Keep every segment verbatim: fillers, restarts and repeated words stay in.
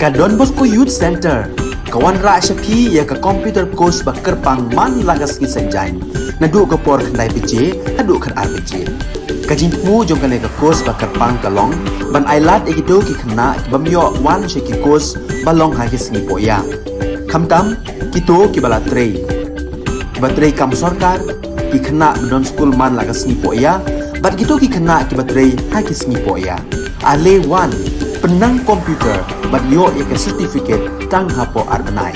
Ka Don Bosco Youth Center ka wanrah sha phi ïa ka computer course ba kyrpang man la ka sngi Saitjaiñ, naduh ka por khyndai baje haduh khatar baje. Ka jingthmu jong kane ka course ba kyrpang ka long ban ailad ïa kito ki khynnah ki bym ïoh wan sha ki course ba long ha ki sngi pohïa, khamtam kito kiba la trei, kiba trei kam sorkar, ki khynnah ba don skul man la ka sngi pohïa, bad kito ki khynnah kiba trei ha ki sngi pohïa. Ale wan, pynnang computer bad ïoh ïa ka certificate tang hapoh ar bnai.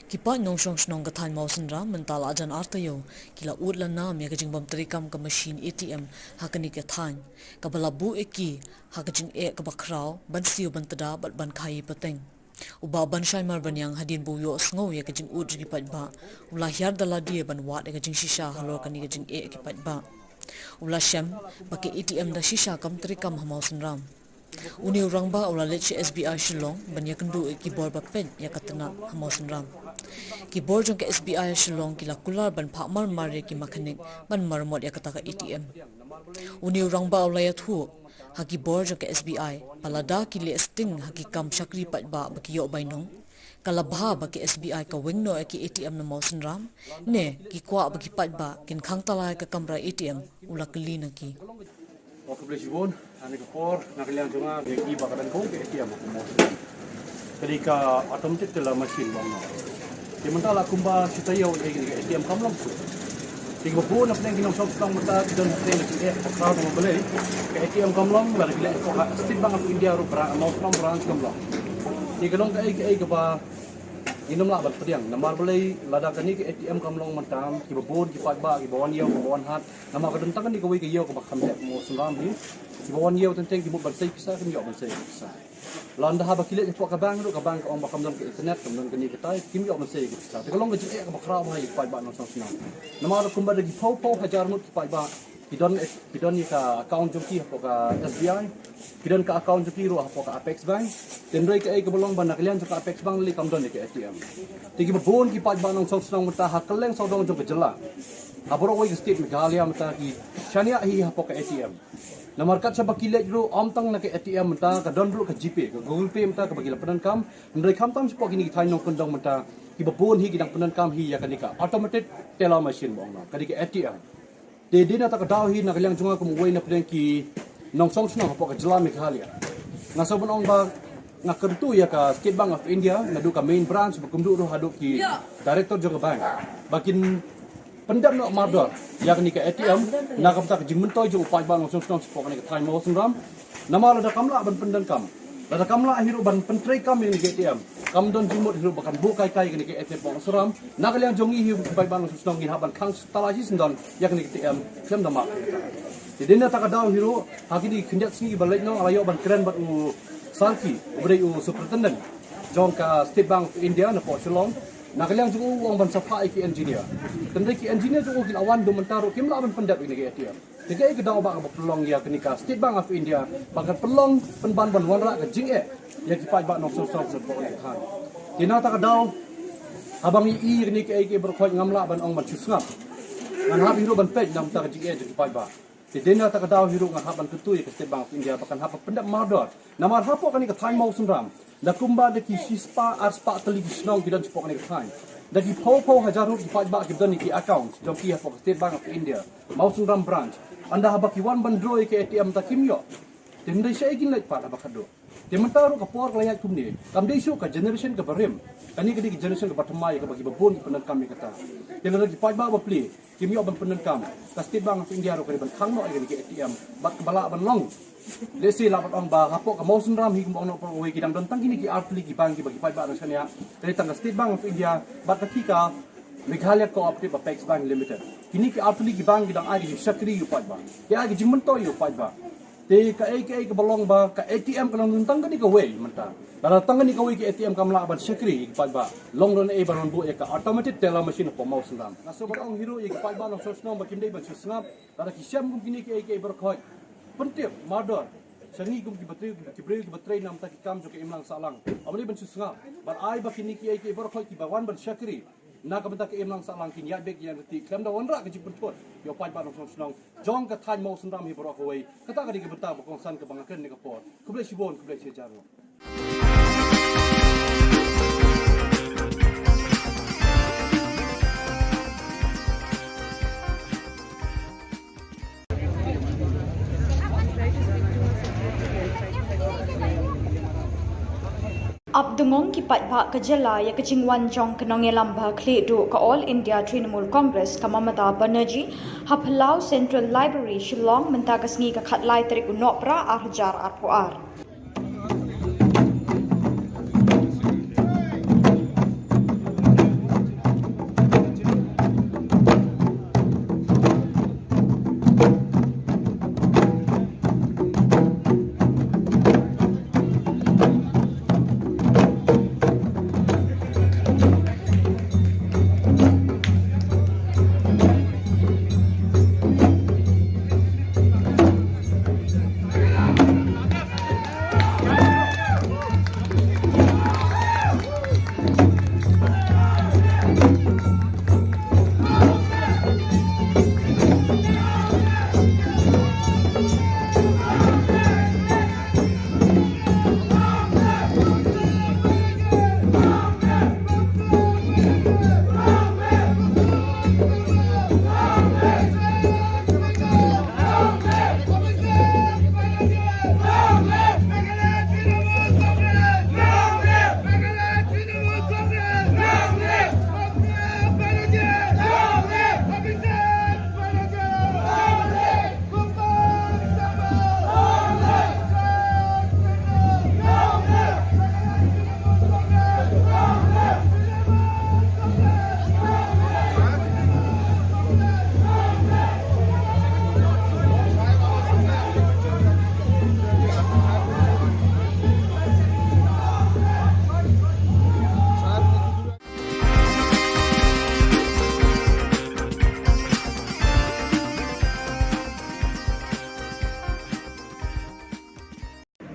Ki paid nongshong shnong ka thaiñ Mawsynram mynta la jan ar taïew ki la ud la nam ïa ka jingbym treikam ka mashin A T M ha kane ka thaiñ, kaba la buh ïa ki ha ka jingeh kaba khraw ban siew ban tda bad ban khaii pateng. U Bah Banshai Marbaniang hadien ba u ïohsngew ïa ka jingud jong ki paidbah u la hiar da lade ban wad ïa ka jingshisha halor kane ka jingeh ki paidbah. U la shem ba ka A T M da shisha kam treikam ha Mawsynram. Une u rangbah u la leit sha S B I Shillong ban ïakynduh ïa ki bor ba peit ïa ka tnat ha Mawsynram. Ki bor jong ka S B I Shillong ki la kular ban phah marmar ïa ki makhanik ban maramot ïa kata ka A T M. Une u rangbah u la ïathuh ha ki bor jong ka S B I ba lada ki leh sting ha ki kam shakri paidbah ba ki ïoh bainong, ka la bha ba ka S B I ka weng noh ïa ki A T M na Mawsynram, ne ki kwah ba ki paidbah kin khang tala ïa ka kamra A T M, u la kylli na ki. Ong khublei shibun, ha kane ka por na ka liang jong nga, ka ïa ki ba ka dang kong ka A T M ha Mawsynram. Ka dei ka automatic teller machine ba ong noh. Te mynta la kumba shi taïew eh ka A T M kam long shuh. Te kiba bun na pdeng ki nongshong shnong mynta ki don hapdeng ki eh ka khraw tang balei ka A T M kam long, lada ki leit hapoh ka State Bank of India ruh branch, Mawsynram branch kam long. Te ka long kaei kaei kaba ngim lah ban pdiang. Namar balei? Lada kane ka A T M kam long mynta, kiba bun ki paidbah kiba wan ïew kiba wan hat, namar ka don tang kane kawei ka ïew kaba kham heh ha Mawsynram hi. Kiba wan ïew teng teng ki mut ban sei pisa kim ïoh ban sei pisa. Lada haba ki leit hapoh ka bank ruh, ka bank ka ong ba kam don ka internet, kam don kane katai, kim ïoh ban sei pisa. Te ka long ka jingeh kaba khraw bha ïa ki paidbah nongshong shnong. Namar kumba da ki phew phew hajar ngut ki paidbah ki don, ki don ïa ka account jong ki hapoh ka S B I, ki don ka account jong ki ruh hapoh ka Apex Bank. Te hynrei kaei kaba long ba na ka liang jong ka Apex Bank lei kam don ïa ka A T M. Te kiba bun ki paidbah nongshong shnong mynta ha kylleng sawdong jong ka jylla, ha baroh kawei ka state Meghalaya mynta ki shaniah hi hapoh ka A T M. Namar kat shaba ki leit ruh, ym tang na ka A T M mynta, ka don ruh ka GPay, ka Google Pay mynta kaba ki la pyndonkam. Hynrei khamtam shapoh kine ki thaiñ nongkyndong mynta, kiba bun hi ki dang pyndonkam hi ïa kane ka automated teller machine ba ong noh, ka dei ka A T M. Te dei na kata ka daw hi na ka liang jong nga kum uwei na pdeng ki nongshong shnong hapoh ka jylla Meghalaya, nga sngew ban ong ba nga kyntu ïa ka State Bank of India, naduh ka main branch ba kumduh ruh haduh ki director jong ka bank, ba kin pyndep noh mardor ïa kane ka A T M na ka bynta ka jingmyntoi jong u paidbah nongshong shnong shapoh kane ka thaiñ Mawsynram. Namar lada kam lah ban pyndonkam, lada kam lah hi ruh ban pyntreikam ïa kane ka A T M, Kam don jingmut hi ruh ba kan buh kai kai ïa kane ka ATM Mawsynram. Na ka liang jong ngi hi ki paidbah nongshong shnong ngin hap ban khang talashi syndon ïa kane ka ATM khlem da map. Te dei na kata ka daw hi ruh ha kine ki khyndiat sngi ba leit noh nga la ïoh ban kren bad u Sarki uba dei u Superintendent jong ka State Bank of India napoh Shillong. Na ka liang jong u u ong ban sa phah ïa ki engineer. Tangba ki engineer jong u ki la wan, haduh mynta ruh kim lah ban pyndep ïa kane ka ATM. Te kaei ka daw ba kaba pynlong ïa kane ka State Bank of India ba kan pynlong pynban ban wanrah ka jingeh ïa ki paidbah nongshong shnong hapoh kane ka thaiñ. Te na kata ka daw haba ngi ïohi ïa kane kaei kaei baroh khoit ngam lah ban ong ban shu sngap. Ngan hap hi ruh ban peit na ka bynta ka jingeh jong ki paidbah. Te dei na kata ka daw hi ruh nga hap ban kyntu ïa ka State Bank of India ba kan hap ban pyndep mardor. Namar hapoh kane ka thaiñ Mawsynram da kumba da ki shispah arspah tylli ki shnong ki don shapoh kane ka thaiñ. Da ki phew phew hajar ruh ki paidbah ki don ïa ki account jong ki hapoh ka State Bank of India Mawsynram branch. Ynda haba ki wan ban draw ïa ka ATM te kim ïoh. Te hynrei shaei kin leit pat haba khatduh. Te mynta ruh ka por ka la ïaid kumne, kam dei shuh ka generation kaba rim. Kane ka dei ka generation kaba thymmai kaba kiba bun ki pyndonkam ïa kata. Te lada ki paidbah bapli kim ïoh ban pyndonkam, ka State Bank of India ruh ka dei ban khang noh ïa kane ka ATM bad kaba lah ban long. Lehse lah ban ong ba hapoh ka Mawsynram hi kumba ong noh baroh kawei ki dang don tang kine ki artylli ki bank kiba ki paidbah dang shaniah. Ka dei tang ka State Bank of India bad kata ka Meghalaya Cooperative Apex Bank Limited. Kine ki artylli ki bank ki dang ai ka jingshakri ïa u paidbah, ki ai ka jingmyntoi ïa u paidbah. Te kaei kaei kaba long ba ka ATM ka long tang kane kawei mynta. Lada tang kane kawei ka ATM kam lah ban shakri ïa ki paidbah, long ruh naei ban buh ïa ka automated teller machine hapoh Mawsynram. Nga sngewbha ong hi ruh ïa ki paidbah nongshong shnong ba kim dei ban shu sngap. Lada ki shem kum kine kaei kaei baroh khoit, pyntip mardor sha ngi kum ki batri, ki briew kiba trei na ka bynta ki kam jong ka imlang sahlang. Ym dei ban shu sngap. Bad ai ba kine kaei kaei baroh khoit kiba wan ban shakri na ka bynta ka imlang sahlang kin ïaid beit ïaid ryntih khlem da wanrah ka jingpynthut ïa u paidbah nongshong shnong jong ka thaiñ Mawsynram hi baroh kawei. Kata ka dei ka bynta ba kongsan kaba nga kren ha kane ka por. Khublei shibun, khublei shihajar nguh. Ap dungong ki paidbah ka jylla ïa ka jingwan jong ka nongïalam ba khlieh duh ka All India Trinamool Congress ka Mamata Banerjee ha Phyllaw Central Library Shillong mynta ka sngi ka khatlai tarik u Nohprah ar hajar arphew ar.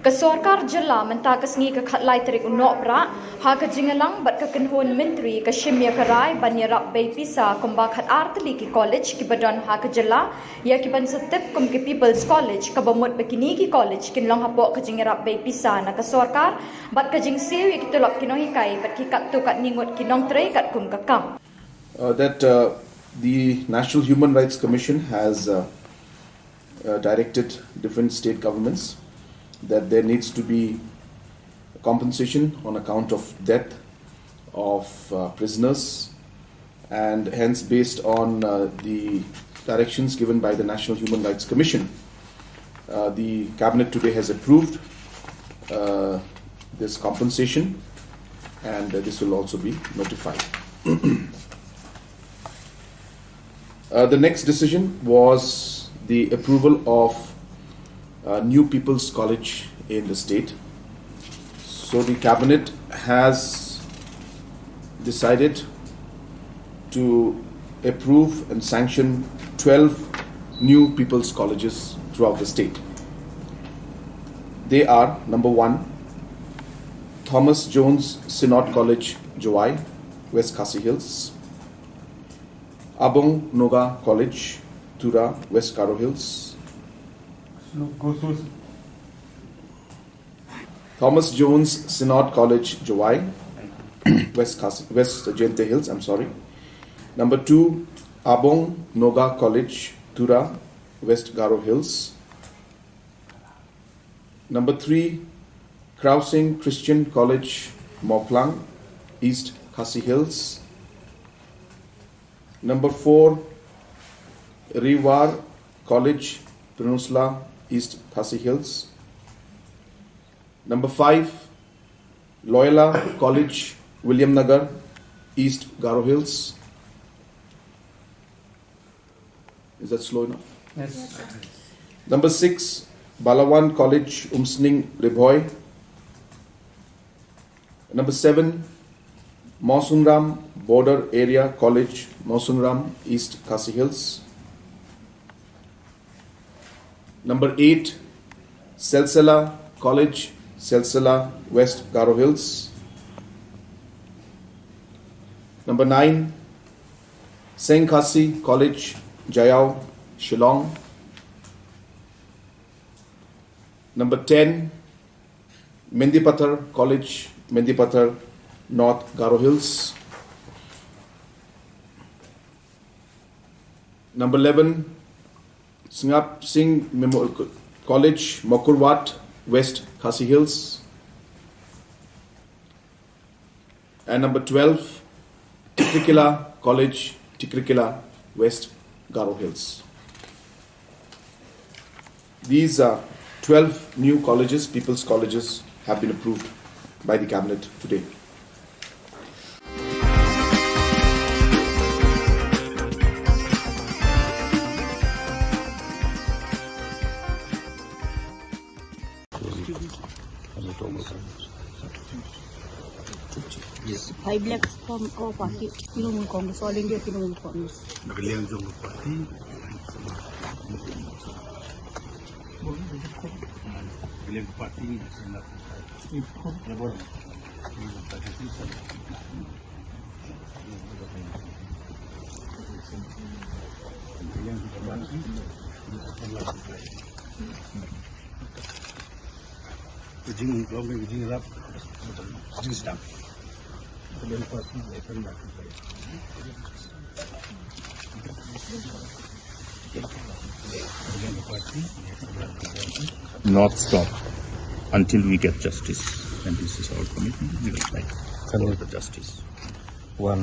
Ka sorkar jylla mynta ka sngi ka khatlai tarik u Nohprah ha ka jingïalang bad ka kynhun myntri ka shim ïa ka rai ban ïarap bei pisa kumba khatar tylli ki college kiba don ha ka jylla ïa ki ban sa tip kum ki People's College, kaba mut ba kine ki college kin long hapoh ka jingïarap bei pisa na ka sorkar bad ka jingsiew ïa ki tulop ki nonghikai bad ki katto katne ngut ki nongtrei katkum ka kam. Uh, that uh, the National Human Rights Commission has uh, uh, directed different state governments that there needs to be compensation on account of death of uh, prisoners, and hence, based on uh, the directions given by the National Human Rights Commission, uh, the cabinet today has approved uh, this compensation. and uh, this will also be notified. Uh, the next decision was the approval of uh, new People's College in the state. So the cabinet has decided to approve and sanction twelve new People's Colleges throughout the state. They are, number one, Thomas Jones Synod College, Jowai, West Khasi Hills, Abong Noga College, Tura, West Garo Hills, Thomas Jones Synod College, Jowai, West Khasi, West Jaintia Hills, I'm sorry. Number two, Abong Noga College, Tura, West Garo Hills. Number three, Krausing Christian College, Mawphlang, East Khasi Hills. Number four, Riwar College, Pynursla, East Khasi Hills. Number five, Loyola College, Williamnagar, East Garo Hills. Is that slow enough? Yes. Number six, Balawan College, Umsning, Ri Bhoi. Number seven, Mawsynram Border Area College, Mawsynram, East Khasi Hills. Number eight, Silsila College, Silsila, West Garo Hills. Number nine, Seng Khasi College, Jaiaw, Shillong. Number ten, Mendipathar College, Mendipathar, North Garo Hills. Number eleven, Sngap Singh Memo-, College, Mawkyrwat, West Khasi Hills. And number twelve, Tikrikilla College, Tikrikilla, West Garo Hills. These are twelve new colleges, people's colleges, have been approved by the cabinet today. Yes. High black from our party, Trinamool Congress, All India Trinamool Congress. Nakaliang jong party. Nakaliang party ni. Jing, jing rap, jing sedap. Not stop until we get justice. And this is our commitment. We will fight for the justice. Wan,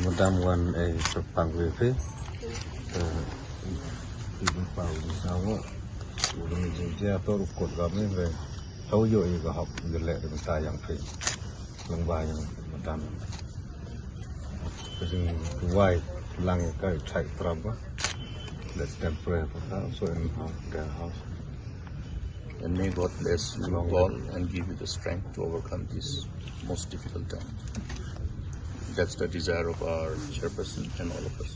madam wan, eh, pang we phi. Eh, ibu pau ni sawo. Udah ni jia tu rukut kami, eh. Hau yo i ka hok, i le de ta yang phi. Lang ba yang madam. Jing wai lang ka chai traba. Let them pray for her. So in her, their house. And may God bless you all and give you the strength to overcome this most difficult time. That's the desire of our chairperson and all of us.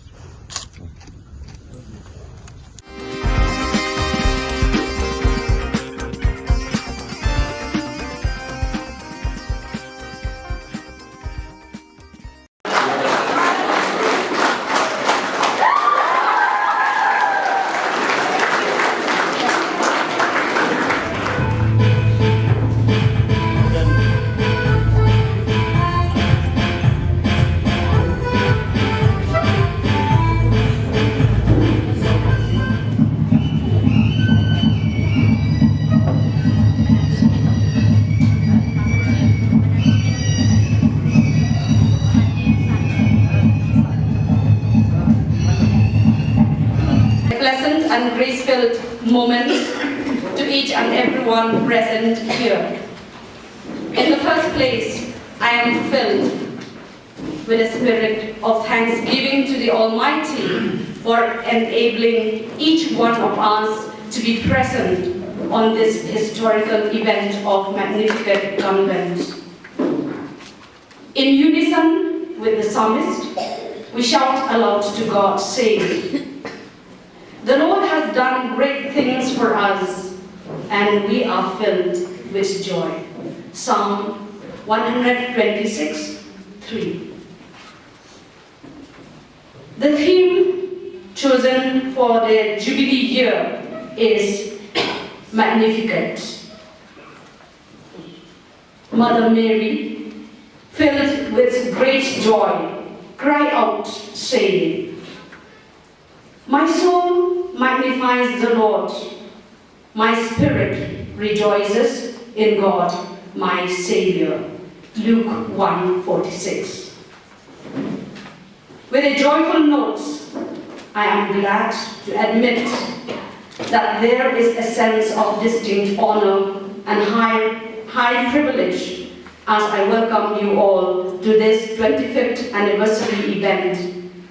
A pleasant and grace-filled moment to each and everyone present here. In the first place, I am filled with a spirit of thanksgiving to the Almighty for enabling each one of us to be present on this historical event of Magnificat Convent. In unison with the psalmist, we shout aloud to God, saying, "The Lord has done great things for us, and we are filled with joy." Psalm one hundred twenty-six, three. The theme chosen for the Jubilee year is Magnificat. Mother Mary, filled with great joy, cried out, saying, "My soul magnifies the Lord, my spirit rejoices in God, my Savior." Luke one forty-six. With a joyful note, I am glad to admit that there is a sense of distinct honor and high, high privilege as I welcome you all to this twenty-fifth anniversary event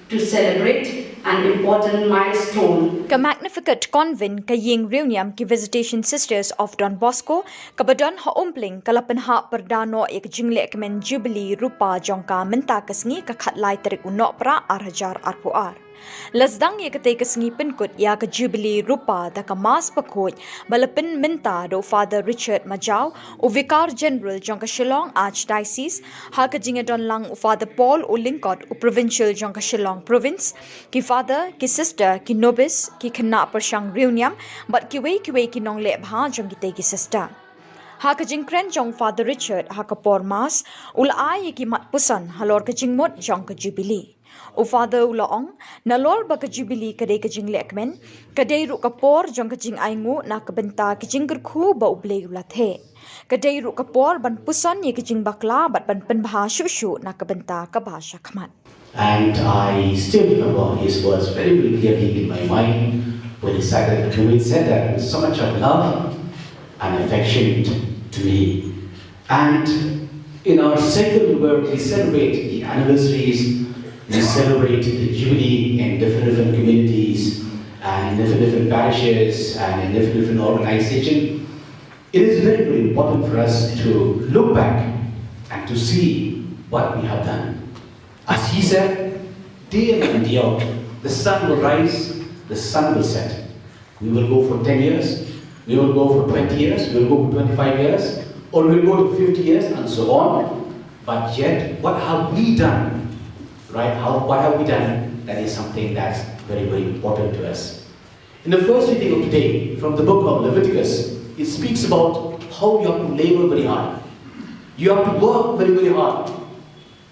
to celebrate an important milestone. Ka Magnificat Convent, ka ïing riewniam ki Visitation Sisters of Don Bosco, kaba don ha Umpling, ka la pynhap pyrda noh ïa ka jinglehkmen Jubilee Rupa jong ka mynta ka sngi, ka khatlai tarik u Nohprah ar hajar arphew ar. La sdang ïa katei ka sngi pynkut ïa ka Jubilee Rupa da ka Mass bakhuid ba la pynmynta da u Father Richard Majaw, u Vicar General jong ka Shillong Archdiocese, ha ka jingïadon lang u Father Paul Lyngkot, u Provincial jong ka Shillong Province, ki Father, ki Sister, ki Novice, ki khynnah pyrshang riewniam, bad kiwei kiwei ki nongleh bha jong kitei ki Sister. Ha ka jingkren jong Father Richard ha ka por Mass, u la ai ïa ki mat puson halor ka jingmut jong ka Jubilee. U Father u la ong, nalor ba ka Jubilee ka dei ka jinglehkmen, ka dei ruh ka por jong ka jingainguh na ka bynta ka jingkyrkhu ba U Blei u la theh. Ka dei ruh ka por ban puson ïa ka jingbakla bad ban pynbha shuh shuh na ka bynta kaba shakhmat. And I still remember his words very, very clearly in my mind when he said that, when he said that with so much of love and affection to me. And in our circle where we celebrate the anniversaries, we celebrate the Jubilee in different, different communities and in different, different parishes and in different, different organizations. It is very, very important for us to look back and to see what we have done. As he said, day in and day out, the sun will rise, the sun will set. We will go for ten years, we will go for twenty years, we will go for twenty-five years, or we will go to fifty years and so on. But yet, what have we done? Right? How, what have we done? That is something that's very, very important to us. In the first reading of today, from the book of Leviticus, it speaks about how you have to labor very hard. You have to work very, very hard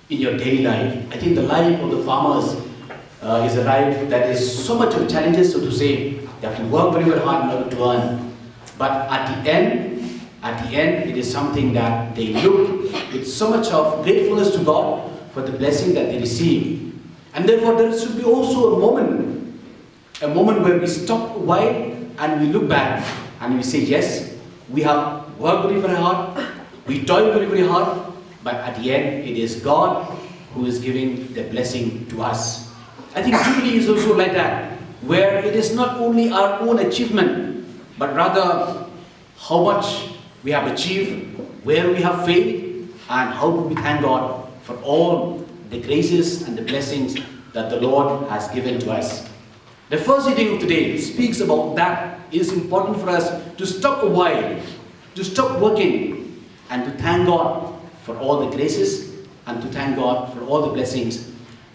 in your daily life. I think the life of the farmers uh, is a life that is so much of challenges, so to say. They have to work very, very hard in order to earn. But at the end, at the end, it is something that they look with so much of gratefulness to God for the blessing that they receive. And therefore, there should be also a moment, a moment where we stop a while and we look back and we say, "Yes, we have worked very, very hard, we toiled very, very hard, but at the end, it is God who is giving the blessing to us." I think Jubilee is also like that, where it is not only our own achievement, but rather how much we have achieved, where we have failed, and how do we thank God for all the graces and the blessings that the Lord has given to us. The first reading of today speaks about that it is important for us to stop a while, to stop working, and to thank God for all the graces and to thank God for all the blessings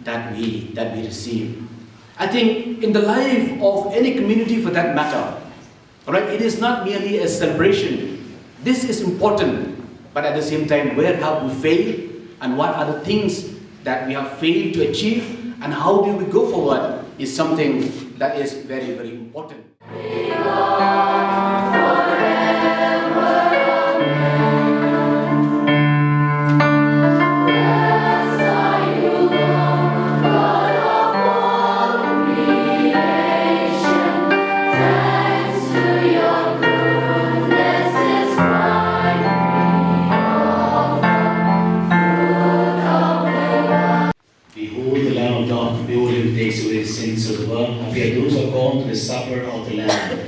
that we that we receive. I think in the life of any community for that matter, all right, it is not merely a celebration. This is important, but at the same time, where have we failed and what are the things that we have failed to achieve and how do we go forward is something that is very, very important. Silver, have you those who are called to the supper of the Lamb?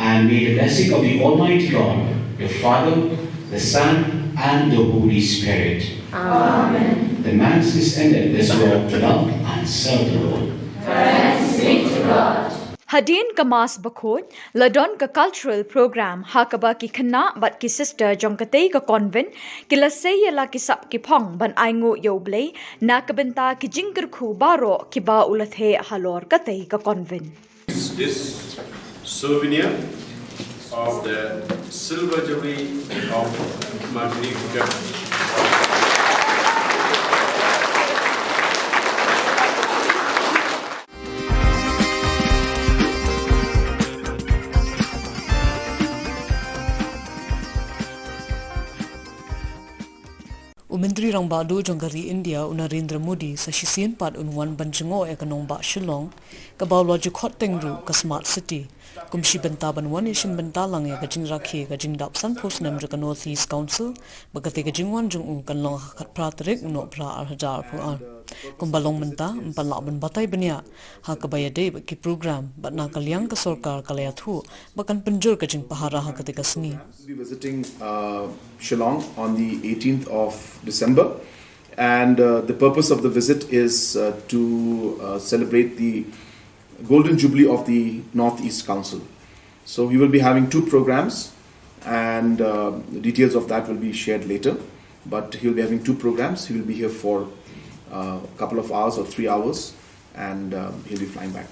And may the blessing of the Almighty God, the Father, the Son, and the Holy Spirit. Amen. The Mass is ended. Let's go out to love and serve the Lord. Thanks be to God. Hadien ka Mass bakhuid, la don ka cultural program ha kaba ki khynnah bad ki sister jong katei ka convent ki la sei ïa la ki sap ki phong ban ainguh ïa U Blei na ka bynta ki jingkyrkhu baroh kiba u la theh halor katei ka convent. This souvenir of the Silver Jubilee of Martinique. U Myntri Rangbah Duh jong ka ri India, u Narendra Modi, sa shisien pat un wan ban jngoh ïa ka nongbah Shillong, kaba u la ju khot teng ruh ka Smart City, kum shi bynta ban wan ïashim bynta lang ïa ka jingrakhe ka jingdap sanphew snem jong ka North East Council, ba katei ka jingwan jong u kan long ha ka khatphra tarik u Nohprah ar hajar arphew ar. Kumba long mynta, ym pat lah ban batai bniah ha kaba ïadei bad ki program, bad na ka liang ka sorkar ka la ïathuh ba kan pynjur ka jingpahara ha katei ka sngi. We'll be visiting, uh, Shillong on the eighteenth of December, and, uh, the purpose of the visit is, uh, to, uh, celebrate the Golden Jubilee of the Northeast Council. So he will be having two programs, and, uh, the details of that will be shared later. But he will be having two programs. He will be here for, uh, a couple of hours or three hours, and, um, he'll be flying back.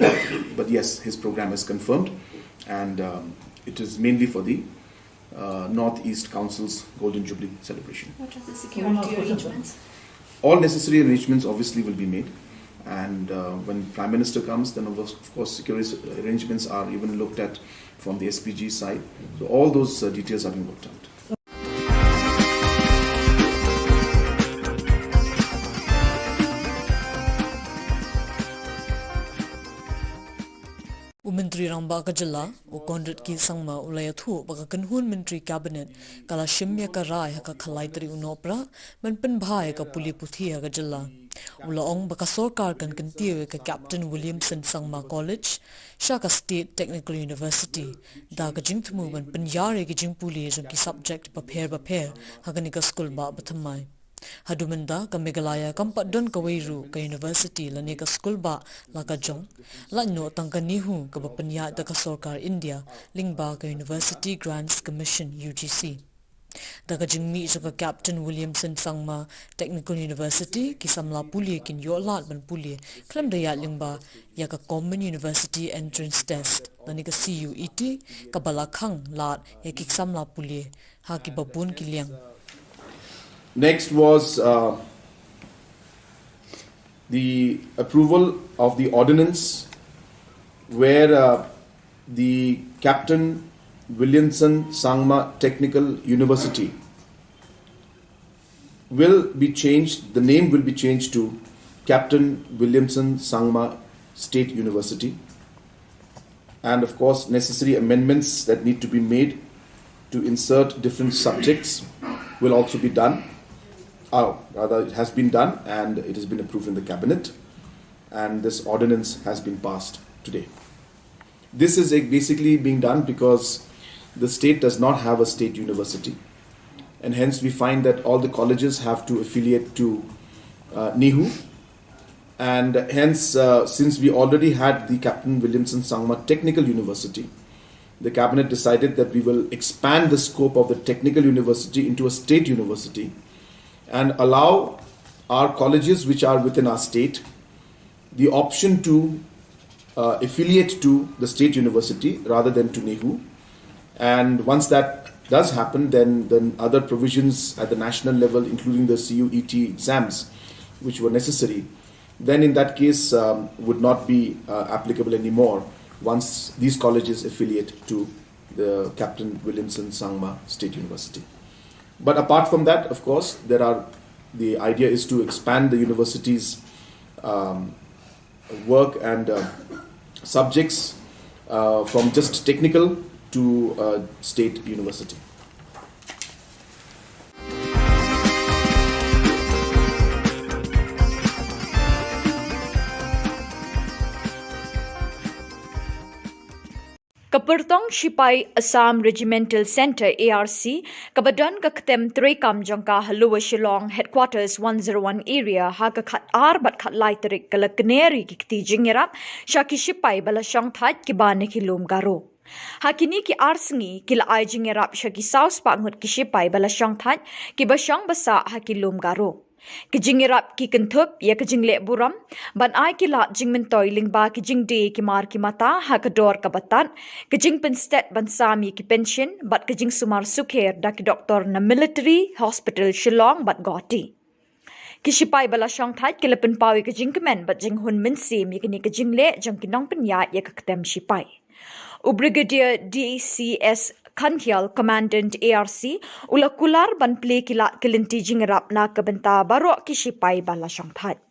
But yes, his program is confirmed, and, um, it is mainly for the, uh, Northeast Council's Golden Jubilee celebration. What are the security arrangements? All necessary arrangements obviously will be made, and, uh, when Prime Minister comes, then of course, of course security arrangements are even looked at from the S P G side. So all those, uh, details are being worked out. U Myntri Rangbah ka jylla, u Conrad K Sangma, u la ïathuh ba ka kynhun Myntri Cabinet ka la shim ïa ka rai ha ka khatlai tarik u Nohprah ban pynbha ïa ka pule puthi ha ka jylla. U la ong ba ka sorkar kan kyntiew ïa ka Captain Williamson Sangma College sha ka State Technical University da ka jingthmu ban pynïar ïa ki jingpule jong ki subject bapher bapher ha kane ka skulbah bathymmai. Haduh mynta ka Meghalaya kam pat don kawei ruh ka university lane ka skulbah la ka jong, lait noh tang ka NEHU kaba pynïaid da ka sorkar India lyngba ka University Grants Commission, U G C. Da ka jingmih jong ka Captain Williamson Sangma Technical University, ki samla pule kin ïoh lad ban pule khlem da ïaid lyngba ïa ka Common University Entrance Test lane ka C U E T, kaba la khang lad ïa ki samla pule ha kiba bun ki liang. Next was, uh, the approval of the ordinance where, uh, the Captain Williamson Sangma Technical University will be changed, the name will be changed to Captain Williamson Sangma State University. And of course, necessary amendments that need to be made to insert different subjects will also be done. Uh, rather, it has been done and it has been approved in the cabinet. And this ordinance has been passed today. This is, uh, basically being done because the state does not have a state university. And hence, we find that all the colleges have to affiliate to, uh, NEHU. And hence, uh, since we already had the Captain Williamson Sangma Technical University, the cabinet decided that we will expand the scope of the technical university into a state university and allow our colleges which are within our state the option to, uh, affiliate to the state university rather than to NEHU. And once that does happen, then, then other provisions at the national level, including the C U E T exams, which were necessary, then in that case, um, would not be, uh, applicable anymore once these colleges affiliate to the Captain Williamson Sangma State University. But apart from that, of course, there are the idea is to expand the university's um, work and uh, subjects uh, from just technical to uh, state university. Ka pyrtong shipai Assam Regimental Centre A R C kaba don ka ktem treikam jong ka ha Lower Shillong Headquarters one zero one Area ha ka khat ar bad khat lai tarik ka la kner ïa ki kti jingïarap sha ki shipai ba la shong thait kiba na ki lum Garo. Ha kine ki ar sngi ki la ai jingïarap sha ki saw spah ngut ki shipai ba la shong thait kiba shong ba sah ha ki lum Garo. Ki jingïarap ki kynthup ïa ka jingleh burom ban ai ki lad jingmyntoi lyngba ki jingdie ki mar ki mata ha ka dor kaba tad, ka jingpynstet ban sam ïa ki pension bad ka jingsumar sukher da ki doktor na Military Hospital Shillong bad Guwahati. Ki shipai ba la shong thait ki la pynpaw ïa ka jingkmen bad jinghun mynsiem ïa kane ka jingleh jong ki nongpynïaid ïa ka ktem shipai. U Brigadier D C S Khandial, Commandant A R C, u la kular ban plie ki lad ki lynti jingïarap na ka bynta baroh ki shipai ba la shong thait.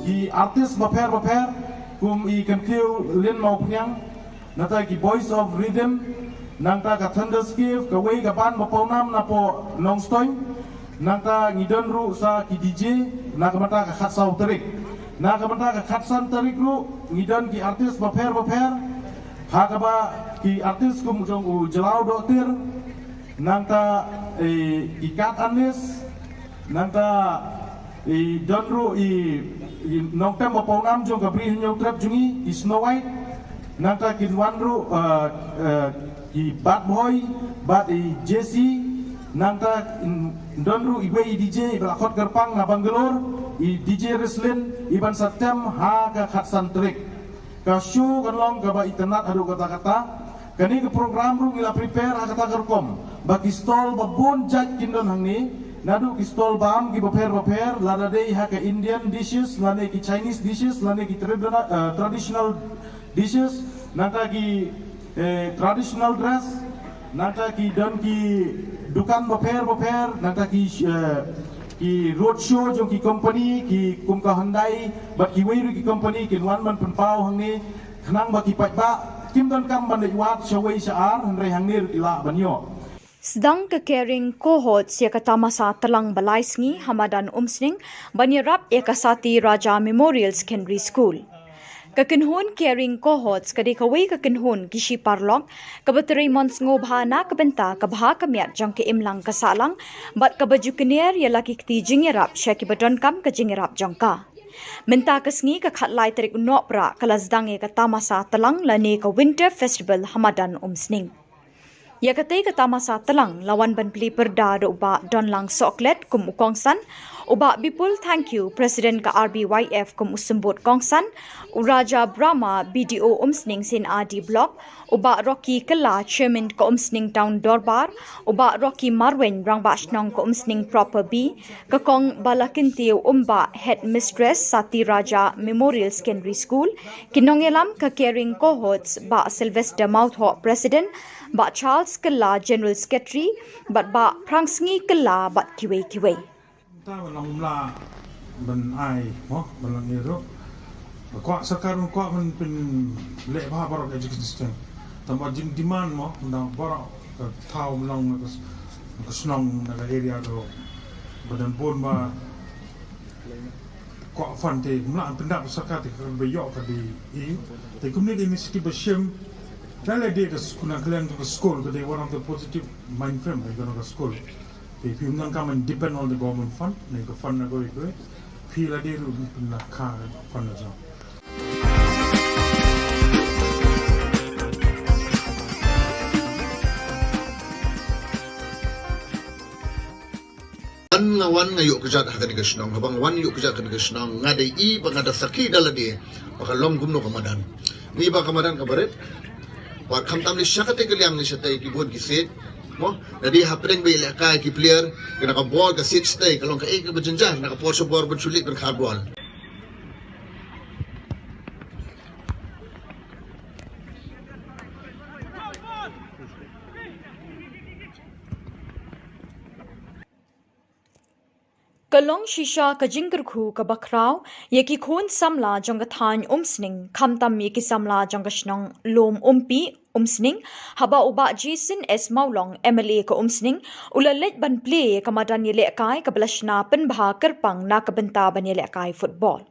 Ki artist bapher bapher kum i Kyntiew Lin Mawphniang, nangta ki Boys of Rhythm, nangta ka Thunderscape, kawei ka band ba pawnam napoh Nongstoiñ, nangta ngi don ruh sa ki D J na ka bynta ka khatsaw tarik. Na ka bynta ka khatsan tarik ruh ngi don ki artist bapher bapher, ha kaba ki artist kum jong u Jlaw Dohtir, nangta eh, ki Kat Anis, nangta i don ruh i, i nongtem ba pawnam jong ka Bri Hynñiewtrep jong ngi, i Snow White, nangta kin wan ruh eh, eh, i Bad Boy bad i Jesse, nangta in don ruh iwei i D J ba la khot kyrpang na Bangalore, i D J Rislin, i ban sa tem ha ka khatsan tarik. Ka show kan long kaba itynnad haduh katta katta. Kane ka program ruh ngi la prepare ha kata ka rukom ba ki stall ba bun jait kin don hangne, naduh ki stall bam ki bapher bapher, lada dei ha ka Indian dishes lane ki Chinese dishes lane ki tradi- eh, traditional dishes, nangta ki eh, traditional dress, nangta ki don ki dukan bapher bapher, nangta ki eh, ki road show jong ki company ki kum ka Hyundai bad kiwei ruh ki company kin wan ban pynpaw hangne, khnang ba ki paidbah kim donkam ban leit wad shawei sha ar, hynrei hangne ruh ki lah ban ïoh. Sdang ka Caring Cohorts ïa ka tamasa tlang ba lai sngi ha madan Umsning ban ïarap ïa ka Sati Raja Memorial Secondary School. Ka kynhun Caring Cohorts ka dei kawei ka kynhun ki shi paralok kaba trei mon sngewbha na ka bynta ka bha ka miat jong ka imlang ka sahlang bad kaba ju kner ïa la ki kti jingïarap sha kiba donkam ka jingïarap jong ka. Mynta ka sngi ka khatlai tarik u Nohprah ka la sdang ïa ka tamasa tlang lane ka Winter Festival ha madan Umsning. Ïa katei ka tamasa tlang la wan ban plie pyrda da u Bah Donlang Sohklet kum u kongsan, u Bah Bipul Thangkhiew, President ka R B Y F kum u symbud kongsan, u Raja Brahma, B D O Umsning C&RD Block, u Bah Rocky Kylla, Chairman ka Umsning Town Dorbar, u Bah Rocky Marwein, Rangbah Shnong ka Umsning Proper B, ka Kong Balakyntiew Umbah, Headmistress Sati Raja Memorial Secondary School, ki nongïalam ka Caring Cohorts, Bah Sylvester Mawthoh, President, Bah Charles Kylla, General Secretary, bad Bah Phrangsngi Kylla bad kiwei kiwei. Ta ban long mla ban ai mo ban long ïa ruh. Kwah sorkar ban kwah ban pynleh bha baroh ka education system. Tang ba jing demand mo ban dang baroh ka thaw ban long na ka shnong na ka area ruh. Ba don bun ba kwah fund te mla pyndap sorkar te ka ba ïoh ka dei i te kumne ka initiative ba shim. Ka la dei ka skul na kaliang ka skul ka dei one of the positive mind frame ka na ka skul. Te phi ym nang ka man depend on the government fund ne ka fund na kawei kawei. Phi la dei ruh phi na ka fund na jong. Wan nga ïoh kjat ha kane ka shnong, haba nga wan ïoh kjat ha kane ka shnong, nga da i ba nga da sakhi da lade ba ka long kumno ka madan. Ngi ba ka madan ka barit. Ba khamtam lei sha katei ka liang lei shatei ki bun ki siej. Mo, da dei hapdeng ba ïalehkai ki player, kane ka bol ka siej shatei, ka long kaei kaba jynjar na ka por sha bor ban shu leit ban khar bol. Ka long shisha ka jingkyrkhu kaba khraw ïa ki khun samla jong ka thaiñ Umsning, khamtam ïa ki samla jong ka shnong Lum Umpi, Umsning, haba u Bah Jason S Mawlong, M L A ka Umsning, u la leit ban plie ïa ka madan ïalehkai kaba la shna pynbha kyrpang na ka bynta ban ïalehkai football.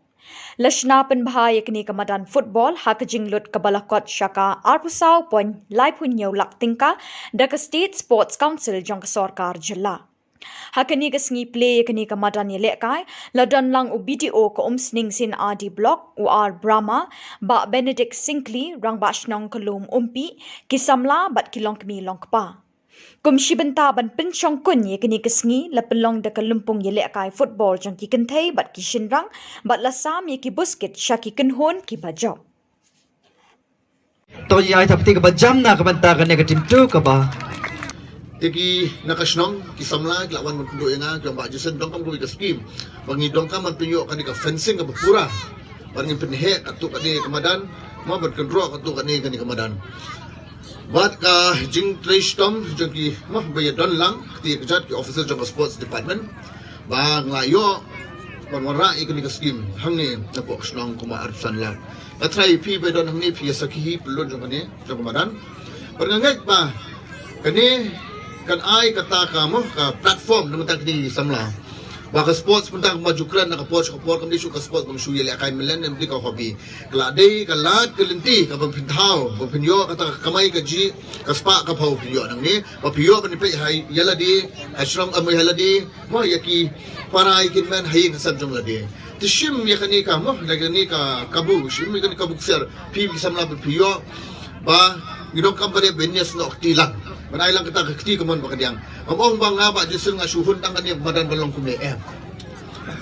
La shna pynbha ïa kane ka madan football ha ka jinglut kaba la kot sha ka arphew saw point laiphew hynñiew lak tyngka da ka State Sports Council jong ka sorkar jylla. Ha kane ka sngi plie ïa kane ka madan ïalehkai, la don lang u B D O ka Umsning C&RD Block, u R Brahma, Bah Benedict Syngkli, Rangbah Shnong ka Lum Umpi, ki samla bad ki longkmie longkpa. Kum shi bynta ban pynshongkun ïa kane ka sngi, la pynlong da ka lympung ïalehkai football jong ki kynthei bad ki shynrang, bad la sam ïa ki buskit sha ki kynhun kiba jop. To ïa ai thapti kaba jam na ka bynta kane ka team two kaba. Te ki na ka shnong, ki samla ki la wan ban kynduh ïa nga, ki ong Bah Jason, donkam kawei ka scheme ba ngi donkam ban pynïoh kane ka fencing kaba pura. Ban ngin pynheh katto katne ka madan, mo, ban kynroh katto katne kane ka madan. Bad ka jingtrei shitom jong ki, mo, ba ïa don lang kti kjat ki officer jong ka sports department ba nga la ïoh ban wanrah ïa kane ka scheme hangne napoh ka shnong kumba arphew san lak. Nga tharai phi ba don hangne phi ïa sakhi hi pynlut jong kane jong ka madan. Bad nga ngeit ba kane kan ai kata ka, mo, ka platform na bynta kine ki samla ba ka sports mynta kumba ju kren na ka por sha ka por kam dei shuh ka sports ba shu ïalehkai myllen, em dei ka hobby. Ka la dei ka lad ka lynti kaba phin thaw, ba phin ïoh kata ka kamai kajih, ka spah ka phew phin ïoh nangne, ba phi ïoh ban peit ha ïa lade, ha shnong, em, ha lade, mo, ïa ki para ïa ki hynmen ha ïing ha sem jong lade. Te shim ïa kane ka, mo, ïa kane ka kabu, shim ïa kane ka kabu ksiar, phi ki samla ba phi ïoh ba ngi donkam ba dei ban ïasnoh kti lang, ban ai lang kata ka kti kamon ba ka diang. Ym ong ba nga Bah Jason nga shu hun tang kane ka madan ban long kumne, em.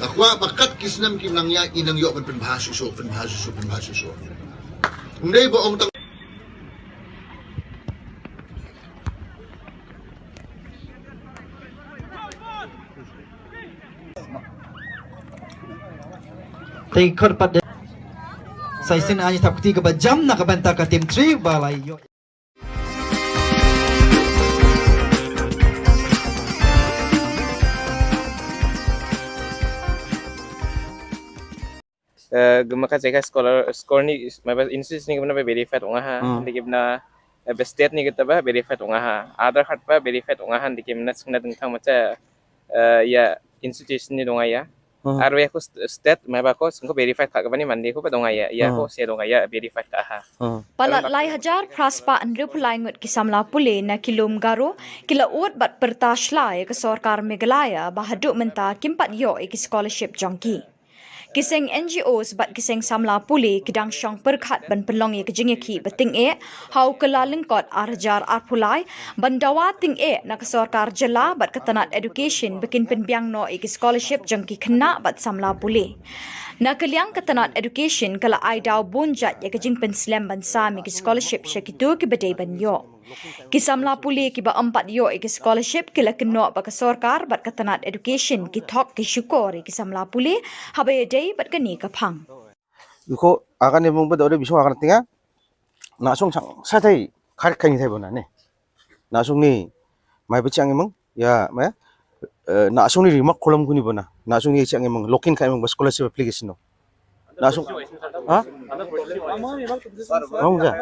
Nga kwah ba kat ki snem kim nang ïaid ngi nang ïoh ban pynbha shuh shuh, pynbha shuh shuh, pynbha shuh shuh. Ym dei ba ong tang. Te khot pat de. Sa shisien ai thapti kaba jam na ka bynta ka team three ba la ïoh. Eh, gumaka jaka scholar, scholar ni, maba institute ni gumna ba verified ong ha, Hmm. Ni gumna, eh, ba state ni kita ba verified ong ha. Aadhaar card ba verified ong ha, ni gumna sngna dengthang macha, eh, ïa institution ni dong ïa. Hmm. Arwe ko st-, state, maba ko sngko verified ka kaba ni mandi ko ba dong ïa, ïa Hmm. Ko se dong ïa verified ka ha. Hmm. Palat lai hajar phra spah hynriew phew lai ngut ki samla pule na ki lum Garo, ki la ud bad pyrta shlai ïa ka sorkar Meghalaya ba haduh mynta kim pat ïoh ïa ki scholarship jong ki. Ki seng N G Os bad ki seng samla pule ki dang shong pyrkhat ban pynlong ïa ka jingïakhih ba tyngeh ha u Kyllalyngkot ar hajar arphew lai ban dawa tyngeh na ka sorkar jylla bad ka tnat education ba kin pynbiang noh ïa ki scholarship jong ki khynnah bad samla pule. Na ka liang ka tnat education ka la ai daw bun jait ïa ka jingpynslem ban sam ïa ki scholarship sha kito kiba dei ban ïoh. Ki samla pule kiba ym pat ïoh ïa ki scholarship ki la kynnoh ba ka sorkar bad ka tnat education ki thok ki shukor ïa ki samla pule haba ïadei bad kane ka phang. Iko akan ne mung ba dore bisong akan tinga. Na sung sang sa tai khar kai ni tai bona ne. Na sung ni mai ba chiang mung ya mai. Eh, na sung ni ri mak kolam kuni bona. Na sung ni chiang mung lokin kai mung ba scholarship application no. Na sung. Ha? Mung ja.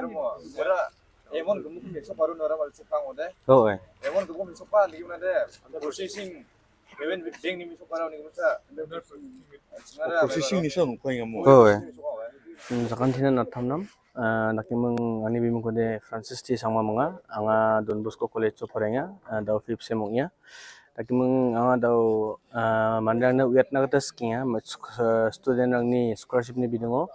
Emon gemuk ni so paru nora mal sepang ode. Oh, eh. Emon gemuk ni so pa lagi mana de. Processing. Even with ding ni so paru ni masa. Processing ni so nukoi ngamu. Oh, eh. Hmm, sakan thina na thamnam. Ah, naki mung ani bimung kode Francis T Sangma manga. Anga Don Bosco College so parenga. Ah, dau fifth sem ong ya. Naki mung anga dau, ah, manrang na uyat na kata skinga. Student rang ni scholarship ni bidungo.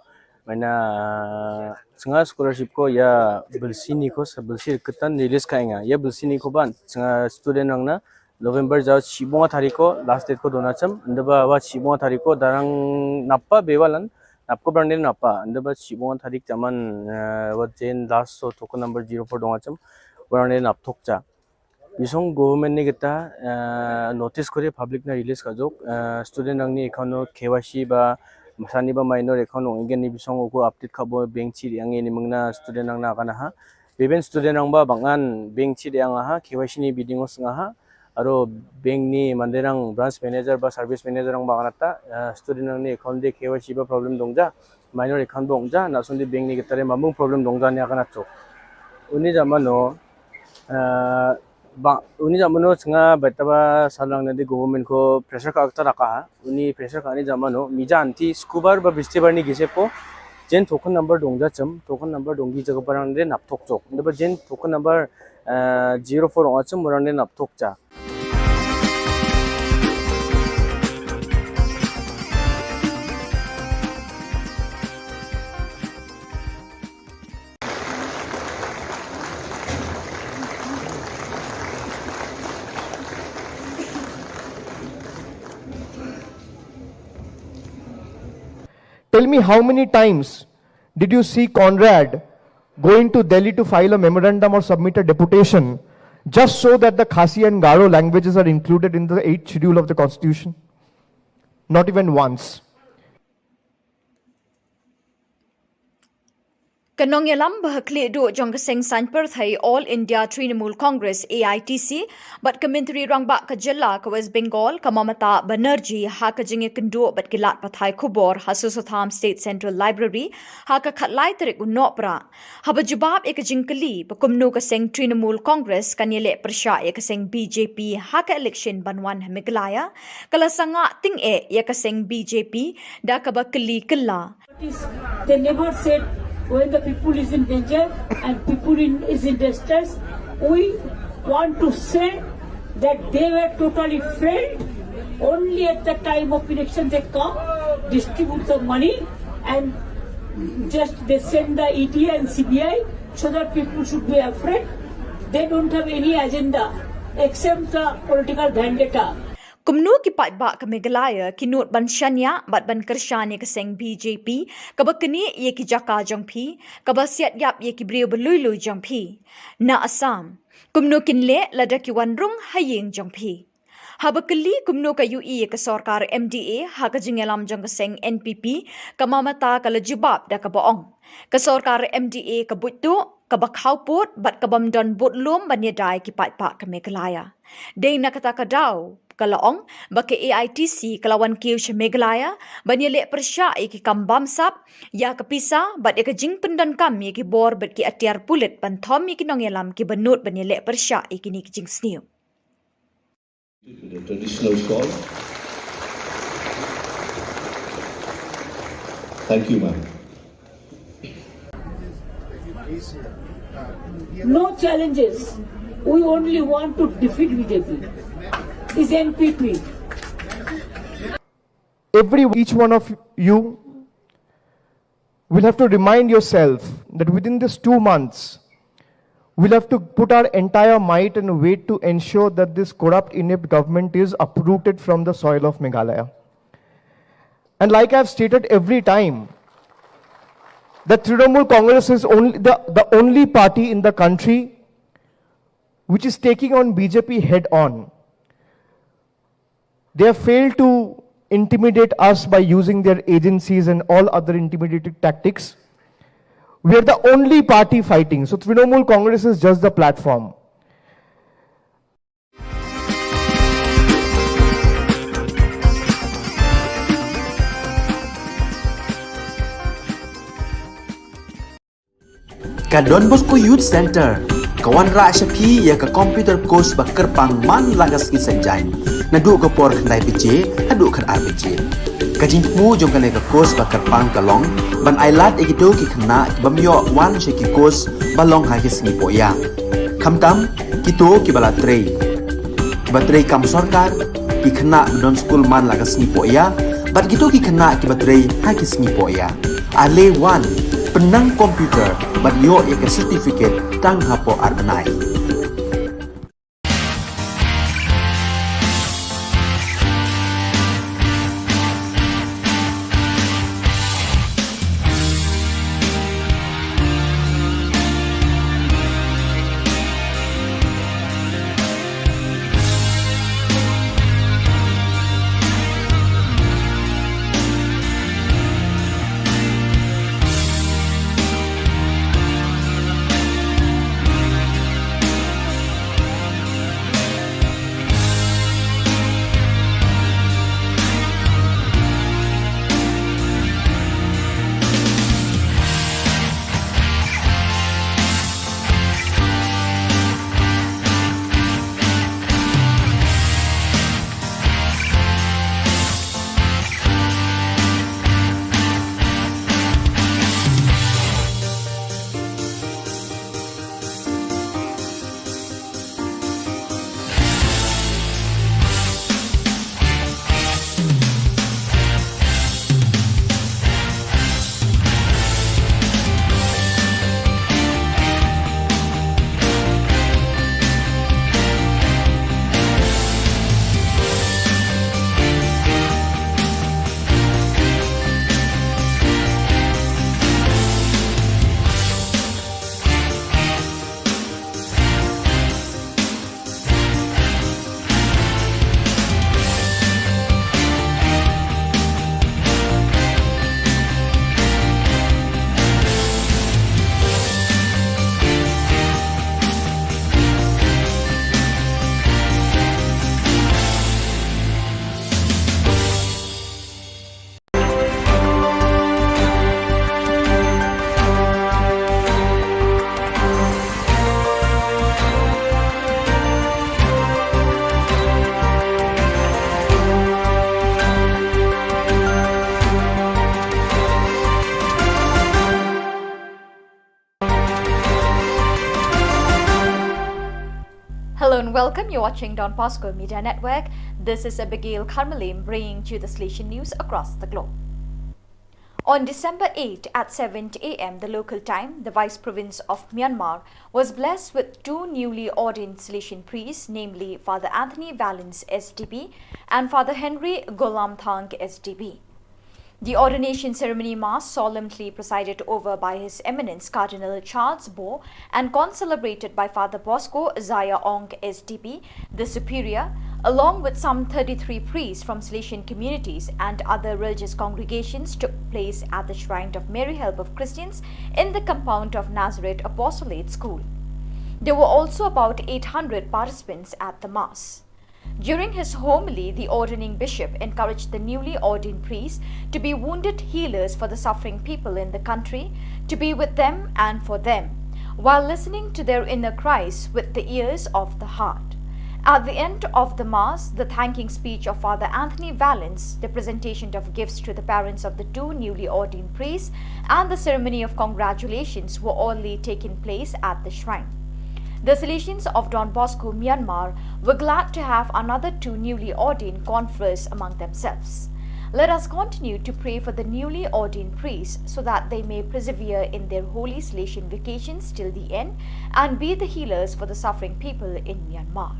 Maina, ah, sanga scholarship ko ya belsi ni ko sa belsi ketan release ka inga. Ya belsi ni ko ban sanga student rang na November ja shibunga tarik ko last date ko dona cham, ndaba wa shibunga tarik ko darang napa bewalan, napko brande napa, ndaba shibunga tarik jaman, eh, wa jen last so token number zero four donga cham, warang ne nap thok cha. Bisong government ni kita, eh, notice kore public na release ka jok, eh, student nang ni account no K Y C ba, masani ba minor account no ingen ni bisong uko update ka bo bank chi yang ni mengna student nang na kana ha. Beben student nang ba bangan bank chi yang ha, K Y C ni bidding os nga ha. Aro bank ni manderang branch manager ba service manager ang ba nganata, eh, student ang ni account de K Y C ba problem dongja, minor account dongja, na sundi bank ni getare mamung problem dongja ni akan acho. Uni jamano, eh, ba, uni jamano senga beta ba salang nadi government ko pressure ka akta raka ha. Uni pressure ka ni jamano, mija anti skubar ba bistibar ni gise po, jen token number dongja chem, token number donggi jaga parang de nap thok chok. Nda ba jen token number, eh, zero four ong achum, murang ne nap thok cha. Tell me how many times did you see Conrad going to Delhi to file a memorandum or submit a deputation just so that the Khasi and Garo languages are included in the eighth schedule of the constitution? Not even once. Ka nongïalam ba ha khlieh duh jong ka seng saiñ pyrthei All India Trinamool Congress, A I T C, bad ka Myntri Rangbah ka jylla ka West Bengal, ka Mamata Banerjee, ha ka jingïakynduh bad ki lad pathai khubor ha Sosotham State Central Library ha ka khatlai tarik u Nohprah. Haba jubab ïa ka jingkylli ba kumno ka seng Trinamool Congress kan ïaleh pyrshah ïa ka seng B J P ha ka election ban wan ha Meghalaya, ka la sangah tyngeh ïa ka seng B J P da kaba kylli kylla. They never said when the people is in danger and people in, is in distress. We want to say that they were totally failed. Only at the time of election they come, distribute the money, and just they send the E D and C B I so that people should be afraid. They don't have any agenda except the political vendetta. Kumno ki paidbah ka Meghalaya ki nud ban shaniah bad ban kyrshan ïa ka seng B J P, kaba knieh ïa ki jaka jong phi, kaba siat ïap ïa ki briew ba lui lui jong phi? Na Assam, kumno kin leh lada ki wan rung ha ïing jong phi? Haba kylli kumno ka ïohi ïa ka sorkar M D A ha ka jingïalam jong ka seng N P P, ka Mamata ka la jubab da kaba ong, ka sorkar M D A ka buit tuh, kaba khawpud bad ka bym don budlum ban ïada ïa ki paidbah ka Meghalaya. Dei na kata ka daw ka la ong ba ka A I T C ka la wan kiew sha Meghalaya ban ïaleh pyrshah ïa ki kam bamsap, ïa ka pisa bad ïa ka jingpyndonkam ïa ki bor bad ki atiar pulit ban thom ïa ki nongïalam kiba nud ban ïaleh pyrshah ïa kine ki jingsniew. To the traditional shawl. Thank you, ma'am. No challenges. We only want to defeat B J P. Is N P P. Every, each one of you will have to remind yourself that within these two months, we'll have to put our entire might and weight to ensure that this corrupt, inept government is uprooted from the soil of Meghalaya. And like I've stated every time, that Trinamool Congress is only the, the only party in the country which is taking on B J P head on. They have failed to intimidate us by using their agencies and all other intimidating tactics. We are the only party fighting. So Trinamool Congress is just the platform. Ka Don Bosco Youth Centre ka wanrah sha phi ïa ka computer course ba kyrpang man la ka sngi Saitjaiñ, naduh ka por khyndai baje haduh khatar baje. Ka jingthmu jong kane ka course ba kyrpang ka long ban ailad ïa kito ki khynnah ki bym ïoh wan sha ki course ba long ha ki sngi pohïa, khamtam kito kiba la trei, kiba trei kam sorkar, ki khynnah ba don skul man la ka sngi pohïa, bad kito ki khynnah kiba trei ha ki sngi pohïa. Ale wan, pynnang computer bad ïoh ïa ka certificate tang hapoh ar bnai. Welcome, you're watching Don Bosco Media Network. This is Abigail Kharmalim bringing to you the Salesian news across the globe. On December eighth at seven a m the local time, the Vice Province of Myanmar was blessed with two newly ordained Salesian priests, namely Father Anthony Vallance S D B and Father Henry Golamthang S D B. The ordination ceremony mass, solemnly presided over by His Eminence Cardinal Charles Bo and concelebrated by Father Bosco Zaya Ong S D B, the Superior, along with some thirty-three priests from Salesian communities and other religious congregations, took place at the shrine of Mary Help of Christians in the compound of Nazareth Apostolate School. There were also about eight hundred participants at the mass. During his homily, the ordaining bishop encouraged the newly ordained priests to be wounded healers for the suffering people in the country, to be with them and for them, while listening to their inner cries with the ears of the heart. At the end of the Mass, the thanking speech of Father Anthony Vallance, the presentation of gifts to the parents of the two newly ordained priests, and the ceremony of congratulations were all taking place at the shrine. The Salesians of Don Bosco, Myanmar, were glad to have another two newly ordained conference among themselves. Let us continue to pray for the newly ordained priests so that they may persevere in their holy Salesian vocations till the end and be the healers for the suffering people in Myanmar.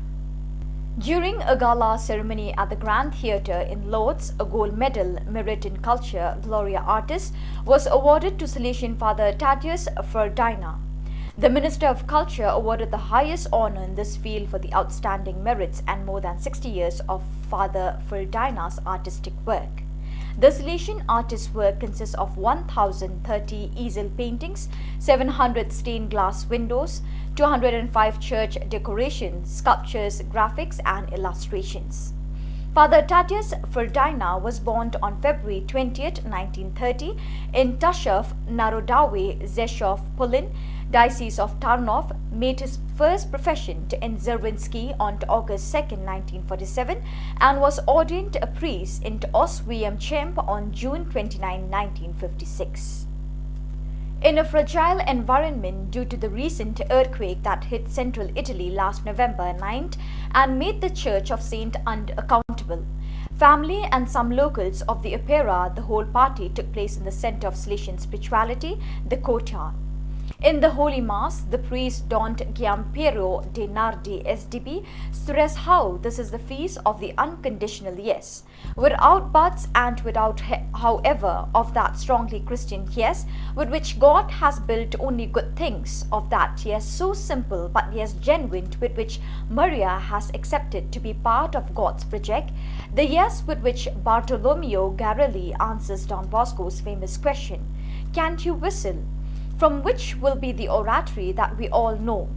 During a gala ceremony at the Grand Theatre in Lord's, a gold medal merit in culture Gloria Artis was awarded to Salesian Father Tatius Ferdinand. The Minister of Culture awarded the highest honor in this field for the outstanding merits and more than sixty years of Father Ferdinand's artistic work. The Salesian artist's work consists of one thousand thirty easel paintings, seven hundred stained glass windows, two hundred and five church decorations, sculptures, graphics, and illustrations. Father Tatius Ferdinand was born on February twentieth, nineteen thirty, in Tashov Narodowy Zeshov Polin, Diocese of Tarnov, made his first profession in Zerwinski on August second, nineteen forty-seven, and was ordained a priest in Oswiecim on June twenty-ninth, nineteen fifty-six. In a fragile environment due to the recent earthquake that hit central Italy last November ninth and made the Church of Saint Anne accountable, family and some locals of the opera, the whole party took place in the center of Salesian spirituality, the courtyard. In the Holy Mass, the priest Don Giampiero De Nardi S D B stressed how this is the feast of the unconditional yes, without buts and without he-, however, of that strongly Christian yes, with which God has built only good things, of that yes so simple but yes genuine, with which Maria has accepted to be part of God's project, the yes with which Bartolomeo Garelli answers Don Bosco's famous question, "Can't you whistle?" from which will be the oratory that we all know.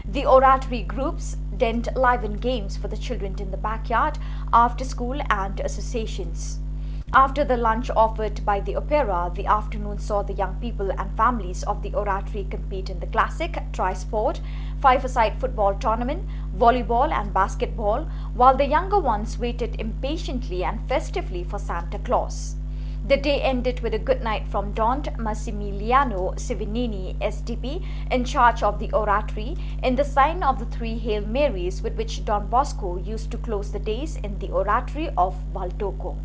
The oratory groups dent live in games for the children in the backyard, after school, and associations. After the lunch offered by the opera, the afternoon saw the young people and families of the oratory compete in the classic, tri-sport, five-a-side football tournament, volleyball, and basketball, while the younger ones waited impatiently and festively for Santa Claus. The day ended with a good night from Don Massimiliano Sivinini S D B, in charge of the oratory, in the sign of the three Hail Marys with which Don Bosco used to close the days in the oratory of Valdoco.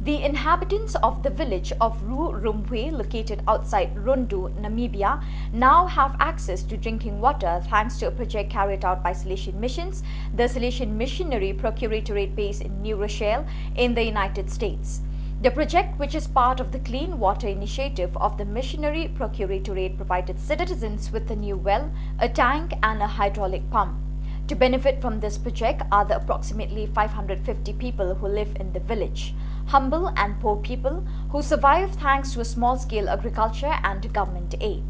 The inhabitants of the village of Ru Rumwe, located outside Rundu, Namibia, now have access to drinking water thanks to a project carried out by Salesian Missions, the Salesian Missionary Procuratorate based in New Rochelle, in the United States. The project, which is part of the Clean Water Initiative of the Missionary Procuratorate, provided citizens with a new well, a tank, and a hydraulic pump. To benefit from this project are the approximately five hundred fifty people who live in the village, humble and poor people who survive thanks to a small-scale agriculture and government aid.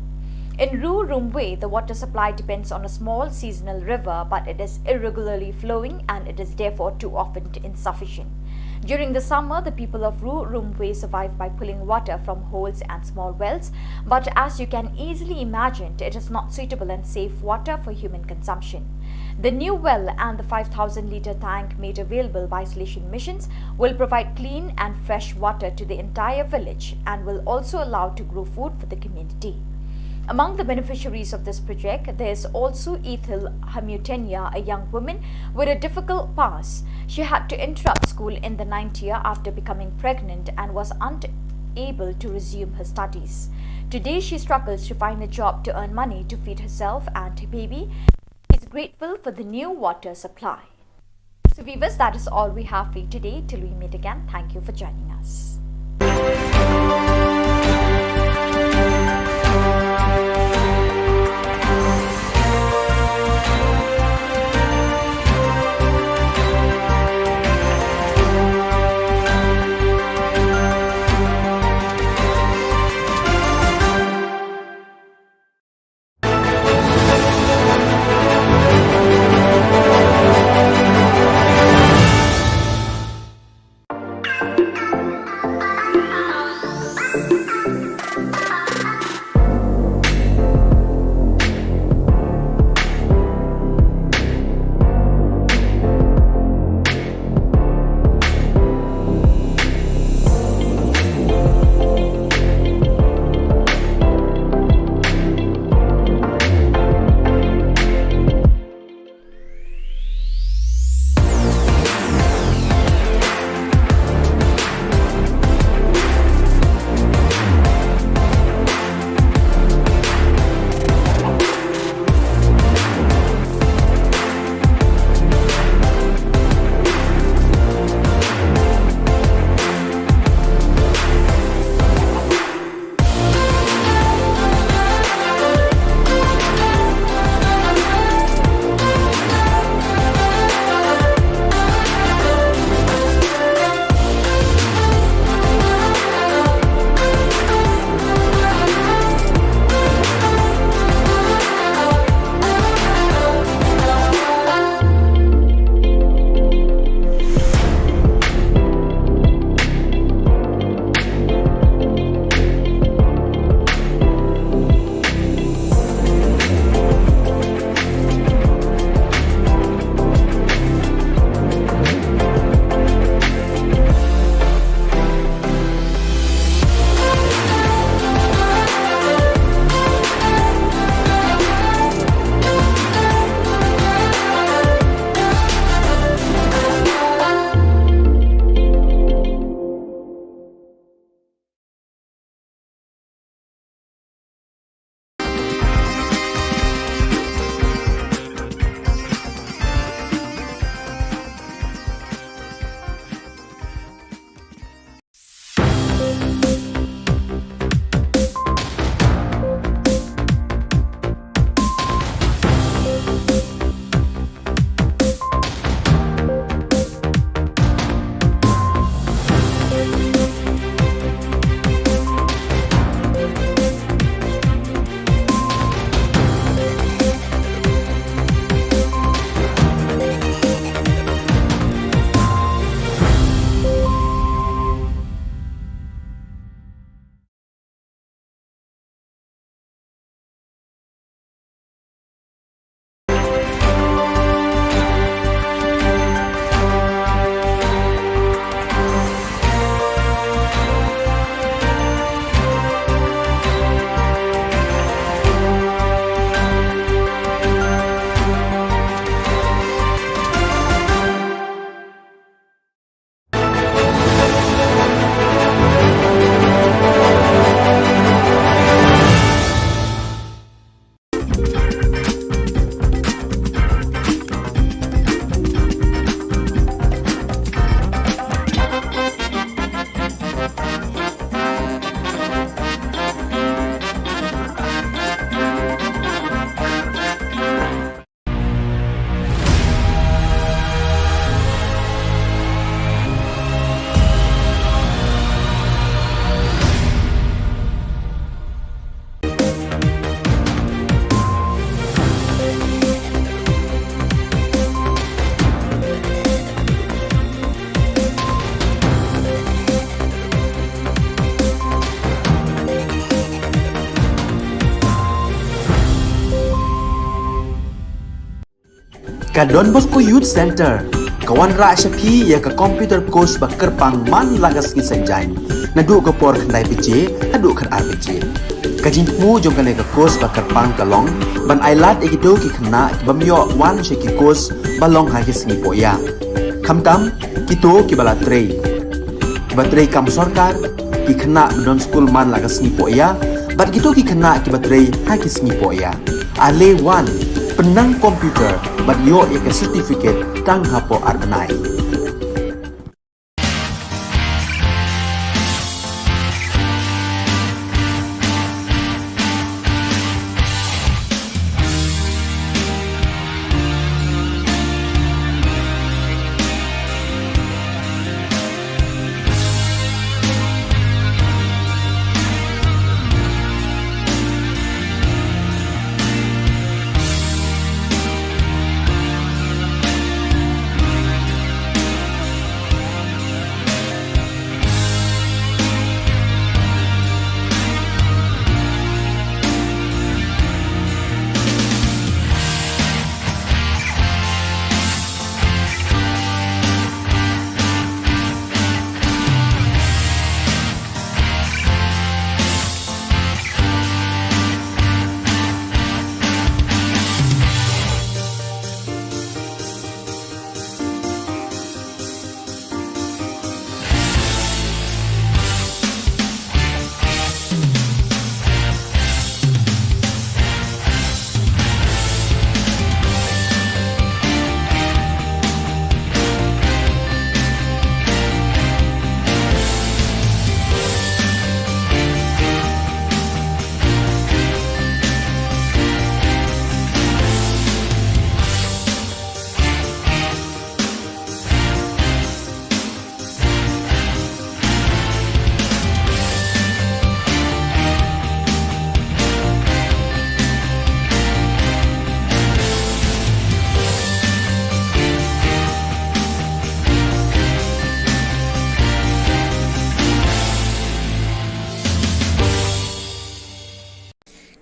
In Ru Rumwe, the water supply depends on a small seasonal river, but it is irregularly flowing and it is therefore too often insufficient. During the summer, the people of Ru Rumwe survive by pulling water from holes and small wells, but as you can easily imagine, it is not suitable and safe water for human consumption. The new well and the five thousand litre tank made available by Salesian Missions will provide clean and fresh water to the entire village and will also allow to grow food for the community. Among the beneficiaries of this project, there is also Ethel Hamutenya, a young woman with a difficult past. She had to interrupt school in the ninth year after becoming pregnant and was unable to resume her studies. Today, she struggles to find a job to earn money to feed herself and her baby. She is grateful for the new water supply. So, viewers, that is all we have for you today. Till we meet again, thank you for joining us. Ka Don Bosco Youth Center ka wanrah sha phi ïa ka computer course ba kyrpang man la ka sngi Saitjaiñ, naduh ka por khyndai baje haduh khatar baje. Ka jingthmu jong kane ka course ba kyrpang ka long ban ai lad ïa kito ki khynnah ki bym ïoh wan sha ki course ba long ha ki sngi poh ïa. Khamtam kito ki ba la trei, ki ba trei kam sorkar, ki khynnah ba don skul man la ka sngi poh ïa, bad kito ki khynnah ki ba trei ha ki sngi poh ïa. Ale wan, pynnang computer bad ïoh ïa ka certificate tang hapoh ar bnai.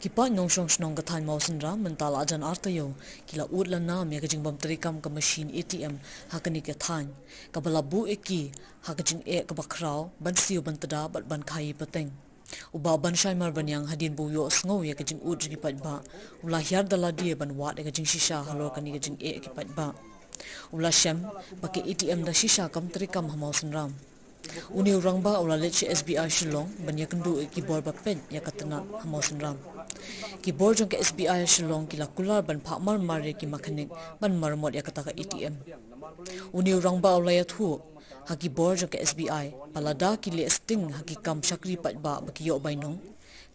Ki paid nongshong shnong ka thaiñ Mawsynram mynta la jan ar taïew ki la ud la nam ïa ka jingbym treikam ka machine A T M ha kane ka thaiñ, kaba la buh ïa ki ha ka jingeh kaba khraw ban siew ban tda bad ban khaii pateng. U Bah Banshai Marbaniang hadien ba u ïohsngew ïa ka jingud jong ki paidbah, u la hiar da lade ban wad ïa ka jingshisha halor kane ka jingeh ki paidbah. U la shem ba ka A T M da shisha kam treikam ha Mawsynram. Une u rangbah u la leit sha S B I Shillong ban ïakynduh ïa ki bor ba peit ïa ka tnat ha Mawsynram. Ki bor jong ka S B I Shillong ki la kular ban phah marmar ïa ki makhanik ban maramot ïa kata ka A T M. Une u rangbah u la ïathuh ha ki bor jong ka S B I ba lada ki leh sting ha ki kam shakri paidbah ba ki ïoh bainong,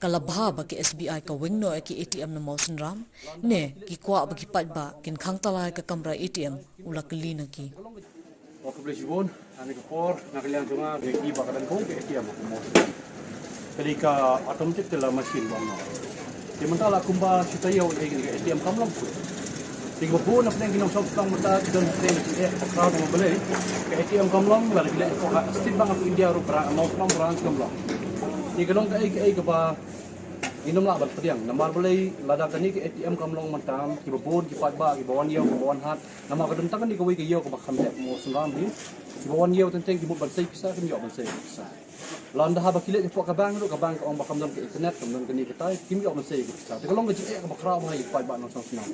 ka la bha ba ka S B I ka weng noh ïa ki A T M na Mawsynram, ne ki kwah ba ki paidbah kin khang tala ïa ka kamra A T M, u la kylli na ki. Wa khublei shibun, ha kane ka por na ka liang jong nga, nga ïohi ba ka dang kong ka A T M ha Mawsynram. Ka dei ka automatic teller machine ba ong. Te mynta la kumba shi taïew eh ka A T M kam long. Te kiba bun na pdeng ki nongshong shnong mynta ki don pdeng ki eh ka khraw ba balei ka A T M kam long, lada ki leit hapoh ka State Bank of India ruh branch, Mawsynram branch kam long. Te ka long kaei kaei kaba ngin ym lah ban pdiang. Namar balei, lada kane ka A T M kam long mynta, kiba bun ki paidbah kiba wan ïew kiba wan hat. Namar ka don tang kane kawei ka ïew kaba kham heh Mawsynram hi. Kiba wan ïew teng teng ki mut ban sei pisa, kim ïoh ban sei pisa. Lada haba ki leit hapoh ka bank ruh, ka bank ka ong ba kam don ka internet, kam don kane katai, kim ïoh ban sei pisa. Te ka long ka jingeh kaba khraw bha ïa ki paidbah nongshong shnong.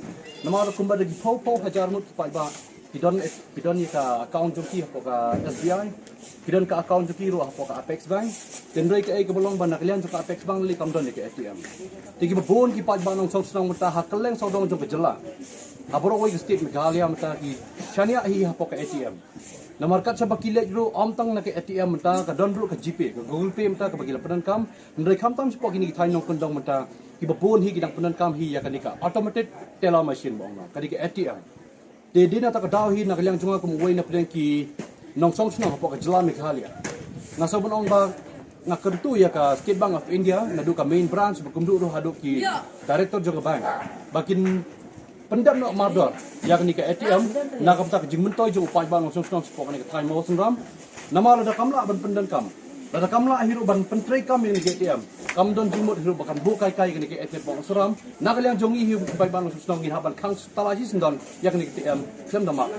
Namar kumba da ki phew phew hajar ngut ki paidbah ki don, ki don ïa ka account jong ki hapoh ka S B I, ki don ka account jong ki ruh hapoh ka Apex Bank. Te hynrei kaei kaba long ba na ka liang jong ka Apex Bank lei kam don ïa ka A T M. Te kiba bun ki paidbah nongshong shnong mynta ha kylleng sawdong jong ka jylla, ha baroh kawei ka state Meghalaya mynta ki shaniah hi hapoh ka A T M. Namar kat shaba ki leit ruh, ym tang na ka A T M mynta, ka don ruh ka GPay, ka Google Pay mynta kaba ki la pyndonkam. Hynrei khamtam shapoh kine ki thaiñ nongkyndong mynta, kiba bun hi ki dang pyndonkam hi ïa kane ka automated teller machine ba ong, ka dei ka A T M. Te dei na kata ka daw hi na ka liang jong nga kum uwei na pdeng ki nongshong shnong hapoh ka jylla Meghalaya, nga sngew ban ong ba nga kyntu ïa ka State Bank of India, naduh ka main branch, ba kumjuh ruh haduh ki director jong ka bank, ba kin pyndep noh mardor ïa kane ka A T M na ka bynta ka jingmyntoi jong u paidbah nongshong shnong shapoh kane ka thaiñ Mawsynram. Namar lada kam lah ban pyndonkam, lada kam lah hi ruh ban pyntreikam ïa kane ka A T M, kam don jingmut hi ruh ba kan buh kai kai ïa kane ka A T M Mawsynram. Na ka liang jong ngi hi u paidbah nongshong shnong ngin hap ban khang tala shisyndon ïa kane ka A T M khlem da map.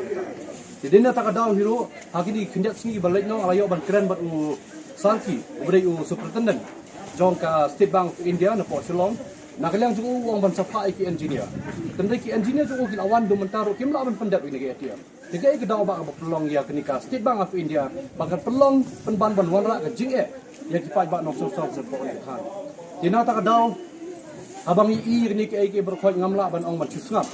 Te dei na kata ka daw hi ruh, ha kine ki khyndiat sngi ba leit noh, nga la ïoh ban kren bad u Sarki, uba dei u superintendent jong ka State Bank of India na pdeng Shillong, na ka liang jong u ong ban sa phah ïa ki engineer. Tangba ki engineer jong u ki la wan, haduh mynta ruh kim lah ban pyndep ïa kane ka A T M. Te kaei ka daw ba ka ba pynlong ïa kane ka State Bank of India ba kan pynlong pynban ban wanrah ka jingeh ïa ki paidbah nongshong shnong sha pdeng kane ka thaiñ. Te na kata ka daw, haba ngi ïohi ïa kane kaei kaei baroh khoit, ngam lah ban ong ban shu sngap.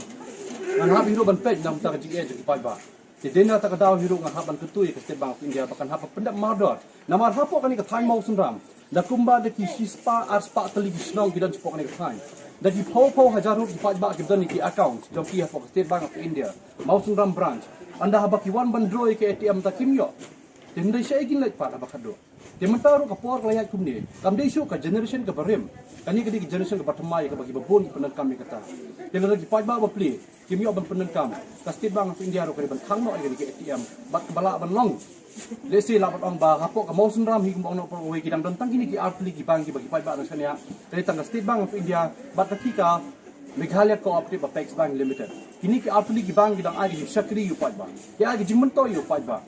Ngan hap hi ruh ban peit na ka bynta ka jingeh jong ki paidbah. Te dei na kata ka daw hi ruh nga hap ban kyntu ïa ka State Bank of India ba kan hap ban pyndep mardor. Namar hapoh kane ka thaiñ Mawsynram, da kumba da ki shispah arspah tylli ki shnong ki don shapoh kane ka thaiñ. Da ki phew phew hajar ruh ki paidbah ki don ïa ki account jong ki hapoh ka State Bank of India Mawsynram branch. Ynda haba ki wan ban draw ïa ka A T M, te kim ïoh. Te hynrei shaei kin leit pat haba khadduh? Te mynta ruh ka por ka la ïaid kumne, kam dei shuh ka generation kaba rim. Kane ka dei ka generation kaba thymmai, kaba ki babun ki pyndonkam ïa kata. Te lada ki paidbah bapli kim ïoh ban pyndonkam, ka State Bank of India ruh ka dei ban khang noh ïa kane ka A T M bad kaba lah ban long. Lehse lah ban ong ba hapoh ka Mawsynram hi, kumba ong noh baroh kawei, ki dang don tang kine ki artylli ki bank kiba ki paidbah dang shaniah. Ka dei tang ka State Bank of India bad kata ka Meghalaya Cooperative Apex Bank Limited. Kine ki artylli ki bank ki dang ai ka jingshakri ïa u paidbah, ki ai ka jingmyntoi ïa u paidbah.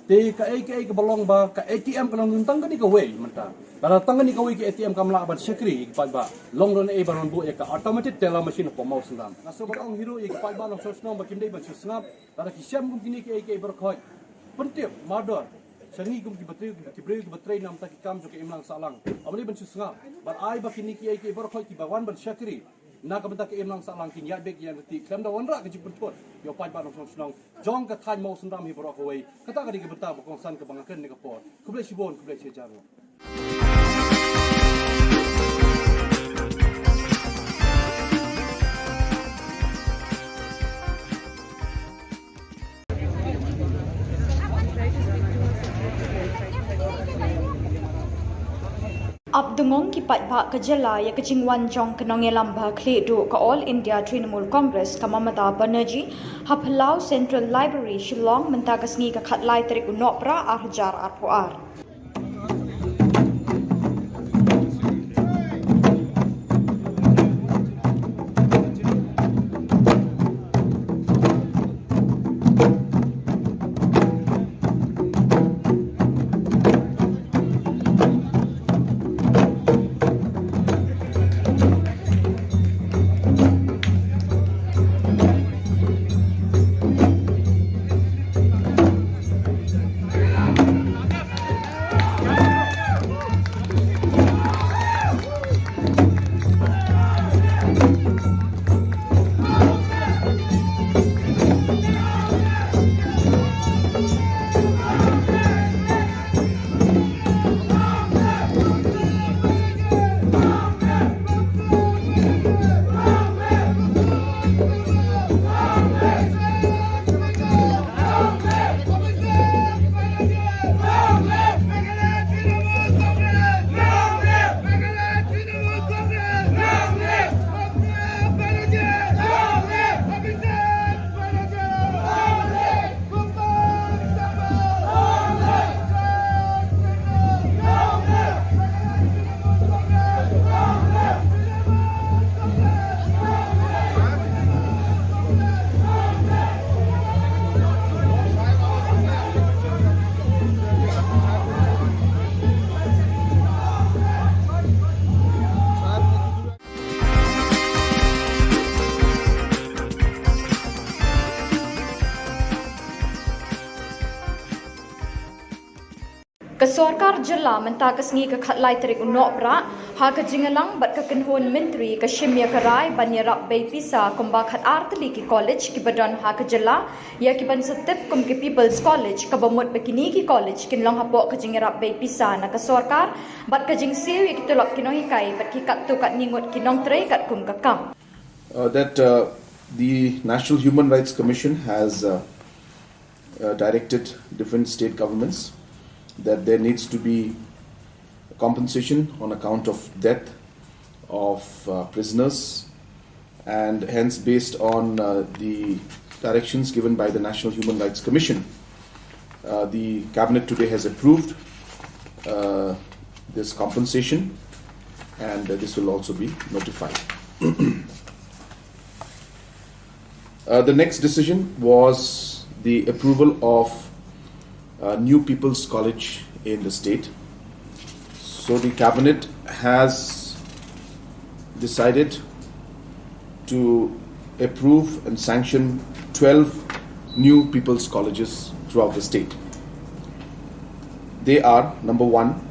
Te kaei kaei kaba long ba ka A T M ka long tang kane kawei mynta. Lada tang kane kawei ka A T M kam lah ban shakri ïa ki paidbah, long ruh naei ban wan buh ïa ka automated teller machine hapoh Mawsynram? Nga sngewbha ban ong hi ruh ïa ki paidbah nongshong shnong ba kim dei ban shu sngap. Lada ki shem kum kine kaei kaei baroh khoit, pyntip mardor sha ngi kum ki batri, ki briew kiba trei na ka bynta ki kam jong ka imlang sahlang. Ym dei ban shu sngap. Bad ai ba kine kaei kaei baroh khoit kiba wan ban shakri na ka bynta ka imlang sahlang kin ïaid beit ïaid ryntih khlem da wanrah ka jingpynthut ïa u paidbah nongshong shnong jong ka thaiñ Mawsynram hi baroh kawei. Kata ka dei ka bynta ba kongsan kaba nga kren ha kane ka por. Khublei shibun, khublei shihajar nguh. Ap dngong ki paidbah ka jylla ïa ka jingwan jong ka nongïalam ba khlieh duh ka All India Trinamool Congress, ka Mamata Banerjee, ha Phyllaw Central Library, Shillong, mynta ka sngi ka khatlai tarik u Nohprah arhajar arphew ar. Ka sorkar jylla mynta ka sngi ka khatlai tarik u Nohprah, ha ka jingïalang bad ka kynhun myntri, ka shim ïa ka rai ban ïarap bei pisa kumba khatar tylli ki college kiba don ha ka jylla, ïa kiban sa tip kum ki People's College, kaba mut ba kine ki college kin long hapoh ka jingïarap bei pisa na ka sorkar bad ka jingsiew ïa ki tulop ki nonghikai bad ki katto katne ngut ki nongtrei katkum ka kam. Uh, that, uh, the National Human Rights Commission has, uh, uh, directed different state governments that there needs to be compensation on account of death of, uh, prisoners, and hence, based on, uh, the directions given by the National Human Rights Commission, uh, the cabinet today has approved, uh, this compensation, and, uh, this will also be notified. Uh, the next decision was the approval of, uh, new People's College in the state. So the cabinet has decided to approve and sanction twelve new people's colleges throughout the state. They are, number one,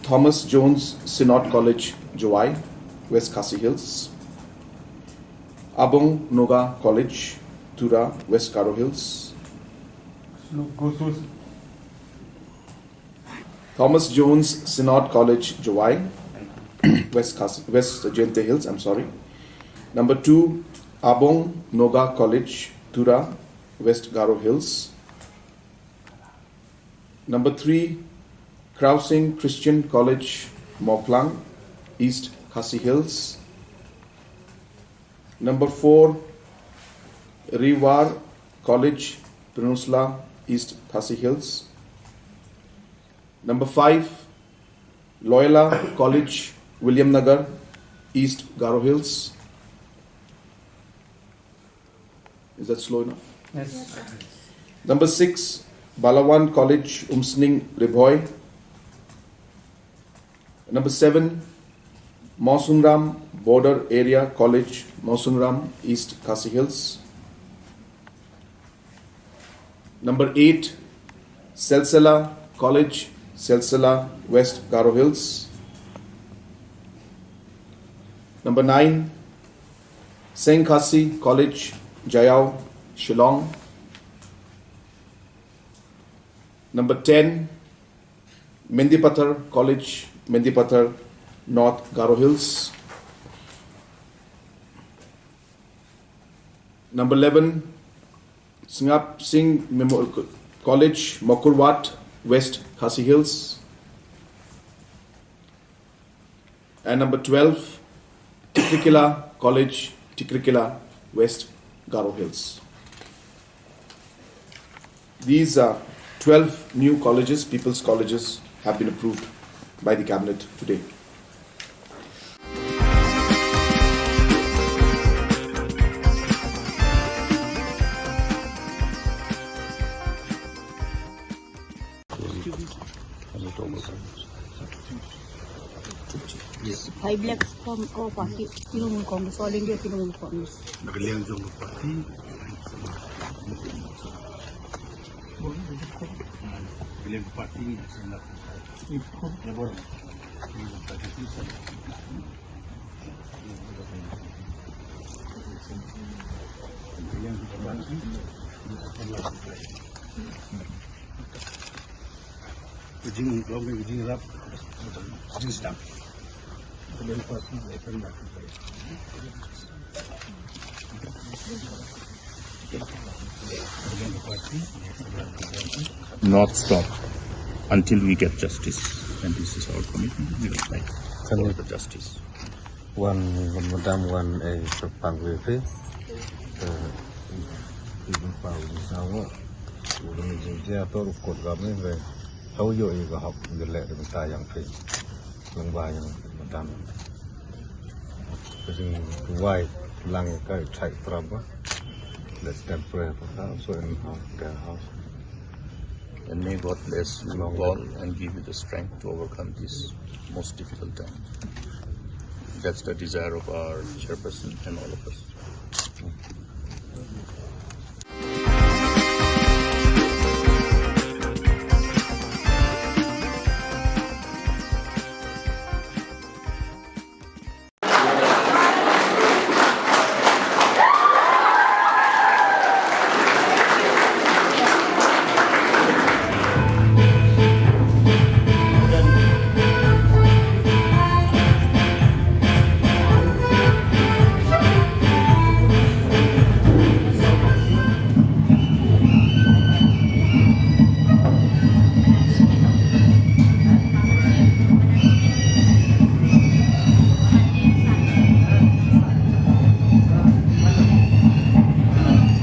Thomas Jones Synod College, Jowai, West Khasi Hills, Abong Noga College, Tura, West Garo Hills, Thomas Jones Synod College, Jowai, West Khasi, West Jaintia Hills, I'm sorry. Number two, Abong Noga College, Tura, West Garo Hills. Number three, Krausing Christian College, Mawklang, East Khasi Hills. Number four, Riwar College, Pynursla, East Khasi Hills. Number five, Loyola College, Williamnagar, East Garo Hills. Is that slow enough? Yes. Number six, Balawan College, Umsning, Ri Bhoi. Number seven, Mawsynram Border Area College, Mawsynram, East Khasi Hills. Number eight, Silsila College, Silsila, West Garo Hills. Number nine, Seng Khasi College, Jaiaw, Shillong. Number ten, Mendipathar College, Mendipathar, North Garo Hills. Number eleven, Sngap Singh Memorial Co-, College, Mawkyrwat, West Khasi Hills. And number twelve, Tikrikilla College, Tikrikilla, West Garo Hills. These are twelve new colleges, people's colleges, have been approved by the cabinet today. Yes. High black from, oh, party. Trinamool Congress, All India Trinamool Congress. Nagaliang jong party. Nagaliang party ni, Not stop until we get justice. And this is our commitment. We will fight for the justice. Wan, madam, wan, eh, pang wi phi. Eh, i pang wi sa ngo. Wan jing jia to ru kot gam ni ve. Hau yo i ga hap ga le de ta yang phi. Long ba yang madam. Jing wai lang ka chai trap ba. Let them pray for her. So in her, their house. And may God bless you all and give you the strength to overcome this most difficult time. That's the desire of our chairperson and all of us.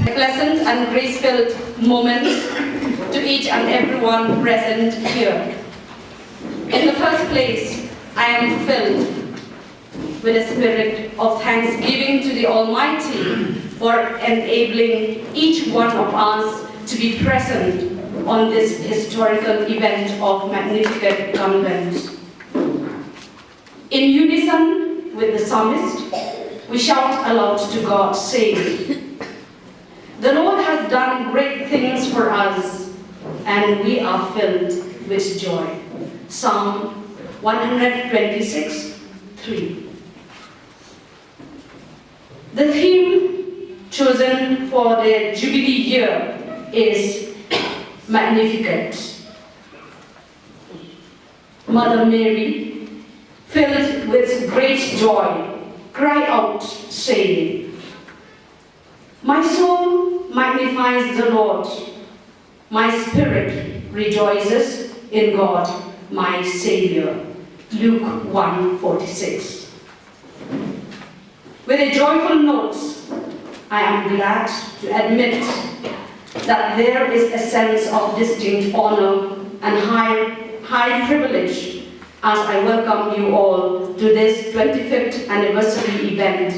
A pleasant and grace-filled moment to each and everyone present here. In the first place, I am filled with a spirit of thanksgiving to the Almighty for enabling each one of us to be present on this historical event of Magnificat Convent. In unison with the psalmist, we shout aloud to God, saying, "The Lord has done great things for us, and we are filled with joy." Psalm one hundred twenty-six, three. The theme chosen for the Jubilee year is Magnificat. Mother Mary, filled with great joy, cried out, saying, "My soul magnifies the Lord, my spirit rejoices in God, my Savior." Luke one forty-six. With a joyful note, I am glad to admit that there is a sense of distinct honor and high, high privilege as I welcome you all to this twenty-fifth anniversary event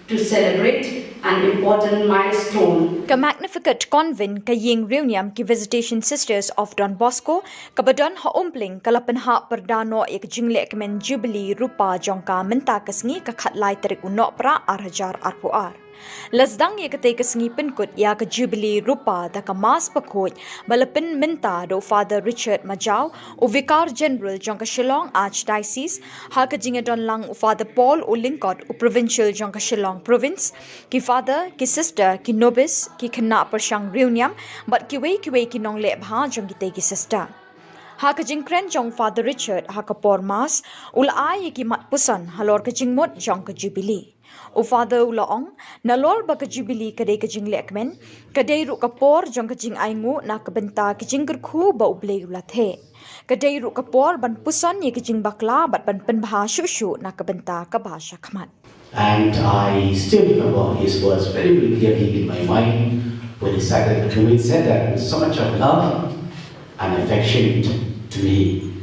to celebrate an important milestone. Ka Magnificat Convent ka ïing riewniam ki Visitation Sisters of Don Bosco, kaba don ha Umpling, ka la pynhap pyrda noh ïa ka jinglehkmen Jubilee Rupa jong ka mynta ka sngi, ka khatlai tarik u Nohprah ar hajar arphew ar. La sdang ïa katei ka sngi pynkut ïa ka Jubilee Rupa da ka Mass bakhuid ba la pynmynta da u Father Richard Majaw, u Vicar General jong ka Shillong Archdiocese, ha ka jingïadon lang u Father Paul u Lyngkot, u Provincial jong ka Shillong Province, ki Father, ki Sister, ki Nobis, ki khynnah pyrshang riewniam bad kiwei kiwei ki nongleh bha jong kitei ki Sister. Ha ka jingkren jong Father Richard ha ka por Mass, u la ai ïa ki mat puson halor ka jingmut jong ka Jubilee. U Father u la ong, nalor ba ka Jubilee ka dei ka jinglehkmen, ka dei ruh ka por jong ka jingainguh na ka bynta ka jingkyrkhu ba U Blei u la theh. Ka dei ruh ka por ban puson ïa ka jingbakla bad ban pynbha shuh shuh na ka bynta kaba shakhmat. And I still remember his words very, very clearly in my mind when he said that, when he said that with so much of love and affection to me.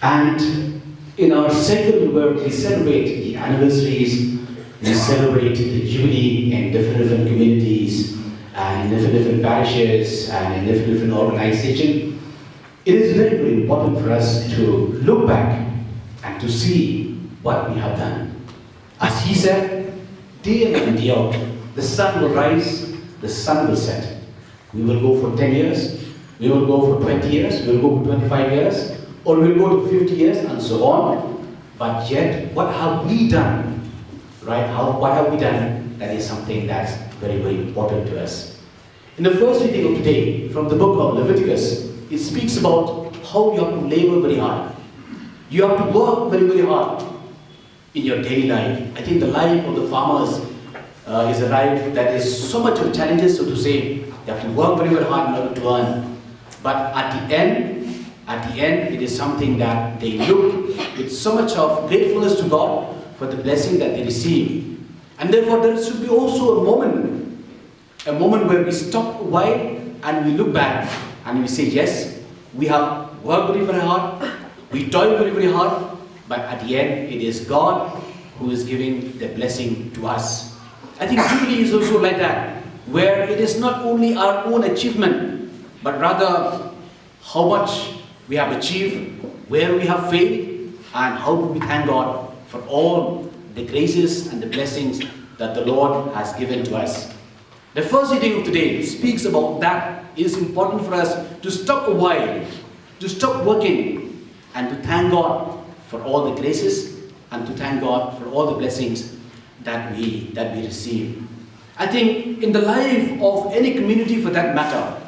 And in our cycle where we celebrate the anniversaries, we celebrate the Jubilee in different, different communities and in different, different parishes and in different, different organizations. It is very, very important for us to look back and to see what we have done. As he said, day in and day out, the sun will rise, the sun will set. We will go for ten years, we will go for twenty years, we will go for twenty-five years, or we will go to fifty years, and so on. But yet, what have we done? Right? How, what have we done? That is something that's very, very important to us. In the first reading of today, from the book of Leviticus, it speaks about how you have to labor very hard. You have to work very, very hard in your daily life. I think the life of the farmers, uh, is a life that is so much of challenges, so to say. They have to work very, very hard in order to earn. But at the end, at the end, it is something that they look with so much of gratefulness to God for the blessing that they receive. And therefore, there should be also a moment, a moment where we stop a while and we look back and we say, "Yes, we have worked very, very hard, we toiled very, very hard, but at the end, it is God who is giving the blessing to us." I think Jubilee is also like that, where it is not only our own achievement, but rather how much we have achieved, where we have failed, and how do we thank God for all the graces and the blessings that the Lord has given to us. The first reading of today speaks about that. It is important for us to stop a while, to stop working, and to thank God for all the graces and to thank God for all the blessings that we, that we receive. I think in the life of any community for that matter,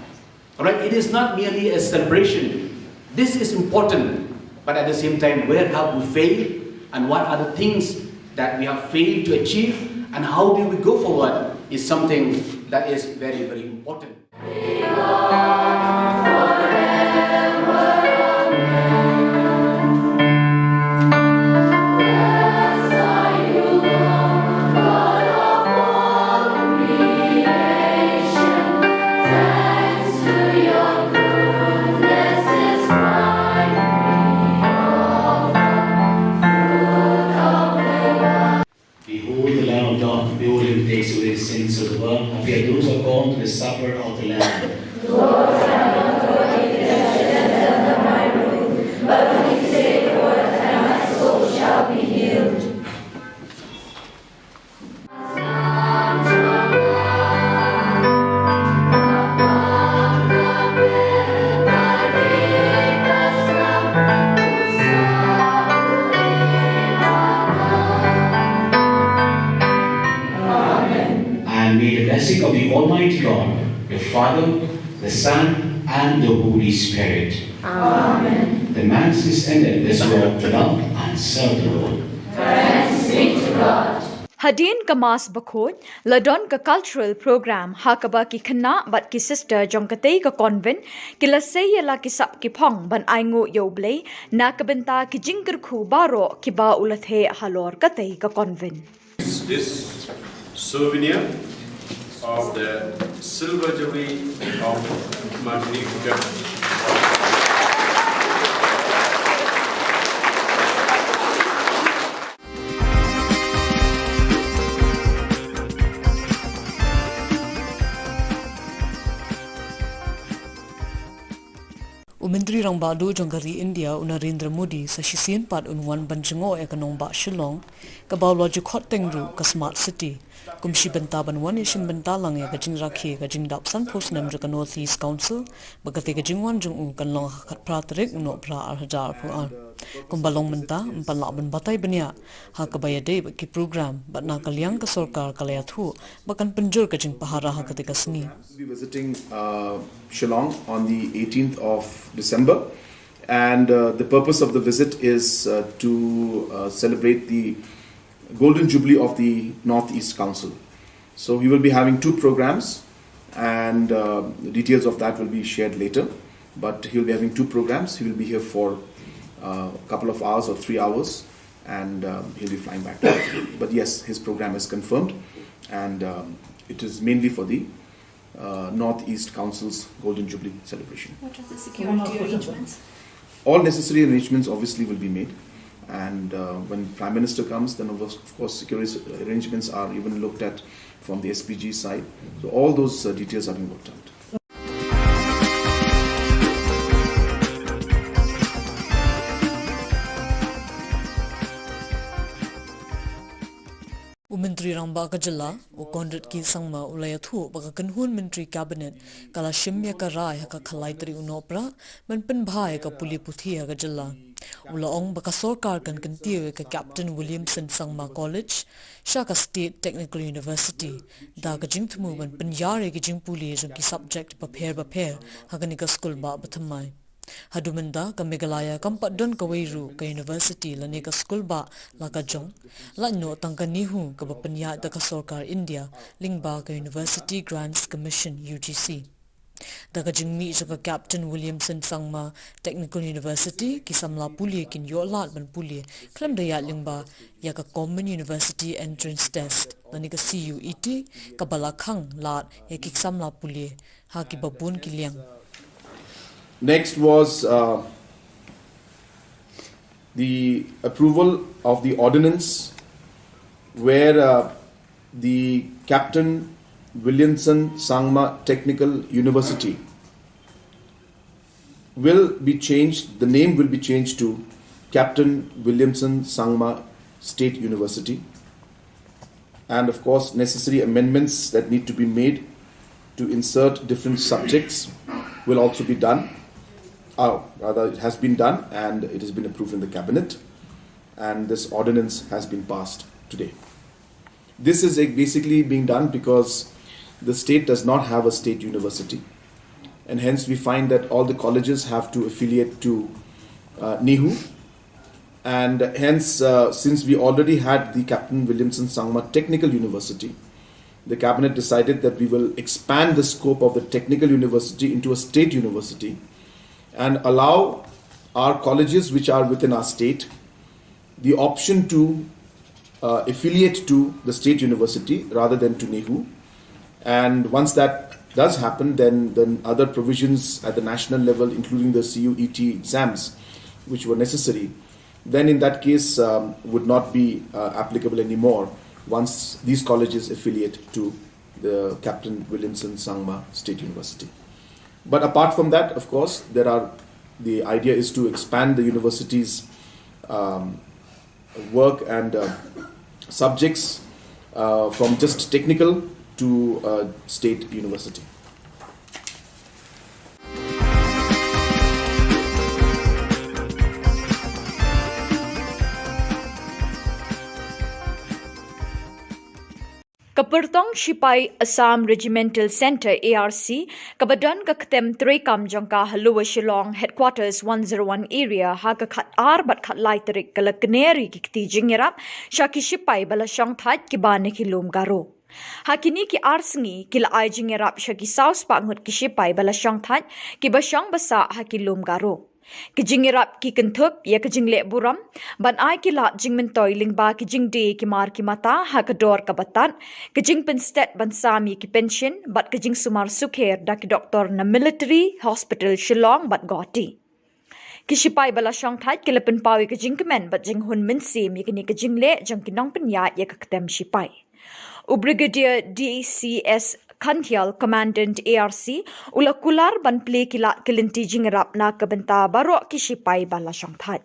all right, it is not merely a celebration. This is important, but at the same time, where have we failed and what are the things that we have failed to achieve and how do we go forward is something that is very, very important. Behold the Lamb of God, behold him who takes away the sins of the world. Happy are those who are called to the supper of the Lamb. Lord, I am not worthy that you should enter under my roof, but only say the word and my soul shall be healed. May the blessing of the Almighty God, the Father, the Son, and the Holy Spirit. Amen. The Mass is ended. Let's go out to love and serve the Lord. Thanks be to God. Hadien ka Mass bakhuid, la don ka cultural program ha kaba ki khynnah bad ki sister jong katei ka convent ki la sei ïa la ki sap ki phong ban ainguh ïa U Blei na ka bynta ki jingkyrkhu baroh kiba u la theh halor katei ka convent. This souvenir of the silver jubilee of Magnificat. U Myntri Rangbah Duh jong ka ri India, u Narendra Modi, sa shisien pat un wan ban jngoh ïa ka nongbah Shillong, kaba u la ju khot teng ruh ka Smart City, kum shi bynta ban wan ïashim bynta lang ïa ka jingrakhe ka jingdap sanphew snem jong ka North East Council, ba katei ka jingwan jong u kan long ha ka khatphra tarik u Nohprah arhajar arphew ar. Kumba long mynta, ym pan lah ban batai bniah ha kaba ïadei bad ki program, bad na ka liang ka sorkar ka la ïathuh ba kan pynjur ka jingpahara ha katei ka sngi. We'll be visiting, uh, Shillong on the eighteenth of December, and, uh, the purpose of the visit is, uh, to, uh, celebrate the Golden Jubilee of the North East Council. So he will be having two programs, and, uh, the details of that will be shared later. But he'll be having two programs. He will be here for, uh, a couple of hours or three hours, and, um, he'll be flying back. But yes, his program is confirmed, and, um, it is mainly for the, uh, North East Council's Golden Jubilee celebration. What are the security arrangements? All necessary arrangements obviously will be made, and, uh, when Prime Minister comes, then of course, of course security arrangements are even looked at from the S P G side. So all those, uh, details are being worked out. U Myntri Rangbah ka jylla, u Conrad K Sangma, u la ïathuh ba ka kynhun Myntri Cabinet ka la shim ïa ka rai ha ka khatlai tarik u Nohprah ban pynbha ïa ka pule puthi ha ka jylla. U la ong ba ka sorkar kan kyntiew ïa ka Captain Williamson Sangma College sha ka State Technical University da ka jingthmu ban pynïar ïa ki jingpule jong ki subject bapher bapher ha kane ka skulbah bathymmai. Haduh mynta ka Meghalaya kam pat don kawei ruh ka university lane ka skulbah la ka jong, lait noh tang ka NEHU kaba pynïaid da ka sorkar India lyngba ka University Grants Commission, U G C. Da ka jingmih jong ka Captain Williamson Sangma Technical University, ki samla pule kin ïoh lad ban pule khlem da ïaid lyngba ïa ka Common University Entrance Test lane ka C U E T, kaba la khang lad ïa ki samla pule ha kiba bun ki liang. Next was, uh, the approval of the ordinance where, uh, the Captain Williamson Sangma Technical University will be changed, the name will be changed to Captain Williamson Sangma State University. And of course, necessary amendments that need to be made to insert different subjects will also be done. Uh, rather, it has been done and it has been approved in the cabinet. And this ordinance has been passed today. This is, uh, basically being done because the state does not have a state university. And hence, we find that all the colleges have to affiliate to, uh, NEHU. And hence, uh, since we already had the Captain Williamson Sangma Technical University, the cabinet decided that we will expand the scope of the technical university into a state university and allow our colleges which are within our state the option to, uh, affiliate to the state university rather than to NEHU. And once that does happen, then, then other provisions at the national level, including the C U E T exams, which were necessary, then in that case, um, would not be, uh, applicable anymore once these colleges affiliate to the Captain Williamson Sangma State University. But apart from that, of course, there are, the idea is to expand the university's, um, work and, uh, subjects, uh, from just technical to, uh, state university. Ka pyrtong shipai Assam Regimental Centre, A R C, kaba don ka ktem treikam jong ka ha Lower Shillong Headquarters one zero one Area, ha ka khat ar bad khat lai tarik ka la kner ïa ki kti jingïarap sha ki shipai ba la shongthait kiba na ki lum Garo. Ha kine ki ar sngi ki la ai jingïarap sha ki saw spah ngut ki shipai ba la shongthait kiba shong ba sah ha ki lum Garo. Ki jingïarap ki kynthup ïa ka jingleh burom ban ai ki lad jingmyntoi lyngba ki jingdie ki mar ki mata ha ka dor kaba tad, ka jingpynstet ban sam ïa ki pension bad ka jingsumar sukher da ki doktor na Military Hospital Shillong bad Guwahati. Ki shipai ba la shongthait ki la pynpaw ïa ka jingkmen bad jinghun mynsiem ïa kane ka jingleh jong ki nongpynïaid ïa ka ktem shipai. U Brigadier D C S Khandial, Commandant A R C, u la kular ban plie ki lad ki lynti jingïarap na ka bynta baroh ki shipai ba la shongthait.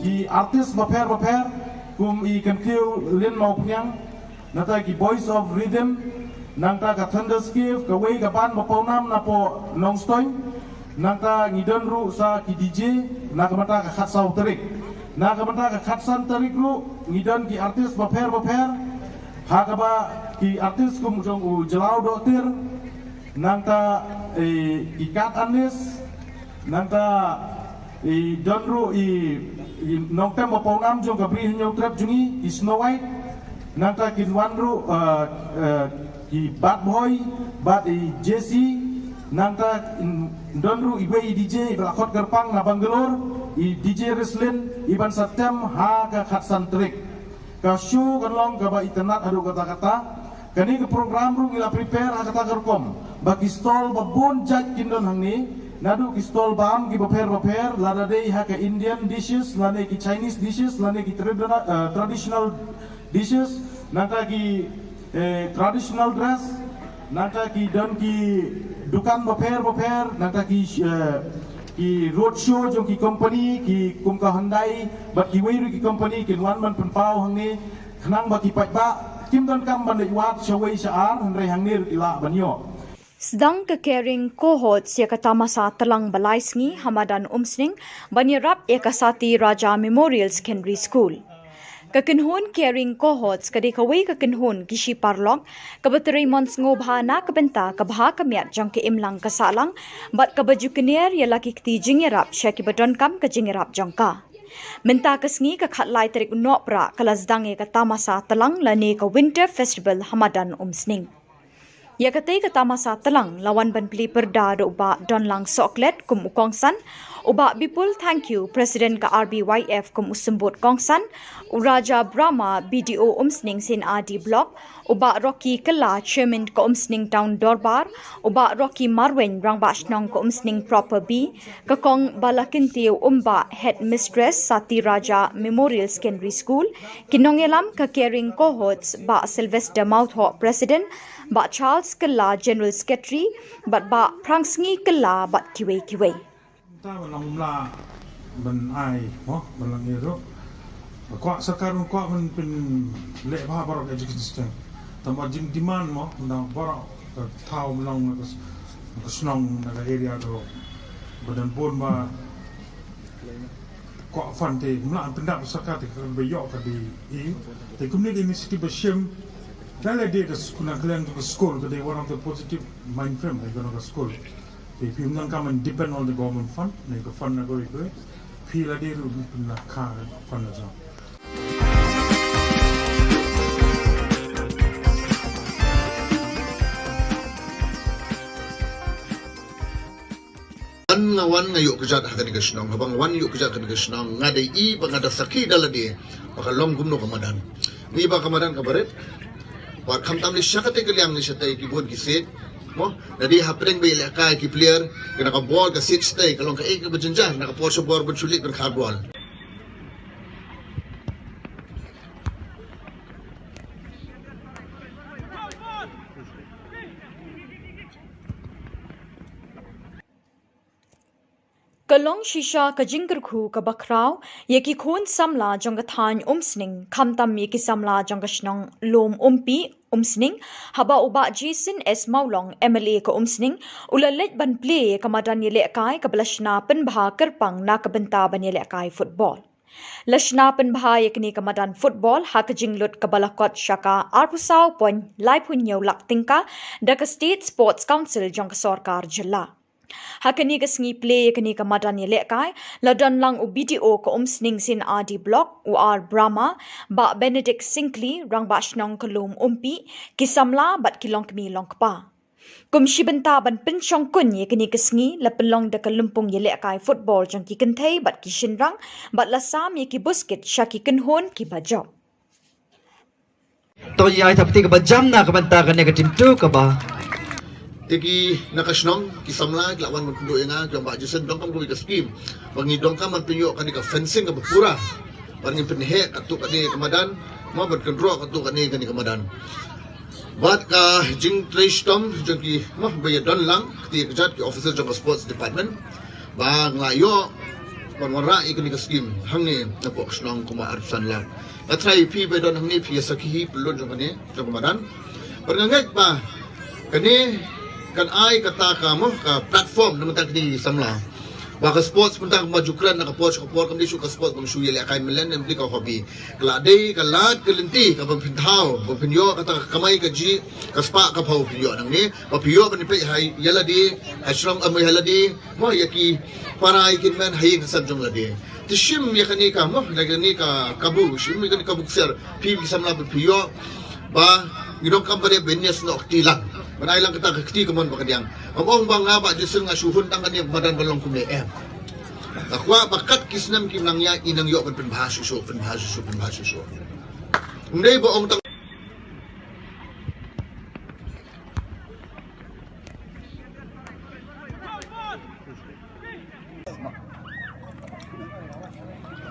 Ki artist bapher bapher kum i Kyntiew Lin Mawphniang, nangta ki Boys of Rhythm, nangta ka Thunderscape, kawei ka band ba pawnam napoh Nongstoiñ, nangta ngi don ruh sa ki D J na ka bynta ka khatsaw tarik. Na ka bynta ka khatsan tarik ruh ngi don ki artist bapher bapher, ha kaba ki artist kum jong u Jlaw Dohtir, nangta, eh, ki Kat Anis, nangta i don ruh i, i nongtem ba pawnam jong ka Bri Hynñiewtrep jong ngi, i Snow White, nangta kin wan ruh, eh, eh, ki Bad Boy bad i J C, nangta in don ruh iwei i D J ba la khot kyrpang na Bangalore, i D J Rislin, i ban sa tem ha ka khatsan tarik. Ka show kan long kaba itynnad haduh katta katta. Kane ka program ruh ngi la prepare ha kata ka rukom ba ki stall ba bun jait kin don hangne, naduh ki stall bam ki bapher bapher, lada dei ha ka Indian dishes lane ki Chinese dishes lane ki tradi-, eh, traditional dishes, nangta ki, eh, traditional dress, nangta ki don ki dukan bapher bapher, nangta ki, eh, ki road show jong ki company ki kum ka Hyundai bad kiwei ruh ki company kin wan ban pynpaw hangne, khnang ba ki paidbah kim donkam ban leit wad shawei sha ar, hynrei hangne ruh ki lah ban ïoh. Sdang ka Caring Cohorts ïa ka tamasa tlang ba lai sngi ha madan Umsning ban ïarap ïa ka Sati Raja Memorial Secondary School. Ka kynhun Caring Cohorts ka dei kawei ka kynhun ki shi paralok kaba trei mon sngewbha na ka bynta ka bha ka miat jong ka imlang ka sahlang bad kaba ju kner ïa la ki kti jingïarap sha kiba donkam ka jingïarap jong ka. Mynta ka sngi ka khatlai tarik u Nohprah ka la sdang ïa ka tamasa tlang lane ka Winter Festival ha madan Umsning. Ïa katei ka tamasa tlang la wan ban plie pyrda da u Bah Donlang Sohklet kum u kongsan, u Bah Bipul Thangkhiew, President ka R B Y F kum u symbud kongsan, u Raja Brahma, B D O Umsning C and R D Block, u Bah Rocky Kylla, Chairman ka Umsning Town Dorbar, u Bah Rocky Marwein, Rangbah Shnong ka Umsning Proper B, ka Kong Balakyntiew Umbah, Headmistress Sati Raja Memorial Secondary School, ki nongïalam ka Caring Cohorts, Bah Sylvester Mawthoh, President, Bah Charles Kylla, General Secretary, bad Bah Phrangsngi Kylla bad kiwei kiwei. Ta ban long mla ban ai mo ban long ïa ruh. Kwah sorkar kwah ban pynleh bha baroh ka education system. Tang ba jing demand mo, tang baroh ka thaw ban long na ka s-, na ka shnong na ka area to. Ba don bun ba kwah fund te mla pyndap sorkar te ka ba ïoh ka dei. Te kumne ka initiative ba shim. Ka la dei ka skul na ka liang ka skul ka dei one of the positive mind frame ka dei ka skul. Te phim nang ka man depend on the government fund, ne ka fund na kawei kawei. Phi la dei ruh phi na ka fund na jong. Wan nga wan nga ïoh kjat ha kane ka shnong, haba nga wan ïoh kjat ha kane ka shnong, nga dei i ba nga da sakhi da lade ba ka long kumno ka madan. Ni ba ka madan ka barit. Ba khamtam ni sha katei ka liang ni shatei ki bun ki seat. Mo, na dei hapdeng ba ïalehkai ki player, kane ka ball ka seat shatei, ka long kaei kaba jynjar, na ka por sha bor ban shu leit ban khar ball. Ka long shisha ka jingkyrkhu kaba khraw ïa ki khun samla jong ka thaiñ Umsning, khamtam ïa ki samla jong ka shnong Lum Umpi, Umsning, haba u Bah Jason S Mawlong, M L A ka Umsning, u la leit ban plie ïa ka madan ïalehkai kaba la shna pynbha kyrpang na ka bynta ban ïalehkai football. La shna pynbha ïa kane ka madan football ha ka jinglut kaba la kot sha ka arphew saw point laiphew hynñiew lak tyngka da ka State Sports Council jong ka sorkar jylla. Ha kane ka sngi plie ïa kane ka madan ïalehkai, la don lang u B D O ka Umsning Sien R D Block, u R Brahma, Bah Benedict Syngkli, Rangbah Shnong ka Lum Umpi, ki samla bad ki longkmie longkpa. Kum shi bynta ban pynshongkun ïa kane ka sngi, la pynlong da ka lympung ïalehkai football jong ki kynthei bad ki shynrang, bad la sam ïa ki buskit sha ki kynhun kiba jop. To ïa ïa thapti kaba jam na ka bynta kane ka team two kaba. Te ki na ka shnong, ki samla, ki la wan ban pynduh ïa nga, ki ong Bah Jason, donkam kawei ka scheme. Ba ngi donkam ban pynïoh kane ka fencing kaba pura. Ba ngi pynheh katto katne ka madan, ma ban kynroh katto katne kane ka madan. Bad ka jingtrei shitom jong ki, ma ba ïa don lang, te ka jait ki officer jong ka sports department. Ba nga la ïoh ban wanrah ïa kane ka scheme hangne napoh ka shnong kumba arphew san lak. Nga tharai phi ba don hangne phi ïa sakhi hi pynlut jong kane jong ka madan. Bad nga ngeit ba kane kan ai kata ka mo ka platform na bynta kine ki samla. Ba ka sports bynta kumba ju kren na ka por sha ka por kam dei shuh ka sports ba shu ïalehkai mlien, em dei ka hobby. Ka la dei ka lad ka lynti kaba phin thaw ba phin ïoh kata ka kamai kajih ka spah ka phew phin ïoh nangne. Ba phin ïoh ban peit ha ïa lade ha shnong, em, ha lade. Mo ïa ki para ïa ki men ha ïing ha sem jong lade. Te shim ïa kane ka mo, ïa kane ka kabu, shim ïa kane ka kabu ksiar, phi ki samla ba phi ïoh. Ba ngi donkam ba dei ba ngi ïasnoh kti lang. Ban ai lang kata ka kti ka mon ba ka diang. Ym ong ba nga Bah Jason nga shu hun tang kane madan ba long kumne, em. Nga kwah ba kat ki snem kim nang ïa, i nang ïoh ban pynbha shuh shuh, pynbha shuh shuh, pynbha shuh shuh. Ym dei ba ong tang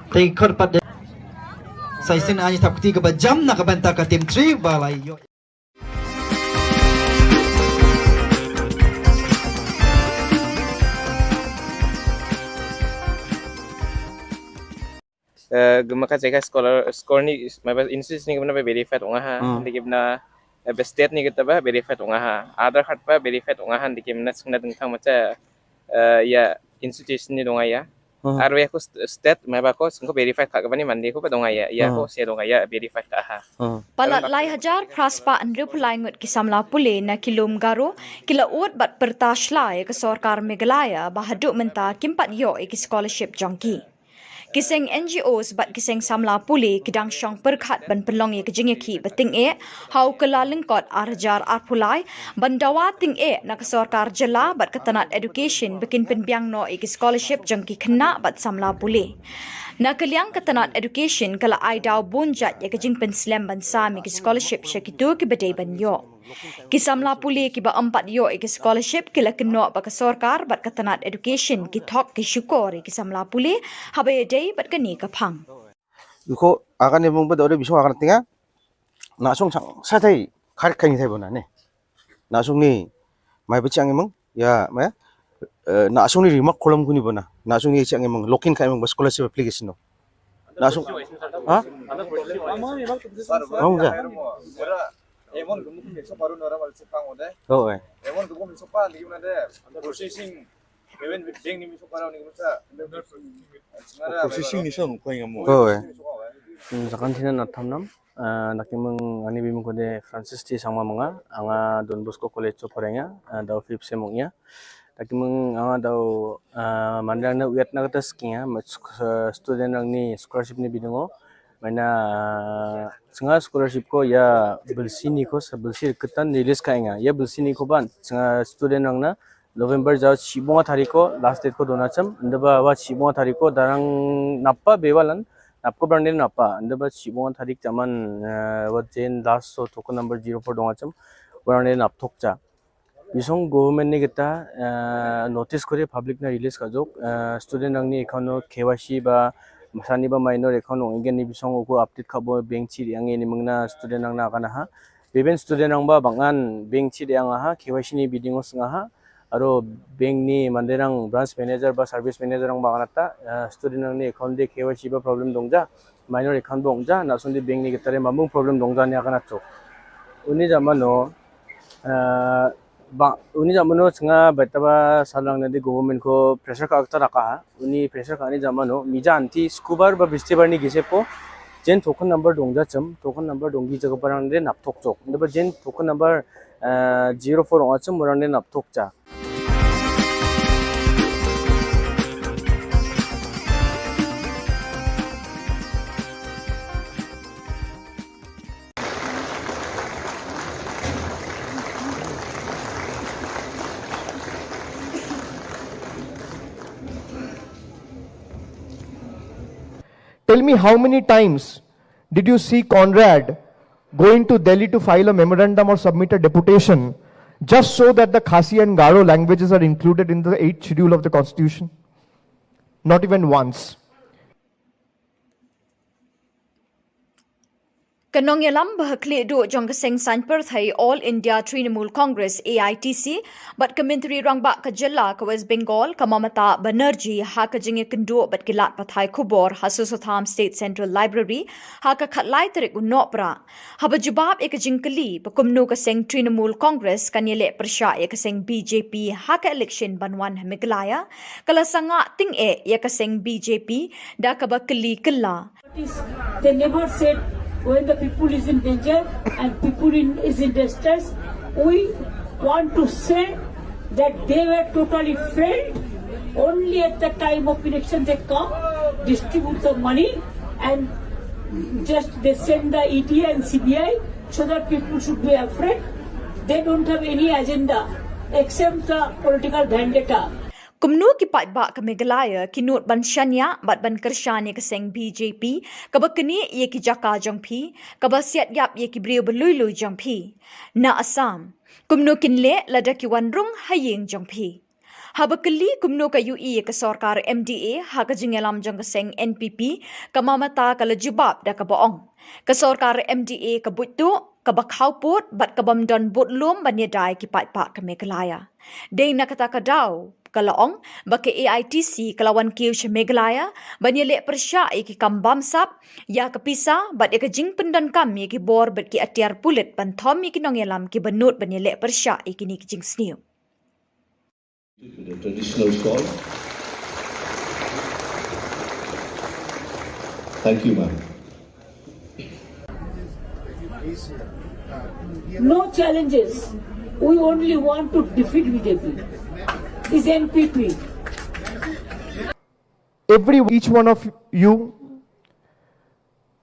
Te khot pat de. Sa shisien ai thapti kaba jam na ka bynta ka team three ba la ïoh. Eh, gumaka jaka scholar, scholar ni, maba institution ni gumna ba verified ong ha, hmm, ni gumna, eh, ba state ni gumna ba verified ong ha. Aadhaar card ba verified ong ha, ni gumna sngna dengthang macha, eh, ïa institution ni dong ïa. Hmm. Arwe ko st-, state maba ko sngko verified ka gumni mandi ko ba dong ïa, ïa ko, hmm, se dong ïa verified ka ha. Hmm. Palat lai hajar phra spah hynriew phew lai ngut ki samla pule na ki lum Garo, ki la ud bad pyrta shlai ka sorkar Meghalaya ba haduh mynta kim pat ïoh ïa ki scholarship jong ki. Ki seng N G Os bad ki seng samla pule ki dang shong pyrkhat ban pynlong ïa ka jingïakhih ba tyngeh ha u Kyllalyngkot ar hajar arphew lai, ban dawa tyngeh na ka sorkar jylla bad ka tnat education ba kin pynbiang noh ïa ki scholarship jong ki khynnah bad samla pule. Na ka liang ka tnat education ka la ai daw bun jait ïa ka jingpynslem ban sam ïa ki scholarship sha kito kiba dei ban ïoh. Ki samla pule kiba ym pat ïoh ïa ki scholarship ki la kynnoh ba ka sorkar bad ka tnat education ki thok ki shukor ïa ki samla pule haba ïadei bad kane ka phang. Iko akan ne bung bad ore bisung akan tinga. Na sung sang sa thai khar khani thai bona ne. Na sung ni mai bachang imang ya mai. Eh, na sung ni rimak kolam kuni bona. Na sung ni chang imang lokin ka imang ba scholarship application no. Na sung ha? Ong ja. Emon gemuk ni so paru nora mal sepang ode. Oh, eh. Emon gemuk ni so pa lagi mana de. Processing. Even with ding ni so paru ni masa. Processing ni so ko yang mo. Oh, eh. Hmm, sakan sina na thamnam. Ah, na kimung ani bimung kode Francis T Sangma manga, anga Don Bosco College cho poreng ïa, ah, dau fifth sem ong ïa. Na kimung anga dau, ah, manrang na uyat na kata skia, ma sk-, student rang ni scholarship ni bidungo. Maina, ah, snga scholarship ko ïa bilsi ni ko, sa bilsi ketan release ka ïa nga. Ïa bilsi ni ko ban, snga student rang na November jaw chibonga tarik ko, last date ko dona cham, ndaba wa chibonga tarik ko, darang napa bewalan, nap ko brang den napa, ndaba chibonga tarik chaman, eh, wa jen last so token number zero four donga cham, brang den nap thok cha. Bisong government ni kita, eh, notice kore public na release ka jok, eh, student rang ni account no K Y C ba, masani ba minor account no ingen ni bisong uko update ka bo bank chi yang ni mengna student rang na kana ha. Beben student rang ba bangan bank chi yang ha, K Y C ni biding os nga ha. aro bank ni mandirang branch manager ba service manager rang ba ngan ata, eh, student rang ni account de K Y C ba problem dongja, minor account ba ongja, na song de bank ni kita re mamung problem dongja ni akan ato. Uni jamano, eh, ba, uni jamano senga beta ba salang nadi government ko pressure ka akta raka ha. Uni pressure ka ni jamano, mija anti skubar ba bistibar ni gise po, jen token number dongja chem, token number donggi jaga barang de nap tok chok. Nda ba jen token number, eh, zero four ong achum, orang de nap tok cha. Tell me, how many times did you see Conrad going to Delhi to file a memorandum or submit a deputation just so that the Khasi and Garo languages are included in the eighth schedule of the constitution? Not even once. Ka nongïalam ba ha khlieh duh jong ka seng saiñ pyrthei All India Trinamool Congress, A I T C, bad ka Myntri Rangbah ka jylla ka West Bengal, ka Mamata Banerjee, ha ka jingïakynduh bad ki lad pathai khubor ha Sosotham State Central Library ha ka khatlai tarik u Nohprah. Haba jubab ïa ka jingkylli ba kumno ka seng Trinamool Congress kan ïaleh pyrshah ïa ka seng B J P ha ka election ban wan ha Meghalaya, ka la sangah tyngeh ïa ka seng B J P da kaba kylli kylla. They never said when the people is in danger and people in, is in distress. We want to say that they were totally failed. Only at the time of election they come, distribute the money, and just they send the E D and C B I so that people should be afraid. They don't have any agenda except the political vendetta. Kumno ki paidbah ka Meghalaya ki nud ban shaniah bad ban kyrshan ïa ka seng B J P, kaba knieh ïa ki jaka jong phi, kaba siat ïap ïa ki briew ba lui lui jong phi? Na Assam, kumno kin leh lada ki wan rung ha ïing jong phi? Haba kylli kumno ka ïohi ïa ka sorkar M D A ha ka jingïalam jong ka seng N P P, ka Mamata ka la jubab da kaba ong, ka sorkar M D A ka buit tuh, kaba khawpud bad kabym don budlum ban ïada ïa ki paidbah ka Meghalaya. Dei na kata ka daw, ka la ong ba ka A I T C ka la wan kiew sha Meghalaya ban ïaleh pyrshah ïa ki kam bamsap, ïa ka pisa bad ïa ka jingpyndonkam ïa ki bor bad ki atiar pulit ban thom ïa ki nongïalam kiba nud ban ïaleh pyrshah ïa kine ki jingsniew. To the traditional shawl. Thank you, ma'am. No challenges. We only want to defeat B J P. This N P P. Every, each one of you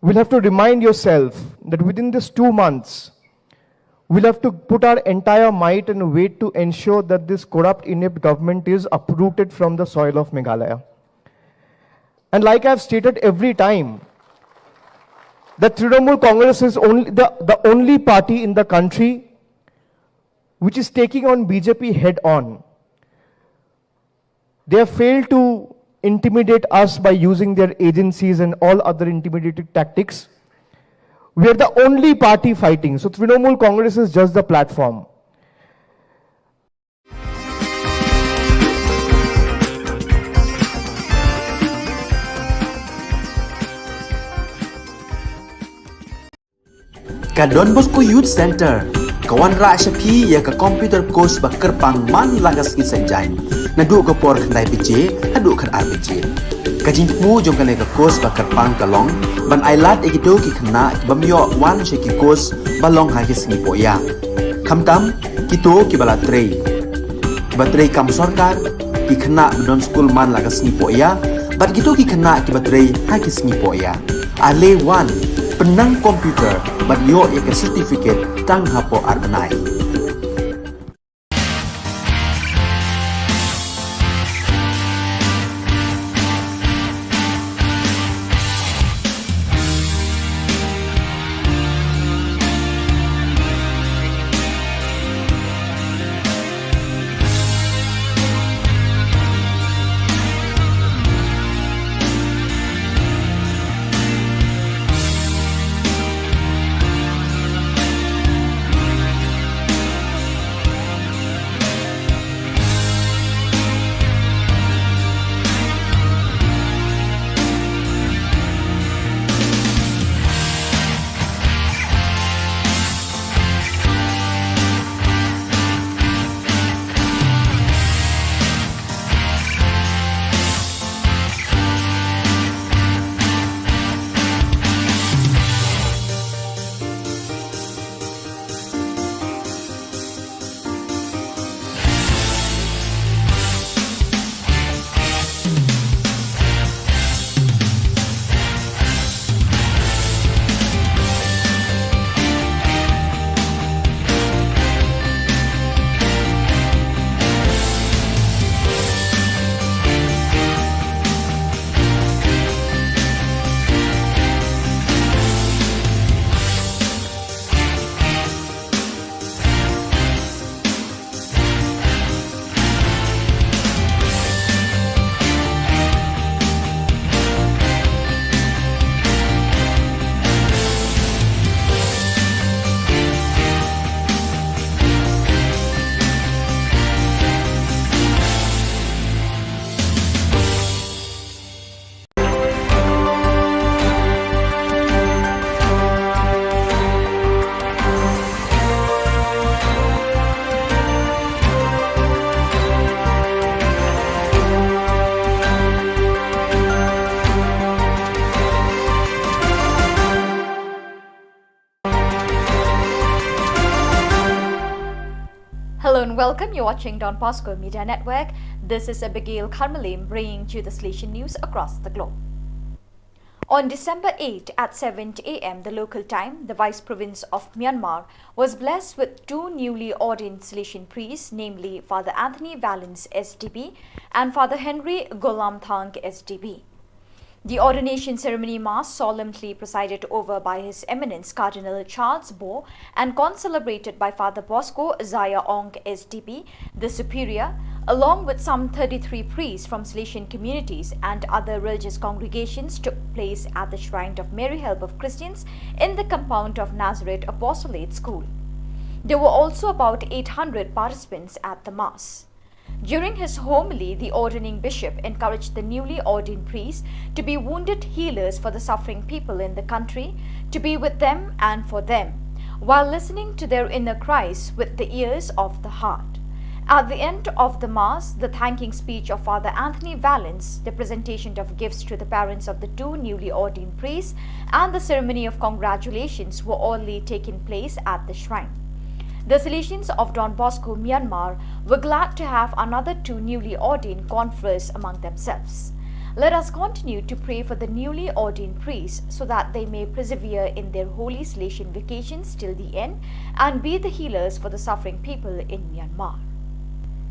will have to remind yourself that within this two months, we'll have to put our entire might and weight to ensure that this corrupt, inept government is uprooted from the soil of Meghalaya. And like I've stated every time, that Trinamool Congress is only the, the only party in the country which is taking on B J P head on. They have failed to intimidate us by using their agencies and all other intimidating tactics. We are the only party fighting. So Trinamool Congress is just the platform. Ka Don Bosco Youth Centre ka wanrah sha phi ïa ka computer course ba kyrpang man la ka sngi Saitjaiñ, naduh ka por khyndai baje haduh khatar baje. Ka jingthmu jong kane ka course ba kyrpang ka long ban ailad ïa kito ki khynnah ki bym ïoh wan sha ki course ba long ha ki sngi pohïa, khamtam kito kiba la trei, kiba trei kam sorkar, ki khynnah ba don skul man la ka sngi pohïa, bad kito ki khynnah kiba trei ha ki sngi pohïa. Ale wan, pynnang computer bad ïoh ïa ka certificate tang hapoh ar bnai. Welcome, you're watching Don Bosco Media Network. This is Abigail Kharmalim bringing to you the Salesian news across the globe. On December eighth at seven a m the local time, the Vice Province of Myanmar was blessed with two newly ordained Salesian priests, namely Father Anthony Valens S D B and Father Henry Golamthang S D B. The ordination ceremony mass, solemnly presided over by His Eminence Cardinal Charles Bo and concelebrated by Father Bosco Zaya Ong S D B, the Superior, along with some thirty-three priests from Salesian communities and other religious congregations, took place at the shrine of Mary Help of Christians in the compound of Nazareth Apostolate School. There were also about eight hundred participants at the mass. During his homily, the ordaining bishop encouraged the newly ordained priests to be wounded healers for the suffering people in the country, to be with them and for them, while listening to their inner cries with the ears of the heart. At the end of the Mass, the thanking speech of Father Anthony Valens, the presentation of gifts to the parents of the two newly ordained priests, and the ceremony of congratulations were all taking place at the shrine. The Salesians of Don Bosco, Myanmar, were glad to have another two newly ordained converts among themselves. Let us continue to pray for the newly ordained priests so that they may persevere in their holy Salesian vocations till the end and be the healers for the suffering people in Myanmar.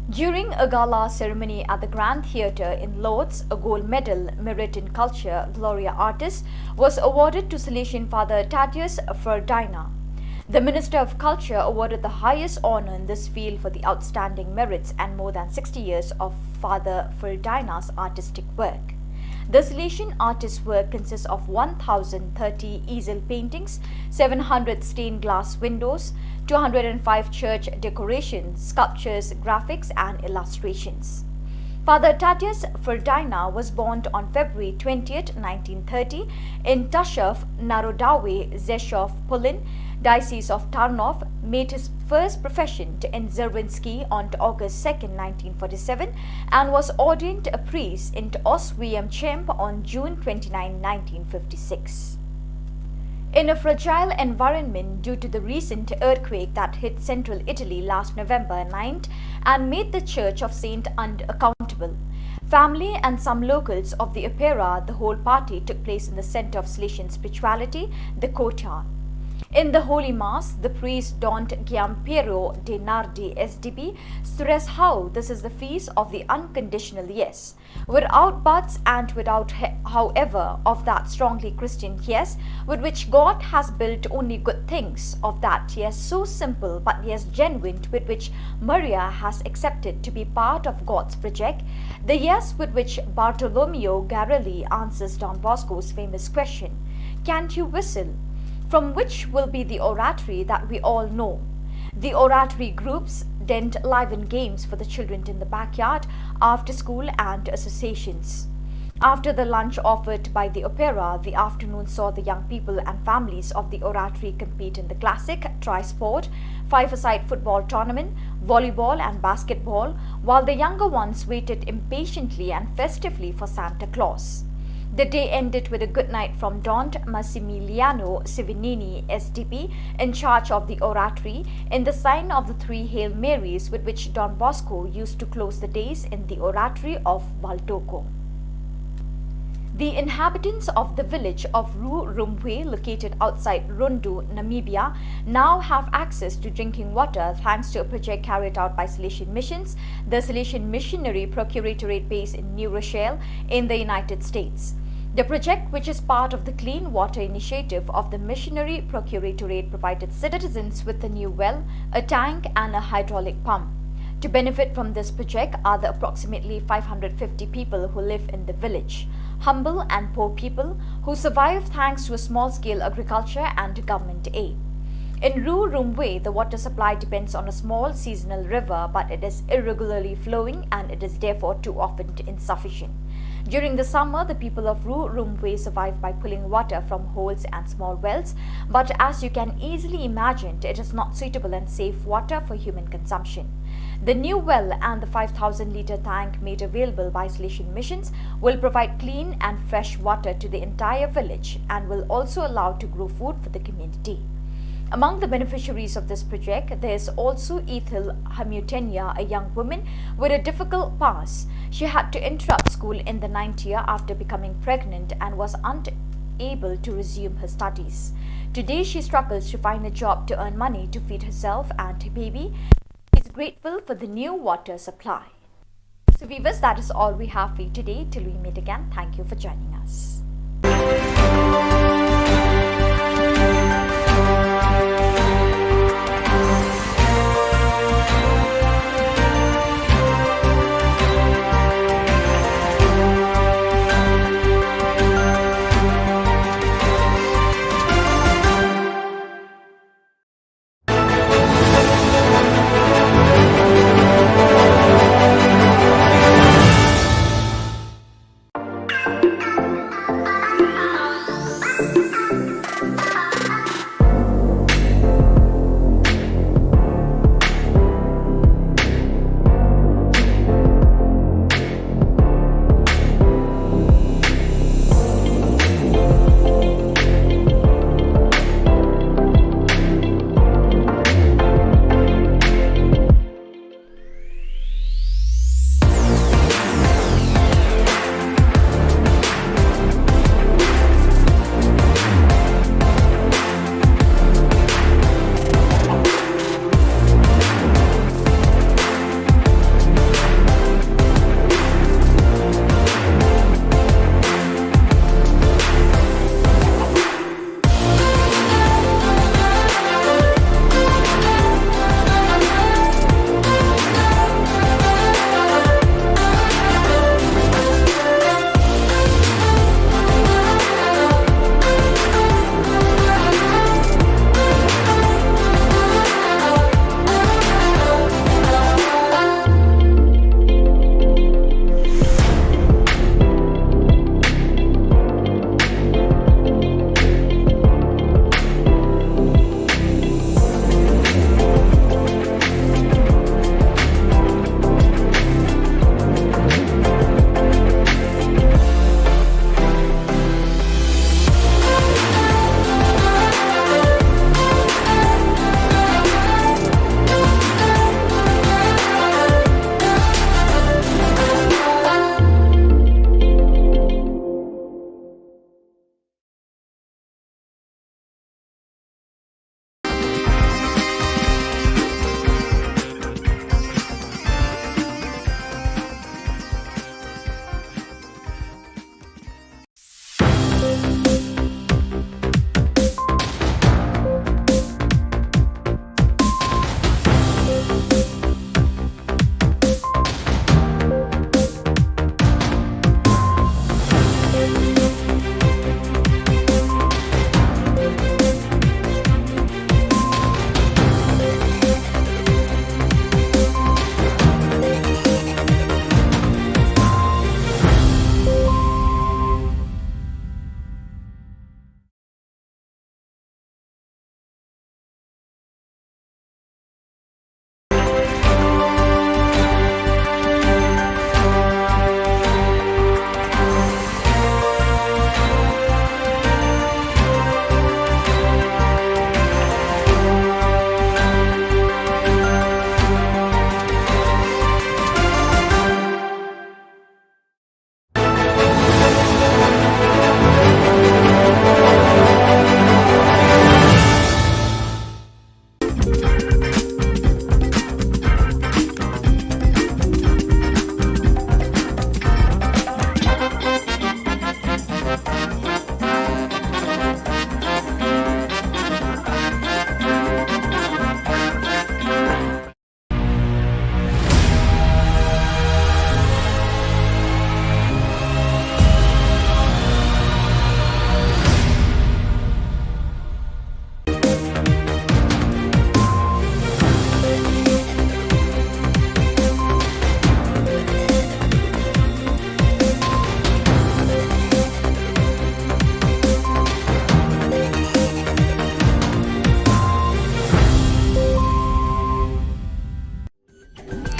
During a gala ceremony at the Grand Theatre in Lord's, a gold medal merit in culture Gloria Artis was awarded to Salesian Father Tatius Ferdinand. The Minister of Culture awarded the highest honor in this field for the outstanding merits and more than sixty years of Father Ferdinand's artistic work. The Salesian artist's work consists of one thousand thirty easel paintings, seven hundred stained glass windows, two hundred and five church decorations, sculptures, graphics, and illustrations. Father Tatius Ferdinand was born on February twentieth, nineteen thirty, in Tashov Narodowy Rzeszów, Polin, Diocese of Tarnów, made his first profession in Zerwinski on August second, nineteen forty-seven, and was ordained a priest in Oswiecim on June twenty-ninth, nineteen fifty-six. In a fragile environment due to the recent earthquake that hit central Italy last November ninth and made the Church of Saint unaccountable, family and some locals of the Opera, the whole party took place in the center of Salesian spirituality, the courtyard. In the Holy Mass, the priest Don Giampiero De Nardi S D B stressed how this is the feast of the unconditional yes, without buts and without he-, however, of that strongly Christian yes, with which God has built only good things, of that yes so simple but yes genuine, with which Maria has accepted to be part of God's project, the yes with which Bartolomeo Garelli answers Don Bosco's famous question, "Can't you whistle?" from which will be the oratory that we all know. The oratory groups then liven games for the children in the backyard, after school, and associations. After the lunch offered by the Opera, the afternoon saw the young people and families of the oratory compete in the classic, tri-sport, five-a-side football tournament, volleyball, and basketball, while the younger ones waited impatiently and festively for Santa Claus. The day ended with a good night from Don Massimiliano Sivinini S D B, in charge of the oratory, in the sign of the three Hail Marys with which Don Bosco used to close the days in the oratory of Valdoco. The inhabitants of the village of Ru Rumwe, located outside Rundu, Namibia, now have access to drinking water thanks to a project carried out by Salesian Missions, the Salesian Missionary Procuratorate based in New Rochelle, in the United States. The project, which is part of the Clean Water Initiative of the Missionary Procuratorate, provided citizens with a new well, a tank, and a hydraulic pump. To benefit from this project are the approximately five hundred fifty people who live in the village, humble and poor people who survive thanks to a small-scale agriculture and government aid. In Ru Rumwe, the water supply depends on a small seasonal river, but it is irregularly flowing and it is therefore too often insufficient. During the summer, the people of Ru Rumwe survive by pulling water from holes and small wells, but as you can easily imagine, it is not suitable and safe water for human consumption. The new well and the five thousand litre tank made available by Salesian Missions will provide clean and fresh water to the entire village and will also allow to grow food for the community. Among the beneficiaries of this project, there is also Ethel Hamutenya, a young woman with a difficult past. She had to interrupt school in the ninth year after becoming pregnant and was unable to resume her studies. Today, she struggles to find a job to earn money to feed herself and her baby. She's grateful for the new water supply. So, viewers, that is all we have for you today. Till we meet again, thank you for joining us.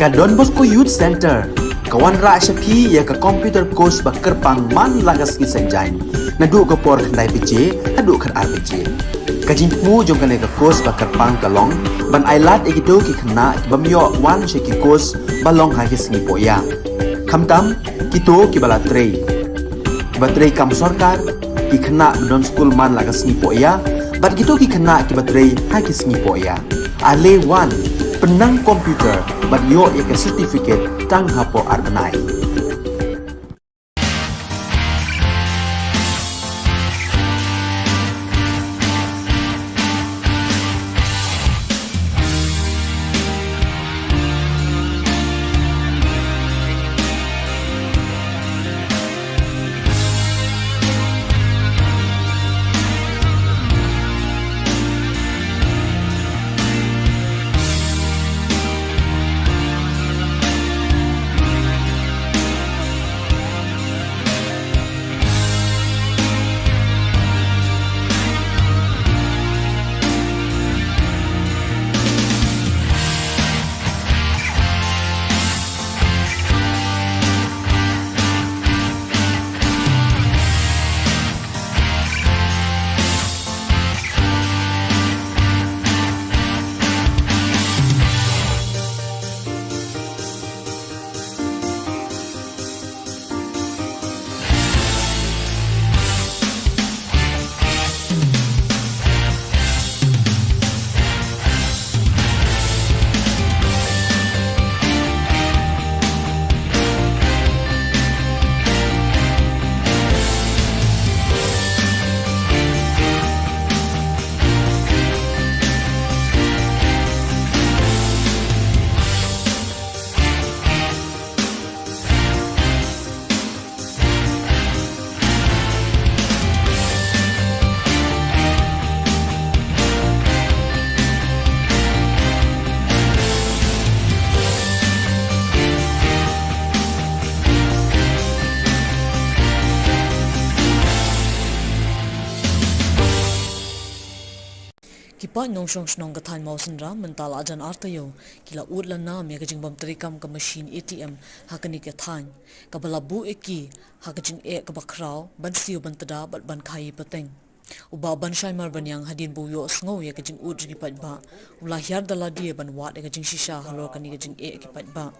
Ka Don Bosco Youth Center ka wanrah sha phi ïa ka computer course ba kyrpang man la ka sngi Saitjaiñ, naduh ka por khyndai baje haduh khatar baje. Ka jingthmu jong kane ka course ba kyrpang ka long ban ai lad ïa kito ki khynnah ki bym ïoh wan sha ki course ba long ha ki sngi poh ïa. Khamtam kito ki ba la trei, ki ba trei kam sorkar, ki khynnah ba don skul man la ka sngi poh ïa, bad kito ki khynnah ki ba trei ha ki sngi poh ïa. Ale wan, pynnang computer bad ïoh ïa ka certificate tang hapoh ar bnai. Ki paid nongshong shnong ka thaiñ Mawsynram mynta la jan ar taïew ki la ud la nam ïa ka jingbym treikam ka machine A T M ha kane ka thaiñ, kaba la buh ïa ki ha ka jingeh kaba khraw ban siew ban tda bad ban khaii pateng. U Bah Banshai Marbaniang hadien ba u ïohsngew ïa ka jingud jong ki paidbah, u la hiar da lade ban wad ïa ka jingshisha halor kane ka jingeh ki paidbah.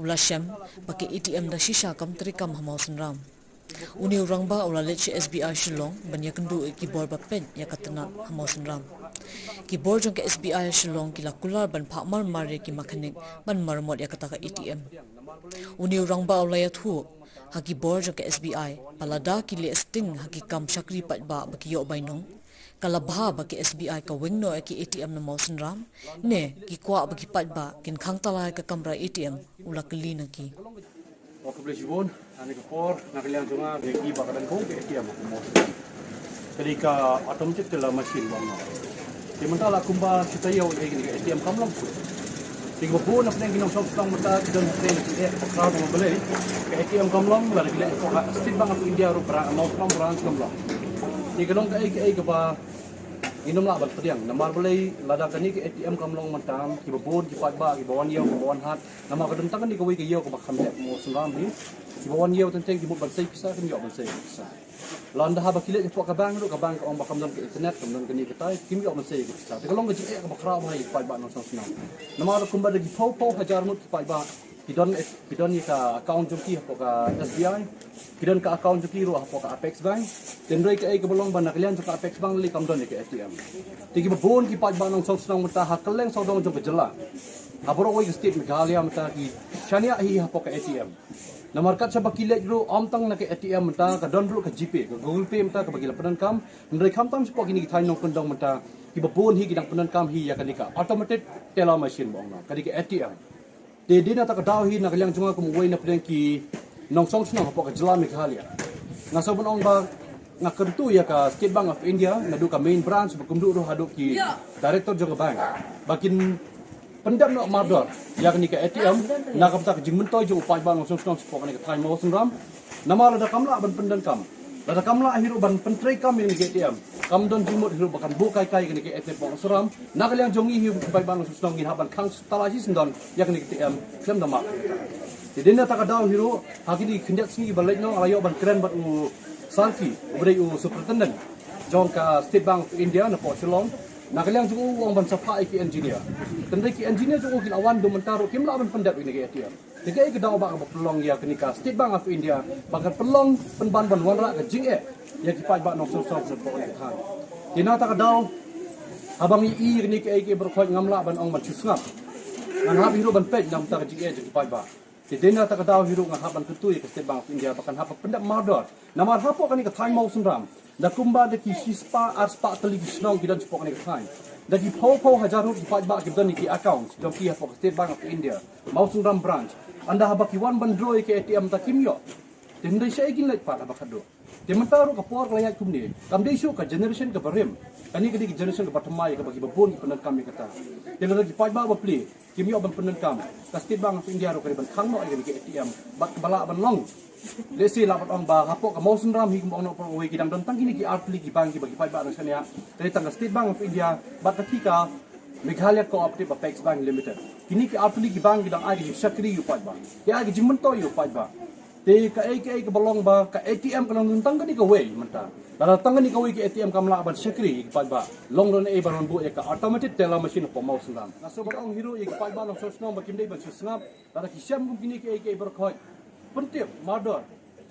U la shem ba ka A T M da shisha kam treikam ha Mawsynram. Une u rangbah u la leit sha S B I Shillong ban ïakynduh ïa ki bor ba peit ïa ka tnat ha Mawsynram. Ki bor jong ka S B I Shillong ki la kular ban phah marmar ïa ki makhanik ban maramot ïa kata ka A T M. Une u rangbah u la ïathuh ha ki bor jong ka S B I ba lada ki leh sting ha ki kam shakri paidbah ba ki ïoh bainong, ka la bha ba ka S B I ka weng noh ïa ki A T M na Mawsynram, ne ki kwah ba ki paidbah kin khang tala ïa ka kamra A T M, u la kylli na ki. Wa khublei shibun, ha kane ka por, na ka liang jong nga, ka dei ba ka dang bun ka A T M ha Mawsynram. Ka dei ka automated teller machine ba ong. Te mynta la kumba shi taïew eh kane ka A T M kam long shuh. Te kiba bun na pdeng ki nongshong shnong mynta ki don hapdeng ki eh ka khraw ba balei ka A T M kam long, lada ki leit hapoh ka State Bank of India ruh bra-, Mawsynram branch kam long. Te ka long kaei kaei kaba ngin ym lah ban pdiang. Namar balei, lada kane ka A T M kam long mynta, kiba bun ki paidbah kiba wan ïew kiba wan hat. Namar ka don tang kane kawei ka ïew kaba kham heh ha Mawsynram hi. Kiba wan ïew teng teng ki mut ban sei pisa, kim ïoh ban sei pisa. Lada haba ki leit hapoh ka bank ruh, ka bank ka ong ba kam don ka internet, kam don kane katai, kim ïoh ban sei pisa. Te ka long ka jingeh kaba khraw bha ïa ki paidbah nongshong shnong. Namar kumba da ki phew phew hajar ngut ki paidbah ki don, ki don ïa ka account jong ki hapoh ka S B I, ki don ka account jong ki ruh hapoh ka Apex Bank. Hynrei kaei kaba long ba na ka liang jong ka Apex Bank lei kam don ïa ka A T M. Te kiba bun ki paidbah nongshong shnong mynta ha kylleng sawdong jong ka jylla, ha baroh kawei ka state Meghalaya mynta ki shaniah hi hapoh ka A T M. Namar katba ki leit ruh, ym tang na ka A T M mynta, ka don ruh ka GPay, ka Google Pay mynta kaba ki la pyndonkam. Hynrei khamtam shapoh kine ki thaiñ nongkyndong mynta, kiba bun hi ki dang pyndonkam hi ïa kane ka automated teller machine ba ong noh, kane ka A T M. Te dei na kata ka daw hi na ka liang jong nga kum uwei na pdeng ki nongshong shnong hapoh ka jylla Meghalaya, nga sngew ban ong ba nga kyntu ïa ka State Bank of India, naduh ka main branch, ba kumjuh ruh haduh ki director jong ka bank, ba kin pyndep noh mardor ïa kane ka A T M na ka bynta ka jingmyntoi jong u paidbah nongshong shnong shapoh kane ka thaiñ Mawsynram. Namar lada kam lah ban pyndonkam, lada kam lah hi ruh ban pyntreikam ïa kane ka A T M, kam don jingmut hi ruh ba kan buh kai kai ïa kane ka A T M Mawsynram. Na ka liang jong ngi hi u paidbah nongshong shnong ngin hap ban khang tala shisyndon ïa kane ka A T M khlem da mad. Te dei na kata ka daw hi ruh, ha kine ki khyndiat sngi ba leit noh, nga la ïoh ban kren bad u Sarki uba dei u superintendent jong ka State Bank of India na pdeng Shillong, na ka liang jong u ong ban sa phah ïa ki engineer. Tang dei ki engineer jong u ki la wan, haduh mynta ruh kim lah ban pyndep ïa kane ka A T M. Te kaei ka daw ba ka ba pynlong ïa kane ka State Bank of India ba kan pynlong pynban ban wanrah ka jingeh ïa ki paidbah nongshong shnong hapoh kane ka thaiñ. Te na kata ka daw, haba ngi ïohi ïa kane kaei kaei baroh khoit, ngam lah ban ong ban shu sngap. Ngan hap hi ruh ban peit na ka bynta ka jingeh jong ki paidbah. Te dei na kata ka daw hi ruh nga hap ban kyntu ïa ka State Bank of India ba kan hap ban pyndep mardor. Namar hapoh kane ka thaiñ Mawsynram, na kumba da ki shispah arspah tylli ki shnong ki don shapoh kane ka thaiñ. Da ki phew phew hajar ruh ki paidbah ki don ïa ki account jong ki hapoh ka State Bank of India Mawsynram branch. Ynda haba ki wan ban draw ïa ka A T M, te kim ïoh. Te hynrei shaei kin leit pat haba khatduh. Te mynta ruh ka por ka la ïaid kumne, kam dei shuh ka generation ka barim. Kane ka dei ka generation ka bathymmai kaba ki babun ki pyndonkam ïa kata. Te lada ki paidbah bapli kim ïoh ban pyndonkam, ka State Bank of India ruh ka dei ban khang noh ïa kane ka A T M bad kaba lah ban long. Lehse lah ban ong ba hapoh ka Mawsynram hi, kumba ong noh baroh kawei, ki dang don tang kine ki artylli ki bank kiba ki paidbah dang shaniah. Te tang ka State Bank of India bad kata ka Meghalaya Cooperative Apex Bank Limited, kine ki artylli ki bank ki dang ai ka jingshakri ïa u paidbah, ki ai ka jingmyntoi ïa u paidbah. Te kaei kaei kaba long ba ka A T M ka long tang kane kawei mynta. Lada tang kane kawei ka A T M kam lah ban shakri ïa ki paidbah, long ruh naei ban wan buh ïa ka automated teller machine hapoh Mawsynram. Nga sngewbha ban ong hi ruh ïa ki paidbah nongshong shnong ba kim dei ban shu sngap. Lada ki shem kum kine kaei kaei baroh khoit, pyntip mardor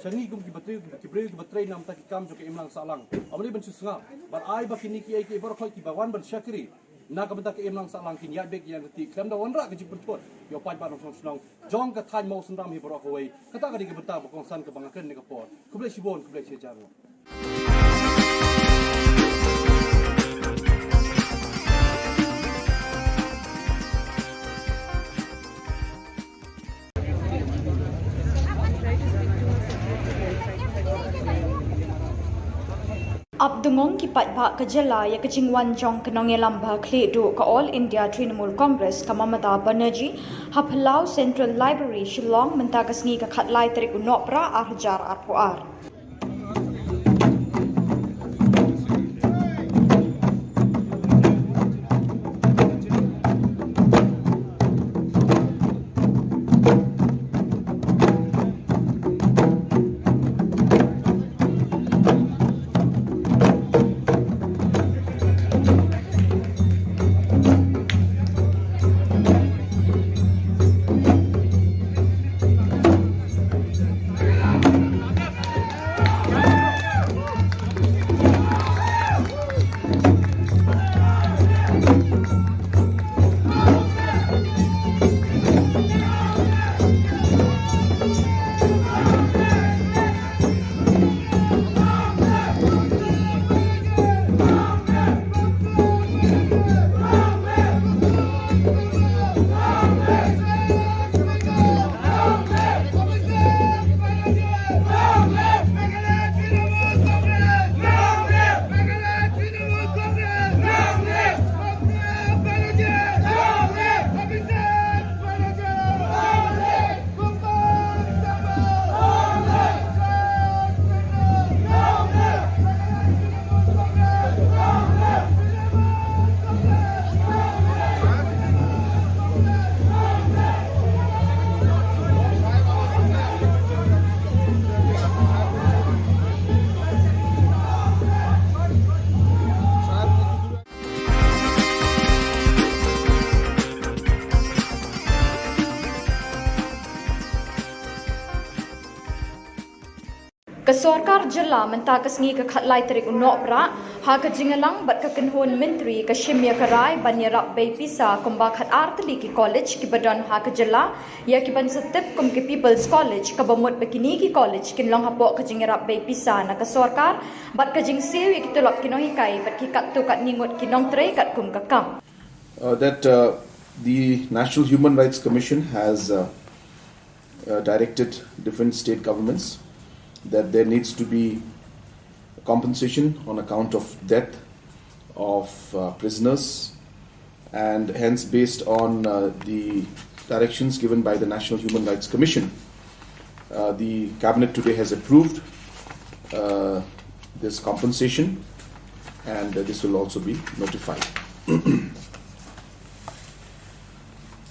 sha ngi kum ki batri, ki briew kiba trei na ka bynta ki kam jong ka imlang sahlang. Ym dei ban shu sngap. Bad ai ba kine kaei kaei baroh khoit kiba wan ban shakri na ka bynta ka imlang sahlang kin ïaid beit ïaid ryntih khlem da wanrah ka jingpynthut ïa u paidbah nongshong shnong jong ka thaiñ Mawsynram hi baroh kawei. Kata ka dei ka bynta ba kongsan kaba nga kren ha kane ka por. Khublei shibun, khublei shihajar. Ap dungong ki paidbah ka jylla ïa ka jingwan jong ka nongïalam ba khlieh duh ka All India Trinamool Congress, ka Mamata Banerjee, ha Phyllaw Central Library, Shillong, mynta ka sngi ka khatlai tarik u Nohprah arhajar arphew ar. Ka sorkar jylla mynta ka sngi ka khatlai tarik u Nohprah, ha ka jingïalang bad ka kynhun myntri, ka shim ïa ka rai ban ïarap bei pisa kumba khatar tylli ki college kiba don ha ka jylla, ïa kiban sa tip kum ki People's College, kaba mut ba kine ki college kin long hapoh ka jingïarap bei pisa na ka sorkar bad ka jingsiew ïa ki tulop ki nonghikai bad ki katto katne ngut ki nongtrei katkum ka kam. Uh, that, uh, the National Human Rights Commission has, uh, uh, directed different state governments that there needs to be compensation on account of death of, uh, prisoners, and hence, based on, uh, the directions given by the National Human Rights Commission, uh, the cabinet today has approved, uh, this compensation, and, uh, this will also be notified.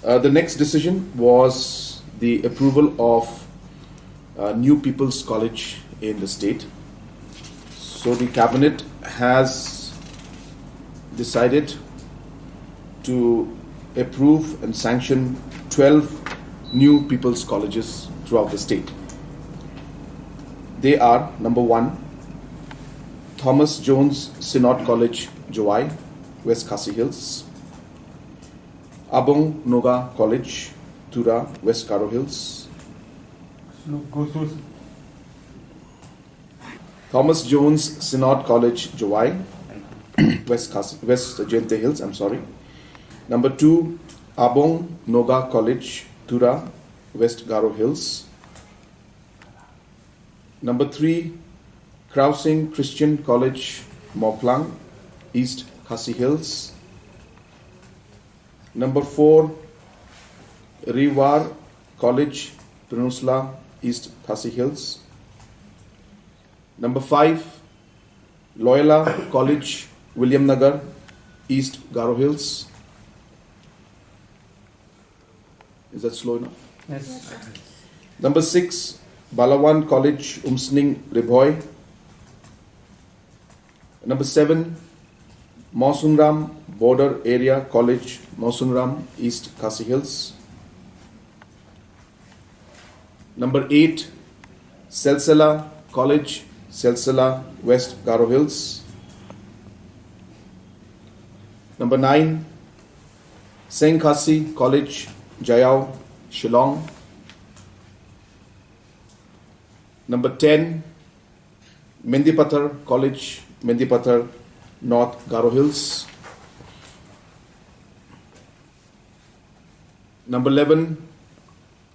Uh, the next decision was the approval of, uh, new People's College in the state. So the cabinet has decided to approve and sanction twelve new people's colleges throughout the state. They are, number one, Thomas Jones Synod College, Jowai, West Khasi Hills, Abong Noga College, Tura, West Garo Hills, Thomas Jones Synod College, Jowai, West Khasi, West Jaintia Hills, I'm sorry. Number two, Abong Noga College, Tura, West Garo Hills. Number three, Krausing Christian College, Mawphlang, East Khasi Hills. Number four, Ri War College, Pynursla, East Khasi Hills. Number five, Loyola College, Williamnagar, East Garo Hills. Is that slow enough? Yes. Number six, Balawan College, Umsning, Ri Bhoi. Number seven, Mawsynram Border Area College, Mawsynram, East Khasi Hills. Number eight, Silsila College, Silsila, West Garo Hills. Number nine, Seng Khasi College, Jaiaw, Shillong. Number ten, Mendipathar College, Mendipathar, North Garo Hills. Number eleven,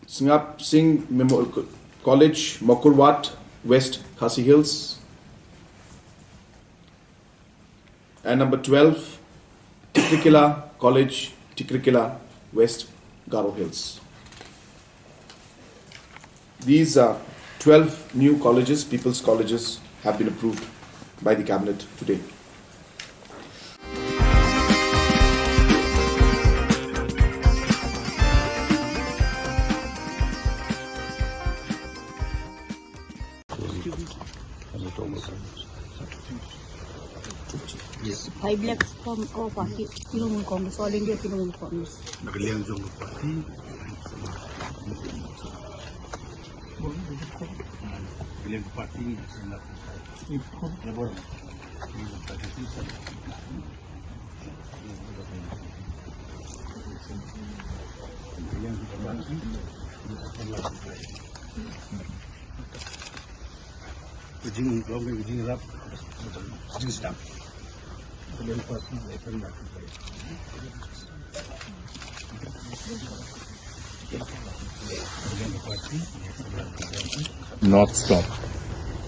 Sngap Singh Memo-, College, Mawkyrwat, West Khasi Hills. And number twelve, Tikrikilla College, Tikrikilla, West Garo Hills. These are twelve new colleges, people's colleges, have been approved by the cabinet today. Five lakhs from our party, Trinamool Congress, All India Trinamool Congress. Nakaliang jong party. Nakaliang party ni. Nakaliang party. Jing, jing rap, jing sedap. Not stop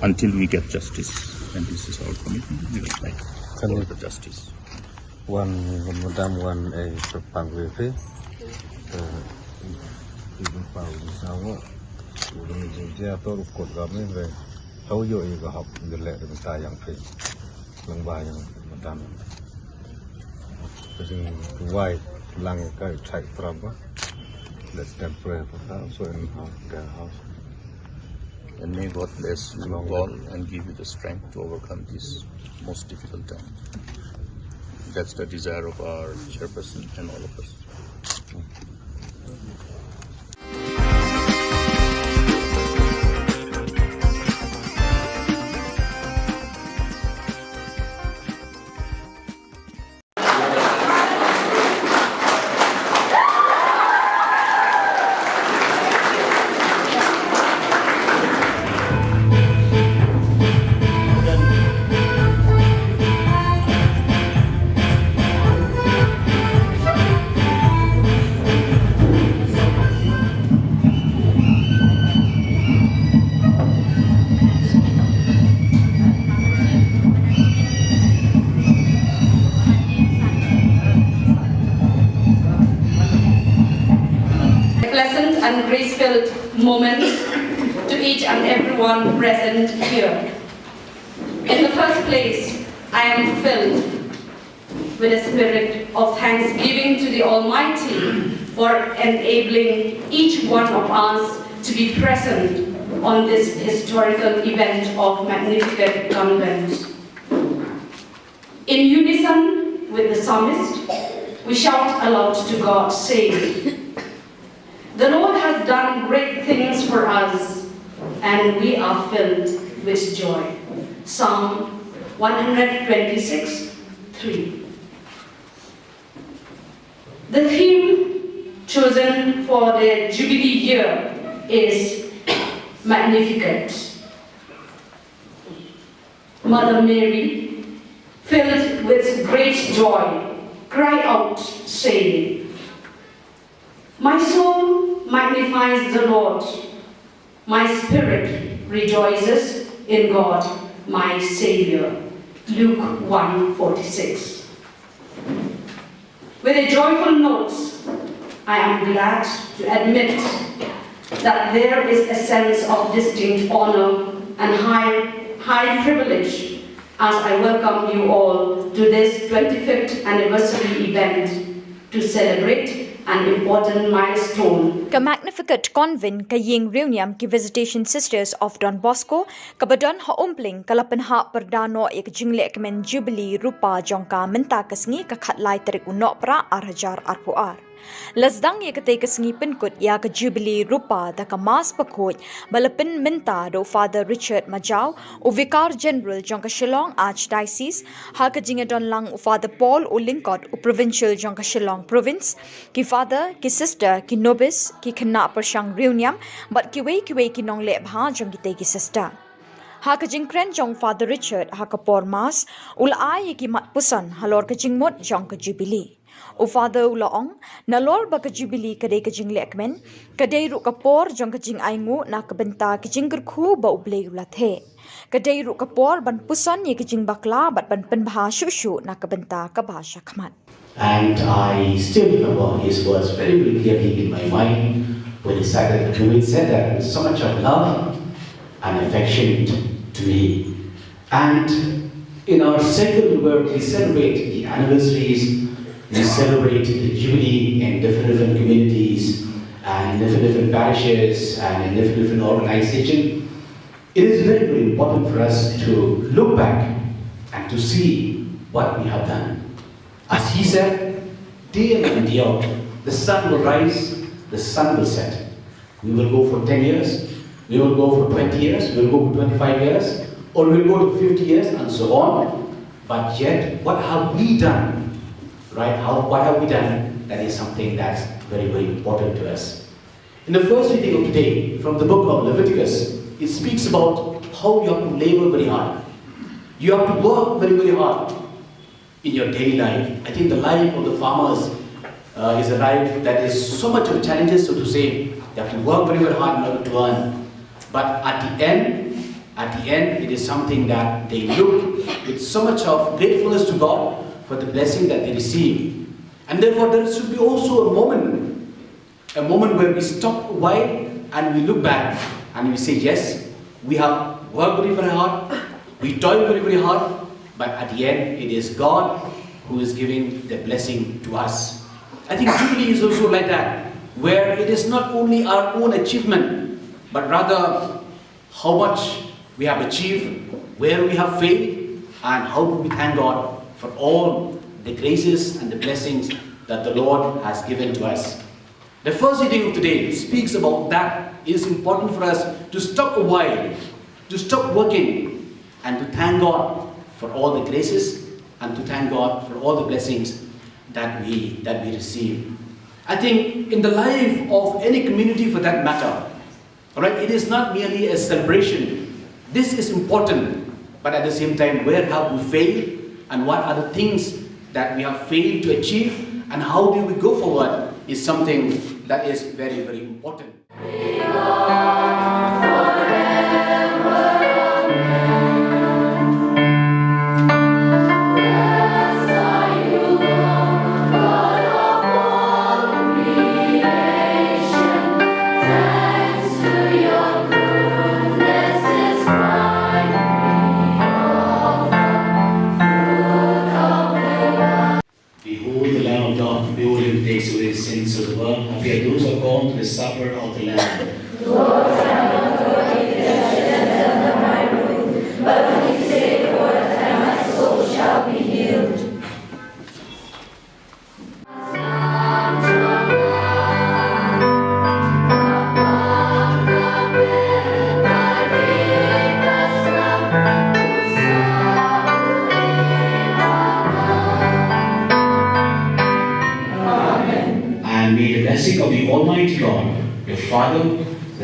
until we get justice. And this is our commitment. We will fight for the justice. Wan, wan madam wan, eh, sepang we phi. Eh, ibu pau di sawo. Udah ni jinjia tu rukut kami, eh. Tau yo i ka hok, i ka lek di bynta yang phi. Lang ba yang madam. Ka jingduwai lang i ka i chai trap ba. Let them pray for her, so in her, their house. And may God bless you all and give you the strength to overcome this most difficult time. That's the desire of our chairperson and all of us. A pleasant and grace-filled moment to each and everyone present here. In the first place, I am filled with a spirit of thanksgiving to the Almighty for enabling each one of us to be present on this historical event of Magnificat Convent. In unison with the psalmist, we shout aloud to God, saying, "The Lord has done great things for us, and we are filled with joy." Psalm one hundred twenty-six, three. The theme chosen for the Jubilee year is Magnificat. Mother Mary, filled with great joy, cried out, saying, "My soul magnifies the Lord, my spirit rejoices in God, my Savior." Luke one forty-six. With a joyful note, I am glad to admit that there is a sense of distinct honor and high, high privilege as I welcome you all to this twenty-fifth anniversary event to celebrate an important milestone. Ka Magnificat Convent ka ïing riewniam ki Visitation Sisters of Don Bosco, kaba don ha Umpling, ka la pynhap pyrda noh ïa ka jinglehkmen Jubilee Rupa jong ka mynta ka sngi, ka khatlai tarik u Nohprah ar hajar arphew ar. La sdang ïa katei ka sngi pynkut ïa ka Jubilee Rupa da ka Mass bakhuid ba la pynmynta da u Father Richard Majaw, u Vicar General jong ka Shillong Archdiocese, ha ka jingïadon lang u Father Paul u Lyngkot, u Provincial jong ka Shillong Province, ki Father, ki Sister, ki Nobis, ki khynnah pyrshang riewniam bad kiwei kiwei ki nongleh bha jong kitei ki Sister. Ha ka jingkren jong Father Richard ha ka por Mass, u la ai ïa ki mat puson halor ka jingmut jong ka Jubilee. U Father u la ong, nalor ba ka Jubilee ka dei ka jinglehkmen, ka dei ruh ka por jong ka jingainguh na ka bynta ka jingkyrkhu ba U Blei u la theh. Ka dei ruh ka por ban puson ïa ka jingbakla bad ban pynbha shuh shuh na ka bynta kaba shakhmat. And I still remember his words very, very clearly in my mind when he said that, when he said that with so much of love and affection to me. And in our circle where we celebrate the anniversaries, we celebrate the Jubilee in different, different communities and in different, different parishes and in different, different organizations. It is very, very important for us to look back and to see what we have done. As he said, day in and day out, the sun will rise, the sun will set. We will go for ten years, we will go for twenty years, we will go for twenty-five years, or we will go to fifty years and so on. But yet, what have we done? Right? How, what have we done? That is something that's very, very important to us. In the first reading of today, from the book of Leviticus, it speaks about how you have to labor very hard. You have to work very, very hard in your daily life. I think the life of the farmers, uh, is a life that is so much of challenges, so to say. They have to work very, very hard in order to earn. But at the end, at the end, it is something that they look with so much of gratefulness to God for the blessing that they receive. And therefore, there should be also a moment, a moment where we stop a while and we look back and we say, "Yes, we have worked very, very hard, we toil very, very hard, but at the end, it is God who is giving the blessing to us." I think Jubilee is also like that, where it is not only our own achievement, but rather how much we have achieved, where we have failed, and how do we thank God for all the graces and the blessings that the Lord has given to us. The first reading of today speaks about that. It is important for us to stop a while, to stop working, and to thank God for all the graces and to thank God for all the blessings that we, that we receive. I think in the life of any community for that matter, all right, it is not merely a celebration. This is important, but at the same time, where have we failed and what are the things that we have failed to achieve and how do we go forward is something that is very, very important. Behold the Lamb of God, behold him who takes away the sins of the world. Happy are those who are called to the supper of the Lamb.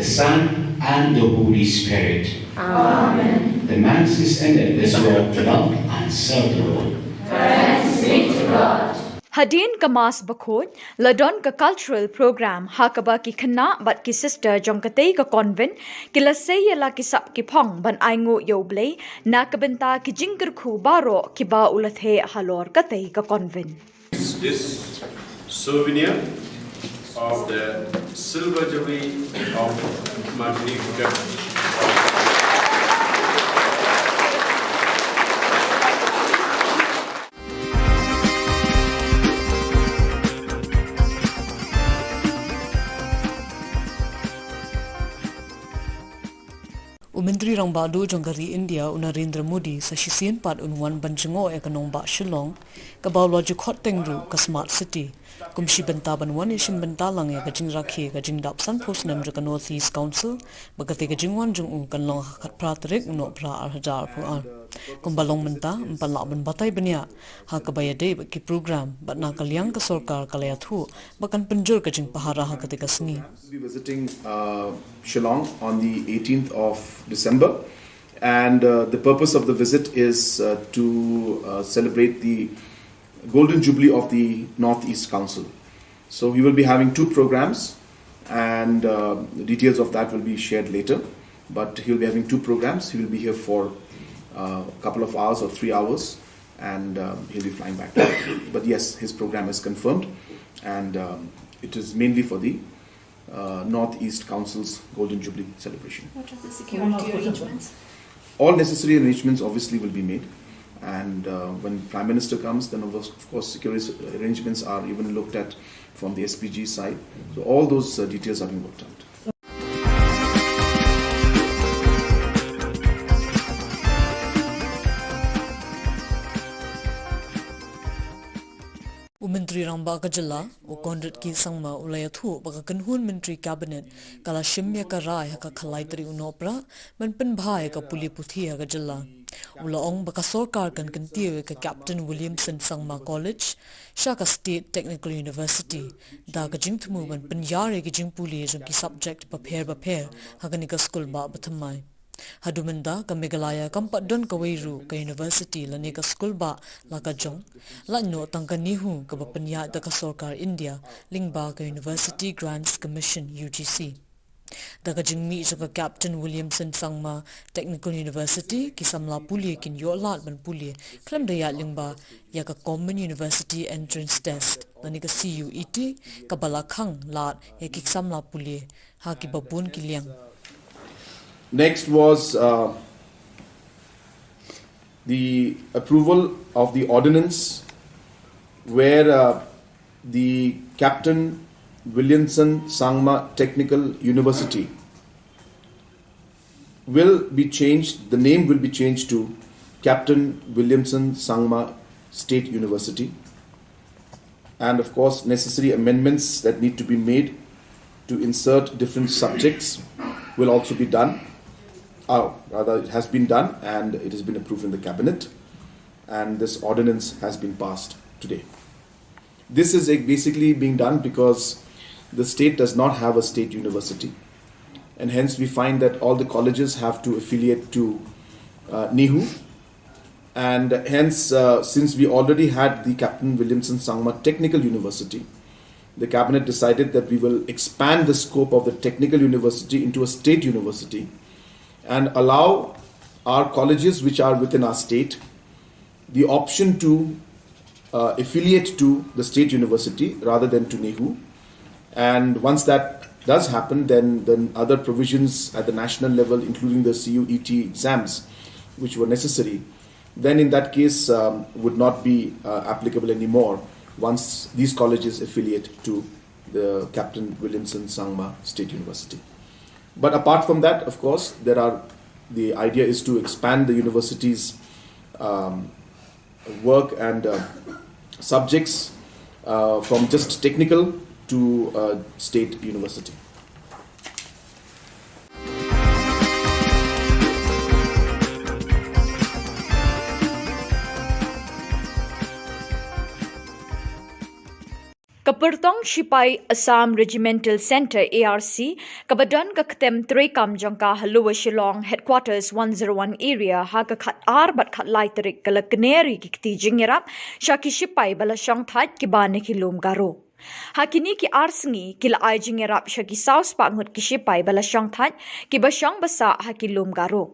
The Son, and the Holy Spirit. Amen. The Mass is ended. This is the work to love and serve the Lord. Thanks be to God. Hadien ka Mass bakhuid, la don ka cultural program ha kaba ki khynnah bad ki sister jong katei ka convent ki la sei ïa la ki sap ki phong ban ainguh ïa U Blei na ka bynta ki jingkyrkhu baroh kiba u la theh halor katei ka convent. This souvenir of the silver jubilee of Martinique. U Myntri Rangbah Duh jong ka ri India, u Narendra Modi, sa shisien pat un wan ban jngoh ïa ka nongbah Shillong, kaba u la ju khot teng ruh ka Smart City, kum shi bynta ban wan ïashim bynta lang ïa ka jingrakhe ka jingdap sanphew snem jong ka North East Council, ba katei ka jingwan jong u kan long ha ka khatphra tarik u Nohprah ar hajar arphew ar. Kumba long mynta, ym pat lah ban batai bniah ha kaba ïadei bad ki program, bad na ka liang ka sorkar ka la ïathuh ba kan pynjur ka jingpahara ha katei ka sngi. We'll be visiting, uh, Shillong on the eighteenth of December, and, uh, the purpose of the visit is, uh, to, uh, celebrate the Golden Jubilee of the Northeast Council. So we will be having two programs, and, uh, the details of that will be shared later. But he'll be having two programs. He will be here for, uh, a couple of hours or three hours, and, um, he'll be flying back. But yes, his program is confirmed, and, um, it is mainly for the, uh, Northeast Council's Golden Jubilee celebration. What are the security arrangements? All necessary arrangements obviously will be made, and, uh, when Prime Minister comes, then of course, of course security arrangements are even looked at from the S P G side. So all those, uh, details are being worked out. U Myntri Rangbah ka jylla, u Conrad K Sangma, u la ïathuh ba ka kynhun Myntri Cabinet ka la shim ïa ka rai ha ka khatlai tarik u Nohprah ban pynbha ïa ka pule puthi ha ka jylla. U la ong ba ka sorkar kan kyntiew ïa ka Captain Williamson Sangma College sha ka State Technical University da ka jingthmu ban pynïar ïa ki jingpule jong ki subject bapher bapher ha kane ka skul bah bathymmai. Haduh mynta ka Meghalaya kam pat don kawei ruh ka university lane ka skul bah la ka jong, lait noh tang ka NEHU kaba pynïaid da ka sorkar India lyngba ka University Grants Commission, U G C. Da ka jingmih jong ka Captain Williamson Sangma Technical University, ki samla pule kin ïoh lad ban pule khlem da ïaid lyngba ïa ka Common University Entrance Test lane ka C U E T, kaba la khang lad ïa ki samla pule ha kiba bun ki liang. Next was, uh, the approval of the ordinance where, uh, the Captain Williamson Sangma Technical University will be changed, the name will be changed to Captain Williamson Sangma State University. And of course, necessary amendments that need to be made to insert different subjects will also be done. Uh, rather, it has been done and it has been approved in the cabinet. And this ordinance has been passed today. This is, uh, basically being done because the state does not have a state university. And hence, we find that all the colleges have to affiliate to, uh, NEHU. And hence, uh, since we already had the Captain Williamson Sangma Technical University, the cabinet decided that we will expand the scope of the technical university into a state university and allow our colleges which are within our state the option to, uh, affiliate to the state university rather than to NEHU. And once that does happen, then, then other provisions at the national level, including the C U E T exams, which were necessary, then in that case, um, would not be, uh, applicable anymore once these colleges affiliate to the Captain Williamson Sangma State University. But apart from that, of course, there are, the idea is to expand the university's, um, work and, uh, subjects, uh, from just technical to, uh, state university. Ka Pyrtong shipai Assam Regimental Centre, A R C, kaba don ka ktem treikam jong ka ha Lower Shillong Headquarters one zero one Area, ha ka khat ar bad khat lai tarik ka la kner ïa ki kti jingïarap sha ki shipai ba la shongthait kiba na ki lum Garo. Ha kine ki ar sngi ki la ai jingïarap sha ki saw spah ngut ki shipai ba la shongthait kiba shong ba sah ha ki lum Garo.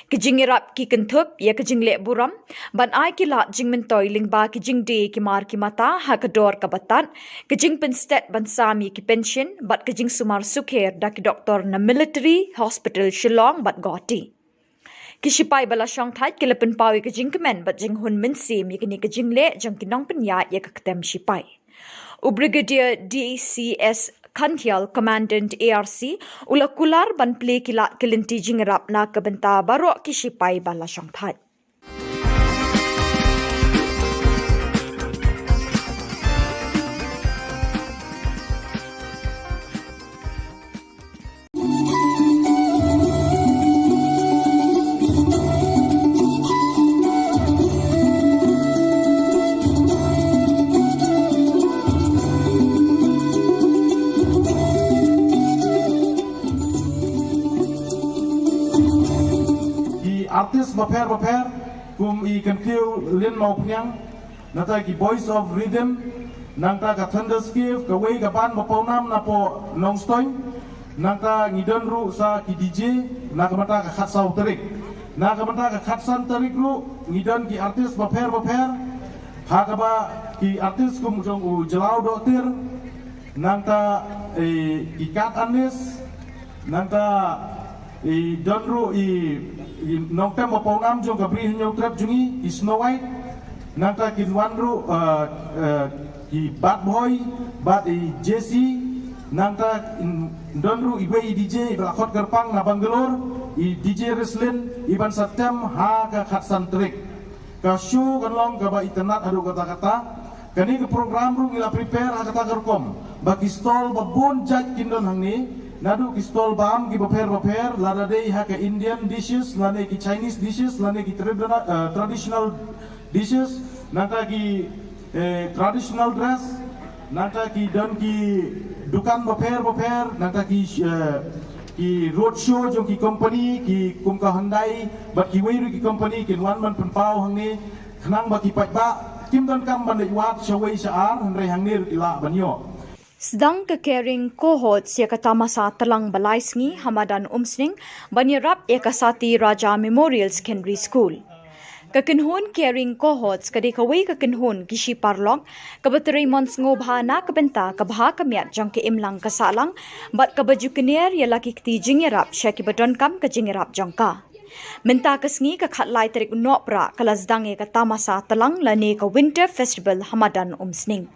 Ki jingïarap ki kynthup ïa ka jingleh burom ban ai ki lad jingmyntoi lyngba ki jingdie ki mar ki mata ha ka dor kaba tad, ka jingpynstet ban sam ïa ki pension bad ka jingsumar sukher da ki doktor na Military Hospital Shillong bad Guwahati. Ki shipai ba la shongthait ki la pynpaw ïa ka jingkmen bad jinghun mynsiem ïa kane ka jingleh jong ki nongpynïaid ïa ka ktem shipai. U Brigadier D C S Khandial, Commandant A R C, u la kular ban plie ki lad ki lynti jingïarap na ka bynta baroh ki shipai ba la shongthait. Ki artist bapher bapher kum i Kyntiew Lin Mawphniang, nangta ki Boys of Rhythm, nangta ka Thunderscape, kawei ka band ba pawnam napoh Nongstoiñ, nangta ngi don ruh sa ki D J na ka bynta ka khatsaw tarik. Na ka bynta ka khatsan tarik ruh ngi don ki artist bapher bapher, ha kaba ki artist kum jong u Jlaw Dohtir, nangta, eh, ki Kat Anis, nangta, eh, don ruh i, i nongtem ba pawnam jong ka Bri Hynñiewtrep jong ngi, i Snow White, nangta kin wan ruh, eh, eh, ki Bad Boy bad i Jessie, nangta in don ruh iwei i D J ba la khot kyrpang na Bangalore, i D J Rislin, i ban sa tem ha ka khatsan tarik. Ka show kan long kaba itynnad haduh katta katta. Kane ka program ruh ngi la prepare ha kata ka rukom ba ki stall ba bun jait kin don hangne, naduh ki stall bam ki bapher bapher, lada dei ha ka Indian dishes lane ki Chinese dishes lane ki tradi-, eh, traditional dishes, nangta ki, eh, traditional dress, nangta ki don ki dukan bapher bapher, nangta ki, eh, ki road show jong ki company, ki kum ka Hyundai bad kiwei ruh ki company kin wan ban pynpaw hangne, khnang ba ki paidbah kim donkam ban leit wad shawei sha ar, hynrei hangne ruh ki lah ban ïoh. Sdang ka Caring Cohorts ïa ka tamasa tlang ba lai sngi ha madan Umsning ban ïarap ïa ka Sati Raja Memorial Secondary School. Ka kynhun Caring Cohorts ka dei kawei ka kynhun ki shi paralok kaba trei mon sngewbha na ka bynta ka bha ka miat jong ka imlang ka sahlang bad kaba ju kner ïa la ki kti jingïarap sha kiba donkam ka jingïarap jong ka. Mynta ka sngi ka khatlai tarik u Nohprah ka la sdang ïa ka tamasa tlang lane ka Winter Festival ha madan Umsning.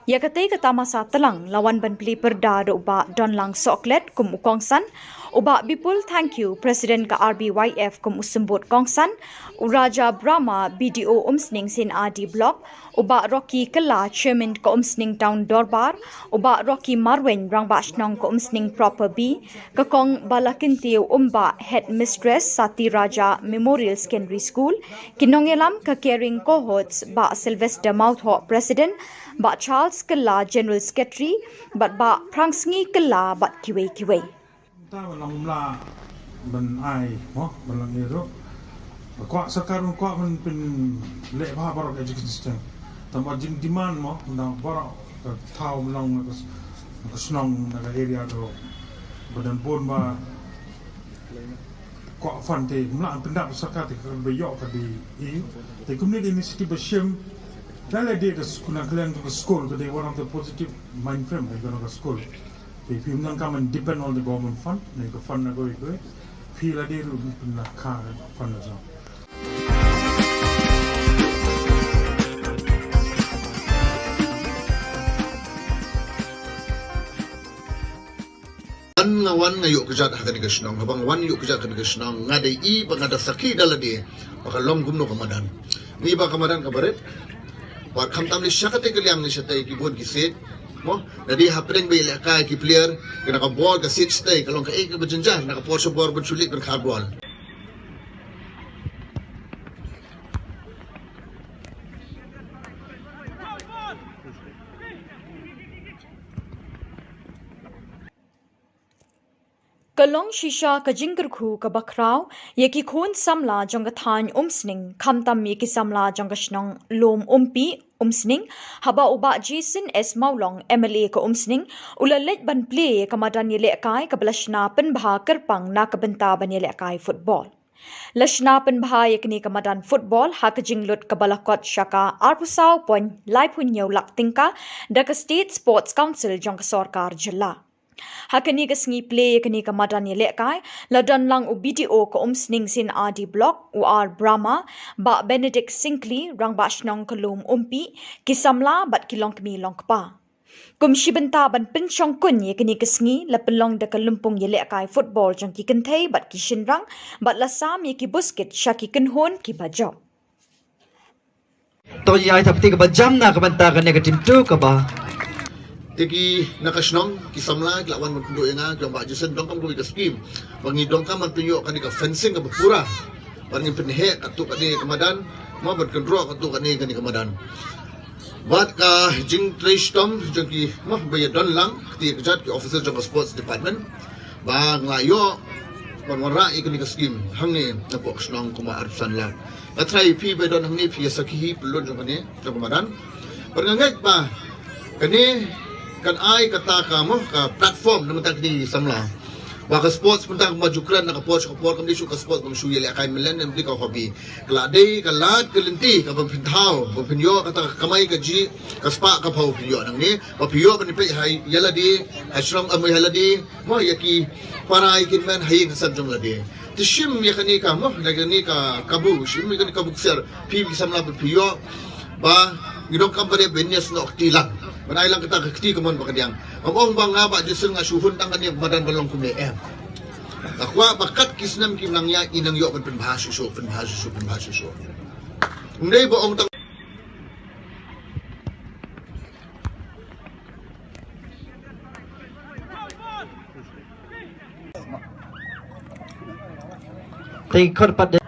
Ïa katei ka tamasa tlang la wan ban plie pyrda da u Bah Donlang Sohklet kum u kongsan, u Bah Bipul Thangkhiew, President ka R B Y F kum u symbud kongsan, u Raja Brahma, B D O Umsning C&RD Block, u Bah Rocky Kylla, Chairman ka Umsning Town Dorbar, u Bah Rocky Marwein, Rangbah Shnong ka Umsning Proper B, ka Kong Balakyntiew Umbah, Headmistress Sati Raja Memorial Secondary School, ki nongïalam ka Caring Cohorts, Bah Sylvester Mawthoh, President, Bah Charles Kylla, General Secretary, bad Bah Phrangsngi Kylla bad kiwei kiwei. Ta ba long mla ban ai mo, ban long ïa ruh. Ba kwah sorkar ban kwah ban pynleh bha baroh ka education system. Tang ba jing demand mo, na baroh ka thaw ban long na ka s-, na ka shnong, na ka area ruh. Ba don bun ba kwah fund te, mla pyndap sorkar te ka ba ïoh ka dei i. Te kumne ka initiative ba shim. Te la dei ka skul, na ka liang ka skul, ka dei one of the positive mind frame ka jong ka skul. Te phim nang ka man depend on the government fund, ne ka fund na kawei kawei. Phi la dei ruh pynlong ka fund na jong. Wan nga wan nga ïoh kjat ha kane ka shnong, haba nga wan ïoh kjat ha kane ka shnong, nga dei i ba nga da sakhi da lade ba ka long kumno ka madan. Ni ba ka madan ka barit. Bad khamtam lei sha katei ka liang lei shatei ki bun ki siej. Mo, da dei hapdeng ba ïalehkai ki player, kane ka bol ka siej shatei, ka long kaei kaba jynjar na ka por sha bor ban shu leit ban khar bol. Long shisha ka jingkyrkhu kaba khraw ïa ki khun samla jong ka thaiñ Umsning, khamtam ïa ki samla jong ka shnong Lum Umpi, Umsning, haba u Bah Jason S Mawlong, M L A ka Umsning, u la leit ban plie ïa ka madan ïalehkai kaba la shna pynbha kyrpang na ka bynta ban ïalehkai football. La shna pynbha ïa kane ka madan football ha ka jinglut kaba la kot sha ka arphew saw point laiphew hynñiew lak tyngka da ka State Sports Council jong ka sorkar jylla. Ha kane ka sngi plie ïa kane ka madan ïalehkai, la don lang u B D O ka Umsning C&RD Block, u R Brahma, Bah Benedict Syngkli, Rangbah Shnong ka Lum Umpi, ki samla bad ki longkmie longkpa. Kum shi bynta ban pynshongkun ïa kane ka sngi, la pynlong da ka lympung ïalehkai football jong ki kynthei bad ki shynrang, bad la sam ïa ki buskit sha ki kynhun kiba jop. To ïa ai thapti kaba jam na ka bynta kane ka team two kaba. Te ki na ka shnong, ki samla, ki la wan ban kynduh ïa nga, ki ong Bah Jason, donkam kawei ka scheme. Ba ngi donkam ban pynïoh kane ka fencing kaba pura. Ban ngin pynheh katto katne ka madan, mo ban kynroh katto katne kane ka madan. Bad ka jingtrei shitom jong ki, mo ba ïa don lang, kti ka jait ki officer jong ka sports department. Ba nga ïoh ban wanrah ïa kane ka scheme hangne napoh ka shnong kumba arphew san lak. Nga tharai phi ba don hangne phi ïa sakhi hi pynlut jong kane jong ka madan. Bad nga ngeit ba kane kan ai kata ka mo ka platform na bynta kine ki samla. Ba ka sports mynta kumba ju kren na ka por sha ka por kam dei shuh ka sports ba shu ïalehkai mlien, em dei ka hobby. Ka la dei ka lad ka lynti kaba phin thaw, ba phin ïoh kata ka kamai kajih, ka spah ka phew phin ïoh nangne, ba phin ïoh ban peit ha ïa lade, ha shnong, em, ha lade, mo ïa ki para ïa ki hynmen ha ïing ha sem jong lade. Te shim ïa kane ka mo, ïa kane ka kabu, shim ïa kane ka kabu ksiar, phi ki samla ba phi ïoh, ba ngi donkam ba dei ba ngin ïasnoh kti lang. Ban ai lang kata ka kti kamon ba ka diang. Ngam ong ba nga Bah Jason nga shu hun tang kane ka madan ban long kumne, em. Nga kwah ba kat ki snem kim nang ïaid ngin nang ïoh ban pynbha shuh shuh, pynbha shuh shuh, pynbha shuh shuh. Ym dei ba ong tang Te khot pat de.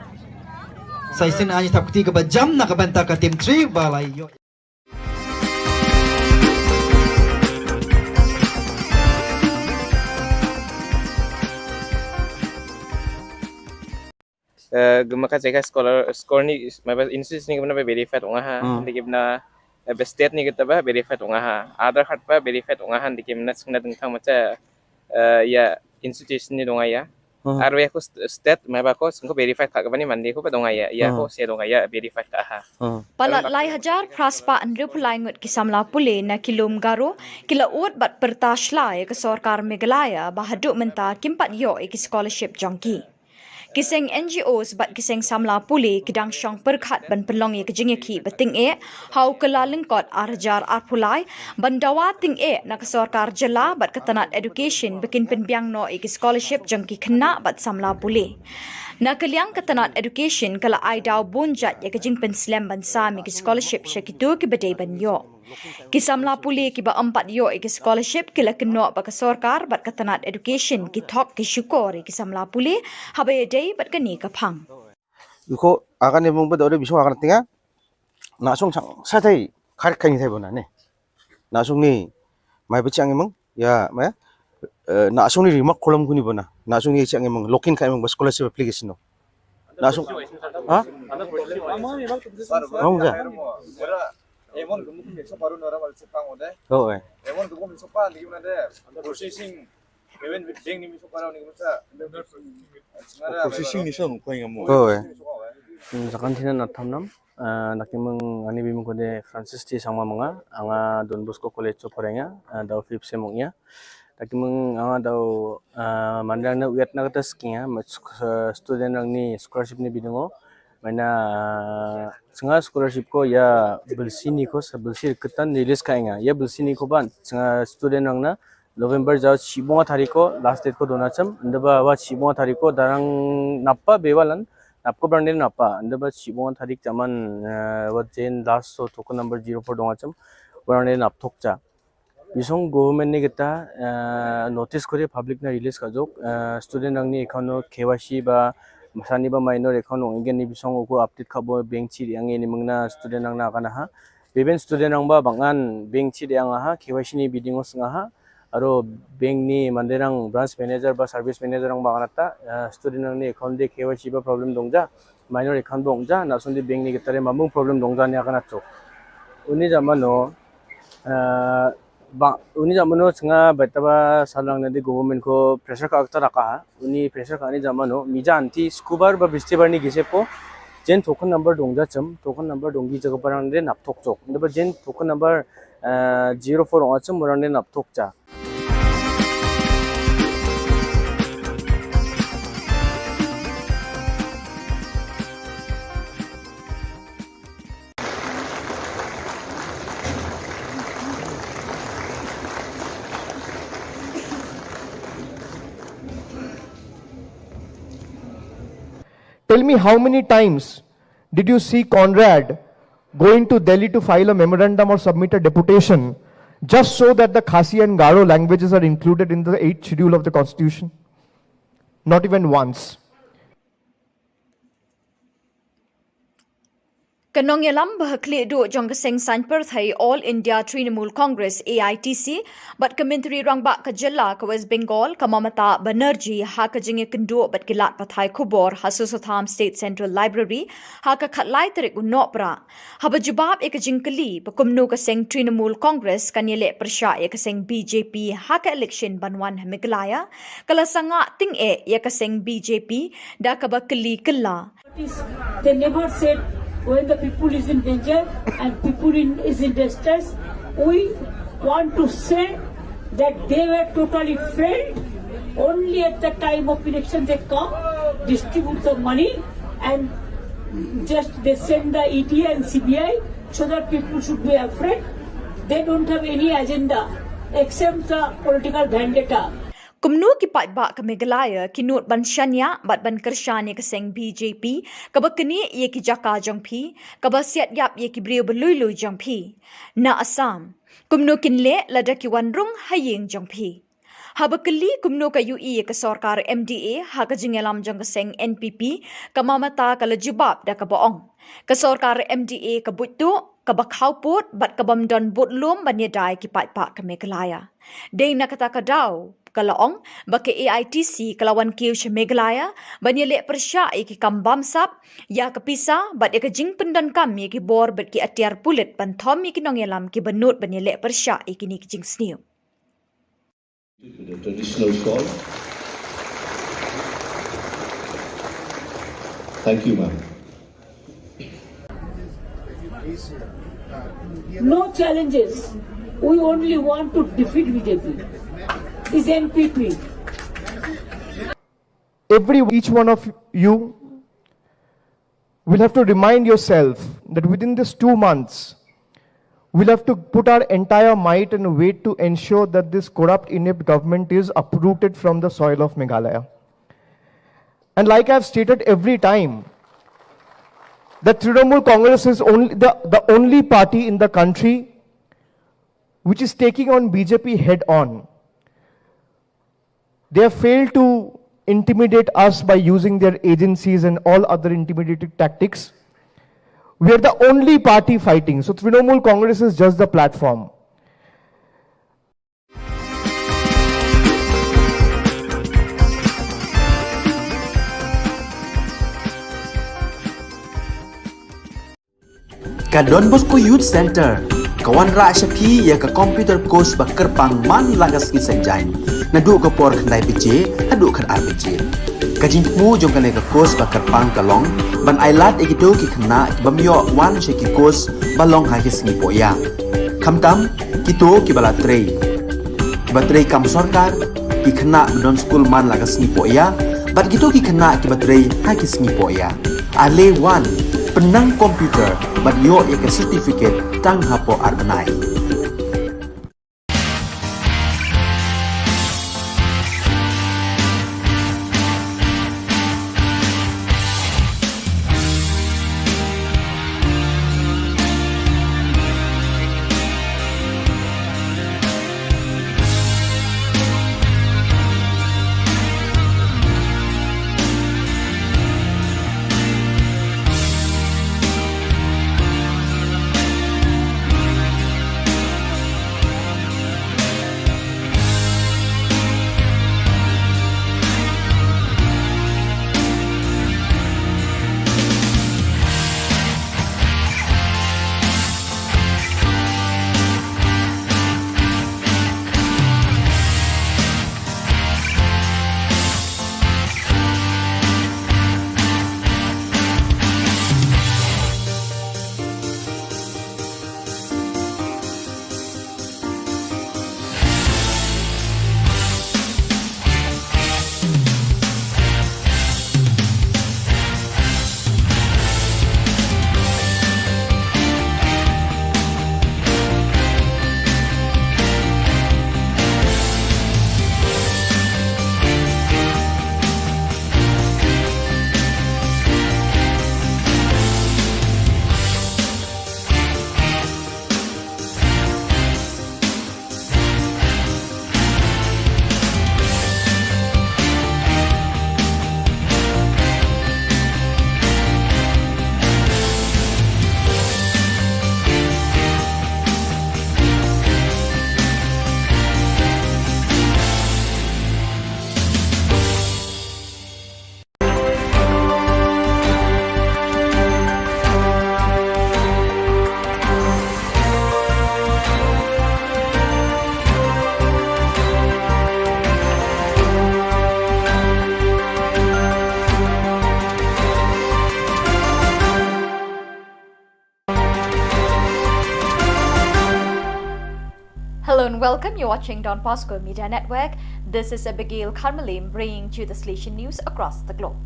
Sa shisien ai thapti kaba jam na ka bynta ka team three ba la ïoh. Eh, gumaka jaka scholar, scholar ni, maba institution ni gumna ba verified ong nga ha, Hmm. Ni gumna, eh, ba state ni kita ba verified ong nga ha. Aadhaar card ba verified ong nga ha, ni gumna sngna dengthang macha, eh, ïa institution ni dong ïa. Hmm. Arwe ko st-, state, maba ko sngko verified ka gumna ni mandi ko ba dong ïa, ïa Hmm. Ko se dong ïa verified ka ha. Hmm. Palat lai hajar phra spah hynriewphew lai ngut ki samla pule na ki lum Garo, ki la ud bad pyrta shlai ïa ka sorkar Meghalaya ba haduh mynta kim pat ïoh ïa ki scholarship jong ki. Ki seng N G Os bad ki seng samla pule ki dang shong pyrkhat ban pynlong ïa ka jingïakhih ba tyngeh ha u Kyllalyngkot ar hajar arphew lai, ban dawa tyngeh na ka sorkar jylla bad ka tnat education ba kin pynbiang noh ïa ki scholarship jong ki khynnah bad samla pule. Na ka liang ka tnat education ka la ai daw bun jait ïa ka jingpynslem ban sam ïa ki scholarship sha kito kiba dei ban ïoh. Ki samla pule kiba ym pat ïoh ïa ki scholarship ki la kynnoh ba ka sorkar bad ka tnat education ki thok ki shukor ïa ki samla pule haba ïadei bad kane ka phang. Iko akan ne mung ba dore bisong akan tinga. Na sung sang sa thai kar kan thai bona ne. Na sung ni mai ba chiang mung ya mai. Eh, na sung ni rimak kolam kuni bona. Na sung ni chiang mung lokin kai mung ba scholarship application no. Na sung ha? Mung ja. Emon gemuk ni sopa ru nora mal sepang ode. Oh, eh. Emon gemuk ni sopa lagi mana de? Processing. Even with ding ni sopa ru ni masa. Processing ni sang ko yang mo. Oh, eh. Hmm, sakan thina na thamnam. Ah, naki mung ani bimung kode Francis T Sangma manga, anga Don Bosco College cho pharenga, ah, dau fifth sem ong ya. Naki mung anga dau, ah, manrang na uyat na kata skinga, ma sk-, student rang ni scholarship ni bidungo. Maina, ah, snga scholarship ko ya bilsi ni ko, sa bilsi ketan release ka inga. Ya bilsi ni ko ban, snga student rang na November jao chibonga tarik ko, last date ko dona cham, ndaba ba chibonga tarik ko darang napa bewalan, nap ko brang den napa, ndaba chibonga tarik chaman, eh, wa jen last so token number zero four donga cham, brang den nap thok cha. Bisong government ni kita, eh, notice kore public na release ka jok, eh, student rang ni account no K Y C ba, masani ba minor account no ingen ni bisong uko update ka bo bank chi yang ni mengna student rang na kana ha. Beben student rang ba bangan bank chi yang ha, K Y C ni biding os nga ha. aro bank ni mandirang branch manager ba service manager rang ba ngan ata, eh, student rang ni account de K Y C ba problem dongja, minor account ba ongja, na song de bank ni kita re mamung problem dongja ni akan ato. Uni jamano, eh, ba, uni jamano senga baita ba salang nadi government ko pressure ka akta raka ha. Uni pressure ka ni jamano, mija anti skubar ba bistibar ni gise po, jen token number dongja chem, token number donggi jaga barang de nap tok chok. Nda ba jen token number, eh, zero four ong achum, orang de nap tok cha. Tell me, how many times did you see Conrad going to Delhi to file a memorandum or submit a deputation just so that the Khasi and Garo languages are included in the eighth schedule of the constitution? Not even once. Ka nongïalam ba ha khlieh duh jong ka seng saiñ pyrthei All India Trinamool Congress, A I T C, bad ka Myntri Rangbah ka jylla ka West Bengal, ka Mamata Banerjee, ha ka jingïakynduh bad ki lad pathai khubor ha Sosotham State Central Library ha ka khatlai tarik u Nohprah. Haba jubab ïa ka jingkylli ba kumno ka seng Trinamool Congress kan ïaleh pyrshah ïa ka seng B J P ha ka election ban wan ha Meghalaya, ka la sangah tyngeh ïa ka seng B J P da kaba kylli kylla. They never said when the people is in danger and people in, is in distress. We want to say that they were totally failed. Only at the time of election they come, distribute the money, and just they send the E D and C B I so that people should be afraid. They don't have any agenda except the political vendetta. Kumno ki paidbah ka Meghalaya ki nud ban shaniah bad ban kyrshan ïa ka seng B J P, kaba knieh ïa ki jaka jong phi, kaba siat ïap ïa ki briew ba lui lui jong phi? Na Assam, kumno kin leh lada ki wan rung ha ïing jong phi? Haba kylli kumno ka ïohi ïa ka sorkar M D A ha ka jingïalam jong ka seng N P P, ka Mamata ka la jubab da kaba ong, ka sorkar M D A ka buit tuh, kaba khawpud bad kabym don budlum ban ïada ïa ki paidbah ka Meghalaya. Dei na kata ka daw, ka la ong ba ka A I T C ka la wan kiew sha Meghalaya ban ïaleh pyrshah ïa ki kam bamsap, ïa ka pisa bad ïa ka jingpyndonkam ïa ki bor bad ki atiar pulit ban thom ïa ki nongïalam kiba nud ban ïaleh pyrshah ïa kine ki jingsniew. With a traditional shawl. Thank you, ma'am. No challenges. We only want to defeat B J P. Is N P P. Every, each one of you will have to remind yourself that within these two months, we'll have to put our entire might and weight to ensure that this corrupt, inept government is uprooted from the soil of Meghalaya. And like I've stated every time, that Trinamool Congress is only the, the only party in the country which is taking on B J P head on. They have failed to intimidate us by using their agencies and all other intimidating tactics. We are the only party fighting. So Trinamool Congress is just the platform. Ka Don Bosco Youth Centre ka wanrah sha phi ïa ka computer course ba kyrpang man la ka sngi Saitjaiñ, naduh ka por khyndai baje haduh khatar baje. Ka jingthmu jong kane ka course ba kyrpang ka long ban ailad ïa kito ki khynnah ki bym ïoh wan sha ki course ba long ha ki sngi pohïa. Khamtam kito kiba la trei, kiba trei kam sorkar, ki khynnah ba don skul man la ka sngi pohïa, bad kito ki khynnah kiba trei ha ki sngi pohïa. Ale wan, pynnang computer bad ïoh ïa ka certificate tang hapoh ar bnai. Welcome, you're watching Don Bosco Media Network. This is Abigail Kharmalim bringing to you the Salesian news across the globe.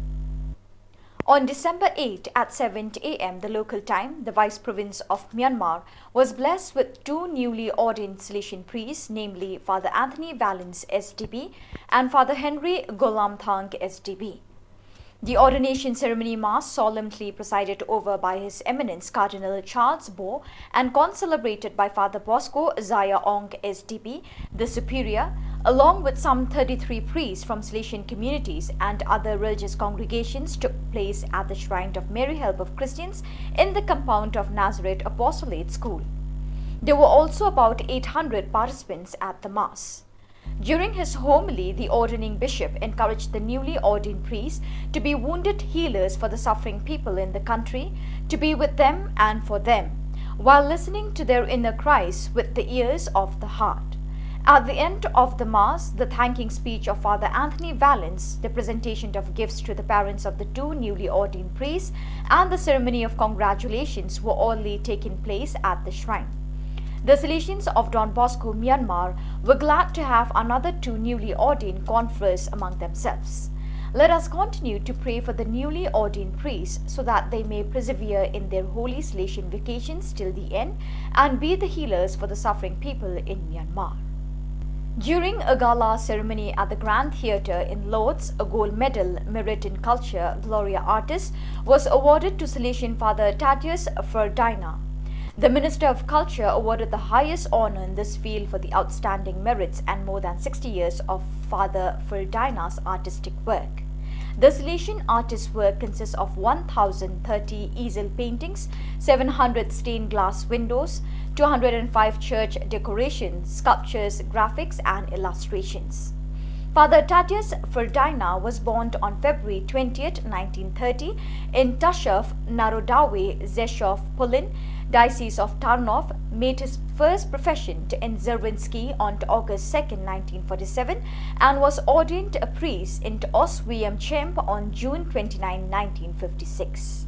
On December eighth at seven a m the local time, the Vice Province of Myanmar was blessed with two newly ordained Salesian priests, namely Father Anthony Valence S D B and Father Henry Golamthang S D B. The ordination ceremony mass, solemnly presided over by His Eminence Cardinal Charles Bo and concelebrated by Father Bosco Zaya Ong S D B, the Superior, along with some thirty-three priests from Salesian communities and other religious congregations, took place at the shrine of Mary Help of Christians in the compound of Nazareth Apostolate School. There were also about eight hundred participants at the mass. During his homily, the ordaining bishop encouraged the newly ordained priests to be wounded healers for the suffering people in the country, to be with them and for them, while listening to their inner cries with the ears of the heart. At the end of the Mass, the thanking speech of Father Anthony Valence, the presentation of gifts to the parents of the two newly ordained priests, and the ceremony of congratulations were all taking place at the shrine. The Salesians of Don Bosco, Myanmar, were glad to have another two newly ordained converts among themselves. Let us continue to pray for the newly ordained priests so that they may persevere in their holy Salesian vocations till the end and be the healers for the suffering people in Myanmar. During a gala ceremony at the Grand Theatre in Lord's, a gold medal merit in culture Gloria Artis was awarded to Salesian Father Tatius Ferdinand. The Minister of Culture awarded the highest honor in this field for the outstanding merits and more than sixty years of Father Ferdinand's artistic work. The Salesian artist's work consists of one thousand thirty easel paintings, seven hundred stained glass windows, two hundred and five church decorations, sculptures, graphics, and illustrations. Father Tatius Ferdinand was born on February twentieth, nineteen thirty, in Tashov Narodawe, Zeshov Polin, Diocese of Tarnov, made his first profession in Zerwinski on August second, nineteen forty-seven, and was ordained a priest in Oswiecim on June twenty-ninth, nineteen fifty-six.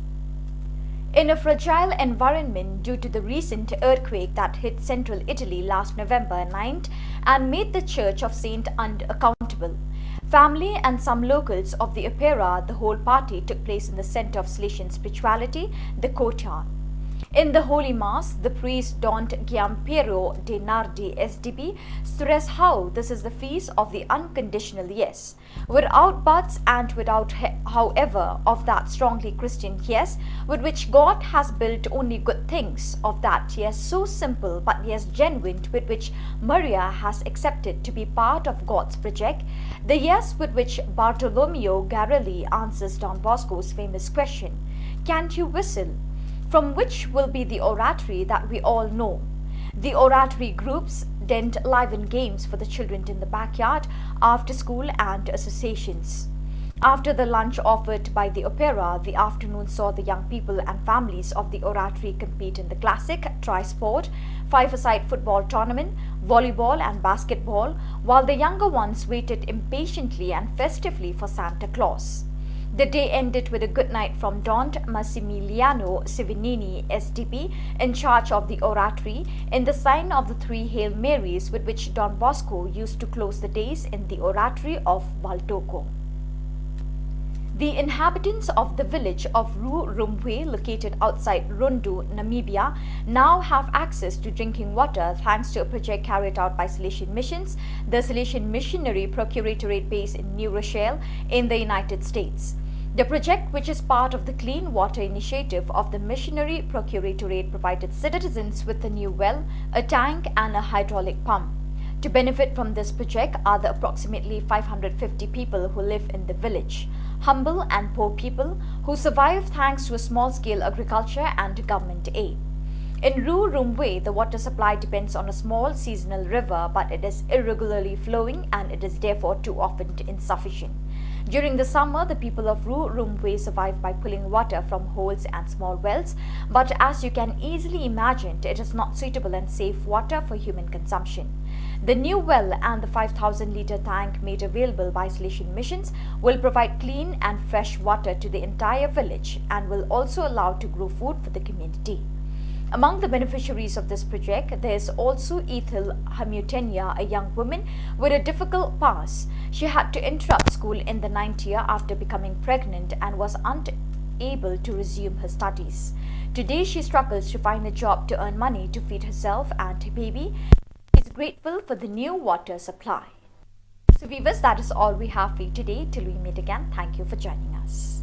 In a fragile environment due to the recent earthquake that hit central Italy last November ninth and made the Church of Saint unaccountable, family and some locals of the Opera, the whole party took place in the center of Salesian spirituality, the courtyard. In the Holy Mass, the priest Don Giampiero De Nardi S D B stressed how this is the feast of the unconditional yes, without buts and without he-, however, of that strongly Christian yes, with which God has built only good things, of that yes so simple but yes genuine, with which Maria has accepted to be part of God's project, the yes with which Bartolomeo Garelli answers Don Bosco's famous question, "Can't you whistle?" From which will be the oratory that we all know. The oratory groups then liven games for the children in the backyard, after school and associations. After the lunch offered by the Opera, the afternoon saw the young people and families of the oratory compete in the classic, tri-sport, five-a-side football tournament, volleyball and basketball, while the younger ones waited impatiently and festively for Santa Claus. The day ended with a good night from Don Massimiliano Sivinini S D B, in charge of the oratory, in the sign of the three Hail Marys with which Don Bosco used to close the days in the oratory of Valdoco. The inhabitants of the village of Ru Rumwe, located outside Rundu, Namibia, now have access to drinking water thanks to a project carried out by Salesian Missions, the Salesian Missionary Procuratorate based in New Rochelle in the United States. The project, which is part of the Clean Water Initiative of the Missionary Procuratorate, provided citizens with a new well, a tank, and a hydraulic pump. To benefit from this project are the approximately five hundred fifty people who live in the village, humble and poor people who survive thanks to a small-scale agriculture and government aid. In Ru Rumwe, the water supply depends on a small seasonal river, but it is irregularly flowing and it is therefore too often insufficient. During the summer, the people of Ru Rumwe survive by pulling water from holes and small wells, but as you can easily imagine, it is not suitable and safe water for human consumption. The new well and the five thousand litre tank made available by Salesian Missions will provide clean and fresh water to the entire village and will also allow to grow food for the community. Among the beneficiaries of this project, there is also Ethel Hamutenya, a young woman with a difficult past. She had to interrupt school in the ninth year after becoming pregnant and was unable to resume her studies. Today, she struggles to find a job to earn money to feed herself and her baby. She is grateful for the new water supply. So viewers, that is all we have for you today. Till we meet again, thank you for joining us.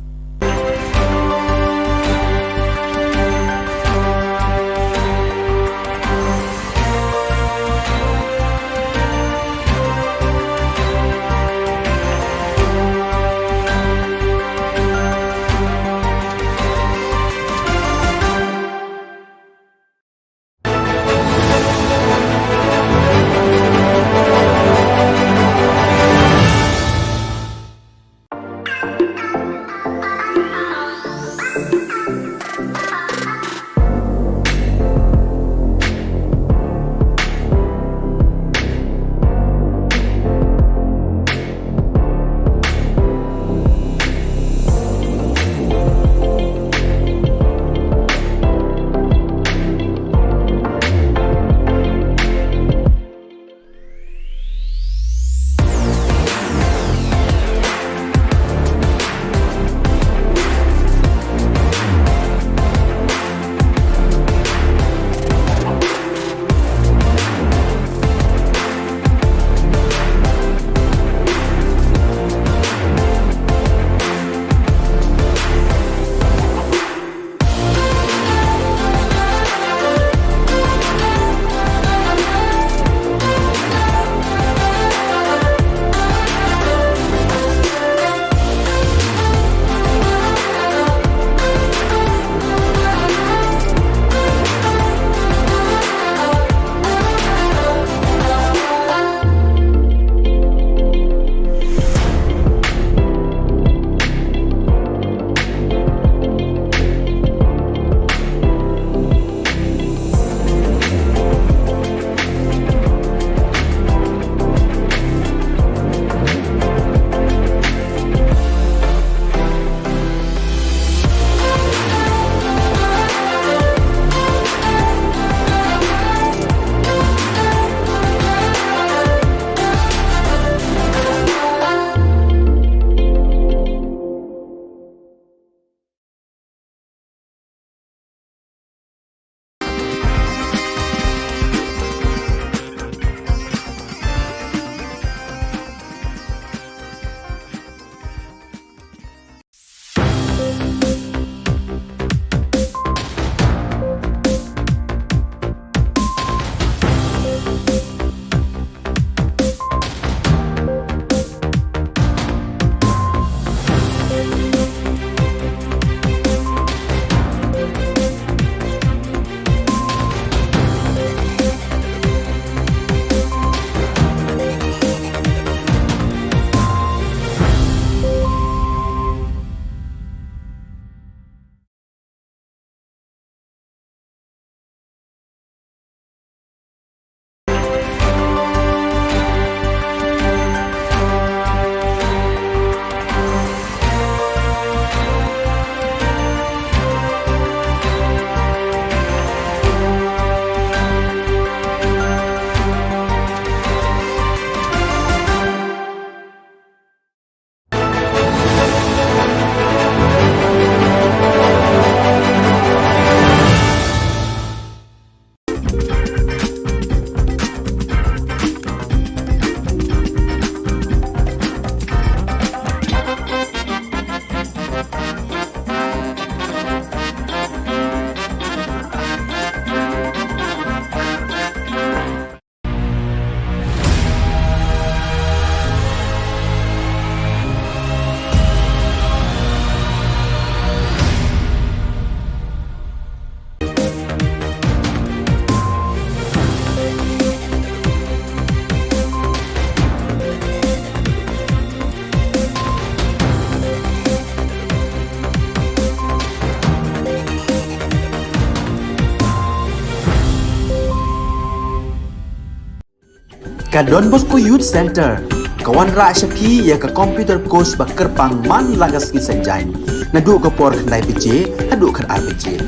Ka Don Bosco Youth Centre ka wanrah sha phi ïa ka computer course ba kyrpang man la ka sngi Saitjaiñ, naduh ka por khyndai baje haduh khatar baje.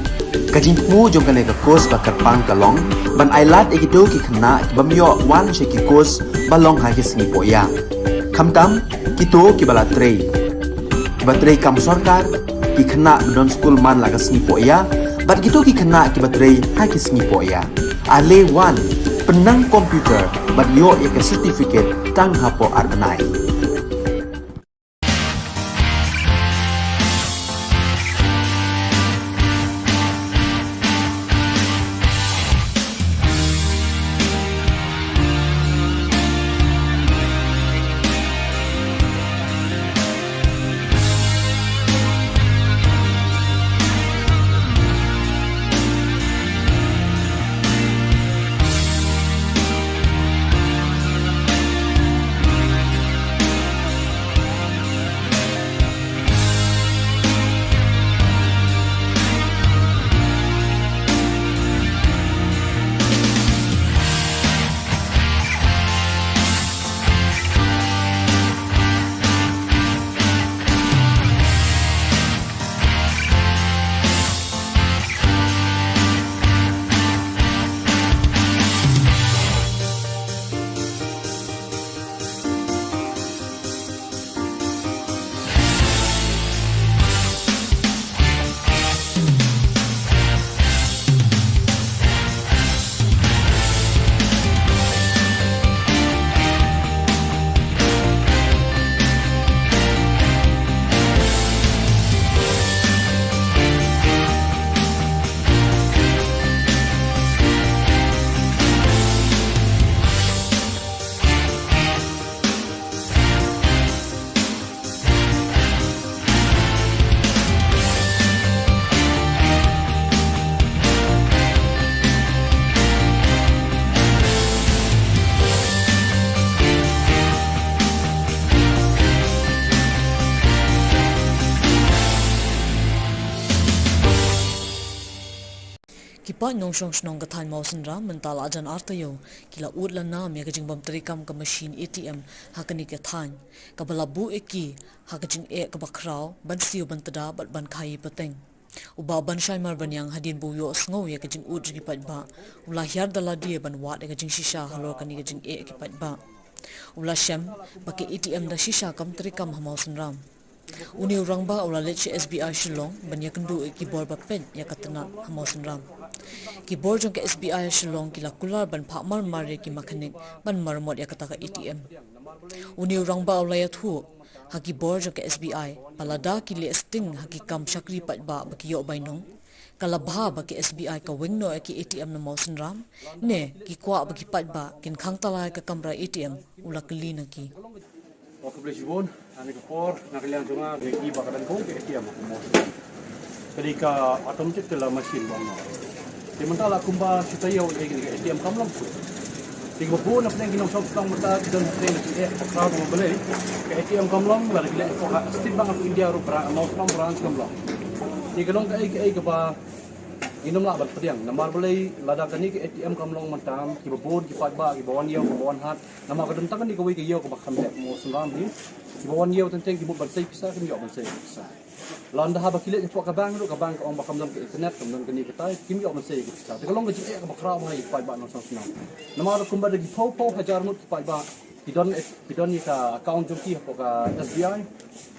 Ka jingthmu jong kane ka course ba kyrpang ka long ban ailad ïa kito ki khynnah ki bym ïoh wan sha ki course ba long ha ki sngi pohïa, khamtam kito kiba la trei, kiba trei kam sorkar, ki khynnah ba don skul man la ka sngi pohïa bad kito ki khynnah kiba trei ha ki sngi pohïa. Ale wan, pynnang computer bad ïoh ïa ka certificate tang hapoh ar bnai. Ki paid nongshong shnong ka thaiñ Mawsynram mynta la jan ar taïew ki la ud la nam ïa ka jingbym treikam ka mashin A T M ha kane ka thaiñ, kaba la buh ïa ki ha ka jingeh kaba khraw ban siew ban tda bad ban khaii pateng. U Bah Banshai Marbaniang hadien ba u ïohsngew ïa ka jingud jong ki paidbah u la hiar da lade ban wad ïa ka jingshisha halor kane ka jingeh ki paidbah. U la shem ba ka A T M da shisha kam treikam ha Mawsynram. Une u rangbah u la leit sha S B I Shillong ban ïakynduh ïa ki bor ba peit ïa ka tnat ha Mawsynram. Ki bor jong ka S B I Shillong ki la kular ban phah marmar ïa ki makhanik ban maramot ïa kata ka A T M. Une u rangbah u la ïathuh ha ki bor jong ka S B I ba lada ki leh sting ha ki kam shakri paidbah ba ki ïoh bainong, ka la bha ba ka S B I ka weng noh ïa ki A T M na Mawsynram ne ki kwah ba ki paidbah kin khang tala ïa ka kamra A T M, u la kylli na ki. Ong khublei shibun, ha kane ka por na ka liang jong nga, ka dei ba ka dang kong ka A T M ha Mawsynram. Ka dei ka automatic teller machine ba ong. Te mynta la kumba shi taïew ïa kane ka A T M kam long shuh. Te kaba bun na pdeng ki nongshong shnong mynta ki don pdeng ki eh ka khraw kaba balei ka A T M kam long, lada ki leit hapoh ka State Bank of India ruh branch, Mawsynram branch kam long. Te ka long kaei kaei kaba ngim lah ban pdiang. Namar balei? Lada kane ka A T M kam long mynta, kiba bun ki paidbah kiba wan ïew kiba wan hat, namar ka don tang kane kawei ka ïew kaba kham heh ha Mawsynram hi. Kiba wan ïew teng teng ki mut ban sei pisa kim ïoh ban sei pisa. Lada haba ki leit hapoh ka bank ruh, ka bank ka ong ba kam don ka internet, kam don kane katai, kim ïoh ban sei pisa. Te ka long ka jingeh kaba khraw bha ïa ki paidbah nongshong shnong. Namar kumba da ki phew phew hajar ngut ki paidbah ki don, ki don ïa ka account jong ki hapoh ka S B I,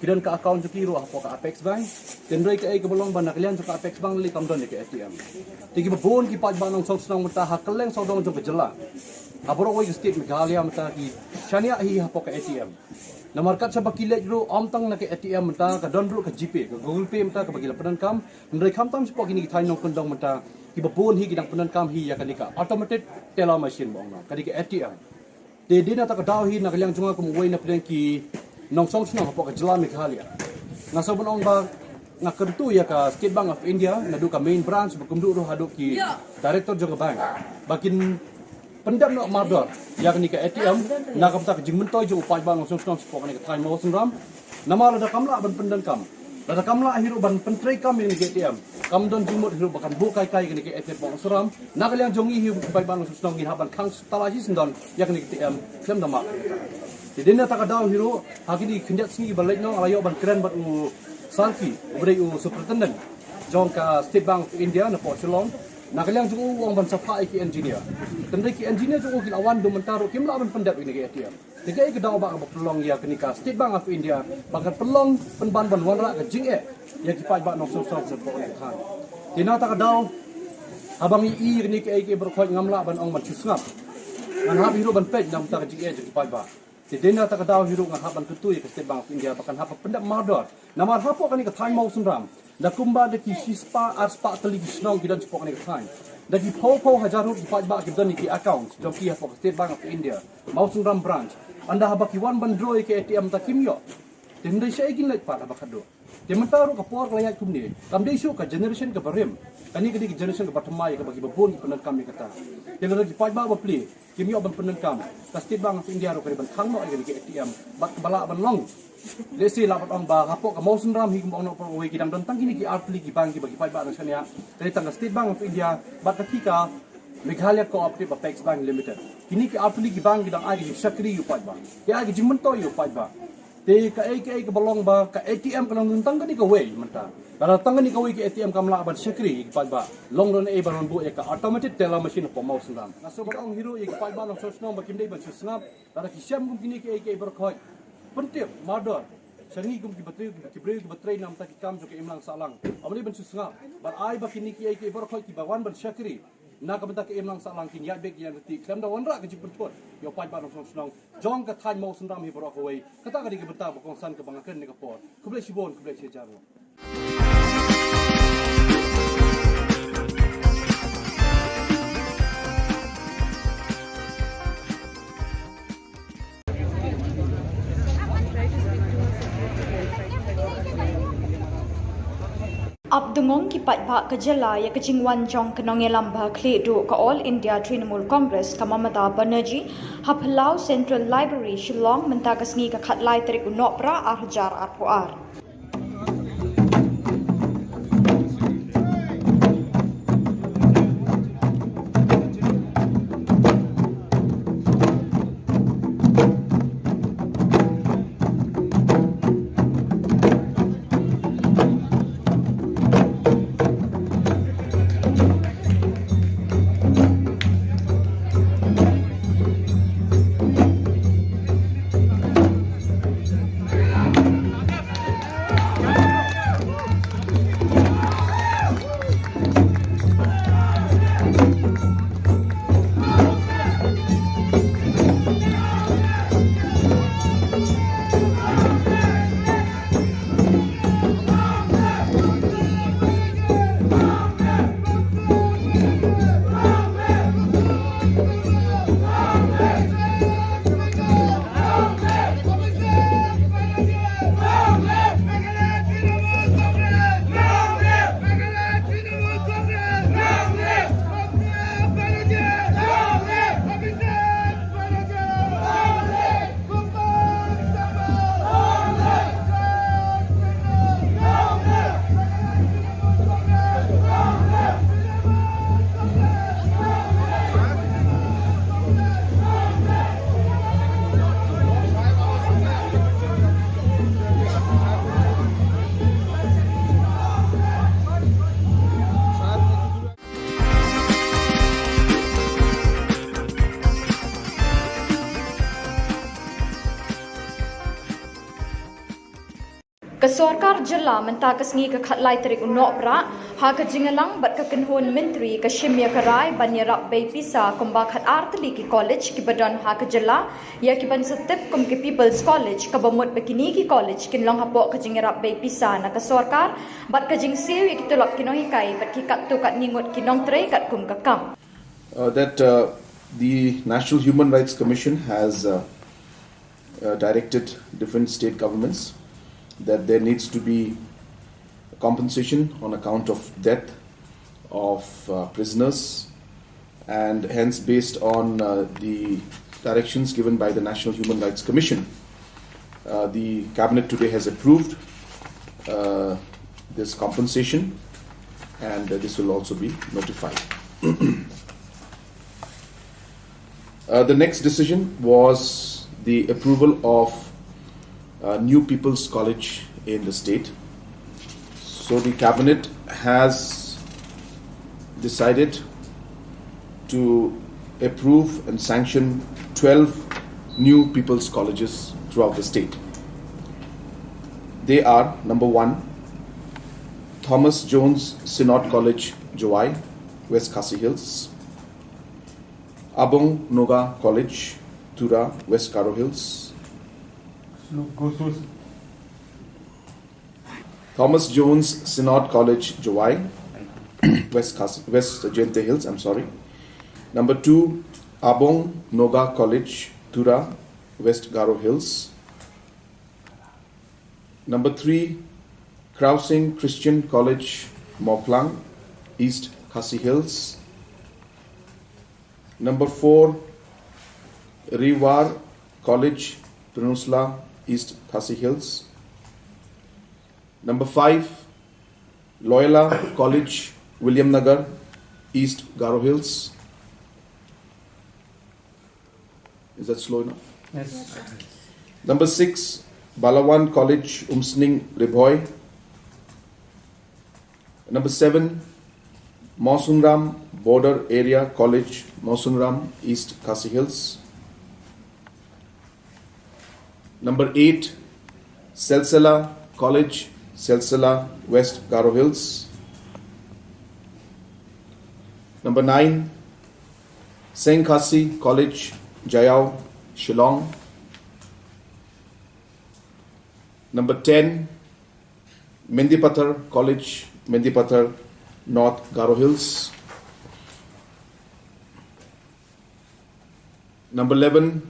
ki don ka account jong ki ruh hapoh ka Apex Bank. Hynrei kaei kaba long ba na ka liang jong ka Apex Bank lei kam don ïa ka A T M. Te kiba bun ki paidbah nongshong shnong mynta ha kylleng sawdong jong ka jylla, ha baroh kawei ka state Meghalaya mynta ki shaniah hi hapoh ka A T M. Namar kat shaba ki leit ruh, ym tang na ka A T M mynta, ka don ruh ka GPay, ka Google Pay mynta kaba ki la pyndonkam. Hynrei khamtam shapoh kine ki thaiñ nongkyndong mynta, kiba bun hi ki dang pyndonkam hi ïa kane ka automated teller machine ba ong, ka dei ka A T M. Te dei na kata ka daw hi na ka liang jong nga kum uwei na pdeng ki nongshong shnong hapoh ka jylla Meghalaya, nga sngew ban ong ba nga kyntu ïa ka State Bank of India, naduh ka main branch ba kumjuh ruh haduh ki director jong ka bank, ba kin pyndep noh mardor ïa kane ka A T M na ka bynta ka jingmyntoi jong u paidbah nongshong shnong shapoh kane ka thaiñ Mawsynram. Namar lada kam lah ban pyndonkam, lada kam lah hi ruh ban pyntreikam ïa kane ka A T M, Kam don jingmut hi ruh ba kan buh kai kai kane ka ATM Mawsynram. Na ka liang jong ngi hi ruh ki paidbah nongshong shnong ngin hap ban khang tala shisyndon ïa kane ka ATM khlem da map. Te dei na kata ka daw hi ruh ha kine ki khyndiat sngi ba leit noh nga la ïoh ban kren bad u Sarki uba dei u Superintendent jong ka State Bank of India na poh Shillong. Na ka liang jong u u ong ban sa phah ïa ki engineer. Tangba ki engineer jong u ki la wan, haduh mynta ruh kim lah ban pyndep ïa kane ka ATM. Te kaei ka daw ba kaba pynlong ïa kane ka State Bank of India ba kan pynlong pynban ban wanrah ka jingeh ïa ki paidbah nongshong shnong hapoh kane ka thaiñ. Te na kata ka daw haba ngi ïohi ïa kane kaei kaei baroh khoit ngam lah ban ong ban shu sngap. Ngan hap hi ruh ban peit na ka bynta ka jingeh jong ki paidbah. Te dei na kata ka daw hi ruh nga hap ban kyntu ïa ka State Bank of India ba kan hap ban pyndep mardor. Namar hapoh kane ka thaiñ Mawsynram da kumba da ki shispah arspah tylli ki shnong ki don shapoh kane ka thaiñ. Da ki phew phew hajar ruh ki paidbah ki don ïa ki account jong ki hapoh ka State Bank of India Mawsynram branch. Ynda haba ki wan ban draw ïa ka ATM te kim ïoh. Te hynrei shaei kin leit pat haba khatduh. Te mynta ruh ka por ka la ïaid kumne, kam dei shuh ka generation kaba rim. Kane ka dei ka generation kaba thymmai kaba kiba bun ki pyndonkam ïa kata. Te lada ki paidbah bapli kim ïoh ban pyndonkam, ka State Bank of India ruh ka dei ban khang noh ïa kane ka ATM bad kaba lah ban long. Lehse lah ban ong ba hapoh ka Mawsynram hi kumba ong noh baroh kawei ki dang don tang kine ki artylli ki bank kiba ki paidbah dang shaniah. Ka dei tang ka State Bank of India bad kata ka Meghalaya Cooperative Apex Bank Limited. Kine ki artylli ki bank ki dang ai ka jingshakri ïa u paidbah, ki ai ka jingmyntoi ïa u paidbah. Te kaei kaei kaba long ba ka ATM ka long tang kane kawei mynta. Lada tang kane kawei ka ATM kam lah ban shakri ïa ki paidbah, long ruh naei ban buh ïa ka automated teller machine hapoh Mawsynram. Nga sngewbha ban ong hi ruh ïa ki paidbah nongshong shnong ba kim dei ban shu sngap. Lada ki shem kum kine kaei kaei baroh khoit, pyntip mardor sha ngi kum ki batri, ki briew ki batri na ka bynta ki kam jong ka imlang sahlang. Ym dei ban shu sngap. Bad ai ba kine kaei kaei baroh khoit kiba wan ban shakri na ka bynta ka imlang sahlang kin ïaid beit ïaid ryntih khlem da wanrah ka jingpynthut ïa u paidbah nongshong shnong jong ka thaiñ Mawsynram hi baroh kawei. Kata ka dei ka bynta ba kongsan kaba nga kren ha kane ka por. Khublei shibun, khublei shihajar. Ap dungong ki paidbah ka jylla ïa ka jingwan jong ka nongïalam ba khlieh duh ka All India Trinamool Congress ka Mamata Banerjee ha Phyllaw Central Library Shillong mynta ka sngi ka khatlai tarik u Nohprah ar hajar arphew ar. Ka sorkar jylla mynta ka sngi ka khatlai tarik u Nohprah ha ka jingïalang bad ka kynhun myntri ka shim ïa ka rai ban ïarap bei pisa kumba khatar tylli ki college kiba don ha ka jylla ïa kiban sa tip kum ki People's College, kaba mut ba kine ki college kin long hapoh ka jingïarap bei pisa na ka sorkar bad ka jingsiew ïa ki tulop ki nonghikai bad ki katto katne ngut ki nongtrei katkum ka kam. Uh, that uh, the National Human Rights Commission has uh, uh, directed different state governments that there needs to be compensation on account of death of uh, prisoners, and hence, based on uh, the directions given by the National Human Rights Commission, uh, the cabinet today has approved uh, this compensation. and uh, this will also be notified. Uh, the next decision was the approval of uh, new People's College in the state. So the cabinet has decided to approve and sanction twelve new People's Colleges throughout the state. They are, number one, Thomas Jones Synod College, Jowai, West Khasi Hills; Abong Noga College, Tura, West Garo Hills; Thomas Jones Synod College, Jowai, West Khasi, West Jaintia Hills, I'm sorry. Number two, Abong Noga College, Tura, West Garo Hills. Number three, Krausing Christian College, Mawphlang, East Khasi Hills. Number four, Ri War College, Pynursla, East Khasi Hills. Number five, Loyola College, Williamnagar, East Garo Hills. Is that slow enough? Yes. Number six, Balawan College, Umsning, Ri Bhoi. Number seven, Mawsynram Border Area College, Mawsynram, East Khasi Hills. Number eight, Silsila College, Silsila, West Garo Hills. Number nine, Seng Khasi College, Jaiaw, Shillong. Number ten, Mendipathar College, Mendipathar, North Garo Hills. Number eleven,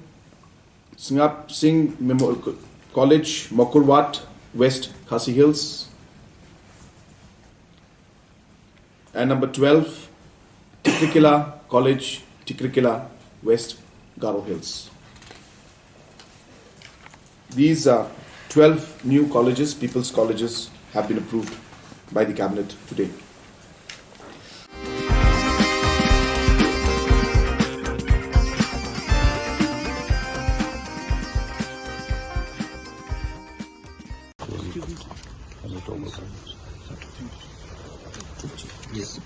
Sngap Singh Memorial Co-, College, Mawkyrwat, West Khasi Hills. And number twelve, Tikrikilla College, Tikrikilla, West Garo Hills. These are twelve new colleges, people's colleges, have been approved by the cabinet today.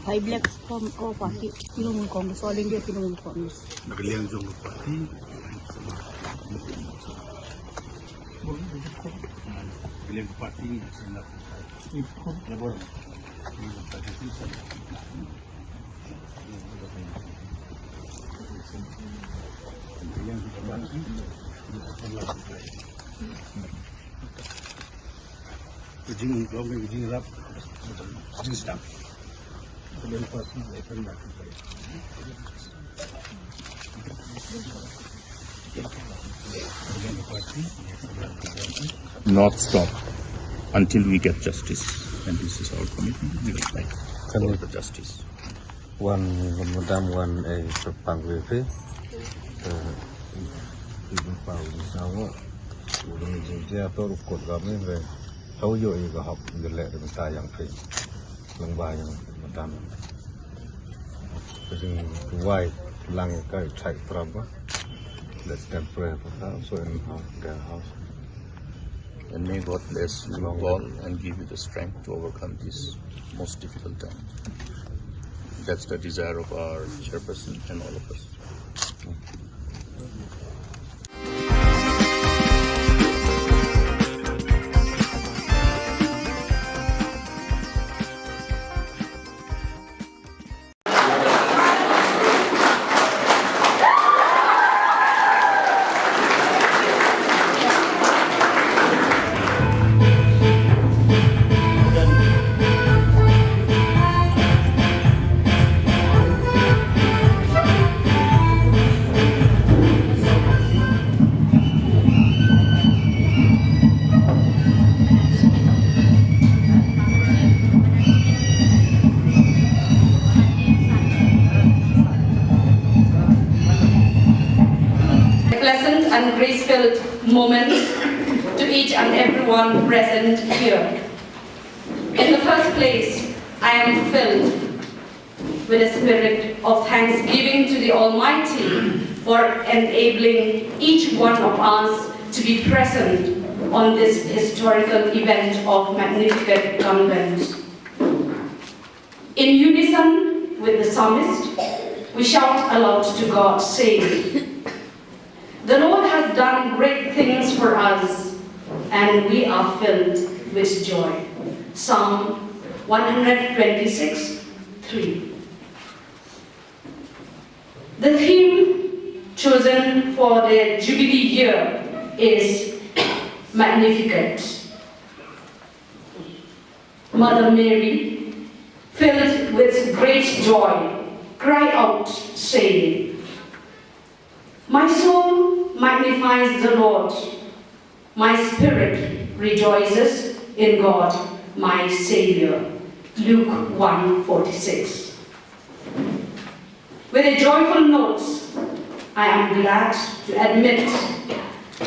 Five lakhs from our party, Trinamool Congress, All India Trinamool Congress. Nakaliang jong ka party. Nakaliang party ni. Jing, jing rap, jing sdang. Not stop until we get justice. And this is our commitment. We will fight for the justice. Wan, madam, wan, eh, pang we phi. Eh, ibu pau ni sawo. Udah ni jingja tu rukut kami, eh. Tahu yo, eh, kahap, jelek, eh, tayang phi. Lengba yang madam. Jing wai lang ka chai traba. Let's temporary for that. So in house, their house. And may God bless you all and give you the strength to overcome this most difficult time. That's the desire of our chairperson and all of us. A pleasant and grace-filled moment to each and everyone present here. In the first place, I am filled with a spirit of thanksgiving to the Almighty for enabling each one of us to be present on this historical event of Magnificat Convent. In unison with the psalmist, we shout aloud to God, saying, "The Lord has done great things for us, and we are filled with joy." Psalm one hundred twenty-six, three. The theme chosen for the Jubilee year is Magnificat. Mother Mary, filled with great joy, cried out, saying, "My soul magnifies the Lord, my spirit rejoices in God, my Savior." Luke one forty-six. With a joyful note, I am glad to admit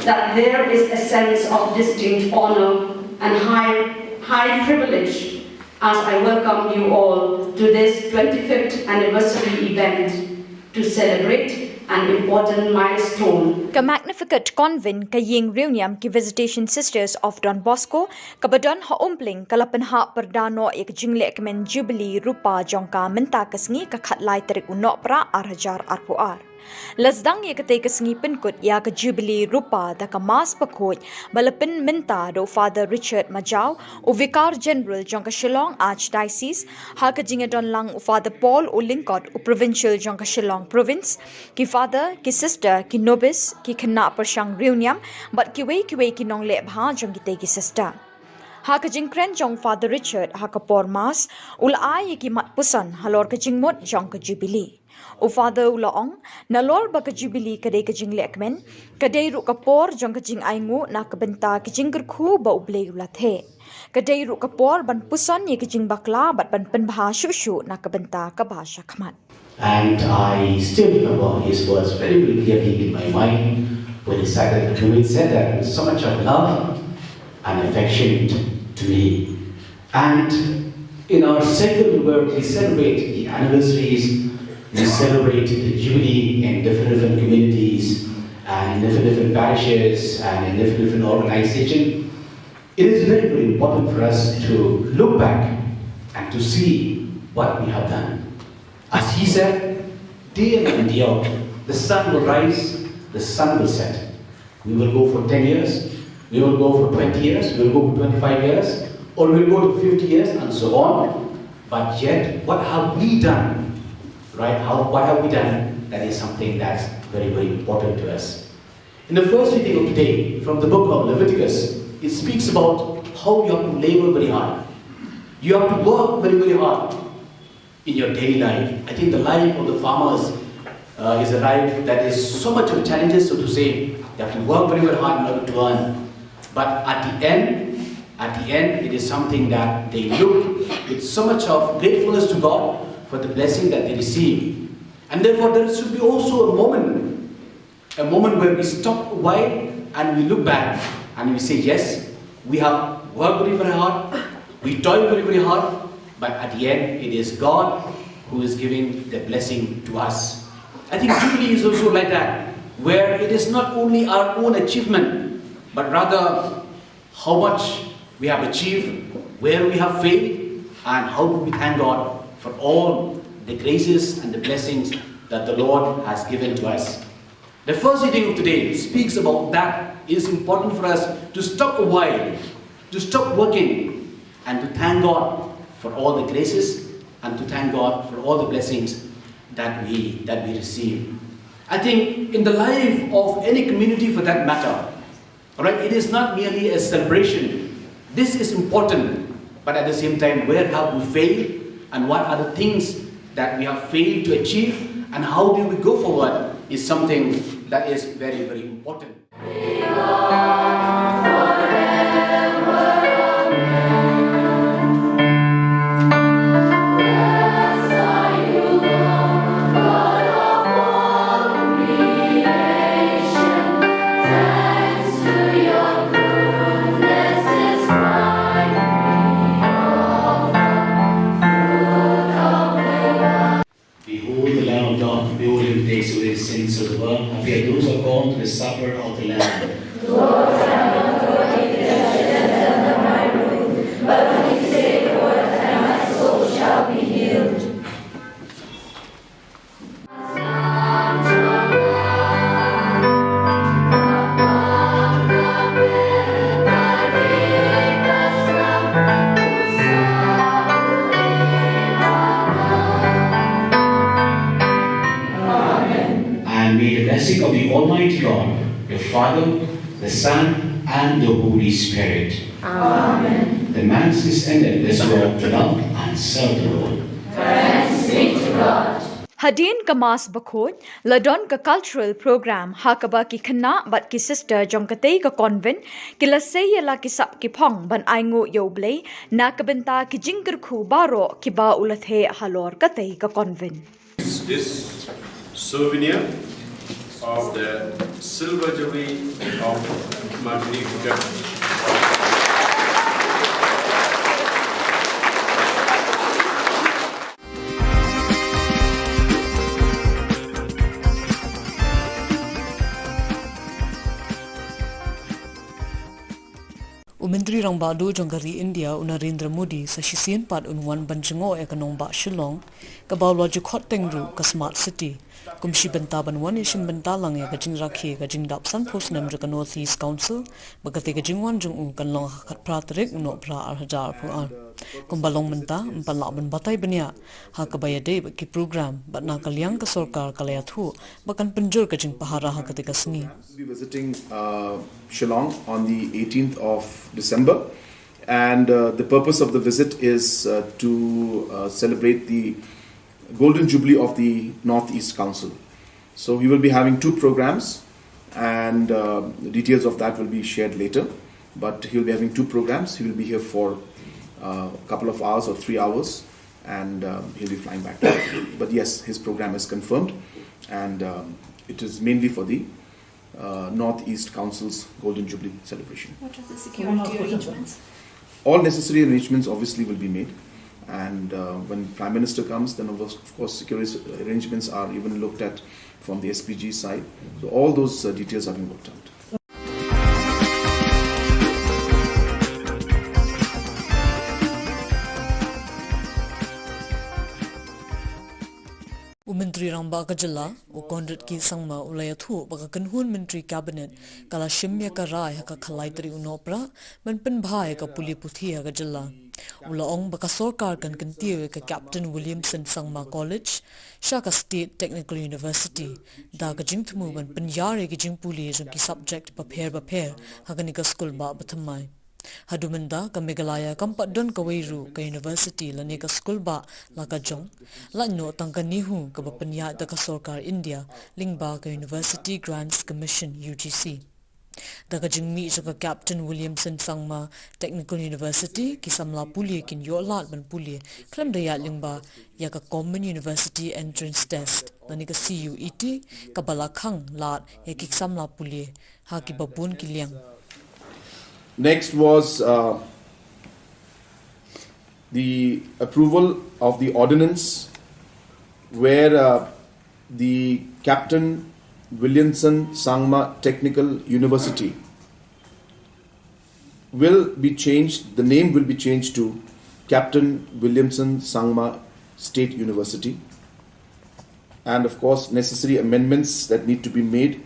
that there is a sense of distinct honor and high, high privilege as I welcome you all to this twenty-fifth anniversary event to celebrate an important milestone. Ka Magnificat Convent, ka ïing riewniam ki Visitation Sisters of Don Bosco, kaba don ha Umpling, ka la pynhap pyrda noh ïa ka jinglehkmen Jubilee Rupa jong ka mynta ka sngi, ka khatlai tarik u Nohprah ar hajar arphew ar. La sdang ïa katei ka sngi pynkut ïa ka Jubilee Rupa da ka Mass bakhuid ba la pynmynta da u Father Richard Majaw, u Vicar General jong ka Shillong Archdiocese, ha ka jingïadon lang u Father Paul u Lyngkot, u Provincial jong ka Shillong Province, ki Father, ki Sister, ki Nobis, ki khynnah pyrshang riewniam, bad kiwei kiwei ki nongleh bha jong kitei ki sister. Ha ka jingkren jong Father Richard ha ka por Mass, u la ai ïa ki mat puson halor ka jingmut jong ka Jubilee. U Father u la ong, nalor ba ka Jubilee ka dei ka jinglehkmen, ka dei ruh ka por jong ka jingainguh na ka bynta ka jingkyrkhu ba U Blei u la theh. Ka dei ruh ka por ban puson ïa ka jingbakla bad ban pynbha shuh shuh na ka bynta kaba shakhmat. And I still remember his words very, very clearly in my mind when he said that, when he said that with so much of love and affection to me. And in our circle where we celebrate the anniversaries, we celebrate the Jubilee in different, different communities and in different, different parishes and in different, different organizations. It is very, very important for us to look back and to see what we have done. As he said, day in and day out, the sun will rise, the sun will set. We will go for ten years, we will go for twenty years, we will go for twenty-five years, or we will go to fifty years and so on. But yet, what have we done? Right? How, what have we done? That is something that's very, very important to us. In the first reading of today, from the book of Leviticus, it speaks about how you have to labor very hard. You have to work very, very hard in your daily life. I think the life of the farmers uh, is a life that is so much of challenges, so to say. They have to work very, very hard in order to earn. But at the end, at the end, it is something that they look with so much of gratefulness to God for the blessing that they receive. And therefore, there should be also a moment, a moment where we stop a while and we look back and we say, "Yes, we have worked very, very hard, we toiled very, very hard, but at the end, it is God who is giving the blessing to us." I think Jubilee is also like that, where it is not only our own achievement, but rather how much we have achieved, where we have failed, and how do we thank God for all the graces and the blessings that the Lord has given to us. The first reading of today speaks about that it is important for us to stop a while, to stop working, and to thank God for all the graces and to thank God for all the blessings that we that we receive. I think in the life of any community for that matter, all right, it is not merely a celebration. This is important, but at the same time, where have we failed and what are the things that we have failed to achieve and how do we go forward is something that is very, very important. Happy are those who are called to the supper of the Lamb. And may the blessing of the Almighty God, the Father, the Son, and the Holy Spirit. Amen. The Mass is ended. Let's go out to love and serve the Lord. Thanks be to God. Hadien ka Mass bakhuid, la don ka cultural program ha kaba ki khynnah bad ki sister jong katei ka convent ki la sei ïa la ki sap ki phong ban ainguh ïa U Blei na ka bynta ki jingkyrkhu baroh kiba u la theh halor katei ka convent. This souvenir of the silver jubilee of Magnificat. U Myntri Rangbah Duh jong ka ri India, u Narendra Modi, sa shisien pat un wan ban jngoh ïa ka nongbah Shillong, kaba u la ju khot teng ruh ka Smart City, kum shi bynta ban wan ïashim bynta lang ïa ka jingrakhe ka jingdap sanphew snem jong ka North East Council, ba katei ka jingwan jong u kan long ha ka khatphra tarik u Nohprah ar hajar arphew ar. Kumba long mynta, ym pat lah ban batai bniah ha kaba ïadei bad ki program, bad na ka liang ka sorkar ka la ïathuh ba kan pynjur ka jingpahara ha katei ka sngi. We'll be visiting, uh, Shillong on the eighteenth of December, and, uh, the purpose of the visit is, uh, to, uh, celebrate the Golden Jubilee of the North East Council. So he will be having two programs, and, uh, the details of that will be shared later. But he will be having two programs. He will be here for, uh, a couple of hours or three hours, and, um, he'll be flying back. But yes, his program is confirmed, and, um, it is mainly for the, uh, North East Council's Golden Jubilee celebration. What are the security arrangements? All necessary arrangements obviously will be made, and, uh, when Prime Minister comes, then of course, of course security arrangements are even looked at from the S P G side. So all those, uh, details are being worked out. U Myntri Rangbah ka jylla, u Conrad K Sangma, u la ïathuh ba ka kynhun Myntri Cabinet ka la shim ïa ka rai ha ka khatlai tarik u Nohprah ban pynbha ïa ka pule puthi ha ka jylla. U la ong ba ka sorkar kan kyntiew ïa ka Captain Williamson Sangma College sha ka State Technical University, da ka jingthmu ban pynïar ïa ki jingpule jong ki subject bapher bapher ha kane ka skulbah bathymmai. Haduh mynta ka Meghalaya kam pat don kawei ruh ka university lane ka skulbah la ka jong, lait noh tang ka NEHU kaba pynïaid da ka sorkar India lyngba ka University Grants Commission, U G C. Da ka jingmih jong ka Captain Williamson Sangma Technical University, ki samla pule kin ïoh lad ban pule khlem da ïaid lyngba ïa ka Common University Entrance Test lane ka C U E T, kaba la khang lad ïa ki samla pule ha kiba bun ki liang. Next was, uh, the approval of the ordinance where, uh, the Captain Williamson Sangma Technical University will be changed, the name will be changed to Captain Williamson Sangma State University. And of course, necessary amendments that need to be made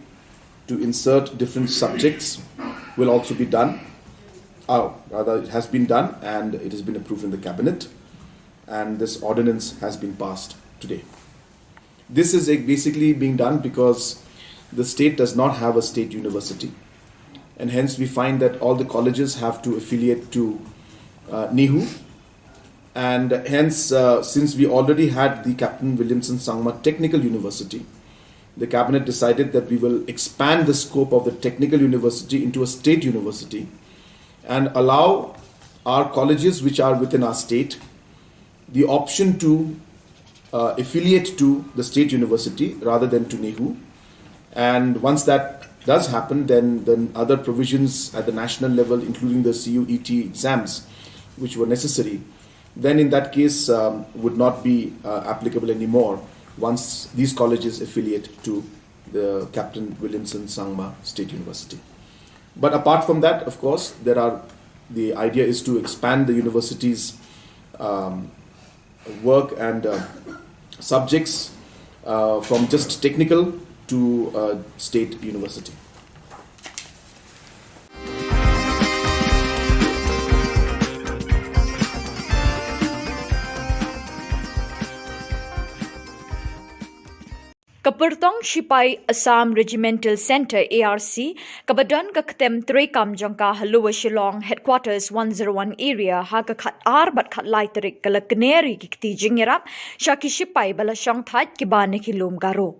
to insert different subjects will also be done. Uh, rather, it has been done and it has been approved in the cabinet. And this ordinance has been passed today. This is, uh, basically being done because the state does not have a state university. And hence, we find that all the colleges have to affiliate to, uh, NEHU. And hence, uh, since we already had the Captain Williamson Sangma Technical University, the cabinet decided that we will expand the scope of the technical university into a state university and allow our colleges which are within our state the option to, uh, affiliate to the state university rather than to NEHU. And once that does happen, then, then other provisions at the national level, including the C U E T exams, which were necessary, then in that case, um, would not be, uh, applicable anymore once these colleges affiliate to the Captain Williamson Sangma State University. But apart from that, of course, there are the idea is to expand the university's um, work and uh, subjects uh, from just technical to uh, state university. Ka Pyrtong Shipai Assam Regimental Centre, A R C, kaba don ka ktem treikam jong ka ha Lower Shillong Headquarters one zero one Area, ha ka khat ar bad khat lai tarik ka la kner ïa ki kti jingïarap sha ki shipai ba la shong thait kiba na ki lum Garo.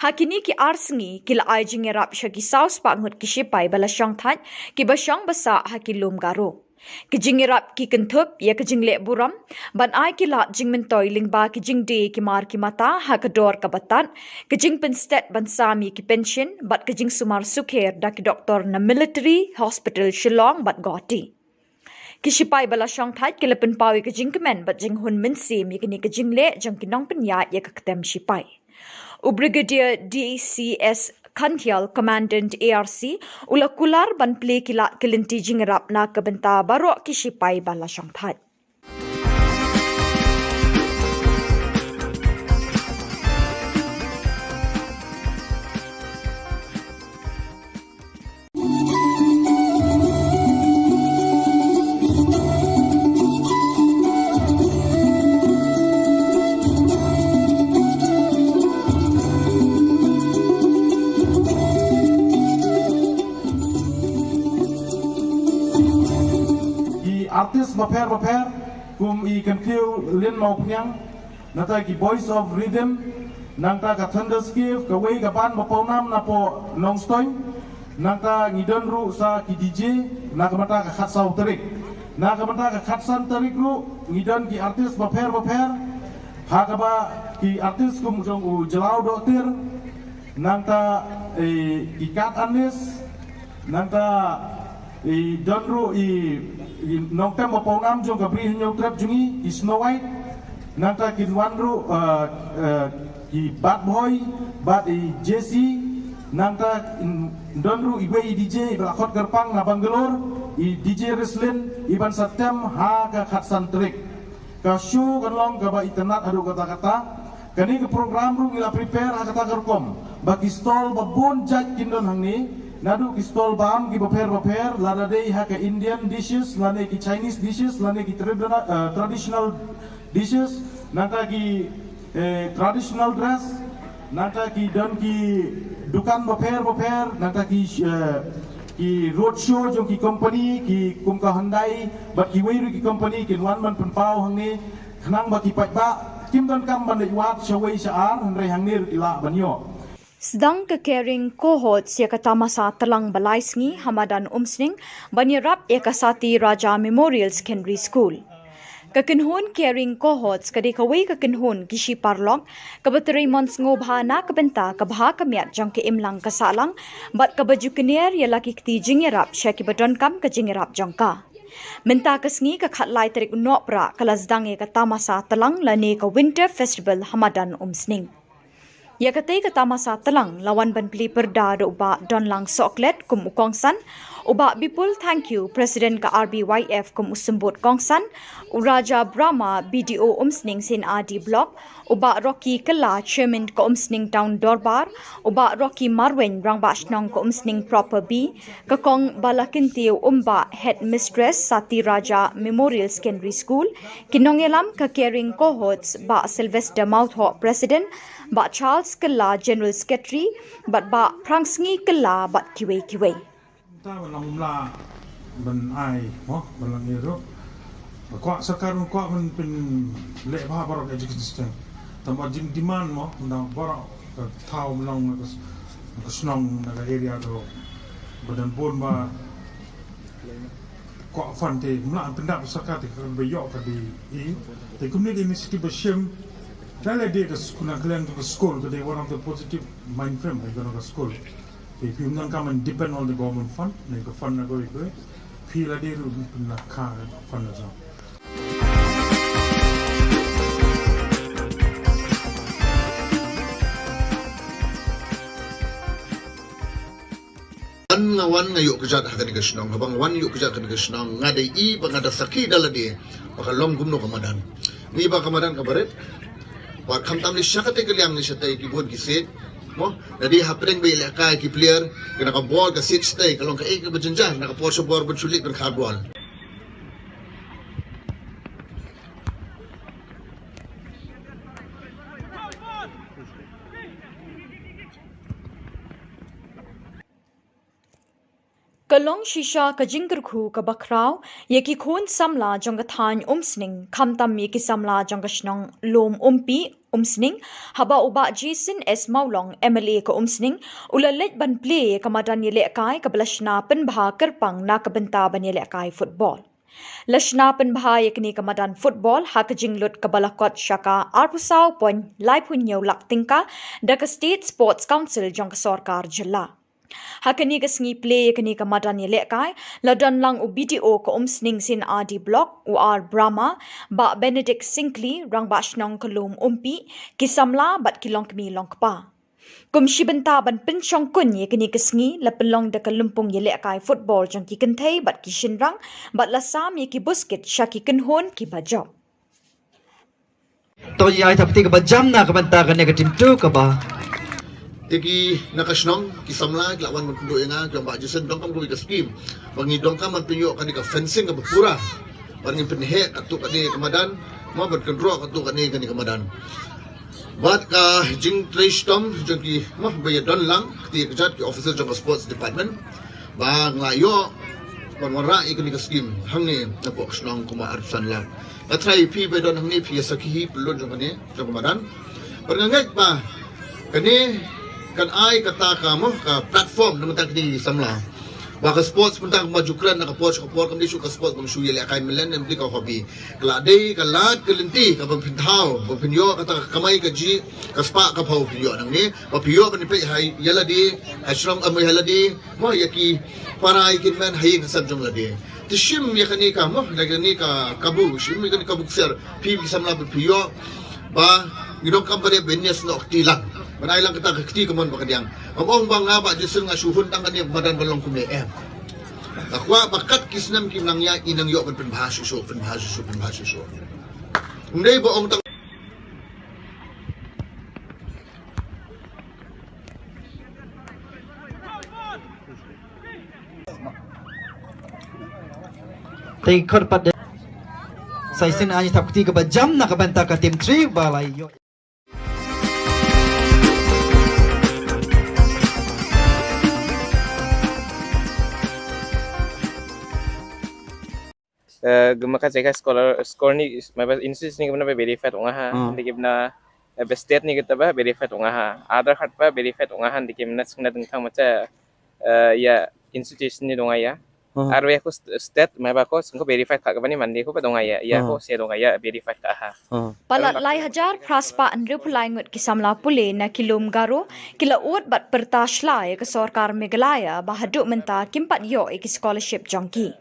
Ha kine ki ar sngi ki la ai jingïarap sha ki saw spah ngut ki shipai ba la shong thait kiba shong ba sah ha ki lum Garo. Ki jingïarap ki kynthup ïa ka jingleh burom ban ai ki lad jingmyntoi lyngba ki jingdie ki mar ki mata ha ka dor kaba tad, ki jingpynstet ban sam ïa ki pension bad ki jingsumar sukher da ki doktor na Military Hospital Shillong bad Guwahati. Ki shipai ba la shong thait ki la pynpaw ïa ka jingkmen bad jinghun mynsiem ïa kine ki jingleh jong ki nongpynïaid ïa ka ktem shipai. U Brigadier D C S Khandial, Commandant A R C, u la kular ban plie ki lad ki lynti jingïarap na ka bynta baroh ki shipai ba la shong thait. Ki artist bapher bapher kum i Kyntiew Lin Mawphniang, nangta ki Boys of Rhythm, nangta ka Thunderscape, kawei ka band ba pawnam napoh Nongstoiñ, nangta ngi don ruh sa ki D J na ka bynta ka khatsaw tarik. Na ka bynta ka khatsan tarik ruh ngi don ki artist bapher bapher, ha kaba ki artist kum jong u Jlaw Dohtir, nangta eh, ki Kat Anis, nangta i don ruh i, i nongtem ba pawnam jong ka Bri Hynñiewtrep jong ngi, i Snow White, nangta kin wan ruh eh, eh, i Bad Boy bad i Jesse, nangta in don ruh iwei i D J ba la khot kyrpang na Bangalore, i D J Rislin, i ban sa tem ha ka khatsan tarik. Ka show kan long kaba itynnad haduh katta katta. Kane ka program ruh ngi la prepare ha kata ka rukom ba ki stall ba bun jait kin don hangne, naduh ki stall bam ki bapher bapher, lada dei ha ka Indian dishes lane ki Chinese dishes lane ki traditional, eh, traditional dishes, nangta ki eh, traditional dress, nangta ki don ki dukan bapher bapher, nangta ki eh, ki road show jong ki company, ki kum ka Hyundai bad kiwei ruh ki company kin wan ban pynpaw hangne, khnang ba ki paidbah kim donkam ban leit wad shawei sha ar, hynrei hangne ruh ki lah ban ïoh. Sdang ka Caring Cohorts ïa ka tamasa tlang ba lai sngi ha madan Umsning ban ïarap ïa ka Sati Raja Memorial Secondary School. Ka kynhun Caring Cohorts ka dei kawei ka kynhun ki shi paralok kaba trei mon sngewbha na ka bynta ka bha ka miat jong ka imlang ka sahlang bad kaba ju kner ïa la ki kti jingïarap sha kiba donkam ka jingïarap jong ka. Mynta ka sngi ka khatlai tarik u Nohprah ka la sdang ïa ka tamasa tlang lane ka Winter Festival ha madan Umsning. Ïa katei ka tamasa tlang la wan ban plie pyrda da u Bah Donlang Sohklet kum u kongsan, u Bah Bipul Thangkhiew, President ka R B Y F kum u symbud kongsan, u Raja Brahma, B D O Umsning C and R D Block, u Bah Rocky Kylla, Chairman ka Umsning Town Dorbar, u Bah Rocky Marwein, Rangbah Shnong ka Umsning Proper B, ka Kong Bala Kyntiew Umbah, Headmistress Sati Raja Memorial Secondary School, ki nongïalam ka Caring Cohorts, Bah Sylvester Mawthoh, President, Bah Charles Kylla, General Secretary, bad Bah Phrangsngi Kylla bad kiwei kiwei. Ta ba long mla ban ai mo ban long ïa ruh. Ba kwah sorkar ban kwah ban pynleh bha baroh ka education system. Tang ba jing demand mo ban dang baroh ka thaw ban long ka s-, ka shnong na ka area to. Ba don bun ba kwah fund te mla pyndap sorkar te ka ba ïoh ka dei i. Te kumne ka initiative ba shim. Te la dei ka skul na ka liang ka skul ka dei one of the positive mind frame ka dei ka skul. Te phi ym donkam ban depend on the government fund, ne ka fund na kawei kawei. Phi la dei ruh phi pynlak kha ka fund na jong. Wan nga ïoh kjat ha kane ka shnong, haba nga wan ïoh kjat ha kane ka shnong, nga dei i ba nga da sakhi da lade ba ka long kumno ka madan. Ngi ba ka madan ka barit. Wat khamtam ni sha kata ka liang ni shatei ki bun ki sit. Mo, lade hapdeng ba ïalehkai ki player, kane ka bol ka sit shatei ka long kaei kaba jynjar, na ka por sha bor ban shu leit ban khar bol. Ka long shisha ka jingkyrkhu kaba khraw ïa ki khun samla jong ka thaiñ Umsning, khamtam ïa ki samla jong ka shnong Lum Umpi, Umsning, haba u Bah Jason S Mawlong, M L A ka Umsning, u la leit ban plie ïa ka madan ïalehkai kaba la shna pynbha kyrpang na ka bynta ban ïalehkai football. La shna pynbha ïa kane ka madan football ha ka jinglut kaba la kot sha ka arphew saw point laiphew hynñiew lak tyngka da ka State Sports Council jong ka sorkar jylla. Ha kane ka sngi plie ïa kane ka madan ïalehkai, la don lang u B D O ka Umsning C&RD Block, u R Brahma, Bah Benedict Syngkli, Rangbah Shnong ka Lum Umpi, ki samla bad ki longkmie longkpa. Kum shi bynta ban pynshongkun ïa kane ka sngi, la pynlong da ka lympung ïalehkai football jong ki kynthei bad ki shynrang, bad la sam ïa ki buskit sha ki kynhun kiba jop. To ïa ai thapti kaba jam na ka bynta kane ka team two kaba. Te ki na ka shnong, ki samla ki la wan ban kynduh ïa nga, ki ong Bah Jason, donkam kawei ka scheme ba ngi donkam ban pynïoh kane ka fencing kaba pura, ban ngin pynheh katto katne ka madan, mo, ban kynroh katto katne kane ka madan. Bad ka jingtrei shitom jong ki, mo, ba ïa don lang, kti ka jait ki officer jong ka sports department, ba nga la ïoh ban wanrah ïa kane ka scheme hangne napoh ka shnong kumba arphew san lak. Nga tharai phi ba don hangne phi ïa sakhi hi pynlut jong kane, jong ka madan. Bad nga ngeit ba kane kan ai kata ka, mo, ka platform na ka bynta ki samla ba ka sports mynta kumba ju kren na ka por sha ka por, kam dei shuh ka sports ba shu ïalehkai mlien, em dei ka hobby. Ka la dei ka lad ka lynti kaba phin thaw, ba phin ïoh kata ka kamai kajih, ka spah ka phew phin ïoh nangne, ba phi ïoh ban peit ha ïa lade, ha shnong, em, ha lade, mo, ïa ki para ïa ki hynmen ha ïing ha sem jong lade. Te shim ïa kane ka, mo, ïa kane ka kabu, shim ïa kane ka kabu ksiar, phi ki samla ba phi ïoh ba ngi donkam ba dei ban ïasnoh kti lang, ban ai lang kata ka kti kamon ba ka diang. Ngam ong ba nga Bah Jason nga shu hun tang kane ka madan ban long kumne, em. Nga kwah ba kat ki snem kim nang ïaid, ngi nang ïoh ban pynbha shuh shuh, pynbha shuh shuh, pynbha shuh shuh. Ym dei ba ong tang. Te khot pat de. Sa shisien ai thapti kaba jam na ka bynta ka team three ba la ïoh. Eh, gumaka jaka scholar, scholar ni, maba institute ni gumna ba verified ong ha. Hmm. Ni gumna, eh, ba state ni kita ba verified ong ha. Aadhaar card ba verified ong ha, ni gumna sngna dengthang macha, eh, ïa institution ni dong ïa. Hmm. Arwe ko st-, state, maba ko sngko verified ka, ka bani mandi ko ba dong ïa, ïa ko se dong ïa verified ka ha. Hmm. Palat lai hajar phra spah hynriew phew lai ngut ki samla pule na ki lum Garo ki la ud bad pyrta shlai ïa ka sorkar Meghalaya ba haduh mynta kim pat ïoh ïa ki scholarship jong ki.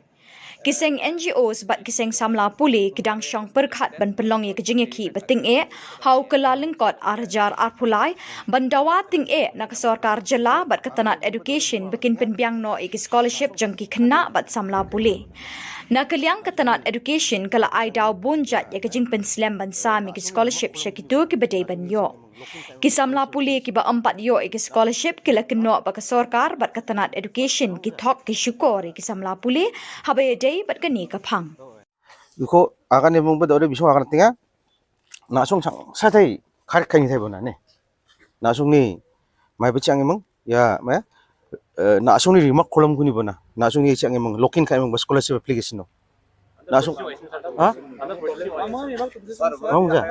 Ki seng N G Os bad ki seng samla pule ki dang shong pyrkhat ban pynlong ïa ka jingïakhih ba tyngeh ha u Kyllalyngkot ar hajar arphew lai ban dawa tyngeh na ka sorkar jylla bad ka tnat education ba kin pynbiang noh ïa ki scholarship jong ki khynnah bad samla pule. Na ka liang ka tnat education ka la ai daw bun jait ïa ka jingpynslem ban sam ïa ki scholarship sha kito kiba dei ban ïoh. Ki samla pule kiba ym pat ïoh ïa ki scholarship ki la kynnoh ba ka sorkar bad ka tnat education ki thok ki shukor ïa ki samla pule haba ïadei bad kane ka phang. Iko akan ne mung ba dore bisong akan tinga. Na sung sang sa thai kar kai thai bona ne. Na sung ni mai ba chiang mung ya mai. Eh, na sung ni remark column kuni bona. Na sung ni chiang mung lokin kai mung ba scholarship application no. Na sung. Ha? Mung ja.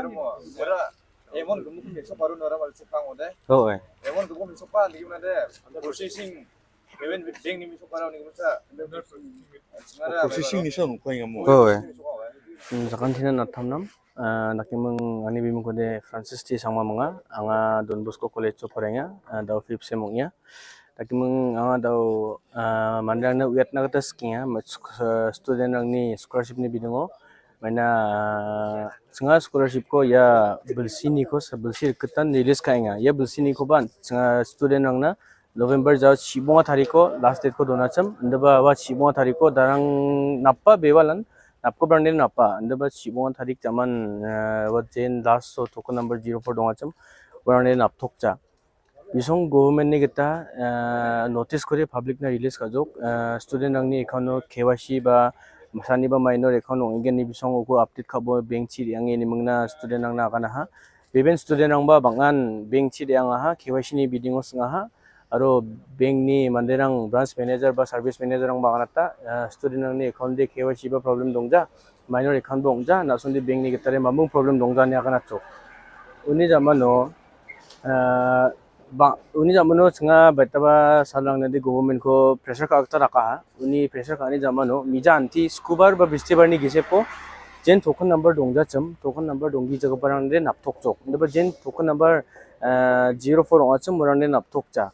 Emon gumuk mi sopa run orang mal sepang udah. Oh, eh. Emon gumuk mi sopa lagi mana deh? Processing. Emon deng ni mi sopa run ni masa. Processing ni song kau yang mau. Oh, eh. Hmm, sakan tina na thamnam. Ah, naki meng ani bimeng kode Francis T Sangma menga, anga Don Bosco College of Parenga, ah, dau fifth sem ya. Naki meng anga dau, ah, mandang na uyat na kata skinga, student rang ni scholarship ni bidungo. Maina, ah, senga scholarship ko ya belsi ni ko, sa belsi ketan ni list ka inga. Ya belsi ni ko ban, senga student rang na, November ja shibunga tarik ko last date ko dona cham, ndaba wa shibunga tarik ko darang napa bewalan, napko brang den napa, ndaba shibunga tarik jaman, eh, wa jen last so token number zero four donga cham, warang den nap thok cha. Bisong government ni kita, eh, notice kore public na release kajok, eh, student rang ni account no K Y C ba, masani ba minor account no ingen ni bisong uko update kabo bank chi yang ni mengna student rang na kana ha. Beben student rang ba bangan bank chi yang ha, K Y C ni biding os nga ha. Aro bank ni manderang branch manager ba service manager rang ba kanata, eh, student rang ni account de K Y C ba problem dongja, minor account ba ongja, na sundi bank ni kita re mamung problem dongja ni akan ato. Uni jamano, eh, ba, uni jamano chenga baita ba salang nadi government ko pressure ka akta raka ha, uni pressure ka ni jamano, mija anti skubar ba bistibar ni gise po, jen token number dongja chem, token number donggi jaga parang de nap thok chok. Ndaba jen token number, eh, zero four ong achum murang ne nap thok cha.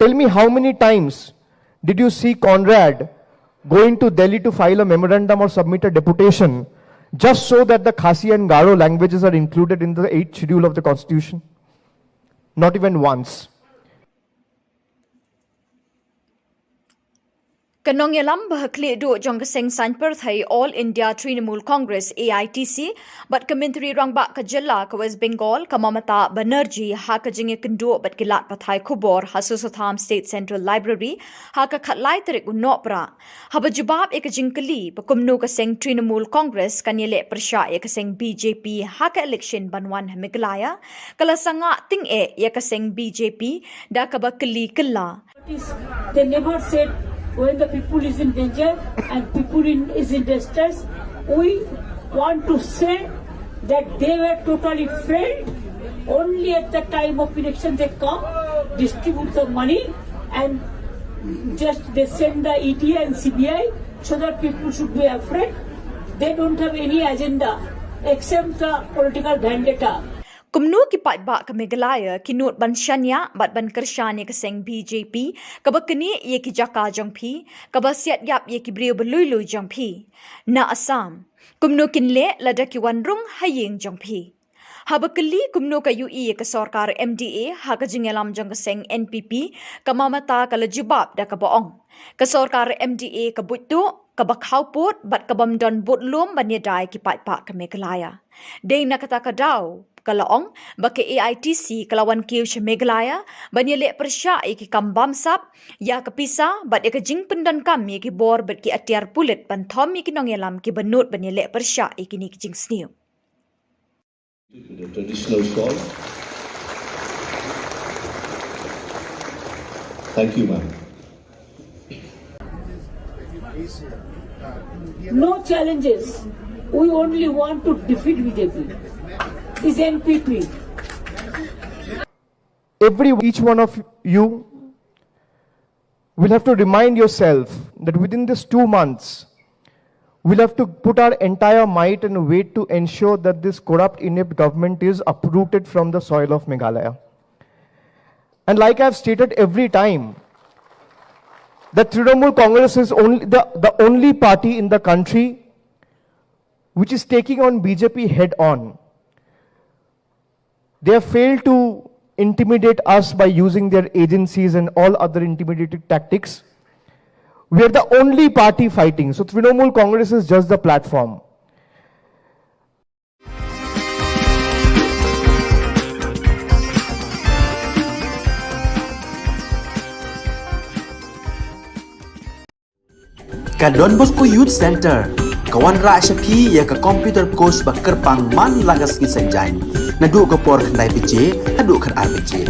Tell me, how many times did you see Conrad going to Delhi to file a memorandum or submit a deputation just so that the Khasi and Garo languages are included in the eighth schedule of the constitution? Not even once. Ka nongïalam ba ha khlieh duh jong ka seng saiñ pyrthei All India Trinamool Congress, A I T C, bad ka Myntri Rangbah ka jylla ka West Bengal, ka Mamata Banerjee, ha ka jingïakynduh bad ki lad pathai khubor ha Sosotham State Central Library ha ka khatlai tarik u Nohprah. Haba jubab ïa ka jingkylli ba kumno ka seng Trinamool Congress kan ïaleh pyrshah ïa ka seng B J P ha ka election ban wan ha Meghalaya, ka la sangah tyngeh ïa ka seng B J P da kaba kylli kylla. They never said when the people is in danger and people in, is in distress. We want to say that they were totally failed. Only at the time of election they come, distribute the money, and just they send the E D and C B I so that people should be afraid. They don't have any agenda except the political vendetta. Kumno ki paidbah ka Meghalaya ki nud ban shaniah bad ban kyrshan ïa ka seng B J P, kaba knieh ïa ki jaka jong phi, kaba siat ïap ïa ki briew ba lui lui jong phi? Na Assam, kumno kin leh lada ki wan rung ha ïing jong phi? Haba kylli kumno ka ïohi ïa ka sorkar M D A ha ka jingïalam jong ka seng N P P, ka Mamata ka la jubab da kaba ong, ka sorkar M D A ka buit tuh, kaba khawpud bad ka bym don budlum ban ïada ïa ki paidbah ka Meghalaya. Dei na kata ka daw ka la ong ba ka A I T C ka la wan kiew sha Meghalaya ban ïaleh pyrshah ïa ki kam bamsap, ïa ka pisa bad ïa ka jingpyndonkam ïa ki bor bad ki atiar pulit ban thom ïa ki nongïalam kiba nud ban ïaleh pyrshah ïa kine ki jingsniew. To the traditional stall. Thank you, ma'am. No challenges. We only want to defeat B J P. Is N P P. Every, each one of you will have to remind yourself that within this two months, we'll have to put our entire might and weight to ensure that this corrupt, inept government is uprooted from the soil of Meghalaya. And like I've stated every time, that Trinamool Congress is only the, the only party in the country which is taking on B J P head on. They have failed to intimidate us by using their agencies and all other intimidating tactics. We are the only party fighting. So Trinamool Congress is just the platform. Ka Don Bosco Youth Centre ka wanrah sha phi ïa ka computer course ba kyrpang man la ka sngi Saitjaiñ, naduh ka por khyndai baje haduh khatar baje.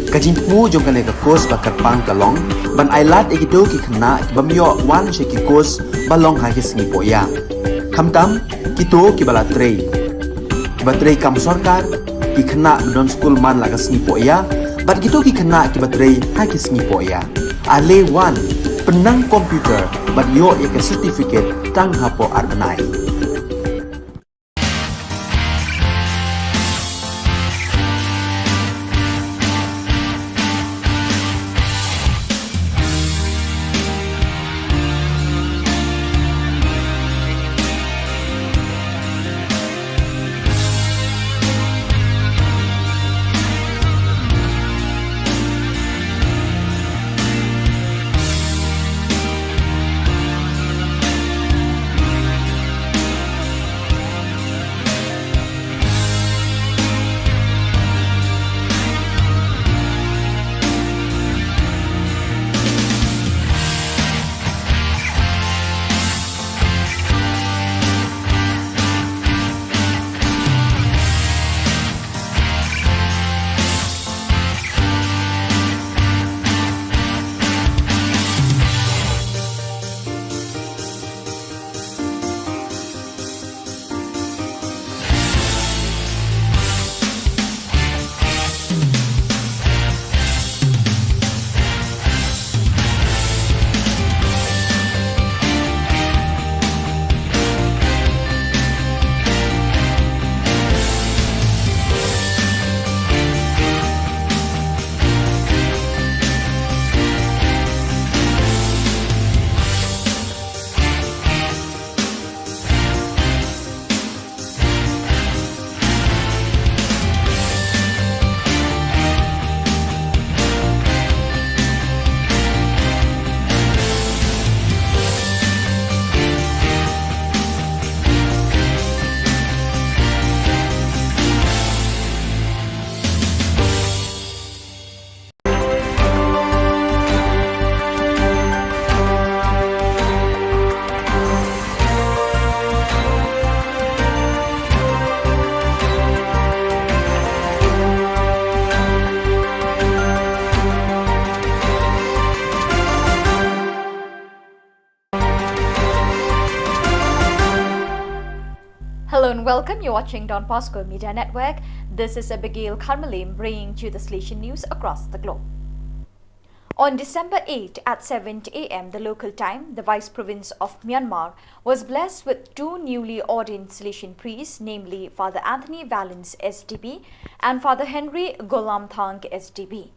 Ka jingthmu jong kane ka course ba kyrpang ka long ban ailad ïa kito ki khynnah ki bym ïoh wan sha ki course ba long ha ki sngi pohïa. Khamtam kito kiba la trei, kiba trei kam sorkar, ki khynnah ba don skul man la ka sngi pohïa, bad kito ki khynnah kiba trei ha ki sngi pohïa. Ale wan, pynnang computer bad ïoh ïa ka certificate tang hapoh ar bnai. Hello and welcome. You're watching Don Bosco Media Network. This is Abigail Karmalim bringing to you the Salesian news across the globe. On December eighth at seven a.m. the local time, the Vice Province of Myanmar was blessed with two newly ordained Salesian priests, namely Father Anthony Valens S D B and Father Henry Golamthang S D B.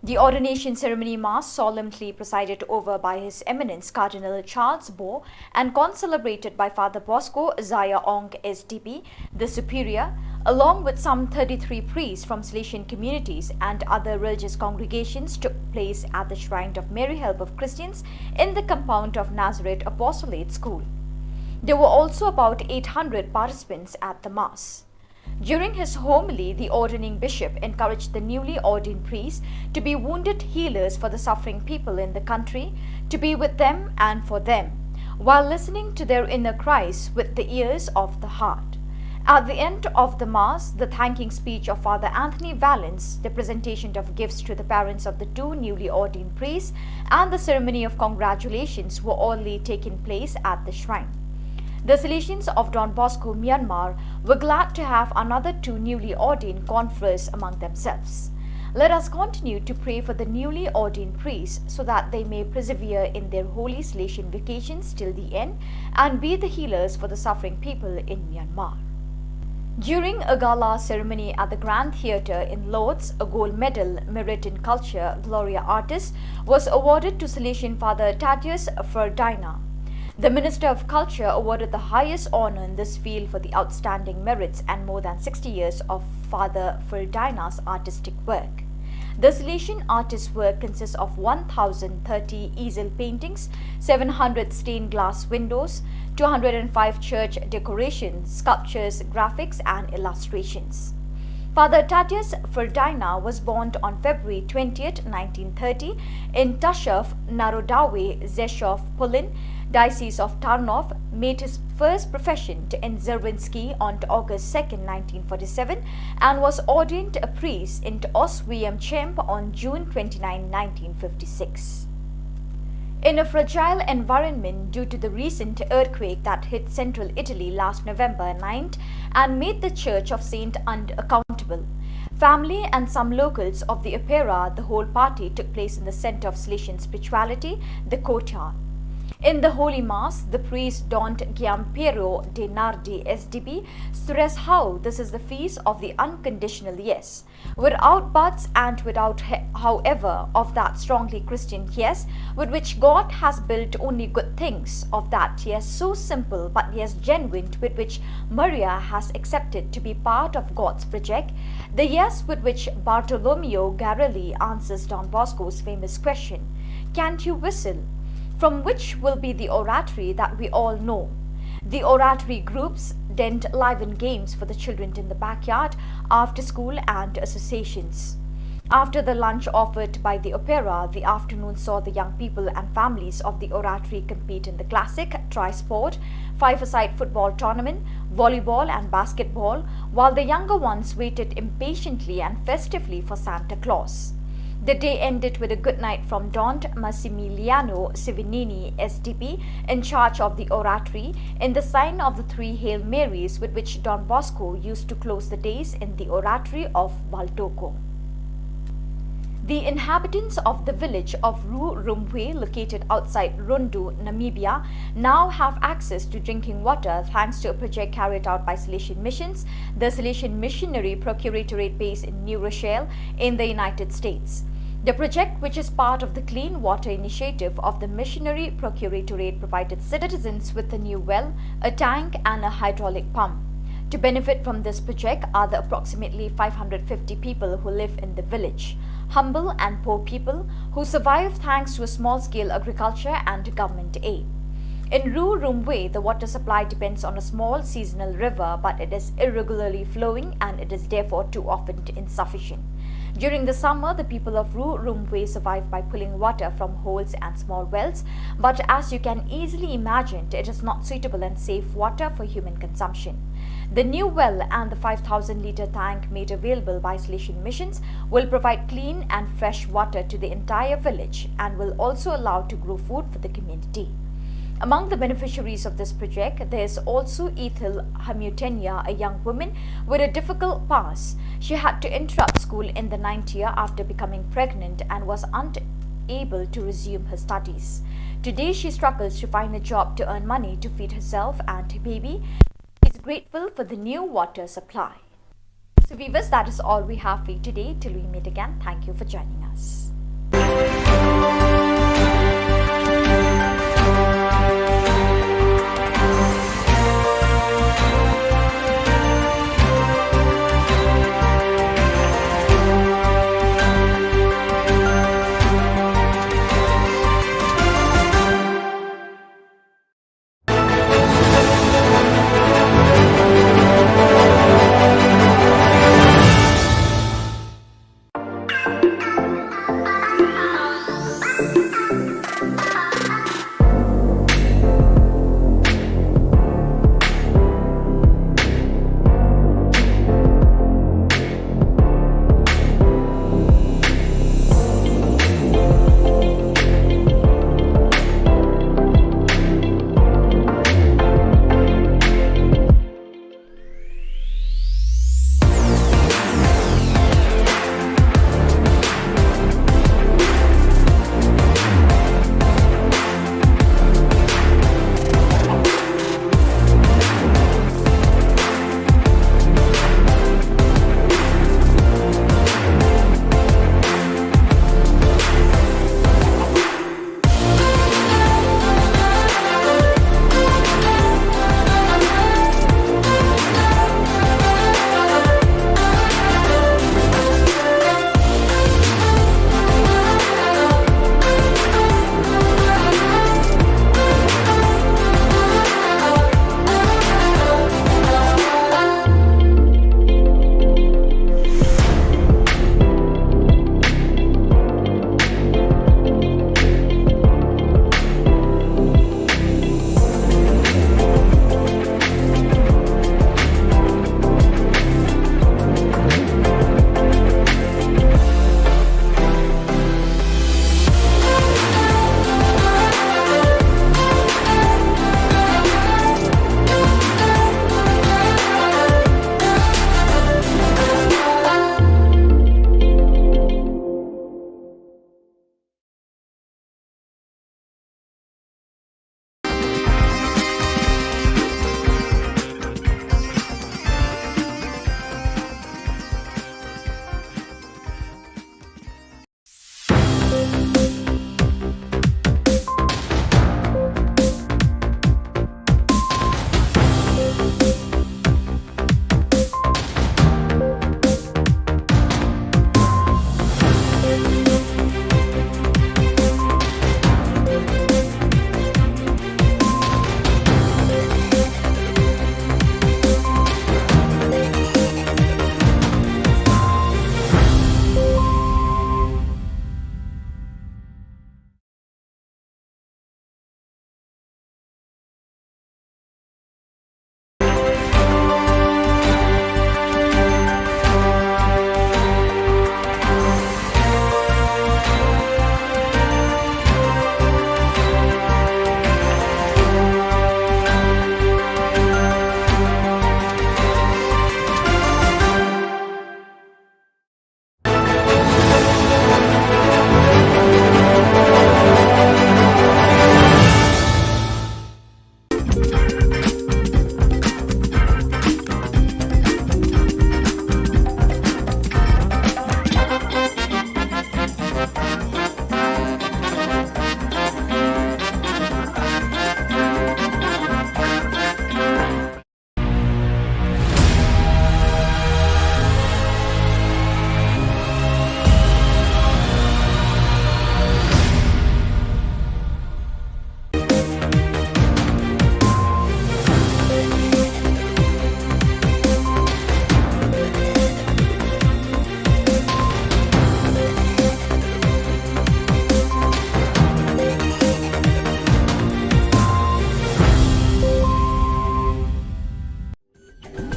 The ordination ceremony mass, solemnly presided over by His Eminence Cardinal Charles Bo and concelebrated by Father Bosco Zaya Ong S D B, the Superior, along with some thirty-three priests from Salesian communities and other religious congregations, took place at the shrine of Mary Help of Christians in the compound of Nazareth Apostolate School. There were also about eight hundred participants at the mass. During his homily, the ordaining bishop encouraged the newly ordained priests to be wounded healers for the suffering people in the country, to be with them and for them, while listening to their inner cries with the ears of the heart. At the end of the Mass, the thanking speech of Father Anthony Valens, the presentation of gifts to the parents of the two newly ordained priests, and the ceremony of congratulations were all taking place at the shrine. The Salesians of Don Bosco, Myanmar, were glad to have another two newly ordained confreres among themselves. Let us continue to pray for the newly ordained priests so that they may persevere in their holy Salesian vocations till the end and be the healers for the suffering people in Myanmar. During a gala ceremony at the Grand Theatre in Lord's, a gold medal, Merit in Culture, Gloria Artis, was awarded to Salesian Father Thaddeus Ferdinand. The Minister of Culture awarded the highest honour in this field for the outstanding merits and more than sixty years of Father Ferdinand's artistic work. The Salesian artist's work consists of one thousand thirty easel paintings, seven hundred stained glass windows, two hundred and five church decorations, sculptures, graphics, and illustrations. Father Thaddeus Ferdinand was born on February twentieth, nineteen thirty, in Tashov, Narodowy Rzeszów, Poland, Diocese of Tarnów, made his first profession in Zerwinski on August second, nineteen forty-seven, and was ordained a priest in Oswiecim on June twenty-ninth, nineteen fifty-six. In a fragile environment due to the recent earthquake that hit central Italy last November ninth and made the Church of Saint unaccountable, family and some locals of the Opera, the whole party took place in the center of Salesian spirituality, the courtyard. In the Holy Mass, the priest Don Giampiero De Nardi S D B stressed how this is the feast of the unconditional yes, without buts and without he-, however, of that strongly Christian yes, with which God has built only good things, of that yes so simple but yes genuine, with which Maria has accepted to be part of God's project, the yes with which Bartolomeo Garelli answers Don Bosco's famous question, "Can't you whistle?" From which will be the oratory that we all know. The oratory groups dent live in games for the children in the backyard, after school, and associations. After the lunch offered by the Opera, the afternoon saw the young people and families of the oratory compete in the classic, tri-sport, five-a-side football tournament, volleyball, and basketball, while the younger ones waited impatiently and festively for Santa Claus. The day ended with a good night from Don Massimiliano Sivinini S D B, in charge of the oratory, in the sign of the three Hail Marys with which Don Bosco used to close the days in the oratory of Valtoco. The inhabitants of the village of Ru Rumwe, located outside Rundu, Namibia, now have access to drinking water thanks to a project carried out by Salesian Missions, the Salesian Missionary Procuratorate based in New Rochelle in the United States. The project, which is part of the Clean Water Initiative of the Missionary Procuratorate, provided citizens with a new well, a tank, and a hydraulic pump. To benefit from this project are the approximately five hundred fifty people who live in the village, humble and poor people who survive thanks to a small-scale agriculture and government aid. In Ru Rumwe, the water supply depends on a small seasonal river, but it is irregularly flowing and it is therefore too often insufficient. During the summer, the people of Ru Rumwe survive by pulling water from holes and small wells, but as you can easily imagine, it is not suitable and safe water for human consumption. The new well and the five thousand litre tank made available by Salesian Missions will provide clean and fresh water to the entire village and will also allow to grow food for the community. Among the beneficiaries of this project, there's also Ethel Hamutenya, a young woman with a difficult past. She had to interrupt school in the ninth year after becoming pregnant and was unable to resume her studies. Today, she struggles to find a job to earn money to feed herself and her baby. She's grateful for the new water supply. So, viewers, that is all we have for you today. Till we meet again, thank you for joining us.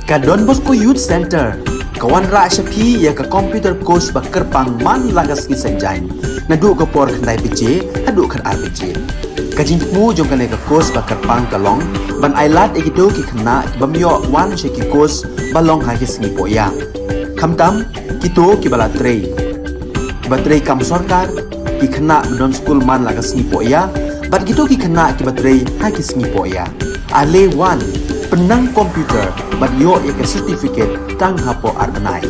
Ka Don Bosco Youth Centre ka wanrah sha phi ïa ka computer course ba kyrpang man la ka sngi Saitjaiñ, naduh ka por khyndai baje haduh khatar baje. Ka jingthmu jong kane ka course ba kyrpang ka long ban ai lad ïa kito ki khynnah ki bym ïoh wan sha ki course ba long ha ki sngi poh ïa. Khamtam kito ki ba la trei, ki ba trei kam sorkar, ki khynnah ba don skul man la ka sngi poh ïa, bad kito ki khynnah ki ba trei ha ki sngi poh ïa. Ale wan, pynnang computer bad ïoh ïa ka certificate tang hapoh ar bnai.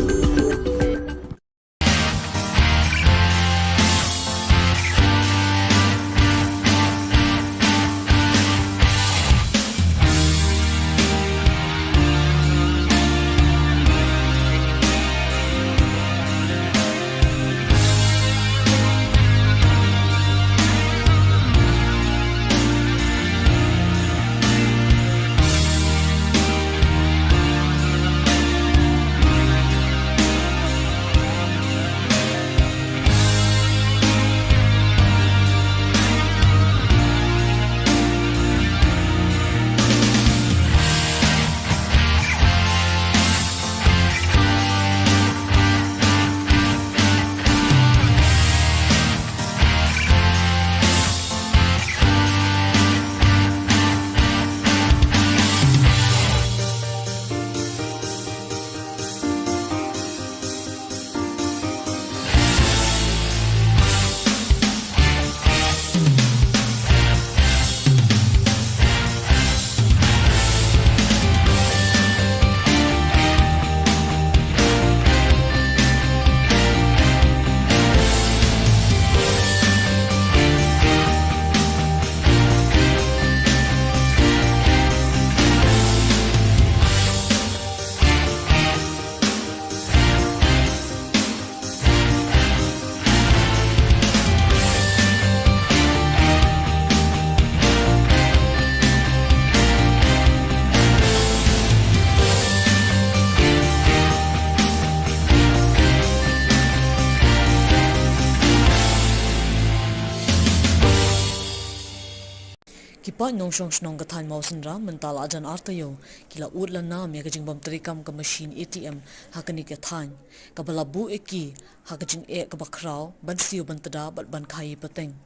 Ki paid nongshong shnong ka thaiñ Mawsynram mynta la jan ar taïew ki la ud la nam ïa ka jingbym treikam ka machine A T M ha kane ka thaiñ, kaba la buh ïa ki ha ka jingeh kaba khraw ban siew ban tda bad ban khaii pateng.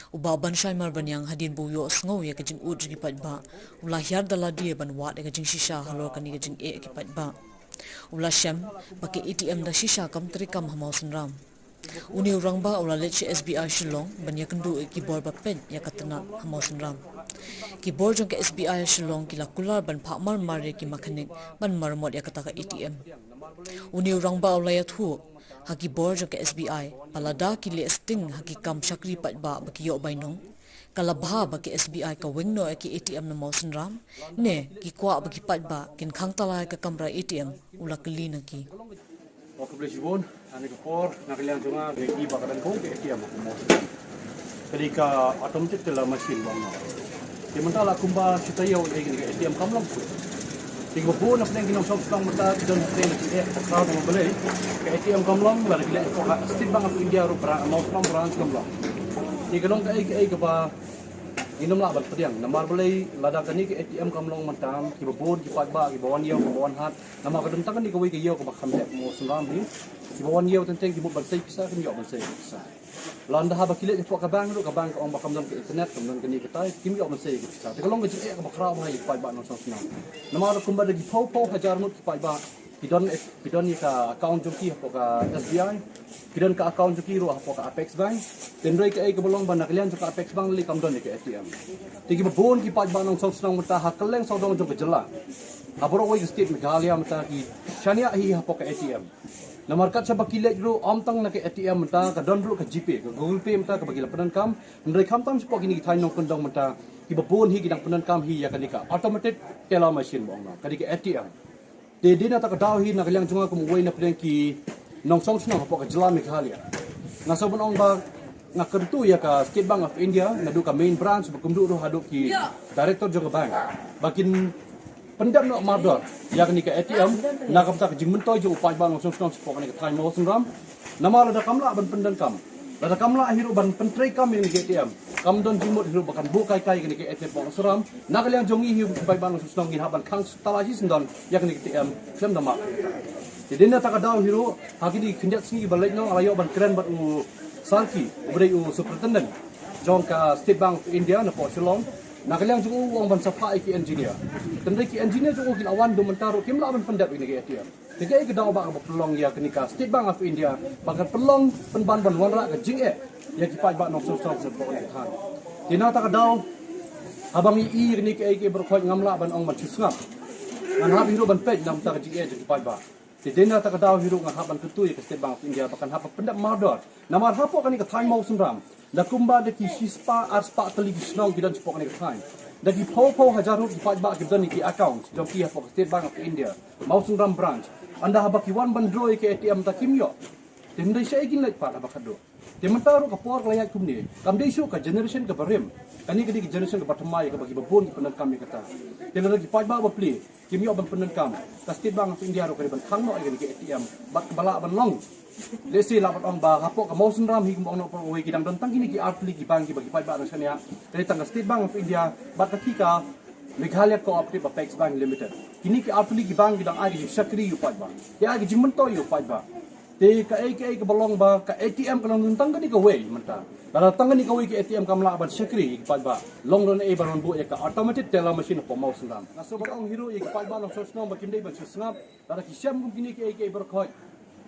U Bah Banshai Marbaniang hadien ba u ïohsngew ïa ka jingud jong ki paidbah, u la hiar da lade ban wad ïa ka jingshisha halor kane ka jingeh ki paidbah. U la shem ba ka A T M da shisha kam treikam ha Mawsynram. Une u rangbah u la leit sha S B I Shillong ban ïakynduh ïa ki bor ba peit ïa ka tnat ha Mawsynram. Ki bor jong ka S B I Shillong ki la kular ban phah marmar ïa ki makhanik ban maramot ïa kata ka A T M. Une u rangbah u la ïathuh ha ki bor jong ka S B I ba lada ki leh sting ha ki kam shakri paidbah ba ki ïoh bainong, ka la bha ba ka S B I ka weng noh ïa ki A T M na Mawsynram, ne ki kwah ba ki paidbah kin khang tala ïa ka kamra A T M, u la kylli na ki. Khublei shibun, ha kane ka por na ka liang jong nga, ka dei ba ka dang kong ka A T M ha Mawsynram. Ka dei ka automated teller machine ba ong. Te mynta la kumba shi taïew eh kane ka A T M kam long shuh. Te kiba bun na pdeng ki nongshong shnong mynta ki don hapdeng na ki eh ka khraw na Mawbalei. Ka A T M kam long, lada ki leit hapoh ka State Bank of India ruh, Mawsynram branch kam long. Te ka long kaei kaei kaba ngin ym lah ban pdiang. Namar balei? Lada kane ka A T M kam long mynta, kiba bun ki paidbah kiba wan ïew, kiba wan hat, namar ka don tang kane kawei ka ïew kaba kham heh ha Mawsynram hi. Kiba wan ïew teng teng ki mut ban sei pisa, kim ïoh ban sei pisa. Lada haba ki leit hapoh ka bank ruh, ka bank ka ong ba kam don ka internet, kam don kane katai, kim ïoh ban sei pisa. Te ka long ka jingeh kaba khraw bha ïa ki paidbah nongshong shnong. Namar kumba da ki phew phew hajar ngut ki paidbah ki don, ki don ïa ka account jong ki hapoh ka S B I, ki don ka account jong ki ruh hapoh ka Apex Bank. Hynrei kaei kaba long ba na ka liang jong ka Apex Bank lei kam don ïa ka A T M. Te kiba bun ki paidbah nongshong shnong mynta ha kylleng sawdong jong ka jylla, ha baroh kawei ka state Meghalaya mynta ki shaniah hi hapoh ka A T M. Namar kat shaba ki leit ruh, ym tang na ka A T M mynta, ka don ruh ka GPay, ka Google Pay mynta kaba ki la pyndonkam. Hynrei khamtam shapoh kine ki thaiñ nongkyndong mynta, kiba bun hi ki dang pyndonkam hi ïa kane ka automated teller machine ba ong, ka dei ka A T M. Te dei na kata ka daw hi na ka liang jong nga kum uwei na pdeng ki nongshong shnong hapoh ka jylla Meghalaya, nga sngewbha ban ong ba nga kyntu ïa ka State Bank of India, naduh ka main branch, bad kumjuh ruh haduh ki director jong ka bank, ba kin pyndep noh mardor ïa kane ka A T M na ka bynta ka jingmyntoi jong u paidbah nongshong shnong shapoh kane ka thaiñ Mawsynram. Namar lada kam lah ban pyndonkam, lada kam lah hi ruh ban pyntreikam ïa kane ka A T M, kam don jingmut hi ruh ba kan buh kai kai ïa kane ka A T M hapoh Mawsynram. Na ka liang jong ngi hi ruh ki paidbah nongshong shnong ngin hap ban khang tala shisyndon ïa kane ka A T M khlem da mad. Te dei na kata ka daw hi ruh, ha kine ki khyndiat sngi ba leit noh, nga la ïoh ban kren bad u Sarki uba dei u superintendent Jong ka State Bank of India na pdeng Shillong, na ka liang jong u ong ban sa phah ïa ki engineer. Tang dei ki engineer jong u ki la wan, mynta ruh kim lah ban pyndep ïa kine ki A T M. Te kaei ka daw ba ka ba pynlong ïa kane ka State Bank of India ba kan pynlong pynban ban wanrah ka jingeh ïa ki paidbah nongshong shnong sha pdeng kane ka thaiñ. Te na kata ka daw, haba ngi ïohi ïa kine kiei kiei baroh khoit, ngam lah ban ong ban shu sngap. Ngan hap hi ruh ban peit na ka bynta ka jingeh jong ki paidbah. Te dei na kata ka daw hi ruh nga hap ban kyntu ïa ka State Bank of India ba kan hap ban pyndep mardor. Namar hapoh kane ka thaiñ Mawsynram, da kumba da ki shispah arspah tylli ki shnong ki don shapoh kane ka thaiñ. Da ki phew phew hajar ruh ki paidbah ki don ïa ki account jong ki hapoh ka State Bank of India Mawsynram branch. Ynda haba ki wan ban draw ïa ki A T M, ta kim ïoh. Te hynrei shaei kin leit pat haba khadduh. Te mynta ruh ka por ka la ïaid kumne, kam dei shuh ka generation kaba rim. Kane ka dei ka generation kaba thymmai, kaba ki babun ki pyndonkam ïa kata. Te lada ki paidbah bapli kim ïoh ban pyndonkam, ka State Bank of India ruh ka dei ban khang noh ïa kane ka A T M bad kaba lah ban long. Lehse lah ban ong ba hapoh ka Mawsynram hi, kumba ong noh baroh kawei, ki dang don tang kine ki artylli ki bank kiba ki paidbah dang shaniah. Te tang ka State Bank of India bad kata ka Meghalaya Cooperative Apex Bank Limited. Kine ki artylli ki bank ki dang ai ka jingshakri ïa u paidbah, ki ai ka jingmyntoi ïa u paidbah. Te kaei kaei kaba long ba ka A T M ka long tang kane kawei mynta. Lada tang kane kawei ka A T M kam lah ban shakri ïa ki paidbah, long ruh naei ban wan buh ïa ka automated teller machine hapoh Mawsynram. Nga sngewbha ban ong hi ruh ïa ki paidbah nongshong shnong ba kim dei ban shu sngap. Lada ki shem kum kine kiei kiei baroh khoit,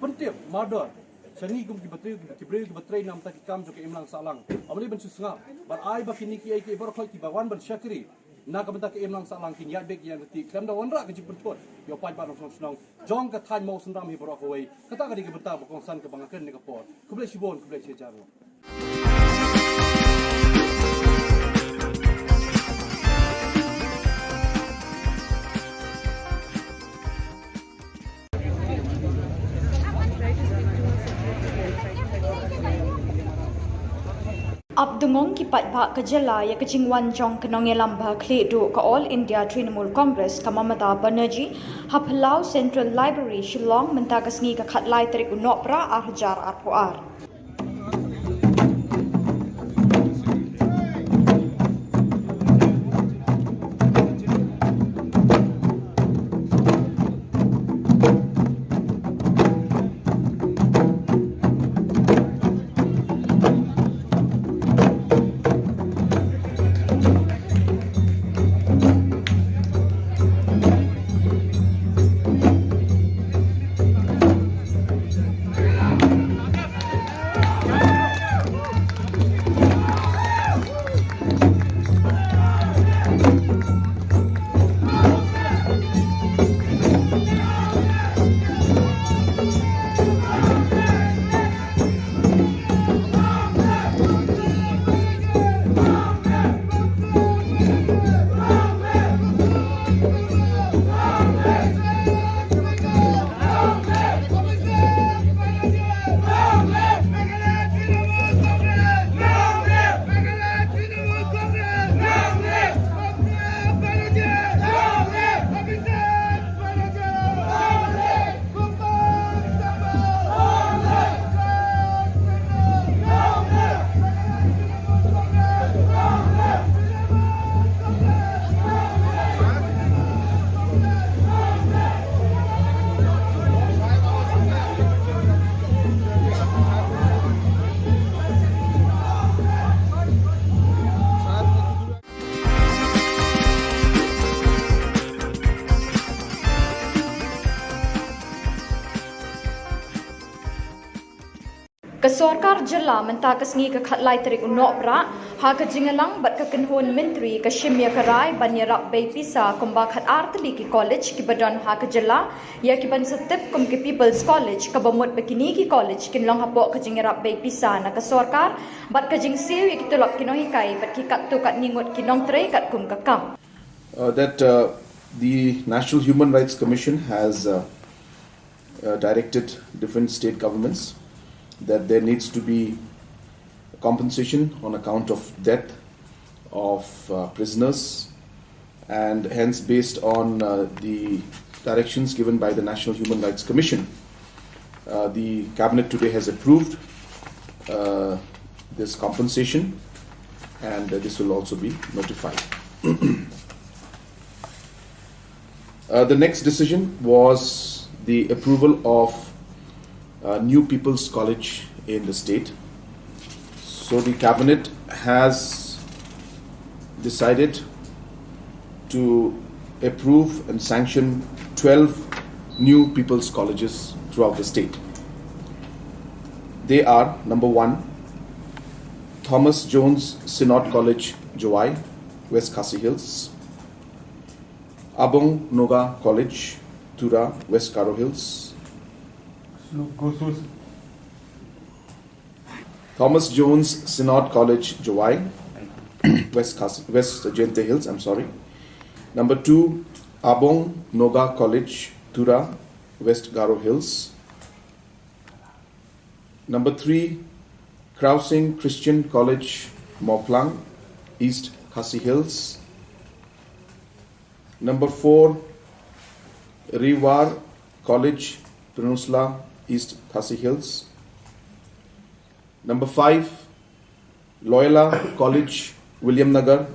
pyntip mardor sha ngi kum ki batri, ki briew kiba trei na ka bynta ki kam jong ka imlang sahlang. Ym dei ban shu sngap. Bad ai ba kine kiei kiei baroh khoit kiba wan ban shakri na ka bynta ka imlang sahlang kin ïaid beit ïaid ryntih khlem da wanrah ka jingpynthut ïa u paidbah nongshong shnong jong ka thaiñ Mawsynram hi baroh kawei. Kata ka dei ka bynta ba kongsan kaba nga kren ha kane ka por. Khublei shibun, khublei shihajar nguh. Ap dungong ki paidbah ka jylla ïa ka jingwan jong ka nongïalam ba khlieh duh ka All India Trinamool Congress, ka Mamata Banerjee, ha Phyllaw Central Library, Shillong, mynta ka sngi ka khatlai tarik u Nohprah ar hajar arphew ar. Ka sorkar jylla mynta ka sngi ka khatlai tarik u Nohprah, ha ka jingïalang bad ka kynhun myntri, ka shim ïa ka rai ban ïarap bei pisa kumba khatar tylli ki college kiba don ha ka jylla, ïa kiban sa tip kum ki People's College, kaba mut ba kine ki college kin long hapoh ka jingïarap bei pisa na ka sorkar bad ka jingsiew ïa ki tulop ki nonghikai bad ki katto katne ngut ki nongtrei katkum ka kam. Uh, that, uh, the National Human Rights Commission has, uh, uh, directed different state governments that there needs to be compensation on account of death of, uh, prisoners, and hence, based on, uh, the directions given by the National Human Rights Commission, uh, the cabinet today has approved, uh, this compensation, and, uh, this will also be notified. Uh, the next decision was the approval of, uh, new People's College in the state. So the cabinet has decided to approve and sanction twelve new people's colleges throughout the state. They are, number one, Thomas Jones Synod College, Jowai, West Khasi Hills, Abong Noga College, Tura, West Garo Hills, Thomas Jones Synod College, Jowai, West Khasi, West Jaintia Hills, I'm sorry. Number two, Abong Noga College, Tura, West Garo Hills. Number three, Krausing Christian College, Mawphlang, East Khasi Hills. Number four, Riwar College, Pynursla, East Khasi Hills. Number five, Loyola College, Williamnagar,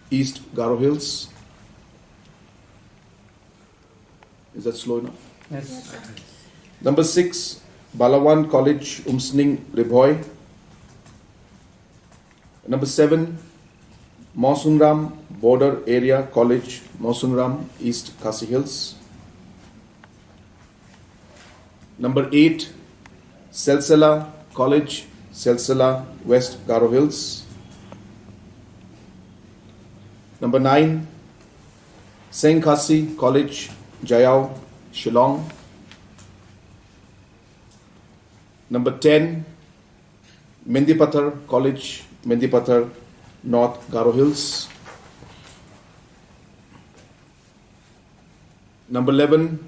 East Garo Hills. Is that slow enough? Yes. Number six, Balawan College, Umsning, Ri Bhoi. Number seven, Mawsynram Border Area College, Mawsynram, East Khasi Hills. Number eight, Silsila College, Silsila, West Garo Hills. Number nine, Seng Khasi College, Jaiaw, Shillong. Number ten, Mendipathar College, Mendipathar, North Garo Hills. Number eleven,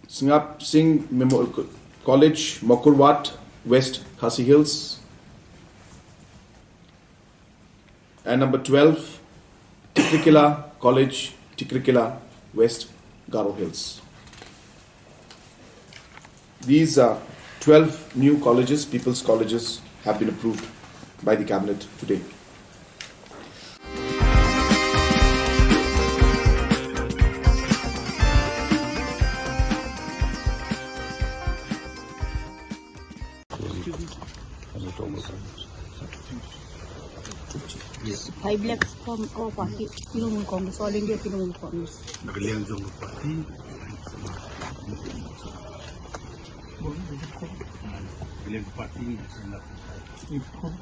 Sngap Singh Memo-, College, Mawkyrwat, West Khasi Hills. And number twelve, Tikrikilla College, Tikrikilla, West Garo Hills. These are twelve new colleges, people's colleges, have been approved by the cabinet today. Yes. Five lakhs from our party, Trinamool Congress, All India Trinamool Congress. Na ka liang jong ka party. Ka liang ka party, na ka liang ka party.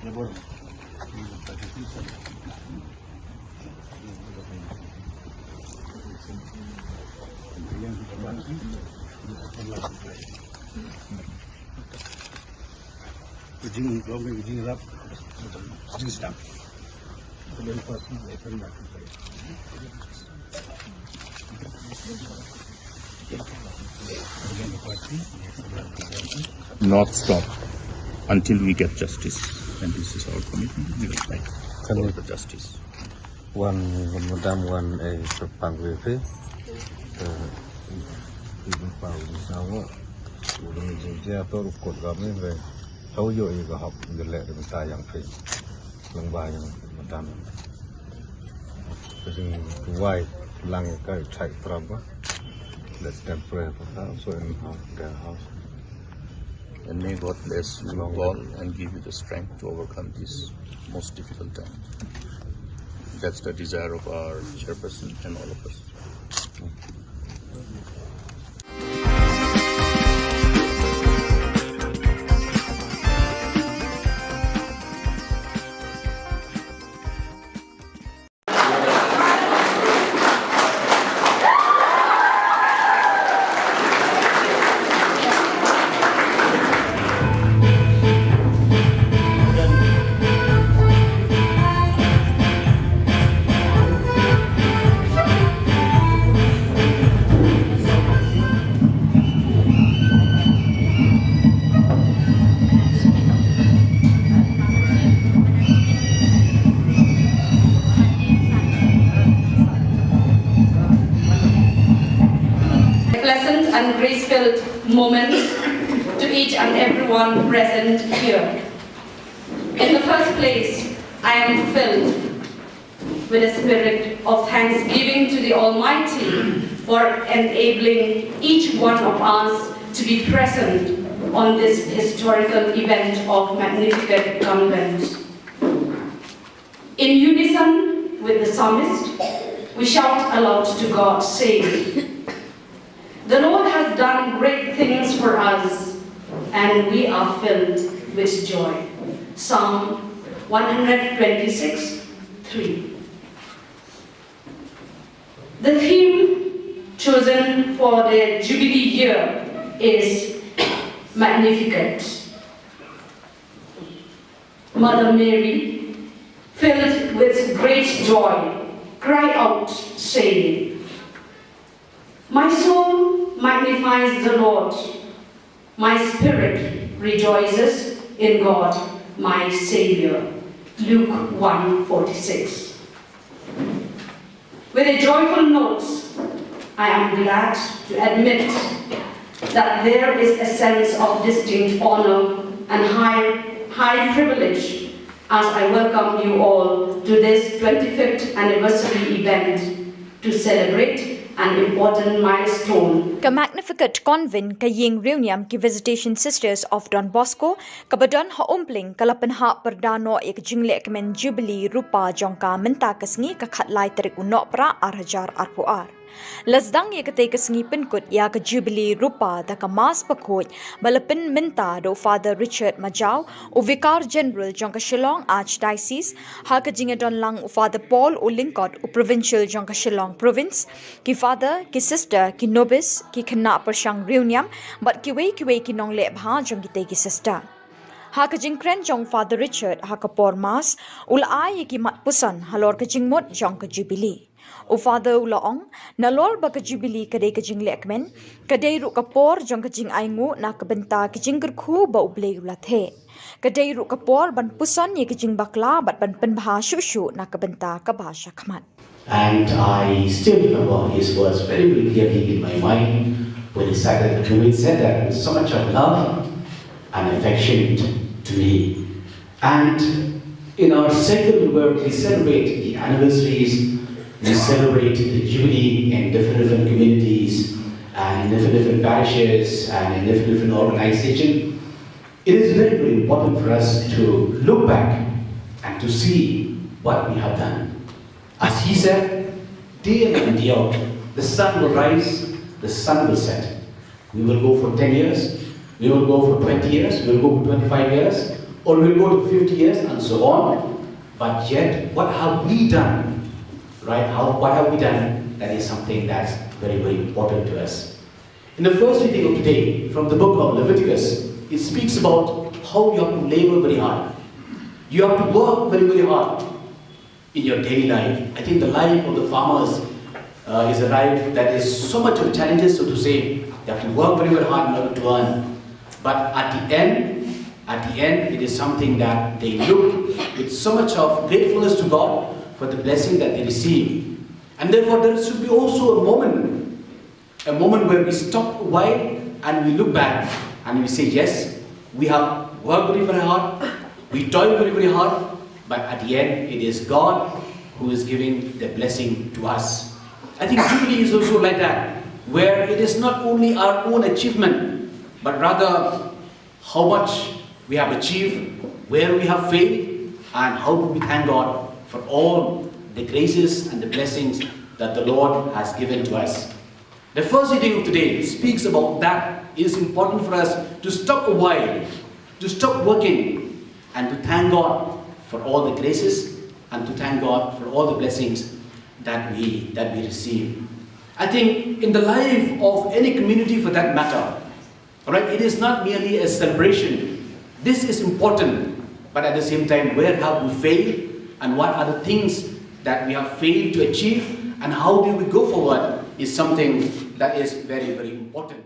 Ka jing, ka jing rap, ka jing sdang. Not stop until we get justice. And this is our commitment. We will fight for the justice. Wan, madam, wan, eh, pang wi phi. Eh, i pang wi sawo. Wan jing jia to rukut kami, eh, hau yo i ka hap, i ka lek, i ka tayang phi. Long ba yang, madam. Ka jingduwai lang ïa ka, i chai prab ba. Let them pray for her, so in her, their house. And may God bless you all and give you the strength to overcome this most difficult time. That's the desire of our chairperson and all of us. A pleasant and grace-filled moment to each and everyone present here. In the first place, I am filled with a spirit of thanksgiving to the Almighty for enabling each one of us to be present on this historical event of Magnificat Convent. In unison with the psalmist, we shout aloud to God, saying, "The Lord has done great things for us, and we are filled with joy." Psalm one hundred twenty-six, three. The theme chosen for the Jubilee year is Magnificat. Mother Mary, filled with great joy, cried out, saying, "My soul magnifies the Lord, my spirit rejoices in God, my Savior." Luke one forty-six. With a joyful note, I am glad to admit that there is a sense of distinct honor and high, high privilege as I welcome you all to this twenty-fifth anniversary event to celebrate an important milestone. Ka Magnificat Convent ka ïing riewniam ki Visitation Sisters of Don Bosco, kaba don ha Umpling, ka la pynhap pyrda noh ïa ka jinglehkmen Jubilee Rupa jong ka mynta ka sngi, ka khatlai tarik u Nohprah ar hajar arphew ar. La sdang ïa katei ka sngi pynkut ïa ka Jubilee Rupa da ka Mass bakhuid ba la pynmynta da u Father Richard Majaw, u Vicar General jong ka Shillong Archdiocese, ha ka jingïadon lang u Father Paul u Lyngkot, u Provincial jong ka Shillong Province, ki Father, ki Sister, ki Nobis, ki khynnah pyrshang riewniam bad kiwei kiwei ki nongleh bha jong kitei ki sister. Ha ka jingkren jong Father Richard ha ka por Mass, u la ai ïa ki mat puson halor ka jingmut jong ka Jubilee. U Father u la ong, nalor ba ka Jubilee ka dei ka jinglehkmen, ka dei ruh ka por jong ka jingainguh na ka bynta ka jingkyrkhu ba U Blei u la theh. Ka dei ruh ka por ban puson ïa ka jingbakla bad ban pynbha shuh shuh na ka bynta kaba shakhmat. And I still remember his words very, very clearly in my mind when he said that, when he said that with so much of love and affection to me. And in our circle where we celebrate the anniversaries, we celebrate the Jubilee in different, different communities and in different, different parishes and in different, different organizations. It is very, very important for us to look back and to see what we have done. As he said, day in and day out, the sun will rise, the sun will set. We will go for ten years, we will go for twenty years, we will go for twenty-five years, or we will go to fifty years and so on. But yet, what have we done? Right? How, what have we done? That is something that's very, very important to us. In the first reading of today, from the book of Leviticus, it speaks about how you have to labor very hard. You have to work very, very hard in your daily life. I think the life of the farmers, uh, is a life that is so much of challenges, so to say. They have to work very, very hard in order to earn. But at the end, at the end, it is something that they look with so much of gratefulness to God for the blessing that they receive. And therefore, there should be also a moment, a moment where we stop a while and we look back and we say, "Yes, we have worked very, very hard, we toil very, very hard, but at the end, it is God who is giving the blessing to us." I think Jubilee is also like that, where it is not only our own achievement, but rather how much we have achieved, where we have failed, and how do we thank God for all the graces and the blessings that the Lord has given to us. The first reading of today speaks about that. It is important for us to stop a while, to stop working, and to thank God for all the graces, and to thank God for all the blessings that we, that we receive. I think in the life of any community for that matter, all right, it is not merely a celebration. This is important, but at the same time, where have we failed, and what are the things that we have failed to achieve, and how do we go forward is something that is very, very important.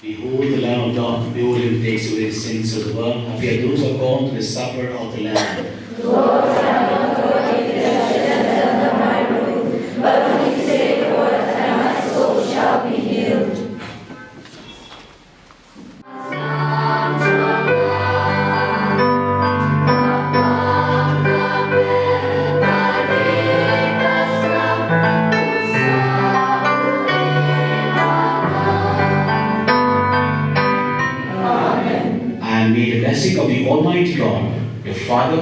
Behold the Lamb of God, behold him who takes away the sins of the world. Happy are those who are called to the supper of the Lamb. Lord, I am not worthy that you should enter under my roof, but only say the word, and my soul shall be healed. May the blessing of the Almighty God, the Father,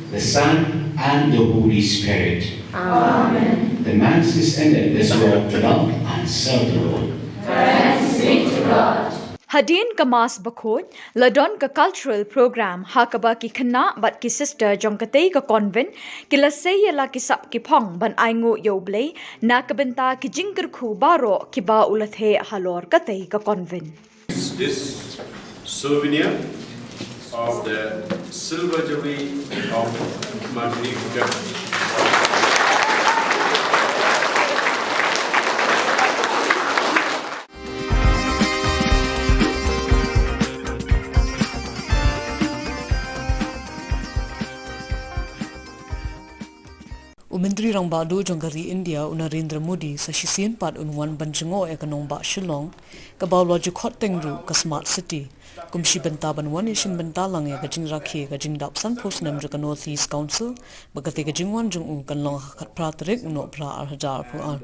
the Son, and the Holy Spirit. Amen. The Mass is ended. Let's go out to love and serve the Lord. Thanks be to God. Hadien ka Mass bakhuid, la don ka cultural program ha kaba ki khynnah bad ki sister jong katei ka convent ki la sei ïa la ki sap ki phong ban ainguh ïa U Blei na ka bynta ki jingkyrkhu baroh kiba u la theh halor katei ka convent. This souvenir of the silver jubilee of Martinique. U Myntri Rangbah Duh jong ka ri India, u Narendra Modi, sa shisien pat un wan ban jngoh ïa ka nongbah Shillong, kaba u la ju khot teng ruh ka Smart City, kum shi bynta ban wan ïashim bynta lang ïa ka jingrakhe ka jingdap sanphew snem jong ka North East Council, ba katei ka jingwan jong u kan long ha ka khatphra tarik u Nohprah ar hajar arphew ar.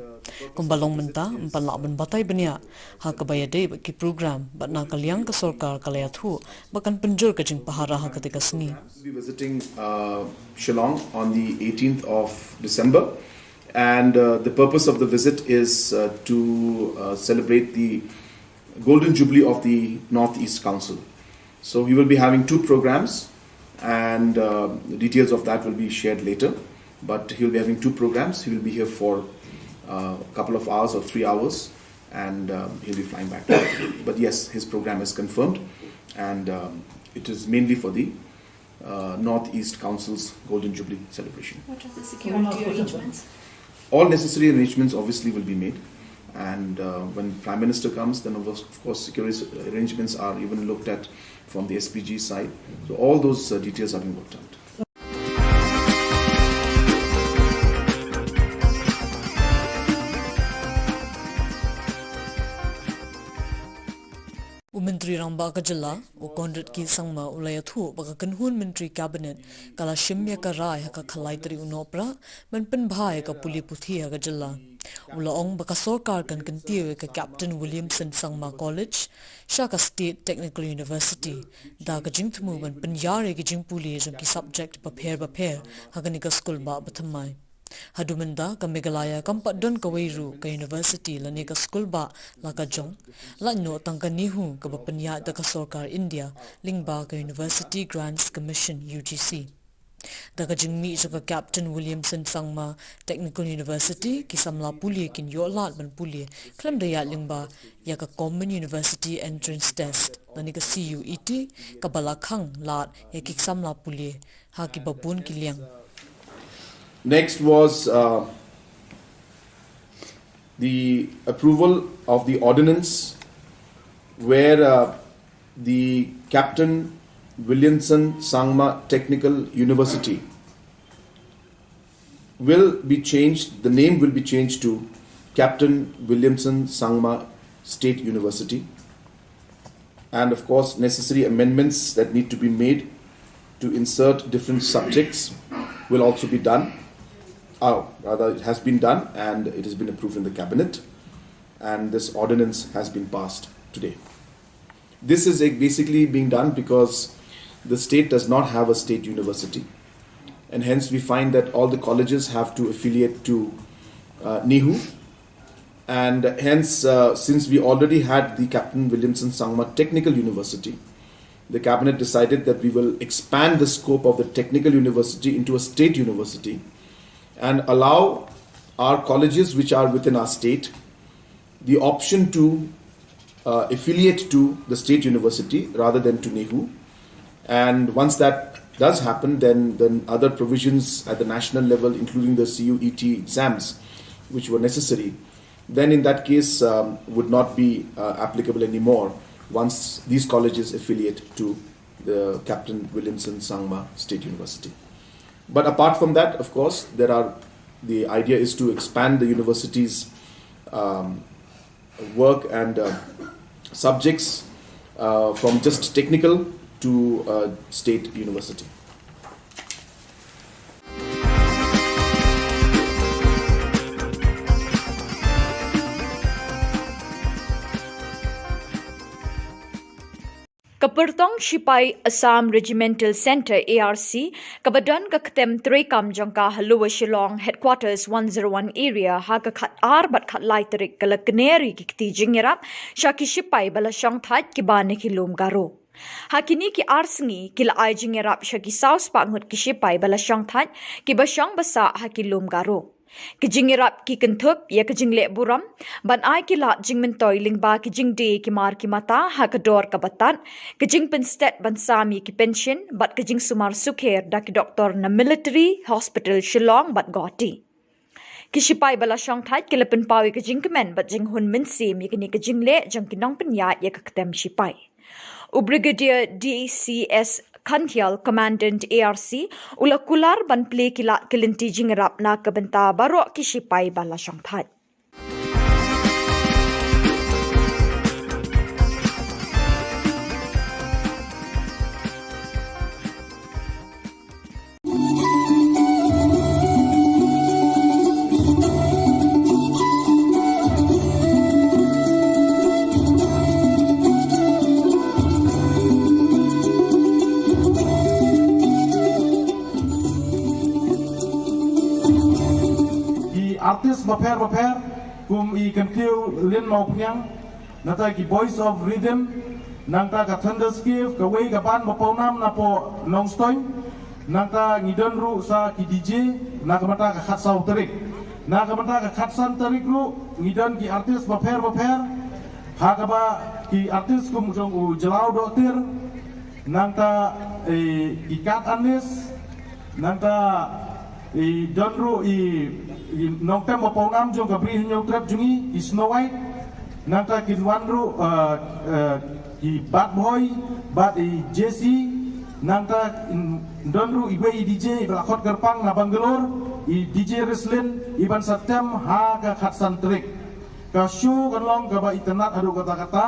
Kumba long mynta, ym panlah ban batai bniah ha kaba ïadei bad ki program, bad na ka liang ka sorkar ka la ïathuh ba kan pynjur ka jingpahara ha katei ka sngi. We'll be visiting, uh, Shillong on the eighteenth of December, and, uh, the purpose of the visit is, uh, to, uh, celebrate the Golden Jubilee of the North East Council. So he will be having two programs, and, uh, the details of that will be shared later. But he'll be having two programs. He will be here for, uh, a couple of hours or three hours, and, um, he'll be flying back. But yes, his program is confirmed, and, um, it is mainly for the, uh, North East Council's Golden Jubilee celebration. What are the security arrangements? All necessary arrangements obviously will be made, and, uh, when Prime Minister comes, then of course, of course security arrangements are even looked at from the S P G side. So all those, uh, details are being worked out. U Myntri Rangbah ka jylla, u Conrad K Sangma, u la ïathuh ba ka kynhun Myntri Cabinet ka la shim ïa ka rai ha ka khatlai tarik u Nohprah ban pynbha ïa ka pule puthi ha ka jylla. U la ong ba ka sorkar kan kyntiew ïa ka Captain Williamson Sangma College sha ka State Technical University da ka jingthmu ban pynïar ïa ki jingpule jong ki subject bapher bapher ha kane ka skulbah bathymmai. Haduh mynta ka Meghalaya kam pat don kawei ruh ka university lane ka skulbah la ka jong, lait noh tang ka NEHU kaba pynïaid da ka sorkar India lyngba ka University Grants Commission, U G C. Da ka jingmih jong ka Captain Williamson Sangma Technical University, ki samla pule kin ïoh lad ban pule khlem da ïaid lyngba ïa ka Common University Entrance Test lane ka C U E T, kaba la khang lad ïa ki samla pule ha kiba bun ki liang. Next was, uh, the approval of the ordinance where, uh, the Captain Williamson Sangma Technical University will be changed, the name will be changed to Captain Williamson Sangma State University. And of course, necessary amendments that need to be made to insert different subjects will also be done. Or rather, it has been done and it has been approved in the cabinet. And this ordinance has been passed today. This is, eh, basically being done because the state does not have a state university. And hence, we find that all the colleges have to affiliate to, uh, NEHU. And hence, uh, since we already had the Captain Williamson Sangma Technical University, the cabinet decided that we will expand the scope of the technical university into a state university and allow our colleges which are within our state the option to, uh, affiliate to the state university rather than to NEHU. And once that does happen, then, then other provisions at the national level, including the C U E T exams, which were necessary, then in that case, um, would not be, uh, applicable anymore once these colleges affiliate to the Captain Williamson Sangma State University. But apart from that, of course, there are, the idea is to expand the university's, um, work and, uh, subjects, uh, from just technical to, uh, state university. Ka pyrtong shipai Assam Regimental Centre, A R C, kaba don ka ktem treikam jong ka ha Lower Shillong Headquarters one zero one Area, ha ka khat ar bad khat lai tarik ka la kner ïa ki kti jingïarap sha ki shipai ba la shongthait kiba na ki lum Garo. Ha kine ki ar sngi ki la ai jingïarap sha ki saw spah ngut ki shipai ba la shongthait kiba shong ba sah ha ki lum Garo. Ki jingïarap ki kynthup ïa ka jingleh burom ban ai ki lad jingmyntoi lyngba ki jingdie ki mar ki mata ha ka dor kaba tad, ka jingpynstet ban sam ïa ki pension bad ka jingsumar sukher da ki doktor na Military Hospital Shillong bad Guwahati. Ki shipai ba la shongthait ki la pynpaw ïa ka jingkmen bad jinghun mynsiem ïa kane ka jingleh jong ki nongpynïaid ïa ka ktem shipai. U Brigadier D C S Khantial, Commandant A R C, u la kular ban plie ki lad ki lynti jingïarap na ka bynta baroh ki shipai ba la shongthait. Ki artist bapher bapher kum i Kyntiew Lin Mawphniang, nangta ki Boys of Rhythm, nangta ka Thunderscape, kawei ka band ba pawnam na poh Nongstoiñ, nangta ngi don ruh sa ki D J na ka bynta ka khatsaw tarik. Na ka bynta ka khatsan tarik ruh ngi don ki artist bapher bapher, ha kaba ki artist kum jong u Jlaw Dohtir, nangta, eh, ki Kat Anis, nangta i don ruh i, i nongtem ba pawnam jong ka Bri Hynñiewtrep jong ngi, i Snow White, nangta kin wan ruh, eh, eh, i Bad Boy bad i Jessie, nangta in don ruh iwei i D J ba la khot kyrpang na Bangalore, i D J Rislin, i ban sa tem ha ka khatsan tarik. Ka show kan long kaba itynnad haduh katta katta.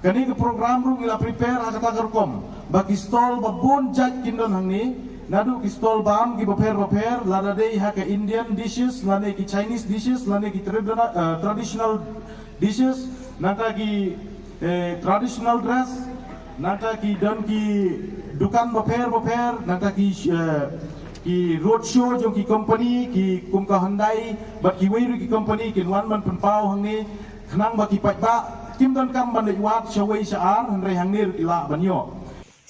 Kane ka program ruh ngi la prepare ha kata ka rukom ba ki stall ba bun jait kin don hangne, naduh ki stall bam ki bapher bapher, lada dei ha ka Indian dishes lane ki Chinese dishes lane ki tradina-, eh, traditional dishes, nangta ki, eh, traditional dress, nangta ki don ki dukan bapher bapher, nangta ki, eh, ki road show jong ki company, ki kum ka Hyundai bad kiwei ruh ki company kin wan ban pynpaw hangne, khnang ba ki paidbah kim donkam ban leit wad shawei sha ar, hynrei hangne ruh ki lah ban ïoh.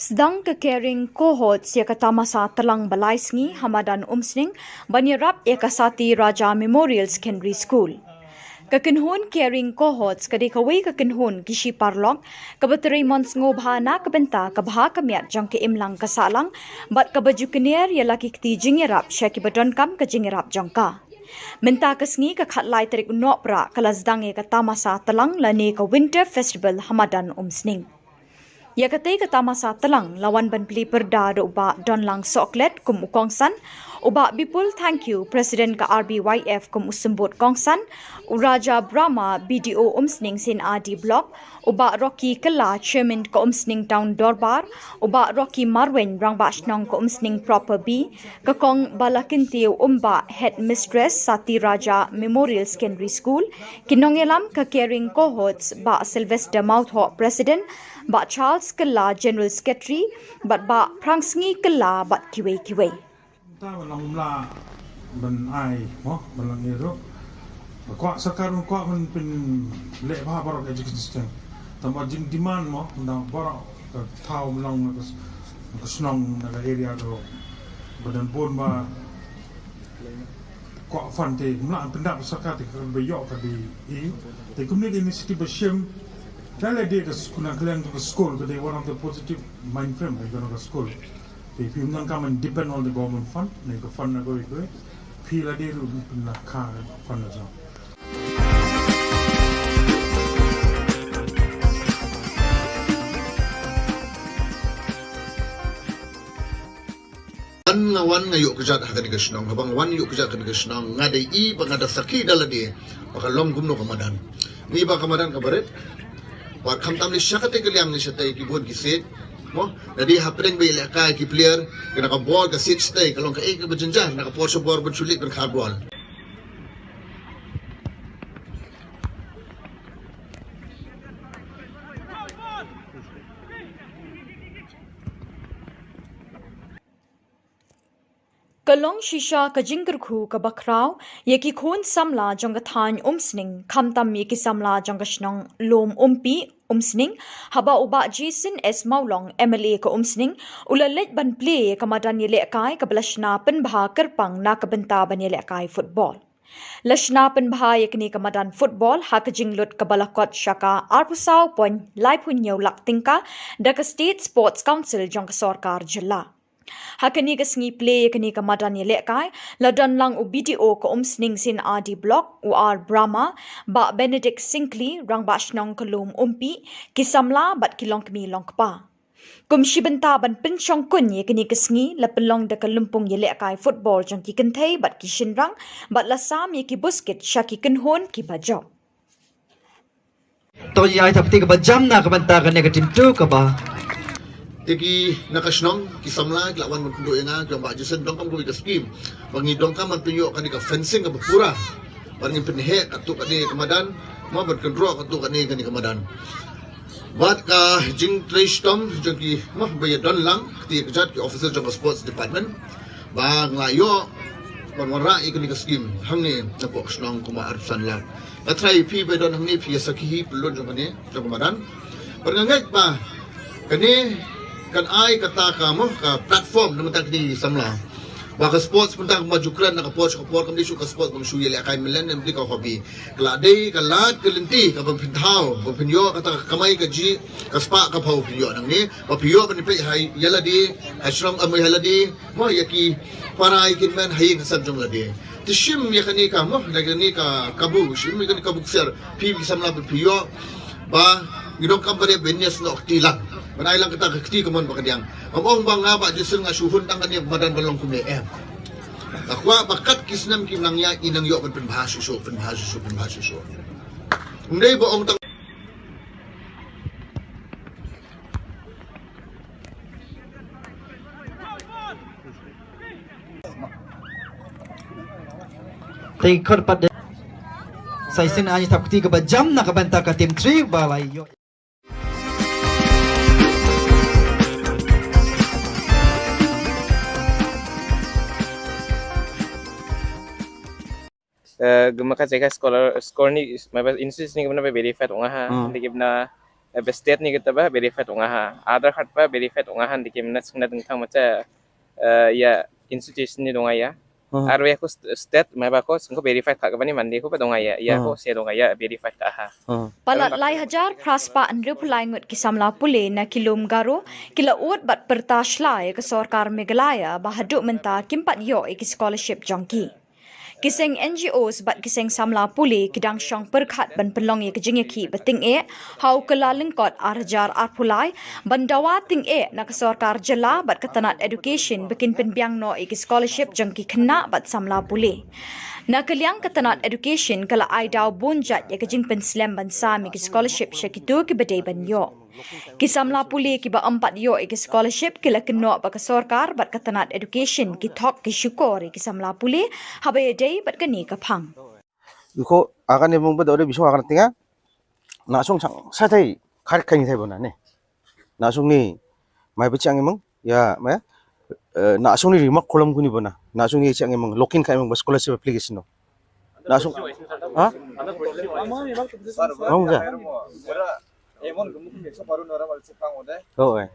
Sdang ka Caring Cohorts ïa ka tamasa tlang ba lai sngi ha madan Umsning ban ïarap ïa ka Sati Raja Memorial Secondary School. Ka kynhun Caring Cohorts ka dei kawei ka kynhun ki shi paralok kaba trei mon sngewbha na ka bynta ka bha ka miat jong ka imlang ka sahlang bad kaba ju kner ïa la ki kti jingïarap sha kiba donkam ka jingïarap jong ka. Mynta ka sngi ka khatlai tarik u Nohprah ka la sdang ïa ka tamasa tlang lane ka Winter Festival ha madan Umsning. Ïa katei ka tamasa tlang la wan ban plie pyrda da u Bah Donlang Sohklet kum u kongsan, u Bah Bipul Thangkhiew, President ka R B Y F kum u symbud kongsan, u Raja Brahma, B D O Umsning Seinadi Block, u Bah Rocky Kylla, Chairman ka Umsning Town Dorbar, u Bah Rocky Marwein, Rangbah Shnong ka Umsning Proper B, ka Kong Balakyntiew Umbah, Headmistress Sati Raja Memorial Secondary School, ki nongïalam ka Caring Cohorts, Bah Sylvester Mawthoh, President, Bah Charles Kylla, General Secretary, bad Bah Phrangsngi Kylla bad kiwei kiwei. Ta ban long mla ban ai mo ban long ïa ruh. Kwah sorkar kwah ban pynleh bha baroh ka education system. Tang ba jing demand mo na baroh ka thaw ban long na ka s-, na ka shnong na ka area ruh. Ba don bun ba kwah fund te mla pyndap sorkar te ka ba ïoh ka dei i. Te kumne ka initiative ba shim da la dei ka skul na ka liang ka skul ka dei one of the positive mind frame ka jong ka skul. Te phi ym donkam ban depend on the government fund, ne ka fund na kawei kawei. Phi la dei ruh phin la kha fund na jong. Nga wan nga ïoh kjat ha kane ka shnong, haba nga wan ïoh kjat kane ka shnong, nga dei i ba nga da sakhi da lade ba ka long kumno ka madan. Ni ba ka madan ka barit. Wat khamtam ni sha katei ka liang ni shatei ki bun ki siej. Mo, da dei hapdeng ba ïalehkai ki player, kane ka bol ka siej shatei, ka long kaei kaba jynjar, na ka por sha bor ban shu leit ban khar bol. Ka long shisha ka jingkyrkhu kaba khraw ïa ki khun samla jong ka thaiñ Umsning, khamtam ïa ki samla jong ka shnong Lum Umpi, Umsning, haba u Bah Jason S Mawlong, M L A ka Umsning, u la leit ban plie ïa ka madan ïalehkai kaba la shna pynbha kyrpang na ka bynta ban ïalehkai football. La shna pynbha ïa kane ka madan football ha ka jinglut kaba la kot sha ka arphew saw point laiphew hynñiew lak tyngka da ka State Sports Council jong ka sorkar jylla. Ha kane ka sngi plie ïa kane ka madan ïalehkai, la don lang u B D O ka Umsning C&RD Block, u R Brahma, Bah Benedict Syngkli, Rangbah Shnong ka Lum Umpi, ki samla bad ki longkmie longkpa. Kum shi bynta ban pynshongkun ïa kane ka sngi, la pynlong da ka lympung ïalehkai football jong ki kynthei bad ki shynrang, bad la sam ïa ki buskit sha ki kynhun kiba jop. To ïa ai thapti kaba jam na ka bynta kane ka team two kaba. Te ki na ka shnong, ki samla, ki la wan ban kynduh ïa nga, ki ong Bah Jason, donkam kawei ka scheme ba ngi donkam ban pynïoh kane ka fencing kaba pura. Ban ngin pynheh katto katne ka madan, mo ban kynroh katto katne kane ka madan. Bad ka jingtrei shitom jong ki, mo ba ïa don lang, kti ka jait ki officer jong ka sports department. Ba nga la ïoh ban wanrah ïa kane ka scheme hangne napoh ka shnong kumba arphew san lak. Nga tharai phi ba don hangne phi ïa sakhi hi pynlut jong kane jong ka madan. Bad nga ngeit ba kane kan ai kata ka, mo, ka platform na bynta kine ki samla. Ba ka sports bynta kumba ju kren na ka por sha ka por, kam dei shuh ka sports ba shu ïalehkai mlien, em dei ka hobby. Ka la dei ka lad ka lynti ka ban pynthaw, ban pynïoh kata ka kamai kajih, ka spah ka phew pynïoh nangne, ba pynïoh ban peit ha ïa lade, ha shnong, em, ha lade, mo, ïa ki para ïa ki hynmen ha ïing ha sem jong lade. Te shim ïa kane ka, mo, ïa kane ka kabu, shim ïa kane ka kabu ksiar, phi ki samla ba phi ïoh, ba ngi donkam ba dei ban ïasnoh kti lang. Ban ai lang kata ka kti ka mon ba ka diang. Ngam ong ba nga Bah Jason nga shu hun tang kane ka madan ban long kumne, em. Nga kwah ba kat ki snem kim nang ïaid, ngi nang ïoh ban pynbha shuh shuh, pynbha shuh shuh, pynbha shuh shuh. Ym dei ba ong tang Te khot pat de. Sa shisien ai thapti kaba jam na ka bynta ka team three ba la ïoh. Eh, gumaka jaka scholar, scholar ni, maba institute ni gumna ba verified ong nga ha, Hmm. Ni gumna, eh, ba state ni kita ba verified ong nga ha. Aadhaar card ba verified ong nga ha, ni gumna sngna dingthang macha, eh, ïa institution ni dong ïa. Hmm. Arwe ko st-, state, maba ko sngko verified ka kaba ni mandi ko ba dong ïa, ïa ko Hmm. se dong ïa verified ka ha. Hmm. Palat lai hajar phra spah hynriewphew lai ngut ki samla pule na ki lum Garo, ki la ud bad pyrta shlai ïa ka sorkar Meghalaya ba haduh mynta kim pat ïoh ïa ki scholarship jong ki. Ki seng N G Os bad ki seng samla pule ki dang shong pyrkhat ban pynlong ïa ka jingïakhih ba tyngeh ha u Kyllalyngkot ar hajar arphew lai, ban dawa tyngeh na ka sorkar jylla bad ka tnat education ba kin pynbiang noh ïa ki scholarship jong ki khynnah bad samla pule. Na ka liang ka tnat education ka la ai daw bun jait ïa ka jingpynslem ban sam ïa ki scholarship sha kito kiba dei ban ïoh. Ki samla pule kiba ym pat ïoh ïa ki scholarship ki la kynnoh ba ka sorkar bad ka tnat education ki thok ki shukor ïa ki samla pule haba ïadei bad kane ka phang. Iko akan ne mung ba dore biso akan tinga. Na sung sang sa thai kar kai ni thai bona ne. Na sung ni mai ba chang mung. Ya, mai. Eh, na sung ni remark column kuni bona. Na sung ni chang mung. Lokin kai mung ba scholarship application no. Na sung. Ha? Ong ja. Oh, eh.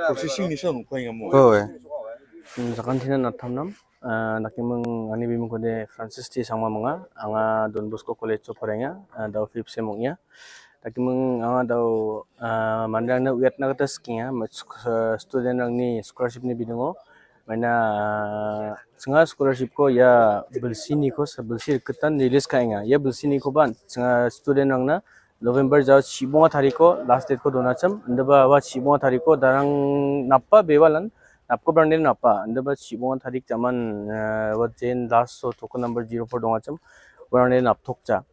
Processing ni song ko nga mo. Oh, eh. Hmm, sakan thina na thamnam. Ah, naki mung ani bimung kode Francis T Sangma manga, anga Don Bosco College cho parenga, ah, dau fifth sem ong ya. Taki mung anga dau, ah, mandang na uyat na kata skinga, ma sk-, ah, student rang ni scholarship ni bidungo. Maina, ah, snga scholarship ko ya belsi ni ko sa belsi ketan release ka inga. Ya belsi ni ko ban, snga student rang na November jao chibonga tariko, last date ko dona cham, ndaba wa chibonga tariko darang napa bewalan, napko brande napa, ndaba chibonga tarik chaman, eh, wa jen last so token number zero four donga cham, brande nap thok cha.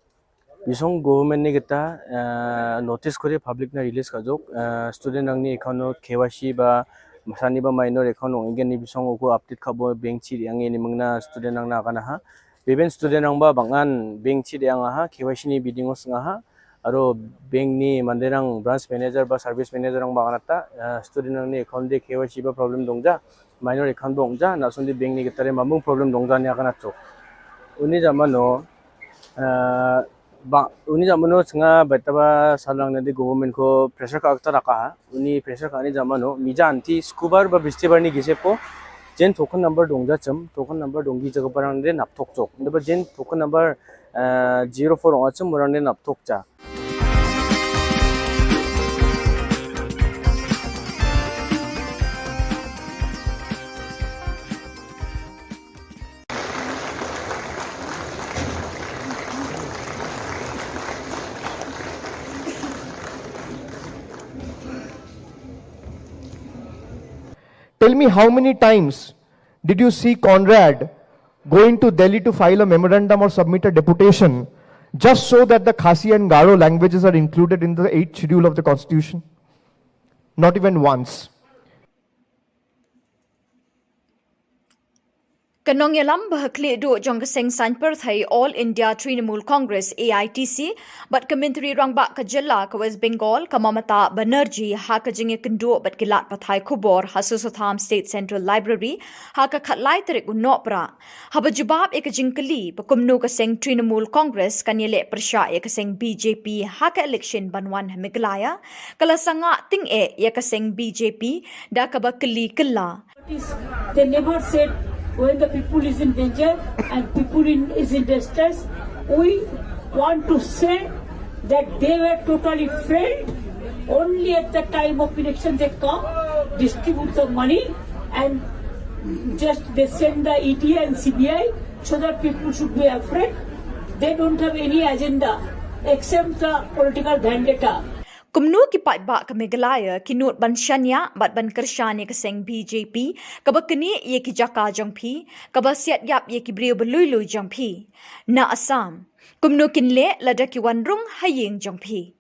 Bisong government ni kita, eh, notice kore public na release ka jok, eh, student rang ni account no K Y C ba, masani ba minor account no ingen ni bisong uko update ka bo bank chi yang ni mengna student rang na kana ha. Beben student rang ba bangan bank chi yang ha, K Y C ni biding os nga ha. aro bank ni mandirang branch manager ba service manager rang ba kanata, eh, student rang ni account de K Y C ba problem dongja, minor account ba ongja, na sundi bank ni kita re mamung problem dongja ni akanat so. Uni jamano, eh, ba, uni jamano senga baita ba salang nadi government ko pressure ka akta raka ha, uni pressure ka ni jamano, mija anti skubar ba bistibar ni gise po, jen token number dongja chem, token number donggi jaga barang de nap tok chok. Nda ba jen token number, eh, zero four ong achim murang ne nap tok cha. Tell me how many times did you see Conrad going to Delhi to file a memorandum or submit a deputation just so that the Khasi and Garo languages are included in the eighth schedule of the constitution? Not even once. Ka nongïalam ba ha khlieh duh jong ka seng saiñ pyrthei All India Trinamool Congress, A I T C, bad ka Myntri Rangbah ka jylla ka West Bengal, ka Mamata Banerjee, ha ka jingïakynduh bad ki lad pathai khubor ha Sosotham State Central Library ha ka khatlai tarik u Nohprah. Haba jubab ïa ka jingkylli ba kumno ka seng Trinamool Congress kan ïaleh pyrshah ïa ka seng B J P ha ka election ban wan ha Meghalaya, ka la sangah tyngeh ïa ka seng B J P da kaba kylli kylla. They never said when the people is in danger and people in, is in distress. We want to say that they were totally failed. Only at the time of election they come, distribute the money, and just they send the E D and C B I so that people should be afraid. They don't have any agenda except the political vendetta. Kumno ki paidbah ka Meghalaya ki nud ban shaniah bad ban kyrshan ïa ka seng B J P, kaba knieh ïa ki jaka jong phi, kaba siat ïap ïa ki briew ba lui lui jong phi? Na Assam, kumno kin leh lada ki wan rung ha ïing jong phi?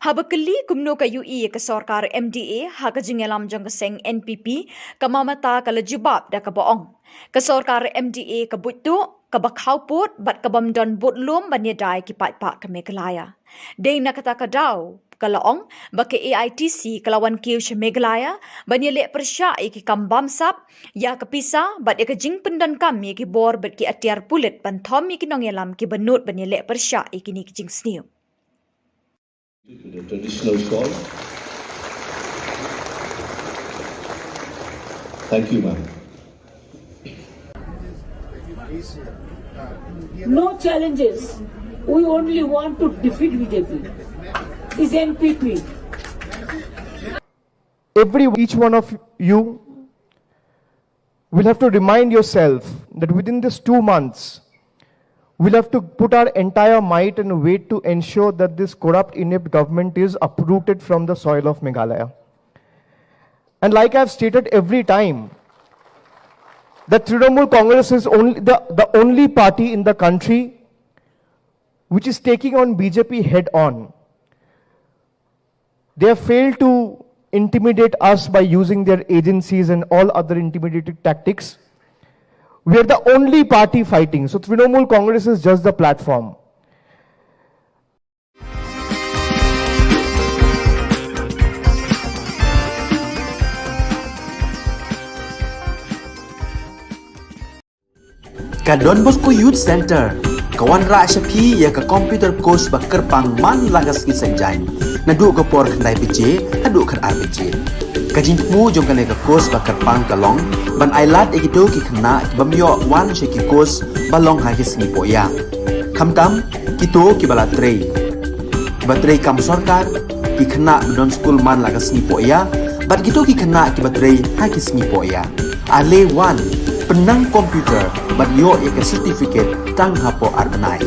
Haba kylli kumno ka ïohi ïa ka sorkar M D A ha ka jingïalam jong ka seng N P P, ka Mamata ka la jubab da kaba ong, ka sorkar M D A ka buit tuh, kaba khawpud bad kabym don budlum ban ïada ïa ki paidbah ka Meghalaya. Dei na kata ka daw, ka la ong ba ka A I T C ka la wan kiew sha Meghalaya ban ïaleh pyrshah ïa ki kam bamsap, ïa ka pisa bad ïa ka jingpyndonkam ïa ki bor bad ki atiar pulit ban thom ïa ki nongïalam kiba nud ban ïaleh pyrshah ïa kine ki jingsniew. To the traditional shawl. Thank you, ma'am. No challenges. We only want to defeat B J P. Is N P P. Every, each one of you will have to remind yourself that within this two months, we'll have to put our entire might and weight to ensure that this corrupt, inept government is uprooted from the soil of Meghalaya. And like I've stated every time, that Trinamool Congress is only the, the only party in the country which is taking on B J P head on. They have failed to intimidate us by using their agencies and all other intimidating tactics. We are the only party fighting. So Trinamool Congress is just the platform. Ka Don Bosco Youth Centre ka wanrah sha phi ïa ka computer course ba kyrpang man la ka sngi Saitjaiñ, naduh ka por khyndai baje haduh khatar baje. Ka jingthmu jong kane ka course ba kyrpang ka long ban ailad ïa kito ki khynnah ki bym ïoh wan sha ki course ba long ha ki sngi pohïa, khamtam kito kiba la trei, kiba trei kam sorkar, ki khynnah ba don skul man la ka sngi pohïa, bad kito ki khynnah kiba trei ha ki sngi pohïa. Ale wan, pynnang computer bad ïoh ïa ka certificate tang hapoh ar bnai.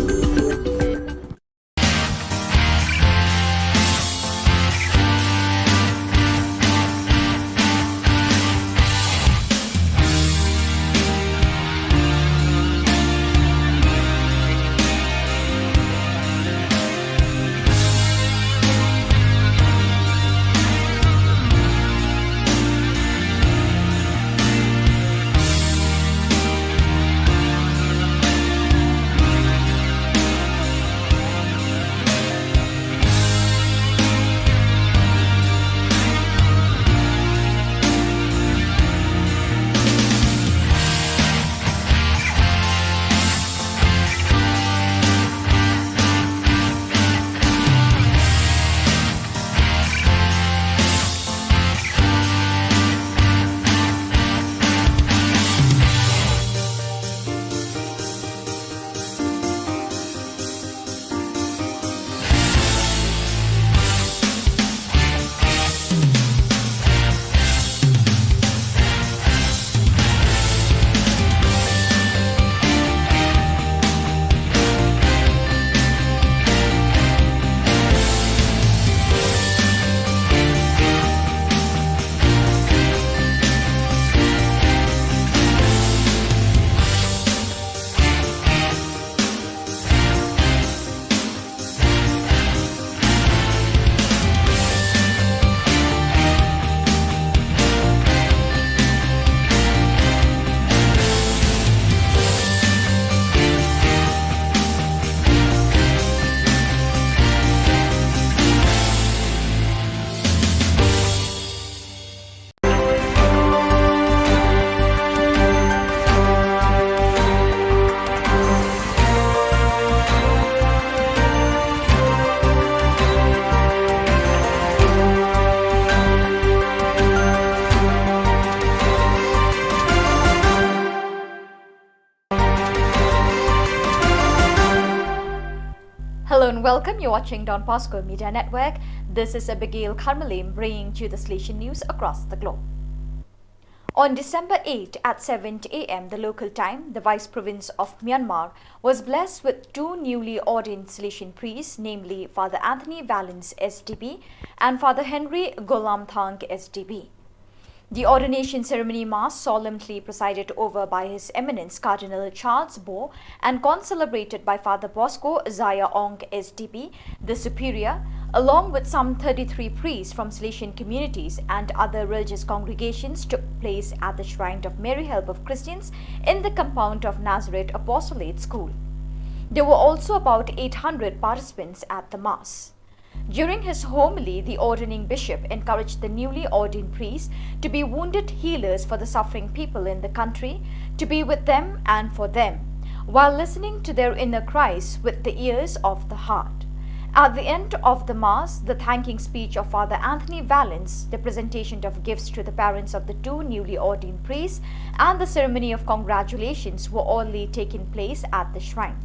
You're watching Don Bosco Media Network. This is Abigail Karmalim bringing to you the Salesian news across the globe. On December eighth at seven a m the local time, the Vice Province of Myanmar was blessed with two newly ordained Salesian priests, namely Father Anthony Valens S D B and Father Henry Golamthang S D B. The ordination ceremony mass, solemnly presided over by His Eminence Cardinal Charles Bo and concelebrated by Father Bosco Zaya Ong S D B, the Superior, along with some thirty-three priests from Salesian communities and other religious congregations, took place at the shrine of Mary Help of Christians in the compound of Nazareth Apostolate School. There were also about eight hundred participants at the mass. During his homily, the ordaining bishop encouraged the newly ordained priests to be wounded healers for the suffering people in the country, to be with them and for them, while listening to their inner cries with the ears of the heart. At the end of the Mass, the thanking speech of Father Anthony Valens, the presentation of gifts to the parents of the two newly ordained priests, and the ceremony of congratulations were all taking place at the shrine.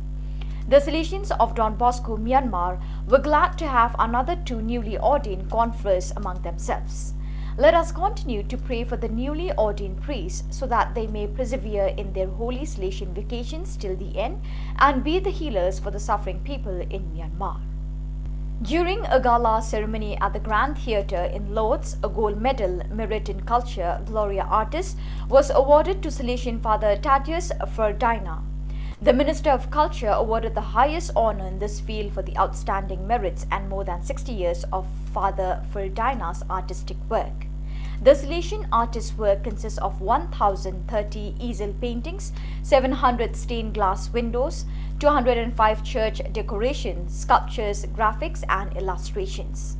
The Salesians of Don Bosco, Myanmar, were glad to have another two newly ordained confreres among themselves. Let us continue to pray for the newly ordained priests so that they may persevere in their holy Salesian vocations till the end and be the healers for the suffering people in Myanmar. During a gala ceremony at the Grand Theatre in Lord's, a gold medal Merit in Culture Gloria Artis was awarded to Salesian Father Tadius Ferdinand. The Minister of Culture awarded the highest honour in this field for the outstanding merits and more than sixty years of Father Ferdinand's artistic work. The Salesian artist's work consists of one thousand thirty easel paintings, seven hundred stained glass windows, two hundred and five church decorations, sculptures, graphics, and illustrations.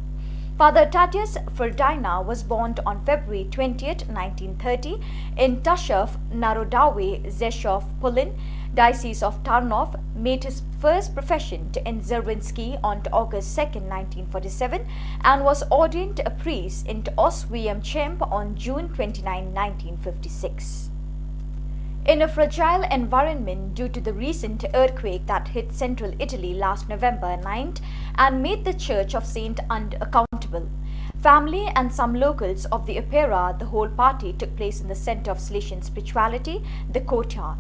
Father Tadius Ferdinand was born on February twentieth, nineteen thirty, in Tashov Narodawe, Zeshov Polin, Diocese of Tarnov, made his first profession in Zerwinski on August second, nineteen forty-seven, and was ordained a priest in Oswiecim Camp on June twenty-ninth, nineteen fifty-six. In a fragile environment due to the recent earthquake that hit central Italy last November ninth and made the Church of Saint Anne accountable, family and some locals of the Opera, the whole party took place in the center of Salesian spirituality, the courtyard.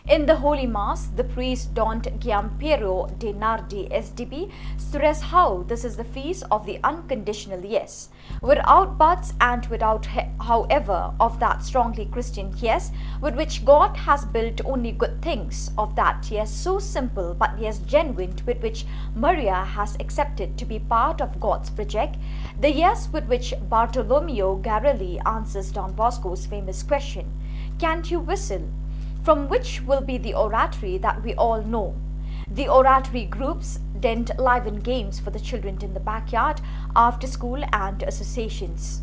In the Holy Mass, the priest Don Giampiero De Nardi S D B stressed how this is the feast of the unconditional yes, without buts and without he-, however, of that strongly Christian yes, with which God has built only good things, of that yes so simple but yes genuine, with which Maria has accepted to be part of God's project, the yes with which Bartolomeo Garelli answers Don Bosco's famous question, "Can't you whistle?" from which will be the oratory that we all know. The oratory groups then liven games for the children in the backyard, after school, and associations.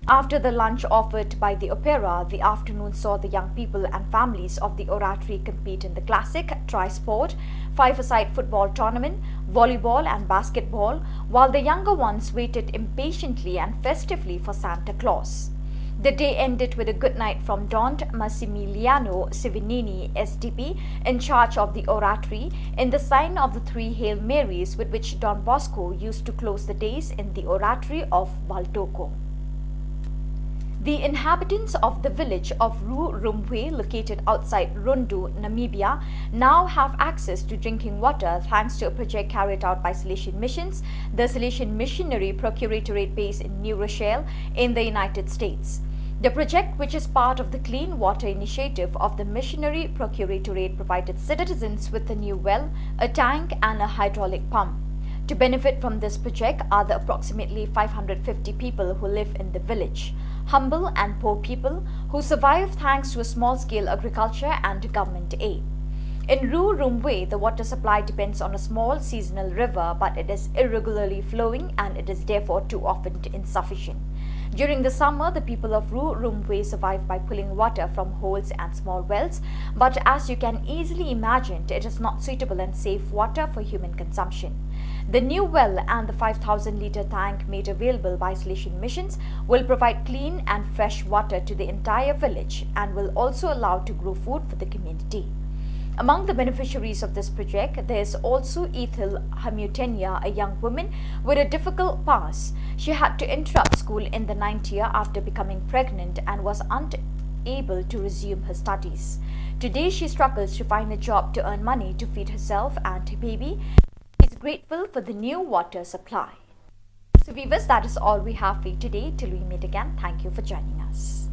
After the lunch offered by the Opera, the afternoon saw the young people and families of the oratory compete in the classic, tri-sport, five-a-side football tournament, volleyball, and basketball, while the younger ones waited impatiently and festively for Santa Claus. The day ended with a good night from Don Massimiliano Sivinini S D B, in charge of the oratory, in the sign of the three Hail Marys with which Don Bosco used to close the days in the oratory of Valtoco. The inhabitants of the village of Ru Rumwe, located outside Rundu, Namibia, now have access to drinking water thanks to a project carried out by Salesian Missions, the Salesian Missionary Procuratorate base in New Rochelle, in the United States. The project, which is part of the Clean Water Initiative of the Missionary Procuratorate, provided citizens with a new well, a tank, and a hydraulic pump. To benefit from this project are the approximately five hundred fifty people who live in the village, humble and poor people who survive thanks to a small-scale agriculture and government aid. In Ru Rumwe, the water supply depends on a small seasonal river, but it is irregularly flowing and it is therefore too often insufficient. During the summer, the people of Ru Rumwe survive by pulling water from holes and small wells, but as you can easily imagine, it is not suitable and safe water for human consumption. The new well and the five thousand litre tank made available by Salesian Missions will provide clean and fresh water to the entire village and will also allow to grow food for the community. Among the beneficiaries of this project, there's also Ethel Hamutenya, a young woman with a difficult past. She had to interrupt school in the ninth year after becoming pregnant and was unable to resume her studies. Today, she struggles to find a job to earn money to feed herself and her baby. She's grateful for the new water supply. So viewers, that is all we have for you today. Till we meet again, thank you for joining us.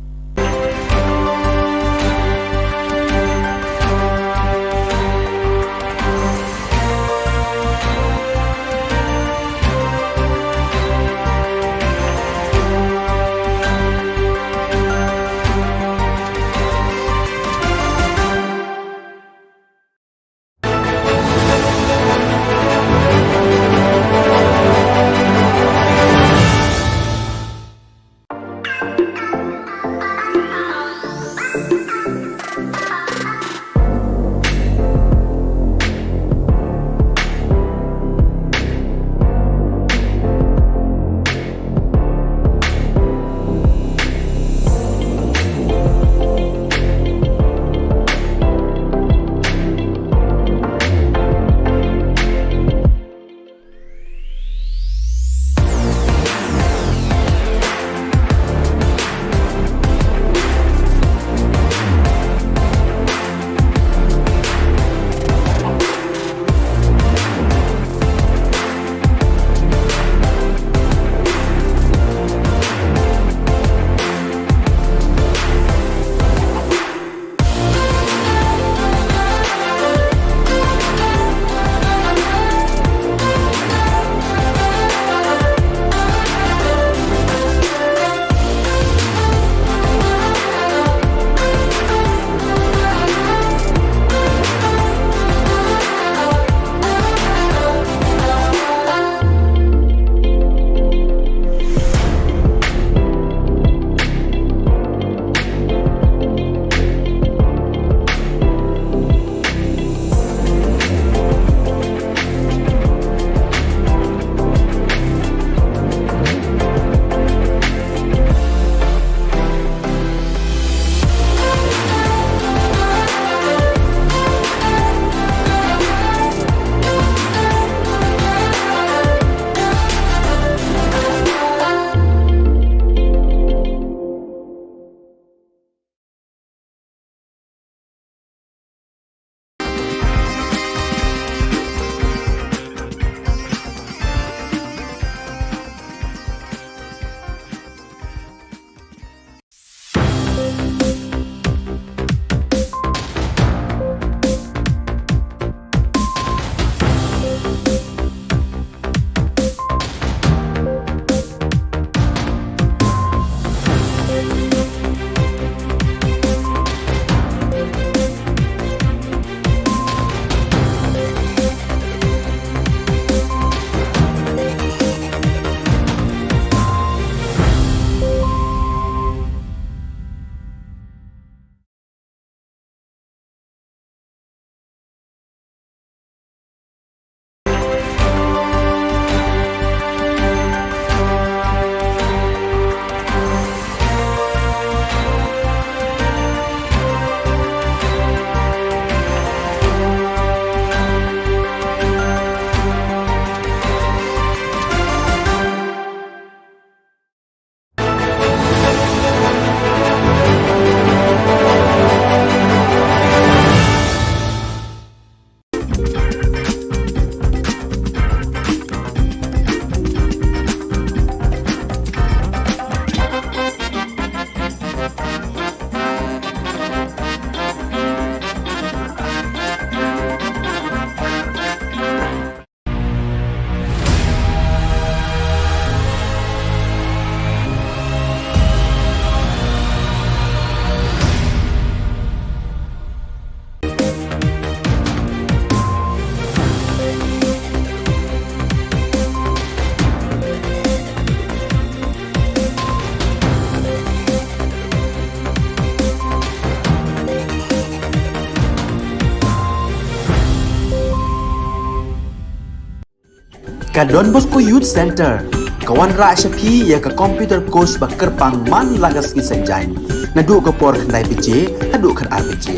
Ka Don Bosco Youth Center ka wanrah sha phi ïa ka computer course ba kyrpang man la ka sngi Saitjaiñ. Naduh ka por khyndai baje haduh khatar baje.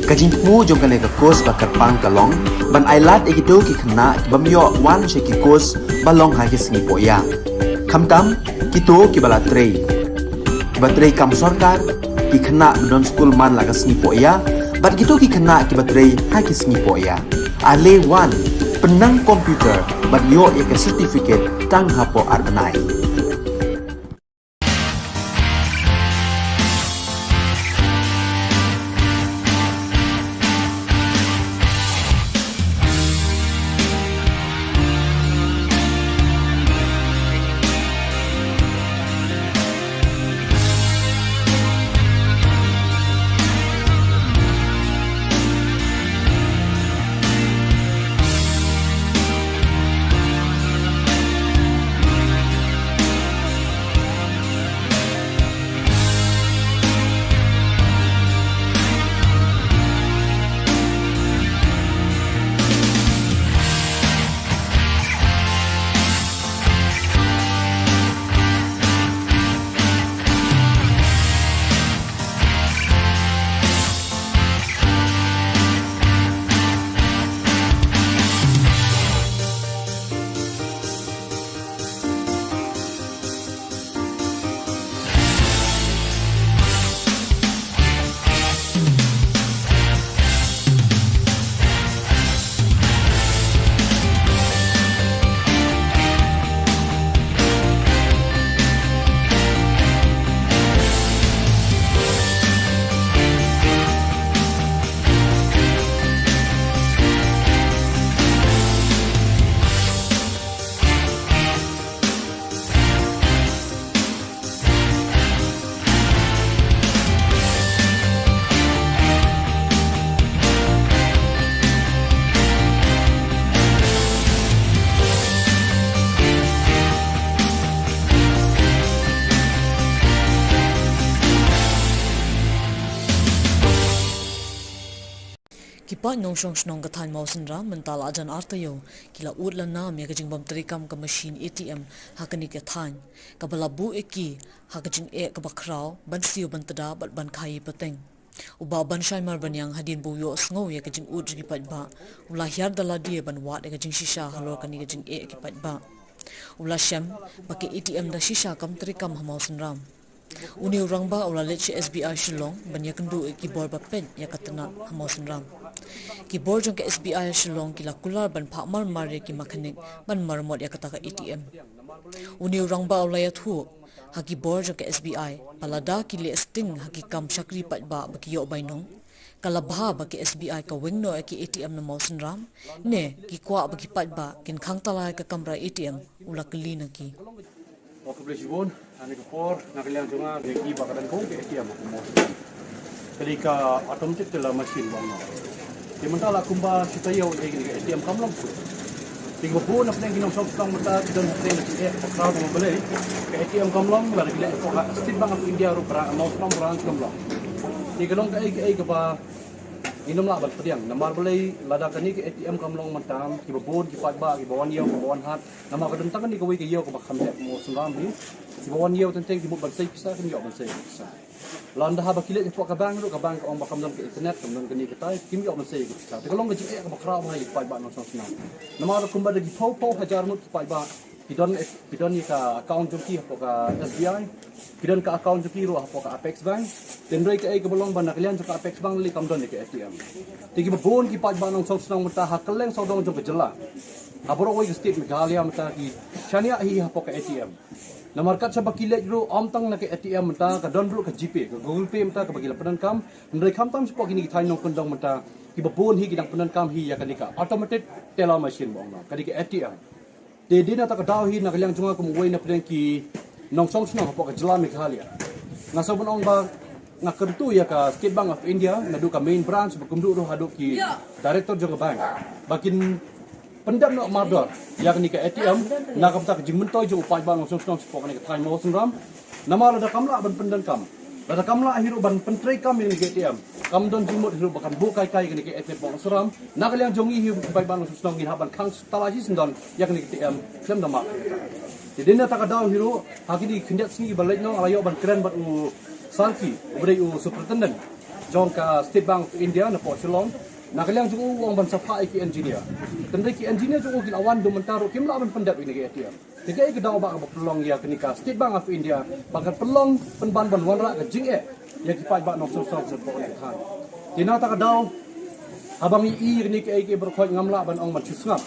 Ka jingthmu jong kane ka course ba kyrpang ka long ban ai lad ïa kito ki khynnah ki bym ïoh wan sha ki course ba long ha ki sngi pohïa. Khamtam kito kiba la trei, kiba trei kam sorkar, ki khynnah ba don skul man la ka sngi pohïa, bad kito ki khynnah kiba trei ha ki sngi pohïa. Ale wan, pynnang computer bad ïoh ïa ka certificate tang hapoh ar bnai. Ki paid nongshong shnong ka thaiñ Mawsynram mynta la jan ar taïew ki la ud la nam ïa ka jingbym treikam ka machine A T M ha kane ka thaiñ, kaba la buh ïa ki ha ka jingeh kaba khraw ban siew ban tda bad ban khaïi pateng. U Bah Banshai Marbaniang hadien ba u ïohsngew ïa ka jingud jong ki paidbah, u la hiar da lade ban wad ïa ka jingshisha halor kane ka jingeh ki paidbah. U la shem ba ka A T M da shisha kam treikam ha Mawsynram. Une u rangbah u la leit sha S B I Shillong ban ïakynduh ïa ki bor ba peit ïa ka tnat ha Mawsynram. Ki bor jong ka S B I Shillong ki la kular ban phah mar mar ïa ki makhanik ban maramot ïa kata ka A T M. Une u rangbah u la ïathuh ha ki bor jong ka S B I ba lada ki leh sting ha ki kam shakri paidbah ba ki ïoh bainong, ka la bha ba ka S B I ka weng noh ïa ki A T M na Mawsynram, ne ki kwah ba ki paidbah kin khang tala ïa ka kamra A T M, u la kylli na ki. Ïa kaba la shibun ha kane ka por, na ka liang jong nga, nga ïohi ba ka dang kong ka A T M ha Mawsynram. Ka dei ka automated teller machine ba ong. Te mynta la kumba shi taïew te ka A T M kam long shuh. Te kiba bun na pdeng ki nongshong shnong mynta ki don hapdeng ki eh ka khraw tang balei ka A T M kam long, lada ki leit hapoh ka State Bank of India ruh ka Mawsynram branch kam long. Te ka long kaei kaei kaba ngim lah ban pdiang. Namar balei? Lada kane ka A T M kam long mynta, kiba bun ki paidbah kiba wan ïew kiba wan hat, namar ka don tang kane kawei ka ïew kaba kham heh ha Mawsynram hi. Kiba wan ïew teng teng ki mut ban sei pisa, kim ïoh ban sei pisa. Lada haba ki leit hapoh ka bank ruh, ka bank ka ong ba kam don ka internet, kam don kane katai, kim ïoh ban sei pisa. Te ka long ka jingeh kaba khraw bha ïa ki paidbah nongshong shnong. Namar kumba da ki phew phew hajar ngut ki paidbah ki don, ki don ïa ka account jong ki hapoh ka S B I, ki don ka account jong ki ruh hapoh ka Apex Bank. Te hynrei kaei kaba long ba na ka liang jong ka Apex Bank lei kam don ïa ka A T M. Te kiba bun ki paidbah nongshong shnong mynta ha kylleng sawdong jong ka jylla, ha baroh kawei ka state Meghalaya mynta ki shaniah hi hapoh ka A T M. Namar kat shaba ki leit ruh, ym tang na ka A T M mynta, ka don ruh ka GPay, ka Google Pay mynta kaba ki la pyndonkam. Hynrei khamtam shapoh kine ki thaiñ nongkyndong mynta, kiba bun hi ki dang pyndonkam hi ïa kane ka automated teller machine ba ong, ka dei ka A T M. Te dei na kata ka daw hi na ka liang jong nga kum uwei na pdeng ki nongshong shnong hapoh ka jylla Meghalaya, nga sngew ban ong ba nga kyntu ïa ka State Bank of India, naduh ka main branch bad kumjuh ruh haduh ki director jong ka bank, ba kin pyndep noh mardor ïa kane ka A T M na ka bynta ka jingmyntoi jong u paidbah nongshong shnong shapoh kane ka thaiñ Mawsynram. Namar lada kam lah ban pyndonkam, lada kam lah hi ruh ban pyntreikam ïa kane ka A T M, kam don jingmut hi ruh ba kan buh kai kai ïa kane ka A T M Mawsynram. Na ka liang jong ngi hi ruh ki paidbah nongshong shnong ngin hap ban khang tala shisyndon ïa kane ka A T M khlem da mad. Te dei na kata ka daw hi ruh ha kine ki khyndiat sngi ba leit noh, nga la ïoh ban kren bad u Sarki, uba dei u superintendent jong ka State Bank of India napoh Shillong, na ka liang jong u u ong ban sa phah ïa ki engineer. Tangba ki engineer jong u ki la wan, haduh mynta ruh kim lah ban pyndep ïa kine ki A T M. Te kaei ka daw ba ka ba pynlong ïa kane ka State Bank of India ba kan pynlong pynban ban wanrah ka jingeh ïa ki paidbah nongshong shnong shapoh kane ka thaiñ. Te na kata ka daw, haba ngi ïohi ïa kine kiei kiei baroh khoit, ngam lah ban ong ban shu sngap.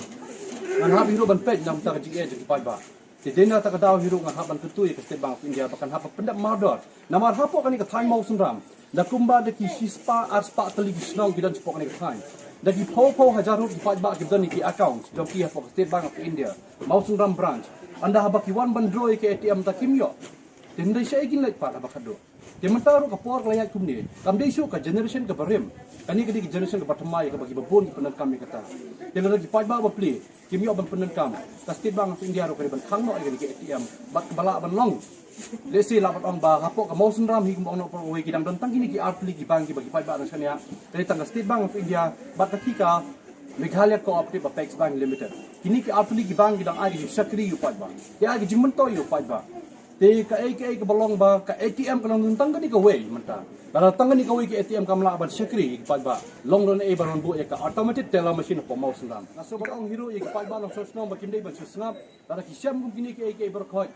Ngan hap hi ruh ban peit na ka bynta ka jingeh jong ki paidbah. Te dei na kata ka daw hi ruh nga hap ban kyntu ïa ka State Bank of India ba kan hap ban pyndep mardor. Namar hapoh kane ka thaiñ Mawsynram, da kumba da ki shispah arspah tylli ki shnong ki don shapoh kane ka thaiñ. Da ki phew phew hajar ruh ki paidbah ki don ïa ki account jong ki hapoh ka State Bank of India Mawsynram branch. Ynda haba ki wan ban draw ïa ka A T M, te kim ïoh. Te hynrei shaei kin leit pat haba khadduh? Te mynta ruh ka por ka la ïaid kumne, kam dei shuh ka generation kaba rim. Kane ka dei ka generation kaba thymmai, kaba kiba bun ki pyndonkam ïa kata. Te lada ki paidbah bapli kim ïoh ban pyndonkam, ka State Bank of India ruh ka dei ban khang noh ïa kane ka A T M bad kaba lah ban long. Lehse lah ban ong ba hapoh ka Mawsynram hi, kumba ong noh baroh kawei, ki dang don tang kine ki artylli ki bank kiba ki paidbah dang shaniah. Ka dei tang ka State Bank of India bad kata ka Meghalaya Cooperative Apex Bank Limited. Kine ki artylli ki bank ki dang ai ka jingshakri ïa u paidbah, ki ai ka jingmyntoi ïa u paidbah. Te kaei kaei kaba long ba ka A T M ka long tang kane kawei mynta. Lada tang kane kawei ka A T M kam lah ban shakri ïa ki paidbah, long ruh naei ban wan buh ïa ka automated teller machine hapoh Mawsynram. Nga sngewbha ban ong hi ruh ïa ki paidbah nongshong shnong ba kim dei ban shu sngap. Lada ki shem kum kine kiei kiei baroh khoit,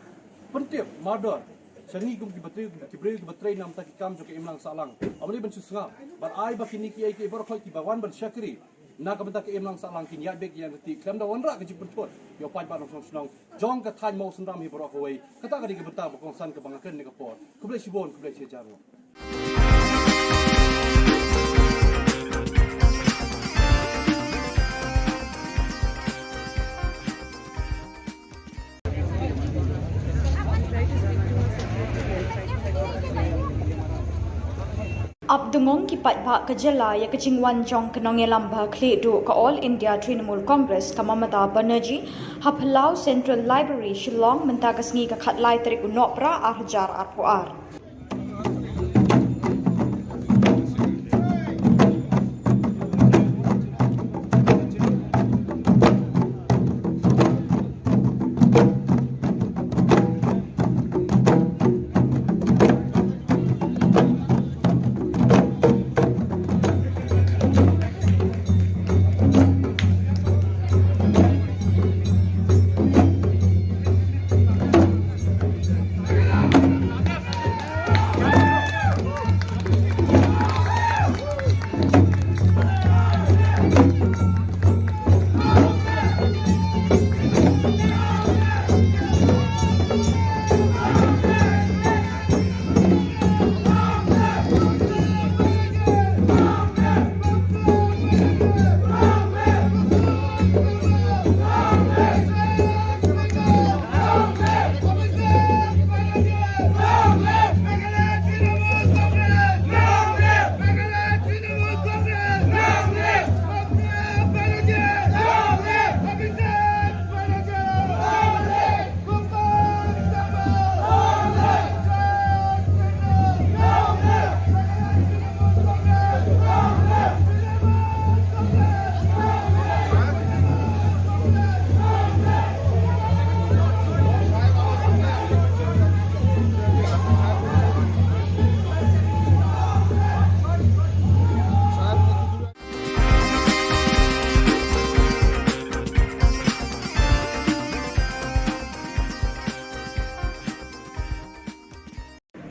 pyntip mardor sha ngi kum kiba trei, ki briew kiba trei na ka bynta ki kam jong ka imlang sahlang. Ym dei ban shu sngap. Bad ai ba kine kiei kiei baroh khoit kiba wan ban shakri na ka bynta ka imlang sahlang kin ïaid beit ïaid ryntih khlem da wanrah ka jingpynthut ïa u paidbah nongshong shnong jong ka thaiñ Mawsynram hi baroh kawei. Kata ka dei ka bynta ba kongsan kaba nga kren ha kane ka por. Khublei shibun, khublei shihajar nguh. Ap dungong ki paidbah ka jylla ïa ka jingwan jong ka nongïalam ba khlieh duh ka All India Trinamool Congress, ka Mamata Banerjee, ha Phyllaw Central Library, Shillong, mynta ka sngi ka khatlai tarik u Nohprah ar hajar arphew ar.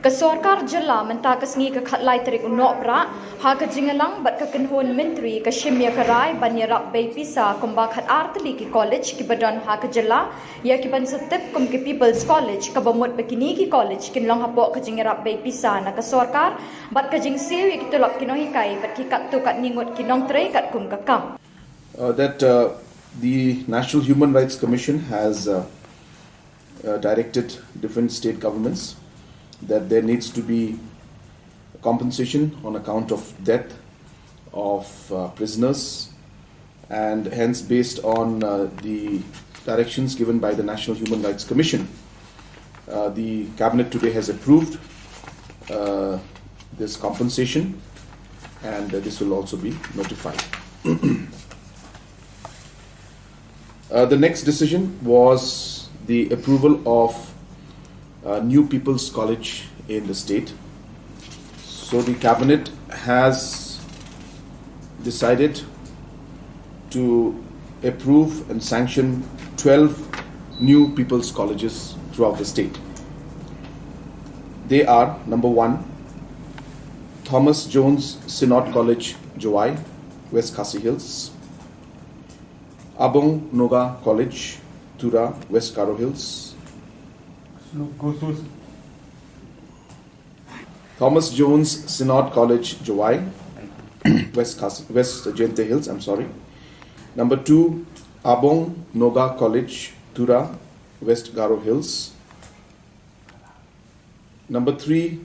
Ka sorkar jylla mynta ka sngi ka khatlai tarik u Nohprah, ha ka jingïalang bad ka kynhun myntri, ka shim ïa ka rai ban ïarap bei pisa kumba khatar tylli ki college kiba don ha ka jylla ïa ki ban sa tip kum ki People's College, kaba mut ba kine ki college kin long hapoh ka jingïarap bei pisa na ka sorkar bad ka jingsiew ïa ki tulop ki nonghikai bad ki katto katne ngut ki nongtrei katkum ka kam. Uh, that uh, the National Human Rights Commission has uh, uh, directed different state governments that there needs to be compensation on account of death of uh, prisoners, and hence, based on uh, the directions given by the National Human Rights Commission, uh, the cabinet today has approved uh, this compensation, and uh, this will also be notified. Uh, the next decision was the approval of uh, new People's College in the state. So the cabinet has decided to approve and sanction twelve new people's colleges throughout the state. They are, number one, Thomas Jones Synod College, Jowai, West Khasi Hills, Abong Noga College, Tura, West Garo Hills, Thomas Jones Synod College, Jowai, West Khasi, West Jaintia Hills, I'm sorry. Number two, Abong Noga College, Tura, West Garo Hills. Number three,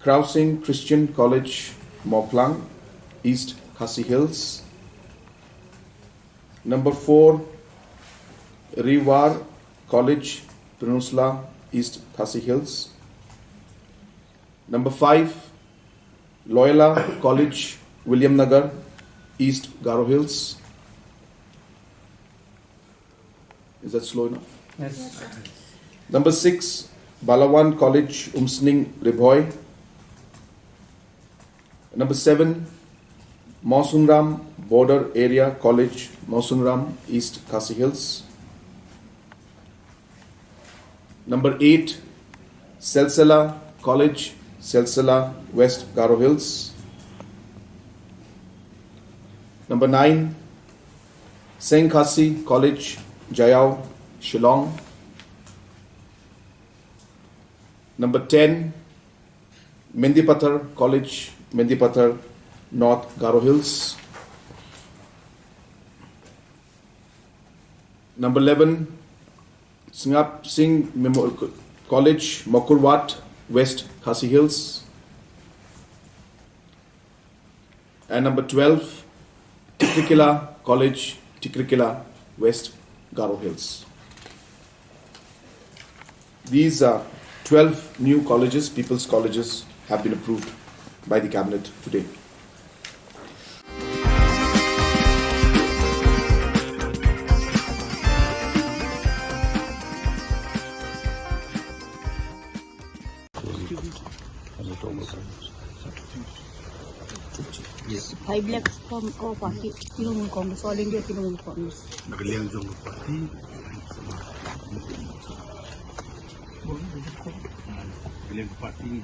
Krausing Christian College, Mawphlang, East Khasi Hills. Number four, Riwar College, Pynursla, East Khasi Hills. Number five, Loyola College, Williamnagar, East Garo Hills. Is that slow enough? Yes. Number six, Balawan College, Umsning, Ri Bhoi. Number seven, Mawsynram Border Area College, Mawsynram, East Khasi Hills. Number eight, Silsila College, Silsila, West Garo Hills. Number nine, Seng Khasi College, Jaiaw, Shillong. Number ten, Mendipathar College, Mendipathar, North Garo Hills. Number eleven, Sngap Singh Memo-, College, Mawkyrwat, West Khasi Hills. And number twelve, Tikrikilla College, Tikrikilla, West Garo Hills. These are twelve new colleges, people's colleges, have been approved by the cabinet today. Yes. Five lakhs from our party, Trinamool Congress, All India Trinamool Congress. Na ka liang jong ka party. Ka liang ka party.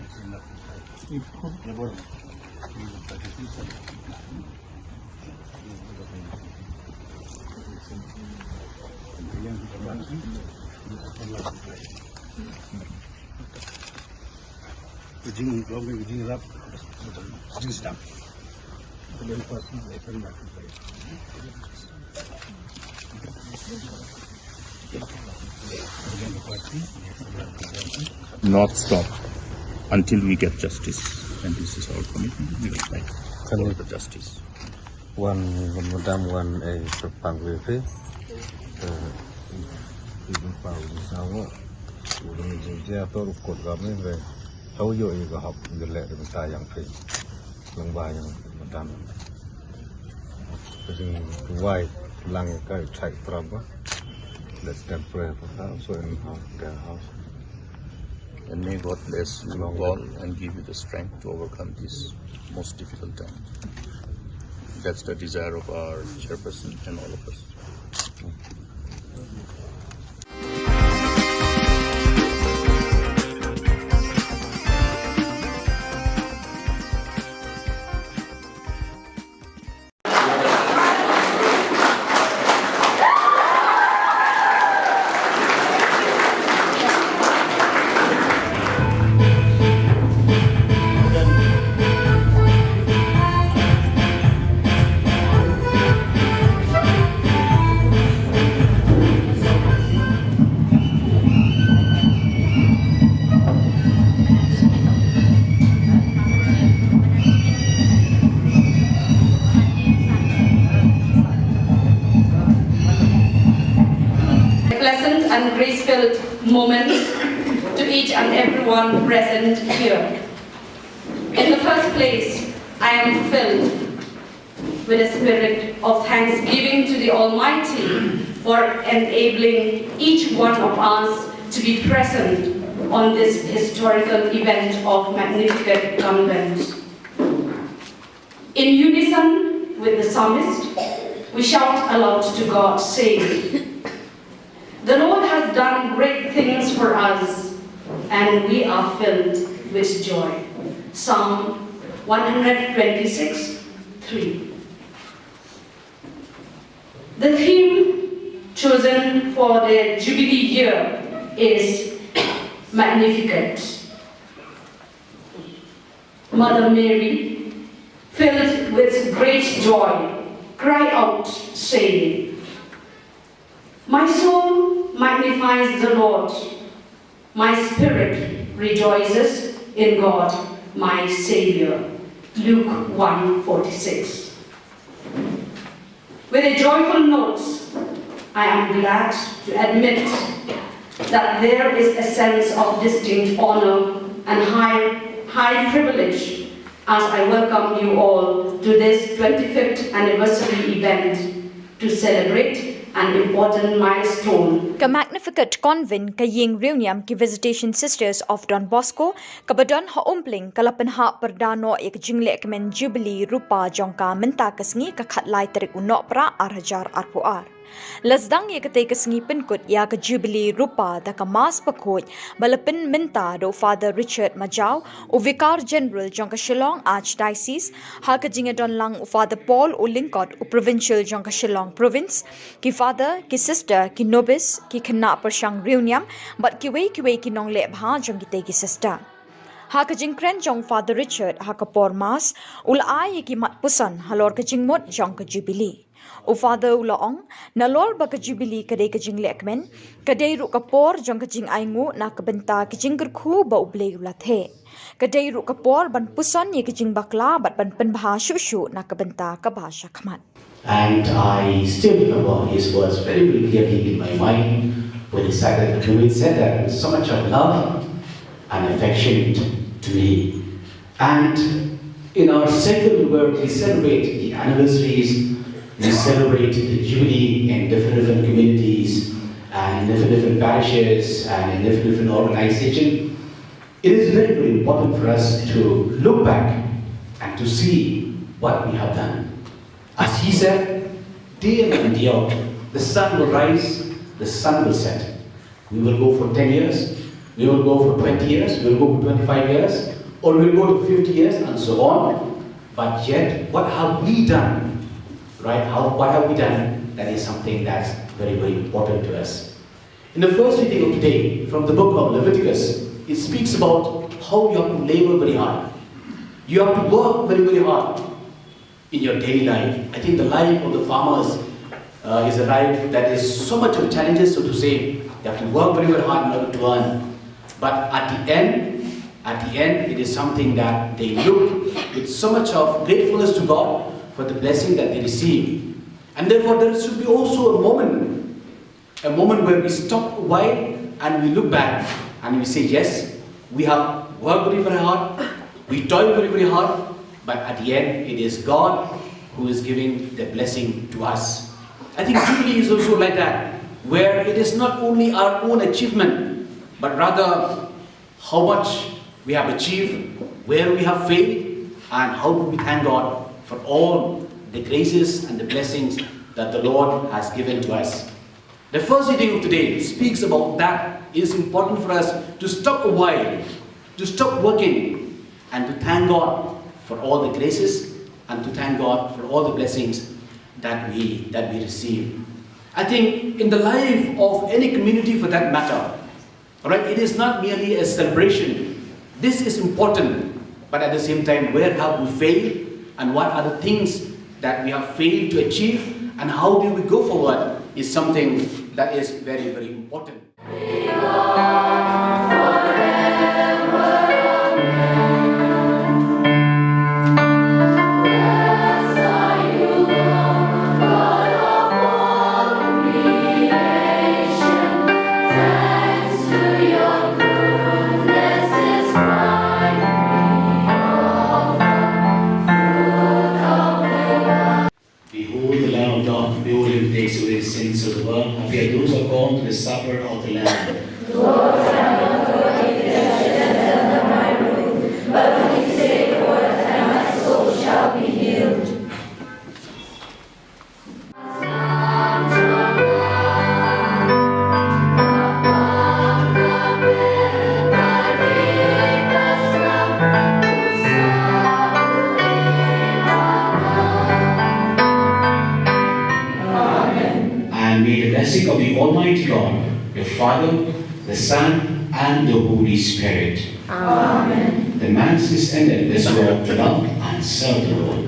Ka jinglong, ka jingrap, ka jingsdang. Not stop until we get justice. And this is our commitment. We will fight for the justice. Wan, wan madam, wan, eh, pang wi phi. Eh, i pang wi sa wo. Wan jingjia to rukut kami, eh, hau yo i ka hap, i ka leh, i ka ta yang phi. Lang ba yang madam. Ka jingduwai lang ka i chai trap ba. Let them pray for her. So in her, their house. And may God bless you all and give you the strength to overcome this most difficult time. That's the desire of our chairperson and all of us. A pleasant and grace-filled moment to each and everyone present here. In the first place, I am filled with a spirit of thanksgiving to the Almighty for enabling each one of us to be present on this historical event of Magnificat Convent. In unison with the psalmist, we shout aloud to God, saying, "The Lord has done great things for us, and we are filled with joy." Psalm one hundred twenty-six, three. The theme chosen for the Jubilee year is Magnificat. Mother Mary, filled with great joy, cried out, saying, "My soul magnifies the Lord, my spirit rejoices in God, my Savior." Luke one forty-six. With a joyful note, I am glad to admit that there is a sense of distinct honor and high, high privilege as I welcome you all to this twenty-fifth anniversary event to celebrate an important milestone. Ka Magnificat Convent ka ïing riewniam ki Visitation Sisters of Don Bosco, kaba don ha Umpling, ka la pynhap pyrda noh ïa ka jinglehkmen Jubilee Rupa jong ka mynta ka sngi, ka khatlai tarik u Nohprah ar hajar arphew ar. La sdang ïa katei ka sngi pynkut ïa ka Jubilee Rupa da ka Mass bakhuid ba la pynmynta da u Father Richard Majaw, u Vicar General jong ka Shillong Archdiocese, ha ka jingïadon lang u Father Paul u Lyngkot, u Provincial jong ka Shillong Province, ki Father, ki Sister, ki Nobis, ki khynnah pyrshang riewniam bad kiwei kiwei ki nongleh bha jong kitei ki Sister. Ha ka jingkren jong Father Richard ha ka por Mass, u la ai ïa ki mat puson halor ka jingmut jong ka Jubilee. U Father u la ong, nalor ba ka Jubilee ka dei ka jinglehkmen, ka dei ruh ka por jong ka jingainguh na ka bynta ka jingkyrkhu ba U Blei u la theh. Ka dei ruh ka por ban puson ïa ka jingbakla bad ban pynbha shuh shuh na ka bynta kaba shakhmat. And I still remember his words very, very clearly in my mind when he said that, when he said that with so much of love and affection to me. And in our cycle where we celebrate the anniversaries, we celebrate the Jubilee in different, different communities and in different, different parishes and in different, different organizations. It is very, very important for us to look back and to see what we have done. As he said, day in and day out, the sun will rise, the sun will set. We will go for ten years, we will go for twenty years, we will go for twenty-five years, or we will go to fifty years, and so on. But yet, what have we done? Right? How, what have we done? That is something that's very, very important to us. In the first reading of today, from the book of Leviticus, it speaks about how you have to labor very hard. You have to work very, very hard in your daily life. I think the life of the farmers, uh, is a life that is so much of challenges, so to say. They have to work very, very hard in order to earn. But at the end, at the end, it is something that they look with so much of gratefulness to God for the blessing that they receive. And therefore, there should be also a moment, a moment where we stop a while and we look back and we say, "Yes, we have worked very, very hard, we toiled very, very hard, but at the end, it is God who is giving the blessing to us." I think Jubilee is also like that, where it is not only our own achievement, but rather how much we have achieved, where we have failed, and how do we thank God for all the graces and the blessings that the Lord has given to us. The first reading of today speaks about that. It is important for us to stop a while, to stop working, and to thank God for all the graces and to thank God for all the blessings that we, that we receive. I think in the life of any community for that matter, all right, it is not merely a celebration. This is important, but at the same time, where have we failed and what are the things that we have failed to achieve and how do we go forward is something that is very, very important. Behold the Lamb of God, behold him who takes away the sins of the world. Happy are those who are called to the supper of the Lamb. Lord, I am not worthy that you should enter under my roof, but only say the word, and my soul shall be healed. Father, the Son, and the Holy Spirit. Amen. The Mass is ended. Let's go out to love and serve the Lord.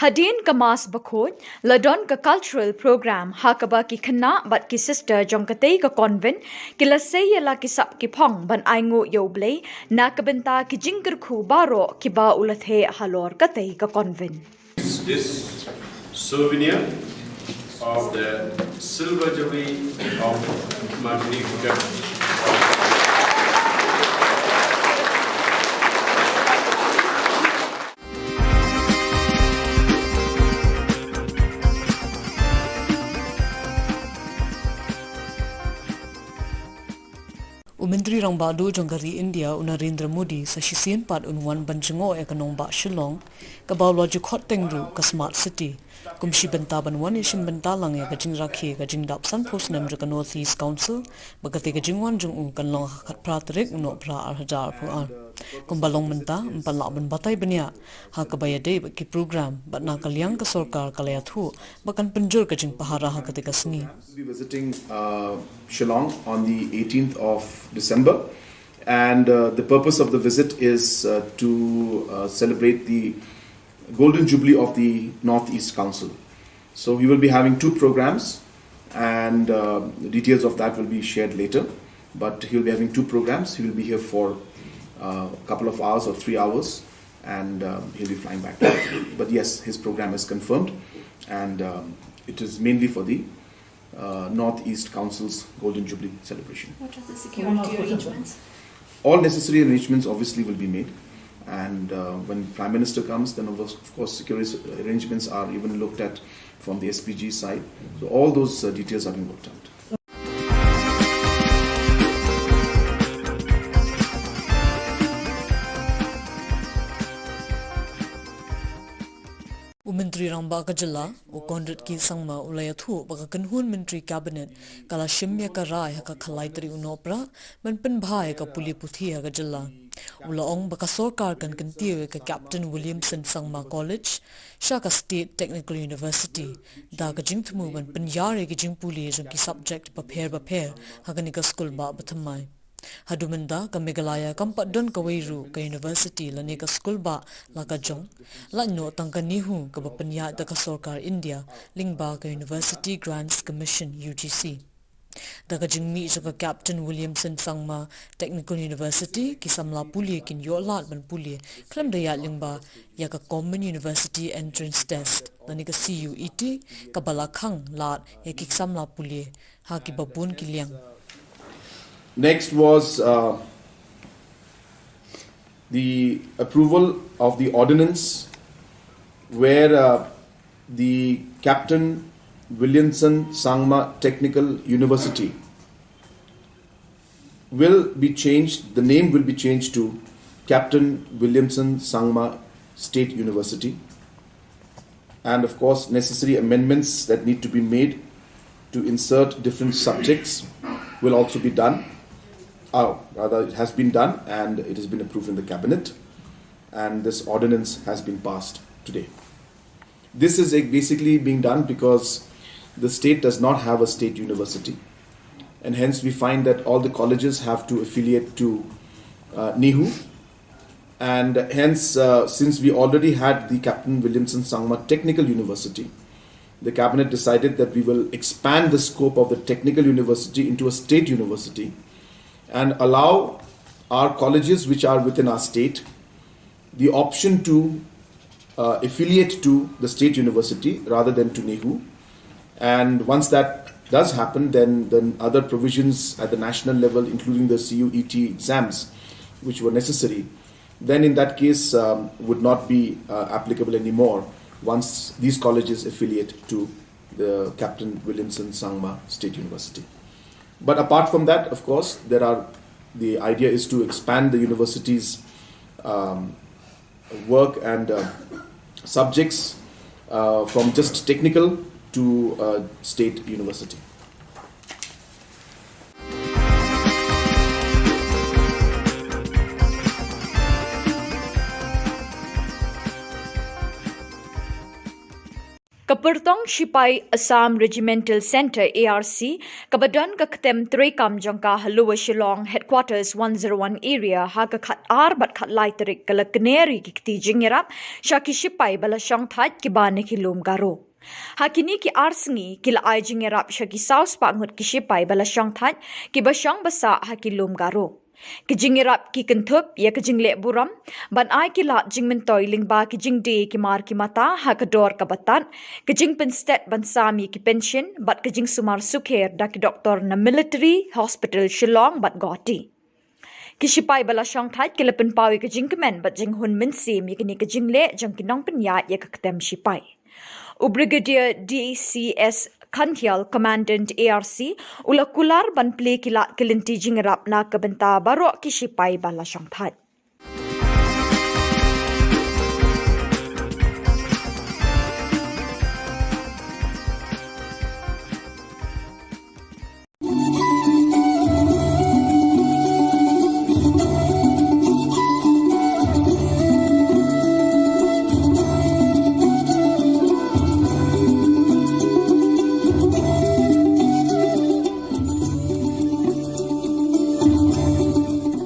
Hadien ka Mass bakhuid, la don ka cultural program ha kaba ki khynnah bad ki sister jong katei ka convent ki la sei ïa la ki sap ki phong ban ainguh ïa U Blei na ka bynta ki jingkyrkhu baroh kiba u la theh halor katei ka convent. This souvenir of the silver jubilee of Magnificat. U Myntri Rangbah Duh jong ka ri India, u Narendra Modi, sa shisien pat un wan ban jngoh ïa ka nongbah Shillong, kaba u la ju khot teng ruh ka Smart City, kum shi bynta ban wan ïashim bynta lang ïa ka jingrakhe ka jingdap sanphew snem jong ka North East Council, ba katei ka jingwan jong u kan long ha ka khatphra tarik u Nohprah ar hajar arphew ar. Kumba long mynta, ym pat lah ban batai bniah ha kaba ïadei bad ki program, bad na ka liang ka sorkar ka la ïathuh ba kan pynjur ka jingpahara ha katei ka sngi. We'll be visiting, uh, Shillong on the eighteenth of December, and, uh, the purpose of the visit is, uh, to, uh, celebrate the Golden Jubilee of the Northeast Council. So we will be having two programs, and, uh, the details of that will be shared later. But he'll be having two programs. He will be here for, uh, a couple of hours or three hours, and, um, he'll be flying back. But yes, his program is confirmed, and, um, it is mainly for the, uh, Northeast Council's Golden Jubilee celebration. What are the security arrangements? All necessary arrangements obviously will be made, and, uh, when Prime Minister comes, then of course, of course security arrangements are even looked at from the S P G side. So all those, uh, details are being worked out. U Myntri Rangbah ka jylla, u Conrad K Sangma, u la ïathuh ba ka kynhun Myntri Cabinet ka la shim ïa ka rai ha ka khatlai tarik u Nohprah ban pynbha ïa ka pule puthi ha ka jylla. U la ong ba ka sorkar kan kyntiew ïa ka Captain Williamson Sangma College sha ka State Technical University da ka jingthmu ban pynïar ïa ki jingpule jong ki subject bapher bapher ha kane ka skulbah bathymmai. Haduh mynta ka Meghalaya kam pat don kawei ruh ka university lane ka skulbah la ka jong, lait noh tang ka NEHU kaba pynïaid da ka sorkar India lyngba ka University Grants Commission, U G C. Da ka jingmih jong ka Captain Williamson Sangma Technical University, ki samla pule kin ïoh lad ban pule khlem da ïaid lyngba ïa ka Common University Entrance Test lane ka C U E T, kaba la khang lad ïa ki samla pule ha kiba bun ki liang. Next was, uh, the approval of the ordinance where, uh, the Captain Williamson Sangma Technical University will be changed, the name will be changed to Captain Williamson Sangma State University. And of course, necessary amendments that need to be made to insert different subjects will also be done. Uh, rather, it has been done and it has been approved in the cabinet. And this ordinance has been passed today. This is, uh, basically being done because the state does not have a state university. And hence, we find that all the colleges have to affiliate to, uh, NEHU. And hence, uh, since we already had the Captain Williamson Sangma Technical University, the cabinet decided that we will expand the scope of the technical university into a state university and allow our colleges which are within our state the option to, uh, affiliate to the state university rather than to NEHU. And once that does happen, then the other provisions at the national level, including the C U E T exams, which were necessary, then in that case, um, would not be, uh, applicable anymore once these colleges affiliate to the Captain Williamson Sangma State University. But apart from that, of course, there are, the idea is to expand the university's, um, work and, uh, subjects, uh, from just technical to, uh, state university. Ka pyrtong shipai Assam Regimental Centre, A R C, kaba don ka ktem treikam jong ka ha Lower Shillong Headquarters one zero one Area, ha ka khat ar bad khat lai tarik ka la kner ïa ki kti jingïarap sha ki shipai ba la shongthait kiba na ki lum Garo. Ha kine ki ar sngi ki la ai jingïarap sha ki saw spah ngut ki shipai ba la shongthait kiba shong ba sah ha ki lum Garo. Ki jingïarap ki kynthup ïa ka jingleh burom ban ai ki lad jingmyntoi lyngba ki jingdie ki mar ki mata ha ka dor kaba tad, ka jingpynstet ban sam ïa ki pension bad ka jingsumar sukher da ki doktor na Military Hospital Shillong bad Guwahati. Ki shipai ba la shongthait ki la pynpaw ïa ka jingkmen bad jinghun mynsiem ïa kane ka jingleh jong ki nongpynïaid ïa ka ktem shipai. U Brigadier D C S Khandial, Commandant A R C, u la kular ban plie ki lad ki lynti jingïarap na ka bynta baroh ki shipai ba la shongthait.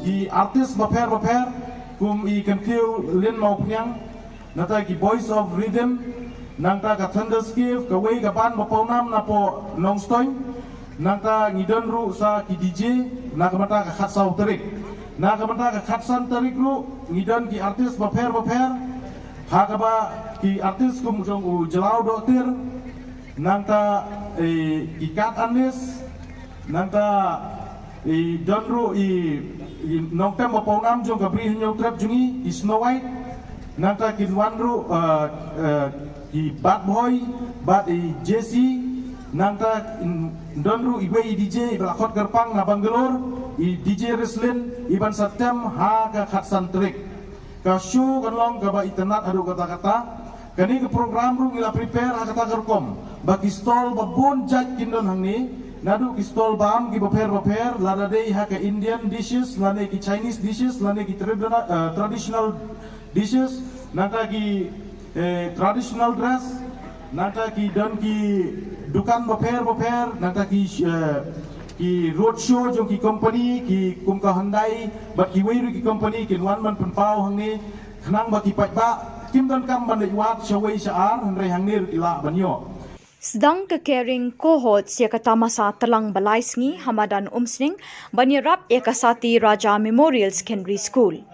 Ki artist bapher bapher kum i Kyntiew Lin Mawphniang, nangta ki Boys of Rhythm, nangta ka Thunderscape, kawei ka band ba pawnam napoh Nongstoiñ, nangta ngi don ruh sa ki D J na ka bynta ka khatsaw tarik. Na ka bynta ka khatsan tarik ruh ngi don ki artist bapher bapher, ha kaba ki artist kum jong u Jlaw Dohtir, nangta, eh, ki Kat Anis, nangta i don ruh i, i nongtem ba pawnam jong ka Bri Hynñiewtrep jong ngi, i Snow White, nangta kin wan ruh, eh, eh, ki Bad Boy bad i Jessie, nangta in don ruh iwei i D J iba la khot kyrpang na Bangalore, i D J Rislin, iban sa tem ha ka khatsan tarik. Ka show kan long kaba itynnad haduh katta katta. Kane ka program ruh ngi la prepare ha kata ka rukom ba ki stall ba bun jait kin don hangne, naduh ki stall bam ki bapher bapher, lada dei ha ka Indian dishes lane ki Chinese dishes lane ki tradi-, eh, traditional dishes, nangta ki, eh, traditional dress, nangta ki don ki dukan bapher bapher, nangta ki, eh, ki road show jong ki company, ki kum ka Hyundai bad kiwei ruh ki company kin wan ban pynpaw hangne, khnang ba ki paidbah kim donkam ban leit wad shawei sha ar, hynrei hangne ruh ki lah ban ïoh. Sdang ka Caring Cohorts ïa ka tamasa tlang ba lai sngi ha madan Umsning ban ïarap ïa ka Sati Raja Memorial Secondary School.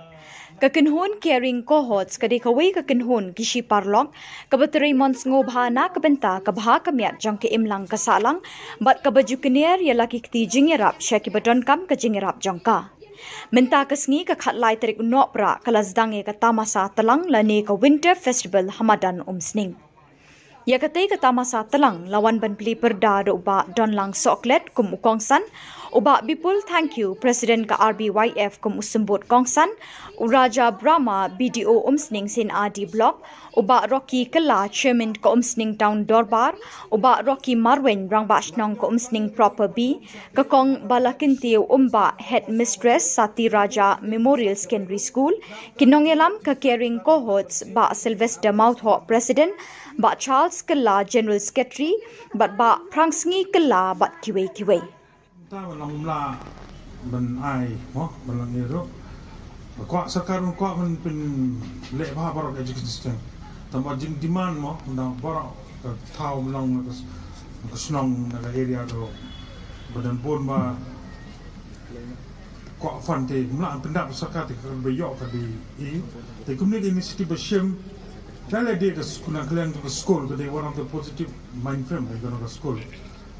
Ka kynhun Caring Cohorts ka dei kawei ka kynhun ki shi paralok kaba trei mon sngewbha na ka bynta ka bha ka miat jong ka imlang ka sahlang bad kaba ju kner ïa la ki kti jingïarap sha kiba donkam ka jingïarap jong ka. Mynta ka sngi ka khatlai tarik u Nohprah ka la sdang ïa ka tamasa tlang lane ka Winter Festival ha madan Umsning. Ïa katei ka tamasa tlang la wan ban plie pyrda da u Bah Donlang Sohklet kum u kongsan, u Bah Bipul Thangkhiew, President ka R B Y F kum u symbud kongsan, u Raja Brahma, B D O Umsning Seinah D Block, u Bah Rocky Kylla, Chairman ka Umsning Town Dorbar, u Bah Rocky Marwein, Rangbah Shnong ka Umsning Proper B, ka Kong Balakyntiew Umbah, Headmistress Sati Raja Memorial Secondary School, ki nongïalam ka Caring Cohorts, Bah Sylvester Mawthoh, President, Bah Charles Kylla, General Secretary, bad Bah Phrangsngi Kylla bad kiwei kiwei. Ta ban long umla ban ai mo ban long ïa ruh. Kwah sorkar ban kwah ban pynleh bha baroh ka education system. Tang ba jing demand mo na baroh ka thaw ban long na ka s-, na ka shnong na ka area ruh. Ba don bun ba kwah fund te mla pyndap sorkar te ka ba ïoh ka dei i. Te kumne ka initiative ba shim. Ka la dei ka skul na ka liang ka skul ka dei one of the positive mind frame ka na ka skul.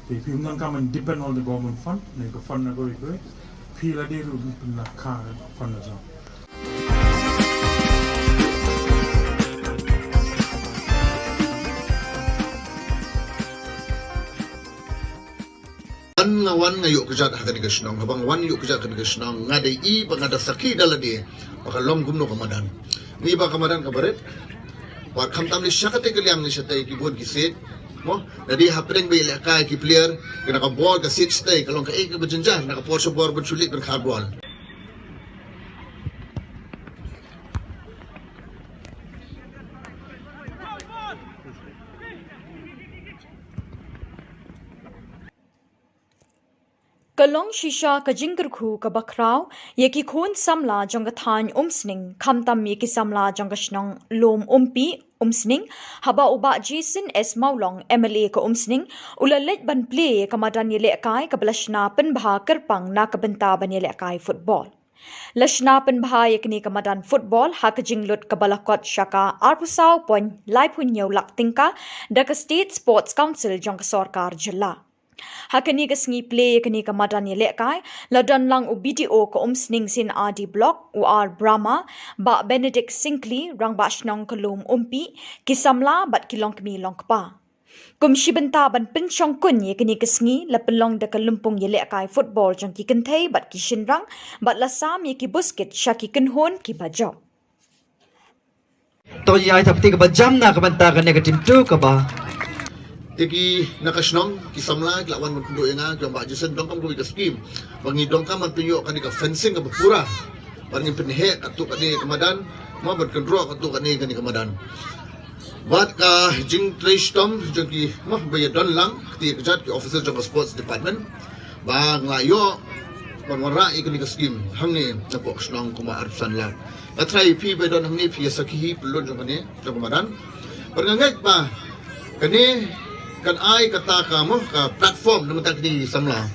Te phi ym nang ka man depend on the government fund ne ka fund na kawei kawei. Phi la dei ruh pynlong ka fund na jong. Nga wan nga ïoh kjat ha kane ka shnong, haba nga wan ïoh kjat kane ka shnong, nga dei i ba nga da sakhi da lade ba ka long kumno ka madan. Ni ba ka madan ka barit. Wat khamtam ni sha katei ka liang ni shatei ki bun ki seat. Mo, da dei hapdeng ba ïalehkai ki player, kane ka ball ka seat shatei ka long kaei kaba jynjar na ka por sha bor ban shu leit ban khar ball. Long shisha ka jingkyrkhu kaba khraw ïa ki khun samla jong ka thaiñ Umsning, khamtam ïa ki samla jong ka shnong Lum Umpi, Umsning, haba u Bah Jason S Mawlong, M L A ka Umsning, u la leit ban plie ïa ka madan ïalehkai kaba la shna pynbha kyrpang na ka bynta ban ïalehkai football. La shna pynbha ïa kane ka madan football ha ka jinglut kaba la kot sha ka arphew saw point laiphew hynñiew lak tyngka da ka State Sports Council jong ka sorkar jylla. Ha kane ka sngi plie ïa kane ka madan ïalehkai, la don lang u B D O ka Umsning C&RD Block, u R Brahma, Bah Benedict Syngkli, Rangbah Shnong ka Lum Umpi, ki samla bad ki longkmie longkpa. Kum shi bynta ban pynshongkun ïa kane ka sngi, la pynlong da ka lympung ïalehkai football jong ki kynthei bad ki shynrang, bad la sam ïa ki buskit sha ki kynhun kiba jop. To ïa ai thapti kaba jam na ka bynta kane ka team two kaba. Te ki na ka shnong, ki samla, ki la wan ban kynduh ïa nga, ki ong Bah Jason, donkam kawei ka scheme. Ba ngi donkam ban pynïoh kane ka fencing kaba pura. Ba ngin pynheh katto katne ka madan, mo ban kynroh katto katne kane ka madan. Bad ka jingtrei shitom jong ki, mo ba ïa don lang, kti ka jait ki officer jong ka sports department. Ba nga la ïoh ban wanrah ïa kane ka scheme hangne napoh ka shnong kumba arphew san lak. Nga tharai phi ba don hangne phi ïa sakhi hi pynlut jong kane jong ka madan. Bad nga ngeit ba kane kan ai kata ka mo ka platform na ka bynta kine ki samla.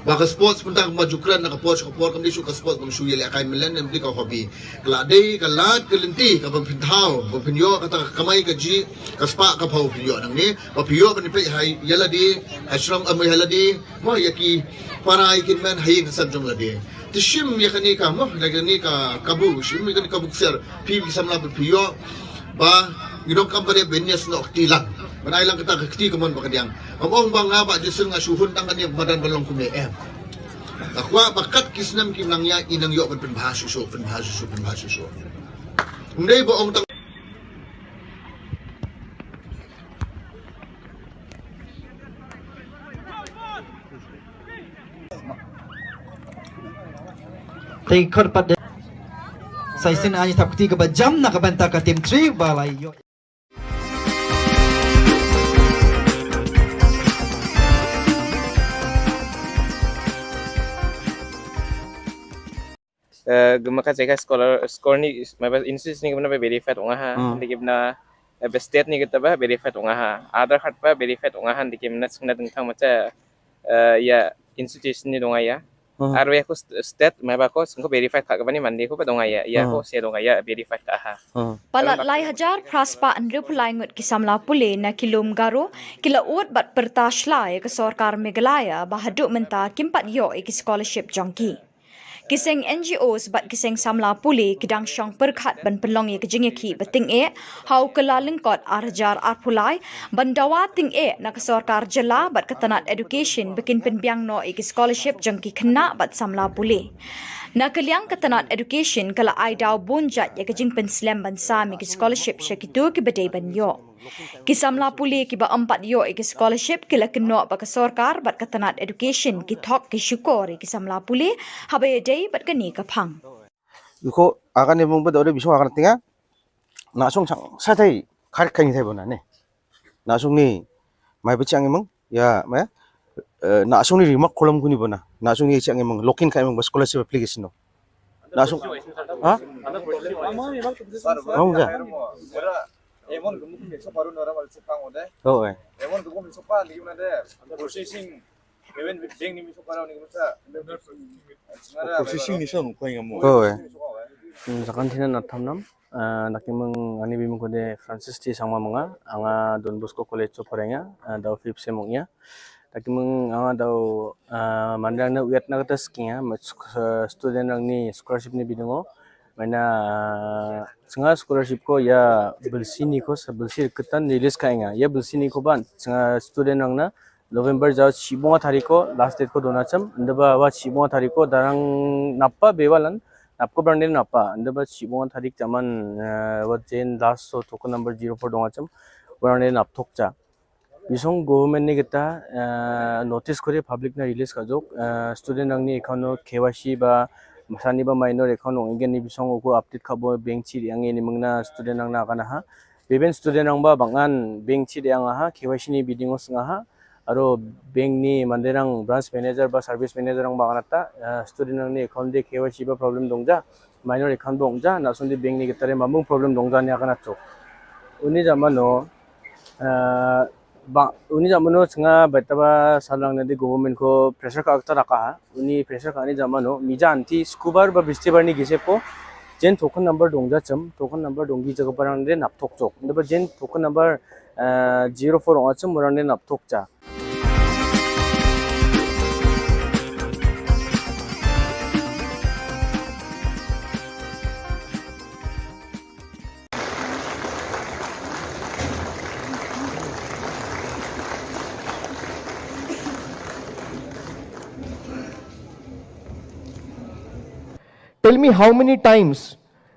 Ba ka sports mynta kumba ju kren na ka por sha ka por kam dei shuh ka sports ba shu ïalehkai mlien, em dei ka hobby. Ka la dei ka lad ka lynti ka ban pynthaw, ban pynïoh kata ka kamai kajih, ka spah ka phew pynïoh nangne. Ba pynïoh ban peit ha ïa lade, ha shnong, em, ha lade, mo ïa ki para ïa ki hynmen ha ïing ha sem jong lade. Te shim ïa kane ka mo, ïa kane ka kabu, shim ïa kane ka kabu ksiar, phi ki samla ba phi ïoh, ba ngi donkam ba dei ban ïasnoh kti lang. Ban ai lang kata ka kti ka mon ba ka diang. Ngam ong ba nga Bah Jason nga shu hun tang kane ka madan ban long kumne, em. Nga kwah ba kat ki snem kim nang ïaid ngi nang ïoh ban pynbha shuh shuh, pynbha shuh shuh, pynbha shuh shuh. Ym dei ba ong tang Te khot pat de. Sa shisien ai thapti kaba jam na ka bynta ka team three ba la ïoh. Eh, gumaka jaka scholar, scholar ni, maba institution ni gumna ba verified ong nga ha, Hmm. Ni gumna, eh, ba state ni kita ba verified ong nga ha. Aadhaar card ba verified ong nga ha, ni gumna sngna dingthang macha, eh, ïa institution ni dong ïa. Hmm. Arwe ko st-, state, maba ko sngko verified ka kaba ni mandi ko ba dong ïa, ïa ko Hmm. se dong ïa verified ka ha. Hmm. Palat lai hajar phra spah hynriewphew lai ngut ki samla pule na ki lum Garo, ki la ud bad pyrta shlai ïa ka sorkar Meghalaya ba haduh mynta kim pat ïoh ïa ki scholarship jong ki. Ki seng N G Os bad ki seng samla pule ki dang shong pyrkhat ban pynlong ïa ka jingïakhih ba tyngeh ha u Kyllalyngkot ar hajar arphew lai, ban dawa tyngeh na ka sorkar jylla bad ka tnat education ba kin pynbiang noh ïa ki scholarship jong ki khynnah bad samla pule. Na ka liang ka tnat education ka la ai daw bun jait ïa ka jingpynslem ban sam ïa ki scholarship sha kito kiba dei ban ïoh. Ki samla pule kiba ym pat ïoh ïa ki scholarship ki la kynnoh ba ka sorkar bad ka tnat education ki thok ki shukor ïa ki samla pule haba ïadei bad kane ka phang. Iko akan ni mung ba dore biso akan tinga. Na sung sang sa thai khar khang thai bona ne. Na sung ni mai ba chang mung. Ya, mai. Eh, na sung ni remark column kuni bona. Na sung ni chang mung. Lokin kai mung ba scholarship application no. Na sung. Ha? Mung ja. Emon gumuk ni so paru nora mal sepang ode. Oh, eh. Emon gumuk ni so pa lagi mana de. Processing. Even with ding ni so paru ni masa. Processing ni so nukoi ngamu. Oh, eh. Hmm, sakan thina na thamnam. Ah, naki mung ani bimung kode Francis T Sangma mung nga. Anga Don Bosco College so parenga. Ah, dau fifth sem mung ya. Naki mung anga dau, ah, mandang na uyat na kata skinga. Student rang ni scholarship ni bidungo. Maina, ah, sanga scholarship ko ya belsi ni ko sa belsi ketan release ka inga. Ya belsi ni ko ban sanga student rang na November jaw chibunga tariko last date ko dona cham. Ndaba wa chibunga tariko darang napa bewalan napko brande napa. Ndaba chibunga tarik chaman, ah, wa jen last so token number zero four donga cham. Brande nap thok cha. Bisong government ni kita, eh, notice kore public na release ka jok, eh, student rang ni account no K Y C ba masani ba minor account no ingen ni bisong uko update ka bo bank chi yang ni mengna student rang na kana ha. Beben student rang ba bangan bank chi yang ha, K Y C ni biding os nga ha. aro bank ni mande nang branch manager ba service manager nang ba kanata, eh, student nang ni account de K Y C ba problem dongja, minor account dongja, na sundi bank ni kita re mamung problem dongja ni akan ato. Uni jamano, eh, ba, uni jamano senga beta ba salang nadi government ko pressure ka akta raka ha, uni pressure ka ni jamano, mija anti skubar ba bistibar ni gise po, jen token number dongja chem, token number donggi jaga barang de nap tok chok. Nda ba jen token number, eh, zero four ong chem, barang de nap tok cha. Tell me, how many times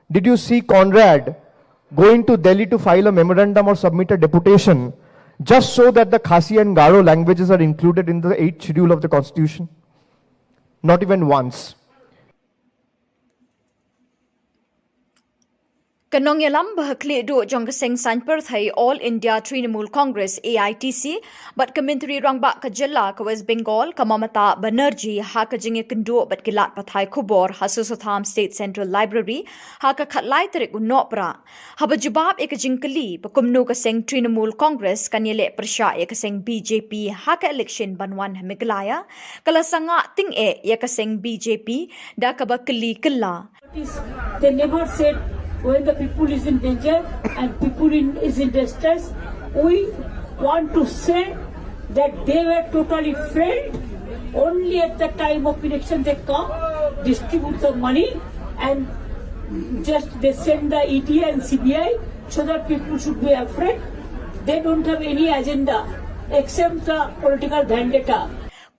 did you see Conrad going to Delhi to file a memorandum or submit a deputation just so that the Khasi and Garo languages are included in the eighth schedule of the constitution? Not even once. Ka nongïalam ba ha khlieh duh jong ka seng saiñ pyrthei All India Trinamool Congress, A I T C, bad ka Myntri Rangbah ka jylla ka West Bengal, ka Mamata Banerjee, ha ka jingïakynduh bad ki lad pathai khubor ha Sosotham State Central Library ha ka khatlai tarik u Nohprah. Haba jubab ïa ka jingkylli ba kumno ka seng Trinamool Congress kan ïaleh pyrshah ïa ka seng B J P ha ka election ban wan ha Meghalaya, ka la sangah tyngeh ïa ka seng B J P da kaba kylli kylla. They never said when the people is in danger and people in, is in distress. We want to say that they were totally failed. Only at the time of election they come, distribute the money, and just they send the E D and C B I so that people should be afraid. They don't have any agenda except the political vendetta.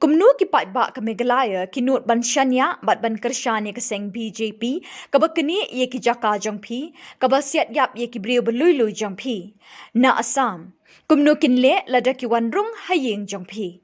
Kumno ki paidbah ka Meghalaya ki nud ban shaniah bad ban kyrshan ïa ka seng B J P, kaba knieh ïa ki jaka jong phi, kaba siat ïap ïa ki briew ba lui lui jong phi? Na Assam, kumno kin leh lada ki wan rung ha ïing jong phi?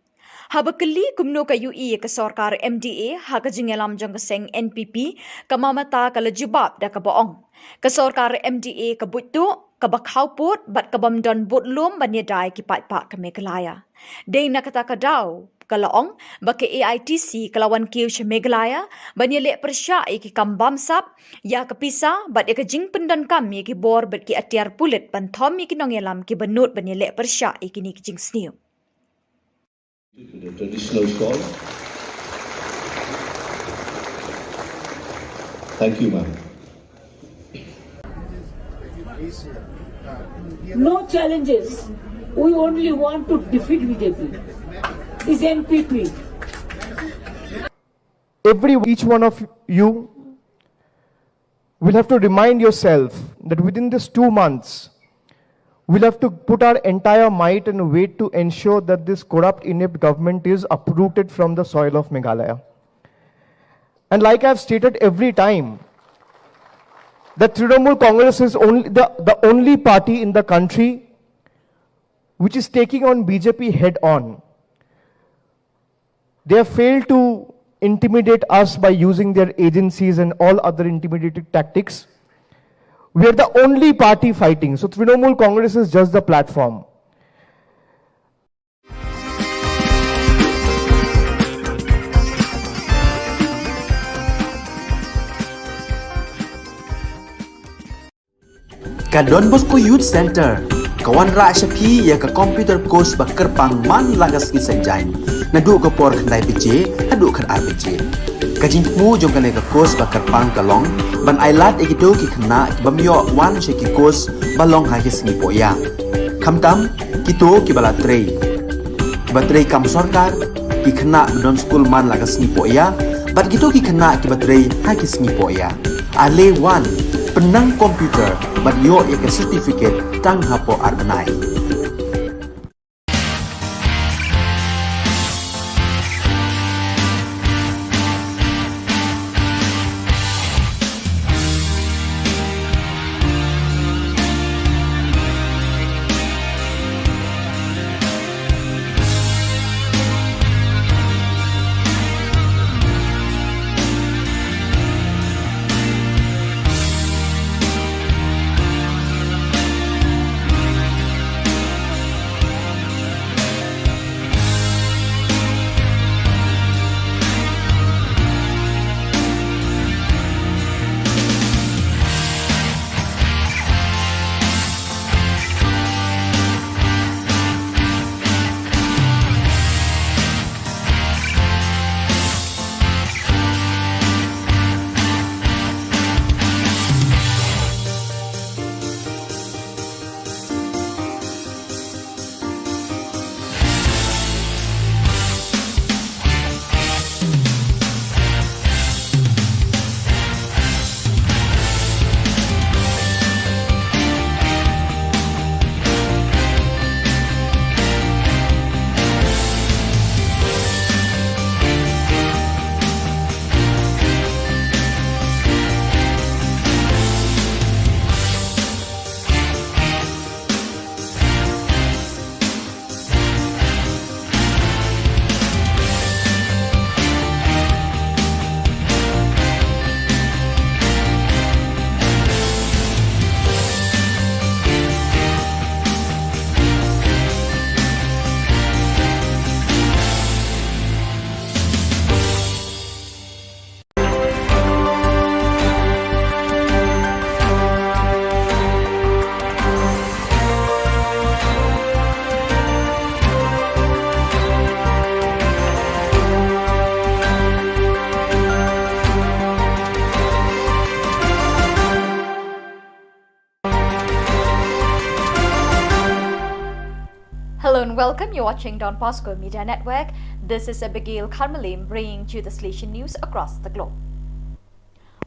Haba kylli kumno ka ïohi ïa ka sorkar M D A ha ka jingïalam jong ka seng N P P, ka Mamata ka la jubab da kaba ong, ka sorkar M D A ka buit tuh, kaba khawpud bad ka bym don budlum ban ïada ïa ki paidbah ka Meghalaya. Dei na kata ka daw, ka la ong ba ka A I T C ka la wan kiew sha Meghalaya ban ïaleh pyrshah ïa ki kam bamsap, ïa ka pisa bad ïa ka jingpyndonkam ïa ki bor bad ki atiar pulit ban thom ïa ki nongïalam kiba nud ban ïaleh pyrshah ïa kine ki jingsniew. To the traditional shawl. Thank you, ma'am. No challenges. We only want to defeat B J P. Is N P P. Every, each one of you will have to remind yourself that within this two months, we'll have to put our entire might and weight to ensure that this corrupt, inept government is uprooted from the soil of Meghalaya. And like I've stated every time, that Trinamool Congress is only the, the only party in the country which is taking on B J P head on. They have failed to intimidate us by using their agencies and all other intimidating tactics. We are the only party fighting. So Trinamool Congress is just the platform. Ka Don Bosco Youth Centre ka wanrah sha phi ïa ka computer course ba kyrpang man la ka sngi Saitjaiñ, naduh ka por khyndai baje haduh khatar baje. Ka jingthmu jong kane ka course ba kyrpang ka long ban ailad ïa kito ki khynnah ki bym ïoh wan sha ki course ba long ha ki sngi pohïa, khamtam kito kiba la trei, kiba trei kam sorkar, ki khynnah ba don skul man la ka sngi pohïa, bad kito ki khynnah kiba trei ha ki sngi pohïa. Ale wan, pynnang computer bad ïoh ïa ka certificate tang hapoh ar bnai. Welcome, you're watching Don Bosco Media Network. This is Abigail Karmalim bringing to you the Salesian news across the globe.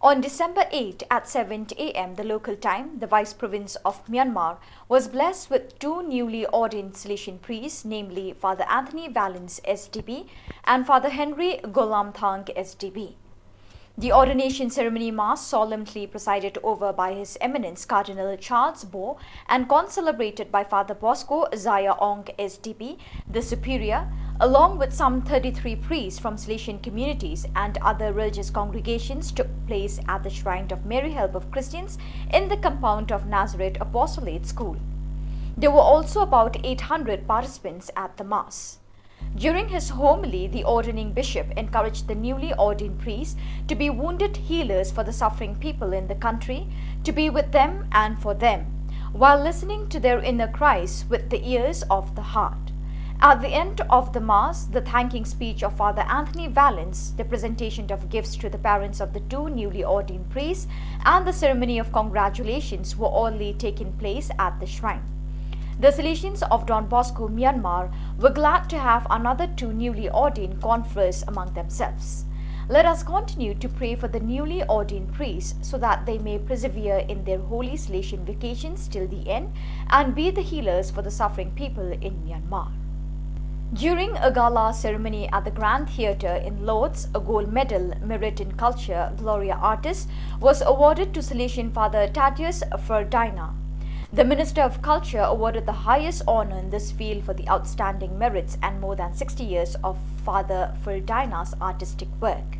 On December eighth at seven a m the local time, the Vice Province of Myanmar was blessed with two newly ordained Salesian priests, namely Father Anthony Valens S D B and Father Henry Golamthang S D B. The ordination ceremony mass, solemnly presided over by His Eminence Cardinal Charles Bo and concelebrated by Father Bosco Zaya Ong S D B, the Superior, along with some thirty-three priests from Salesian communities and other religious congregations, took place at the shrine of Mary Help of Christians in the compound of Nazareth Apostolate School. There were also about eight hundred participants at the mass. During his homily, the ordaining bishop encouraged the newly ordained priests to be wounded healers for the suffering people in the country, to be with them and for them, while listening to their inner cries with the ears of the heart. At the end of the Mass, the thanking speech of Father Anthony Valens, the presentation of gifts to the parents of the two newly ordained priests, and the ceremony of congratulations were all taking place at the shrine. The Salesians of Don Bosco, Myanmar, were glad to have another two newly ordained conference among themselves. Let us continue to pray for the newly ordained priests so that they may persevere in their holy Salesian vocations till the end and be the healers for the suffering people in Myanmar. During a gala ceremony at the Grand Theatre in Lord's, a gold medal, Merit in Culture, Gloria Artis, was awarded to Salesian Father Tatius Ferdina. The Minister of Culture awarded the highest honour in this field for the outstanding merits and more than sixty years of Father Ferdina's artistic work.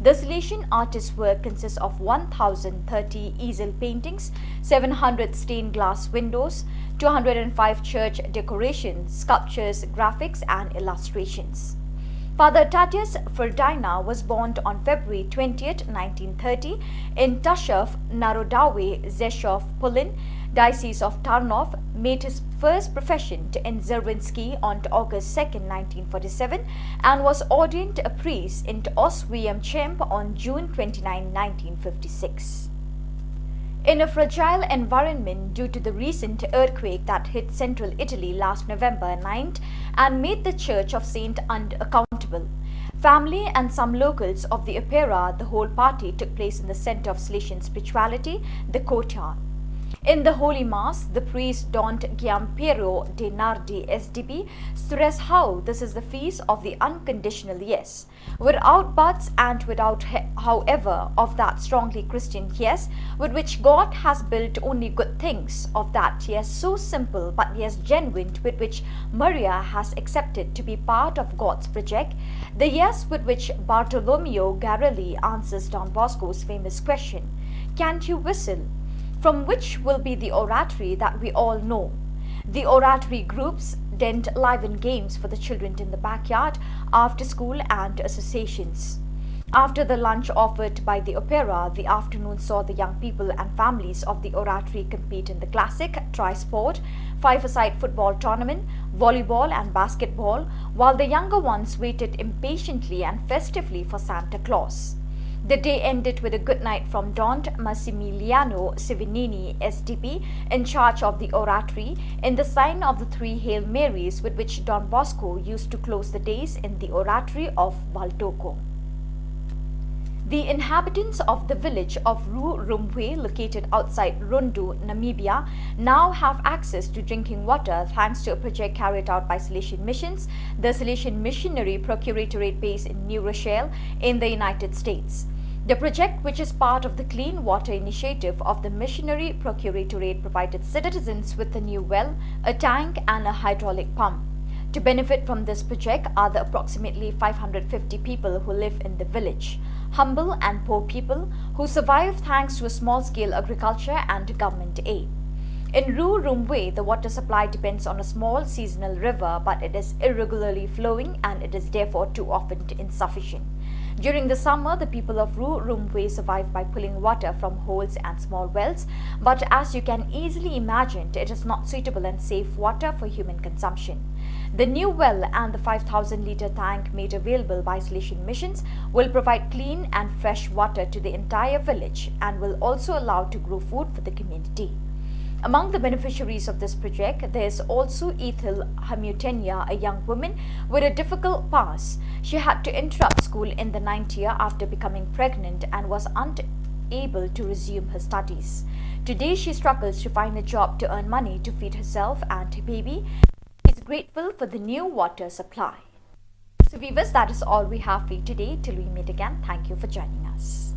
The Salesian artist's work consists of one thousand thirty easel paintings, seven hundred stained glass windows, two hundred and five church decorations, sculptures, graphics, and illustrations. Father Tatius Ferdina was born on February twentieth, nineteen thirty, in Tashov Narodawe Zeshov Polin, Diocese of Tarnov, made his first profession in Zerwinski on August second, nineteen forty-seven, and was ordained a priest in Oswiecim on June twenty-ninth, nineteen fifty-six. In a fragile environment due to the recent earthquake that hit central Italy last November ninth and made the Church of Saint unaccountable, family and some locals of the Opera, the whole party took place in the center of Salesian spirituality, the courtyard. In the Holy Mass, the priest Don Giampiero De Nardi S D B stressed how this is the feast of the unconditional yes, without buts and without he-, however, of that strongly Christian yes, with which God has built only good things, of that yes so simple but yes genuine, with which Maria has accepted to be part of God's project, the yes with which Bartolomeo Garelli answers Don Bosco's famous question, "Can't you whistle?" From which will be the oratory that we all know. The oratory groups then liven games for the children in the backyard, after school and associations. After the lunch offered by the Opera, the afternoon saw the young people and families of the oratory compete in the classic, tri-sport, five-a-side football tournament, volleyball and basketball, while the younger ones waited impatiently and festively for Santa Claus. The day ended with a good night from Don Massimiliano Sivinini S D B, in charge of the oratory, in the sign of the three Hail Marys with which Don Bosco used to close the days in the oratory of Valdoco. The inhabitants of the village of Ru Rumwe, located outside Rundu, Namibia, now have access to drinking water thanks to a project carried out by Salesian Missions, the Salesian Missionary Procuratorate base in New Rochelle, in the United States. The project, which is part of the Clean Water Initiative of the Missionary Procuratorate, provided citizens with a new well, a tank, and a hydraulic pump. To benefit from this project are the approximately five hundred fifty people who live in the village, humble and poor people who survive thanks to a small-scale agriculture and government aid. In Ru Rumwe, the water supply depends on a small seasonal river, but it is irregularly flowing and it is therefore too often insufficient. During the summer, the people of Ru Rumwe survive by pulling water from holes and small wells, but as you can easily imagine, it is not suitable and safe water for human consumption. The new well and the five thousand litre tank made available by Salesian Missions will provide clean and fresh water to the entire village and will also allow to grow food for the community. Among the beneficiaries of this project, there is also Ethel Hamutenya, a young woman with a difficult past. She had to interrupt school in the ninth year after becoming pregnant and was unable to resume her studies. Today, she struggles to find a job to earn money to feed herself and her baby. She is grateful for the new water supply. So, viewers, that is all we have for you today. Till we meet again, thank you for joining us.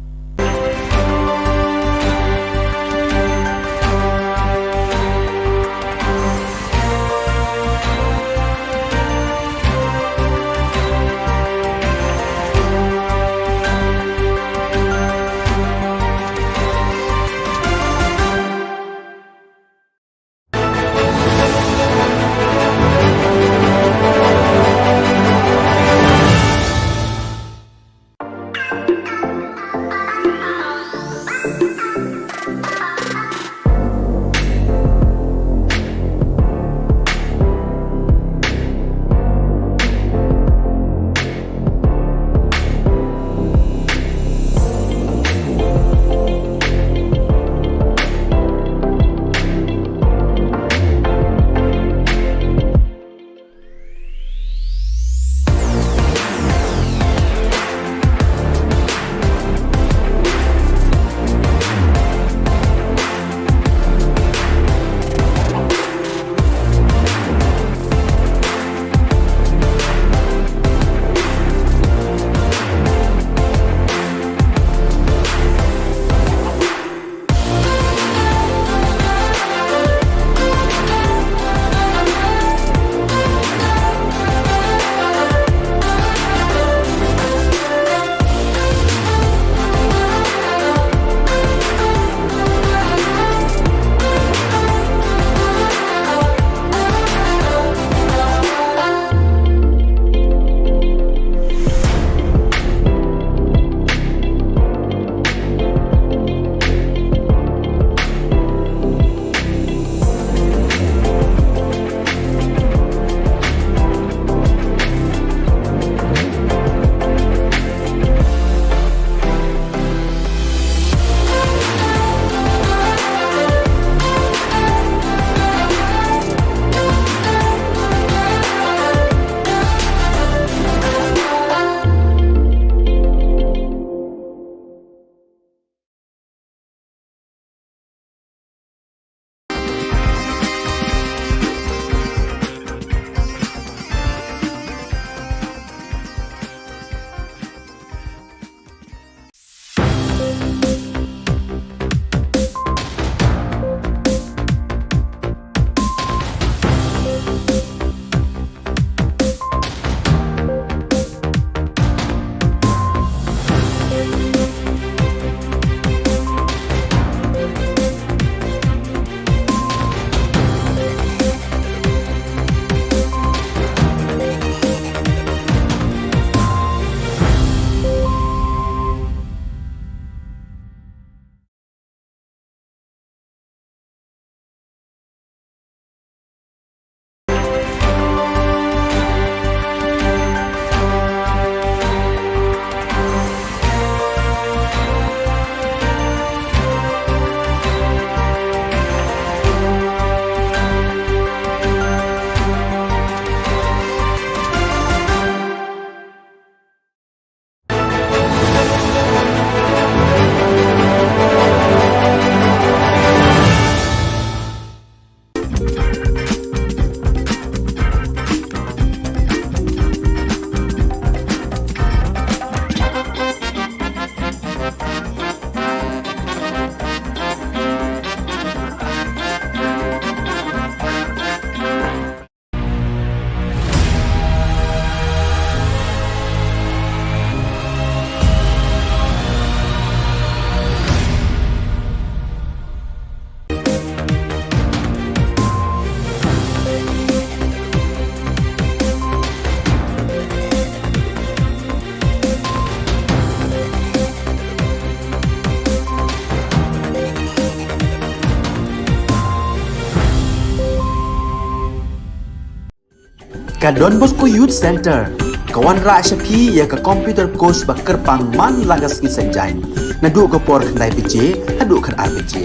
Ka Don Bosco Youth Center ka wanrah sha phi ïa ka computer course ba kyrpang man la ka sngi Saitjaiñ, naduh ka por khyndai baje haduh khatar baje.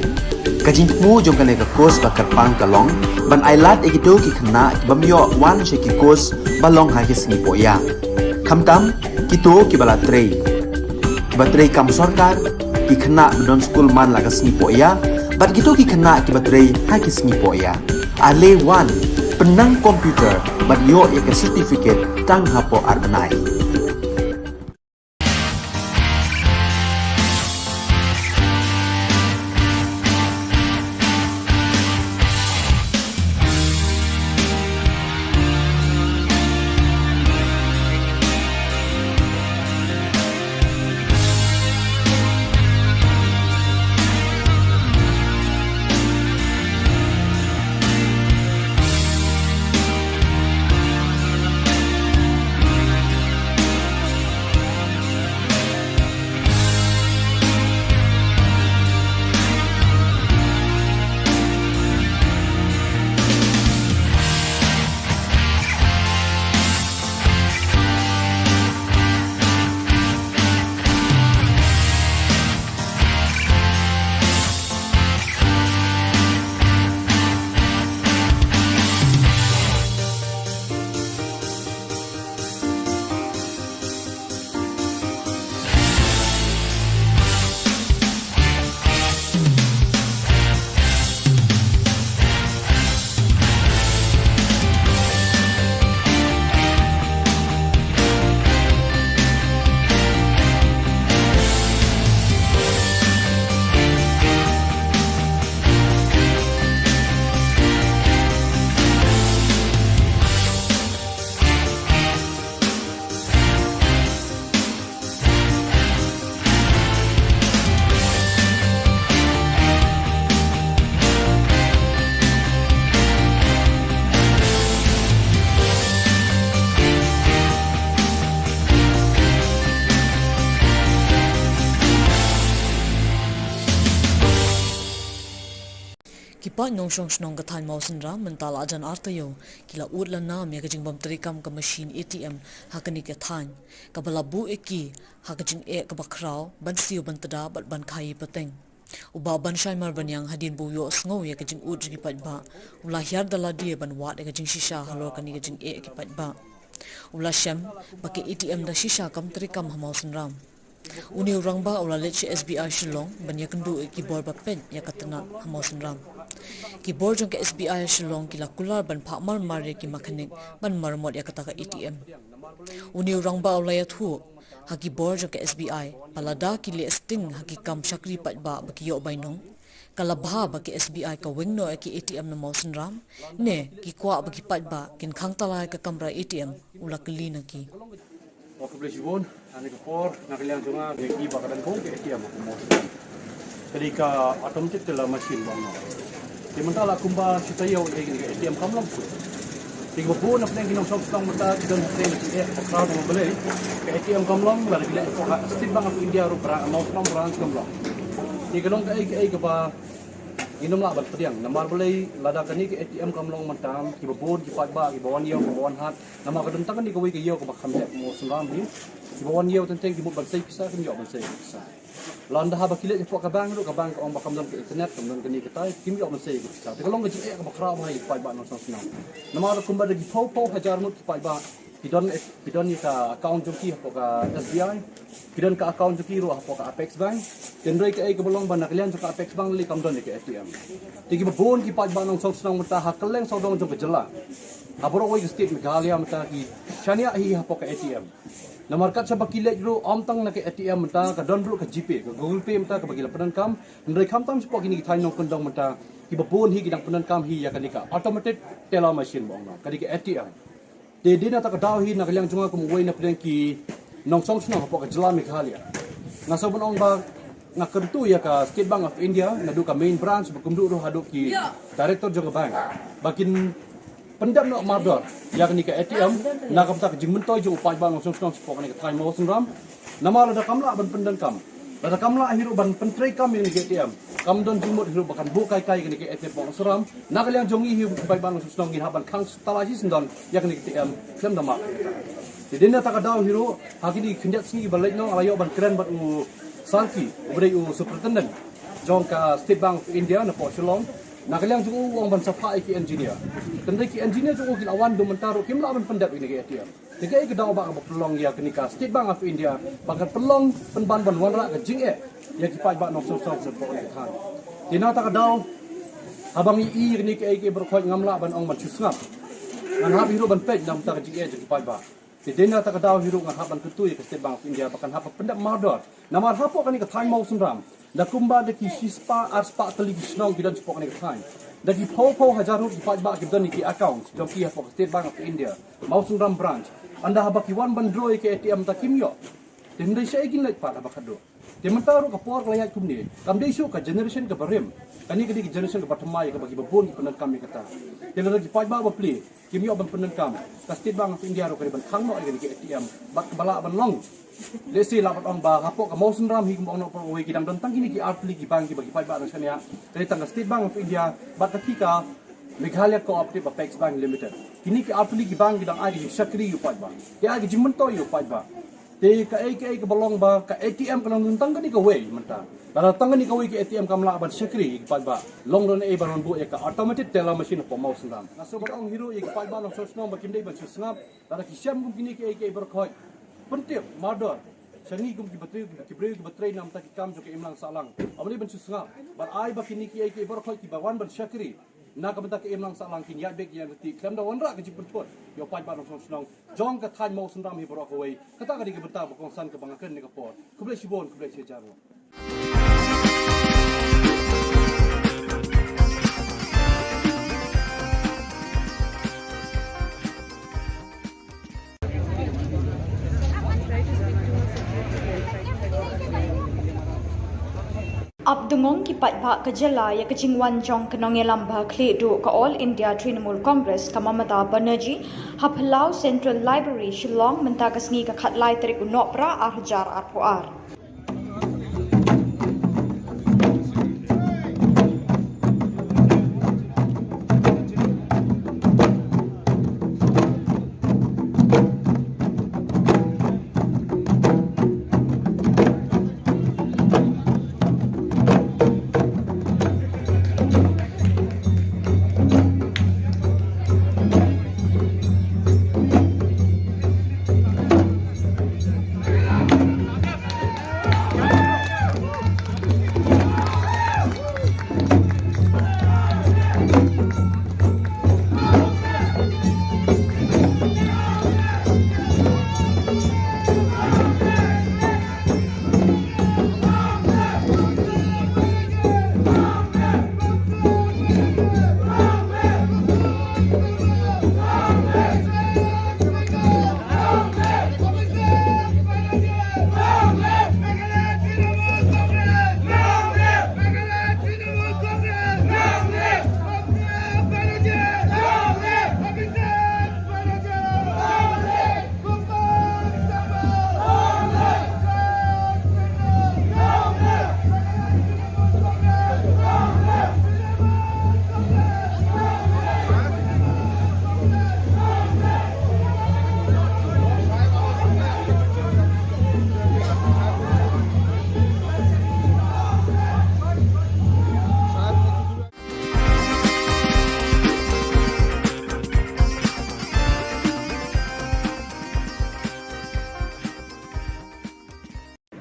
Ka jingthmu jong kane ka course ba kyrpang ka long ban ai lad ïa kito ki khynnah ki bym ïoh wan sha ki course ba long ha ki sngi poh ïa. Khamtam kito ki ba la trei, ki ba trei kam sorkar, ki khynnah ba don skul man la ka sngi poh ïa, bad kito ki khynnah ki ba trei ha ki sngi poh ïa. Ale wan, pynnang computer bad ïoh ïa ka certificate tang hapoh ar bnai. Ki paid nongshong shnong ka thaiñ Mawsynram mynta la jan ar taïew ki la ud la nam ïa ka jingbym treikam ka machine A T M ha kane ka thaiñ, kaba la buh ïa ki ha ka jingeh kaba khraw ban siew ban tda bad ban khaii pateng. U Bah Banshai Marbaniang hadien ba u ïohsngew ïa ka jingud jong ki paidbah, u la hiar da lade ban wad ïa ka jingshisha halor kane ka jingeh ki paidbah. U la shem ba ka A T M da shisha kam treikam ha Mawsynram. Une u rangbah u la leit sha S B I Shillong ban ïakynduh ïa ki bor ba peit ïa ka tnat ha Mawsynram. Ki bor jong ka S B I Shillong ki la kular ban phah marmar ïa ki makhanik ban maramot ïa kata ka A T M. Une u rangbah u la ïathuh ha ki bor jong ka S B I ba lada ki leh sting ha ki kam shakri paidbah ba ki ïoh bainong, ka la bha ba ka S B I ka weng noh ïa ki A T M na Mawsynram, ne ki kwah ba ki paidbah kin khang tala ïa ka kamra A T M, u la kylli na ki. Wa khublei shibun, ha kane ka por na ka liang jong nga, nga ïohi ba ka dang kong ka A T M ha Mawsynram. Ka dei ka automatic teller machine ba ong. Te mynta la kumba shi taïew ïa kane ka A T M kam long shuh. Te kiba bun na pdeng ki nongshong shnong mynta ki don hapdeng ki eh ka khraw tang balei ka A T M kam long, lada ki leit hapoh ka State Bank of India ruh branch, Mawsynram branch kam long. Te ka long kaei kaei kaba ngin ym lah ban pdiang. Namar balei, lada kane ka A T M kam long mynta, kiba bun ki paidbah kiba wan ïew kiba wan hat, namar ka don tang kane kawei ka ïew kaba kham heh ha Mawsynram hi. Kiba wan ïew teng teng ki mut ban sei pisa, kim ïoh ban sei pisa. Lada haba ki leit hapoh ka bank ruh, ka bank ka ong ba kam don ka internet, kam don kane katai, kim ïoh ban sei pisa. Te ka long ka jingeh kaba khraw bha ïa ki paidbah nongshong shnong. Namar kumba da ki phew phew hajar ngut ki paidbah ki don, ki don ïa ka account jong ki hapoh ka S B I, ki don ka account jong ki ruh hapoh ka Apex Bank. Hynrei kaei kaba long ba na ka liang jong ka Apex Bank lei kam don ïa ka A T M. Te kiba bun ki paidbah nongshong shnong mynta ha kylleng sawdong jong ka jylla, ha baroh kawei ka state Meghalaya mynta ki shaniah hi hapoh ka A T M. Namar kat shaba ki leit ruh, ym tang na ka A T M mynta, ka don ruh ka GPay, ka Google Pay mynta kaba ki la pyndonkam. Hynrei khamtam shapoh kine ki thaiñ nongkyndong mynta, kiba bun hi ki dang pyndonkam hi ïa kane ka automated teller machine ba ong, ka dei ka A T M. Te dei na kata ka daw hi na ka liang jong nga kum uwei na pdeng ki nongshong shnong hapoh ka jylla Meghalaya, nga sngew ban ong ba nga kyntu ïa ka State Bank of India, naduh ka main branch, ba kumjuh ruh haduh ki director jong ka bank, ba kin pyndep noh mardor ïa kane ka A T M na ka bynta ka jingmyntoi jong u paidbah nongshong shnong shapoh kane ka thaiñ Mawsynram. Namar lada kam lah ban pyndonkam, lada kam lah hi ruh ban pyntreikam ïa kane ka A T M, kam don jingmut hi ruh ba kan buh kai kai ïa kane ka A T M hapoh Mawsynram. Na ka liang jong ngi hi u paidbah nongshong shnong ngin hap ban khang tala shisyndon ïa kane ka A T M khlem da map. Te dei na kata ka daw hi ruh, ha kine ki khyndiat sngi ba leit noh, nga la ïoh ban kren bad u Sarki uba dei u superintendent jong ka State Bank of India napoh Shillong. Na ka liang jong u ong ban sa phah ïa ki engineer. Tangba ki engineer jong u ki la wan, haduh mynta ruh kim lah ban pyndep ïa kane ka A T M. Te kaei ka daw ba kaba pynlong ïa kane ka State Bank of India ba kan pynlong pynban ban wanrah ka jingeh ïa ki paidbah nongshong shnong shapoh kane ka thaiñ. Te na kata ka daw, haba ngi ïohi ïa kane kaei kaei baroh khoit, ngam lah ban ong ban shu sngap. Ngan hap hi ruh ban peit na ka bynta ka jingeh jong ki paidbah. Te dei na kata ka daw hi ruh ngan hap ban kyntu ïa ka State Bank of India ba kan hap ban pyndep mardor. Namar hapoh kane ka thaiñ Mawsynram, da kumba da ki shispah arspah tylli ki shnong ki don shapoh kane ka thaiñ. Da ki phew phew hajar ruh ki paidbah kiba don ïa ki account jong ki hapoh ka State Bank of India Mawsynram branch. Ynda haba ki wan ban draw ïa ka A T M, te kim ïoh. Te hynrei shaei kin leit pat haba khatduh? Te mynta ruh ka por ka la ïaid kumne, kam dei shuh ka generation kaba rim. Kane ka dei ka generation kaba thymmai, kaba kiba bun ki pyndonkam ïa kata. Te lada ki paidbah bapli kim ïoh ban pyndonkam, ka State Bank of India ruh ka dei ban khang noh ïa kane ka A T M bad kaba lah ban long. Lehse lah ban ong ba hapoh ka Mawsynram hi, kumba ong noh baroh kawei, ki dang don tang kine ki artylli ki bank kiba ki paidbah dang shaniah. Ka dei tang ka State Bank of India bad kata ka Meghalaya Cooperative Apex Bank Limited. Kine ki artylli ki bank ki dang ai ka jingshakri ïa u paidbah, ki ai ka jingmyntoi ïa u paidbah. Te kaei kaei kaba long ba ka A T M ka long tang kane kawei mynta. Lada tang kane kawei ka A T M kam lah ban shakri ïa ki paidbah, long ruh naei ban wan buh ïa ka automated teller machine hapoh Mawsynram? Nga sngewbha ong hi ruh ïa ki paidbah nongshong shnong ba kim dei ban shu sngap. Lada ki shem kum kine kaei kaei baroh khoit, pyntip mardor sha ngi kum ki batri, ki briew kiba trei na ka bynta ki kam jong ka imlang sahlang. Ym dei ban shu sngap. Bad ai ba kine kaei kaei baroh khoit kiba wan ban shakri na ka bynta ka imlang sahlang kin ïaid beit ïaid ryntih khlem da wanrah ka jingpynthut ïa u paidbah nongshong shnong jong ka thaiñ Mawsynram hi baroh kawei. Kata ka dei ka bynta ba kongsan kaba nga kren ha kane ka por. Khublei shibun, khublei shihajar nguh. Ap dungong ki paidbah ka jylla ïa ka jingwan jong ka nongïalam ba khlieh duh ka All India Trinamool Congress, ka Mamata Banerjee, ha Phyllaw Central Library, Shillong, mynta ka sngi ka khatlai tarik u Nohprah arhajar arphew ar.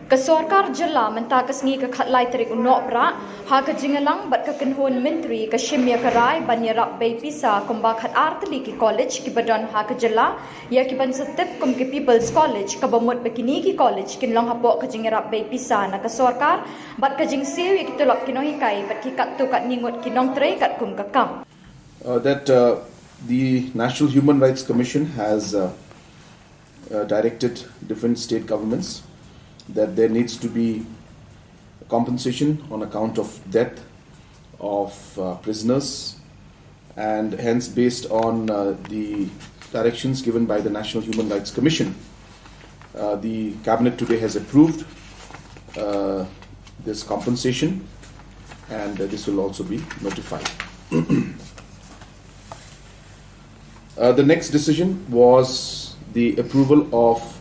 Ka sorkar jylla mynta ka sngi ka khatlai tarik u Nohprah, ha ka jingïalang bad ka kynhun myntri, ka shim ïa ka rai ban ïarap bei pisa kumba khatar tylli ki college kiba don ha ka jylla, ïa kiban sa tip kum ki People's College, kaba mut ba kine ki college kin long hapoh ka jingïarap bei pisa na ka sorkar bad ka jingsiew ïa ki tulop ki nonghikai bad ki katto katne ngut ki nongtrei katkum ka kam. Uh, that, uh, the National Human Rights Commission has, uh, uh, directed different state governments that there needs to be compensation on account of death of, uh, prisoners, and hence, based on, uh, the directions given by the National Human Rights Commission, uh, the cabinet today has approved, uh, this compensation, and, uh, this will also be notified. Uh, the next decision was the approval of,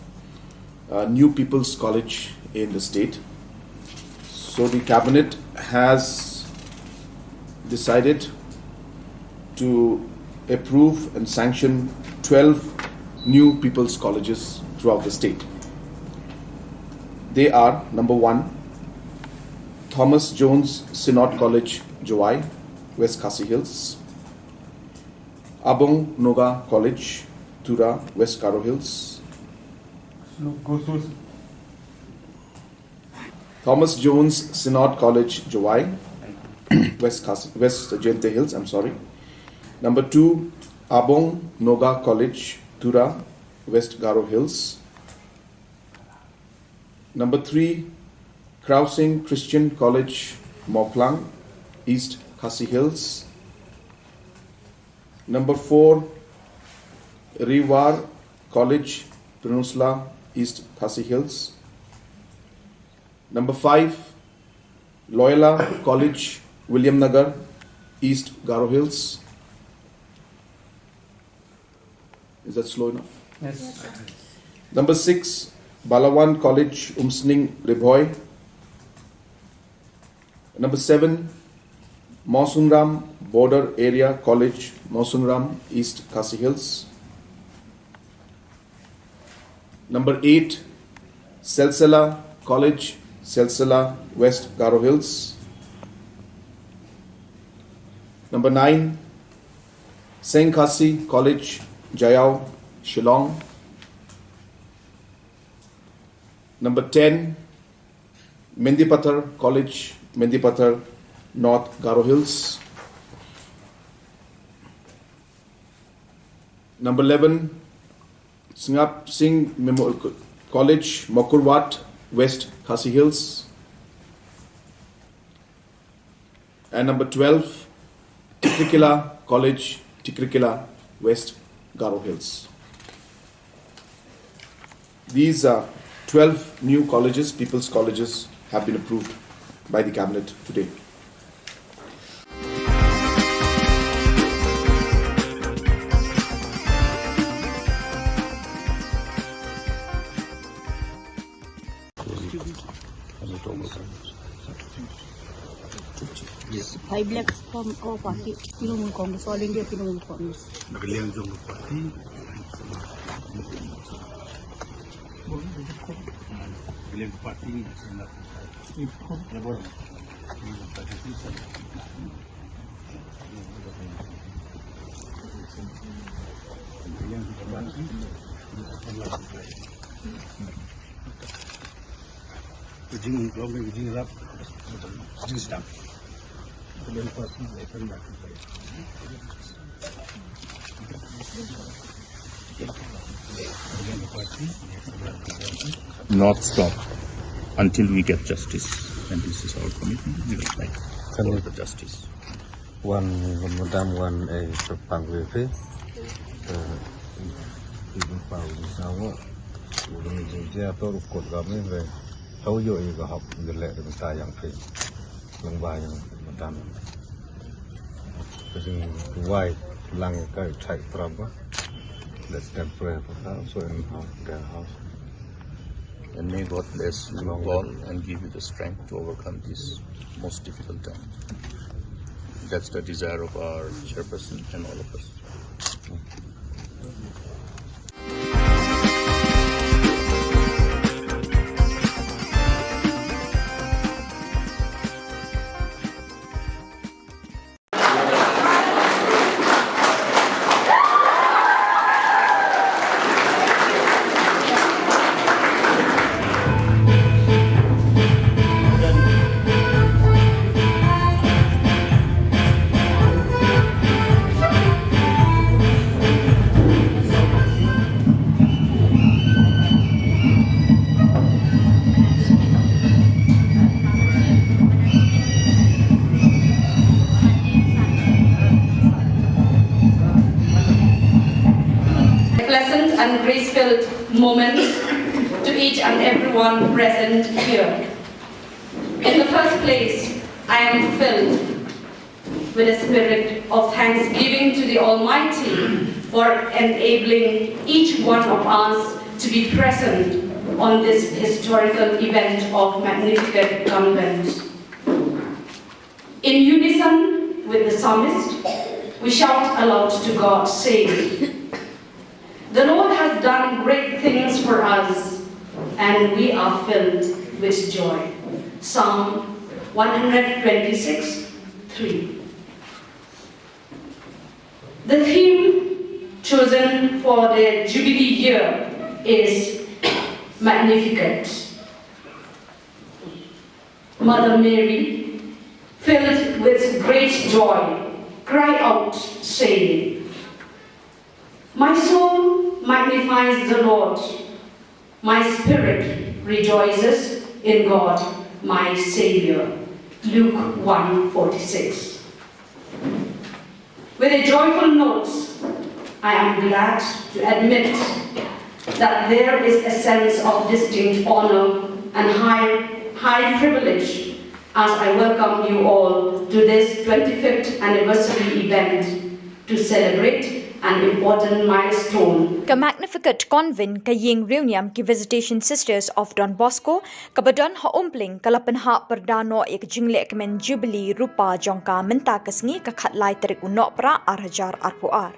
uh, new People's College in the state. So the cabinet has decided to approve and sanction twelve new people's colleges throughout the state. They are, number one, Thomas Jones Synod College, Jowai, West Khasi Hills, Abong Noga College, Tura, West Garo Hills, Thomas Jones Synod College, Jowai, West Khasi, West Jaintia Hills, I'm sorry. Number two, Abong Noga College, Tura, West Garo Hills. Number three, Krausing Christian College, Mawphlang, East Khasi Hills. Number four, Riwar College, Pynursla, East Khasi Hills. Number five, Loyola College, Williamnagar, East Garo Hills. Is that slow enough? Yes. Number six, Balawan College, Umsning, Ri Bhoi. Number seven, Mawsynram Border Area College, Mawsynram, East Khasi Hills. Number eight, Silsila College, Silsila, West Garo Hills. Number nine, Seng Khasi College, Jaiaw, Shillong. Number ten, Mendipathar College, Mendipathar, North Garo Hills. Number eleven, Sngap Singh Memorial Co-, College, Mawkyrwat, West Khasi Hills. And number twelve, Tikrikilla College, Tikrikilla, West Garo Hills. These are twelve new colleges, people's colleges, have been approved by the cabinet today. Yes. High black from, oh, party, Trinamool Congress, All India Trinamool Congress. Nakaliang jong party. Nakaliang party ni, Jing long, jing rap, jing sdang. Not stop until we get justice. And this is our commitment. We will fight for the justice. Wan, wan madam, wan, eh, pang wi phi. Eh, i pau ni sawo. Udah ni jing jia to rukut kami re. Hau yo i ka hap, i le de ta yang phi. Lang ba yang madam. Ka jing wai lang ka chai traba. Let them pray for her. So in her, their house. And may God bless you all and give you the strength to overcome this most difficult time. That's the desire of our chairperson and all of us. A pleasant and grace-filled moment to each and everyone present here. In the first place, I am filled with a spirit of thanksgiving to the Almighty for enabling each one of us to be present on this historical event of Magnificat Convent. In unison with the psalmist, we shout aloud to God, saying, "The Lord has done great things for us, and we are filled with joy." Psalm one hundred twenty-six, three. The theme chosen for the Jubilee year is Magnificat. Mother Mary, filled with great joy, cried out, saying, "My soul magnifies the Lord, my spirit rejoices in God, my Savior." Luke one forty-six. With a joyful note, I am glad to admit that there is a sense of distinct honor and high, high privilege as I welcome you all to this twenty-fifth anniversary event to celebrate an important milestone. Ka Magnificat Convent ka ïing riewniam ki Visitation Sisters of Don Bosco, kaba don ha Umpling, ka la pynhap pyrda noh ïa ka jinglehkmen Jubilee Rupa jong ka mynta ka sngi, ka khatlai tarik u Nohprah ar hajar arphew ar.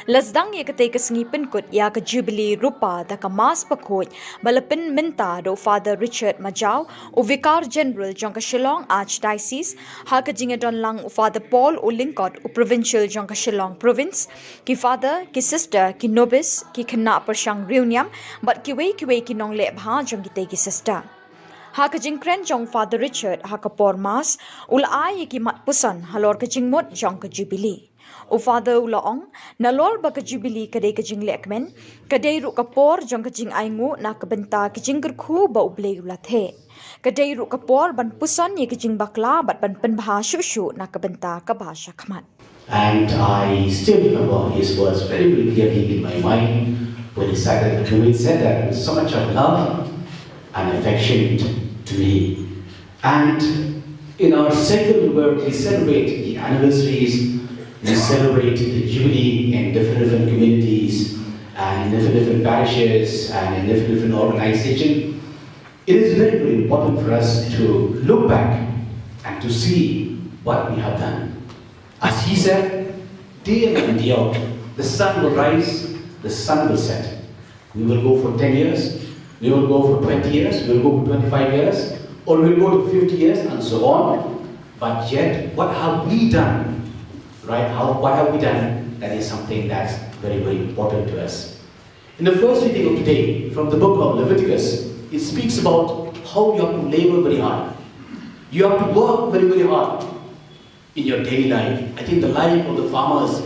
La sdang ïa katei ka sngi pynkut ïa ka Jubilee Rupa da ka Mass bakhuid ba la pynmynta da u Father Richard Majaw, u Vicar General jong ka Shillong Archdiocese, ha ka jingïadon lang u Father Paul u Lyngkot, u Provincial jong ka Shillong Province, ki Father, ki Sister, ki Novice, ki khynnah pyrshang riewniam bad kiwei kiwei ki nongleh bha jong kitei ki Sister. Ha ka jingkren jong Father Richard ha ka por Mass, u la ai ïa ki mat puson halor ka jingmut jong ka Jubilee. U Father u la ong, nalor ba ka Jubilee ka dei ka jinglehkmen, ka dei ruh ka por jong ka jingainguh na ka bynta ka jingkyrkhu ba U Blei u la theh. Ka dei ruh ka por ban puson ïa ka jingbakla bad ban pynbha shuh shuh na ka bynta kaba shakhmat. And I still remember his words very, very clearly in my mind when he said that, when he said that with so much of love and affection to me. And in our circle where we celebrate the anniversaries, we celebrate the Jubilee in different, different communities and in different, different parishes and in different, different organizations. It is very, very important for us to look back and to see what we have done. As he said, day in and day out, the sun will rise, the sun will set. We will go for ten years, we will go for twenty years, we will go for twenty-five years, or we will go to fifty years and so on. But yet, what have we done? Right? How, what have we done? That is something that's very, very important to us. In the first reading of today, from the book of Leviticus, it speaks about how you have to labor very hard. You have to work very, very hard in your daily life. I think the life of the farmers,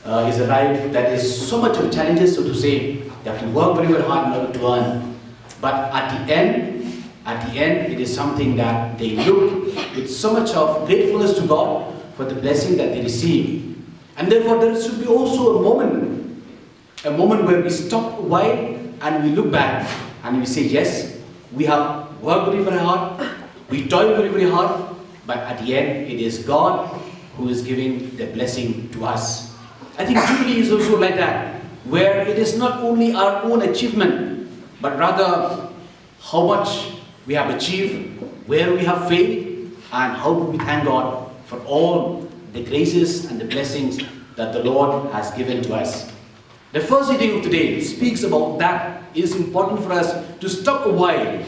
uh, is a life that is so much of challenges, so to say. They have to work very, very hard in order to earn. But at the end, at the end, it is something that they look with so much of gratefulness to God for the blessing that they receive. And therefore, there should be also a moment, a moment where we stop a while and we look back and we say, "Yes, we have worked very, very hard, we toiled very, very hard, but at the end, it is God who is giving the blessing to us." I think Jubilee is also like that, where it is not only our own achievement, but rather how much we have achieved, where we have failed, and how do we thank God for all the graces and the blessings that the Lord has given to us. The first reading of today speaks about that. It is important for us to stop a while,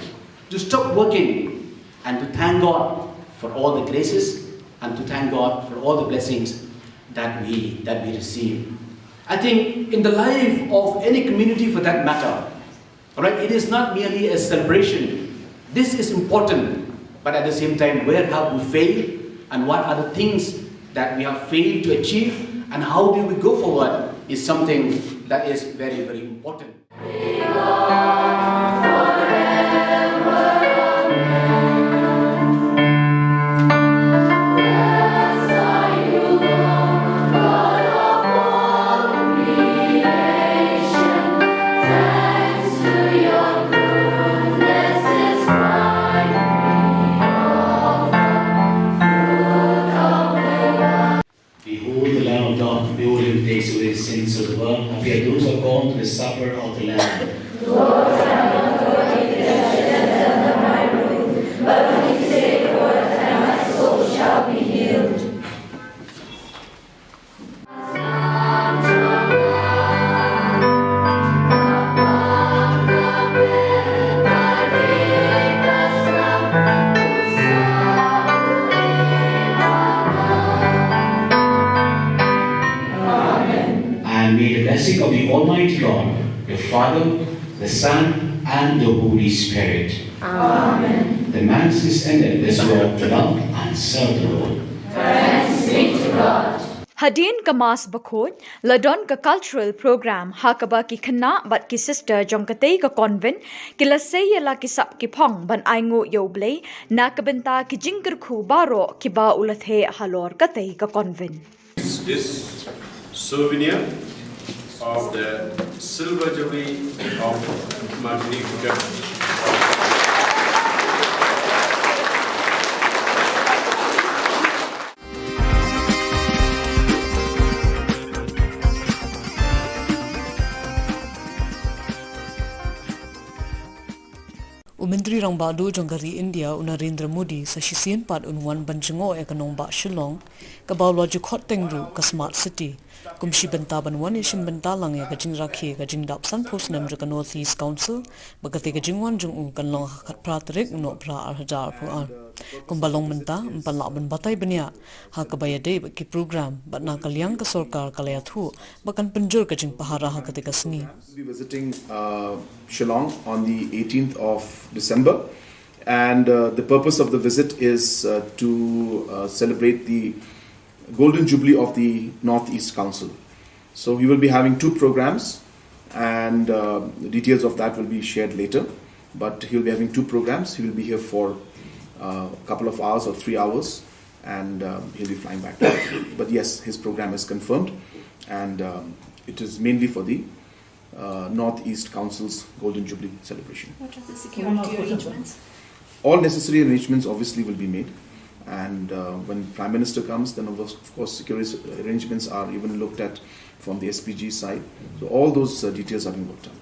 to stop working, and to thank God for all the graces and to thank God for all the blessings that we, that we receive. I think in the life of any community for that matter, all right, it is not merely a celebration. This is important, but at the same time, where have we failed and what are the things that we have failed to achieve and how do we go forward is something that is very, very important. Behold the Lamb of God, behold him who takes away the sins of the world. Happy are those who are called to the supper of the Lamb. Lord, I am not worthy that you should enter under my roof, but only say a word and my soul shall be healed. of the Almighty God, the Father, the Son, and the Holy Spirit. Amen. The Mass is ended. Let's go out to love and serve the Lord. Thanks be to God. Hadien ka Mass bakhuid, la don ka cultural program ha kaba ki khynnah bad ki sister jong katei ka convent ki la sei ïa la ki sap ki phong ban ainguh ïa U Blei na ka bynta ki jingkyrkhu baroh kiba u la theh halor katei ka convent. This souvenir of the Silver Jubilee of Magnificat. U Myntri Rangbah Duh jong ka ri India, u Narendra Modi, sa shisien pat un wan ban jngoh ïa ka nongbah Shillong, kaba u la ju khot teng ruh ka Smart City, kum shi bynta ban wan ïashim bynta lang ïa ka jingrakhe ka jingdap sanphew snem jong ka North East Council, ba katei ka jingwan jong u kan long ha ka khatphra tarik u Nohprah ar hajar arphew ar. Kumba long mynta, ym pan lah ban batai bniah ha kaba ïadei bad ki program, bad na ka liang ka sorkar ka la ïathuh ba kan pynjur ka jingpahara ha katei ka sngi. We'll be visiting, uh, Shillong on the eighteenth of December, and, uh, the purpose of the visit is, uh, to, uh, celebrate the Golden Jubilee of the North East Council. So he will be having two programs, and, uh, the details of that will be shared later. But he'll be having two programs. He will be here for, uh, a couple of hours or three hours, and, um, he'll be flying back. But yes, his program is confirmed, and, um, it is mainly for the, uh, North East Council's Golden Jubilee celebration. What are the security arrangements? All necessary arrangements obviously will be made, and, uh, when Prime Minister comes, then of course, of course security arrangements are even looked at from the S P G side. So all those, uh, details are being worked out.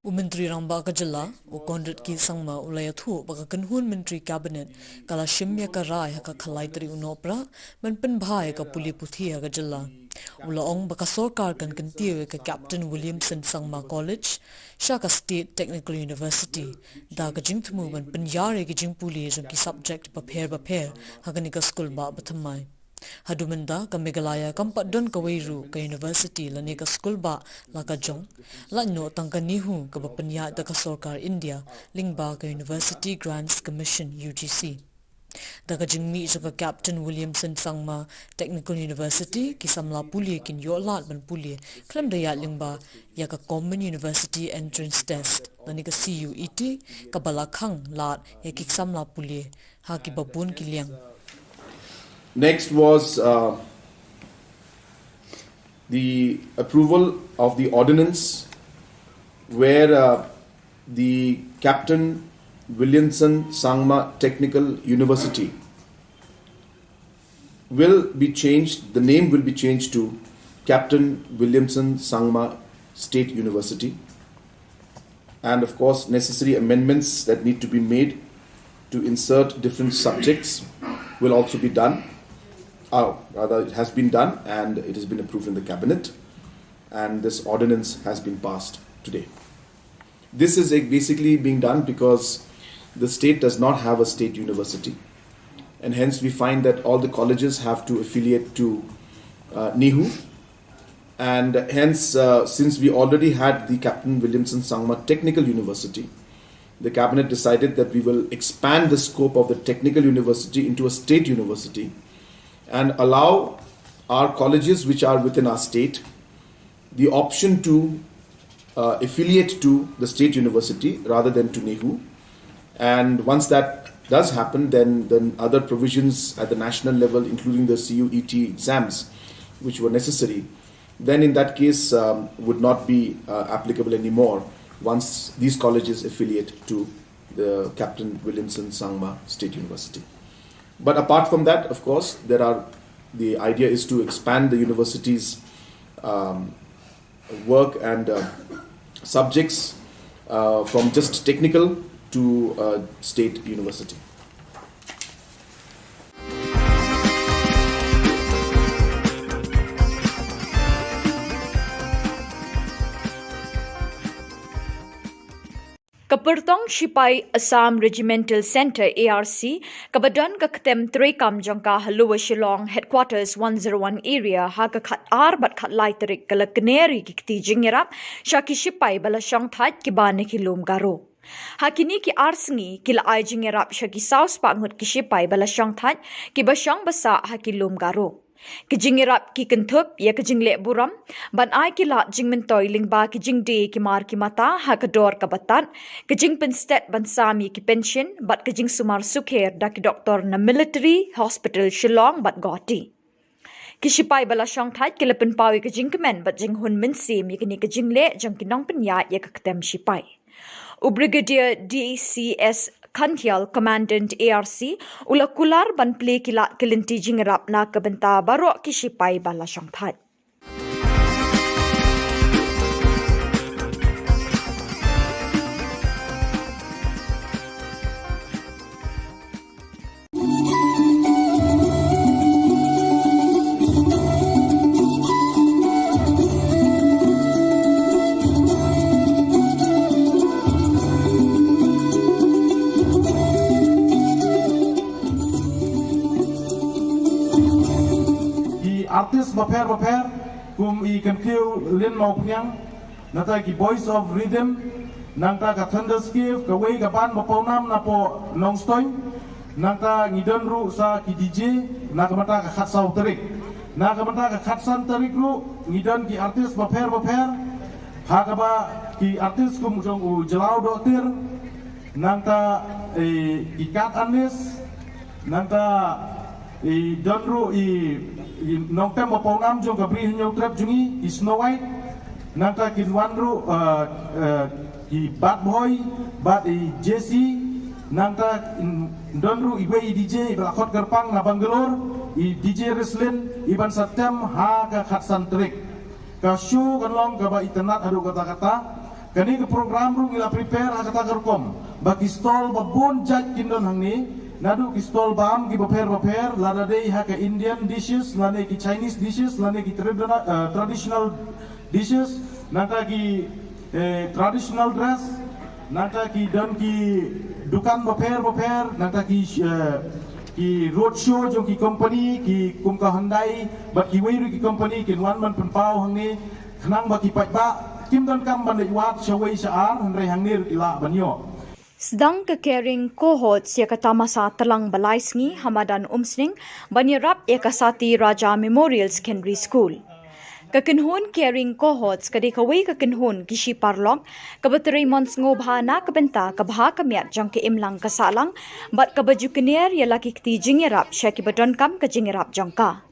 U Myntri Rangbah ka jylla, u Conrad K Sangma, u la ïathuh ba ka kynhun Myntri Cabinet ka la shim ïa ka rai ha ka khatlai tarik u Nohprah ban pynbha ïa ka pule puthi ha ka jylla. U la ong ba ka sorkar kan kyntiew ïa ka Captain Williamson Sangma College sha ka State Technical University da ka jingthmu ban pynïar ïa ki jingpule jong ki subject bapher bapher ha kane ka skulbah bathymmai. Haduh mynta ka Meghalaya kam pat don kawei ruh ka university lane ka skulbah la ka jong, lait noh tang ka NEHU kaba pynïaid da ka sorkar India lyngba ka University Grants Commission, U G C. Da ka jingmih jong ka Captain Williamson Sangma Technical University, ki samla pule kin ïoh lad ban pule khlem da ïaid lyngba ïa ka Common University Entrance Test lane ka C U E T, kaba la khang lad ïa ki samla pule ha kiba bun ki liang. Next was, uh, the approval of the ordinance where, uh, the Captain Williamson Sangma Technical University will be changed, the name will be changed to Captain Williamson Sangma State University. And of course, necessary amendments that need to be made to insert different subjects will also be done. Uh, rather, it has been done and it has been approved in the cabinet. And this ordinance has been passed today. This is, uh, basically being done because the state does not have a state university. And hence, we find that all the colleges have to affiliate to, uh, NEHU. And hence, uh, since we already had the Captain Williamson Sangma Technical University, the cabinet decided that we will expand the scope of the technical university into a state university and allow our colleges which are within our state the option to, uh, affiliate to the state university rather than to NEHU. And once that does happen, then, then other provisions at the national level, including the C U E T exams, which were necessary, then in that case, um, would not be, uh, applicable anymore once these colleges affiliate to the Captain Williamson Sangma State University. But apart from that, of course, there are, the idea is to expand the university's, um, work and, uh, subjects, uh, from just technical to, uh, state university. Ka Pyrtong Shipai Assam Regimental Centre, A R C, kaba don ka ktem treikam jong ka ha Lower Shillong Headquarters one zero one Area, ha ka khat ar bad khat lai tarik ka la kner ïa ki kti jingïarap sha ki shipai ba la shongthait kiba na ki lum Garo. Ha kine ki ar sngi ki la ai jingïarap sha ki saw spah ngut ki shipai ba la shongthait kiba shong ba sah ha ki lum Garo. Ki jingïarap ki kynthup ïa ka jingleh burom ban ai ki lad jingmyntoi lyngba ki jingdie ki mar ki mata ha ka dor kaba tad, ka jingpynstet ban sam ïa ki pension bad ka jingsumar sukher da ki doktor na Military Hospital Shillong bad Guwahati. Ki shipai ba la shongthait ki la pynpaw ïa ka jingkmen bad jinghun mynsiem ïa kane ka jingleh jong ki nongpynïaid ïa ka ktem shipai. U Brigadier D C S Khantial, Commandant A R C, u la kular ban plie ki lad ki lynti jingïarap na ka bynta baroh ki shipai ba la shongthait. Ki artist bapher bapher kum i Kyntiew Lin Mawphniang, nangta ki Boys of Rhythm, nangta ka Thunderscape, kawei ka band ba pawnam na poh Nongstoiñ, nangta ngi don ruh sa ki D J na ka bynta ka khatsaw tarik. Na ka bynta ka khatsan tarik ruh ngi don ki artist bapher bapher, ha kaba ki artist kum jong u Jlaw Dohtir, nangta, eh, ki Kat Anis, nangta i don ruh i, i nongtem ba pawnam jong ka Bri Hynñiewtrep jong ngi, i Snow White, nangta kin wan ruh, eh, eh, i Bad Boy bad i Jessie, nangta in don ruh iwei i D J ba la khot kyrpang na Bangalore, i D J Rislin, i ban sa tem ha ka khatsan tarik. Ka show kan long kaba itynnad haduh katta katta. Kane ka program ruh ngi la prepare ha kata ka rukom ba ki stall ba bun jait kin don hangne, naduh ki stall bam ki bapher bapher, lada dei ha ka Indian dishes lane ki Chinese dishes lane ki tradina-, eh, traditional dishes, nangta ki, eh, traditional dress, nangta ki don ki dukan bapher bapher, nangta ki, eh, ki road show jong ki company, ki kum ka Hyundai bad kiwei ruh ki company kin wan ban pynpaw hangne, khnang ba ki paidbah kim donkam ban leit wad shawei sha ar, hynrei hangne ruh ki lah ban ïoh. Sdang ka Caring Cohorts ïa ka tamasa tlang ba lai sngi ha madan Umsning ban ïarap ïa ka Sati Raja Memorial Secondary School. Ka kynhun Caring Cohorts ka dei kawei ka kynhun ki shi paralok kaba trei mon sngewbha na ka bynta ka bha ka miat jong ka imlang ka sahlang bad kaba ju kner ïa la ki kti jingïarap sha kiba donkam ka jingïarap jong ka.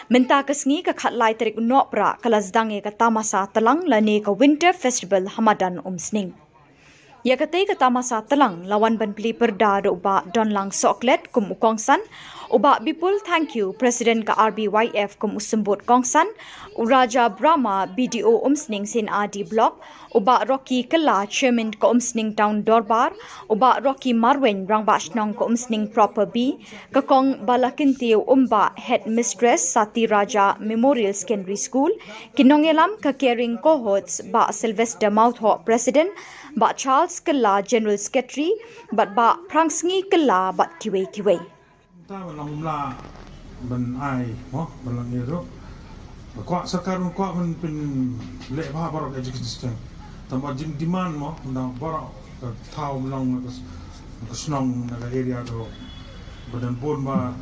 Mynta ka sngi ka khatlai tarik u Nohprah ka la sdang ïa ka tamasa tlang lane ka Winter Festival ha madan Umsning. Ïa katei ka tamasa tlang la wan ban plie pyrda da u Bah Donlang Sohklet kum u kongsan, u Bah Bipul Thangkhiew, President ka R B Y F kum u symbud kongsan, u Raja Brahma, B D O Umsning Seinadi Block, u Bah Rocky Kylla, Chairman ka Umsning Town Dorbar, u Bah Rocky Marwein, Rangbah Shnong ka Umsning Proper B, ka Kong Balakyntiew Umbah, Headmistress Sati Raja Memorial Secondary School, ki nongïalam ka Caring Cohorts, Bah Sylvester Mawthoh, President, Bah Charles Kylla, General Secretary, bad Bah Phrangsngi Kylla bad kiwei kiwei. Ta ban long kumla ban ai mo, ban long ïa ruh. Kwah sorkar kwah ban pynleh bha baroh education system. Tang ba jing demand mo, nang baroh ka thaw ban long na ka s-, na ka shnong na ka area ruh. Ba don bun ba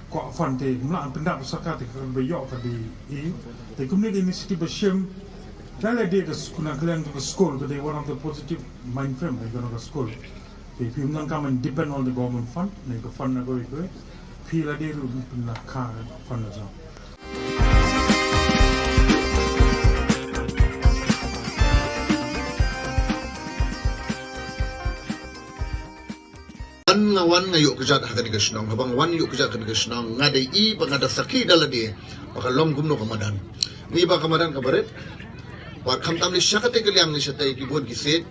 kwah fund te, mla pyndap sorkar te ka ba ïoh ka dei i. Te kumne ka initiative ba shim. Ka la dei ka skul, na ka liang ka skul ka dei one of the positive mind frame ka na ka skul. Te phi ym donkam ban depend on the government fund, ne ka fund na kawei kawei. Phi la dei ruh phin la kha fund na jong. Wan nga wan nga ïoh kjat ha kane ka shnong, haba nga wan ïoh kjat ha kane ka shnong, nga dei i ba nga da sakhi da lade ba ka long kumno ka madan. Ngi ba ka madan ka barit. Wat khamtam ni sha katei ka liang ni shatei ki bun ki siej.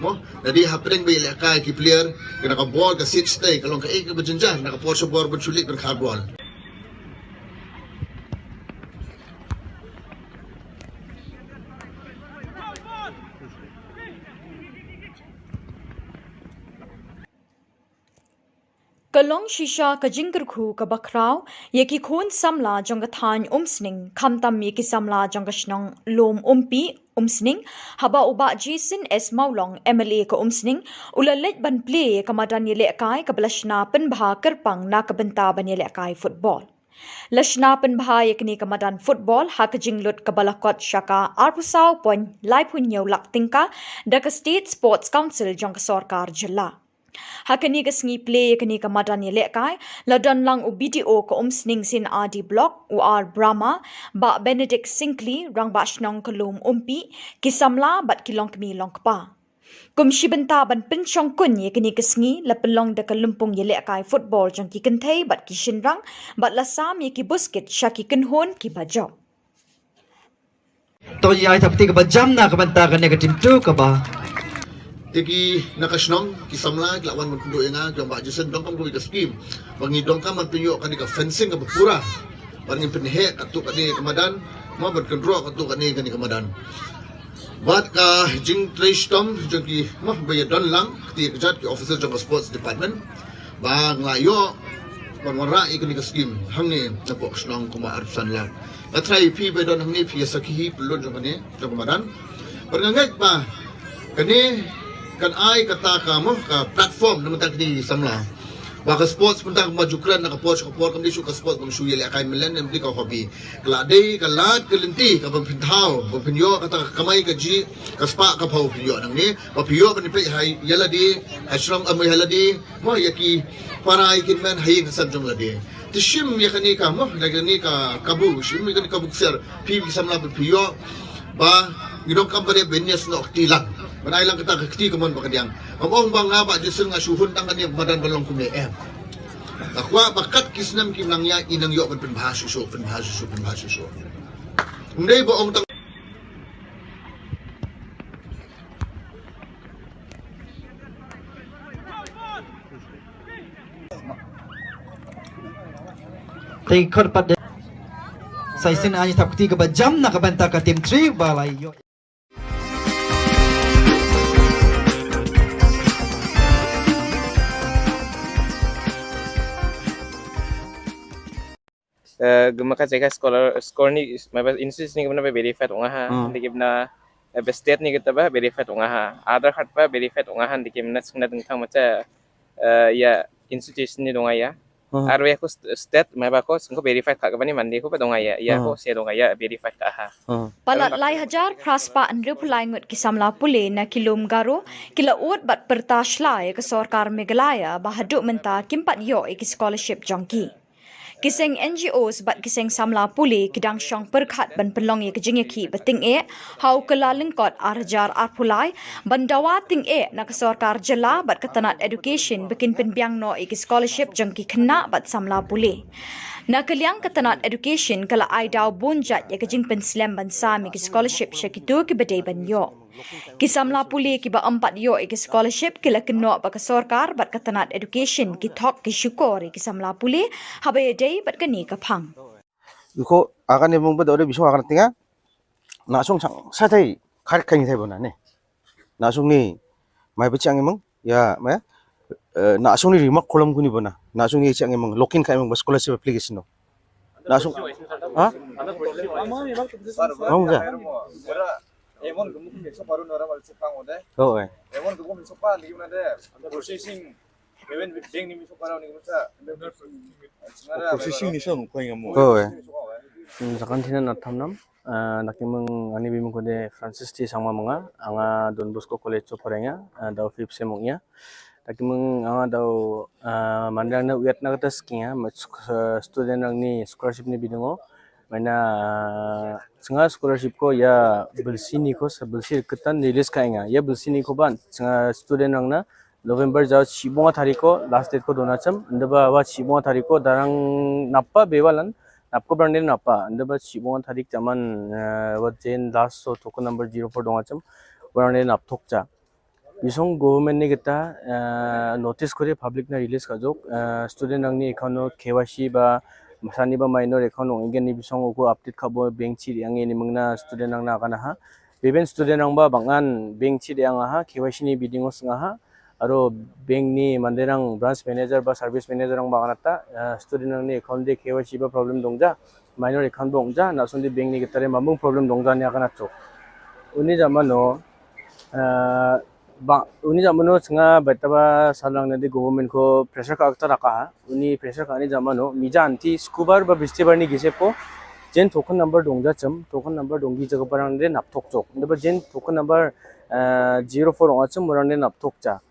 Mo, da dei hapdeng ba ïalehkai ki player, kane ka ball ka siej shatei, ka long kaei kaba jynjar, na ka por sha bor ban shu leit ban khar ball. Ka long shisha ka jingkyrkhu kaba khraw ïa ki khun samla jong ka thaiñ Umsning, khamtam ïa ki samla jong ka shnong Lum Umpi, Umsning, haba u Bah Jason S Mawlong, M L A ka Umsning, u la leit ban plie ïa ka madan ïalehkai kaba la shna pynbha kyrpang na ka bynta ban ïalehkai football. La shna pynbha ïa kane ka madan football ha ka jinglut kaba la kot sha ka arphew saw point laiphew hynñiew lak tyngka da ka State Sports Council jong ka sorkar jylla. Ha kane ka sngi plie ïa kane ka madan ïalehkai, la don lang u B D O ka Umsning C&RD Block, u R Brahma, Bah Benedict Syngkli, Rangbah Shnong ka Lum Umpi, ki samla bad ki longkmie longkpa. Kum shi bynta ban pynshongkun ïa kane ka sngi, la pynlong da ka lympung ïalehkai football jong ki kynthei bad ki shynrang, bad la sam ïa ki buskit sha ki kynhun kiba jop. To ïa ai thapti kaba jam na ka bynta kane ka team two kaba. Te ki na ka shnong, ki samla, ki la wan ban kynduh ïa nga, ki ong Bah Jason, donkam kawei ka scheme ba ngi donkam ban pynïoh kane ka fencing kaba pura, ban ngin pynheh katto katne ka madan, mo ban kynroh katto katne kane ka madan. Bad ka jingtrei shitom jong ki, mo ba ïa don lang, kti ka jait ki officer jong ka sports department, ba nga la ïoh ban wanrah ïa kane ka scheme hangne napoh ka shnong kumba arphew san lak. Nga tharai phi ba don hangne phi ïa sakhi hi pynlut jong kane jong ka madan. Bad nga ngeit ba kane kan ai kata ka, mo, ka platform na bynta kine ki samla, ba ka sports mynta kumba ju kren na ka por sha ka por, kam dei shuh ka sports ba shu ïalehkai mlien, em dei ka hobby. Ka la dei ka lad ka lynti kaba phin thaw, ba phin ïoh kata ka kamai kajih, ka spah ka phew phin ïoh nangne, ba phin ïoh ban peit ha ïa lade, ha shnong, em, ha lade, mo, ïa ki para ïa ki hynmen ha ïing ha sem jong lade. Te shim ïa kane ka, mo, ïa kane ka kabu, shim ïa kane ka kabu ksiar, phi ki samla ba phi ïoh, ba ngi donkam ba dei ban ïasnoh kti lang, ban ai lang kata ka kti kamon ba kadiang. Ngam ong ba nga Bah Jason nga shu hun tang kane ka madan ban long kumne, em. Nga kwah ba kat ki snem kim nang ïaid, ngi nang ïoh ban pynbha shuh shuh, pynbha shuh shuh, pynbha shuh shuh. Ym dei ba ong tang. Te khot pat de. Sa shisien ai thapti kaba jam na ka bynta ka team three ba la ïoh. Eh, gumaka jaka scholar, scholar ni, maba institute ni gumna ba verified ong ha, hmm, dikibna, eh, ba state ni kita ba verified ong ha, Aadhaar card ba verified ong ha, dikibna singna dingthang macha, eh, ïa institution ni dong ïa. Hmm. Arwe ko st-, state maba ko singko verified ka kabani mandi ko ba dong ïa, ïa ko, hmm, se dong ïa verified ka ha. Hmm. Palat lai hajar phra spah hynriewphew lai ngut ki samla pule na ki lum Garo ki la ud bad pyrta shlai ïa ka sorkar Meghalaya ba haduh mynta kim pat ïoh ïa ki scholarship jong ki. Ki seng N G Os bad ki seng samla pule ki dang shong pyrkhat ban pynlong ïa ka jingïakhih ba tyngeh ha u Kyllalyngkot ar hajar arphew lai ban dawa tyngeh na ka sorkar jylla bad ka tnat education ba kin pynbiang noh ïa ki scholarship jong ki khynnah bad samla pule. Na ka liang ka tnat education ka la ai daw bun jait ïa ka jingpynslem ban sam ïa ki scholarship sha kito kiba dei ban ïoh. Ki samla pule kiba ym pat ïoh ïa ki scholarship ki la kynnoh ba ka sorkar bad ka tnat education ki thok ki shukor ïa ki samla pule haba ïadei bad kane ka phang. Iko akan ni mung ba dore bisung akan tinga. Na sung sang sa thai khar khang thai bona ne. Na sung ni mai ba chiang mung ya mai. Eh, na sung ni rimak kolam kuni bona. Na sung ni chiang mung lokin kai mung ba scholarship application no. Na sung. Ha? Mung ya. Emon gemuk ni so paru nora mal sepang ode. Oh, eh. Emon gemuk ni so pa ni gimana de? Processing. Even with ding ni so paru ni gimana? Processing ni so ko ngamu. Oh, eh. Hmm, sakan thina na thamnam. Ah, naki mung ani bimung kode Francis T Sangma manga, anga Don Bosco College cho parenga, ah, dau fifth sem ong ya. Naki mung anga dau, ah, mandang na uyat na kata skinga, student rang ni scholarship ni bidungo. Maina, ah, singa scholarship ko ya bilsi ni ko sa bilsi ketan release ka inga. Ya bilsi ni ko ban singa student rang na November jao chibonga tariko last date ko dona cham. Ndaba wa chibonga tariko darang napa bewalan napko brang den napa. Ndaba chibonga tarik jaman, eh, wa jen last so token number zero four donga cham. Brang den nap thok cha. Bisong government ni kita, eh, notice kore public na release ka jok, eh, student rang ni account no K Y C ba masani ba minor account ong igen ni bisong uko update ka bo bank chi yang ni mengna student rang na kana ha. Beben student rang ba bangan bank chi yang ha K Y C ni biding os nga ha. Aro bank ni manderang branch manager ba service manager rang ba ngan ata, eh, student rang ni account de K Y C ba problem dongja, minor account dongja, na song de bank ni kita re mamung problem dongja ni akan ato. Uni jamano, eh, ba, uni jamano senga baita ba salang nadi government ko pressure ka akta raka ha. Uni pressure ka ni jamano, mija anti skubar ba bistibar ni gise po, jen token number dongja chem, token number donggi jaga barang de nap tok chok. Nda ba jen token number, eh, zero four ong achum orang de nap tok cha.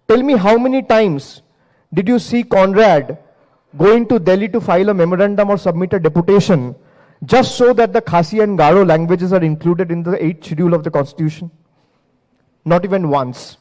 Tell me, how many times did you see Conrad going to Delhi to file a memorandum or submit a deputation just so that the Khasi and Garo languages are included in the eighth schedule of the constitution? Not even once.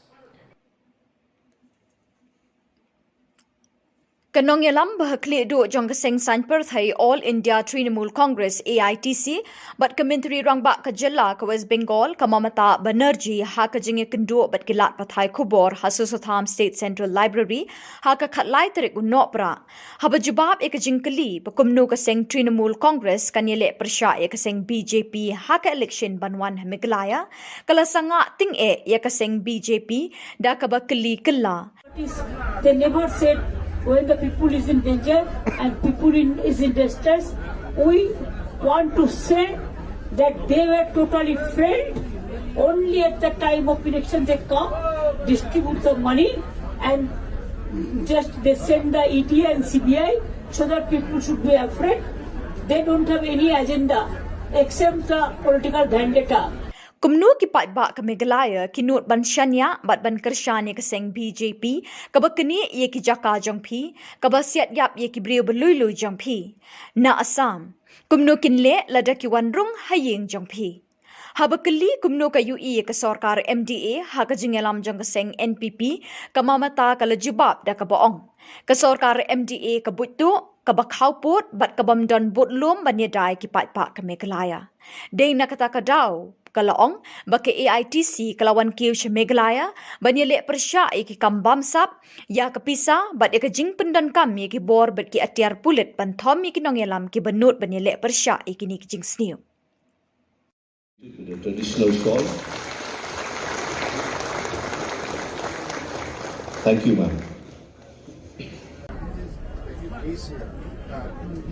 Ka nongïalam ba ha khlieh duh jong ka seng saiñ pyrthei All India Trinamool Congress, A I T C, bad ka Myntri Rangbah ka jylla ka West Bengal, ka Mamata Banerjee, ha ka jingïakynduh bad ki lad pathai khubor ha Sosotham State Central Library ha ka khatlai tarik u Nohprah. Haba jubab ïa ka jingkylli ba kumno ka seng Trinamool Congress kan ïaleh pyrshah ïa ka seng B J P ha ka election ban wan ha Meghalaya, ka la sangah tyngeh ïa ka seng B J P da kaba kylli kylla. They never said when the people is in danger and people in, is in distress. We want to say that they were totally failed. Only at the time of election they come, distribute the money, and just they send the E D and C B I so that people should be afraid. They don't have any agenda except the political vendetta. Kumno ki paidbah ka Meghalaya ki nud ban shaniah bad ban kyrshan ïa ka seng B J P, kaba knieh ïa ki jaka jong phi, kaba siat ïap ïa ki briew ba lui lui jong phi? Na Assam, kumno kin leh lada ki wan rung ha ïing jong phi? Haba kylli kumno ka ïohi ïa ka sorkar M D A ha ka jingïalam jong ka seng N P P, ka Mamata ka la jubab da kaba ong, ka sorkar M D A ka buit tuh, kaba khawpud bad ka bym don budlum ban ïada ïa ki paidbah ka Meghalaya. Dei na kata ka daw ka la ong ba ka A I T C ka la wan kiew sha Meghalaya ban ïaleh pyrshah ïa ki kam bamsap, ïa ka pisa bad ïa ka jingpyndonkam ïa ki bor bad ki atiar pulit ban thom ïa ki nongïalam kiba nud ban ïaleh pyrshah ïa kine ki jingsniew. To the traditional shawl. Thank you, ma'am.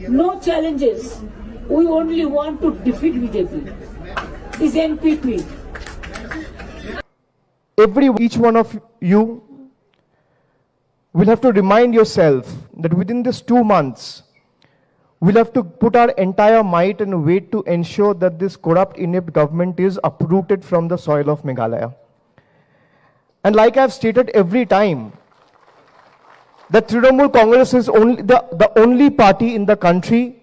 No challenges. We only want to defeat B J P. Is N P P. Every, each one of you will have to remind yourself that within this two months, we'll have to put our entire might and weight to ensure that this corrupt, inept government is uprooted from the soil of Meghalaya. And like I've stated every time, that Trinamool Congress is only the, the only party in the country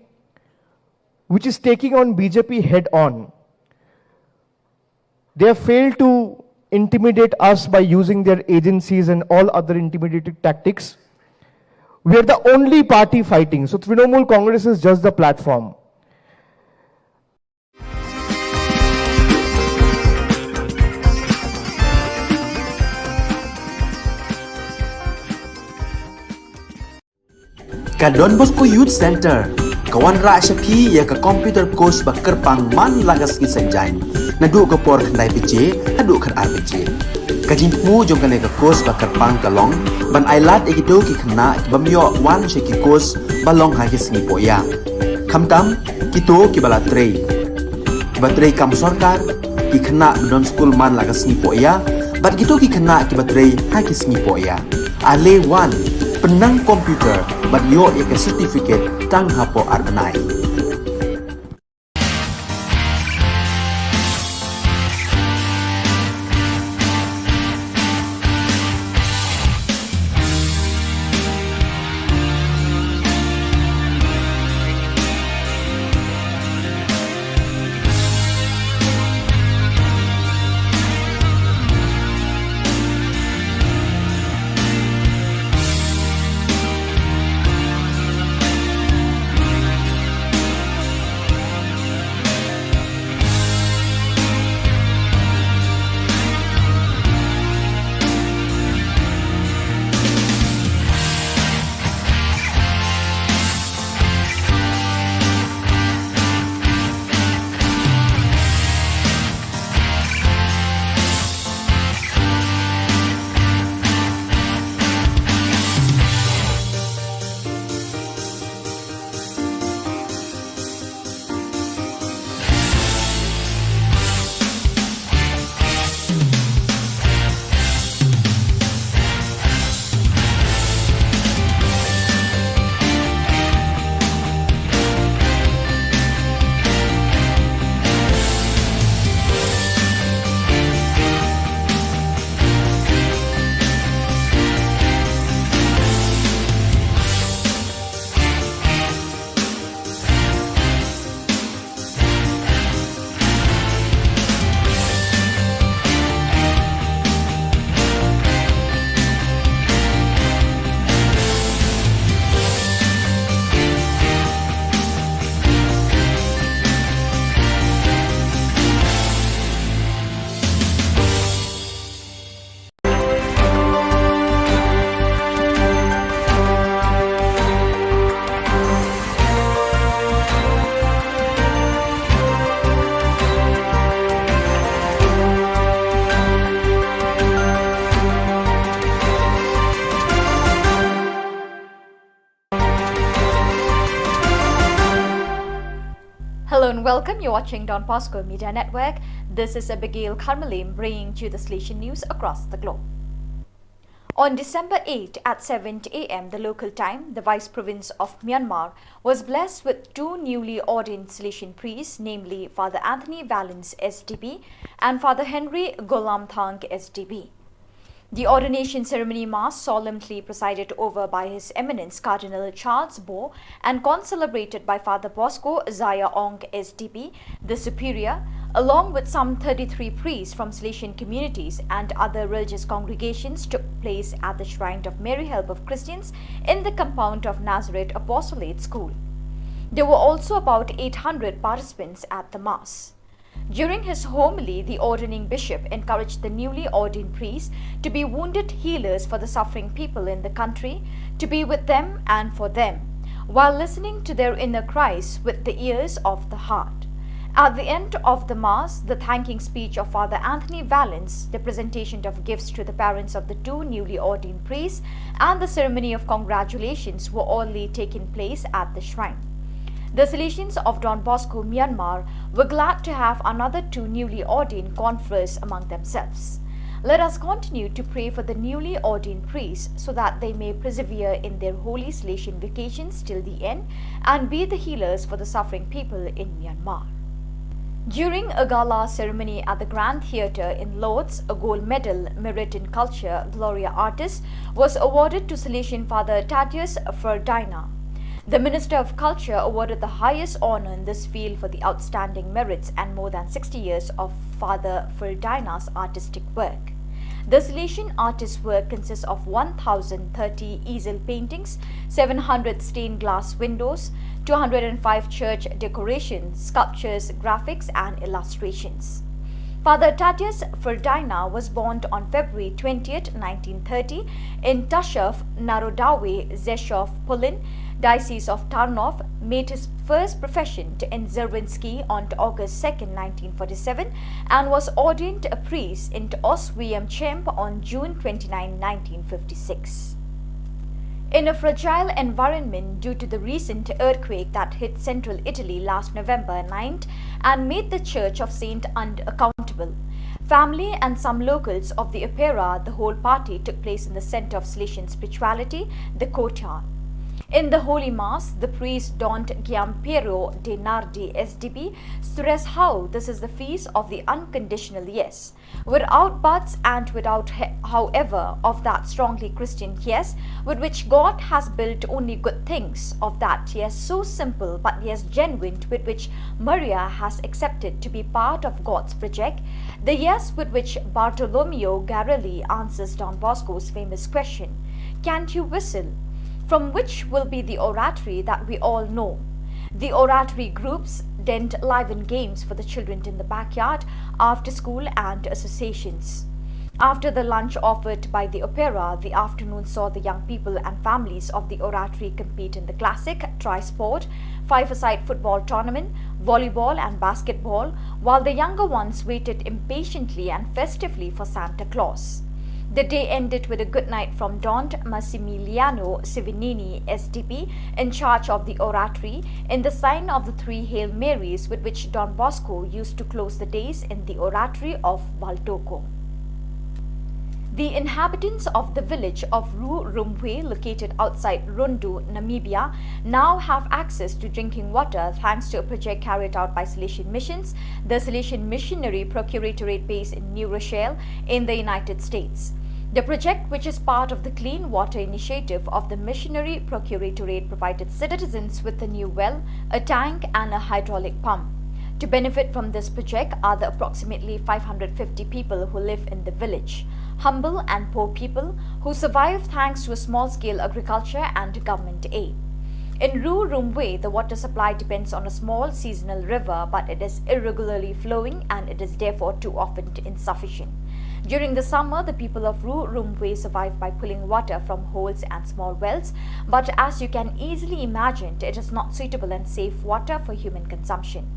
which is taking on B J P head on. They have failed to intimidate us by using their agencies and all other intimidated tactics. We are the only party fighting. So Trinamool Congress is just the platform. Ka Don Bosco Youth Centre ka wanrah sha phi ïa ka computer course ba kyrpang man la ka sngi Saitjaiñ, naduh ka por khyndai baje haduh khatar baje. Ka jingthmu jong kane ka course ba kyrpang ka long ban ailad ïa kito ki khynnah ki bym ïoh wan sha ki course ba long ha ki sngi pohïa, khamtam kito kiba la trei, kiba trei kam sorkar, ki khynnah ba don skul man la ka sngi pohïa, bad kito ki khynnah kiba trei ha ki sngi pohïa. Ale wan, pynnang computer bad ïoh ïa ka certificate tang hapoh ar bnai. And welcome, you're watching Don Bosco Media Network. This is Abigail Karmalim bringing to you the Salesian news across the globe. On December eighth at seven a m the local time, the Vice Province of Myanmar was blessed with two newly ordained Salesian priests, namely Father Anthony Valens S D B and Father Henry Golamthang S D B. The ordination ceremony mass, solemnly presided over by His Eminence Cardinal Charles Bo and concelebrated by Father Bosco Zaya Ong S D B, the Superior, along with some thirty-three priests from Salesian communities and other religious congregations, took place at the shrine of Mary Help of Christians in the compound of Nazareth Apostolate School. There were also about eight hundred participants at the mass. During his homily, the ordaining bishop encouraged the newly ordained priests to be wounded healers for the suffering people in the country, to be with them and for them, while listening to their inner cries with the ears of the heart. At the end of the Mass, the thanking speech of Father Anthony Valens, the presentation of gifts to the parents of the two newly ordained priests, and the ceremony of congratulations were all taking place at the shrine. The Salesians of Don Bosco, Myanmar, were glad to have another two newly ordained confreres among themselves. Let us continue to pray for the newly ordained priests so that they may persevere in their holy Salesian vocations till the end and be the healers for the suffering people in Myanmar. During a gala ceremony at the Grand Theatre in Lord's, a gold medal, Merit in Culture, Gloria Artis, was awarded to Salesian Father Thaddeus Ferdinand. The Minister of Culture awarded the highest honour in this field for the outstanding merits and more than sixty years of Father Ferdinand's artistic work. The Salesian artist's work consists of one thousand thirty easel paintings, seven hundred stained glass windows, two hundred and five church decorations, sculptures, graphics, and illustrations. Father Thaddeus Ferdinand was born on February twentieth, nineteen thirty, in Tashov Narodowy Rzeszów, Poland, Diocese of Tarnów, made his first profession in Zerwinski on August second, nineteen forty-seven, and was ordained a priest in Oswiecim on June twenty-ninth, nineteen fifty-six. In a fragile environment due to the recent earthquake that hit central Italy last November ninth and made the Church of Saint Anne unaccountable, family and some locals of the Opera, the whole party took place in the center of Salesian spirituality, the courtyard. In the Holy Mass, the priest Don Giampiero De Nardi S D B stressed how this is the feast of the unconditional yes, without buts and without he-, however, of that strongly Christian yes, with which God has built only good things, of that yes so simple but yes genuine, with which Maria has accepted to be part of God's project, the yes with which Bartolomeo Garelli answers Don Bosco's famous question, "Can't you whistle?" from which will be the oratory that we all know. The oratory groups then liven games for the children in the backyard, after school, and associations. After the lunch offered by the Opera, the afternoon saw the young people and families of the oratory compete in the classic, tri-sport, five-a-side football tournament, volleyball, and basketball, while the younger ones waited impatiently and festively for Santa Claus. The day ended with a good night from Don Massimiliano Sivinini S D B, in charge of the oratory, in the sign of the three Hail Marys with which Don Bosco used to close the days in the oratory of Valtoco. The inhabitants of the village of Ru Rumwe, located outside Rundu, Namibia, now have access to drinking water thanks to a project carried out by Salesian Missions, the Salesian Missionary Procuratorate base in New Rochelle in the United States. The project, which is part of the Clean Water Initiative of the Missionary Procuratorate, provided citizens with a new well, a tank, and a hydraulic pump. To benefit from this project are the approximately five hundred fifty people who live in the village, humble and poor people who survive thanks to a small-scale agriculture and government aid. In Ru Rumwe, the water supply depends on a small seasonal river, but it is irregularly flowing and it is therefore too often insufficient. During the summer, the people of Ru Rumwe survive by pulling water from holes and small wells, but as you can easily imagine, it is not suitable and safe water for human consumption.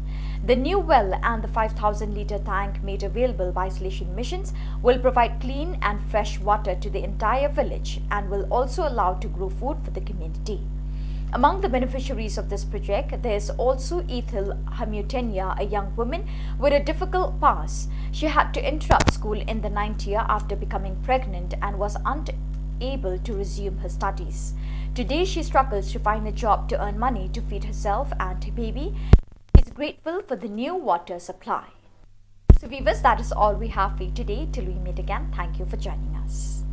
The new well and the five thousand litre tank made available by Salesian Missions will provide clean and fresh water to the entire village and will also allow to grow food for the community. Among the beneficiaries of this project, there's also Ethel Hamutenya, a young woman with a difficult past. She had to interrupt school in the ninth year after becoming pregnant and was unable to resume her studies. Today, she struggles to find a job to earn money to feed herself and her baby. She's grateful for the new water supply. So, viewers, that is all we have for you today. Till we meet again, thank you for joining us.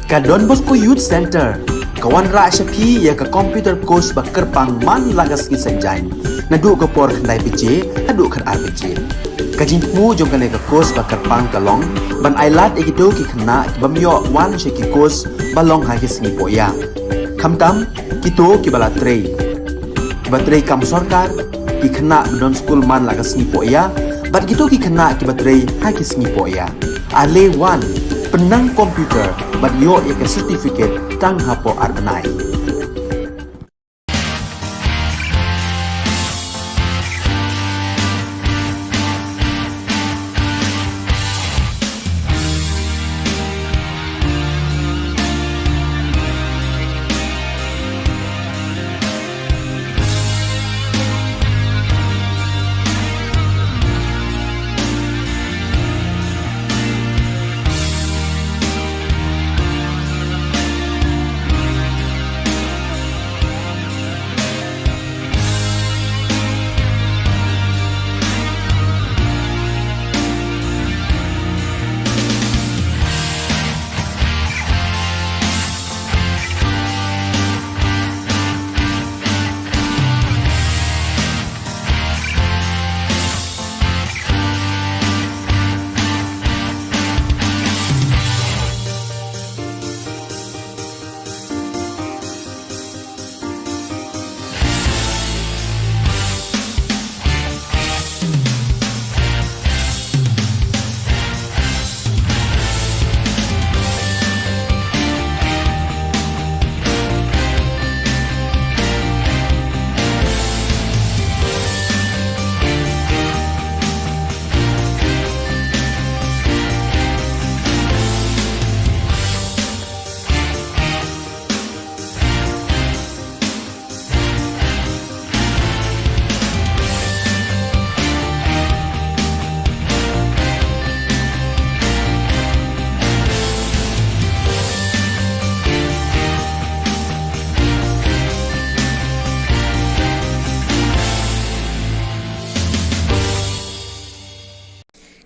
Ka Don Bosco Youth Center ka wanrah sha phi ïa ka computer course ba kyrpang man la ka sngi Saitjaiñ. Naduh ka por khyndai baje haduh khatar baje. Ka jingthmu jong kane ka course ba kyrpang ka long ban ailad ïa kito ki khynnah ki bym ïoh wan sha ki course ba long ha ki sngi poh ïa. Khamtam kito kiba la trei, kiba trei kam sorkar, ki khynnah ba don skul man la ka sngi poh ïa, bad kito ki khynnah kiba trei ha ki sngi poh ïa. Ale wan, pynnang computer bad ïoh ïa ka certificate tang hapoh ar bnai.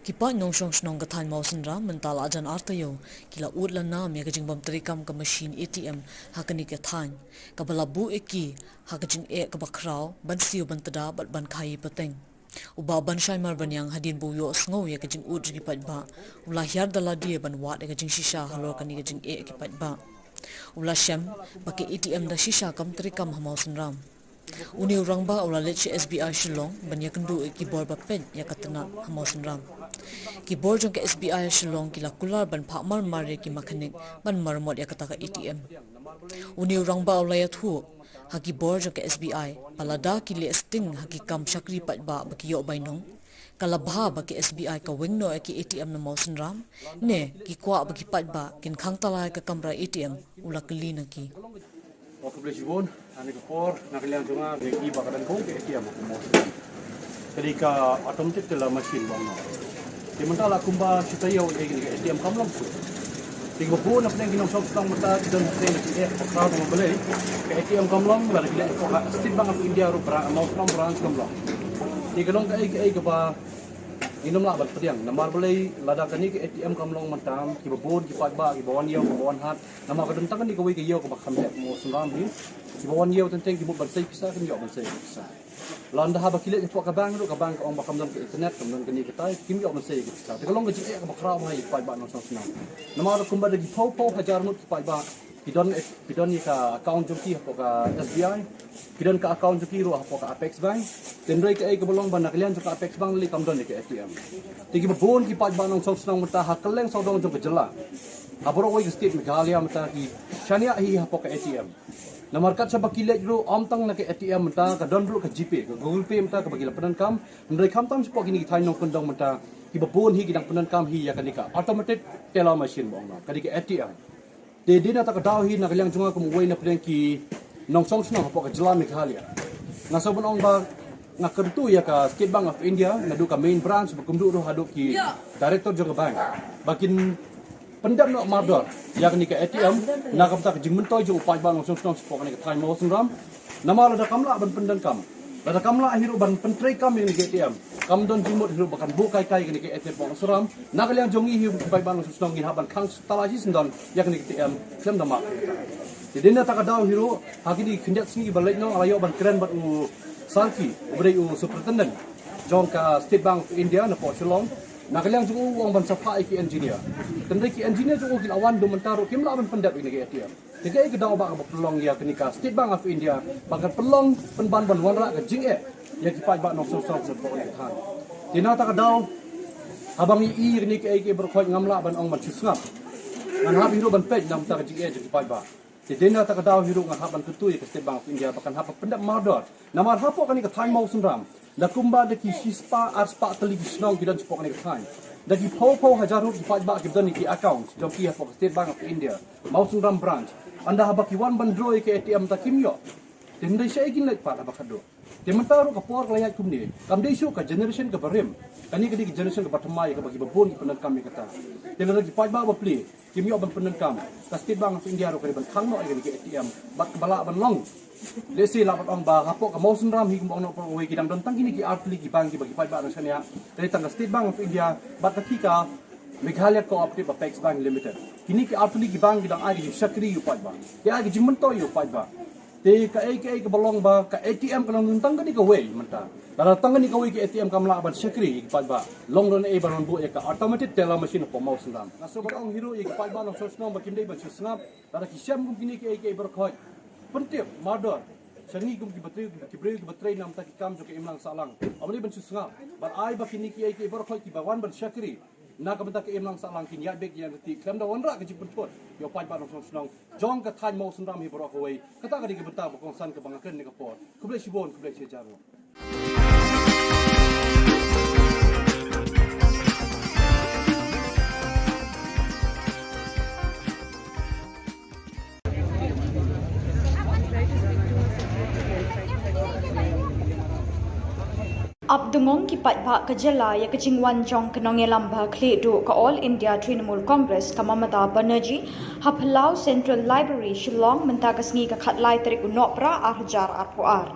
Ki paid nongshong shnong ka thaiñ Mawsynram mynta la jan ar taïew ki la ud la nam ïa ka jingbym treikam ka machine A T M ha kane ka thaiñ, kaba la buh ïa ki ha ka jingeh kaba khraw ban siew ban tda bad ban khaii pateng. U Bah Banshai Marbaniang hadien ba u ïohsngew ïa ka jingud jong ki paidbah u la hiar da lade ban wad ïa ka jingshisha halor kane ka jingeh ki paidbah. U la shem ba ka A T M da shisha kam treikam ha Mawsynram. Une u rangbah u la leit sha S B I Shillong ban ïakynduh ïa ki bor ba peit ïa ka tnat ha Mawsynram. Ki bor jong ka S B I Shillong ki la kular ban phah marmar ïa ki makhanik ban maramot ïa kata ka A T M. Une u rangbah u la ïathuh ha ki bor jong ka S B I ba lada ki leh sting ha ki kam shakri paidbah ba ki ïoh bainong, ka la bha ba ka S B I ka weng noh ïa ki A T M na Mawsynram, ne ki kwah ba ki paidbah kin khang tala ïa ka kamra A T M, u la kylli na ki. Ïa khublei shibun, ha kane ka por na ka liang jong nga, ka dei ba ka dang kong ka A T M ka Mawsynram. Ka dei ka automatic teller machine ba ong noh. Te mynta la kumba shi taïew ïa kane ka A T M kam long shuh. Te kiba bun na pdeng ki nongshong shnong mynta ki don hapdeng ka jingeh kaba khraw tang ba balei ka A T M kam long, lada ki leit hapoh ka State Bank of India ruh, Mawsynram branch kam long. Te ka long kaei kaei kaba ngim lah ban pdiang. Namar balei? Lada kane ka A T M kam long mynta, kiba bun ki paidbah kiba wan ïew, kiba wan hat, namar ka don tang kane kawei ka ïew kaba kham heh Mawsynram hi. Kiba wan ïew teng teng ki mut ban sei pisa, kim ïoh ban sei pisa. Lada haba ki leit hapoh ka bank ruh, ka bank ka ong ba kam don ka internet, kam don kane katai, kim ïoh ban sei pisa. Te ka long ka jingeh kaba khraw bha ïa ki paidbah nongshong shnong. Namar kumba da ki phew phew hajar ngut ki paidbah ki don, ki don ïa ka account jong ki hapoh ka S B I, ki don ka account jong ki ruh hapoh ka Apex Bank. Te hynrei kaei kaba long ba na ka liang jong ka Apex Bank lei kam don ïa ka A T M. Te kiba bun ki paidbah nongshong shnong mynta ha kylleng sawdong jong ka jylla, ha baroh kawei ka state Meghalaya mynta ki shaniah hi hapoh ka A T M. Namar kat shaba ki leit ruh, ym tang na ka A T M mynta, ka don ruh ka GPay, ka Google Pay mynta kaba ki la pyndonkam. Hynrei khamtam shapoh kine ki thaiñ nongkyndong mynta, kiba bun hi ki dang pyndonkam hi ïa kane ka automated teller machine ba ong noh, ka dei ka A T M. Te dei na kata ka daw hi na ka liang jong nga kum uwei na pdeng ki nongshong shnong hapoh ka jylla Meghalaya, nga sngew ban ong ba nga kyntu ïa ka State Bank of India, naduh ka main branch bad kumjuh ruh haduh ki director jong ka bank, ba kin pyndep noh mardor ïa kane ka A T M na ka bynta ka jingmyntoi jong u paidbah nongshong shnong shapoh kane ka thaiñ Mawsynram. Namar lada kam lah ban pyndonkam, lada kam lah hi ruh ban pyntreikam ïa kane ka A T M, kam don jingmut hi ruh ba kan buh kai kai ïa kane ka A T M Mawsynram. Na ka liang jong ngi hi u paidbah nongshong shnong ngin hap ban khang tala shisyndon ïa kane ka A T M khlem da map. Te dei na kata ka daw hi ruh, ha kine ki khyndiat sngi ba leit noh nga la ïoh ban kren bad u Sarki, uba dei u superintendent jong ka State Bank of India napoh Shillong, na ka liang jong u, u ong ban sa phah ïa ki engineer. Hynrei ki engineer jong u ki la wan, haduh mynta ruh kim lah ban pyndep ïa kine ki A T M. Te kaei ka daw ba ka ba pynlong ïa kane ka State Bank of India ba kan pynlong pynban ban wanrah ka jingeh ïa ki paidbah nongshong shnong shapoh kane ka thaiñ. Te na kata ka daw, haba ngi i ïa kane kaei kaei baroh khoit, ngam lah ban ong ban shu sngap. Ngan hap hi ruh ban peit na ka bynta ka jingeh jong ki paidbah. Te dei na kata ka daw hi ruh nga hap ban kyntu ïa ka State Bank of India ba kan hap ban pyndep mardor. Namar hapoh kane ka thaiñ Mawsynram, da kumba da ki shispah arspah tylli ki shnong ki don shapoh kane ka thaiñ. Da ki phew phew hajar ngut ki paidbah ki don ïa ki account jong ki hapoh ka State Bank of India Mawsynram branch. Ynda haba ki wan ban draw ïa ka A T M, ta kim ïoh. Te hynrei shaei kin leit pat haba khadduh? Te mynta ruh ka por ka la ïaid kumne, kam dei shuh ka generation kaba rim. Kane ka dei ka generation kaba thymmai, kaba kiba bun ki pyndonkam ïa kata. Te lada ki paidbah ba plie kim ïoh ban pyndonkam, ka State Bank of India ruh ka dei ban khang noh ïa kane ka A T M bad kaba lah ban long. Lehse lah ban ong ba hapoh ka Mawsynram hi kumba ong noh baroh kawei, ki dang don tang kine ki artylli ki bank kiba ki paidbah dang shaniah. Ka dei tang ka State Bank of India bad kata ka Meghalaya Cooperative Apex Bank Limited. Kine ki artylli ki bank ki dang ai ka jingshakri ïa u paidbah, ki ai ka jingmyntoi ïa u paidbah. Te kaei kaei kaba long ba ka A T M ka long tang kane kawei mynta. Lada tang kane kawei ka A T M kam lah ban shakri ïa ki paidbah, long ruh naei ban wan buh ïa ka automated teller machine hapoh Mawsynram. Nga sngewbha ong hi ruh ïa ki paidbah nongshong shnong ba kim dei ban shu sngap. Lada ki shem kum kine kiei kiei baroh khoit, pyntip mardor sha ngi kum ki batri, ki briew kiba trei na ka bynta ki kam jong ka imlang sahlang. Ym dei ban shu sngap. Bad ai ba kine kiei kiei baroh khoit kiba wan ban shakri na ka bynta ka imlang sahlang kin ïaid beit ïaid ryntih khlem da wanrah ka jingpynthut ïa u paidbah nongshong shnong jong ka thaiñ Mawsynram hi baroh kawei. Kata ka dei ka bynta ba kongsan kaba nga kren ha kane ka por. Khublei shibun, khublei shihajar nguh. Ap dungong ki paidbah ka jylla ïa ka jingwan jong ka nongïalam ba khlieh duh ka All India Trinamool Congress, ka Mamata Banerjee, ha Phyllaw Central Library, Shillong, mynta ka sngi ka khatlai tarik u Nohprah ar hajar arphew ar.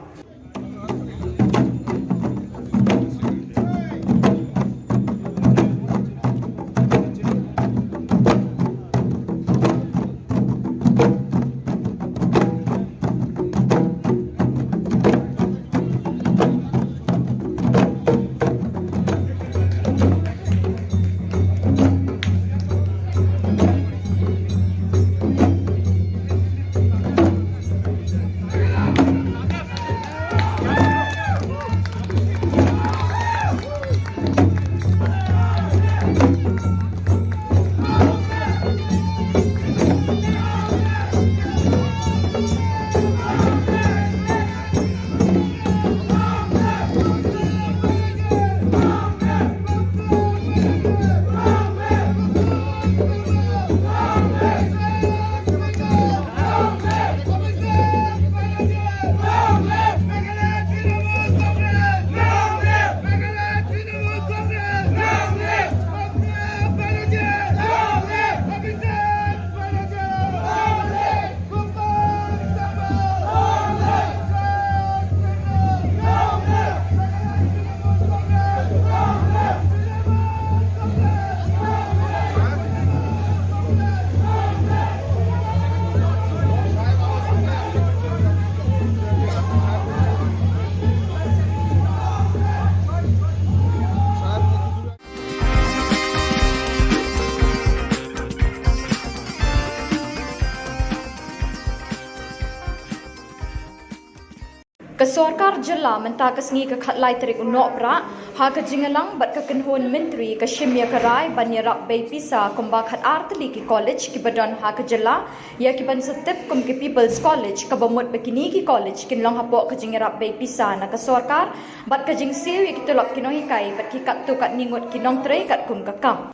Ka sorkar jylla mynta ka sngi ka khatlai tarik u Nohprah, ha ka jingïalang bad ka kynhun myntri, ka shim ïa ka rai ban ïarap bei pisa kumba khatar tylli ki college kiba don ha ka jylla ïa ki ban sa tip kum ki People's College, kaba mut ba kine ki college kin long hapoh ka jingïarap bei pisa na ka sorkar bad ka jingsiew ïa ki tulop ki nonghikai bad ki katto katne ngut ki nongtrei katkum ka kam.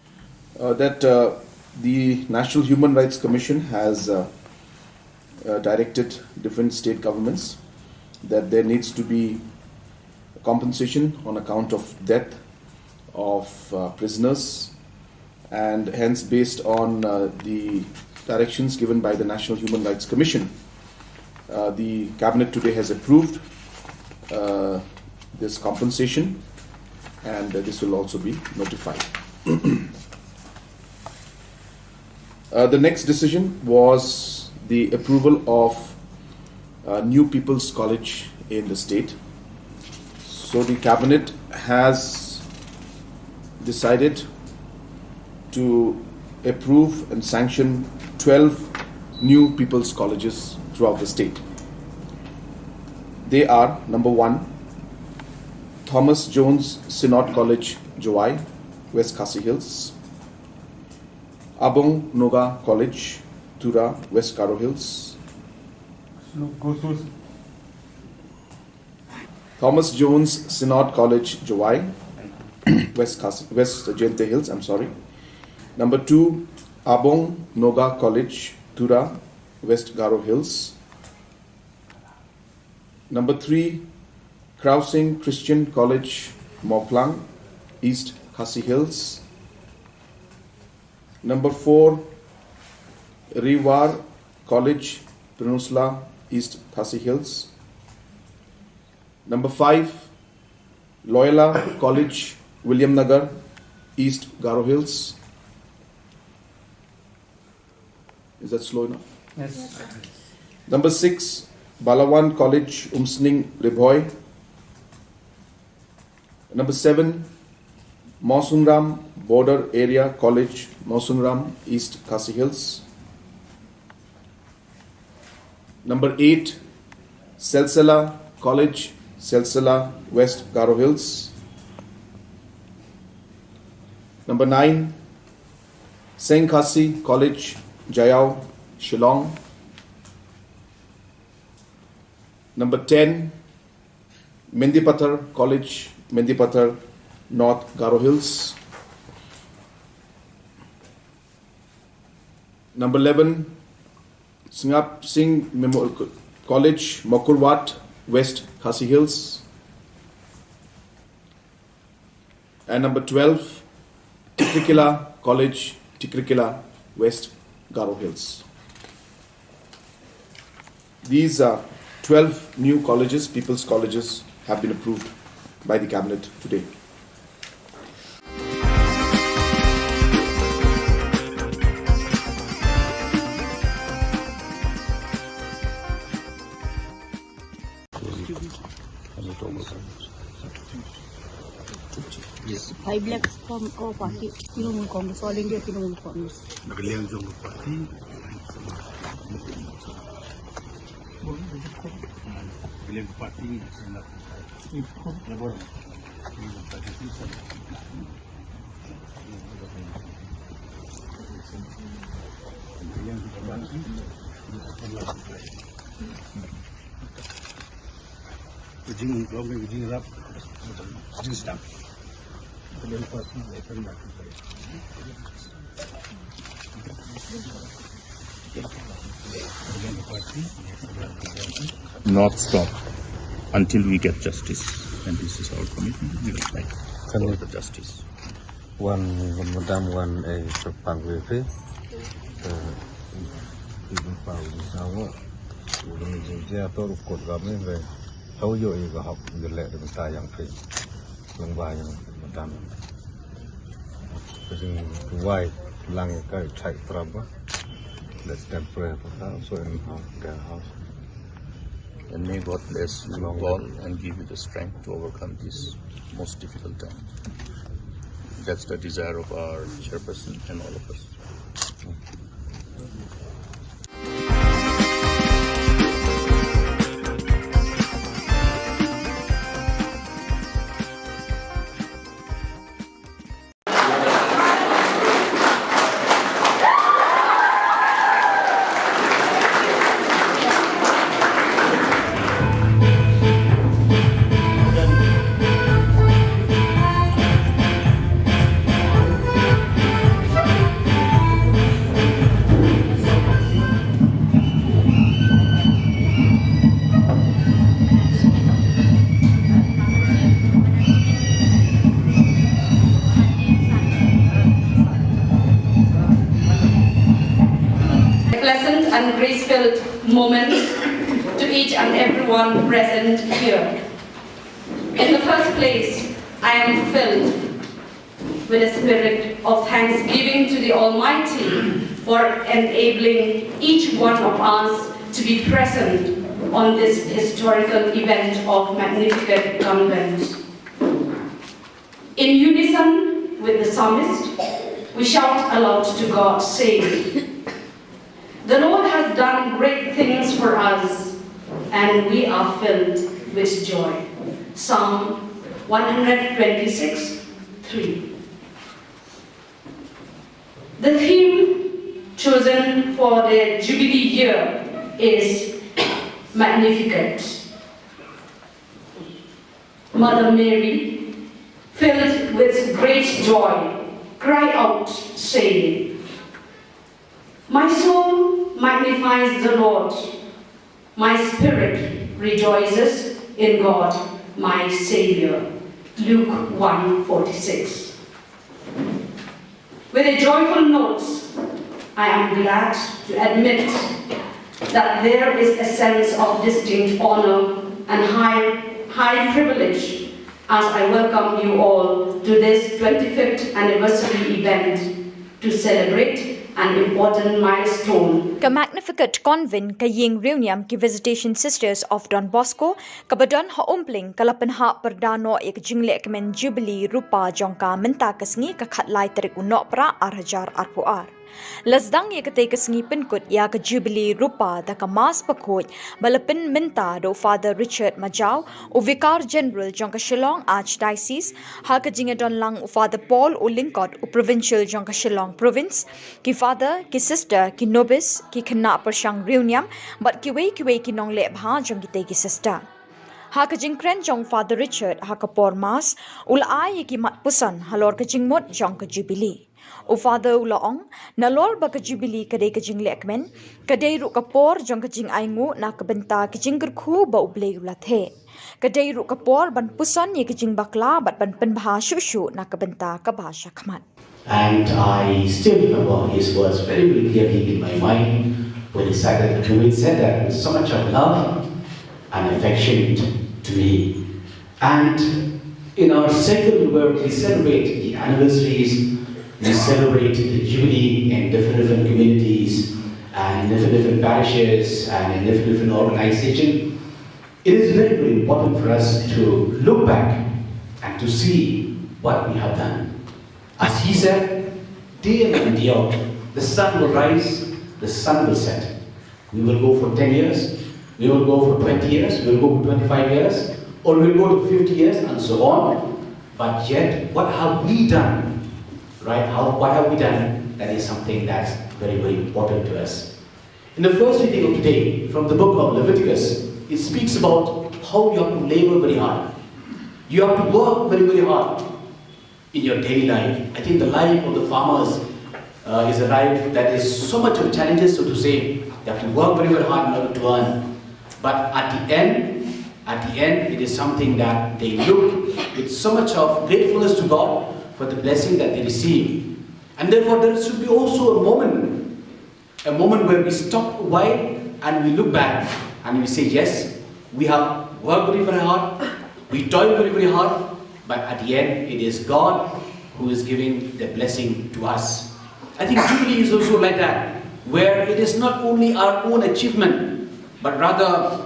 Uh, that uh, the National Human Rights Commission has uh, uh, directed different state governments that there needs to be compensation on account of death of uh, prisoners, and hence, based on uh, the directions given by the National Human Rights Commission, uh, the cabinet today has approved uh, this compensation, and uh, this will also be notified. Uh, the next decision was the approval of uh, new People's College in the state. So the cabinet has decided to approve and sanction twelve new people's colleges throughout the state. They are, number one, Thomas Jones Synod College, Jowai, West Khasi Hills; Abong Noga College, Tura, West Garo Hills; Thomas Jones Synod College, Jowai, West Khasi, West Jaintia Hills, I'm sorry. Number two, Abong Noga College, Tura, West Garo Hills. Number three, Krausing Christian College, Mawphlang, East Khasi Hills. Number four, Ri War College, Pynursla, East Khasi Hills. Number five, Loyola College, Williamnagar, East Garo Hills. Is that slow enough? Yes. Number six, Balawan College, Umsning, Ri Bhoi. Number seven, Mawsynram Border Area College, Mawsynram, East Khasi Hills. Number eight, Silsila College, Silsila, West Garo Hills. Number nine, Seng Khasi College, Jaiaw, Shillong. Number ten, Mendipathar College, Mendipathar, North Garo Hills. Number eleven, Sngap Singh Memorial Co-, College, Mawkyrwat, West Khasi Hills. And number twelve, Tikrikilla College, Tikrikilla, West Garo Hills. These are twelve new colleges, people's colleges, have been approved by the cabinet today. Yes. Five lakhs from our party, Trinamool Congress, All India Trinamool Congress. Nakaliang jong party. Nakaliang party ni. Not stop until we get justice. And this is our commitment. We will fight for the justice. Wan, madam, wan, eh, sepang wi phi. Eh, ibu pau ni sawo. Udah ni jinjia to rukut kami, eh, hau yo i gahap gelek de benta yang phi. Long ba yang madam. Kajing wai lang ya kai chai traba. Let's temporary for that. So in house, their house. And may God bless you all and give you the strength to overcome this most difficult time. That's the desire of our chairperson and all of us. A pleasant and grace-filled moment to each and everyone present here. In the first place, I am filled with a spirit of thanksgiving to the Almighty for enabling each one of us to be present on this historical event of Magnificat Convent. In unison with the psalmist, we shout aloud to God, saying, "The Lord has done great things for us, and we are filled with joy." Psalm one hundred twenty-six, three. The theme chosen for the Jubilee year is Magnificat. Mother Mary, filled with great joy, cried out, saying, "My soul magnifies the Lord, my spirit rejoices in God, my Savior." Luke one forty-six. With a joyful note, I am glad to admit that there is a sense of distinct honor and high, high privilege as I welcome you all to this twenty-fifth anniversary event to celebrate an important milestone. Ka Magnificat Convent ka ïing riewniam ki Visitation Sisters of Don Bosco, kaba don ha Umpling, ka la pynhap pyrda noh ïa ka jinglehkmen Jubilee Rupa jong ka mynta ka sngi, ka khatlai tarik u Nohprah ar hajar arphew ar. La sdang ïa katei ka sngi pynkut ïa ka Jubilee Rupa da ka Mass bakhuid ba la pynmynta da u Father Richard Majaw, u Vicar General jong ka Shillong Archdiocese, ha ka jingïadon lang u Father Paul u Lyngkot, u Provincial jong ka Shillong Province, ki Father, ki Sister, ki Nobis, ki khynnah pyrshang riewniam bad kiwei kiwei ki nongleh bha jong kitei ki Sister. Ha ka jingkren jong Father Richard ha ka por Mass, u la ai ïa ki mat puson halor ka jingmut jong ka Jubilee. U Father u la ong, nalor ba ka Jubilee ka dei ka jinglehkmen, ka dei ruh ka por jong ka jingainguh na ka bynta ka jingkyrkhu ba U Blei u la theh. Ka dei ruh ka por ban puson ïa ka jingbakla bad ban pynbha shuh shuh na ka bynta kaba shakhmat. And I still remember his words very, very clearly in my mind when he said that, when he said that with so much of love and affection to me. And in our circle where we celebrate the anniversaries, we celebrate the Jubilee in different, different communities and in different, different parishes and in different, different organizations. It is very, very important for us to look back and to see what we have done. As he said, day in and day out, the sun will rise, the sun will set. We will go for ten years, we will go for twenty years, we will go for twenty-five years, or we will go to fifty years and so on. But yet, what have we done? Right? How, what have we done? That is something that's very, very important to us. In the first reading of today, from the book of Leviticus, it speaks about how you have to labor very hard. You have to work very, very hard in your daily life. I think the life of the farmers, uh, is a life that is so much of challenges, so to say. They have to work very, very hard in order to earn. But at the end, at the end, it is something that they look with so much of gratefulness to God for the blessing that they receive. And therefore, there should be also a moment, a moment where we stop a while and we look back and we say, "Yes, we have worked very, very hard, we toil very, very hard, but at the end, it is God who is giving the blessing to us." I think Jubilee is also like that, where it is not only our own achievement, but rather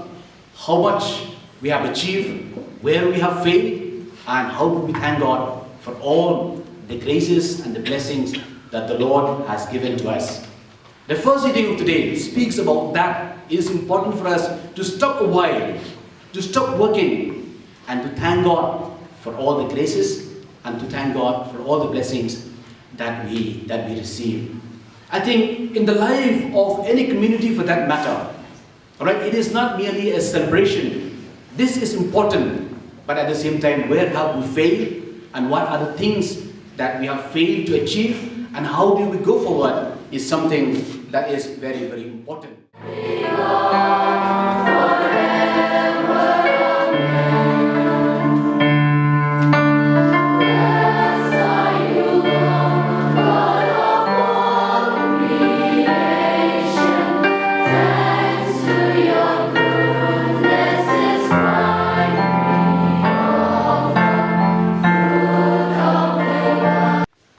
how much we have achieved, where we have failed, and how do we thank God for all the graces and the blessings that the Lord has given to us. The first reading of today speaks about that. It is important for us to stop a while, to stop working, and to thank God for all the graces and to thank God for all the blessings that we, that we receive. I think in the life of any community for that matter, all right, it is not merely a celebration. This is important, but at the same time, where have we failed and what are the things that we have failed to achieve and how do we go forward is something that is very, very important.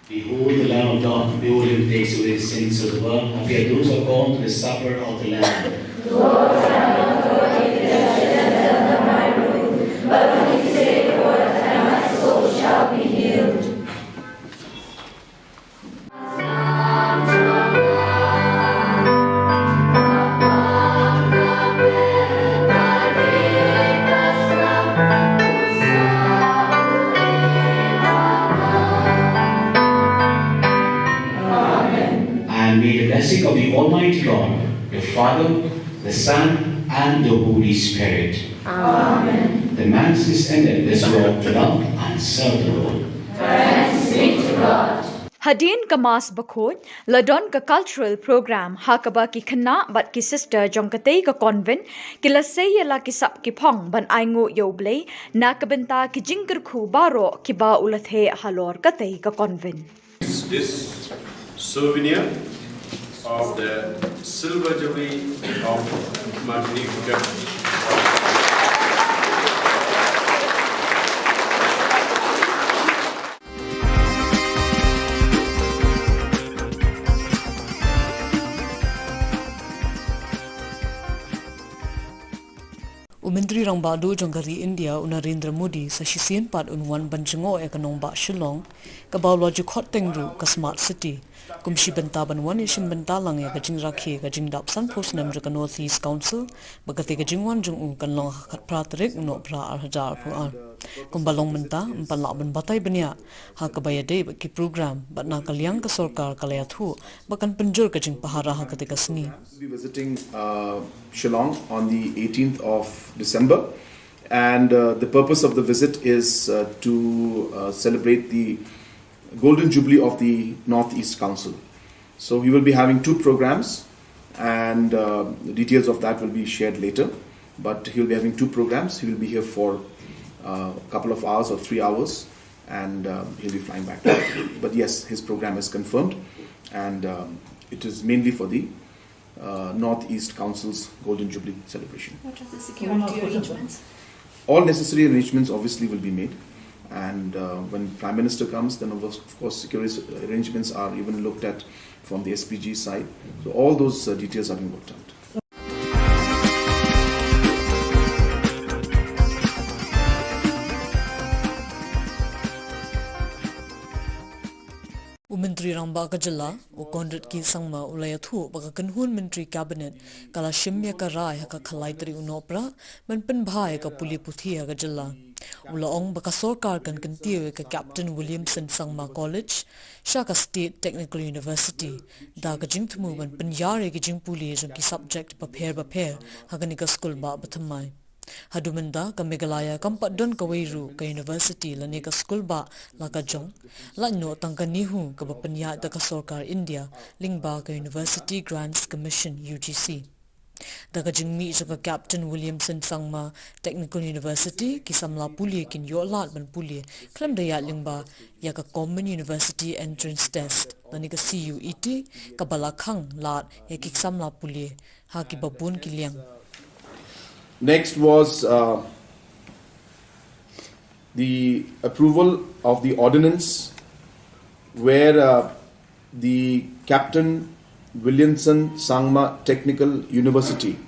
Behold the Lamb of God, behold him who takes away the sins of the world. Happy are those who are called to the supper of the Lamb. Lord, I am not worthy that you should enter under my roof, but only say the word, and my soul shall be healed. And may the blessing of the Almighty God, the Father, the Son, and the Holy Spirit. Amen. The Mass is ended. Let's go out to love and serve the Lord. Thanks be to God. Hadien ka Mass bakhuid, la don ka cultural program ha kaba ki khynnah bad ki sister jong katei ka convent ki la sei ïa la ki sap ki phong ban ainguh ïa U Blei na ka bynta ki jingkyrkhu baroh kiba u la theh halor katei ka convent. This souvenir of the silver jubilee of Martinique. U Myntri Rangbah Duh jong ka ri India, u Narendra Modi, sa shisien pat un wan ban jngoh ïa ka nongbah Shillong, kaba u la ju khot teng ruh ka Smart City, kum shi bynta ban wan ïashim bynta lang ïa ka jingrakhe ka jingdap sanphew snem jong ka North East Council, ba katei ka jingwan jong u kan long ha ka khatphra tarik u Nohprah ar hajar arphew ar. Kumba long mynta, ym pan lah ban batai bniah ha kaba ïadei bad ki program, bad na ka liang ka sorkar ka la ïathuh ba kan pynjur ka jingpahara ha katei ka sngi. We'll be visiting, uh, Shillong on the eighteenth of December, and, uh, the purpose of the visit is, uh, to, uh, celebrate the Golden Jubilee of the North East Council. So he will be having two programs, and, uh, the details of that will be shared later. But he'll be having two programs. He will be here for, uh, a couple of hours or three hours, and, um, he'll be flying back. But yes, his program is confirmed, and, um, it is mainly for the, uh, North East Council's Golden Jubilee celebration. What are the security arrangements? All necessary arrangements obviously will be made, and, uh, when Prime Minister comes, then of course, of course security arrangements are even looked at from the S P G side. So all those, uh, details are being worked out. U Myntri Rangbah ka jylla, u Conrad K Sangma, u la ïathuh ba ka kynhun Myntri Cabinet ka la shim ïa ka rai ha ka khatlai tarik u Nohprah ban pynbha ïa ka pule puthi ha ka jylla. U la ong ba ka sorkar kan kyntiew ïa ka Captain Williamson Sangma College sha ka State Technical University da ka jingthmu ban pynïar ïa ki jingpule jong ki subject bapher bapher ha kane ka skul bah bathymmai. Haduh mynta ka Meghalaya kam pat don kawei ruh ka university lane ka skul bah la ka jong, lait noh tang ka NEHU kaba pynïaid da ka sorkar India lyngba ka University Grants Commission, U G C. Da ka jingmih jong ka Captain Williamson Sangma Technical University, ki samla pule kin ïoh lad ban pule khlem da ïaid lyngba ïa ka Common University Entrance Test lane ka C U E T, kaba la khang lad ïa ki samla pule ha kiba bun ki liang. Next was, uh, the approval of the ordinance where, uh, the Captain Williamson Sangma Technical University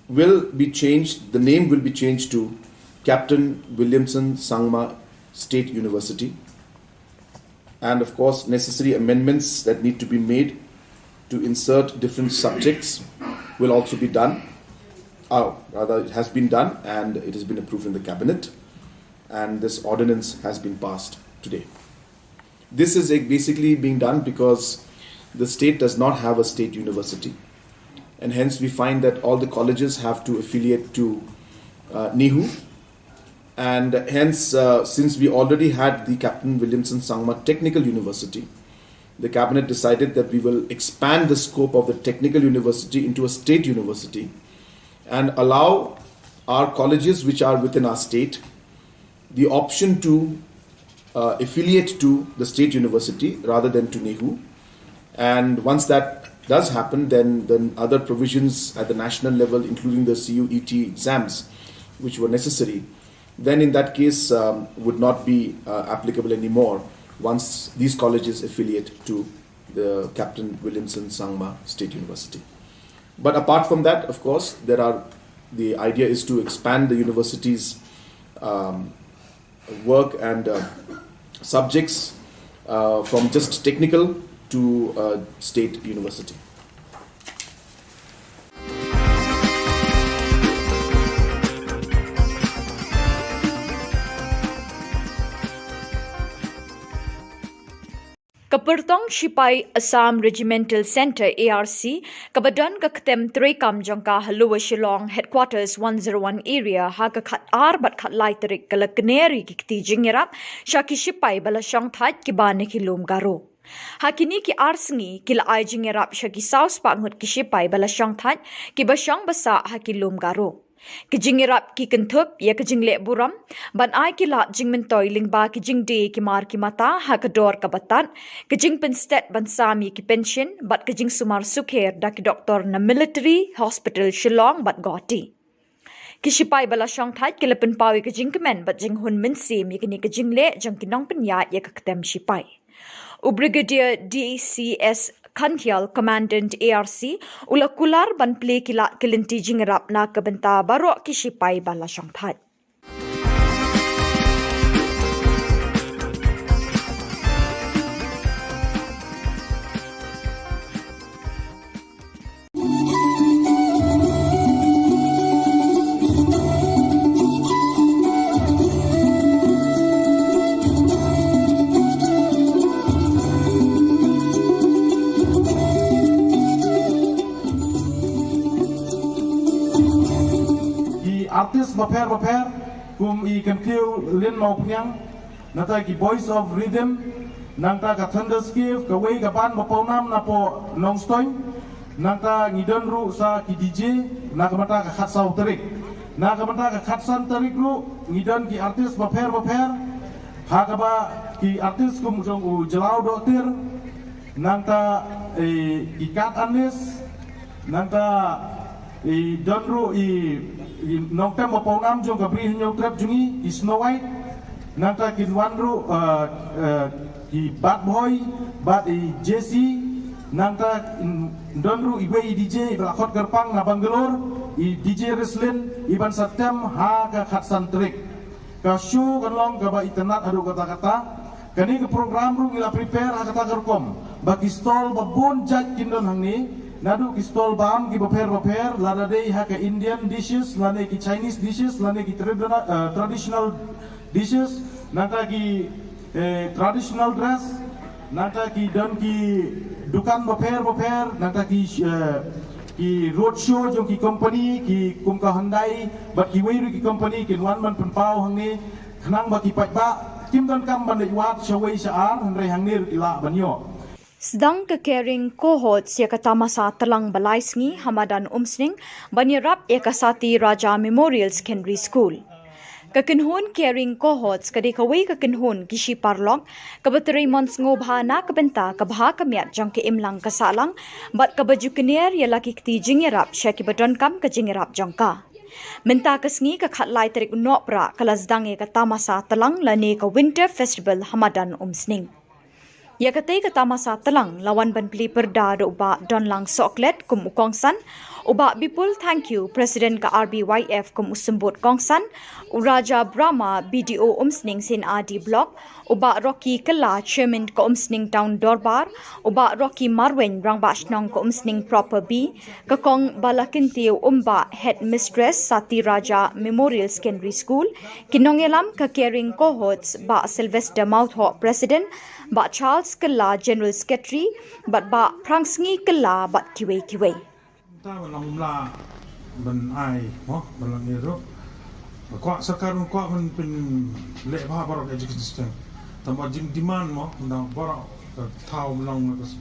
will be changed, the name will be changed to Captain Williamson Sangma State University. And of course, necessary amendments that need to be made to insert different subjects will also be done. Uh, rather, it has been done and it has been approved in the cabinet. And this ordinance has been passed today. This is, uh, basically being done because the state does not have a state university. And hence, we find that all the colleges have to affiliate to, uh, NEHU. And hence, uh, since we already had the Captain Williamson Sangma Technical University, the cabinet decided that we will expand the scope of the technical university into a state university and allow our colleges which are within our state the option to, uh, affiliate to the state university rather than to NEHU. And once that does happen, then, then other provisions at the national level, including the C U E T exams, which were necessary, then in that case, um, would not be, uh, applicable anymore once these colleges affiliate to the Captain Williamson Sangma State University. But apart from that, of course, there are, the idea is to expand the university's, um, work and, uh, subjects, uh, from just technical to, uh, state university. Ka Pyrtong Shipai Assam Regimental Centre, A R C, kaba don ka ktem treikam jong ka ha Lower Shillong Headquarters one zero one Area, ha ka khat ar bad khat lai tarik ka la kner ïa ki kti jingïarap sha ki shipai ba la shongthait kiba na ki lum Garo. Ha kine ki ar sngi ki la ai jingïarap sha ki saw spah ngut ki shipai ba la shongthait kiba shong ba sah ha ki lum Garo. Ki jingïarap ki kynthup ïa ka jingleh burom ban ai ki lad jingmyntoi lyngba ki jingdie ki mar ki mata ha ka dor kaba tad, ka jingpynstet ban sam ïa ki pension bad ka jingsumar sukher da ki doktor na Military Hospital Shillong bad Guwahati. Ki shipai ba la shongthait ki la pynpaw ïa ka jingkmen bad jinghun mynsiem ïa kane ka jingleh jong ki nongpynïaid ïa ka ktem shipai. U Brigadier D C S Khantial, Commandant A R C, u la kular ban plie ki lad ki lynti jingïarap na ka bynta baroh ki shipai ba la shongthait. Ki artist bapher bapher kum i Kyntiew Lin Mawphniang, nangta ki Boys of Rhythm, nangta ka Thunderscape, kawei ka band ba pawnam na poh Nongstoiñ, nangta ngi don ruh sa ki D J na ka bynta ka khatsaw tarik. Na ka bynta ka khatsan tarik ruh ngi don ki artist bapher bapher, ha kaba ki artist kum jong u Jlaw Dohtir, nangta, eh, ki Kat Anis, nangta i don ruh i, i nongtem ba pawnam jong ka Bri Hynñiewtrep jong ngi, i Snow White, nangta kin wan ruh, eh, eh, i Bad Boy bad i Jessie, nangta in don ruh iwei i D J ba la khot kyrpang na Bangalore, i D J Rislin, i ban sa tem ha ka khatsan tarik. Ka show kan long kaba itynnad haduh katta katta. Kane ka program ruh ngi la prepare ha kata ka rukom ba ki stall ba bun jait kin don hangne, naduh ki stall bam ki bapher bapher, lada dei ha ka Indian dishes lane ki Chinese dishes lane ki tradina-, eh, traditional dishes, nangta ki, eh, traditional dress, nangta ki don ki dukan bapher bapher, nangta ki, eh, ki road show jong ki company, ki kum ka Hyundai bad kiwei ruh ki company kin wan ban pynpaw hangne, khnang ba ki paidbah kim donkam ban leit wad shawei sha ar, hynrei hangne ruh ki lah ban ïoh. Sdang ka Caring Cohorts ïa ka tamasa tlang ba lai sngi ha madan Umsning ban ïarap ïa ka Sati Raja Memorial Secondary School. Ka kynhun Caring Cohorts ka dei kawei ka kynhun ki shi paralok kaba trei mon sngewbha na ka bynta ka bha ka miat jong ka imlang ka sahlang bad kaba ju kner ïa la ki kti jingïarap sha kiba donkam ka jingïarap jong ka. Mynta ka sngi ka khatlai tarik u Nohprah ka la sdang ïa ka tamasa tlang lane ka Winter Festival ha madan Umsning. Ïa katei ka tamasa tlang la wan ban plie pyrda da u Bah Donlang Sohklet kum u kongsan, u Bah Bipul Thangkhiew, President ka R B Y F kum u symbud kongsan, u Raja Brahma, B D O Umsning Seinadi Block, u Bah Rocky Kylla, Chairman ka Umsning Town Dorbar, u Bah Rocky Marwein, Rangbah Shnong ka Umsning Proper B, ka Kong Balakyntiew Umbah, Headmistress Sati Raja Memorial Secondary School, ki nongïalam ka Caring Cohorts, Bah Sylvester Mawthoh, President, Bah Charles Kylla, General Secretary, bad Bah Phrangsngi Kylla bad kiwei kiwei. Ta ban long mla ban ai mo ban long ïa ruh. Kwah sorkar kwah ban pynleh bha baroh education system. Tang ba jing demand mo ban baroh ka thaw ban long na ka s-,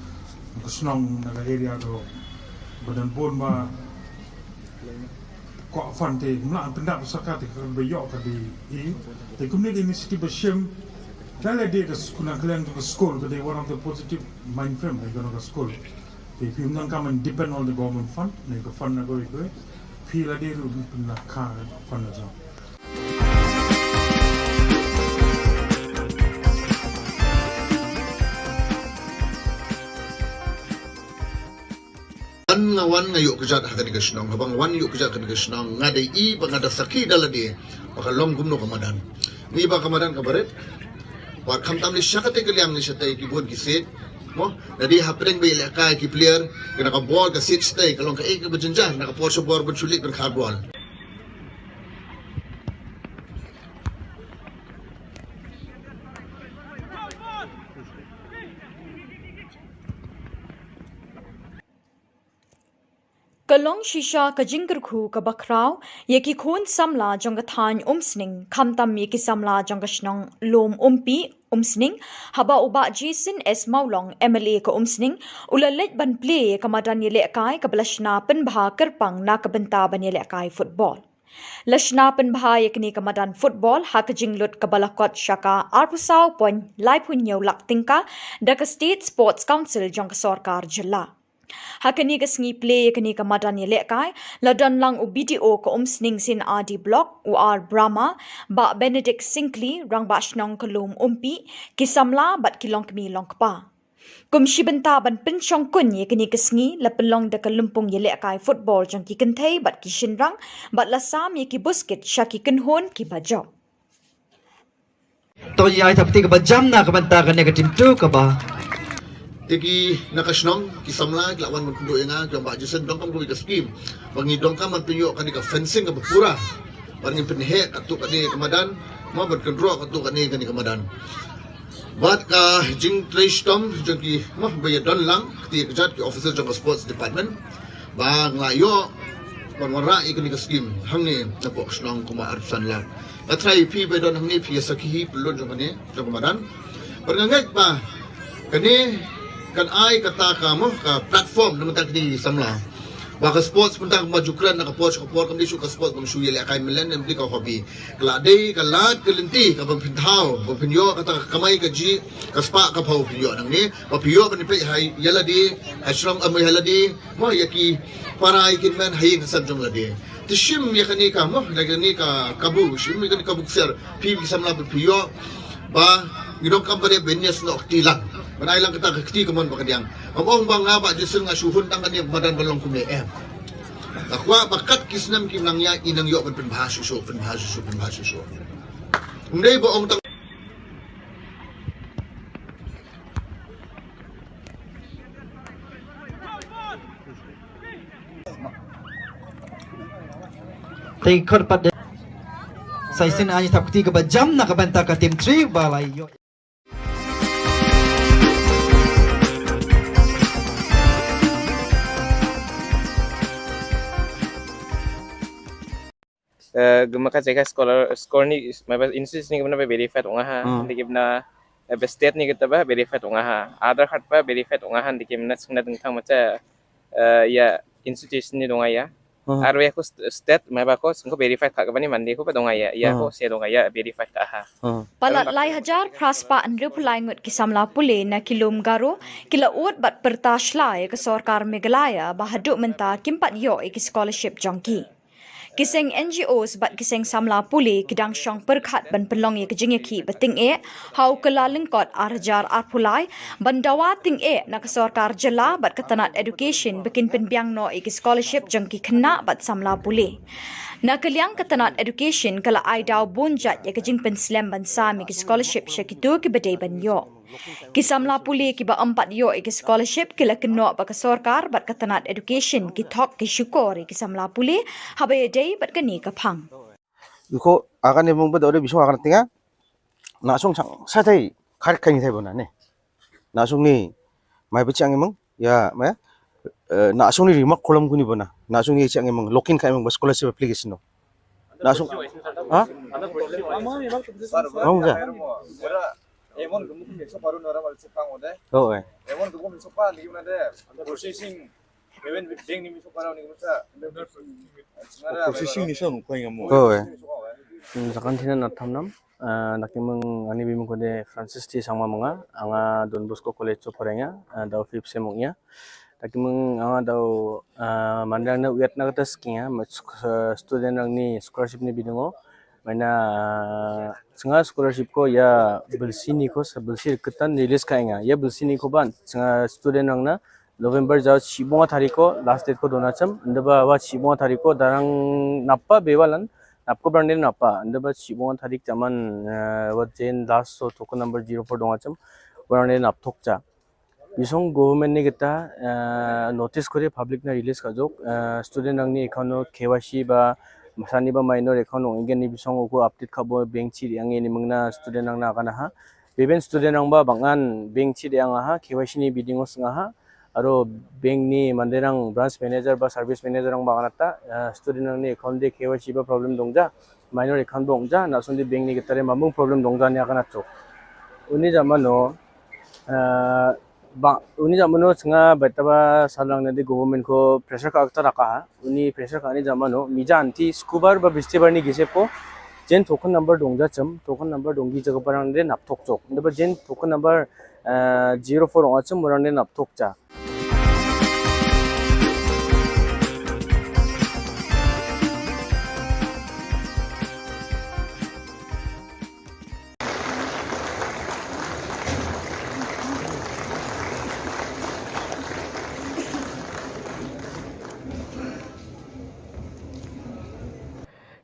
na ka shnong na ka area ruh. Ba don bun ba kwah fund te mla pyndap sorkar te ka ba ïoh ka dei i. Te kumne ka initiative ba shim. Ka la dei da skul na kliang ka skul ka dei one of the positive mind frame ka na ka skul. Te phi ym donkam ban depend on the government fund, ne ka fund na kawei kawei. Phi la dei ruh phi pynlong ka fund na jong. Wan nga wan nga ïoh kjat ha kane ka shnong, haba nga wan ïoh kjat ha kane ka shnong, nga dei i ba nga da sakhi da lade ba ka long kumno ka madan. Ngi ba ka madan ka barit. Wat khamtam lei sha katei ka liang lei shatei ki bun ki siej. Mo, lada hapdeng ba ïalehkai ki player, kane ka ball ka siej shatei, ka long kaei kaba jynjar, na ka por sha bor ban shu leit ban khar ball. Ka long shisha ka jingkyrkhu kaba khraw ïa ki khun samla jong ka thaiñ Umsning, khamtam ïa ki samla jong ka shnong Lum Umpi, Umsning, haba u Bah Jason S Mawlong, M L A ka Umsning, u la leit ban plie ïa ka madan ïalehkai kaba la shna pynbha kyrpang na ka bynta ban ïalehkai football. La shna pynbha ïa kane ka madan football ha ka jinglut kaba la kot sha ka arphew saw point laiphew hynñiew lak tyngka da ka State Sports Council jong ka sorkar jylla. Ha kane ka sngi plie ïa kane ka madan ïalehkai, la don lang u B D O ka Umsning C&RD Block, u R Brahma, Bah Benedict Syngkli, Rangbah Shnong ka Lum Umpi, ki samla bad ki longkmie longkpa. Kum shi bynta ban pynshongkun ïa kane ka sngi, la pynlong da ka lympung ïalehkai football jong ki kynthei bad ki shynrang, bad la sam ïa ki buskit sha ki kynhun kiba jop. To ïa ai thapti kaba jam na ka bynta kane ka team two kaba. Te ki na ka shnong, ki samla ki la wan ban kynduh ïa nga, ki ong Bah Jason, donkam kawei ka scheme ba ngi donkam ban pynïoh kane ka fencing kaba pura, ban ngin pynheh katto katne ka madan, mo, ban kynroh katto katne kane ka madan. Bad ka jingtrei shitom jong ki, mo, ba ïa don lang, kti ka jait ki officer jong ka sports department, ba nga la ïoh ban wanrah ïa kane ka scheme hangne napoh ka shnong kumba arphew san lak. Nga tharai phi ba don hangne phi ïa sakhi hi pynlut jong kane, jong ka madan. Bad nga ngeit ba kane kan ai kata ka, mo, ka platform na ka bynta ki samla, ba ka sports mynta ka ba ju kren na ka por sha ka por, kam dei shuh ka sports ba shu ïalehkai mynlien, em, dei ka hobby. Ka la dei ka lad ka lynti kaba phin thaw, ba phin ïoh kata ka kamai kajih, ka spah ka phew phin ïoh nangne, ba phin ïoh ban peit ha ïa lade, ha shnong, em, ha lade, mo, ïa ki para ïa ki hynmen ha ïing ha sem jong lade. Te shim ïa kane ka, mo, ïa kane ka kabu, shim ïa kane ka kabu ksiar, phi ki samla ba phi ïoh, ba ngi donkam ba dei ban ïasnoh kti lang, ban ai lang kata ka kti kamon ba kadiang. Ngam ong ba nga Bah Jason nga shu hun tang kane ka madan ban long kumne, em. Nga kwah ba kat ki snem kim nang ïaid, ngi nang ïoh ban pynbha shuh shuh, pynbha shuh shuh, pynbha shuh shuh. Ym dei ba ong tang. Te khot pat de. Sa shisien ai thapti kaba jam na ka bynta ka team three ba la ïoh. Eh, gumaka jaka scholar, scholar ni, maba institute ni gumna ba verified ong nga ha. Hmm. Ni gumna, eh, ba state ni gumna ba verified ong nga ha. Aadhaar card ba verified ong nga ha, ni gumna sngna dengthang macha, eh, ïa institution ni dong ïa. Hmm. Arwe ko st-, state, maba ko sngko verified ka gumna ni mandi ko ba dong ïa, ïa ko se dong ïa verified ka ha. Hmm. Palat lai hajar phra spah hynriewphew lai ngut ki samla pule na ki lum Garo, ki la ud bad pyrta shlai ïa ka sorkar Meghalaya ba haduh mynta kim pat ïoh ïa ki scholarship jong ki. Ki seng N G Os bad ki seng samla pule ki dang shong pyrkhat ban pynlong ïa ka jingïakhih ba tyngeh ha u Kyllalyngkot ar hajar arphew lai ban dawa tyngeh na ka sorkar jylla bad ka tnat education ba kin pynbiang noh ïa ki scholarship jong ki khynnah bad samla pule. Na ka liang ka tnat education ka la ai daw bun jait ïa ka jingpynslem ban sam ïa ki scholarship sha kito kiba dei ban ïoh. Ki samla pule kiba ym pat ïoh ïa ki scholarship ki la kynnoh ba ka sorkar bad ka tnat education ki thok ki shukor ïa ki samla pule haba ïadei bad kane ka phang. Iko akan ni mung ba dore bisung akan tinga. Na sung sang sa tai khar kai ni tai bona ne. Na sung ni mai ba chiang mung ya mai. Eh, na sung ni rimak kolam kuni bona. Na sung ni chiang mung lokin kai mung ba scholarship application no. Na sung. Ha? Mung ya. Emon gemuk ni sopa run orang mal sepang ode. Oh, eh. Emon gemuk ni sopa ni gimana de? Processing. Even with ding ni sopa run ni gimana? Processing ni song koi ngamu. Oh, eh. Hmm, sakan thina na thamnam. Ah, naki meng ani bimeng kode Francis T Sangma menga, anga Don Bosco College of Parenga, ah, dau fifth sem ong ya. Naki meng anga dau, ah, mandang na uyat na kata skinga, student rang ni scholarship ni bidungo. Maina, ah, senga scholarship ko ya belsi ni ko, sa belsi ketan release ka inga. Ya belsi ni ko ban, senga student rang na November jauh chibonga tariko, last date ko dona cham, ndaba wa chibonga tariko, darang napa bewalan, napko brande napa, ndaba chibonga tarik jaman, eh, wa jen last so token number zero four donga cham, brande nap thok cha. Bisong government ni kita, eh, notice kore public na release kajok, eh, student rang ni account no K Y C ba, masani ba minor account no ingen ni bisong uko update kabo bank chi yang ni mengna student rang na kana ha. Beben student rang ba bangan bank chi yang ha, K Y C ni biding os nga ha. Aro bank ni manderang branch manager ba service manager rang ba ngan ata, eh, student rang ni account de K Y C ba problem dongja, minor account ba ongja, na song de bank ni kita re mamung problem dongja ni akan ato. Uni jam mano, eh, ba, uni jam mano senga beta ba salang nadi government ko pressure ka akta raka ha. Uni pressure ka ni jam mano, mija anti skubar ba bistibar ni gise po, jen token number dongja chem, token number donggi jaga barang de nap tok chok. Nda ba jen token number, eh, zero four ong achim orang de nap tok cha.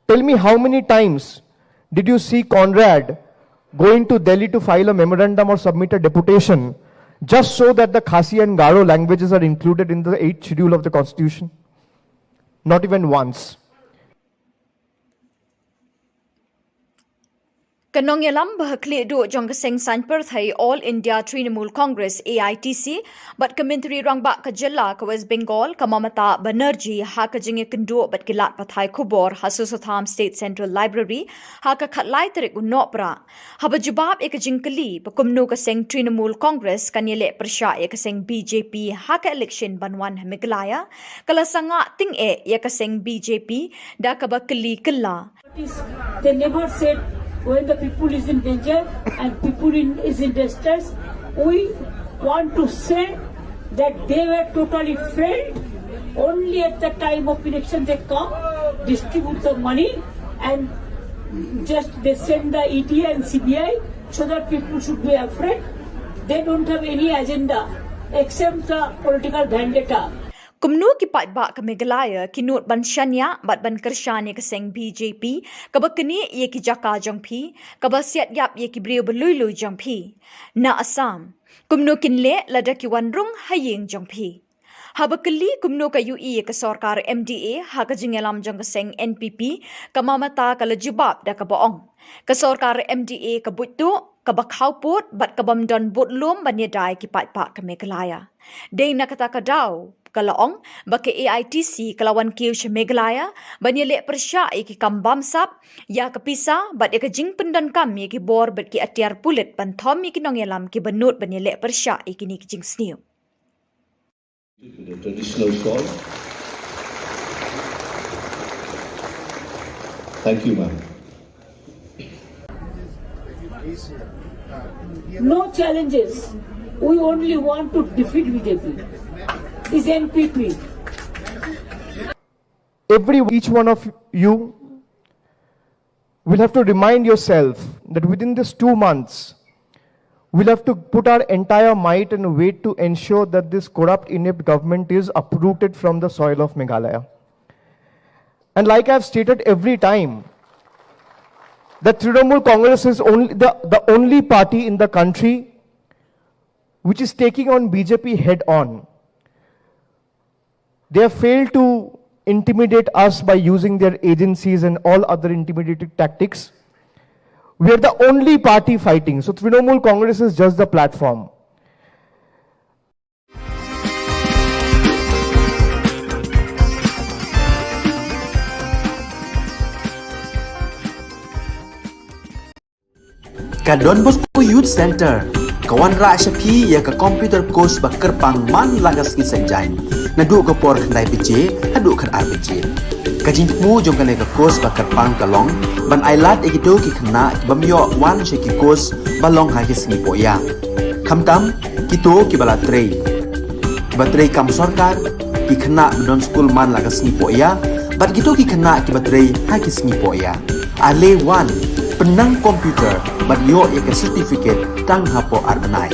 Tell me, how many times did you see Conrad going to Delhi to file a memorandum or submit a deputation just so that the Khasi and Garo languages are included in the eighth schedule of the constitution? Not even once. Ka nongïalam ba ha khlieh duh jong ka seng saiñ pyrthei All India Trinamool Congress, A I T C, bad ka Myntri Rangbah ka jylla ka West Bengal, ka Mamata Banerjee, ha ka jingïakynduh bad ki lad pathai khubor ha Sosotham State Central Library ha ka khatlai tarik u Nohprah. Haba jubab ïa ka jingkylli ba kumno ka seng Trinamool Congress kan ïaleh pyrshah ïa ka seng B J P ha ka election ban wan ha Meghalaya, ka la sangah tyngeh ïa ka seng B J P da kaba kylli kylla. They never said when the people is in danger and people in, is in distress. We want to say that they were totally failed. Only at the time of election they come, distribute the money, and just they send the E D and C B I so that people should be afraid. They don't have any agenda except the political vendetta. Kumno ki paidbah ka Meghalaya ki nud ban shaniah bad ban kyrshan ïa ka seng B J P, kaba knieh ïa ki jaka jong phi, kaba siat ïap ïa ki briew ba lui lui jong phi? Na Assam, kumno kin leh lada ki wan rung ha ïing jong phi? Haba kylli kumno ka ïohi ïa ka sorkar M D A ha ka jingïalam jong ka seng N P P, ka Mamata ka la jubab da kaba ong, ka sorkar M D A ka buit tuh, kaba khawpud bad kabym don budlum ban ïada ïa ki paidbah ka Meghalaya. Dei na kata ka daw ka la ong ba ka A I T C ka la wan kiew sha Meghalaya ban ïaleh pyrshah ïa ki kam bamsap, ïa ka pisa bad ïa ka jingpyndonkam ïa ki bor bad ki atiar pulit ban thom ïa ki nongïalam kiba nud ban ïaleh pyrshah ïa kine ki jingsniew. To the traditional shawl. Thank you, ma'am. No challenges. We only want to defeat B J P. Is N P P. Every, each one of you will have to remind yourself that within this two months, we'll have to put our entire might and weight to ensure that this corrupt, inept government is uprooted from the soil of Meghalaya. And like I've stated every time, that Trinamool Congress is only the, the only party in the country which is taking on B J P head on. They have failed to intimidate us by using their agencies and all other intimidated tactics. We are the only party fighting. So Trinamool Congress is just the platform. Ka Don Bosco Youth Centre ka wanrah sha phi ïa ka computer course ba kyrpang man la ka sngi Saitjaiñ, naduh ka por khyndai baje haduh khatar baje. Ka jingthmu jong kane ka course ba kyrpang ka long ban ailad ïa kito ki khynnah ki bym ïoh wan sha ki course ba long ha ki sngi pohïa, khamtam kito kiba la trei, kiba trei kam sorkar, ki khynnah ba don skul man la ka sngi pohïa, bad kito ki khynnah kiba trei ha ki sngi pohïa. Ale wan, pynnang computer bad ïoh ïa ka certificate tang hapoh ar bnai.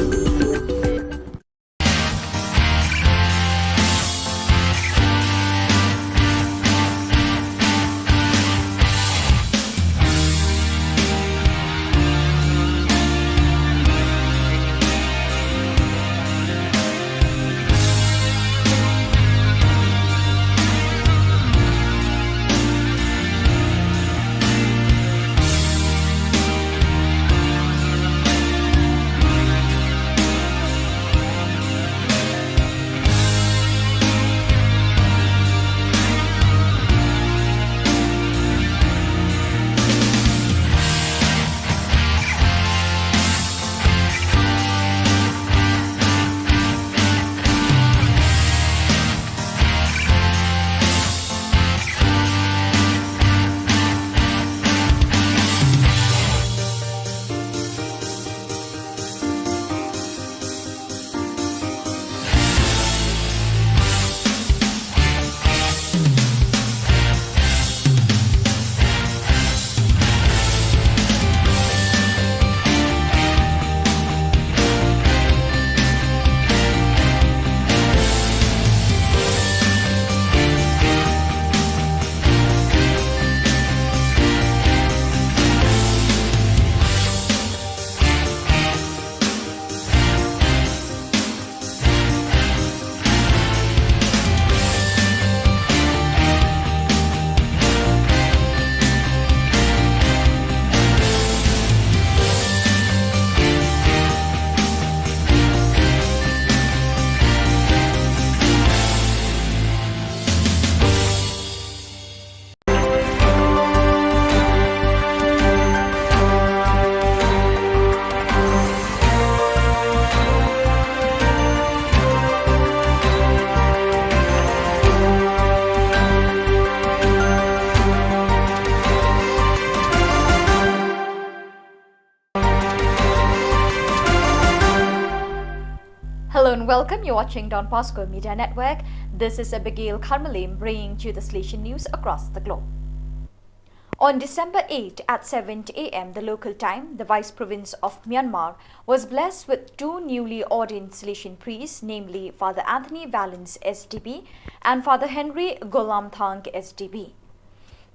Welcome, you're watching Don Bosco Media Network. This is Abigail Kharmalim bringing to you the Salesian news across the globe. On December eighth at seven a m the local time, the Vice Province of Myanmar was blessed with two newly ordained Salesian priests, namely Father Anthony Vallance S D B and Father Henry Golamthang S D B.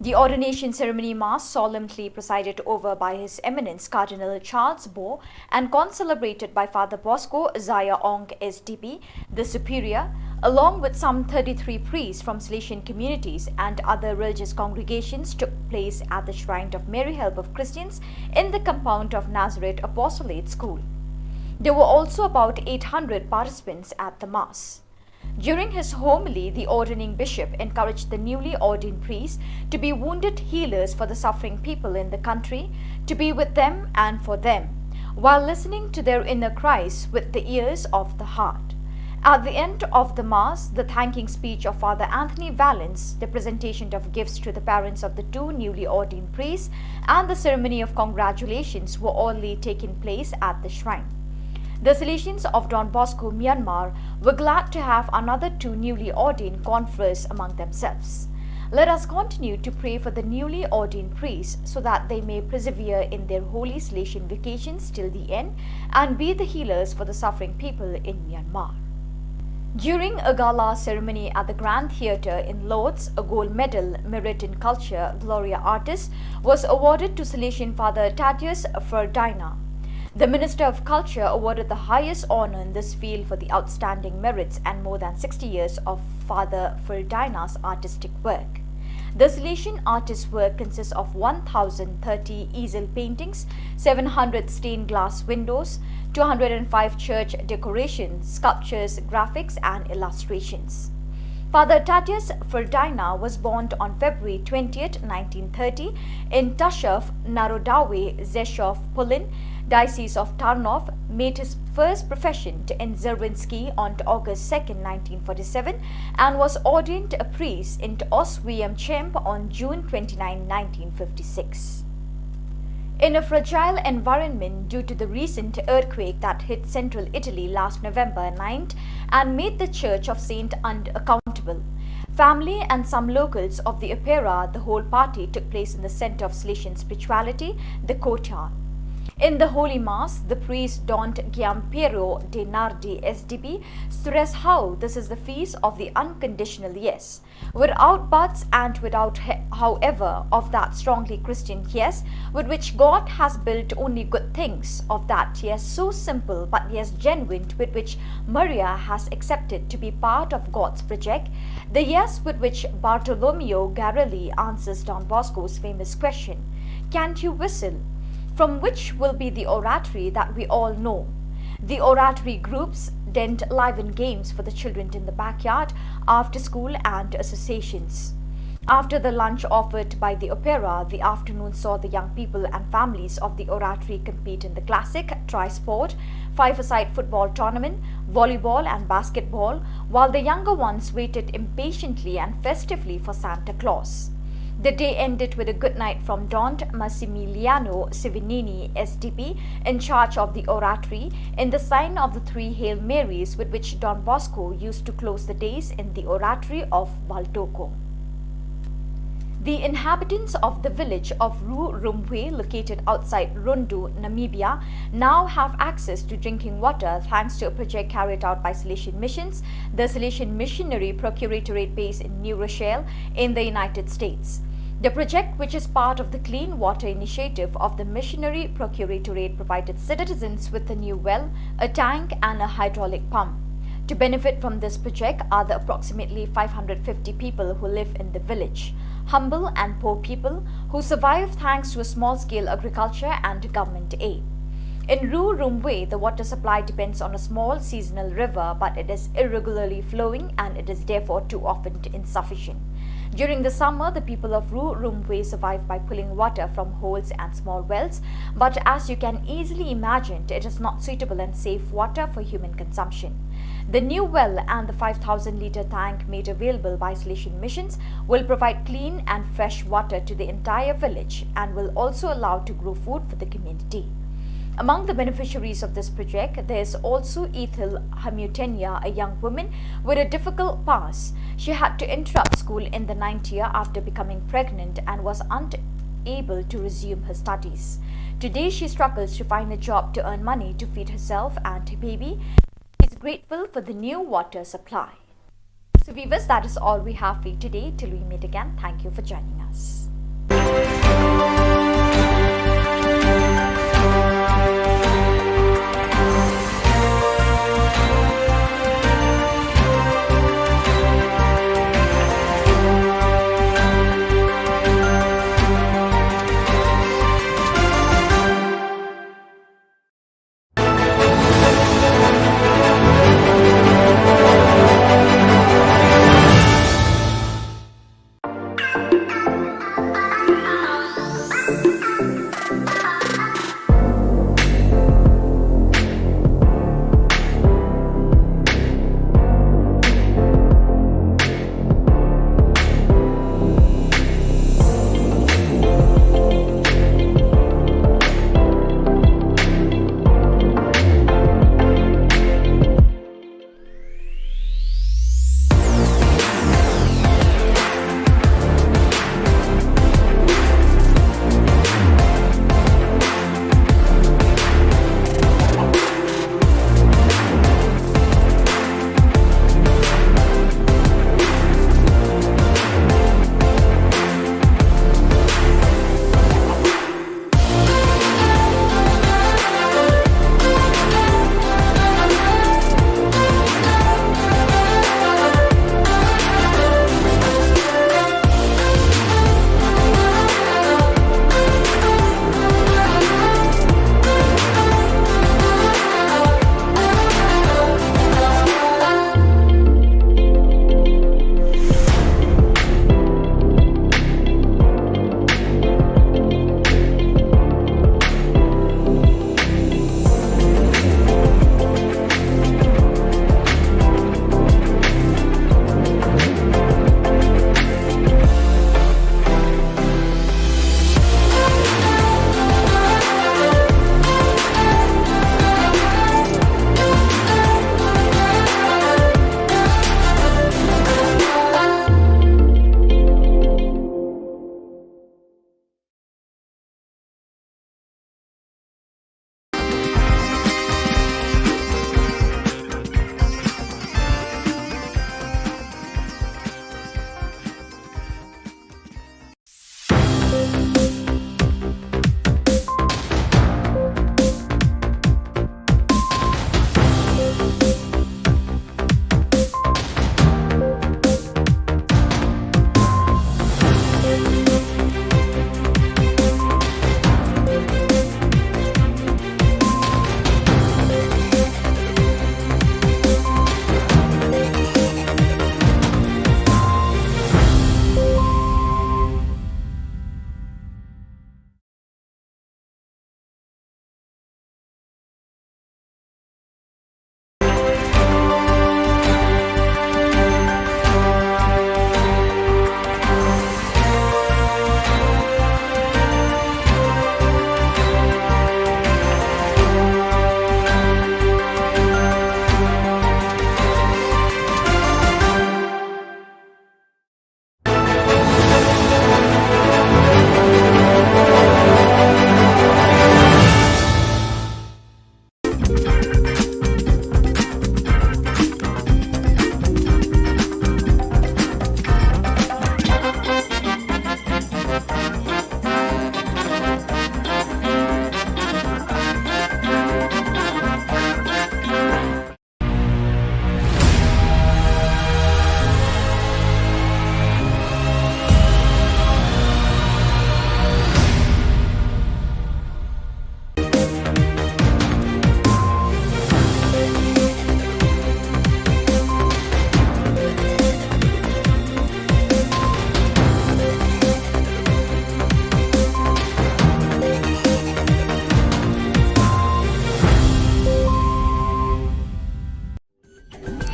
The ordination ceremony mass, solemnly presided over by His Eminence Cardinal Charles Bo and concelebrated by Father Bosco Zaya Ong S D B, the Superior, along with some thirty-three priests from Salesian communities and other religious congregations, took place at the shrine of Mary Help of Christians in the compound of Nazareth Apostolate School. There were also about eight hundred participants at the mass. During his homily, the ordaining bishop encouraged the newly ordained priests to be wounded healers for the suffering people in the country, to be with them and for them, while listening to their inner cries with the ears of the heart. At the end of the Mass, the thanking speech of Father Anthony Vallance, the presentation of gifts to the parents of the two newly ordained priests, and the ceremony of congratulations were all taking place at the shrine. The Salesians of Don Bosco, Myanmar, were glad to have another two newly ordained conference among themselves. Let us continue to pray for the newly ordained priests so that they may persevere in their holy Salesian vocations till the end and be the healers for the suffering people in Myanmar. During a gala ceremony at the Grand Theatre in Lord's, a gold medal merit in culture Gloria Artis was awarded to Salesian Father Tatius Ferdinand. The Minister of Culture awarded the highest honor in this field for the outstanding merits and more than sixty years of Father Ferdinand's artistic work. The Salesian artist's work consists of one thousand thirty easel paintings, seven hundred stained glass windows, two hundred and five church decorations, sculptures, graphics, and illustrations. Father Tatius Ferdinand was born on February twentieth, nineteen thirty, in Tashov Narodawe Zeshov Polin, Diocese of Tarnov, made his first profession in Zervinski on August second, nineteen forty-seven, and was ordained a priest in Oswiecim on June twenty-ninth, nineteen fifty-six. In a fragile environment due to the recent earthquake that hit central Italy last November ninth and made the Church of Saint Anne accountable, family and some locals of the Opera, the whole party took place in the center of Salesian spirituality, the courtyard. In the Holy Mass, the priest Don Giampiero De Nardi S D B stressed how this is the feast of the unconditional yes, without buts and without he-, however, of that strongly Christian yes, with which God has built only good things, of that yes so simple but yes genuine, with which Maria has accepted to be part of God's project, the yes with which Bartolomeo Garelli answers Don Bosco's famous question, "Can't you whistle?" from which will be the oratory that we all know. The oratory groups dent live in games for the children in the backyard, after school, and associations. After the lunch offered by the Opera, the afternoon saw the young people and families of the oratory compete in the classic, tri-sport, five-a-side football tournament, volleyball, and basketball, while the younger ones waited impatiently and festively for Santa Claus. The day ended with a good night from Don Massimiliano Sivinini S D B, in charge of the oratory, in the sign of the three Hail Marys with which Don Bosco used to close the days in the oratory of Valdoco. The inhabitants of the village of Ru Rumwe, located outside Rundu, Namibia, now have access to drinking water thanks to a project carried out by Salesian Missions, the Salesian Missionary Procuratorate base in New Rochelle, in the United States. The project, which is part of the Clean Water Initiative of the Missionary Procuratorate, provided citizens with a new well, a tank, and a hydraulic pump. To benefit from this project are the approximately five hundred fifty people who live in the village, humble and poor people who survive thanks to a small-scale agriculture and government aid. In Ru Rumwe, the water supply depends on a small seasonal river, but it is irregularly flowing and it is therefore too often insufficient. During the summer, the people of Ru Rumwe survive by pulling water from holes and small wells, but as you can easily imagine, it is not suitable and safe water for human consumption. The new well and the five thousand litre tank made available by Salesian Missions will provide clean and fresh water to the entire village and will also allow to grow food for the community. Among the beneficiaries of this project, there is also Ethel Hamutenya, a young woman with a difficult past. She had to interrupt school in the ninth year after becoming pregnant and was unable to resume her studies. Today, she struggles to find a job to earn money to feed herself and her baby. She is grateful for the new water supply. So viewers, that is all we have for you today. Till we meet again, thank you for joining us.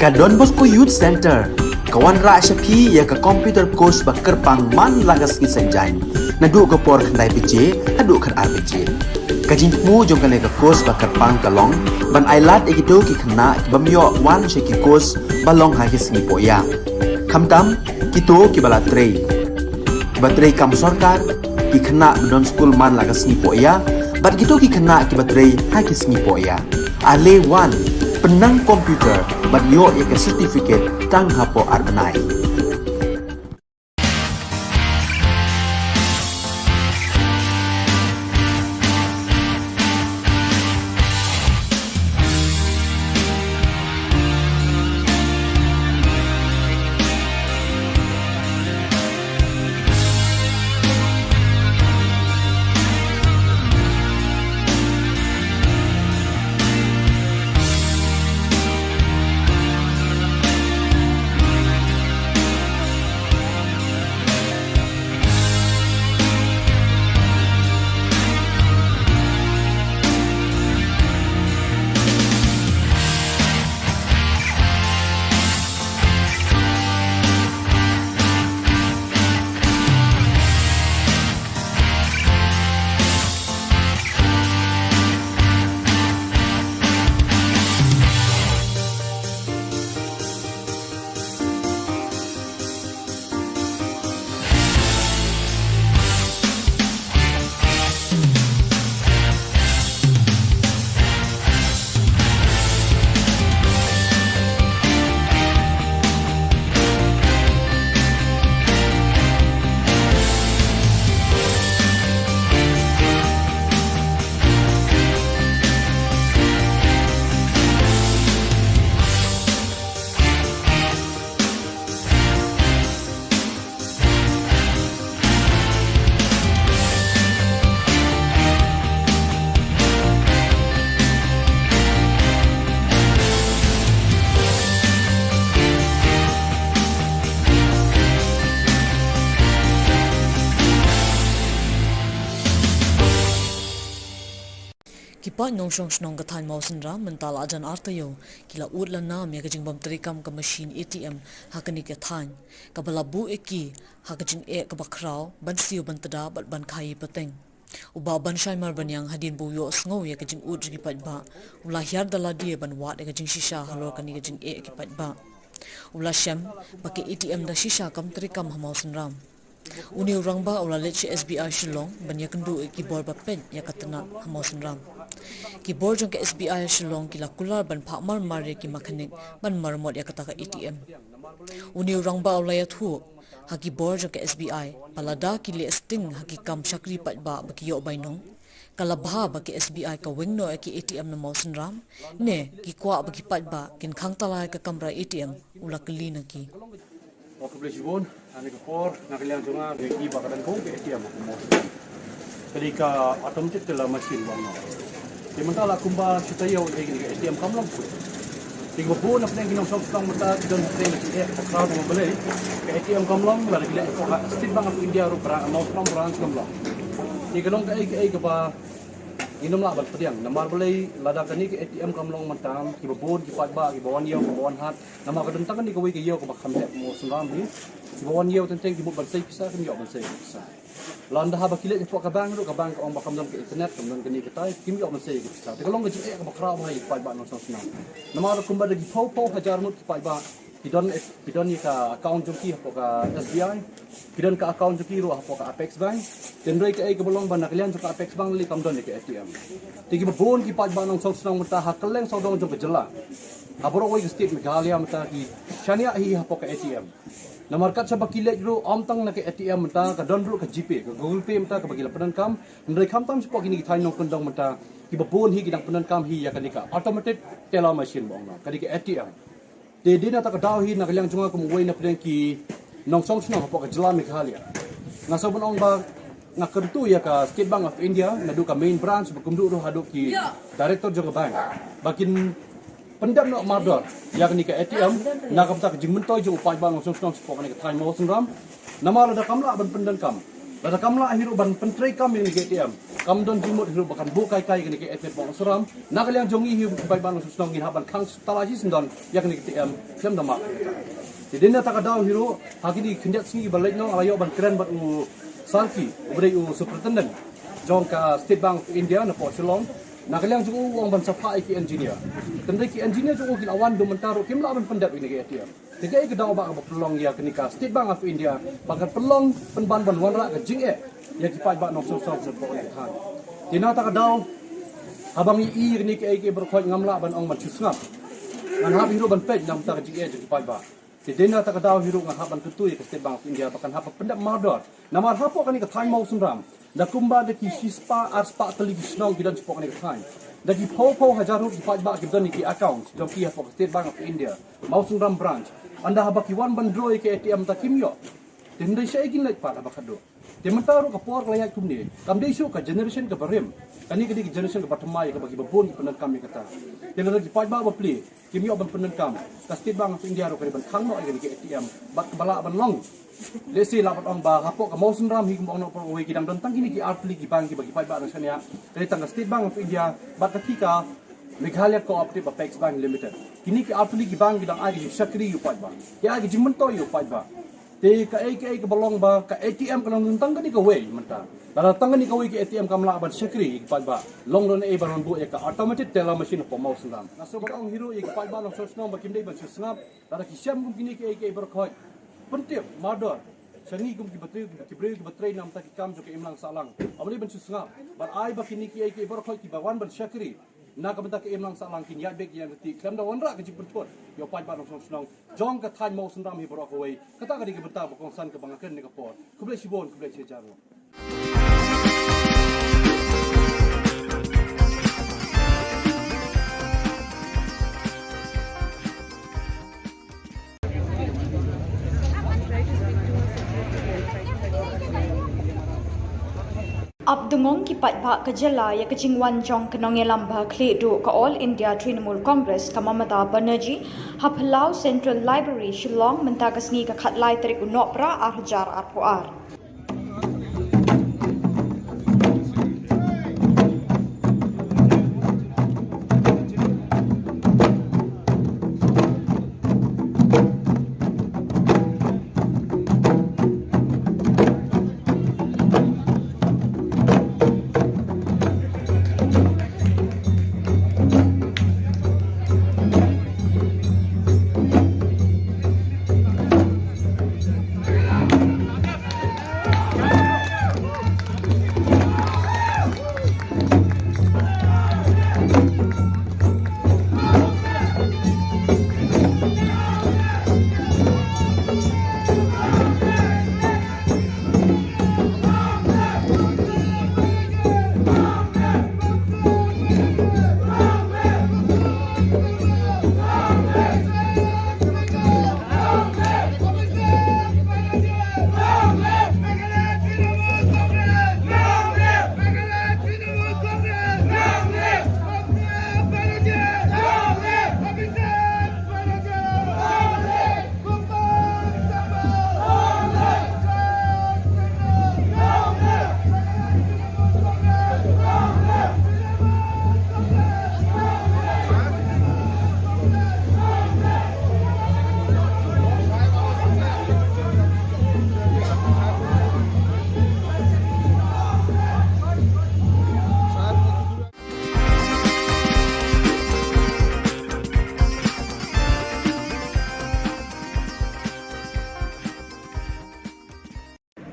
Ka Don Bosco Youth Centre ka wanrah sha phi ïa ka computer course ba kyrpang man la ka sngi Saitjaiñ, naduh ka por khyndai baje haduh khatar baje. Ka jingthmu jong kane ka course ba kyrpang ka long ban ai lad ïa kito ki khynnah ki bym ïoh wan sha ki course ba long ha ki sngi pohïa. Khamtam kito ki ba la trei, ki ba trei kam sorkar, ki khynnah ba don skul man la ka sngi pohïa, bad kito ki khynnah ki ba trei ha ki sngi pohïa. Ale wan, pynnang computer bad ïoh ïa ka certificate tang hapoh ar bnai. Ki paid nongshong shnong ka thaiñ Mawsynram mynta la jan ar taïew ki la ud la nam ïa ka jingbym treikam ka mashin A T M ha kane ka thaiñ, kaba la buh ïa ki ha ka jingeh kaba khraw ban siew ban tda bad ban khaii pateng. U Bah Banshai Marbaniang, hadien ba u ïohsngew ïa ka jingud jong ki paidbah, u la hiar da lade ban wad ïa ka jingshisha halor kane ka jingeh ki paidbah. U la shem ba ka A T M da shisha kam treikam ha Mawsynram. Une u rangbah u la leit sha S B I Shillong ban ïakynduh ïa ki bor ba peit ïa ka tnat ha Mawsynram. Ki bor jong ka S B I Shillong ki la kular ban phah marmar ïa ki makhanik ban maramot ïa kata ka A T M. Une u rangbah u la ïathuh ha ki bor jong ka S B I ba lada ki leh sting ha ki kam shakri paidbah ba ki ïoh bainong, ka la bha ba ka S B I ka weng noh ïa ki A T M na Mawsynram, ne ki kwah ba ki paidbah kin khang tala ïa ka kamra A T M, u la kylli na ki. Wa khublei shibun, ha kane ka por na ka liang jong nga, nga i ba ka dang kong ka A T M ha Mawsynram. Ka dei ka automated teller machine ba ong. Te mynta la kumba shi taïew eh kane ka A T M kam long shuh. Te kiba bun na pdeng ki nongshong shnong mynta ki don hapdeng ka jingeh ba khraw. Namar balei? Ka A T M kam long, lada ki leit hapoh ka State Bank of India ruh, Mawsynram branch kam long. Te ka long kaei kaei kaba ngim lah ban pdiang. Namar balei? Lada kane ka A T M kam long mynta, kiba bun ki paidbah kiba wan ïew, kiba wan hat, namar ka don tang kane kawei ka ïew kaba kham heh ha Mawsynram hi. Kiba wan ïew teng teng ki mut ban sei pisa, kim ïoh ban sei pisa. Lada haba ki leit hapoh ka bank ruh, ka bank ka ong ba kam don ka internet, kam don kane katai, kim ïoh ban sei pisa. Te ka long ka jingeh kaba khraw bha ïa ki paidbah nongshong shnong. Namar kumba da ki phew phew hajar ngut ki paidbah ki don, ki don ïa ka account jong ki hapoh ka S B I, ki don ka account jong ki ruh hapoh ka Apex Bank. Hynrei kaei kaba long ba na ka liang jong ka Apex Bank lei kam don ïa ka A T M. Te kiba bun ki paidbah nongshong shnong mynta ha kylleng sawdong jong ka jylla, ha baroh kawei ka state Meghalaya mynta ki shaniah hi hapoh ka A T M. Namar katba ki leit ruh, ym tang na ka A T M mynta, ka don ruh ka GPay, ka Google Pay mynta kaba ki la pyndonkam. Hynrei khamtam shapoh kine ki thaiñ nongkyndong mynta, kiba bun hi ki dang pyndonkam hi ïa kane ka automated teller machine ba ong, kane ka A T M. Te dei na kata ka daw hi na ka liang jong nga kum uwei na pdeng ki nongshong shnong hapoh ka jylla Meghalaya, nga sngew ban ong ba nga kyntu ïa ka State Bank of India, naduh ka main branch bad kumjuh ruh haduh ki director jong ka bank, ba kin pyndep noh mardor ïa kane ka A T M na ka bynta ka jingmyntoi jong u paidbah nongshong shnong shapoh kane ka thaiñ Mawsynram. Namar lada kam lah ban pyndonkam, lada kam lah hi ruh ban pyntreikam ïa kane ka A T M, kam don jingmut hi ruh ba kan buh kai kai ïa kane ka A T M Mawsynram. Na ka liang jong ngi hi u paidbah nongshong shnong ngin hap ban khang tala shisyndon ïa kane ka A T M khlem da mad. Te dei na kata ka daw hi ruh, ha kine ki khyndiat sngi ba leit noh, nga la ïoh ban kren bad u Sarki uba dei u superintendent jong ka State Bank of India na pdeng Shillong. Na ka liang jong u ong ban sa phah ïa ki engineer. Tang dei ki engineer jong u ki la wan, haduh mynta ruh kim lah ban pyndep ïa kane ka A T M. Te kaei ka daw ba ka ba pynlong ïa kane ka State Bank of India ba kan pynlong pynban ban wanrah ka jingeh ïa ki paidbah nongshong shnong sha pdeng kane ka thaiñ. Te na kata ka daw, haba ngi ïohi ïa kane kaei kaei baroh khoit, ngam lah ban ong ban shu sngap. Ngan hap hi ruh ban peit na ka bynta ka jingeh jong ki paidbah. Te dei na kata ka daw hi ruh nga hap ban kyntu ïa ka State Bank of India ba kan hap ban pyndep mardor. Namar hapoh kane ka thaiñ Mawsynram, na kumba da ki shispah arspah tylli ki shnong ki don shapoh kane ka thaiñ. Da ki phew phew hajar ruh ki paidbah ki don ïa ki account jong ki hapoh ka State Bank of India Mawsynram branch. Ynda haba ki wan ban draw ïa ka A T M, te kim ïoh. Te hynrei shaei kin leit pat haba khadduh. Te mynta ruh ka por ka la ïaid kumne, kam dei shuh ka generation ka barim. Kane ka dei ka generation ka bathymmai kaba ki babun ki pyndonkam ïa kata. Te lada ki paidbah bapli kim ïoh ban pyndonkam, ka State Bank of India ruh ka dei ban khang noh ïa kane ka A T M bad kaba lah ban long. Lehse lah ban ong ba hapoh ka Mawsynram hi, kumba ong noh baroh kawei, ki dang don tang kine ki artylli ki bank kiba ki paidbah dang shaniah. Ka dei tang ka State Bank of India bad kata ka Meghalaya Cooperative Apex Bank Limited. Kine ki artylli ki bank ki dang ai ka jingshakri ïa u paidbah, ki ai ka jingmyntoi ïa u paidbah. Te kaei kaei kaba long ba ka A T M ka long tang kane kawei mynta. Lada tang kane kawei ka A T M kam lah ban shakri ïa ki paidbah, long ruh naei ban wan buh ïa ka automated teller machine hapoh Mawsynram. Nga sngewbha ban ong hi ruh ïa ki paidbah nongshong shnong ba kim dei ban shu sngap. Lada ki shem kum kine kaei kaei baroh khoit, pyntip mardor sha ngi kum ki batri, ki briew kiba trei na ka bynta ki kam jong ka imlang sahlang. Ym dei ban shu sngap. Bad ai ba kine kaei kaei baroh khoit kiba wan ban shakri na ka bynta ka imlang sahlang kin ïaid beit ïaid ryntih khlem da wanrah ka jingpynthut ïa u paidbah nongshong shnong jong ka thaiñ Mawsynram hi baroh kawei. Kata ka dei ka bynta ba kongsan kaba nga kren ha kane ka por. Khublei shibun, khublei shihajar nguh. Ap dungong ki paidbah ka jylla ïa ka jingwan jong ka nongïalam ba khlieh duh ka All India Trinamool Congress, ka Mamata Banerjee, ha Phyllaw Central Library, Shillong, mynta ka sngi ka khatlai tarik u Nohprah arhajar arphew ar.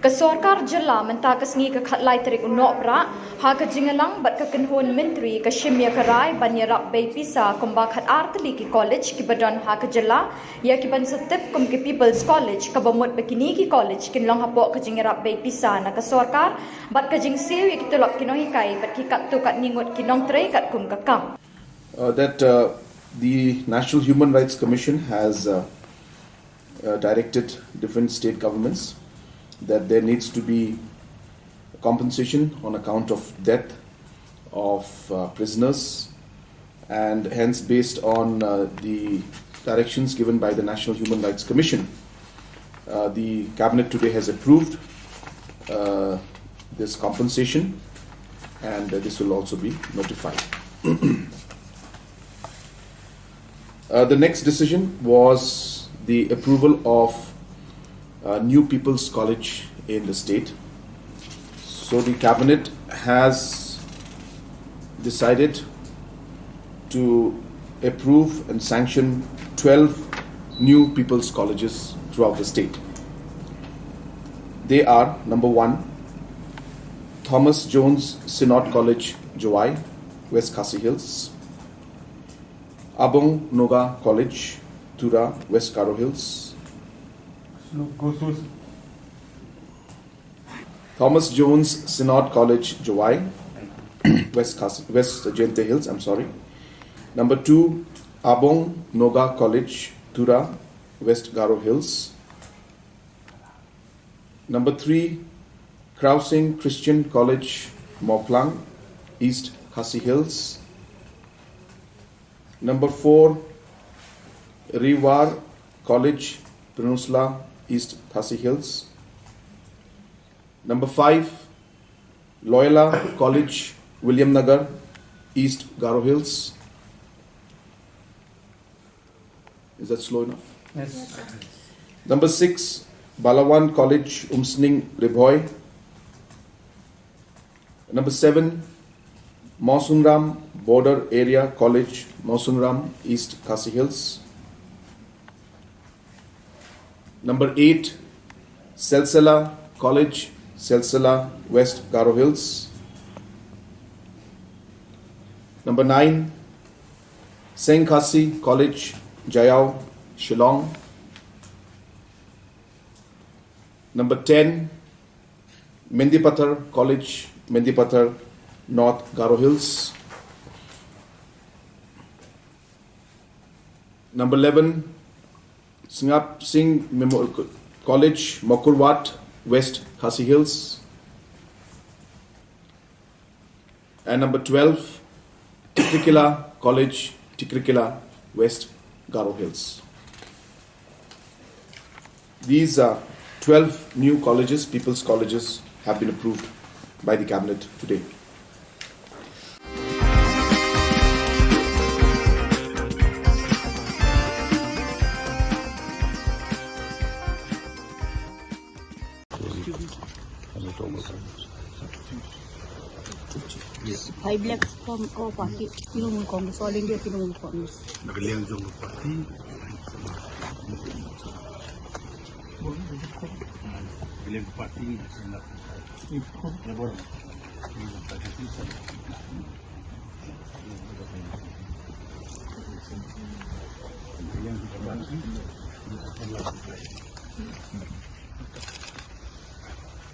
Ka sorkar jylla mynta ka sngi ka khatlai tarik u Nohprah, ha ka jingïalang bad ka kynhun myntri, ka shim ïa ka rai ban ïarap bei pisa kumba khatar tylli ki college kiba don ha ka jylla, ïa kiban sa tip kum ki People's College, kaba mut ba kine ki college kin long hapoh ka jingïarap bei pisa na ka sorkar bad ka jingsiew ïa ki tulop ki nonghikai bad ki katto katne ngut ki nongtrei katkum ka kam. Uh, that, uh, the National Human Rights Commission has, uh, uh, directed different state governments that there needs to be compensation on account of death of, uh, prisoners, and hence, based on, uh, the directions given by the National Human Rights Commission, uh, the cabinet today has approved, uh, this compensation, and, uh, this will also be notified. Uh, the next decision was the approval of, uh, new People's College in the state. So the cabinet has decided to approve and sanction twelve new people's colleges throughout the state. They are, number one, Thomas Jones Synod College, Jowai, West Khasi Hills, Abong Noga College, Tura, West Garo Hills, Thomas Jones Synod College, Jowai, West Khasi, West Jaintia Hills, I'm sorry. Number two, Abong Noga College, Tura, West Garo Hills. Number three, Krausing Christian College, Mawklang, East Khasi Hills. Number four, Riwar College, Pynursla, East Khasi Hills. Number five, Loyola College, Williamnagar, East Garo Hills. Is that slow enough? Yes. Number six, Balawan College, Umsning, Ri Bhoi. Number seven, Mawsynram Border Area College, Mawsynram, East Khasi Hills. Number eight, Silsila College, Silsila, West Garo Hills. Number nine, Seng Khasi College, Jaiaw, Shillong. Number ten, Mendipathar College, Mendipathar, North Garo Hills. Number eleven, Sngap Singh Memorial Co-, College, Mawkyrwat, West Khasi Hills. And number twelve, Tikrikilla College, Tikrikilla, West Garo Hills. These are twelve new colleges, people's colleges, have been approved by the cabinet today. Yes. Five lakhs from our party, Trinamool Congress, All India Trinamool Congress. Nakaliang jong party. Nakaliang party ni. Nakaliang party.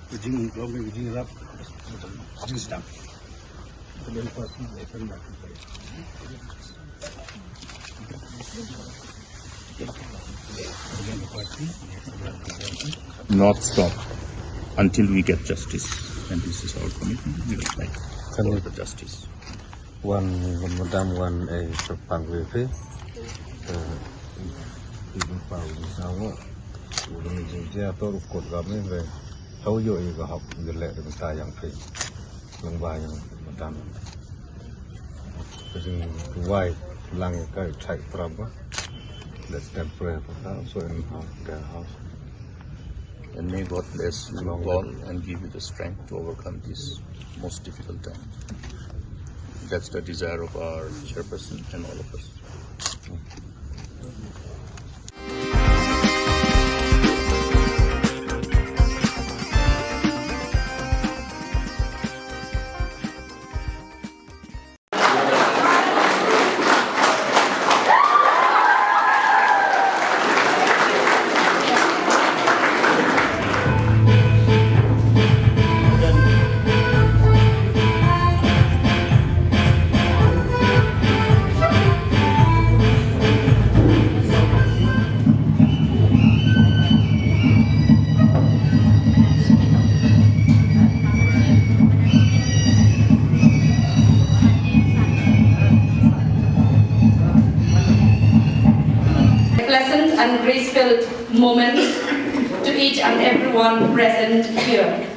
Ka jinglong ka jingrap, ka jingsdang. Not stop until we get justice. And this is our commitment. We will fight for the justice. Wan, madam, wan, eh, sepang wi phi. Eh, ibu pau ni sango. Udah ni jinjia tu rukut kami, eh, hau yo i ka hok, jelek dengan tayang phi. Lengba yang madam. Kajing duwai lang ya kai chai traba. Let's stand prayer for her. So in her, their house. And may God bless you all and give you the strength to overcome this most difficult time. That's the desire of our chairperson and all of us. A pleasant and grace-filled moment to each and everyone present here.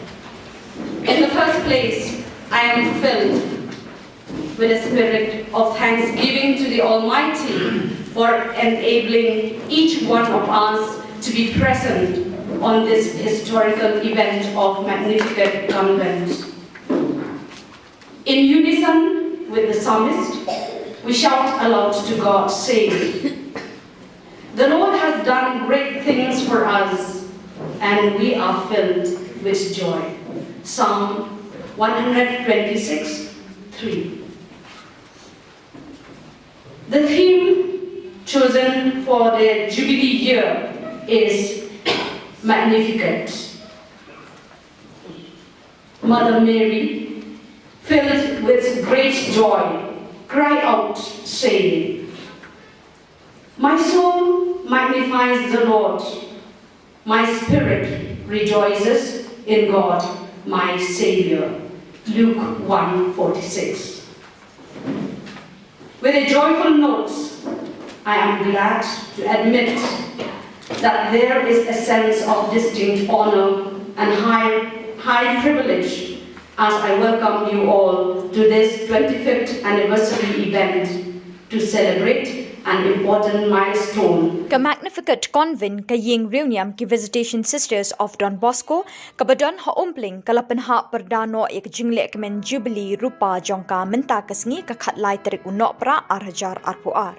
In the first place, I am filled with a spirit of thanksgiving to the Almighty for enabling each one of us to be present on this historical event of Magnificat Convent. In unison with the psalmist, we shout aloud to God, saying, "The Lord has done great things for us, and we are filled with joy." Psalm one hundred twenty-six, three. The theme chosen for the Jubilee year is Magnificat. Mother Mary, filled with great joy, cried out, saying, "My soul magnifies the Lord, my spirit rejoices in God, my Savior." Luke one forty-six. With a joyful note, I am glad to admit that there is a sense of distinct honor and high, high privilege as I welcome you all to this twenty-fifth anniversary event to celebrate an important milestone. Ka Magnificat Convent ka ïing riewniam ki Visitation Sisters of Don Bosco, kaba don ha Umpling, ka la pynhap pyrda noh ïa ka jinglehkmen Jubilee Rupa jong ka mynta ka sngi, ka khatlai tarik u Nohprah ar hajar arphew ar.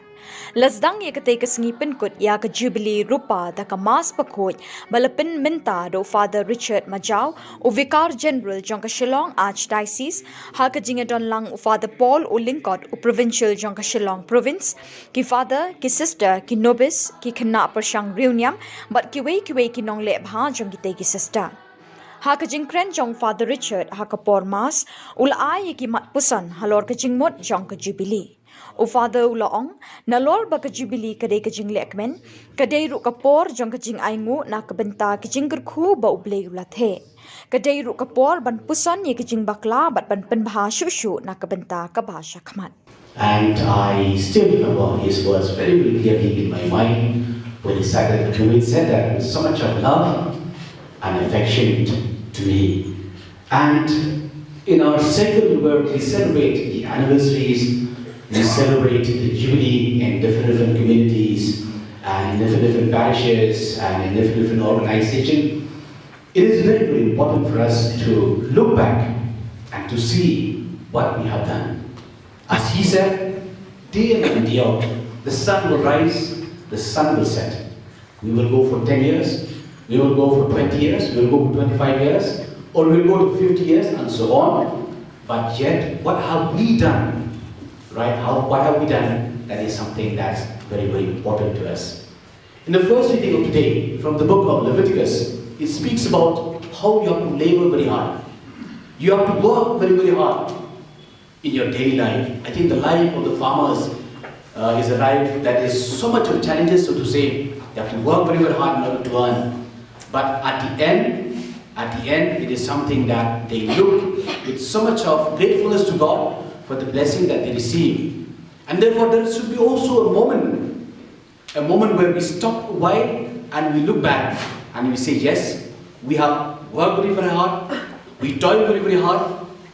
La sdang ïa katei ka sngi pynkut ïa ka Jubilee Rupa da ka Mass bakhuid ba la pynmynta da u Father Richard Majaw, u Vicar General jong ka Shillong Archdiocese, ha ka jingïadon lang u Father Paul u Lyngkot, u Provincial jong ka Shillong Province, ki Father, ki Sister, ki Nobis, ki khynnah pyrshang riewniam bad kiwei kiwei ki nongleh bha jong kitei ki Sister. Ha ka jingkren jong Father Richard ha ka por Mass, u la ai ïa ki mat puson halor ka jingmut jong ka Jubilee. U Father u la ong, nalor ba ka Jubilee ka dei ka jinglehkmen, ka dei ruh ka por jong ka jingainguh na ka bynta ka jingkyrkhu ba U Blei u la theh. Ka dei ruh ka por ban puson ïa ka jingbakla bad ban pynbha shuh shuh na ka bynta kaba shakhmat. And I still remember his words very, very clearly in my mind when he said that, when he said that with so much of love and affection to me. And in our circle where we celebrate the anniversaries, we celebrate the Jubilee in different, different communities and in different, different parishes and in different, different organizations. It is very, very important for us to look back and to see what we have done. As he said, day in and day out, the sun will rise, the sun will set. We will go for ten years, we will go for twenty years, we will go for twenty-five years, or we will go to fifty years, and so on. But yet, what have we done? Right? How, what have we done? That is something that's very, very important to us. In the first reading of today, from the book of Leviticus, it speaks about how you have to labor very hard. You have to work very, very hard in your daily life. I think the life of the farmers, uh, is a life that is so much of challenges, so to say. They have to work very, very hard in order to earn. But at the end, at the end, it is something that they look with so much of gratefulness to God for the blessing that they receive. And therefore, there should be also a moment, a moment where we stop a while and we look back and we say, "Yes, we have worked very, very hard, we toil very, very hard,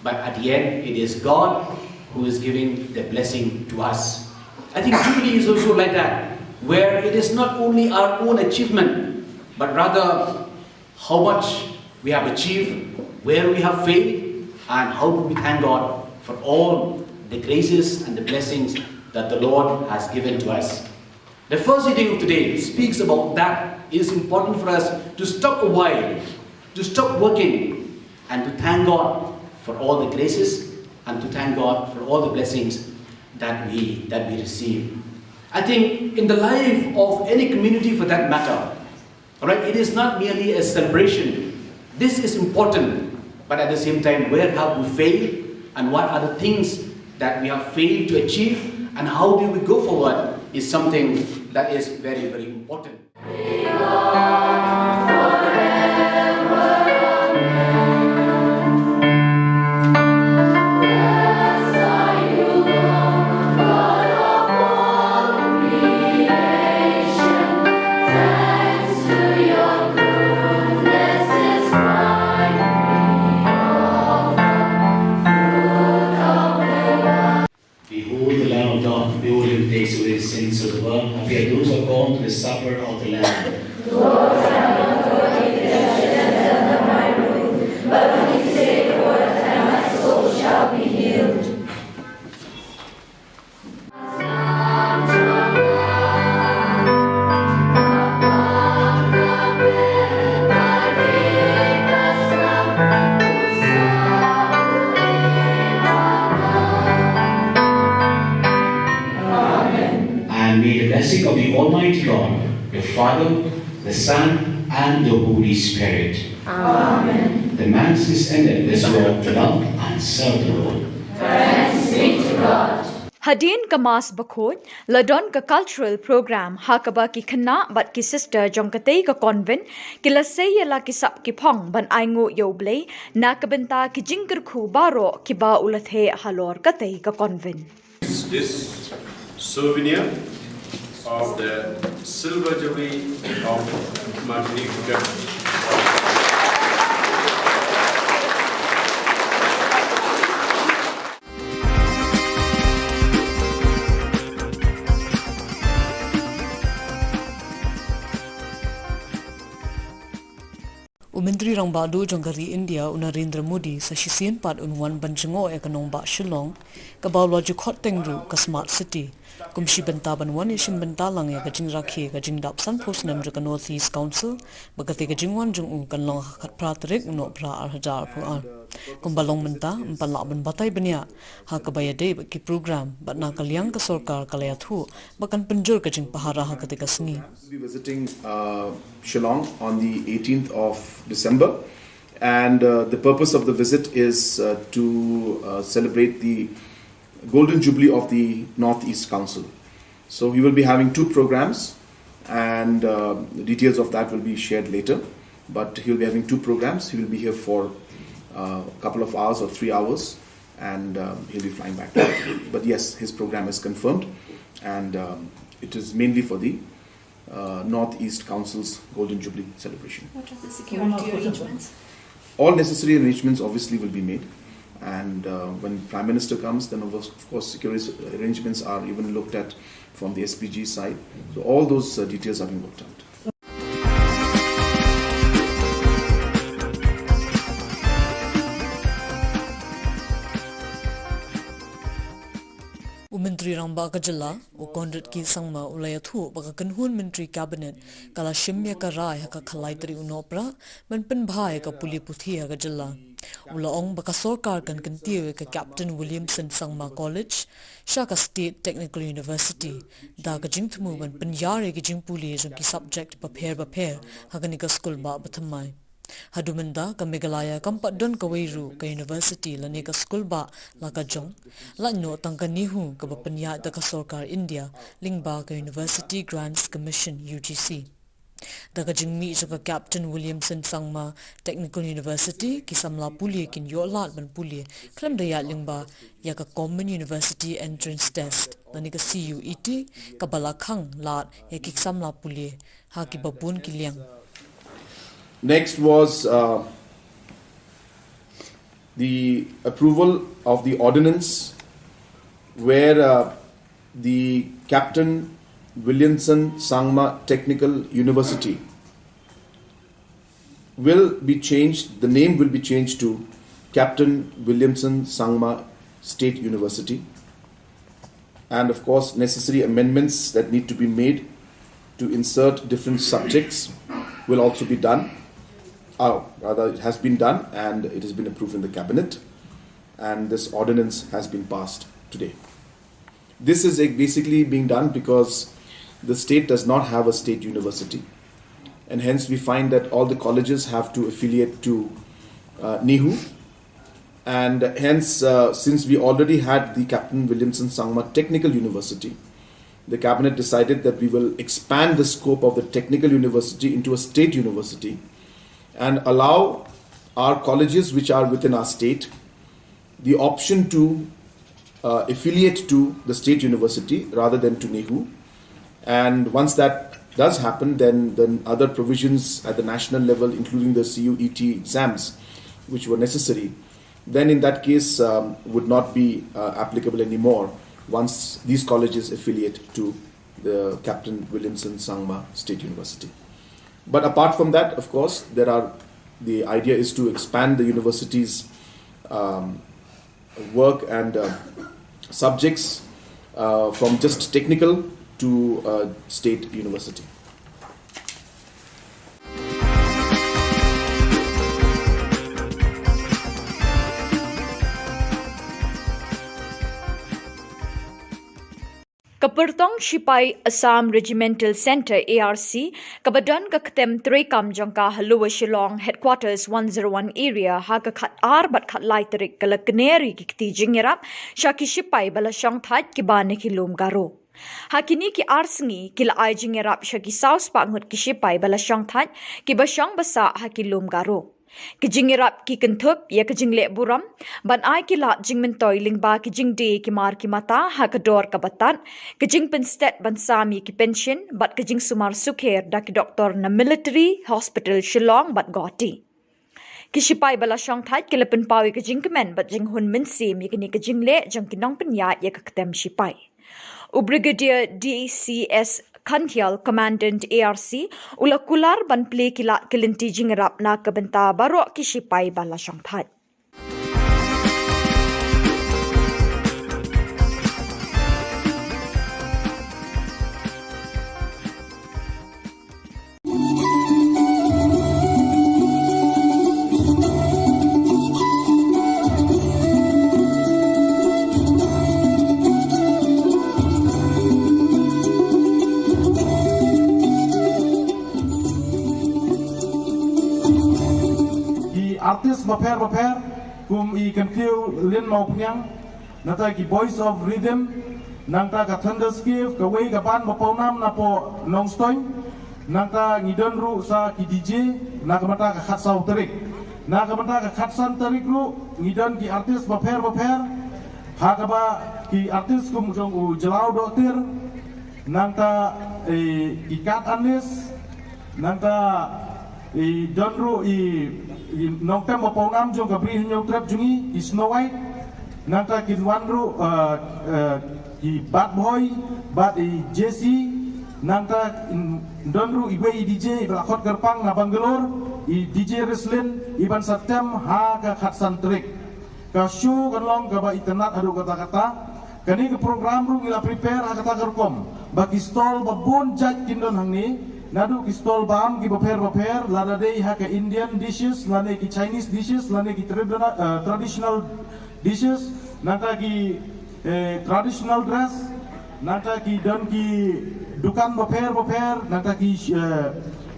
but at the end, it is God who is giving the blessing to us." I think Jubilee is also like that, where it is not only our own achievement, but rather how much we have achieved, where we have failed, and how do we thank God for all the graces and the blessings that the Lord has given to us. The first reading of today speaks about that. It is important for us to stop a while, to stop working, and to thank God for all the graces, and to thank God for all the blessings that we, that we receive. I think in the life of any community for that matter, all right, it is not merely a celebration. This is important, but at the same time, where have we failed, and what are the things that we have failed to achieve, and how do we go forward is something that is very, very important. Behold the Lamb of God, behold him who takes away the sins of the world. Happy are those who are called to the supper of the Lamb. Lord, I am not worthy that you should enter under my roof, but only say the word and my soul shall be healed. Father, the Son, and the Holy Spirit. Amen. The Mass is ended. Let's go out to love and serve the Lord. Thanks be to God. Hadien ka Mass bakhuid, la don ka cultural program ha kaba ki khynnah bad ki sister jong katei ka convent ki la sei ïa la ki sap ki phong ban ainguh ïa U Blei na ka bynta ki jingkyrkhu baroh kiba u la theh halor katei ka convent. This souvenir of the silver jubilee of Martinique. U Myntri Rangbah Duh jong ka ri India, u Narendra Modi, sa shisien pat un wan ban jngoh ïa ka nongbah Shillong, kaba u la ju khot teng ruh ka Smart City, kum shi bynta ban wan ïashimbynta lang ïa ka jingrakhe ka jingdap sanphew snem jong ka North East Council, ba katei ka jingwan jong u kan long ha ka khatphra tarik u Nohprah ar hajar arphew ar. Kumba long mynta, ym pan lah ban batai bniah ha kaba ïadei bad ki program, bad na ka liang ka sorkar ka la ïathuh ba kan pynjur ka jingpahara ha katei ka sngi. We'll be visiting, uh, Shillong on the eighteenth of December, and, uh, the purpose of the visit is, uh, to, uh, celebrate the Golden Jubilee of the Northeast Council. So he will be having two programs, and, uh, the details of that will be shared later. But he'll be having two programs. He will be here for, uh, a couple of hours or three hours, and, um, he'll be flying back. But yes, his program is confirmed, and, um, it is mainly for the, uh, Northeast Council's Golden Jubilee celebration. What are the security arrangements? All necessary arrangements obviously will be made, and, uh, when Prime Minister comes, then of course, of course security arrangements are even looked at from the S P G side. So all those, uh, details are being worked out. U Myntri Rangbah ka jylla, u Conrad K Sangma, u la ïathuh ba ka kynhun Myntri Cabinet ka la shim ïa ka rai ha ka khatlai tarik u Nohprah ban pynbha ïa ka pule puthi ha ka jylla. U la ong ba ka sorkar kan kyntiew ïa ka Captain Williamson Sangma College sha ka State Technical University da ka jingthmu ban pynïar ïa ki jingpule jong ki subject bapher bapher ha kane ka skulbah bathymmai. Haduh mynta ka Meghalaya kam pat don kawei ruh ka university lane ka skulbah la ka jong, lait noh tang ka NEHU kaba pynïaid da ka sorkar India lyngba ka University Grants Commission, U G C. Da ka jingmih jong ka Captain Williamson Sangma Technical University, ki samla pule kin ïoh lad ban pule khlem da ïaid lyngba ïa ka Common University Entrance Test lane ka C U E T, kaba la khang lad ïa ki samla pule ha kiba bun ki liang. Next was, uh, the approval of the ordinance where, uh, the Captain Williamson Sangma Technical University will be changed, the name will be changed to Captain Williamson Sangma State University. And of course, necessary amendments that need to be made to insert different subjects will also be done. Uh, rather, it has been done and it has been approved in the cabinet. And this ordinance has been passed today. This is, uh, basically being done because the state does not have a state university. And hence, we find that all the colleges have to affiliate to, uh, NEHU. And hence, uh, since we already had the Captain Williamson Sangma Technical University, the cabinet decided that we will expand the scope of the technical university into a state university and allow our colleges which are within our state the option to, uh, affiliate to the state university rather than to NEHU. And once that does happen, then, then other provisions at the national level, including the C U E T exams, which were necessary, then in that case, um, would not be, uh, applicable anymore once these colleges affiliate to the Captain Williamson Sangma State University. But apart from that, of course, there are, the idea is to expand the university's, um, work and, uh, subjects, uh, from just technical to, uh, state university. Ka pyrtong shipai Assam Regimental Centre, A R C, kaba don ka ktem treikam jong ka ha Lower Shillong Headquarters one zero one Area, ha ka khat ar bad khat lai tarik ka la kner ïa ki kti jingïarap sha ki shipai ba la shongthait kiba na ki lum Garo. Ha kine ki ar sngi ki la ai jingïarap sha ki saw spah ngut ki shipai ba la shongthait kiba shong ba sah ha ki lum Garo. Ki jingïarap ki kynthup ïa ka jingleh burom ban ai ki lad jingmyntoi lyngba ki jingdie ki mar ki mata ha ka dor kaba tad, ka jingpynstet ban sam ïa ki pension bad ka jingsumar sukher da ki doktor na Military Hospital Shillong bad Guwahati. Ki shipai ba la shongthait ki la pynpaw ïa ka jingkmen bad jinghun mynsiem ïa kane ka jingleh jong ki nongpynïaid ïa ka ktem shipai. U Brigadier D C S Khandial, Commandant A R C, u la kular ban plie ki lad ki lynti jingïarap na ka bynta baroh ki shipai ba la shongthait. Ki artist bapher bapher kum i Kyntiew Lin Mawphniang, nangta ki Boys of Rhythm, nangta ka Thunderscape, kawei ka band ba pawnam napoh Nongstoiñ, nangta ngi don ruh sa ki D J na ka bynta ka khatsaw tarik. Na ka bynta ka khatsan tarik ruh ngi don ki artist bapher bapher, ha kaba ki artist kum jong u Jlaw Dohtir, nangta, eh, i Kat Anis, nangta i don ruh i, i nongtem ba pawnam jong ka Bri Hynñiewtrep jong ngi, i Snow White, nangta kin wan ruh, eh, eh, i Bad Boy bad i J C, nangta in don ruh iwei i D J ba la khot kyrpang na Bangalore, i D J Rislin, i ban sa tem ha ka khatsan tarik. Ka show kan long kaba itynnad haduh katta katta. Kane ka program ruh ngi la prepare ha kata ka rukom ba ki stall ba bun jait kin don hangne, naduh ki stall bam ki bapher bapher, lada dei ha ka Indian dishes lane ki Chinese dishes lane ki tradina-, eh, traditional dishes, nangta ki, eh, traditional dress, nangta ki don ki dukan bapher bapher, nangta ki, eh,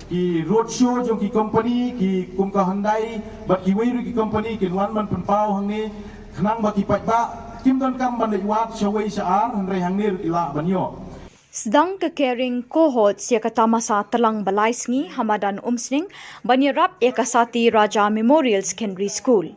ki road show jong ki company, ki kum ka Hyundai bad kiwei ruh ki company kin wan ban pynpaw hangne, khnang ba ki paidbah kim donkam ban leit wad shawei sha ar, hynrei hangne ruh ki lah ban ïoh. Sdang ka Caring Cohorts ïa ka tamasa tlang ba lai sngi ha madan Umsning ban ïarap ïa ka Sati Raja Memorial Secondary School.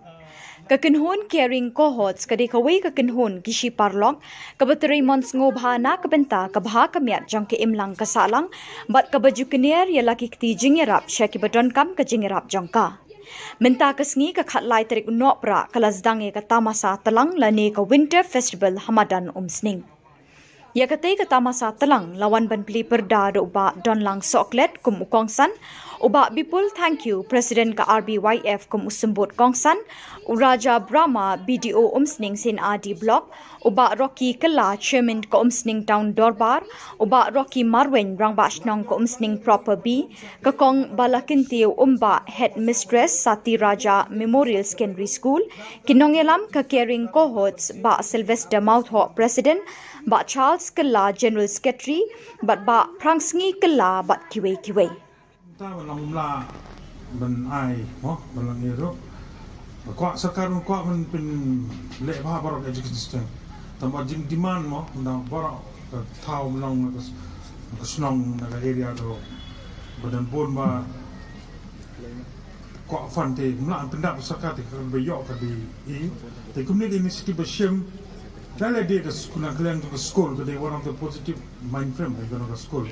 Ka kynhun Caring Cohorts ka dei kawei ka kynhun ki shi paralok kaba trei mon sngewbha na ka bynta ka bha ka miat jong ka imlang ka sahlang bad kaba ju kner ïa la ki kti jingïarap sha kiba donkam ka jingïarap jong ka. Mynta ka sngi ka khatlai tarik u Nohprah ka la sdang ïa ka tamasa tlang lane ka Winter Festival ha madan Umsning. Ïa katei ka tamasa tlang la wan ban plie pyrda da u Bah Donlang Sohklet kum u kongsan, u Bah Bipul Thangkhiew, President ka R B Y F kum u symbud kongsan, u Raja Brahma, B D O Umsning C and R D Block, u Bah Rocky Kylla, Chairman ka Umsning Town Dorbar, u Bah Rocky Marwein, Rangbah Shnong ka Umsning Proper B, ka Kong Balakyntiew Umbah, Headmistress Sati Raja Memorial Secondary School, ki nongïalam ka Caring Cohorts, Bah Sylvester Mawthoh, President, Bah Charles Kylla, General Secretary, bad Bah Phrangsngi Kylla bad kiwei kiwei. Ta ban long mla ban ai mo ban long ïa ruh. Ba kwah sorkar ban kwah ban pynleh bha baroh education system. Tang ba jing demand mo, tang baroh ka thaw ban long na ka s-, na ka shnong na ka area ruh. Ba don bun ba kwah fund te mla pyndap sorkar te ka ba ïoh ka dei i. Te kumne ka initiative ba shim da la dei ka skul na ka liang ka skul ka dei one of the positive mind frame ka dei ka skul.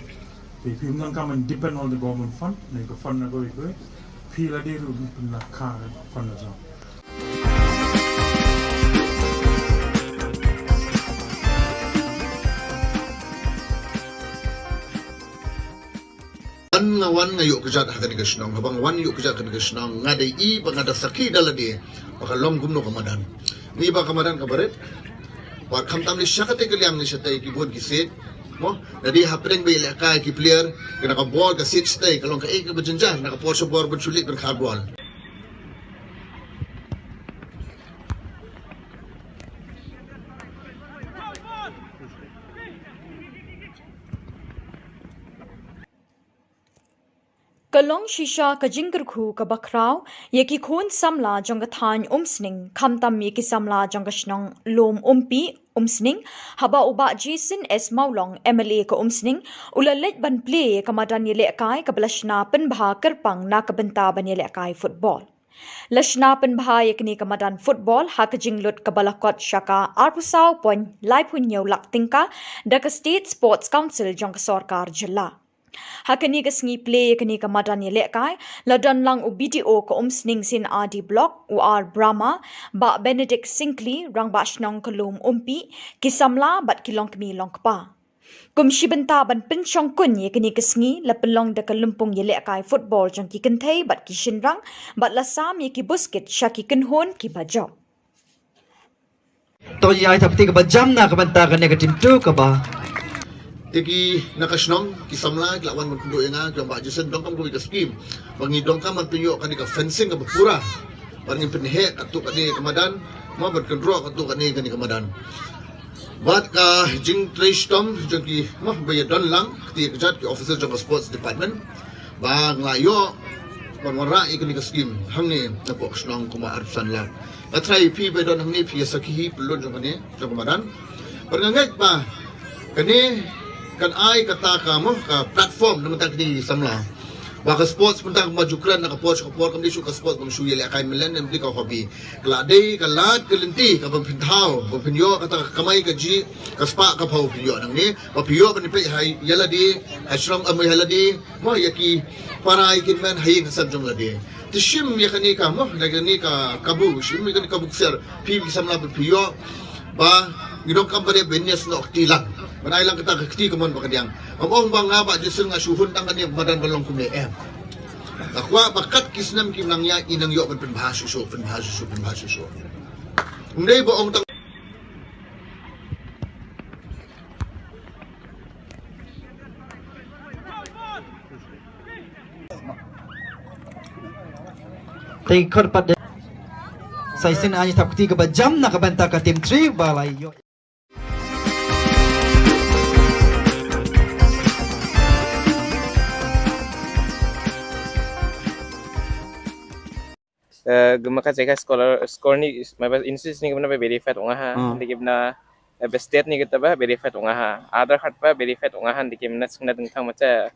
Te phi ym donkam ban depend on the government fund, ne ka fund na kawei kawei. Phi la dei ruh phi na ka fund na jong. Wan nga wan nga ïoh kjat ha kane ka shnong, haba nga wan ïoh kjat ha kane ka shnong, nga dei i ba nga da sakhi da lade ba ka long kumno ka madan. Ni ba ka madan ka barit. Ba khamtam ni sha katei ka liang ni shatei ki bun ki seat. Mo, na dei hapdeng ba ïalehkai ki player, kane ka ball ka seat shatei, ka long kaei kaba jynjar, na ka por sha bor ban shu leit ban khar ball. Ka long shisha ka jingkyrkhu kaba khraw ïa ki khun samla jong ka thaiñ Umsning, khamtam ïa ki samla jong ka shnong Lum Umpi, Umsning, haba u Bah Jason S Mawlong, M L A ka Umsning, u la leit ban plie ïa ka madan ïalehkai kaba la shna pynbha kyrpang na ka bynta ban ïalehkai football. La shna pynbha ïa kane ka madan football ha ka jinglut kaba la kot sha ka arphew saw point laiphew hynñiew lak tyngka da ka State Sports Council jong ka sorkar jylla. Ha kane ka sngi plie ïa kane ka madan ïalehkai, la don lang u B D O ka Umsning Sien R D Block, u R Brahma, Bah Benedict Syngkli, Rangbah Shnong ka Lum Umpi, ki samla bad ki longkmie longkpa. Kum shi bynta ban pynshongkun ïa kane ka sngi, la pynlong da ka lympung ïalehkai football jong ki kynthei bad ki shynrang, bad la sam ïa ki buskit sha ki kynhun kiba jop. To ïa ai thapti kaba jam na ka bynta kane ka team two kaba. Te ki na ka shnong, ki samla, ki la wan ban kynduh ïa nga, ki ong Bah Jason, donkam kawei ka scheme. Ba ngi donkam ban pynïoh kane ka fencing kaba pura. Ba ngin pynheh katto katne ka madan, mo ban kynroh katto katne kane ka madan. Bad ka jingtrei shitom jong ki, mo ba ïa don lang, kti ka jait ki officer jong ka sports department. Ba nga la ïoh ban wanrah ïa kane ka scheme hangne napoh ka shnong kumba arphew san lak. Nga tharai phi ba don hangne phi ïa sakhi hi pyllun jong kane jong ka madan. Bad nga ngeit ba kane kan ai kata ka, mo, ka platform na bynta kine ki samla. Ba ka sports mynta kumba ju kren na ka por sha ka por, kam dei shuh ka sports ba shu ïalehkai mlien, ym dei ka hobby. Ka la dei ka lad ka lynti kaba phin thaw, ba phin ïoh kata ka kamai kajih, ka spah ka phew phin ïoh nangne, ba phi ïoh ban peit ha ïa lade, ha shnong, em, ha lade, mo, ïa ki para ïa ki hynmen ha ïing ha sem jong lade. Te shim ïa kane ka, mo, ïa kane ka kabu, shim ïa kane ka kabu ksiar, phi ki samla ba phi ïoh, ba ngi donkam ba dei ba ngin ïasnoh kti lang. Ban ai lang kata ka kti kamon ba ka diang. Ym ong ba nga Bah Jason nga shu hun tang kane ka madan ban long kumne, em. Nga kwah ba kat ki snem kim nang ïaid, ngin nang ïoh ban pynbha shuh shuh, pynbha shuh shuh, pynbha shuh shuh. Ym dei ba ong tang. Te khot pat de. Sa shisien ai thapti kaba jam na ka bynta ka team three ba la ïoh. Eh, gumaka jaka scholar, scholar ni, maba institute ni gumna ba verified ong ha, Hmm. Ni gumna, eh, ba state ni kita ba verified ong ha. Aadhaar card ba verified ong ha, ni gumna sngna dengthang macha,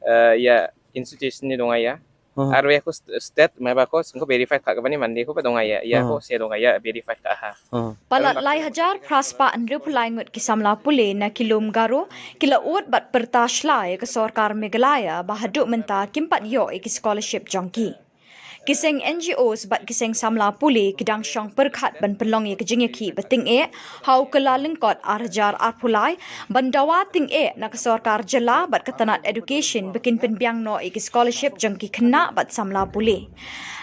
eh, ïa institution ni dong ïa. Hmm. Arwe ko st-, state, maba ko sngko verified ka gabani mandi ko ba dong ïa, ïa Hmm. Ko se dong ïa verified ka ha. Hmm. Palat lai hajar phra spah hynriew phew lai ngut ki samla pule na ki lum Garo, ki la ud bad pyrta shlai ka sorkar Meghalaya ba haduh mynta kim pat ïoh ïa ki scholarship jong ki. Ki seng N G Os bad ki seng samla pule ki dang shong pyrkhat ban pynlong ïa ka jingïakhih ba tyngeh ha u Kyllalyngkot ar hajar arphew lai, ban dawa tyngeh na ka sorkar jylla bad ka tnat education ba kin pynbiang noh ïa ki scholarship jong ki khynnah bad samla pule.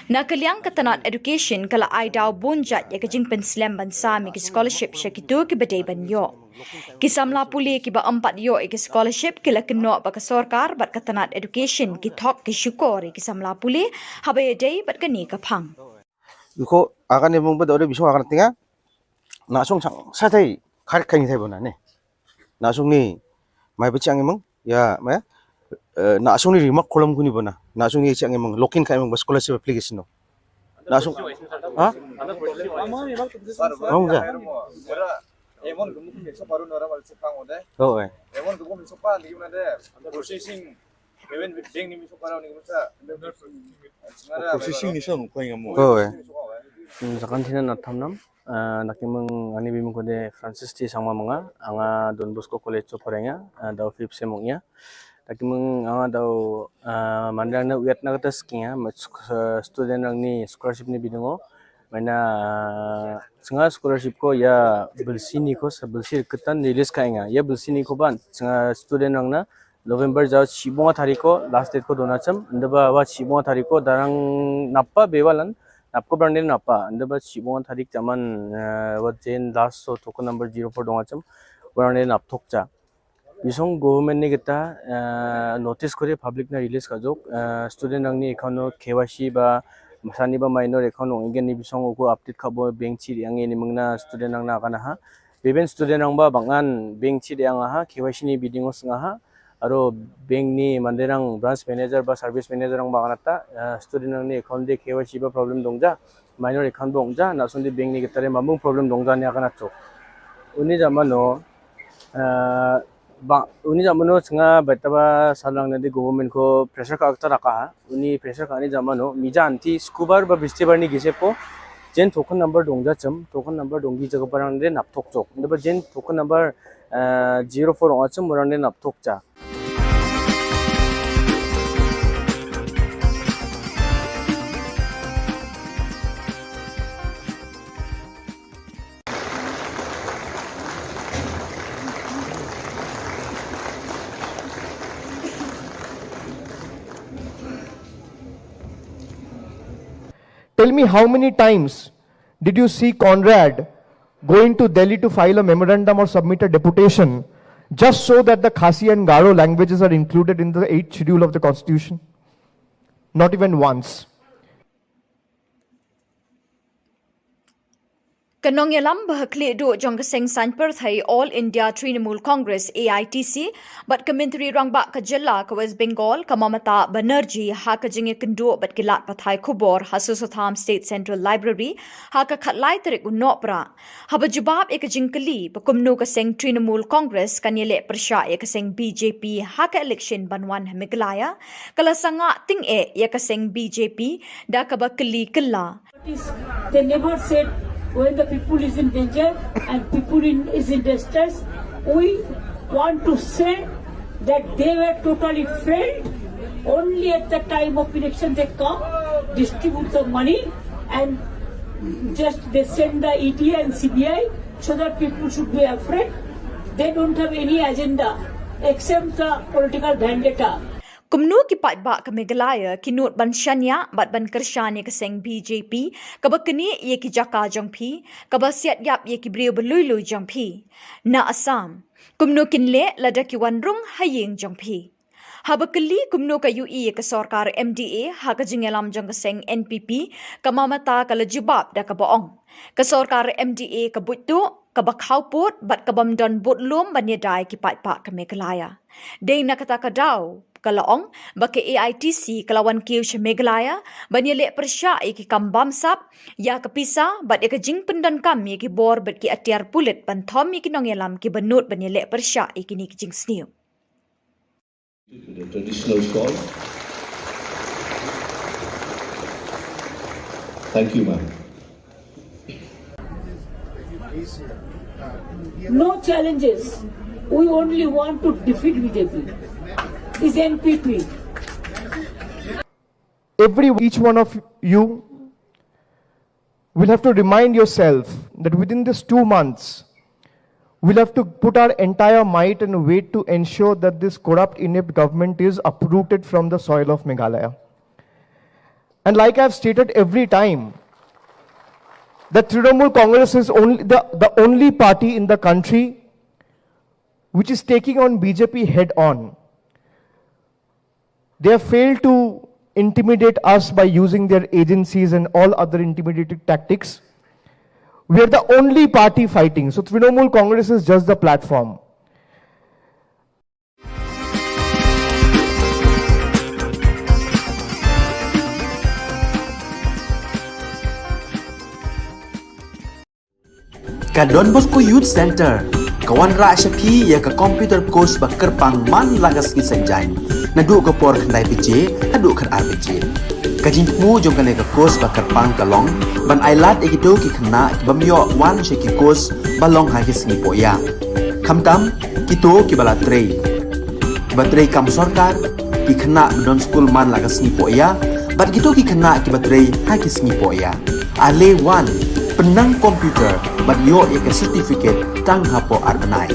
Na ka liang ka tnat education ka la ai daw bun jait ïa ka jingpynslem ban sam ïa ki scholarship sha kito kiba dei ban ïoh. Ki samla pule kiba ym pat ïoh ïa ki scholarship ki la kynnoh ba ka sorkar bad ka tnat education ki thok ki shukor ïa ki samla pule haba ïadei bad kane ka phang. Iko akan ne mung ba dore bisung akan tinga. Na sung sang sa tai khar kan tai bona ne. Na sung ni mai ba chiang mung ya mai. Eh, na sung ni rimak kolam kuni bona. Na sung ni chiang mung lokin kai mung ba scholarship application no. Na sung ha? Ong ja. Emon gemuk ni so paru nora mal sepang ode. Oh, eh. Emon gemuk ni so pa ni gimana de? Processing. Even with ding ni so paru ni masa. Processing ni so ko yang mo. Oh, eh. Hmm, sakan thina na thamnam. Ah, naki mung ani bimung kode Francis T Sangma manga, anga Don Bosco College so parenga, ah, dau fifth sem ong ya. Naki mung anga dau, ah, mandang na uyat na kata skinga, student rang ni scholarship ni bidungo. Maina, ah, senga scholarship ko ya belsi ni ko, sa belsi ketan release ka inga. Ya belsi ni ko ban, senga student rang na November jao chibonga tarik ko, last date ko dona cham, ndaba wa chibonga tarik ko, darang napa bewalan, napko brande napa, ndaba chibonga tarik chaman, eh, wa jen last so token number zero four donga cham, brande nap thok cha. Bisong government ni kita, eh, notice kore public na release ka jok, eh, student rang ni account no K Y C ba, masani ba minor account no ingen ni bisong uko update ka bo bank chi yang ni mengna student rang na kana ha. Beben student rang ba bangan bank chi yang ha, K Y C ni bidingo senga ha, Aro bank ni mandirang branch manager ba service manager rang ba ngan ata, eh, student rang ni account de K Y C ba problem dongja, minor account ba ongja, na song de bank ni kita re mamung problem dongja ni akan ato. Uni jamano, eh, ba, uni jamano senga baita ba salang nadi government ko pressure ka akta raka ha. Uni pressure ka ni jamano, mija anti skubar ba bistibar ni gise po, jen token number dongja chem, token number donggi jaga barang de nap tok chok. Nda ba jen token number, eh, zero four ong achum orang de nap tok cha. Tell me, how many times did you see Conrad going to Delhi to file a memorandum or submit a deputation just so that the Khasi and Garo languages are included in the eighth schedule of the constitution? Not even once. Ka nongïalam ba ha khlieh duh jong ka seng saiñ pyrthei All India Trinamool Congress, A I T C, bad ka Myntri Rangbah ka jylla ka West Bengal, ka Mamata Banerjee, ha ka jingïakynduh bad ki lad pathai khubor ha Sosotham State Central Library ha ka khatlai tarik u Nohprah. Haba jubab ïa ka jingkylli ba kumno ka seng Trinamool Congress kan ïaleh pyrshah ïa ka seng B J P ha ka election ban wan ha Meghalaya, ka la sangah tyngeh ïa ka seng B J P da kaba kylli kylla. They never said when the people is in danger and people in, is in distress. We want to say that they were totally failed. Only at the time of election they come, distribute the money, and just they send the E D and C B I so that people should be afraid. They don't have any agenda except the political vendetta. Kumno ki paidbah ka Meghalaya ki nud ban shaniah bad ban kyrshan ïa ka seng B J P, kaba knieh ïa ki jaka jong phi, kaba siat ïap ïa ki briew ba lui lui jong phi? Na Assam, kumno kin leh lada ki wan rung ha ïing jong phi? Haba kylli kumno ka ïohi ïa ka sorkar M D A ha ka jingïalam jong ka seng N P P, ka Mamata ka la jubab da kaba ong, ka sorkar M D A ka buit tuh, kaba khawpud bad kabym don budlum ban ïada ïa ki paidbah ka Meghalaya. Dei na kata ka daw, ka la ong ba ka A I T C ka la wan kiew sha Meghalaya ban ïaleh pyrshah ïa ki kam bamsap, ïa ka pisa bad ïa ka jingpyndonkam ïa ki bor bad ki atiar pulit ban thom ïa ki nongïalam kiba nud ban ïaleh pyrshah ïa kine ki jingsniew. To the traditional shawl. Thank you, ma'am. No challenges. We only want to defeat B J P. This N P P. Every, each one of you will have to remind yourself that within this two months, we'll have to put our entire might and weight to ensure that this corrupt, inept government is uprooted from the soil of Meghalaya. And like I've stated every time, that Trinamool Congress is only the, the only party in the country which is taking on B J P head on. They have failed to intimidate us by using their agencies and all other intimidating tactics. We are the only party fighting. So Trinamool Congress is just the platform. Ka Don Bosco Youth Centre ka wanrah sha phi ïa ka computer course ba kyrpang man la ka sngi Saitjaiñ, naduh ka por khyndai baje haduh khatar baje. Ka jingthmu jong kane ka course ba kyrpang ka long ban ailad ïa kito ki khynnah ki bym ïoh wan sha ki course ba long ha ki sngi pohïa. Khamtam kito kiba la trei, kiba trei kam sorkar, ki khynnah ba don skul man la ka sngi pohïa, bad kito ki khynnah kiba trei ha ki sngi pohïa. Ale wan, pynnang computer bad ïoh ïa ka certificate tang hapoh ar bnai.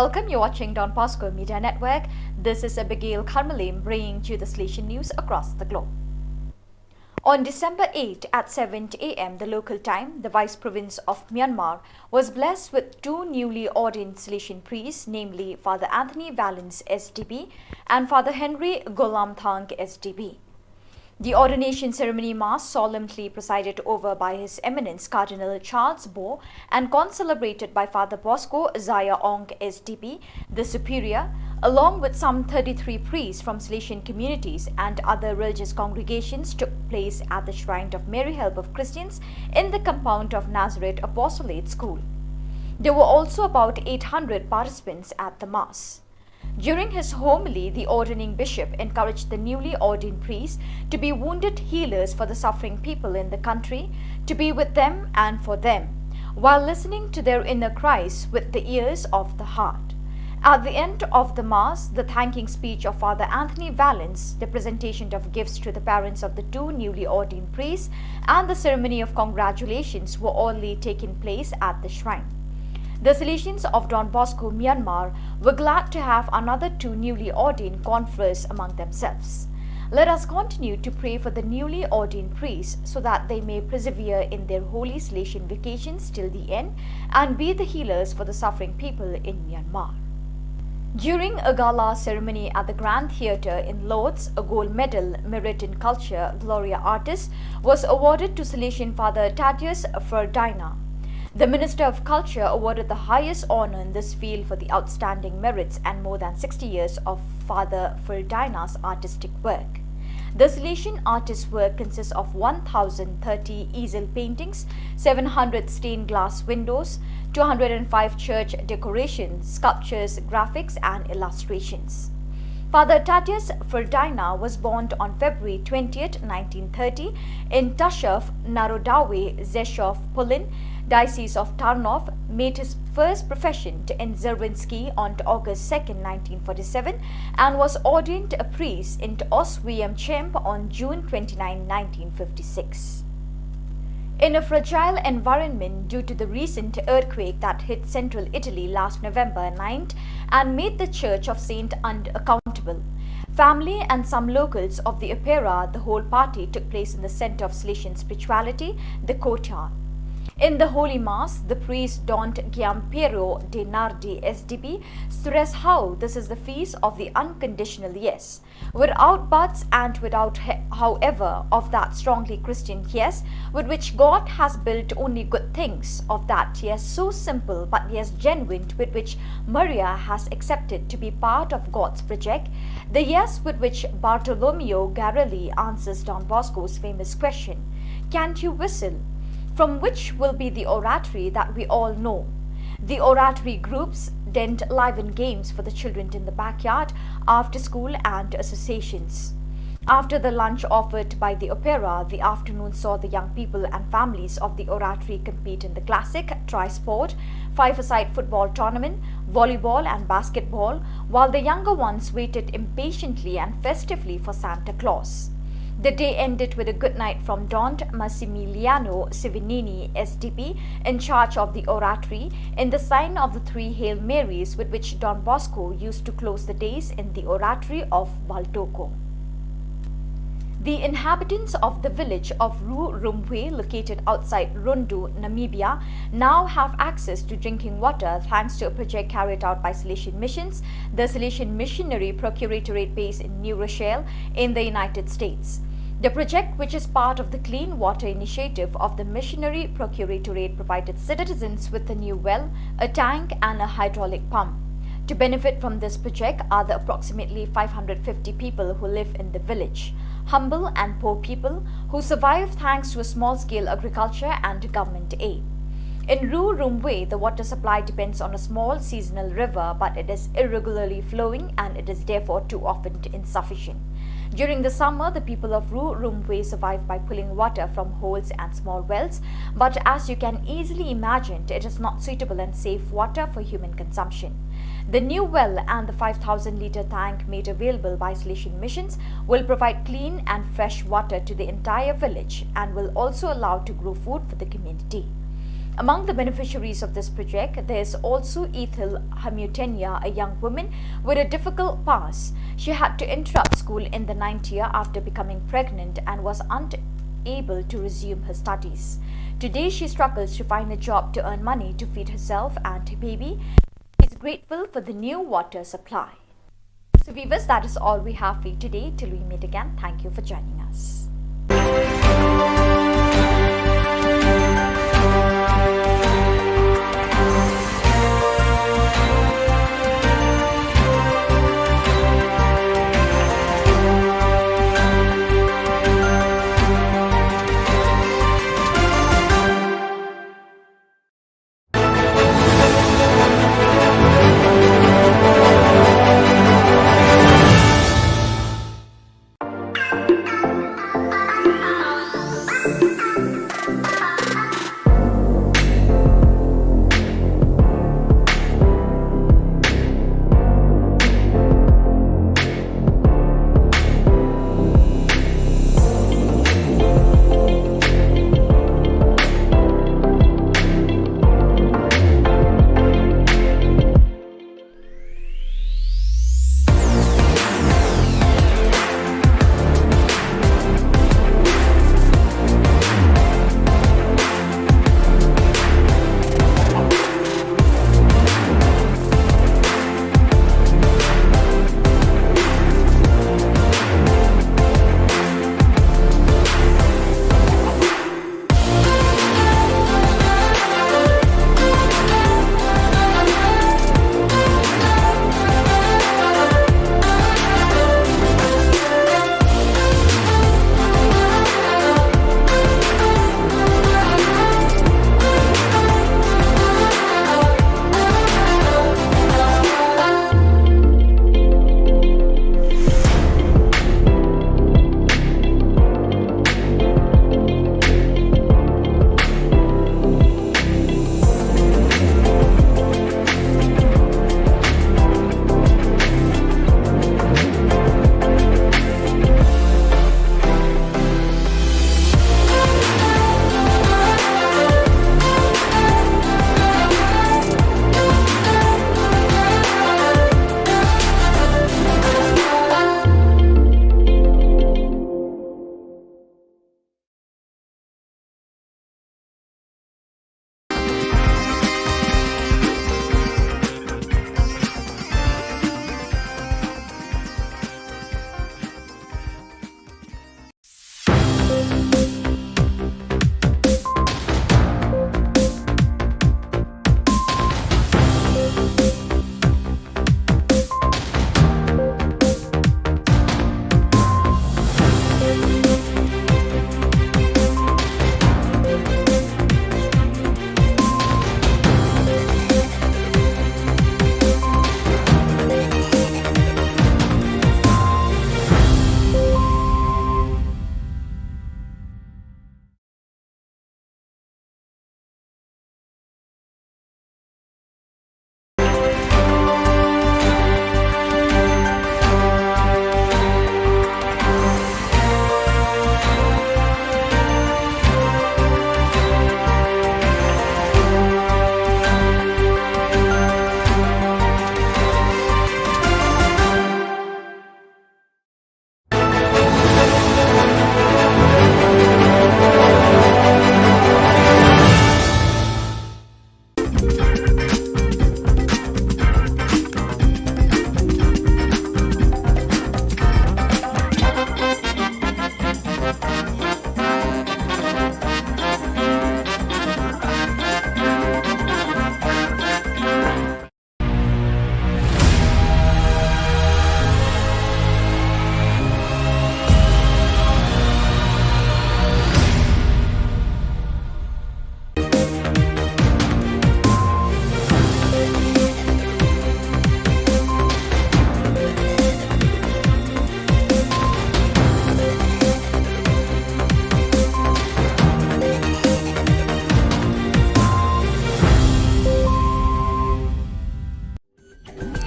Welcome, you're watching Don Bosco Media Network. This is Abigail Kharmalim bringing to you the Salesian news across the globe. On December eighth at seven a m the local time, the Vice Province of Myanmar was blessed with two newly ordained Salesian priests, namely Father Anthony Vallance S D B and Father Henry Golamthang S D B. The ordination ceremony mass, solemnly presided over by His Eminence Cardinal Charles Bo and concelebrated by Father Bosco Zaya Ong S D B, the Superior, along with some thirty-three priests from Salesian communities and other religious congregations, took place at the shrine of Mary Help of Christians in the compound of Nazareth Apostolate School. There were also about eight hundred participants at the mass. During his homily, the ordaining bishop encouraged the newly ordained priests to be wounded healers for the suffering people in the country, to be with them and for them, while listening to their inner cries with the ears of the heart. At the end of the Mass, the thanking speech of Father Anthony Vallance, the presentation of gifts to the parents of the two newly ordained priests, and the ceremony of congratulations were all taking place at the shrine. The Salesians of Don Bosco, Myanmar, were glad to have another two newly ordained confreres among themselves. Let us continue to pray for the newly ordained priests so that they may persevere in their holy Salesian vocations till the end and be the healers for the suffering people in Myanmar. During a gala ceremony at the Grand Theatre in Lord's, a gold medal, Merit in Culture, Gloria Artis, was awarded to Salesian Father Tadius Ferdinand. The Minister of Culture awarded the highest honour in this field for the outstanding merits and more than sixty years of Father Ferdinand's artistic work. The Salesian artist's work consists of one thousand thirty easel paintings, seven hundred stained glass windows, two hundred and five church decorations, sculptures, graphics, and illustrations. Father Tadius Ferdinand was born on February twentieth, nineteen thirty, in Tashov Narodawe, Zeshov Polin, Diocese of Tarnov, made his first profession in Zerwinski on August second, nineteen forty-seven, and was ordained a priest in Oswiecim Chamber on June twenty-ninth, nineteen fifty-six. In a fragile environment due to the recent earthquake that hit central Italy last November ninth and made the Church of Saint Anne accountable, family and some locals of the Opera, the whole party took place in the center of Salesian spirituality, the courtyard. In the Holy Mass, the priest Don Giampiero De Nardi S D B stressed how this is the feast of the unconditional yes, without buts and without he-, however, of that strongly Christian yes, with which God has built only good things, of that yes so simple but yes genuine, with which Maria has accepted to be part of God's project, the yes with which Bartolomeo Garelli answers Don Bosco's famous question, "Can't you whistle?" from which will be the oratory that we all know. The oratory groups donned live in games for the children in the backyard, after school, and associations. After the lunch offered by the Opera, the afternoon saw the young people and families of the oratory compete in the classic, tri-sport, five-a-side football tournament, volleyball, and basketball, while the younger ones waited impatiently and festively for Santa Claus. The day ended with a good night from Don Massimiliano Sivinini S D B, in charge of the oratory, in the sign of the three Hail Marys with which Don Bosco used to close the days in the oratory of Valtoco. The inhabitants of the village of Ru Rumwe, located outside Rundu, Namibia, now have access to drinking water thanks to a project carried out by Salesian Missions, the Salesian Missionary Procuratorate based in New Rochelle in the United States. The project, which is part of the Clean Water Initiative of the Missionary Procuratorate, provided citizens with a new well, a tank, and a hydraulic pump. To benefit from this project are the approximately five hundred fifty people who live in the village, humble and poor people who survive thanks to a small-scale agriculture and government aid. In Ru Rumwe, the water supply depends on a small seasonal river, but it is irregularly flowing and it is therefore too often insufficient. During the summer, the people of Ru Rumwe survive by pulling water from holes and small wells, but as you can easily imagine, it is not suitable and safe water for human consumption. The new well and the five thousand litre tank made available by Salesian Missions will provide clean and fresh water to the entire village and will also allow to grow food for the community. Among the beneficiaries of this project, there's also Ethel Hamutenya, a young woman with a difficult past. She had to interrupt school in the ninth year after becoming pregnant and was unable to resume her studies. Today, she struggles to find a job to earn money to feed herself and her baby. She's grateful for the new water supply. So, viewers, that is all we have for you today. Till we meet again, thank you for joining us.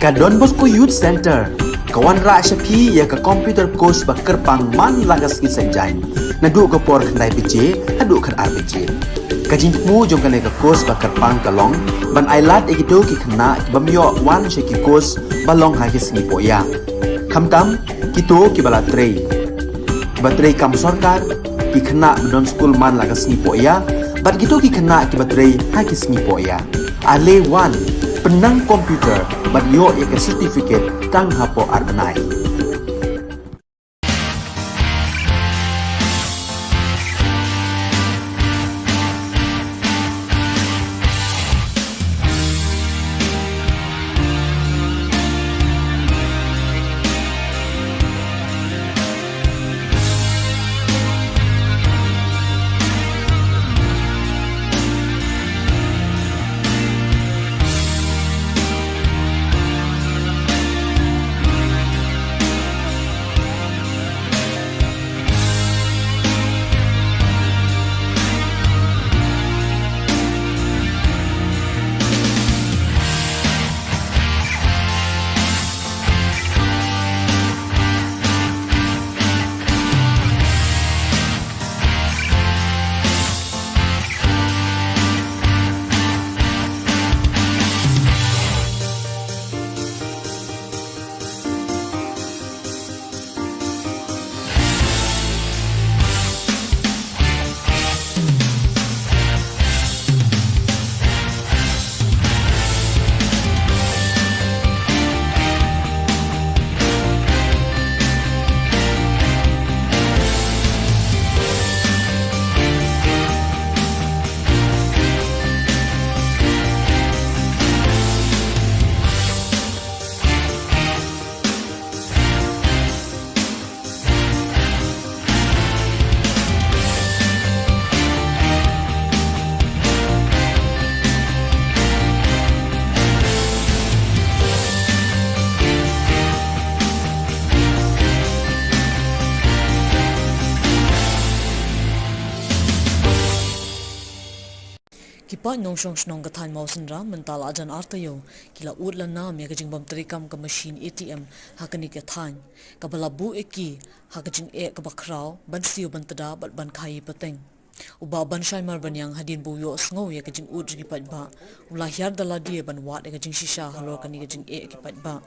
Ka Don Bosco Youth Center ka wanrah sha phi ïa ka computer course ba kyrpang man la ka sngi Saitjaiñ, naduh ka por khyndai baje haduh khatar baje. Ka jingthmu jong kane ka course ba kyrpang ka long ban ai lad ïa kito ki khynnah ki bym ïoh wan sha ki course ba long ha ki sngi poh ïa. Khamtam kito ki ba la trei, ki ba trei kam sorkar, ki khynnah ba don skul man la ka sngi poh ïa, bad kito ki khynnah ki ba trei ha ki sngi poh ïa. Ale wan, pynnang computer bad ïoh ïa ka certificate tang hapoh ar bnai. Ki paid nongshong shnong ka thaiñ Mawsynram mynta la jan ar taïew ki la ud la nam ïa ka jingbym treikam ka machine A T M ha kane ka thaiñ, kaba la buh ïa ki ha ka jingeh kaba khraw ban siew ban tda bad ban khaii pateng. U Bah Banshai Marbaniang hadien ba u ïohsngew ïa ka jingud jong ki paidbah, u la hiar da lade ban wad ïa ka jingshisha halor kane ka jingeh ki paidbah.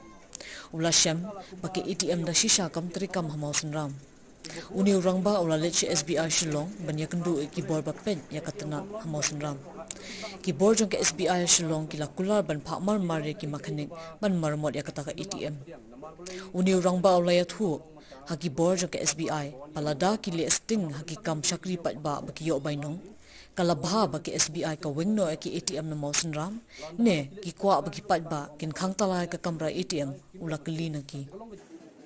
U la shem ba ka A T M da shisha kam treikam ha Mawsynram. Une u rangbah u la leit sha S B I Shillong ban ïakynduh ïa ki bor ba peit ïa ka tnat ha Mawsynram. Ki bor jong ka S B I Shillong ki la kular ban phah marmar ïa ki makhanik ban maramot ïa kata ka A T M. Une u rangbah u la ïathuh ha ki bor jong ka S B I ba lada ki leh sting ha ki kam shakri paidbah ba ki ïoh bainong, ka la bha ba ka S B I ka weng noh ïa ki A T M na Mawsynram, ne ki kwah ba ki paidbah kin khang tala ïa ka kamra A T M, u la kylli na ki.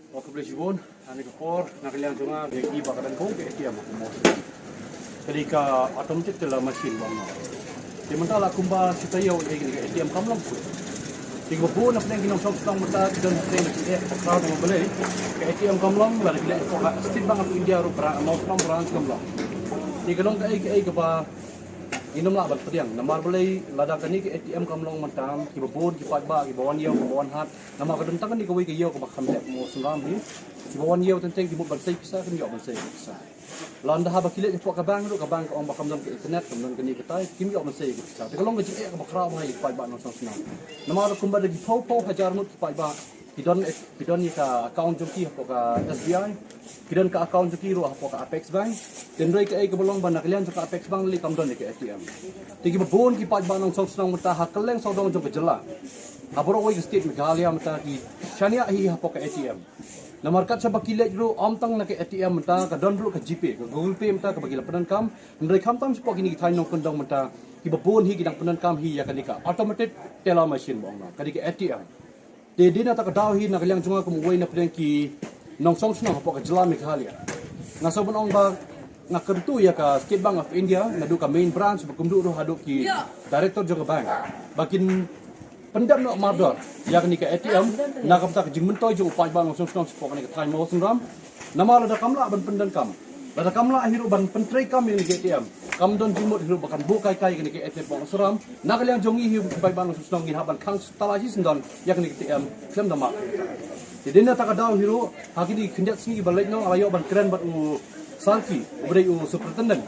Ong khublei shibun, ha kane ka por na ka liang jong nga, ïa ki ba ka dang kong ka A T M ha Mawsynram. Ka dei ka automated teller machine ba ong. Te mynta la kumba shi taïew ïa kane ka A T M kam long shuh. Te kiba bun na pdeng ki nongshong shnong mynta ki don hapdeng na ki eh ba khraw na Mawbalei. Ka A T M kam long, lada ki leit hapoh ka State Bank of India ruh, Mawsynram branch kam long. Te ka long kaei kaei kaba ngim lah ban pdiang. Namar balei? Lada kane ka A T M kam long mynta, kiba bun ki paidbah kiba wan ïew, kiba wan hat, namar ka don tang kane kawei ka ïew kaba kham heh ha Mawsynram hi. Kiba wan ïew teng teng ki mut ban sei pisa, kim ïoh ban sei pisa. Lada haba ki leit hapoh ka bank ruh, ka bank ka ong ba kam don ka internet, kam don kane katai, kim ïoh ban sei pisa. Te ka long ka jingeh kaba khraw bha ïa ki paidbah nongshong shnong. Namar kumba da ki phew phew hajar ngut ki paidbah ki don, ki don ïa ka account jong ki hapoh ka S B I, ki don ka account jong ki ruh hapoh ka Apex Bank. Te hynrei kaei kaba long ba na ka liang jong ka Apex Bank lei kam don ïa ka A T M. Te kiba bun ki paidbah nongshong shnong mynta ha kylleng sawdong jong ka jylla, ha baroh kawei ka state Meghalaya mynta ki shaniah hi hapoh ka A T M. Namar kat shaba ki leit ruh, ym tang na ka A T M mynta, ka don ruh ka GPay, ka Google Pay mynta kaba ki la pyndonkam. Hynrei khamtam shapoh kine ki thaiñ nongkyndong mynta, kiba bun hi ki dang pyndonkam hi ïa kane ka automated teller machine ba ong, ka dei ka A T M. Te dei na kata ka daw hi na ka liang jong nga kum uwei na pdeng ki nongshong shnong hapoh ka jylla Meghalaya, nga sngewbha ban ong ba nga kyntu ïa ka State Bank of India, naduh ka main branch bad kumjuh ruh haduh ki director jong ka bank, ba kin pyndep noh mardor ïa kane ka A T M na ka bynta ka jingmyntoi jong u paidbah nongshong shnong shapoh kane ka thaiñ Mawsynram. Namar lada kam lah ban pyndonkam, lada kam lah hi ruh ban pyntreikam ïa kane ka A T M, kam don jingmut hi ruh ba kan buh kai kai ïa kane ka A T M ha Mawsynram. Na ka liang jong ngi hi u paidbah nongshong shnong ngin hap ban khang tala shisyndon ïa kane ka A T M khlem da mad. Te dei na kata ka daw hi ruh, ha kine ki khyndiat sngi ba la leit noh, nga la ïoh ban kren bad u Sarki uba dei u superintendent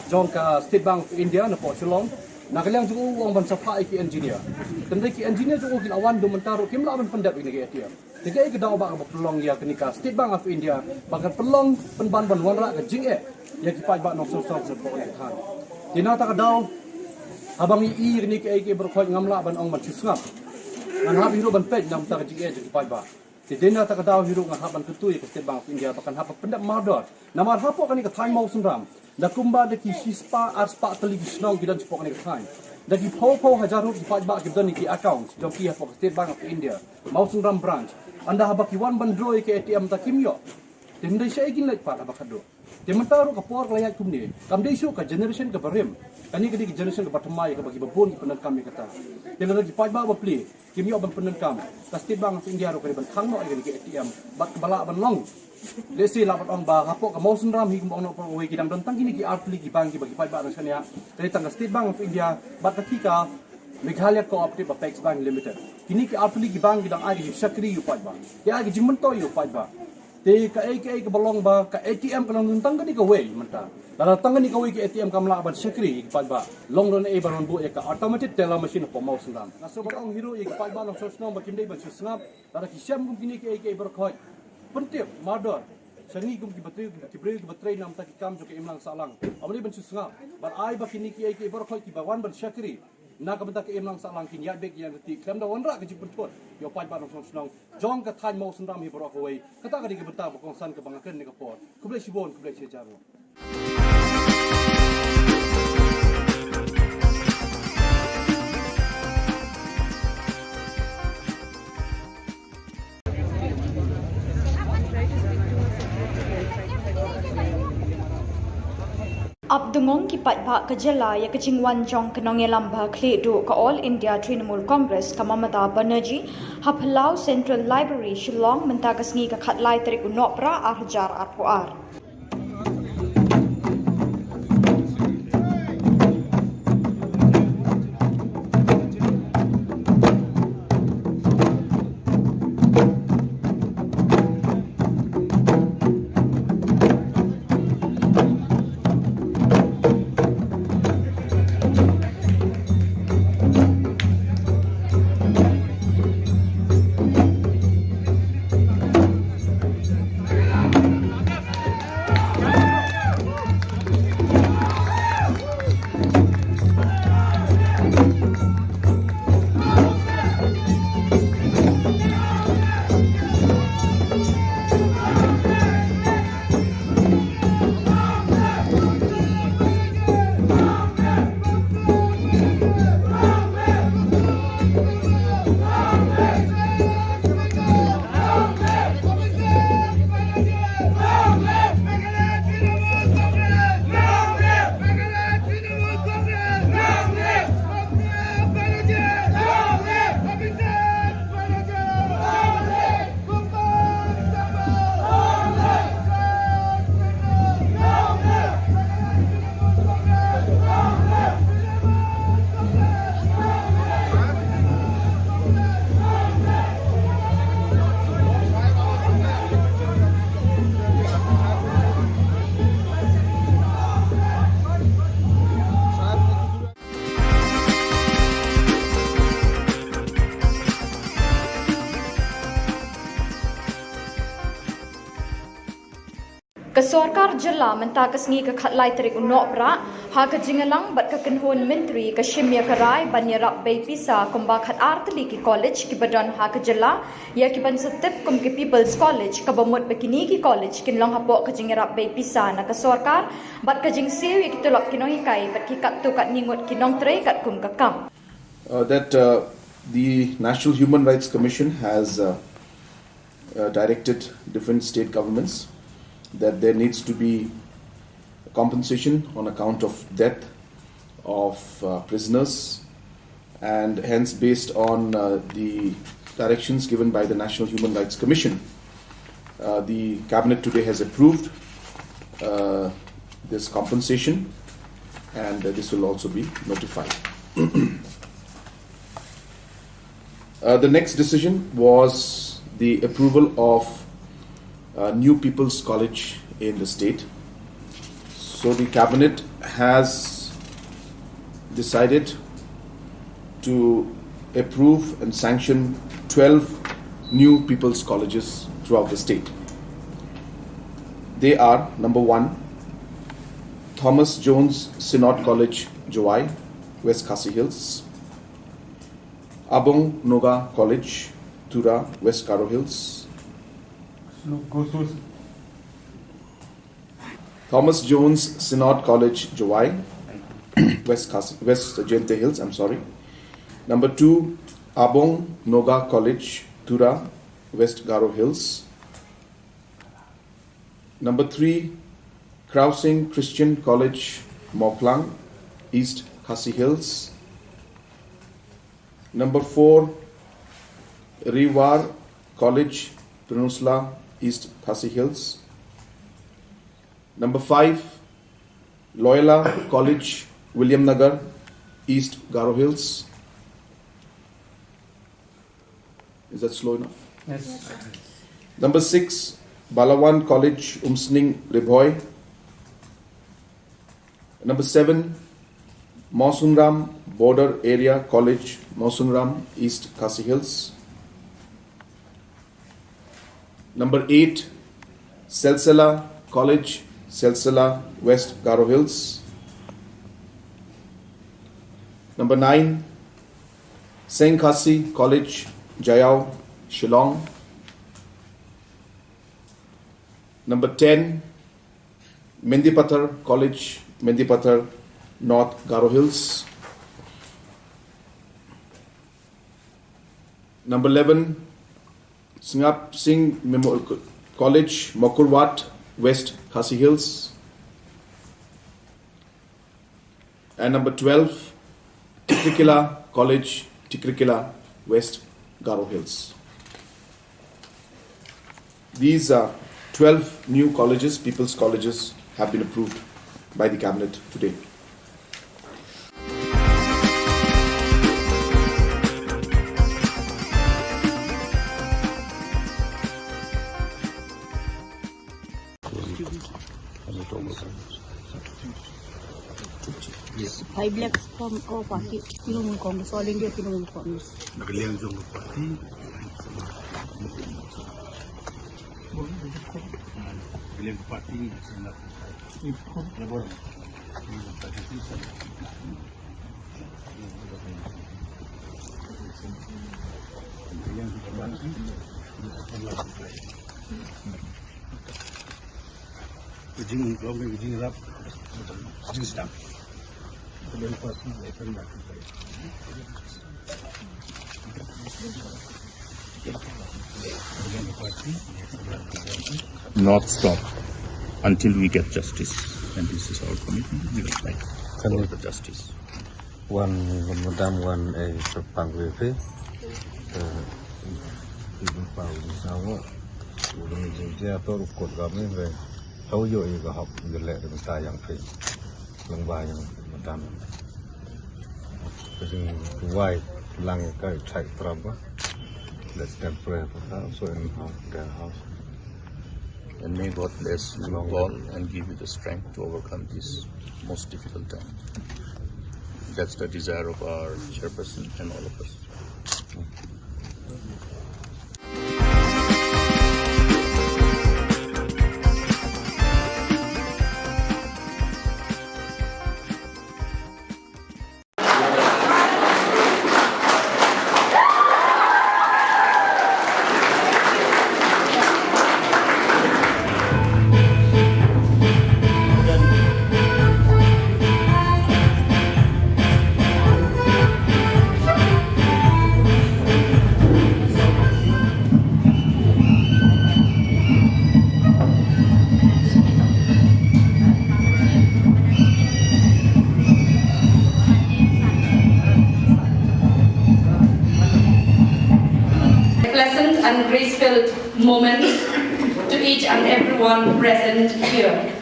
Jong ka State Bank of India na pdeng Shillong, na ka liang jong u ong ban sa phah ïa ki engineer. Tang dei ki engineer jong u ki la wan, mynta ruh kim lah ban pyndep ïa kane ka A T M. Te kaei ka daw ba ka ba pynlong ïa kane ka State Bank of India ba kan pynlong pynban ban wanrah ka jingeh ïa ki paidbah nongshong shnong hapoh kane ka thaiñ. Te na kata ka daw, haba ngi ïohi ïa kane kaei kaei baroh khoit, ngam lah ban ong ban shu sngap. Ngan hap hi ruh ban peit na ka bynta ka jingeh jong ki paidbah. Te dei na kata ka daw hi ruh nga hap ban kyntu ïa ka State Bank of India ba kan hap ban pyndep mardor. Namar hapoh kane ka thaiñ Mawsynram, da kumba da ki shispah arspah tylli ki shnong ki don shapoh kane ka thaiñ. Da ki phew phew hajar ruh ki paidbah ki don ïa ki account jong ki hapoh ka State Bank of India Mawsynram branch. Ynda haba ki wan ban draw ïa ka A T M, ta kim ïoh. Te hynrei shaei kin leit pat haba khadduh. Te mynta ruh ka por ka la ïaid kumne, kam dei shuh ka generation ka barim. Kane ka dei ka generation ka bathymmai kaba ki babun ki pyndonkam ïa kata. Te lada ki paidbah bapli kim ïoh ban pyndonkam, ka State Bank of India ruh ka dei ban khang noh ïa kane ka A T M bad kaba lah ban long. Lehse lah ban ong ba hapoh ka Mawsynram hi, kumba ong noh baroh kawei, ki dang don tang kine ki artylli ki bank kiba ki paidbah dang shaniah. Ka dei tang ka State Bank of India bad kata ka Meghalaya Cooperative Apex Bank Limited. Kine ki artylli ki bank ki dang ai ka jingshakri ïa u paidbah, ki ai ka jingmyntoi ïa u paidbah. Te kaei kaei kaba long ba ka A T M ka long tang kane kawei mynta. Lada tang kane kawei ka A T M kam lah ban shakri ïa ki paidbah, long ruh naei ban wan buh ïa ka automated teller machine hapoh Mawsynram. Nga sngewbha ban ong hi ruh ïa ki paidbah nongshong shnong ba kim dei ban shu sngap. Lada ki shem kum kine kaei kaei baroh khoit, pyntip mardor sha ngi kum ki batri, ki briew kiba trei na ka bynta ki kam jong ka imlang sahlang. Ym dei ban shu sngap. Bad ai ba kine kaei kaei baroh khoit kiba wan ban shakri na ka bynta ka imlang sahlang kin ïaid beit ïaid ryntih khlem da wanrah ka jingpynthut ïa u paidbah nongshong shnong jong ka thaiñ Mawsynram hi baroh kawei. Kata ka dei ka bynta ba kongsan kaba nga kren ha kane ka por. Khublei shibun, khublei shihajar. Ap dungong ki paidbah ka jylla ïa ka jingwan jong ka nongïalam ba khlieh duh ka All India Trinamool Congress, ka Mamata Banerjee, ha Phyllaw Central Library, Shillong, mynta ka sngi ka khatlai tarik u Nohprah arhajar arphew ar. Ka sorkar jylla mynta ka sngi ka khatlai tarik u Nohprah, ha ka jingïalang bad ka kynhun myntri, ka shim ïa ka rai ban ïarap bei pisa kumba khatar tylli ki college kiba don ha ka jylla, ïa kiban sa tip kum ki People's College, kaba mut ba kine ki college kin long hapoh ka jingïarap bei pisa na ka sorkar bad ka jingsiew ïa ki tulop ki nonghikai bad ki katto katne ngut ki nongtrei katkum ka kam. Uh, that, uh, the National Human Rights Commission has, uh, uh, directed different state governments that there needs to be compensation on account of death of, uh, prisoners, and hence, based on, uh, the directions given by the National Human Rights Commission, uh, the cabinet today has approved, uh, this compensation, and, uh, this will also be notified. Uh, the next decision was the approval of, uh, new People's College in the state. So the cabinet has decided to approve and sanction twelve new people's colleges throughout the state. They are, number one, Thomas Jones Synod College, Jowai, West Khasi Hills, Abong Noga College, Tura, West Garo Hills, Thomas Jones Synod College, Jowai, West Khasi, West Jaintia Hills, I'm sorry. Number two, Abong Noga College, Tura, West Garo Hills. Number three, Krausing Christian College, Mawklang, East Khasi Hills. Number four, Riwar College, Pynursla, East Khasi Hills. Number five, Loyola College, Williamnagar, East Garo Hills. Is that slow enough? Yes. Number six, Balawan College, Umsning, Ri Bhoi. Number seven, Mawsynram Border Area College, Mawsynram, East Khasi Hills. Number eight, Silsila College, Silsila, West Garo Hills. Number nine, Seng Khasi College, Jaiaw, Shillong. Number ten, Mendipathar College, Mendipathar, North Garo Hills. Number eleven, Sngap Singh Memo-, College, Mawkyrwat, West Khasi Hills. And number twelve, Tikrikilla College, Tikrikilla, West Garo Hills. These are twelve new colleges, people's colleges, have been approved by the cabinet today. Yes. Hai black form ko party, pino mun Congress, all India pino mun Congress. Nakaliang jong party. Nakaliang party ni, Not stop until we get justice. And this is our commitment. We will fight for the justice. Wan, madam, wan, eh, pang wi phi. Eh, i pang wi sa ngo. U dang jing jia to ru kot ga mi re. Hau yo i ga hap, i ga leh dang ta yang phi. Lang ba yang madam. Ka jing wai lang ka i chai trap ba. Let them pray for her. So in her, their house. And may God bless you all and give you the strength to overcome this most difficult time. That's the desire of our chairperson and all of us. A pleasant and grace-filled moment to each and everyone present here.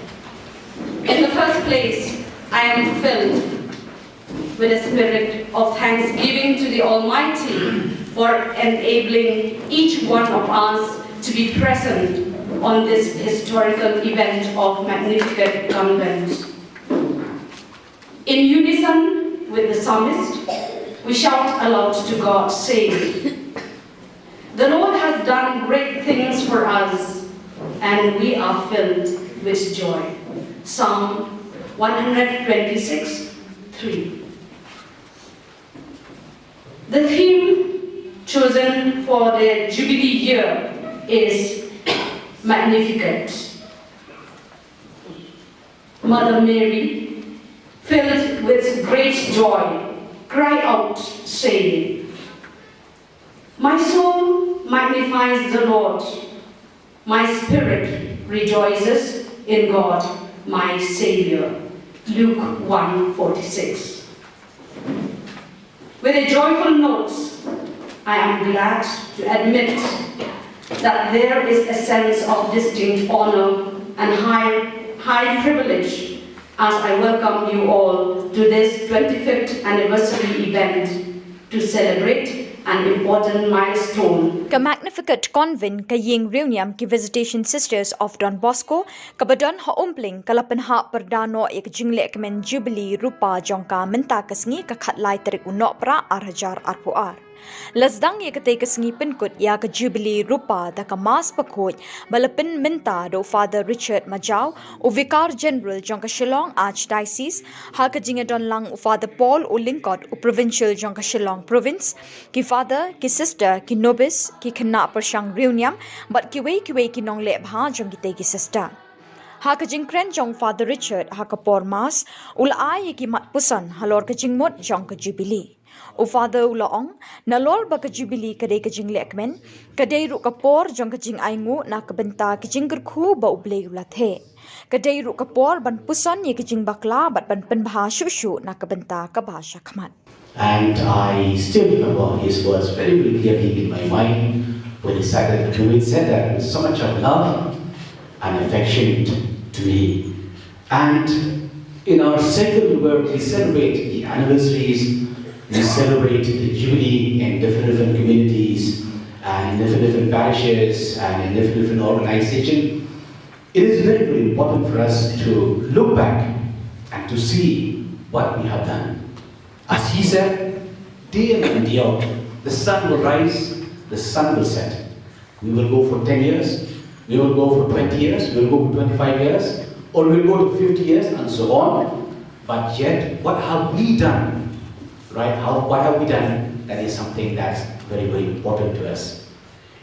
In the first place, I am filled with a spirit of thanksgiving to the Almighty for enabling each one of us to be present on this historical event of Magnificat Convent. In unison with the psalmist, we shout aloud to God, saying, "The Lord has done great things for us, and we are filled with joy." Psalm one hundred twenty-six, three. The theme chosen for the Jubilee year is Magnificat. Mother Mary, filled with great joy, cried out, saying, "My soul magnifies the Lord, my spirit rejoices in God, my Savior." Luke one forty-six. With a joyful note, I am glad to admit that there is a sense of distinct honor and high, high privilege as I welcome you all to this twenty-fifth anniversary event to celebrate an important milestone. Ka Magnificat Convent ka ïing riewniam ki Visitation Sisters of Don Bosco, kaba don ha Umpling, ka la pynhap pyrda noh ïa ka jinglehkmen Jubilee Rupa jong ka mynta ka sngi, ka khatlai tarik u Nohprah ar hajar arphew ar. La sdang ïa katei ka sngi pynkut ïa ka Jubilee Rupa da ka Mass bakhuid ba la pynmynta da u Father Richard Majaw, u Vicar General jong ka Shillong Archdiocese, ha ka jingïadon lang u Father Paul u Lyngkot, u Provincial jong ka Shillong Province, ki Father, ki Sister, ki Nobis, ki khynnah pyrshang riewniam bad kiwei kiwei ki nongleh bha jong kitei ki Sister. Ha ka jingkren jong u Father Richard ha ka por Mass, u la ai ïa ki mat puson halor ka jingmut jong ka Jubilee. U Father u la ong, nalor ba ka Jubilee ka dei ka jinglehkmen, ka dei ruh ka por jong ka jingainguh na ka bynta ka jingkyrkhu ba U Blei u la theh. Ka dei ruh ka por ban puson ïa ka jingbakla bad ban pynbha shuh shuh na ka bynta kaba shakhmat. And I still remember his words very, very clearly in my mind when he said that, when he said that with so much of love and affection to me. And in our circle where we celebrate the anniversaries, we celebrate the Jubilee in different, different communities and in different, different parishes and in different, different organizations, it is very, very important for us to look back and to see what we have done. As he said, day in and day out, the sun will rise, the sun will set. We will go for ten years, we will go for twenty years, we will go for twenty-five years, or we will go to fifty years and so on. But yet, what have we done? Right? How, what have we done? That is something that's very, very important to us.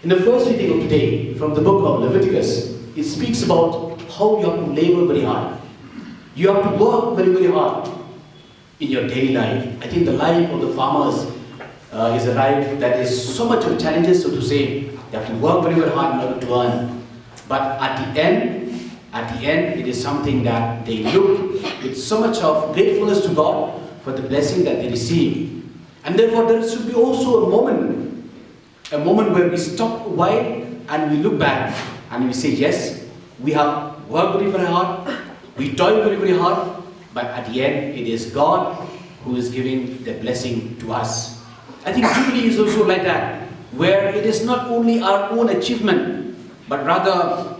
In the first reading of today, from the book of Leviticus, it speaks about how you have to labor very hard. You have to work very, very hard in your daily life. I think the life of the farmers, uh, is a life that is so much of challenges, so to say. They have to work very, very hard in order to earn. But at the end, at the end, it is something that they look with so much of gratefulness to God for the blessing that they receive. And therefore, there should be also a moment, a moment where we stop a while and we look back and we say, "Yes, we have worked very, very hard, we toiled very, very hard, but at the end, it is God who is giving the blessing to us." I think Jubilee is also like that, where it is not only our own achievement, but rather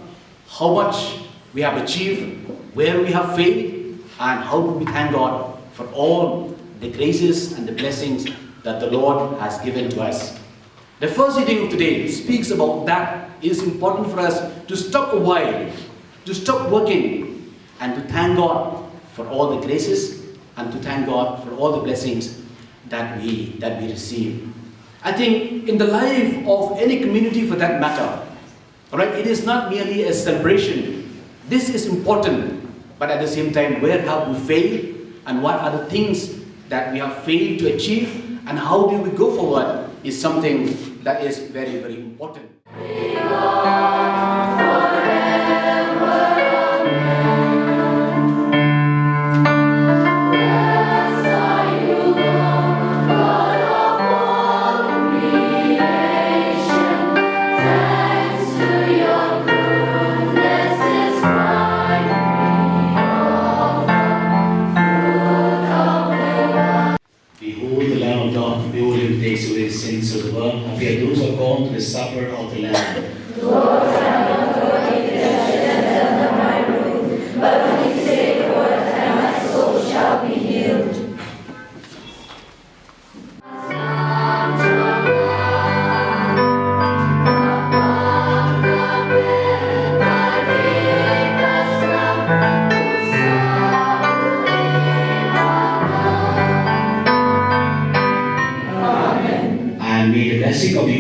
how much we have achieved, where we have failed, and how do we thank God for all the graces and the blessings that the Lord has given to us. The first reading of today speaks about that. It is important for us to stop a while, to stop working, and to thank God for all the graces and to thank God for all the blessings that we, that we receive. I think in the life of any community for that matter, all right, it is not merely a celebration. This is important, but at the same time, where have we failed and what are the things that we have failed to achieve and how do we go forward is something that is very, very important. Behold the Lamb of God, behold him who takes away the sins of the world. Happy are those who are called to the supper of the Lamb. Lord, I am not worthy that you should enter under my roof, but only say a word and my soul shall be healed.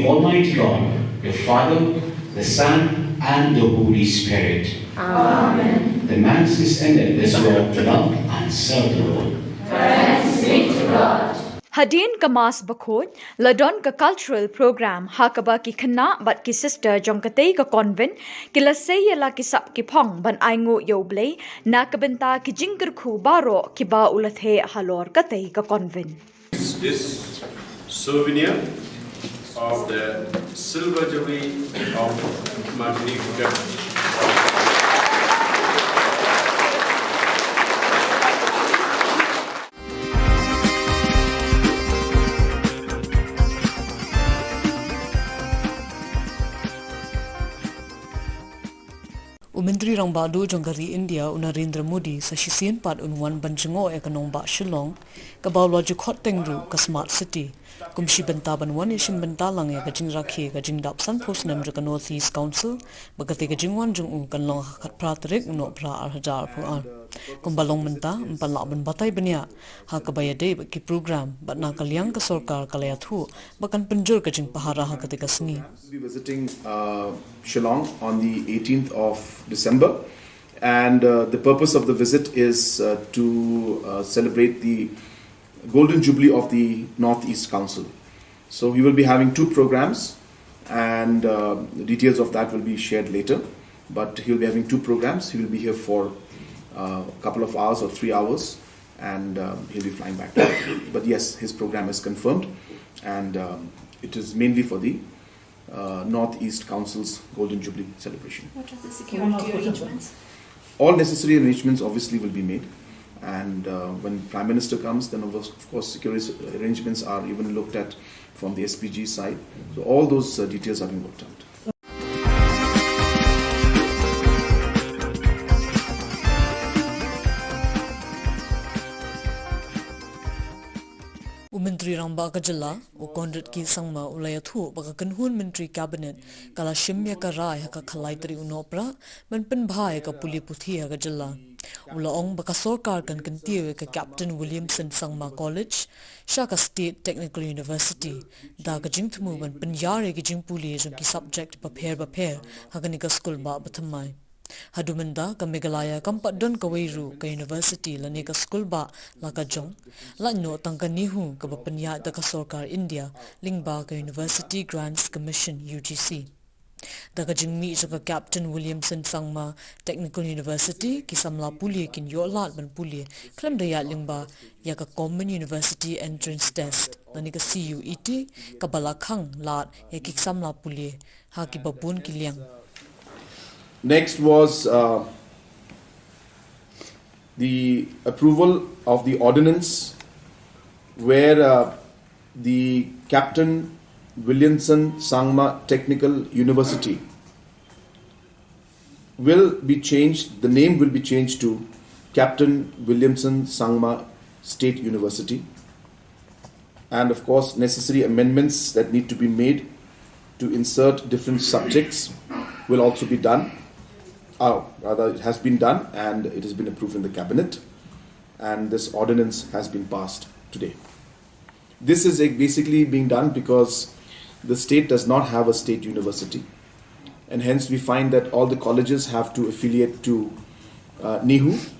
Almighty God, the Father, the Son, and the Holy Spirit. Amen. The Mass is ended. Let's go out to love and serve the Lord. Thanks be to God. Hadien ka Mass bakhuid, la don ka cultural program ha kaba ki khynnah bad ki sister jong katei ka convent ki la sei ïa la ki sap ki phong ban ainguh ïa U Blei na ka bynta ki jingkyrkhu baroh kiba u la theh halor katei ka convent. This souvenir of the silver jubilee of Magnificat. U Myntri Rangbah Duh jong ka ri India, u Narendra Modi, sa shisien pat un wan ban jngoh ïa ka nongbah Shillong, kaba u la ju khot teng ruh ka Smart City, kum shi bynta ban wan ïashim bynta lang ïa ka jingrakhe ka jingdap sanphew snem jong ka North East Council, ba katei ka jingwan jong u kan long ha ka khatphra tarik u Nohprah ar hajar arphew ar. Kumba long mynta, ym pan lah ban batai bniah ha kaba ïadei bad ki program, bad na ka liang ka sorkar ka la ïathuh ba kan pynjur ka jingpahara ha katei ka sngi. We'll be visiting, uh, Shillong on the eighteenth of December, and, uh, the purpose of the visit is, uh, to, uh, celebrate the Golden Jubilee of the North East Council. So he will be having two programs, and, uh, the details of that will be shared later. But he'll be having two programs. He will be here for, uh, a couple of hours or three hours, and, um, he'll be flying back. But yes, his program is confirmed, and, um, it is mainly for the, uh, North East Council's Golden Jubilee celebration. What are the security arrangements? All necessary arrangements obviously will be made, and, uh, when Prime Minister comes, then of course, of course security arrangements are even looked at from the S P G side. So all those, uh, details are being worked out. U Myntri Rangbah ka jylla, u Conrad K Sangma, u la ïathuh ba ka kynhun Myntri Cabinet ka la shim ïa ka rai ha ka khatlai tarik u Nohprah ban pynbha ïa ka pule puthi ha ka jylla. U la ong ba ka sorkar kan kyntiew ïa ka Captain Williamson Sangma College sha ka State Technical University da ka jingthmu ban pynïar ïa ki jingpule jong ki subject bapher bapher ha kane ka skulbah bathymmai. Haduh mynta ka Meghalaya kam pat don kawei ruh ka university lane ka skulbah la ka jong, lait noh tang ka NEHU kaba pynïaid da ka sorkar India lyngba ka University Grants Commission, U G C. Da ka jingmih jong ka Captain Williamson Sangma Technical University, ki samla pule kin ïoh lad ban pule khlem da ïaid lyngba ïa ka Common University Entrance Test lane ka C U E T, kaba la khang lad ïa ki samla pule ha kiba bun ki liang. Next was, uh, the approval of the ordinance where, uh, the Captain Williamson Sangma Technical University will be changed, the name will be changed to Captain Williamson Sangma State University. And of course, necessary amendments that need to be made to insert different subjects will also be done. Uh, rather, it has been done and it has been approved in the cabinet. And this ordinance has been passed today. This is, uh, basically being done because the state does not have a state university. And hence, we find that all the colleges have to affiliate to, uh, NEHU.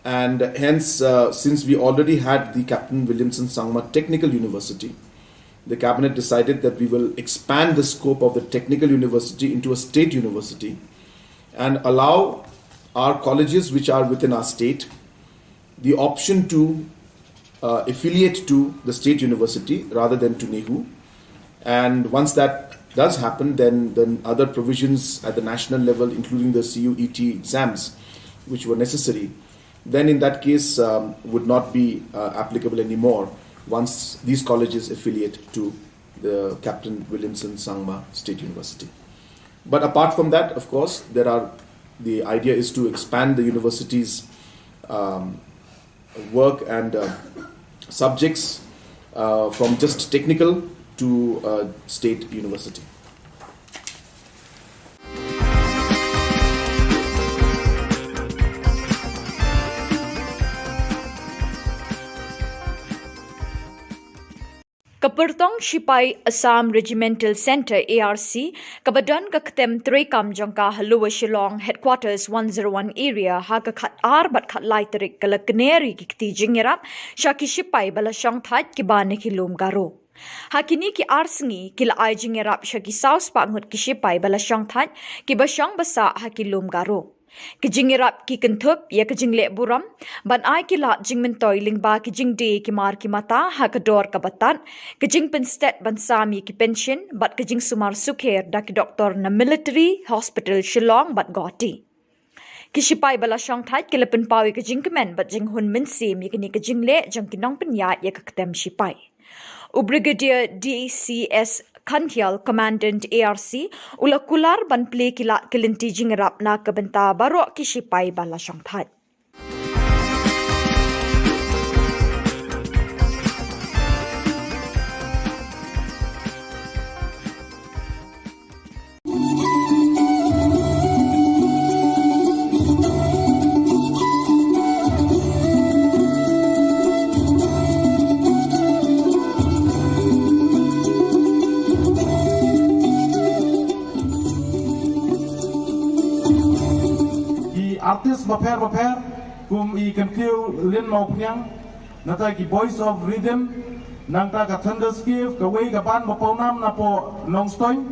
And hence, uh, since we already had the Captain Williamson Sangma Technical University, the cabinet decided that we will expand the scope of the technical university into a state university and allow our colleges which are within our state the option to, uh, affiliate to the state university rather than to NEHU. And once that does happen, then, then other provisions at the national level, including the C U E T exams, which were necessary, then in that case, um, would not be, uh, applicable anymore once these colleges affiliate to the Captain Williamson Sangma State University. But apart from that, of course, there are, the idea is to expand the university's, um, work and, uh, subjects, uh, from just technical to, uh, state university. Ka Pyrtong Shipai Assam Regimental Centre, A R C, kaba don ka ktem treikam jong ka ha Lower Shillong Headquarters one zero one Area, ha ka khat ar bad khat lai tarik ka la kner ïa ki kti jingïarap sha ki shipai ba la shong thait kiba na ki lum Garo. Ha kine ki ar sngi ki la ai jingïarap sha ki saw spah ngut ki shipai ba la shong thait kiba shong ba sah ha ki lum Garo. Ki jingïarap ki kynthup ïa ka jingleh burom ban ai ki lad jingmyntoi lyngba ki jingdie ki mar ki mata ha ka dor kaba tad, ka jingpynstet ban sam ïa ki pension bad ka jingsumar sukher da ki doktor na Military Hospital Shillong bad Guwahati. Ki shipai ba la shong thait ki la pynpaw ïa ka jingkmen bad jinghun mynsiem ïa kane ka jingleh jong ki nongpynïaid ïa ka ktem shipai. U Brigadier D C S Khantial, Commandant A R C, u la kular ban plie ki lad ki lynti jingïarap na ka bynta baroh ki shipai ba la shong thait. Ki artist bapher bapher kum i Kyntiew Lin Mawphniang, nangta ki Boys of Rhythm, nangta ka Thunderscape, kawei ka band ba pawnam na poh Nongstoiñ,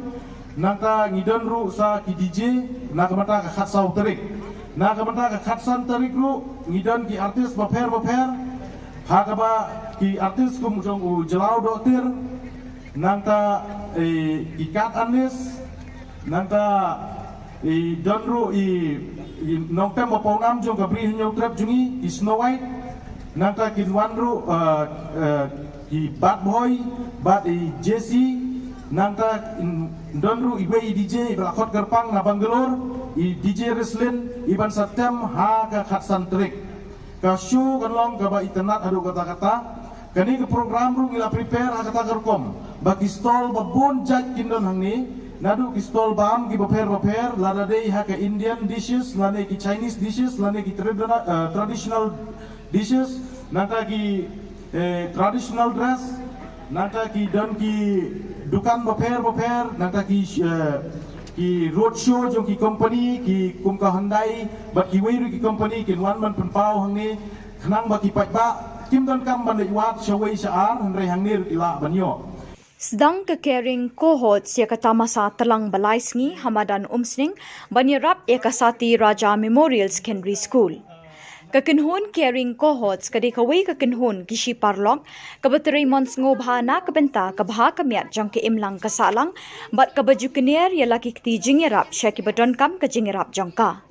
nangta ngi don ruh sa ki D J na ka bynta ka khatsaw tarik. Na ka bynta ka khatsan tarik ruh ngi don ki artist bapher bapher, ha kaba ki artist kum jong u Jlaw Dohtir, nangta, eh, ki Kat Anis, nangta i don ruh i, i nongtem ba pawnam jong ka Bri Hynñiewtrep jong ngi, i Snow White, nangta kin wan ruh, eh, eh, i Bad Boy bad i Jessie, nangta in don ruh iwei i D J ba la khot kyrpang na Bangalore, i D J Rislin, i ban sa tem ha ka khatsan tarik. Ka show kan long kaba itynnad haduh katta katta. Kane ka program ruh ngi la prepare ha kata ka rukom ba ki stall ba bun jait kin don hangne, naduh ki stall bam ki bapher bapher, lada dei ha ka Indian dishes lane ki Chinese dishes lane ki tradina-, eh, traditional dishes, nangta ki, eh, traditional dress, nangta ki don ki dukan bapher bapher, nangta ki, eh, ki road show jong ki company, ki kum ka Hyundai bad kiwei ruh ki company kin wan ban pynpaw hangne, khnang ba ki paidbah kim donkam ban leit wad shawei sha ar, hynrei hangne ruh ki lah ban ïoh. Sdang ka Caring Cohorts ïa ka tamasa tlang ba lai sngi ha madan Umsning ban ïarap ïa ka Sati Raja Memorial Secondary School. Ka kynhun Caring Cohorts ka dei kawei ka kynhun ki shi paralok kaba trei mon sngewbha na ka bynta ka bha ka miat jong ka imlang ka sahlang bad kaba ju kner ïa la ki kti jingïarap sha kiba donkam ka jingïarap jong ka.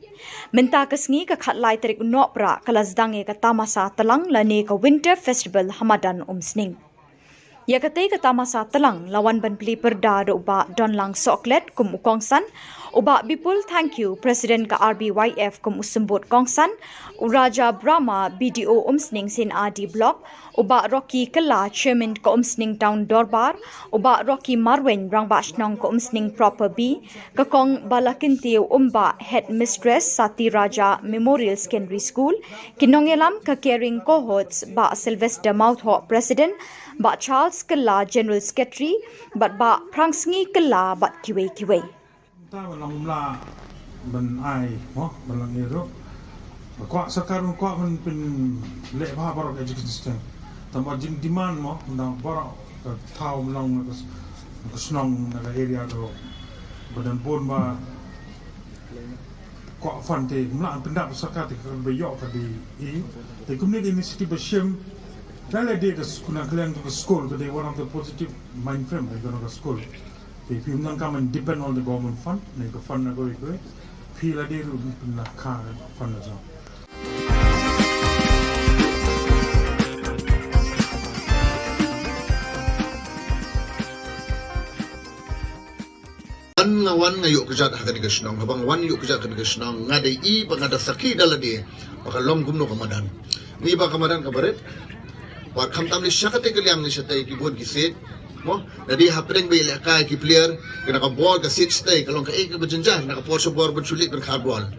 Mynta ka sngi ka khatlai tarik u Nohprah ka la sdang ïa ka tamasa tlang lane ka Winter Festival ha madan Umsning. Ïa katei ka tamasa tlang la wan ban plie pyrda da u Bah Donlang Sohklet kum u kongsan, u Bah Bipul Thangkhiew, President ka R B Y F kum u symbud kongsan, u Raja Brahma, B D O Umsning Seinadi Block, u Bah Rocky Kylla, Chairman ka Umsning Town Dorbar, u Bah Rocky Marwein, Rangbah Shnong ka Umsning Proper B, ka Kong Balakyntiew Umbah, Headmistress Sati Raja Memorial Secondary School, ki nongïalam ka Caring Cohorts, Bah Sylvester Mawthoh, President, Bah Charles Kylla, General Secretary, bad Bah Phrangsngi Kylla bad kiwei kiwei. Ta ban long mla ban ai mo ban long ïa ruh. Kwah sorkar kwah ban pynleh bha baroh ka education system. Tang ba jing demand mo, tang baroh ka thaw ban long na ka s-, na ka shnong na ka area ruh. Ba don bun ba kwah fund te mla pyndap sorkar te ka ba ïoh ka dei i. Te kumne ka initiative ba shim. Ka la dei ka skul na ka liang ka skul ka dei one of the positive mind frame ka na ka skul. Te phi ym donkam ban depend on the government fund, ne ka fund na kawei kawei. Phi la dei ruh phi na ka fund na jong. Wan nga wan nga ïoh kjat ha kane ka shnong, haba nga wan ïoh kjat ha kane ka shnong, nga dei i ba nga da sakhi da lade ba ka long kumno ka madan. Ni ba ka madan ka barit. Wat khamtam ni sha katei ka liang ni shatei ki bun ki siej. Mo, na dei hapdeng ba ïalehkai ki player, kane ka ball ka siej shatei, ka long kaei kaba jynjar, na ka por sha bor ban shu leit ban khar ball.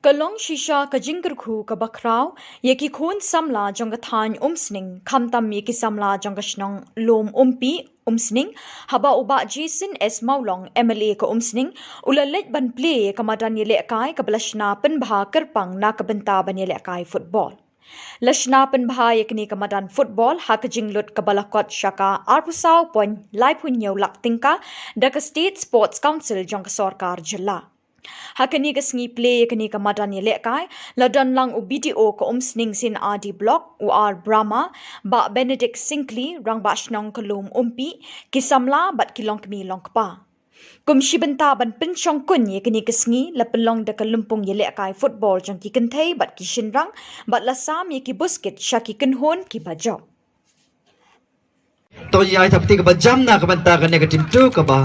Ka long shisha ka jingkyrkhu kaba khraw ïa ki khun samla jong ka thaiñ Umsning, khamtam ïa ki samla jong ka shnong Lum Umpi, Umsning, haba u Bah Jason S Mawlong, M L A ka Umsning, u la leit ban plie ïa ka madan ïalehkai kaba la shna pynbha kyrpang na ka bynta ban ïalehkai football. La shna pynbha ïa kane ka madan football ha ka jinglut kaba la kot sha ka arphew saw point laiphew hynñiew lak tyngka da ka State Sports Council jong ka sorkar jylla. Ha kane ka sngi plie ïa kane ka madan ïalehkai, la don lang u B D O ka Umsning C&RD Block, u R Brahma, Bah Benedict Syngkli, Rangbah Shnong ka Lum Umpi, ki samla bad ki longkmie longkpa. Kum shi bynta ban pynshongkun ïa kane ka sngi, la pynlong da ka lympung ïalehkai football jong ki kynthei bad ki shynrang, bad la sam ïa ki buskit sha ki kynhun kiba jop. To ïa ai thapti kaba jam na ka bynta kane ka team two kaba.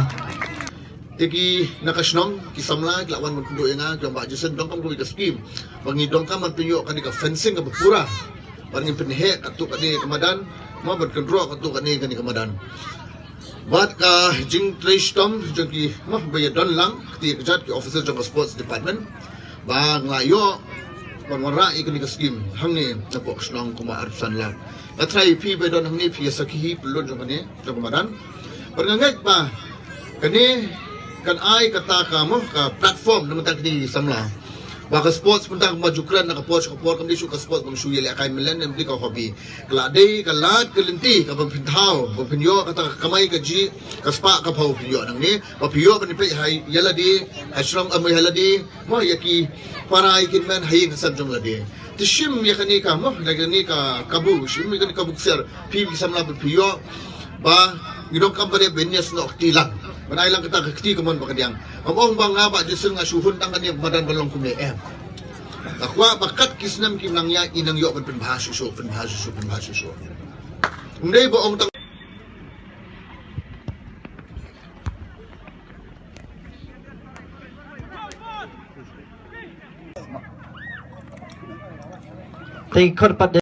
Te ki na ka shnong, ki samla, ki la wan ban kynduh ïa nga, ki ong Bah Jason, donkam kawei ka scheme ba ngi donkam ban pynïoh kane ka fencing kaba pura, ban ngin pynheh katto katne ka madan, mo ban kynroh katto katne kane ka madan. Bad ka jingtrei shitom jong ki, mo ba ïa don lang, kti ka jait ki officer jong ka sports department, ba nga la ïoh ban wanrah ïa kane ka scheme hangne napoh ka shnong kumba arphew san lak. Nga tharai phi ba don hangne phi ïa sakhi hi pynlut jong kane jong ka madan. Bad nga ngeit ba kane kan ai kata ka, mo, ka platform na bynta kine ki samla, ba ka sports mynta kumba ju kren na ka por sha ka por, kam dei shuh ka sports ba nga shu ïalehkai mlien, em dei ka hobby. Ka la dei ka lad ka lynti kaba phin thaw, ba phin ïoh kata ka kamai kajih, ka spah ka phew phin ïoh nangne, ba phin ïoh ban peit ha ïa lade, ha shnong, em, ha lade, mo, ïa ki para, ïa ki hynmen ha ïing ha sem jong lade. Te shim ïa kane ka, mo, ïa kane ka kabu, shim ïa kane ka kabu ksiar, phi ki samla ba phi ïoh ba ngi donkam ba dei ban ïasnoh kti lang, ban ai lang kata ka kti kamon ba kadiang. Ngam ong ba nga Bah Jason nga shu hun tang kane ka madan ban long kumne, em. Nga kwah ba kat ki snem kim nang ïaid, ngi nang ïoh ban pynbha shuh shuh, pynbha shuh shuh, pynbha shuh shuh. Ym dei ba ong tang. Te khot pat de.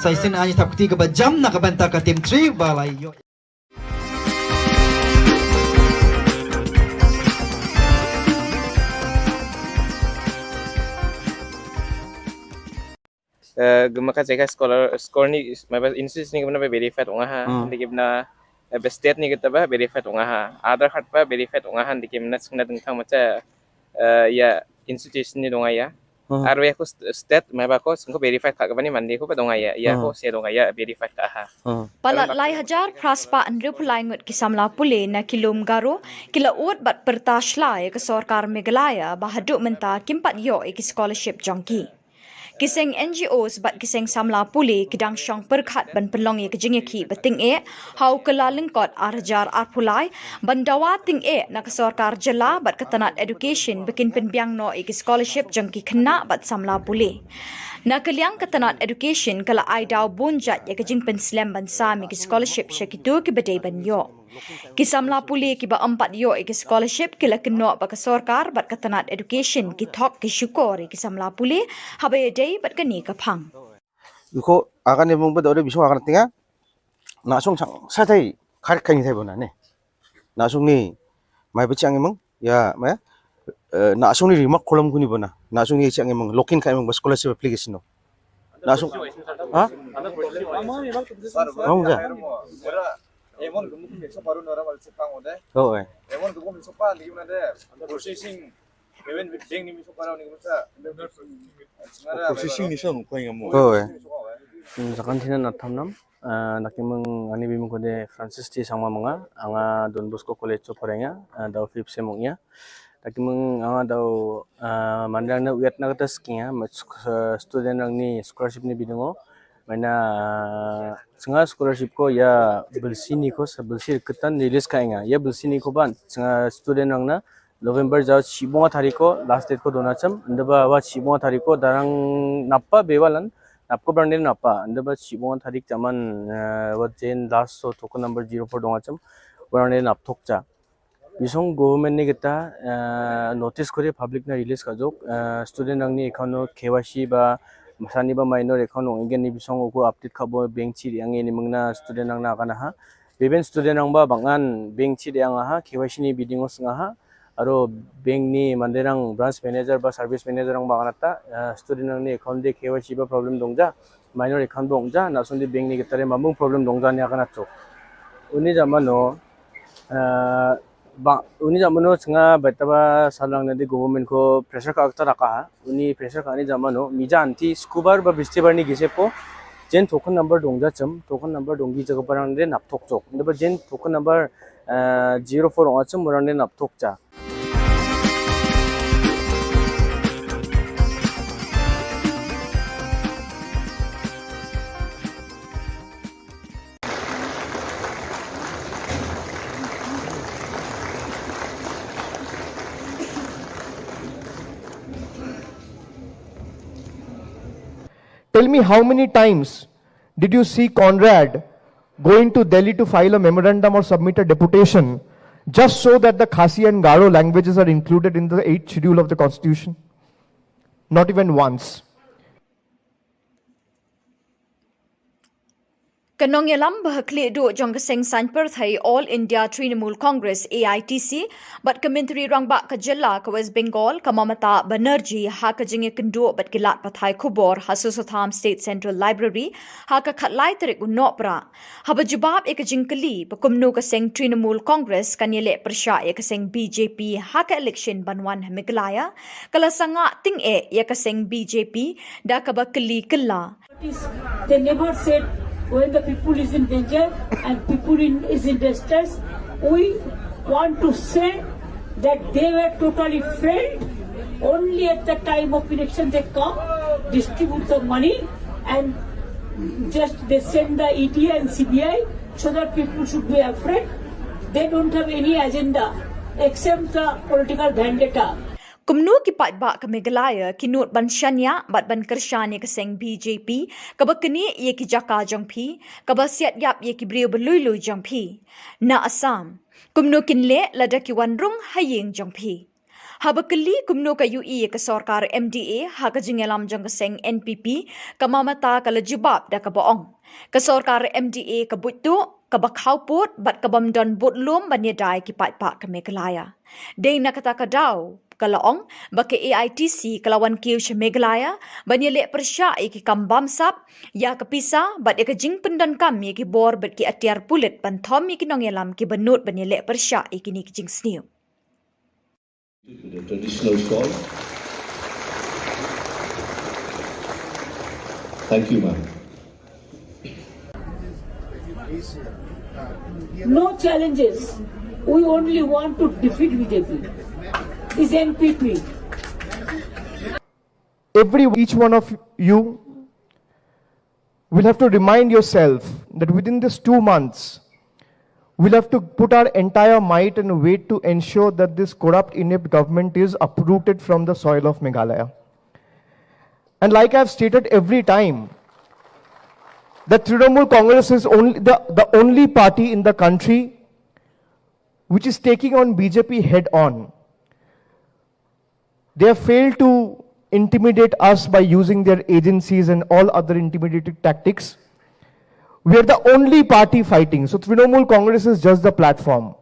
Sa shisien ai thapti kaba jam na ka bynta ka team three ba la ïoh. Eh, gumaka jaka scholar, scholar ni, maba institute ni gumna ba verified ong ha. Hmm. Ni gumna, eh, ba state ni kita ba verified ong ha. Aadhaar card ba verified ong ha, ni gumna sngna dengthang macha, eh, ïa institution ni dong ïa. Hmm. Arwe ko st-, state maba ko sngko verified ka gabani mandi ko ba dong ïa, ïa ko se dong ïa verified ka ha. Hmm. Palat lai hajar phra spah hynriewphew lai ngut ki samla pule na ki lum Garo, ki la ud bad pyrta shlai ïa ka sorkar Meghalaya ba haduh mynta kim pat ïoh ïa ki scholarship jong ki. Ki seng N G Os bad ki seng samla pule ki dang shong pyrkhat ban pynlong ïa ka jingïakhih ba tyngeh ha u Kyllalyngkot ar hajar arphew lai ban dawa tyngeh na ka sorkar jylla bad ka tnat education ba kin pynbiang noh ïa ki scholarship jong ki khynnah bad samla pule. Na ka liang ka tnat education ka la ai daw bun jait ïa ka jingpynslem ban sam ïa ki scholarship sha kito kiba dei ban ïoh. Ki samla pule kiba ym pat ïoh ïa ki scholarship ki la kynnoh ba ka sorkar bad ka tnat education ki thok ki shukor ïa ki samla pule haba ïadei bad kane ka phang. Iko akan ni mung ba dore bisong akan tinga. Na sung sang sa thai khar khani thai bona ne. Na sung ni mai ba chiang mung ya mai. Eh, na sung ni rimak kolam kuni bona. Na sung ni chiang mung lokin kai mung ba scholarship application no. Na sung ha? Mung ja. Emon gumuk mi so paru nora mal sepang ode. Oh, eh. Emon gumuk mi so pa lagi mana de. Processing. Emon ding ni mi so paru ni masa. Processing ni so ko yang mo. Oh, eh. Hmm, sakan thina na thamnam. Ah, naki mung ani bimung kode Francis T Sangma manga, anga Don Bosco College so parenga, ah, dau fifth sem ong ya. Naki mung anga dau, ah, mandrang na uyat na kata skinga, ma suk-, ah, student rang ni scholarship ni bidungo. Maina, ah, senga scholarship ko ya belsi ni ko, sa belsi ketan release ka inga. Ya belsi ni ko ban, senga student rang na November jao chibonga tariko, last date ko dona cham, ndaba wa chibonga tariko, darang napa bewalan, napko brang den napa, ndaba chibonga tarik chaman, eh, wa jen last so token number zero four donga cham, brang den nap thok cha. Bisong government ni kita, eh, notice kore public na release ka jok, eh, student rang ni account no K Y C ba, masani ba minor account no ingen ni bisong uko update ka bo bank chi yang ni mengna student rang na kana ha. Beben student rang ba bangan bank chi yang ha, K Y C ni biding os nga ha. Aro bank ni manderang branch manager ba service manager ang ba kanata, eh, student ang ni account de K Y C ba problem dongja, minor account ba ongja, na song de bank ni kita re mamung problem dongja ni akan ato. Uni jamano, eh, ba, uni jamano senga baita ba salang nadi government ko pressure ka akta raka ha, uni pressure ka ni jamano, mija anti skubar ba bistibar ni gise po, jen token number dongja chem, token number donggi jaga barang de nap tok tok. Nda ba jen token number, eh, zero four ong achem barang de nap tok ja. Tell me, how many times did you see Conrad going to Delhi to file a memorandum or submit a deputation just so that the Khasi and Garo languages are included in the eighth schedule of the constitution? Not even once. Ka nongïalam ba ha khlieh duh jong ka seng saiñ pyrthei All India Trinamool Congress, A I T C, bad ka Myntri Rangbah ka jylla ka West Bengal, ka Mamata Banerjee, ha ka jingïakynduh bad ki lad pathai khubor ha Sossotham State Central Library ha ka khatlai tarik u Nohprah. Haba jubab ïa ka jingkylli ba kumno ka seng Trinamool Congress kan ïaleh pyrshah ïa ka seng B J P ha ka election ban wan ha Meghalaya, ka la sangah tyngeh ïa ka seng B J P da kaba kylli kylla. They never said when the people is in danger and people in, is in distress. We want to say that they were totally failed. Only at the time of election they come, distribute the money, and just they send the E D and C B I so that people should be afraid. They don't have any agenda except the political vendetta. Kumno ki paidbah ka Meghalaya ki nud ban shaniah bad ban kyrshan ïa ka seng B J P, kaba knieh ïa ki jaka jong phi, kaba siat ïap ïa ki briew ba lui lui jong phi. Na Assam, kumno kin leh lada ki wan rung ha ïing jong phi? Haba kylli kumno ka ïohi ïa ka sorkar M D A ha ka jingïalam jong ka seng N P P, ka Mamata ka la jubab da kaba ong, ka sorkar M D A ka buit tuh, kaba khawpud bad kabym don budlum ban ïada ïa ki paidbah ka Meghalaya. Dei na kata ka daw, ka la ong ba ka A I T C ka la wan kiew sha Meghalaya ban ïaleh pyrshah ïa ki kam bamsap, ïa ka pisa bad ïa ka jingpyndonkam ïa ki bor bad ki atiar pulit ban thom ïa ki nongïalam kiba nud ban ïaleh pyrshah ïa kine ki jingsniew. To the traditional stall. Thank you, ma'am. No challenges. We only want to defeat B J P. Is N P P. Every, each one of you will have to remind yourself that within this two months, we'll have to put our entire might and weight to ensure that this corrupt, inept government is uprooted from the soil of Meghalaya. And like I've stated every time, that Trinamool Congress is only the, the only party in the country which is taking on B J P head on. They have failed to intimidate us by using their agencies and all other intimidating tactics. We are the only party fighting. So Trinamool Congress is just the platform.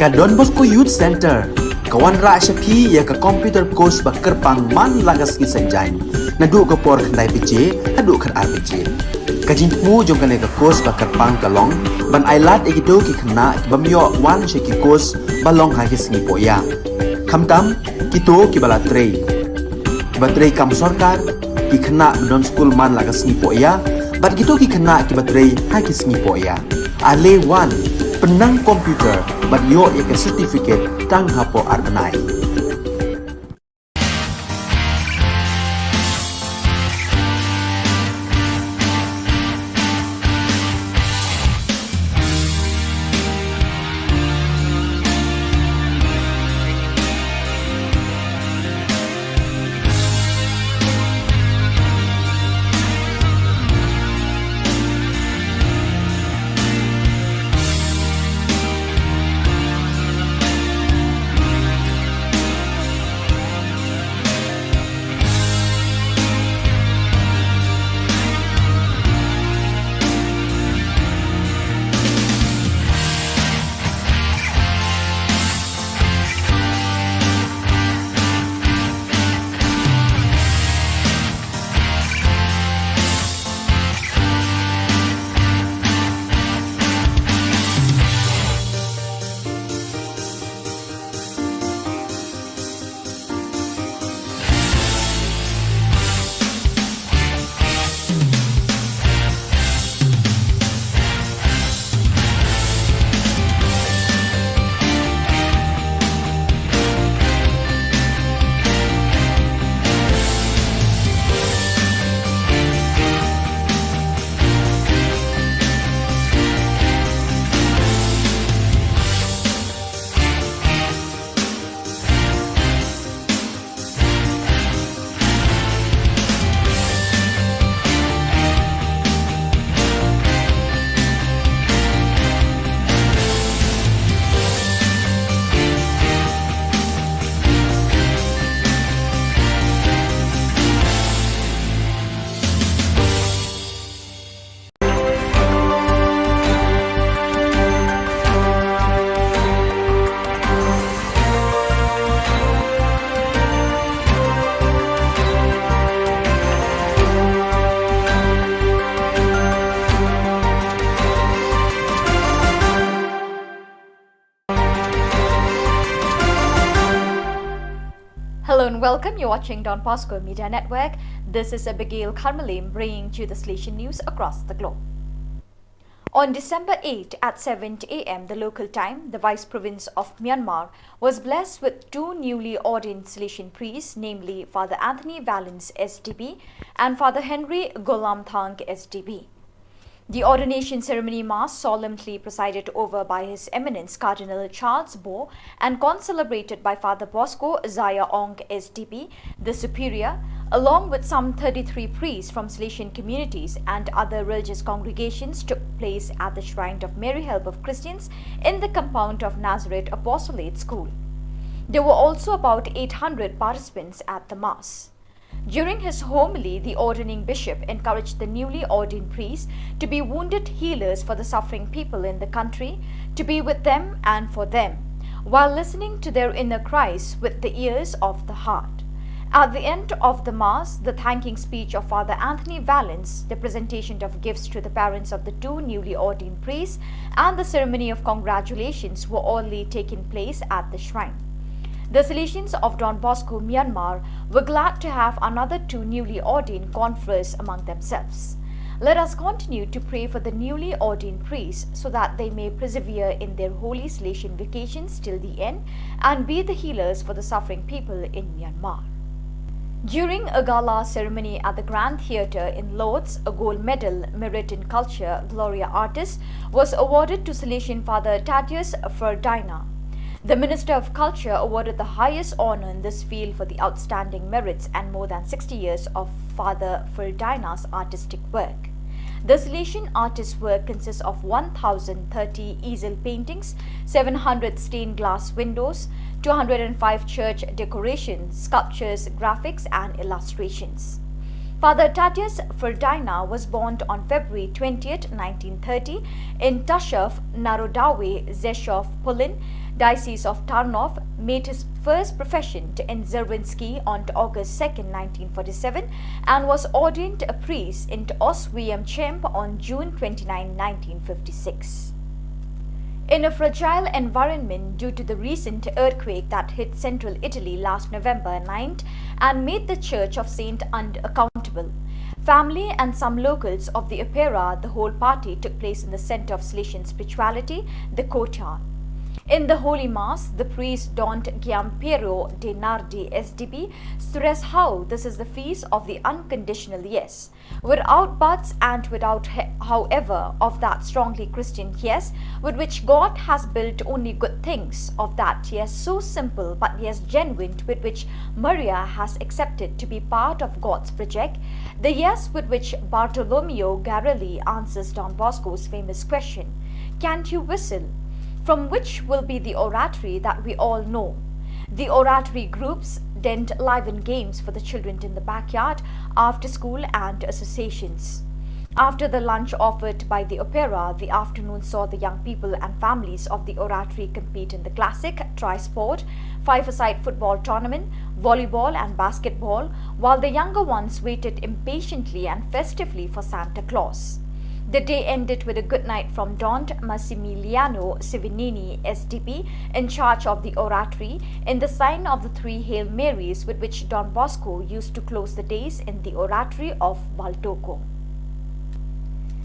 Ka Don Bosco Youth Centre ka wanrah sha phi ïa ka computer course ba kyrpang man la ka sngi Saitjaiñ, naduh ka por khyndai baje haduh khatar baje. Ka jingthmu jong kane ka course ba kyrpang ka long ban ailad ïa kito ki khynnah ki bym ïoh wan sha ki course ba long ha ki sngi pohïa, khamtam kito kiba la trei, kiba trei kam sorkar, ki khynnah ba don skul man la ka sngi pohïa, bad kito ki khynnah kiba trei ha ki sngi pohïa. Ale wan, pynnang computer bad ïoh ïa ka certificate tang hapoh ar bnai. And welcome, you're watching Don Bosco Media Network. This is Abigail Karmalim bringing to you the Salesian news across the globe. On December eighth at seven a m the local time, the Vice Province of Myanmar was blessed with two newly ordained Salesian priests, namely Father Anthony Valens S D B and Father Henry Golamthang S D B. The ordination ceremony mass, solemnly presided over by His Eminence Cardinal Charles Bo and concelebrated by Father Bosco Zaya Ong S D B, the Superior, along with some thirty-three priests from Salesian communities and other religious congregations, took place at the shrine of Mary Help of Christians in the compound of Nazareth Apostolate School. There were also about eight hundred participants at the mass. During his homily, the ordaining bishop encouraged the newly ordained priests to be wounded healers for the suffering people in the country, to be with them and for them, while listening to their inner cries with the ears of the heart. At the end of the Mass, the thanking speech of Father Anthony Valens, the presentation of gifts to the parents of the two newly ordained priests, and the ceremony of congratulations were all taking place at the shrine. The Salesians of Don Bosco, Myanmar, were glad to have another two newly ordained confreres among themselves. Let us continue to pray for the newly ordained priests so that they may persevere in their holy Salesian vocations till the end and be the healers for the suffering people in Myanmar. During a gala ceremony at the Grand Theatre in Lord's, a gold medal, Merit in Culture, Gloria Artis, was awarded to Salesian Father Thaddeus Ferdinand. The Minister of Culture awarded the highest honour in this field for the outstanding merits and more than sixty years of Father Ferdinand's artistic work. The Salesian artist's work consists of one thousand thirty easel paintings, seven hundred stained glass windows, two hundred and five church decorations, sculptures, graphics, and illustrations. Father Thaddeus Ferdinand was born on February twentieth, nineteen thirty, in Tashov Narodowy Rzeszów, Poland, Diocese of Tarnów, made his first profession in Zerwinski on August second, nineteen forty-seven, and was ordained a priest in Oswiecim on June twenty-ninth, nineteen fifty-six. In a fragile environment due to the recent earthquake that hit central Italy last November ninth and made the Church of Saint unaccountable, family and some locals of the Opera, the whole party took place in the center of Salesian spirituality, the courtyard. In the Holy Mass, the priest Don Giampiero De Nardi S D B stressed how this is the feast of the unconditional yes, without buts and without he-, however, of that strongly Christian yes, with which God has built only good things, of that yes so simple but yes genuine, with which Maria has accepted to be part of God's project, the yes with which Bartolomeo Garelli answers Don Bosco's famous question, "Can't you whistle?" From which will be the oratory that we all know. The oratory groups then liven games for the children in the backyard, after school, and associations. After the lunch offered by the Opera, the afternoon saw the young people and families of the oratory compete in the classic, tri-sport, five-a-side football tournament, volleyball, and basketball, while the younger ones waited impatiently and festively for Santa Claus. The day ended with a good night from Don Massimiliano Sivinini S D B, in charge of the oratory, in the sign of the three Hail Marys with which Don Bosco used to close the days in the oratory of Valdoco.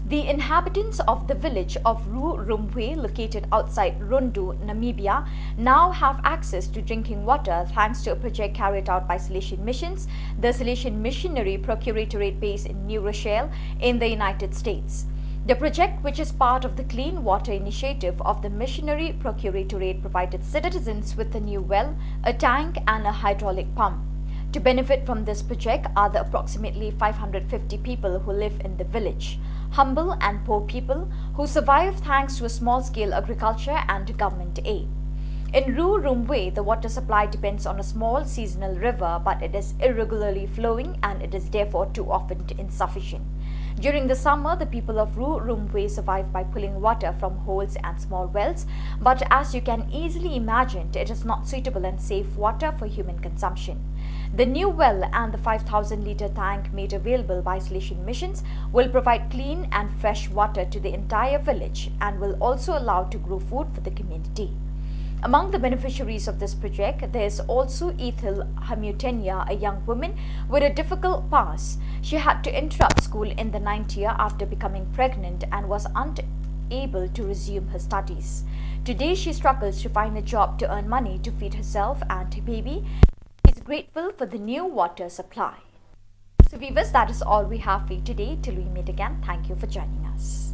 The inhabitants of the village of Ru Rumwe, located outside Rundu, Namibia, now have access to drinking water thanks to a project carried out by Salesian Missions, the Salesian Missionary Procuratorate base in New Rochelle, in the United States. The project, which is part of the Clean Water Initiative of the Missionary Procuratorate, provided citizens with a new well, a tank, and a hydraulic pump. To benefit from this project are the approximately five hundred fifty people who live in the village, humble and poor people who survive thanks to a small-scale agriculture and government aid. In Ru Rumwe, the water supply depends on a small seasonal river, but it is irregularly flowing and it is therefore too often insufficient. During the summer, the people of Ru Rumwe survive by pulling water from holes and small wells, but as you can easily imagine, it is not suitable and safe water for human consumption. The new well and the five thousand litre tank made available by Salesian Missions will provide clean and fresh water to the entire village and will also allow to grow food for the community. Among the beneficiaries of this project, there's also Ethel Hamutenya, a young woman with a difficult past. She had to interrupt school in the ninth year after becoming pregnant and was unable to resume her studies. Today, she struggles to find a job to earn money to feed herself and her baby. She's grateful for the new water supply. So, viewers, that is all we have for you today. Till we meet again, thank you for joining us.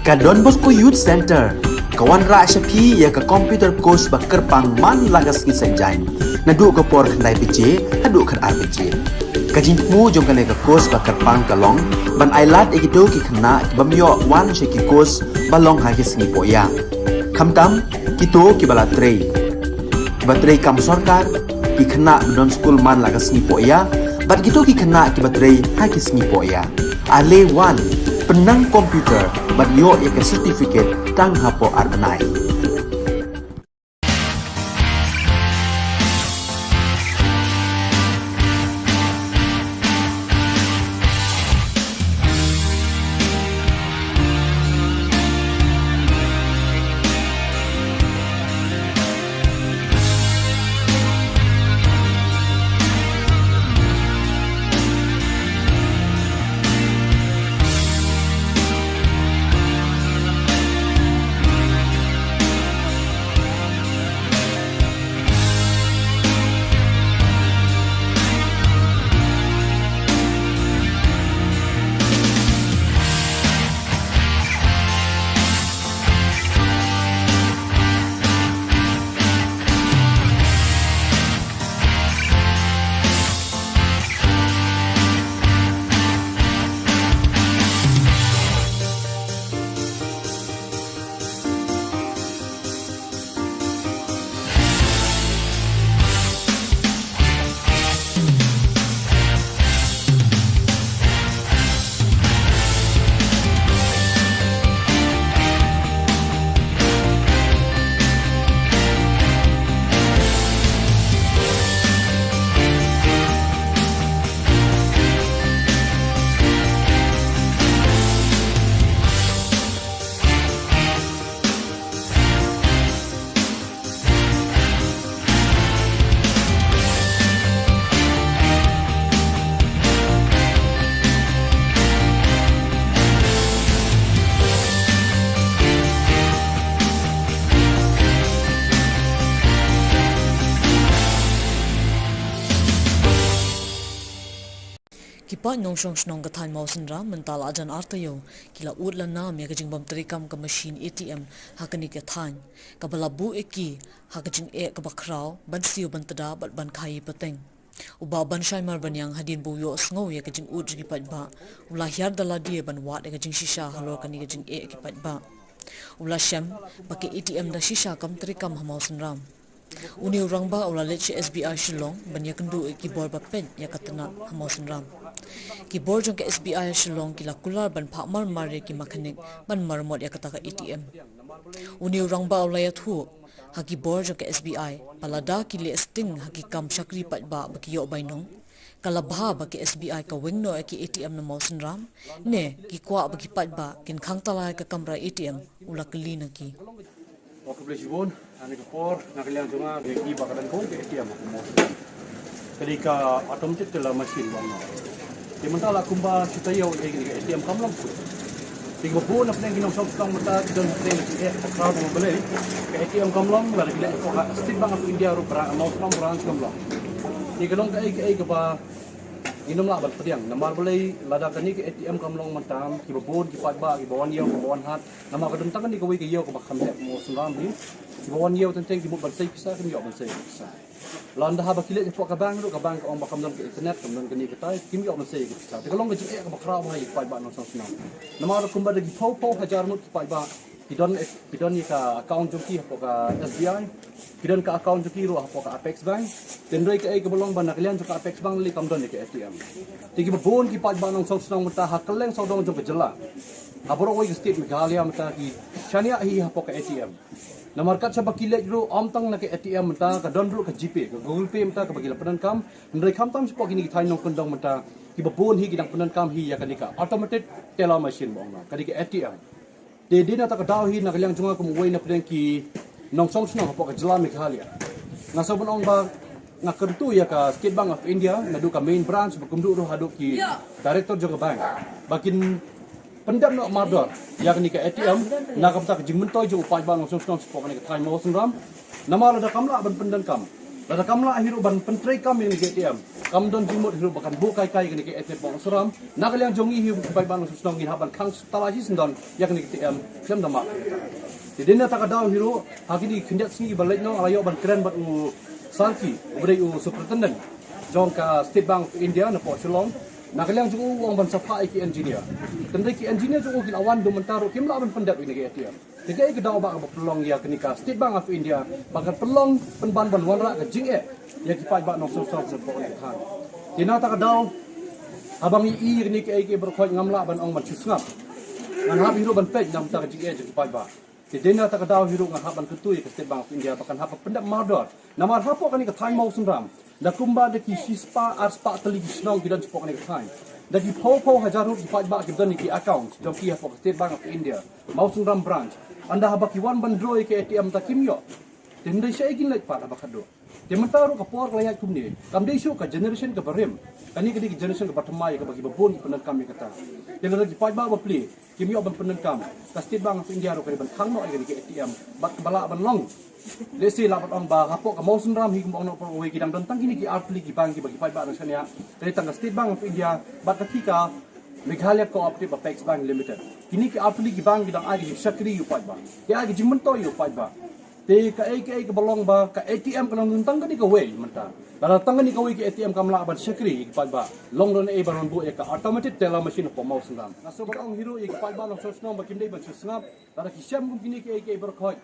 Ka Don Bosco Youth Centre ka wanrah sha phi ïa ka computer course ba kyrpang man la ka sngi Saitjaiñ, naduh ka por khyndai baje haduh khatar baje. Ka jingthmu jong kane ka course ba kyrpang ka long ban ai lad ïa kito ki khynnah ki bym ïoh wan sha ki course ba long ha ki sngi poh ïa. Khamtam kito ki ba la trei, ki ba trei kam sorkar, ki khynnah ba don skul man la ka sngi poh ïa, bad kito ki khynnah ki ba trei ha ki sngi poh ïa. Ale wan, pynnang computer bad ïoh ïa ka certificate tang hapoh ar bnai. Ki paid nongshong shnong ka thaiñ Mawsynram mynta la jan ar taïew ki la ud la nam ïa ka jingbym treikam ka machine A T M ha kane ka thaiñ, kaba la buh ïa ki ha ka jingeh kaba khraw ban siew ban tda bad ban khaii pateng. U Bah Banshai Marbaniang hadien ba u ïohsngew ïa ka jingud jong ki paidbah, u la hiar da lade ban wad ïa ka jingshisha halor kane ka jingeh ki paidbah. U la shem ba ka A T M da shisha kam treikam ha Mawsynram. Une u rangbah u la leit sha S B I Shillong ban ïakynduh ïa ki bor ba peit ïa ka tnat ha Mawsynram. Ki bor jong ka S B I Shillong ki la kular ban phah marmar ïa ki makhanik ban maramot ïa kata ka A T M. Une u rangbah u la ïathuh ha ki bor jong ka S B I ba lada ki leh sting ha ki kam shakri paidbah ba ki ïoh bainong, ka la bha ba ka S B I ka weng noh ïa ki A T M na Mawsynram, ne ki kwah ba ki paidbah kin khang tala ïa ka kamra A T M, u la kylli na ki. Wa khublei shibun, ha kane ka por na ka liang jong nga, ka dei ba ka dang kong ka A T M ha Mawsynram. Ka dei ka automated teller machine ba ong. Te mynta la kumba shi taïew eh ka A T M kam long shuh. Te kiba bun na pdeng ki nongshong shnong mynta ki don pdeng ki eh ka khraw ba balei ka A T M kam long, lada ki leit hapoh ka State Bank of India ruh branch, Mawsynram branch kam long. Te ka long kaei kaei kaba ngin ym lah ban pdiang. Namar balei, lada kane ka A T M kam long mynta, kiba bun ki paidbah kiba wan ïew kiba wan hat, namar ka don tang kane kawei ka ïew kaba kham heh Mawsynram hi. Kiba wan ïew teng teng ki mut ban sei pisa, kim ïoh ban sei pisa. Lada haba ki leit hapoh ka bank ruh, ka bank ka ong ba kam don ka internet, kam don kane katai, kim ïoh ban sei pisa. Te ka long ka jingeh kaba khraw bha ïa ki paidbah nongshong shnong. Namar kumba da ki phew phew hajar ngut ki paidbah ki don, ki don ïa ka account jong ki hapoh ka S B I, ki don ka account jong ki ruh hapoh ka Apex Bank. Te hynrei kaei kaba long ba na ka liang jong ka Apex Bank lei kam don ïa ka A T M. Te kiba bun ki paidbah nongshong shnong mynta ha kylleng sawdong jong ka jylla, ha baroh kawei ka state Meghalaya mynta ki shaniah hi hapoh ka A T M. Namar kat shaba ki leit ruh, ym tang na ka A T M mynta, ka don ruh ka GPay, ka Google Pay mynta kaba ki la pyndonkam. Hynrei khamtam shapoh kine ki thaiñ nongkyndong mynta, kiba bun hi ki dang pyndonkam hi ïa kane ka automated teller machine ba ong, kane ka A T M. Te dei na kata ka daw hi na ka liang jong nga kum uwei na pdeng ki nongshong shnong hapoh ka jylla Meghalaya, nga sngew ban ong ba nga kyntu ïa ka State Bank of India, naduh ka main branch, ba kumjuh ruh haduh ki director jong ka bank, ba kin pyndep noh mardor ïa kane ka A T M na ka bynta ka jingmyntoi jong u paidbah nongshong shnong shapoh kane ka thaiñ Mawsynram. Namar lada kam lah ban pyndonkam, lada kam lah hi ruh ban pyntreikam ïa kane ka A T M, kam don jingmut hi ruh ba kan buh kai kai ïa kane ka A T M Mawsynram. Na ka liang jong ngi hi u paidbah nongshong shnong ngin hap ban khang tala shisyndon ïa kane ka A T M khlem da mad. Te dei na kata ka daw hi ruh, ha kine ki khyndiat sngi ba leit noh, nga la ïoh ban kren bad u Sarki, uba dei u superintendent Jong ka State Bank of India napoh Shillong, na ka liang jong u ong ban sa phah ïa ki engineer. Tang dei ki engineer jong u ki la wan, haduh mynta ruh kim lah ban pyndep ïa kane ka A T M. Te kaei ka daw ba kaba pynlong ïa kane ka State Bank of India ba kan pynlong pynban ban wanrah ka jingeh ïa ki paidbah nongshong shnong hapoh kane ka thaiñ. Te na kata ka daw, haba ngi ïohi ïa kine kiei kiei baroh khoit, ngam lah ban ong ban shu sngap. Ngan hap hi ruh ban peit na ka bynta ka jingeh jong ki paidbah. Te dei na kata ka daw hi ruh nga hap ban kyntu ïa ka State Bank of India ba kan hap ban pyndep mardor. Namar hapoh kane ka thaiñ Mawsynram, da kumba da ki shispah arspah tylli ki shnong ki don shapoh kane ka thaiñ. Da ki phew phew hajar ruh ki paidbah kiba don ïa ki account jong ki hapoh ka State Bank of India Mawsynram branch. Ynda haba ki wan ban draw ïa ka A T M, te kim ïoh. Te hynrei shaei kin leit pat haba khatduh? Te mynta ruh ka por ka la ïaid kumne, kam dei shuh ka generation kaba rim. Kane ka dei ka generation kaba thymmai, kaba kiba bun ki pyndonkam ïa kata. Te lada ki paidbah bapli kim ïoh ban pyndonkam, ka State Bank of India ruh ka dei ban khang noh ïa kane ka A T M bad kaba lah ban long. Lehse lah ban ong ba hapoh ka Mawsynram hi, kumba ong noh baroh kawei, ki dang don tang kine ki artylli ki bank kiba ki paidbah dang shaniah. Ka dei tang ka State Bank of India bad kata ka Meghalaya Cooperative Apex Bank Limited. Kine ki artylli ki bank ki dang ai ka jingshakri ïa u paidbah, ki ai ka jingmyntoi ïa u paidbah. Te kaei kaei kaba long ba ka A T M ka long tang kane kawei mynta. Lada tang kane kawei ka A T M kam lah ban shakri ïa ki paidbah, long ruh naei ban wan buh ïa ka automated teller machine hapoh Mawsynram? Nga sngewbha ban ong hi ruh ïa ki paidbah nongshong shnong ba kim dei ban shu sngap. Lada ki shem kum kine kiei kiei baroh khoit,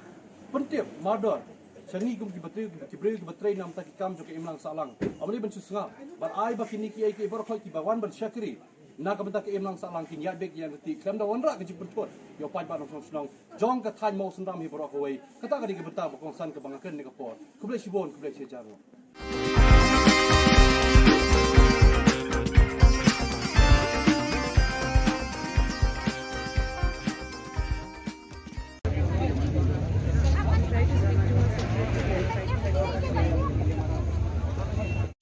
pyntip mardor sha ngi kum kiba trei, ki briew kiba trei na ka bynta ki kam jong ka imlang sahlang. Ym dei ban shu sngap. Bad ai ba kine kiei kiei baroh khoit kiba wan ban shakri na ka bynta ka imlang sahlang kin ïaid beit ïaid ryntih khlem da wanrah ka jingpynthut ïa u paidbah nongshong shnong jong ka thaiñ Mawsynram hi baroh kawei. Kata ka dei ka bynta ba kongsan kaba nga kren ha kane ka por. Khublei shibun, khublei shihajar nguh.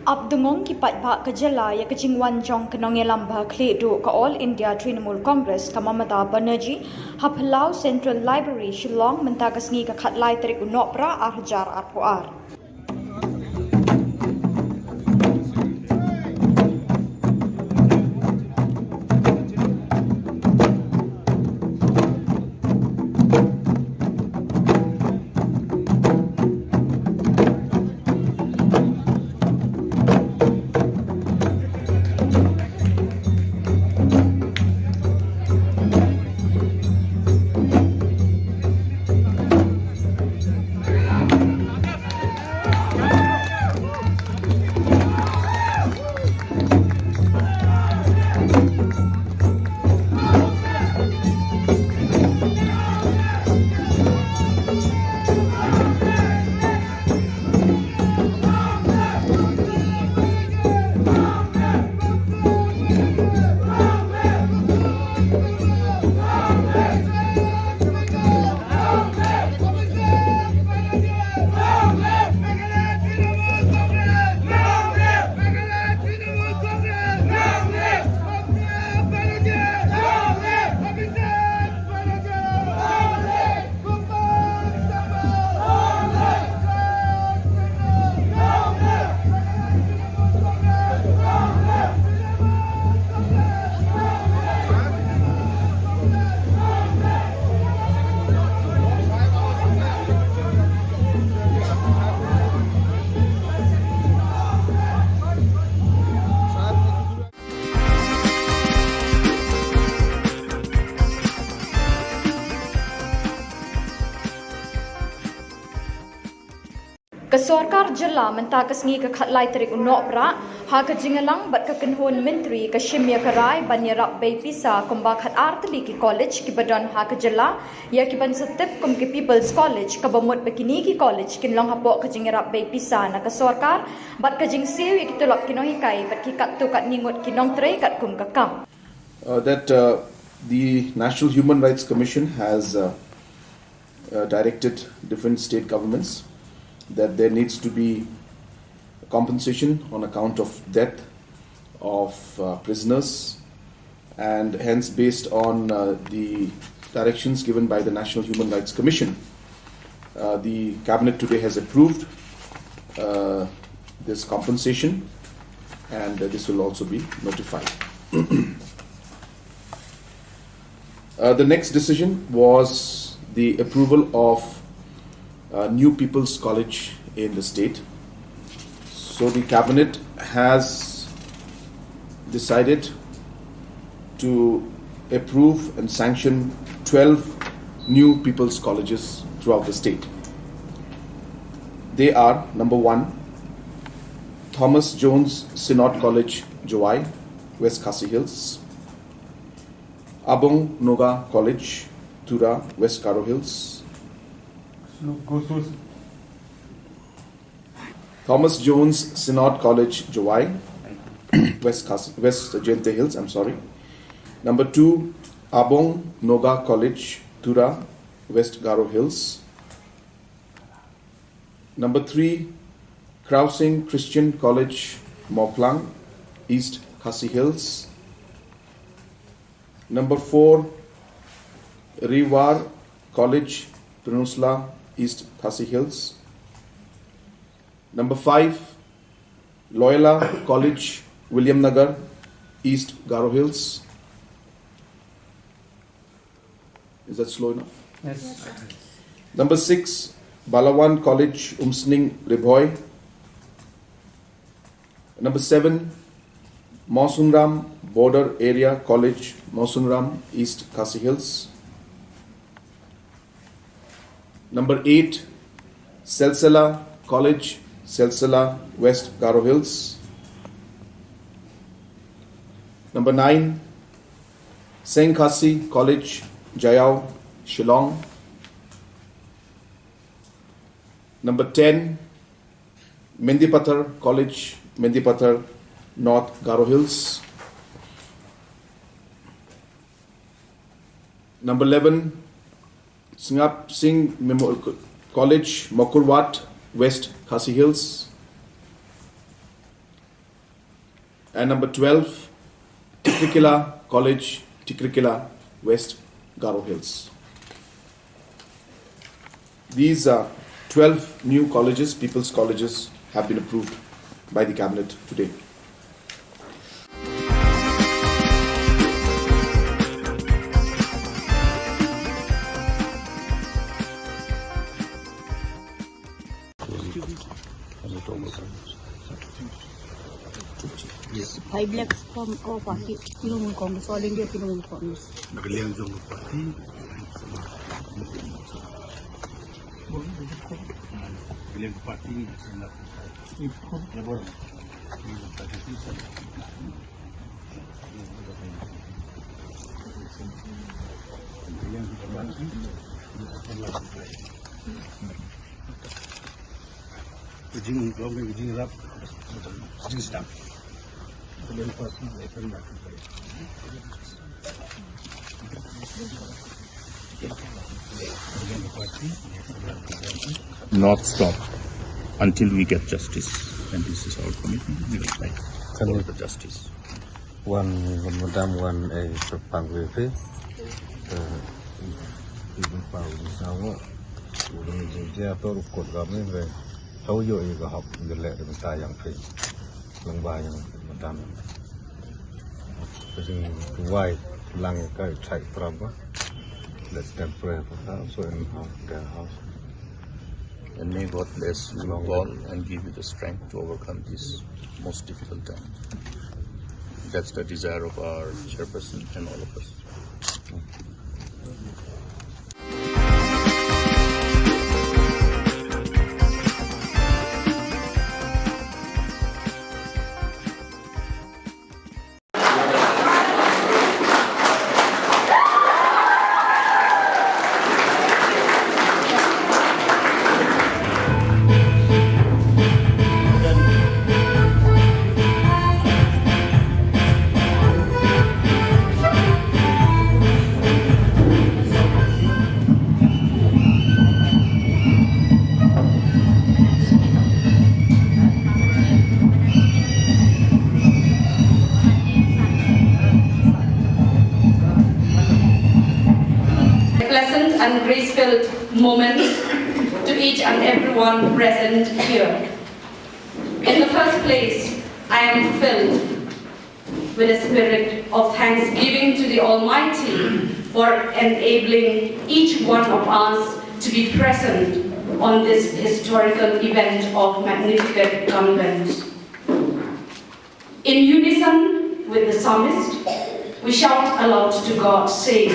Ap dngong ki paidbah ka jylla ïa ka jingwan jong ka nongïalam ba ha khlieh duh ka All India Trinamool Congress, ka Mamata Banerjee, ha Phyllaw Central Library, Shillong, mynta ka sngi ka khatlai tarik u Nohprah ar hajar arphew ar. Ka sorkar jylla mynta ka sngi ka khatlai tarik u Nohprah, ha ka jingïalang bad ka kynhun myntri, ka shim ïa ka rai ban ïarap bei pisa kumba khatar tylli ki college kiba don ha ka jylla, ïa kiban sa tip kum ki People's College, kaba mut ba kine ki college kin long hapoh ka jingïarap bei pisa na ka sorkar bad ka jingsiew ïa ki tulop ki nonghikai bad ki katto katne ngut ki nongtrei katkum ka kam. Uh, that, uh, the National Human Rights Commission has, uh, uh, directed different state governments that there needs to be compensation on account of death of, uh, prisoners, and hence, based on, uh, the directions given by the National Human Rights Commission, uh, the cabinet today has approved, uh, this compensation, and, uh, this will also be notified. Uh, the next decision was the approval of, uh, new People's College in the state. So the cabinet has decided to approve and sanction twelve new people's colleges throughout the state. They are, number one, Thomas Jones Synod College, Jowai, West Khasi Hills, Abong Noga College, Tura, West Garo Hills, Thomas Jones Synod College, Jowai, West Khasi, West Jaintia Hills, I'm sorry. Number two, Abong Noga College, Tura, West Garo Hills. Number three, Krausing Christian College, Mawklang, East Khasi Hills. Number four, Riwar College, Pynursla, East Khasi Hills. Number five, Loyola College, Williamnagar, East Garo Hills. Is that slow enough? Yes. Number six, Balawan College, Umsning, Ri Bhoi. Number seven, Mawsynram Border Area College, Mawsynram, East Khasi Hills. Number eight, Silsila College, Silsila, West Garo Hills. Number nine, Seng Khasi College, Jaiaw, Shillong. Number ten, Mendipathar College, Mendipathar, North Garo Hills. Number eleven, Sngap Singh Memorial Co-, College, Mawkyrwat, West Khasi Hills. And number twelve, Tikrikilla College, Tikrikilla, West Garo Hills. These are twelve new colleges, people's colleges, have been approved by the cabinet today. Yes. Five lakhs from our party, Trinamool Congress, All India Trinamool Congress. Nakaliang jong party. Nakaliang party. Nakaliang party. Jing, jing rap, jing stam. Not stop until we get justice. And this is our commitment. We will fight for the justice. Wan, wan madam, wan, eh, pang wi phi. Eh, i pau ni sawa. Wan jing jia to rukut kami re. Tau yo i ka hap ngelek de menta yang phi. Lang ba yang madam. Jing tuwai lang ka chai traba. Let them pray for her. So in her, their house. And may God bless you all and give you the strength to overcome this most difficult time. That's the desire of our chairperson and all of us. A pleasant and grace-filled moment to each and everyone present here. In the first place, I am filled with a spirit of thanksgiving to the Almighty for enabling each one of us to be present on this historical event of Magnificat Convent. In unison with the psalmist, we shout aloud to God, saying,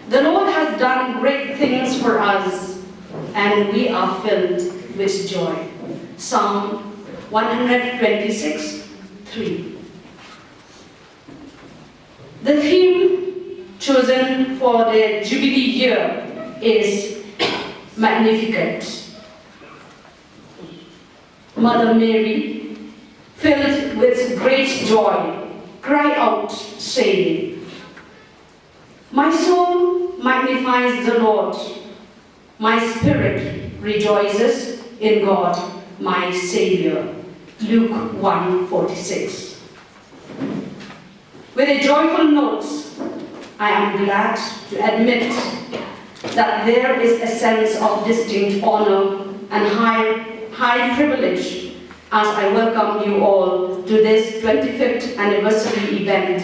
"The Lord has done great things for us, and we are filled with joy." Psalm one hundred twenty-six, three. The theme chosen for the Jubilee year is Magnificat. Mother Mary, filled with great joy, cried out, saying, "My soul magnifies the Lord, my spirit rejoices in God, my Savior." Luke one forty-six. With a joyful note, I am glad to admit that there is a sense of distinct honor and high, high privilege as I welcome you all to this twenty-fifth anniversary event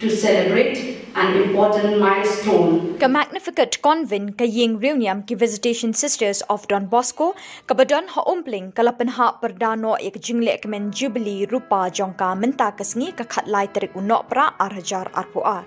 to celebrate an important milestone. Ka Magnificat Convent ka ïing riewniam ki Visitation Sisters of Don Bosco, kaba don ha Umpling, ka la pynhap pyrda noh ïa ka jinglehkmen Jubilee Rupa jong ka mynta ka sngi, ka khatlai tarik u Nohprah ar hajar arphew ar.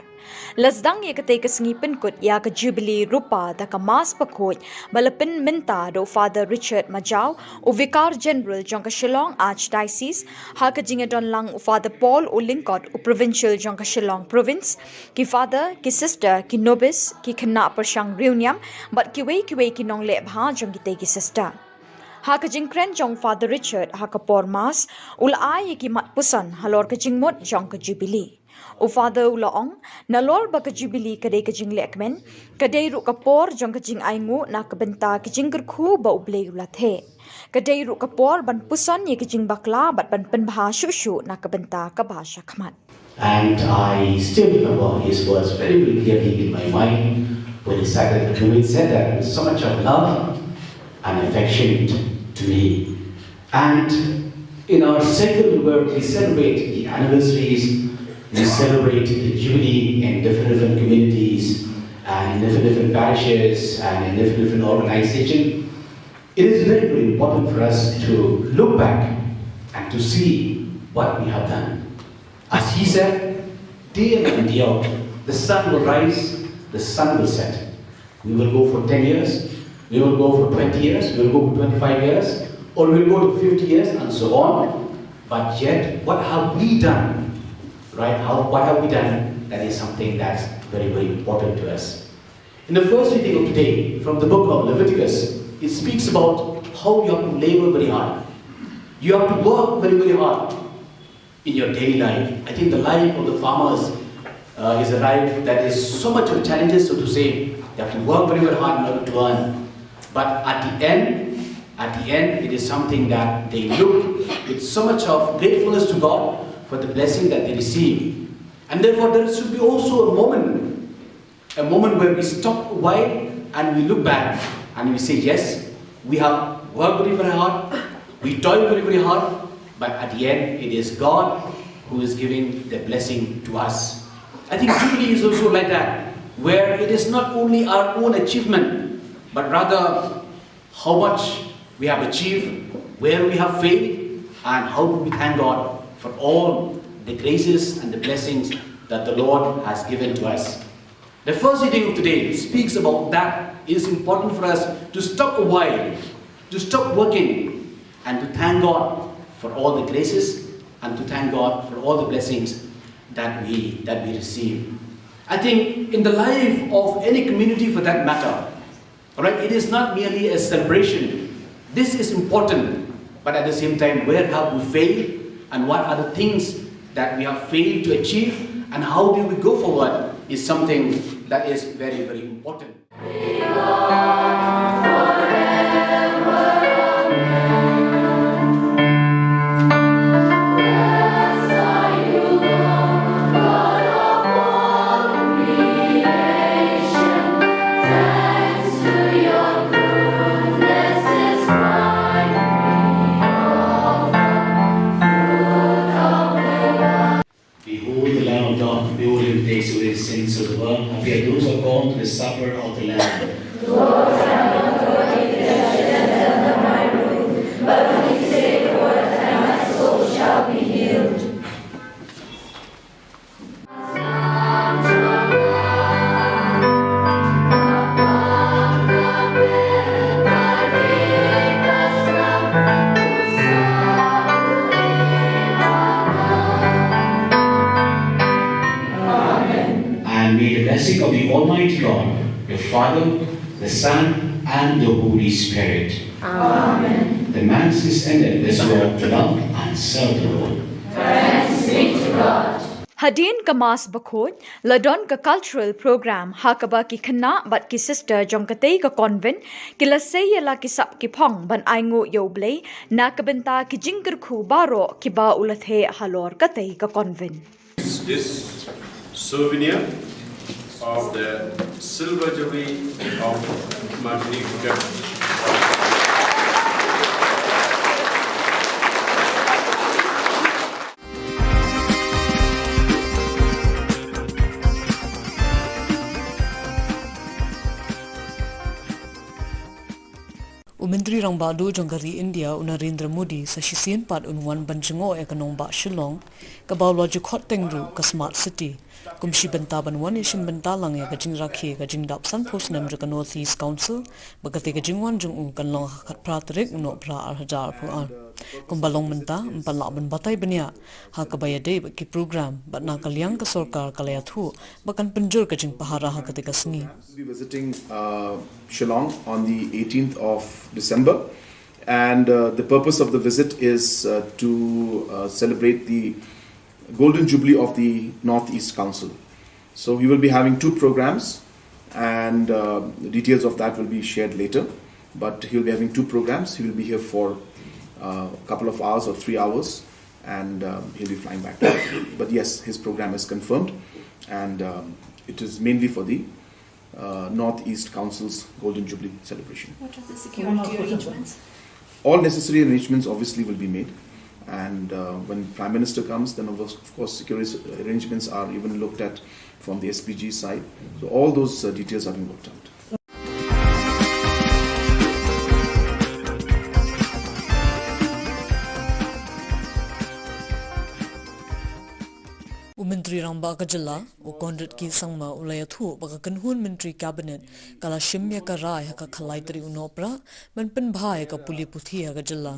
La sdang ïa katei ka sngi pynkut ïa ka Jubilee Rupa da ka Mass bakhuid ba la pynmynta da u Father Richard Majaw, u Vicar General jong ka Shillong Archdiocese, ha ka jingïadon lang u Father Paul u Lyngkot, u Provincial jong ka Shillong Province, ki Father, ki Sister, ki Nobis, ki khynnah pyrshang riewniam bad kiwei kiwei ki nongleh bha jong kitei ki Sister. Ha ka jingkren jong Father Richard ha ka por Mass, u la ai ïa ki mat puson halor ka jingmut jong ka Jubilee. U Father u la ong, nalor ba ka Jubilee ka dei ka jinglehkmen, ka dei ruh ka por jong ka jingainguh na ka bynta ka jingkyrkhu ba U Blei u la theh. Ka dei ruh ka por ban puson ïa ka jingbakla bad ban pynbha shuh shuh na ka bynta kaba shakhmat. And I still remember his words very, very clearly in my mind when he said that, when he said that with so much of love and affection to me. And in our cycle where we celebrate the anniversaries, we celebrate the Jubilee in different, different communities and in different, different parishes and in different, different organizations, it is very, very important for us to look back and to see what we have done. As he said, day in and day out, the sun will rise, the sun will set. We will go for ten years, we will go for twenty years, we will go for twenty-five years, or we will go to fifty years and so on. But yet, what have we done? Right? How, what have we done? That is something that's very, very important to us. In the first reading of today, from the book of Leviticus, it speaks about how you have to labor very hard. You have to work very, very hard in your daily life. I think the life of the farmers, uh, is a life that is so much of challenges, so to say. They have to work very, very hard in order to earn. But at the end, at the end, it is something that they look with so much of gratefulness to God for the blessing that they receive. And therefore, there should be also a moment, a moment where we stop a while and we look back and we say, "Yes, we have worked very, very hard, we toil very, very hard, but at the end, it is God who is giving the blessing to us." I think Jubilee is also like that, where it is not only our own achievement, but rather how much we have achieved, where we have failed, and how do we thank God for all the graces and the blessings that the Lord has given to us. The first reading of today speaks about that. It is important for us to stop a while, to stop working, and to thank God for all the graces and to thank God for all the blessings that we, that we receive. I think in the life of any community for that matter, all right, it is not merely a celebration. This is important, but at the same time, where have we failed and what are the things that we have failed to achieve and how do we go forward is something that is very, very important. Behold the Lamb of God, behold him who takes away the sins of the world. Happy are those who are called to the supper of the Lamb. Lord, I am not worthy that you should enter under my roof, but only say the word and my soul shall be healed. Blessing of the Almighty God, the Father, the Son, and the Holy Spirit. Amen. The Mass is ended. Let's go out to love and serve the Lord. Thanks be to God. Hadien ka Mass bakhuid, la don ka cultural program ha kaba ki khynnah bad ki sister jong katei ka convent ki la sei ïa la ki sap ki phong ban ainguh ïa U Blei na ka bynta ki jingkyrkhu baroh kiba u la theh halor katei ka convent. This souvenir of the silver jubilee of Magnificat. U Myntri Rangbah Duh jong ka ri India, u Narendra Modi, sa shisien pat un wan ban jngoh ïa ka nongbah Shillong, kaba u la ju khot teng ruh ka Smart City, kum shi bynta ban wan ïashimbynta lang ïa ka jingrakhe ka jingdap sanphew snem jong ka North East Council, ba katei ka jingwan jong u kan long ha ka khatphra tarik u Nohprah ar hajar arphew ar. Kumba long mynta, ym pat lah ban batai bniah ha kaba ïadei bad ki program, bad na ka liang ka sorkar ka la ïathuh ba kan pynjur ka jingpahara ha katei ka sngi. We'll be visiting, uh, Shillong on the eighteenth of December, and, uh, the purpose of the visit is, uh, to, uh, celebrate the Golden Jubilee of the North East Council. So he will be having two programs, and, uh, the details of that will be shared later. But he'll be having two programs. He will be here for, uh, a couple of hours or three hours, and, um, he'll be flying back. But yes, his program is confirmed, and, um, it is mainly for the, uh, North East Council's Golden Jubilee celebration. What are the security arrangements? All necessary arrangements obviously will be made, and, uh, when Prime Minister comes, then of course, of course security arrangements are even looked at from the S P G side. So all those, uh, details are being worked out. U Myntri Rangbah ka jylla, u Conrad K Sangma, u la ïathuh ba ka kynhun Myntri Cabinet ka la shim ïa ka rai ha ka khatlai tarik u Nohprah ban pynbha ïa ka pule puthi ha ka jylla.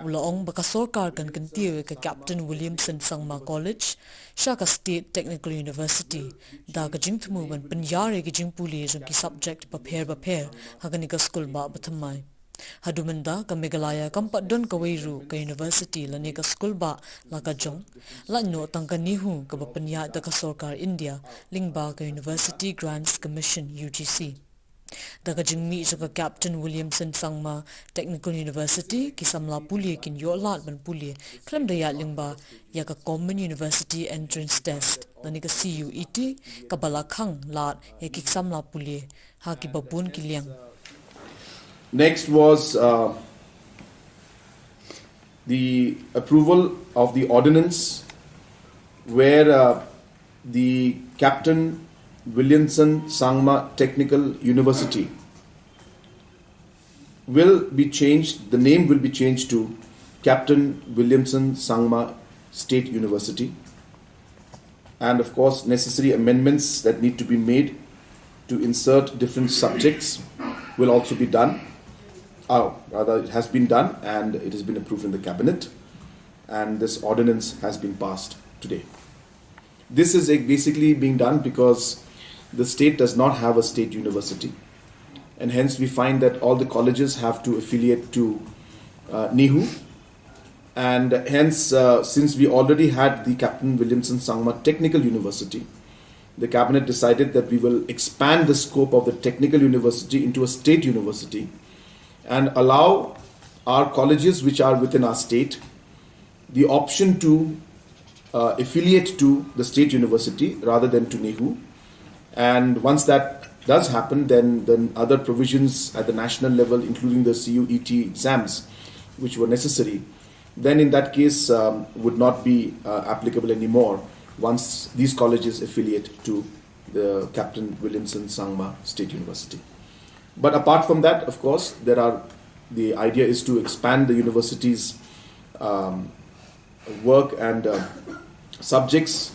U la ong ba ka sorkar kan kyntiew ïa ka Captain Williamson Sangma College sha ka State Technical University, da ka jingthmu ban pynïar ïa ki jingpule jong ki subject bapher bapher ha kane ka skulbah bathymmai. Haduh mynta ka Meghalaya kam pat don kawei ruh ka university lane ka skulbah la ka jong, lait noh tang ka NEHU kaba pynïaid da ka sorkar India lyngba ka University Grants Commission, U G C. Da ka jingmih jong ka Captain Williamson Sangma Technical University, ki samla pule kin ïoh lad ban pule khlem da ïaid lyngba ïa ka Common University Entrance Test lane ka C U E T, kaba la khang lad ïa ki samla pule ha kiba bun ki liang. Next was, uh, the approval of the ordinance where, uh, the Captain Williamson Sangma Technical University will be changed, the name will be changed to Captain Williamson Sangma State University. And of course, necessary amendments that need to be made to insert different subjects will also be done. Uh, rather, it has been done and it has been approved in the cabinet. And this ordinance has been passed today. This is, uh, basically being done because the state does not have a state university. And hence, we find that all the colleges have to affiliate to, uh, NEHU. And hence, uh, since we already had the Captain Williamson Sangma Technical University, the cabinet decided that we will expand the scope of the technical university into a state university and allow our colleges which are within our state the option to, uh, affiliate to the state university rather than to NEHU. And once that does happen, then, then other provisions at the national level, including the C U E T exams, which were necessary, then in that case, um, would not be, uh, applicable anymore once these colleges affiliate to the Captain Williamson Sangma State University. But apart from that, of course, there are, the idea is to expand the university's, um, work and, uh, subjects,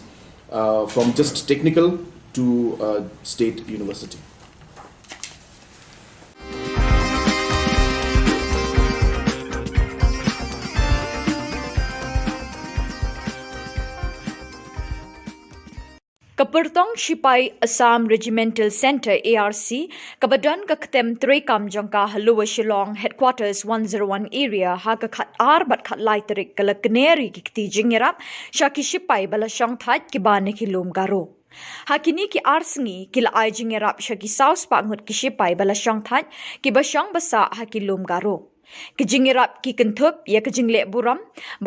uh, from just technical to, uh, state university. Ka pyrtong shipai Assam Regimental Centre, A R C, kaba don ka ktem treikam jong ka ha Lower Shillong Headquarters one zero one Area ha ka khat ar bad khat lai tarik ka la kner ïa ki kti jingïarap sha ki shipai ba la shongthait kiba na ki lum Garo. Ha kine ki ar sngi ki la ai jingïarap sha ki saw spah ngut ki shipai ba la shongthait kiba shong ba sah ha ki lum Garo. Ki jingïarap ki kynthup ïa ka jingleh burom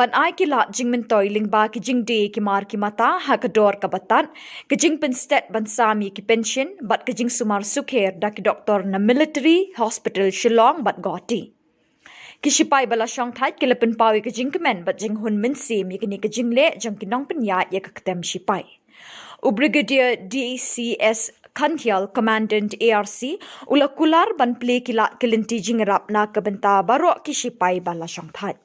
ban ai ki lad jingmyntoi lyngba ki jingdie ki mar ki mata ha ka dor kaba tad, ka jingpynstet ban sam ïa ki pension bad ka jingsumar sukher da ki doktor na Military Hospital Shillong bad Guwahati. Ki shipai ba la shongthait ki la pynpaw ïa ka jingkmen bad jinghun mynsiem ïa kane ka jingleh jong ki nongpynïaid ïa ka ktem shipai. U Brigadier D C S Khantial, Commandant A R C, u la kular ban plie ki lad ki lynti jingïarap na ka bynta baroh ki shipai ba la shongthait.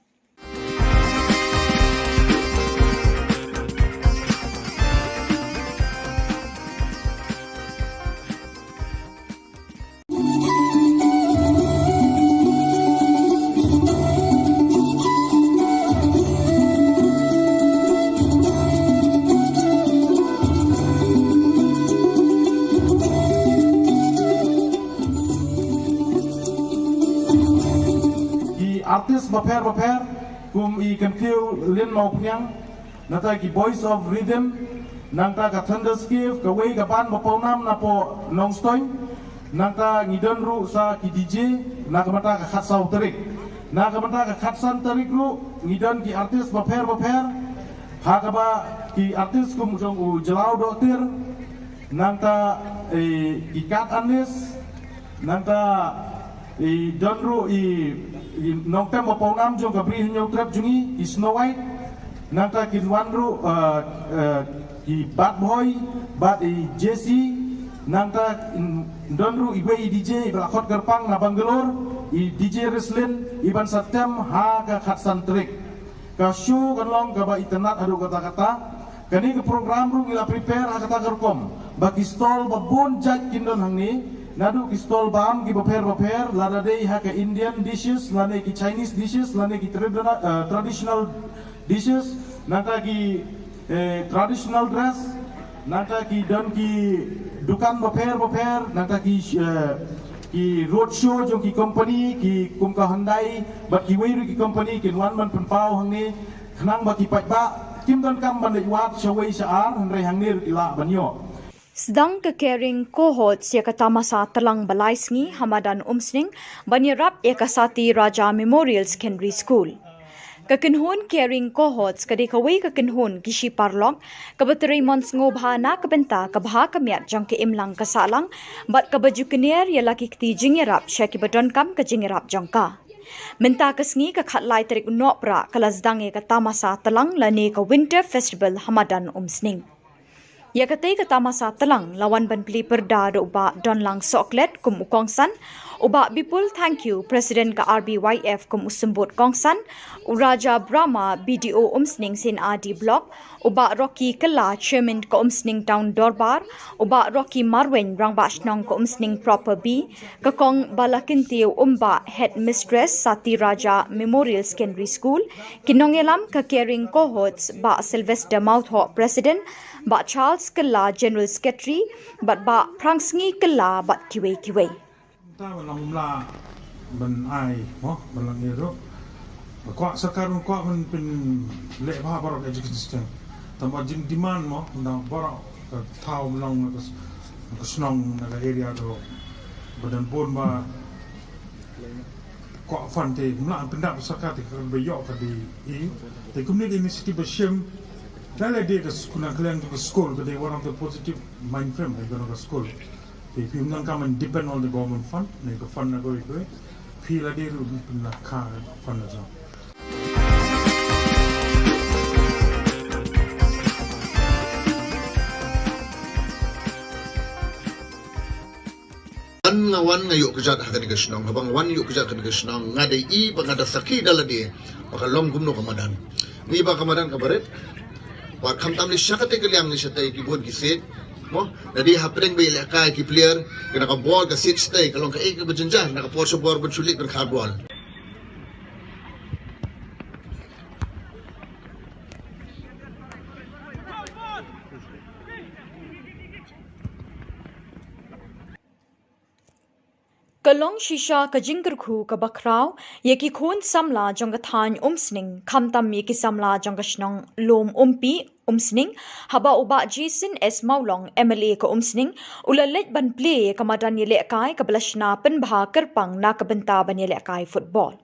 Ki artist bapher bapher kum i Kyntiew Lin Mawphniang, nangta ki Boys of Rhythm, nangta ka Thunderscape, kawei ka band ba pawnam napoh Nongstoiñ, nangta ngi don ruh sa ki D J na ka bynta ka khatsaw tarik. Na ka bynta ka khatsan tarik ruh ngi don ki artist bapher bapher, ha kaba ki artist kum jong u Jlaw Dohtir, nangta, eh, ki Kat Anis, nangta i don ruh i, i nongtem ba pawnam jong ka Bri Hynñiewtrep jong ngi, i Snow White, nangta kin wan ruh, eh, eh, ki Bad Boy bad i Jessie, nangta in don ruh iwei i D J iba la khot kyrpang na Bangalore, i D J Rislin, iban sa tem ha ka khatsan tarik. Ka show kan long kaba itynnad haduh katta katta. Kane ka program ruh ngi la prepare ha kata ka rukom ba ki stall ba bun jait kin don hangne, naduh ki stall bam ki bapher bapher, lada dei ha ka Indian dishes lane ki Chinese dishes lane ki tradi-, eh, traditional dishes, nangta ki, eh, traditional dress, nangta ki don ki dukan bapher bapher, nangta ki, eh, ki road show jong ki company, ki kum ka Hyundai bad kiwei ruh ki company kin wan ban pynpaw hangne, khnang ba ki paidbah kim donkam ban leit wad shawei sha ar, hynrei hangne ruh ki lah ban ïoh. Sdang ka Caring Cohorts ïa ka tamasa tlang ba lai sngi ha madan Umsning ban ïarap ïa ka Sati Raja Memorial Secondary School. Ka kynhun Caring Cohorts ka dei kawei ka kynhun ki shi paralok kaba trei mon sngewbha na ka bynta ka bha ka miat jong ka imlang ka sahlang bad kaba ju kner ïa la ki kti jingïarap sha kiba donkam ka jingïarap jong ka. Mynta ka sngi ka khatlai tarik u Nohprah ka la sdang ïa ka tamasa tlang lane ka Winter Festival ha madan Umsning. Ïa katei ka tamasa tlang la wan ban plie pyrda da u Bah Donlang Sohklet kum u kongsan, u Bah Bipul Thangkhiew, President ka R B Y F kum u symbud kongsan, u Raja Brahma, B D O Umsning Seinah D Block, u Bah Rocky Kylla, Chairman ka Umsning Town Dorbar, u Bah Rocky Marwein, Rangbah Shnong ka Umsning Proper B, ka Kong Balakyntiew Umbah, Headmistress Sati Raja Memorial Secondary School, ki nongïalam ka Caring Cohorts, Bah Sylvester Mawthoh, President, Bah Charles Kylla, General Secretary, bad Bah Phrangsngi Kylla bad kiwei kiwei. Ta ba long mla ban ai mo, ban long ïa ruh. Kwah sorkar, kwah ban pynleh bha baroh ka education system. Tang ba jing demand mo, na baroh ka thaw, ban long na ka s-, na ka shnong, na ka area ruh. Ba don bun ba kwah fund te, mla pyndap sorkar te, ka ba ïoh ka dei i. Te kumne ka initiative ba shim, da la dei ka skul, na ka liang ka skul, ka dei one of the positive mind frame, ka dei ka skul. Te phim nang ka man depend on the government fund, ne ka fund na kawei kawei. Phi la dei ruh pynlong ka fund na jong. Nga wan nga ïoh kjat ha kane ka shnong, haba nga wan ïoh kjat kane ka shnong, nga dei i ba nga da sakhi da lade ba ka long kumno ka madan. Ni ba ka madan ka barit. Bad khamtam lei sha katei ka liang lei shatei ki bun ki siej. Mo, da dei hapdeng ba ïalehkai ki player, kane ka bol ka siej shatei, ka long kaei kaba jynjar, na ka por sha bor ban shu leit ban khar bol. Ka long shisha ka jingkyrkhu kaba khraw ïa ki khun samla jong ka thaiñ Umsning, khamtam ïa ki samla jong ka shnong Lum Umpi, Umsning, haba u Bah Jason S Mawlong, M L A ka Umsning, u la leit ban plie ïa ka madan ïalehkai kaba la shna pynbha kyrpang na ka bynta ban ïalehkai football.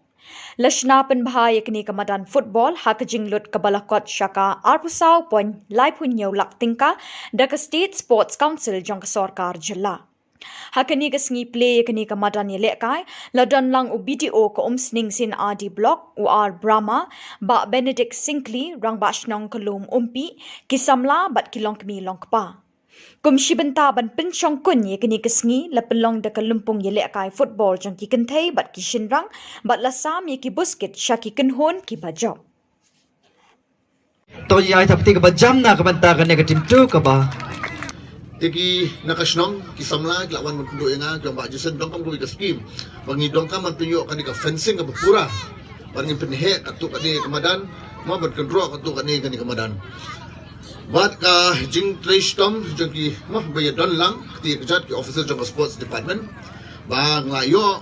La shna pynbha ïa kane ka madan football ha ka jinglut kaba la kot sha ka arphew saw point laiphew hynñiew lak tyngka da ka State Sports Council jong ka sorkar jylla. Ha kane ka sngi plie ïa kane ka madan ïalehkai, la don lang u B D O ka Umsning C&RD Block, u R Brahma, Bah Benedict Syngkli, Rangbah Shnong ka Lum Umpi, ki samla bad ki longkmie longkpa. Kum shi bynta ban pynshongkun ïa kane ka sngi, la pynlong da ka lympung ïalehkai football jong ki kynthei bad ki shynrang, bad la sam ïa ki buskit sha ki kynhun kiba jop. To ïa ai thapti kaba jam na ka bynta kane ka team two kaba. Te ki na ka shnong, ki samla, ki la wan ban kynduh ïa nga, ki ong Bah Jason, donkam kawei ka scheme ba ngi donkam ban pynïoh kane ka fencing kaba pura. Ban ngin pynheh katto katne ka madan, mo ban kynroh katto katne kane ka madan. Bad ka jingtrei shitom jong ki, mo ba ïa don lang, kti ka jait ki officer jong ka sports department. Ba nga la ïoh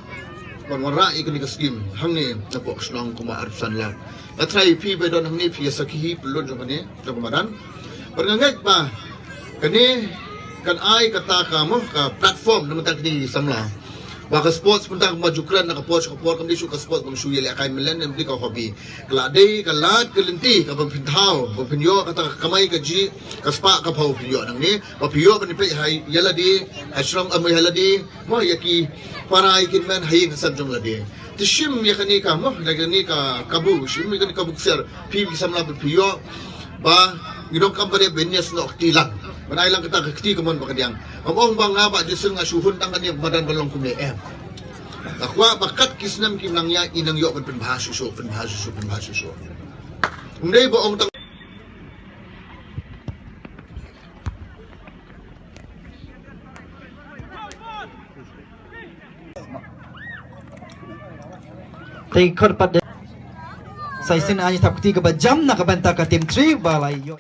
ban wanrah ïa kane ka scheme hangne napoh ka shnong kumba arphew san lak. Nga tharai phi ba don hangne phi ïa sakhi hi pynlut jong kane jong ka madan. Bad nga ngeit ba kane kan ai kata ka, mo, ka platform na ka bynta kine ki samla. Ba ka sports mynta kumba ju kren na ka por sha ka por, kam dei shuh ka sports ba shu ïalehkai mlien, em dei ka hobby. Ka la dei ka lad ka lynti kaba phin thaw, ba phin ïoh kata ka kamai kajih, ka spah ka phew phin ïoh nangne, ba phin ïoh ban peit ha ïa lade, ha shnong, em, ha lade, mo, ïa ki para ïa ki hynmen ha ïing ha sem jong lade. Te shim ïa kane ka, mo, ïa kane ka kabu, shim ïa kane ka kabu ksiar, phi ki samla ba phi ïoh, ba ngi donkam ba dei ban ïasnoh kti lang. Ban ai lang kata ka kti kamon ba ka diang. Ngam ong ba nga Bah Jason nga shu hun tang kane ka madan ban long kumne, em. Nga kwah ba kat ki snem kim nang ïaid, ngi nang ïoh ban pynbha shuh shuh, pynbha shuh shuh, pynbha shuh shuh. Ym dei ba ong tang. Te khot pat de. Sa shisien ai thapti kaba jam na ka bynta ka team three ba la ïoh.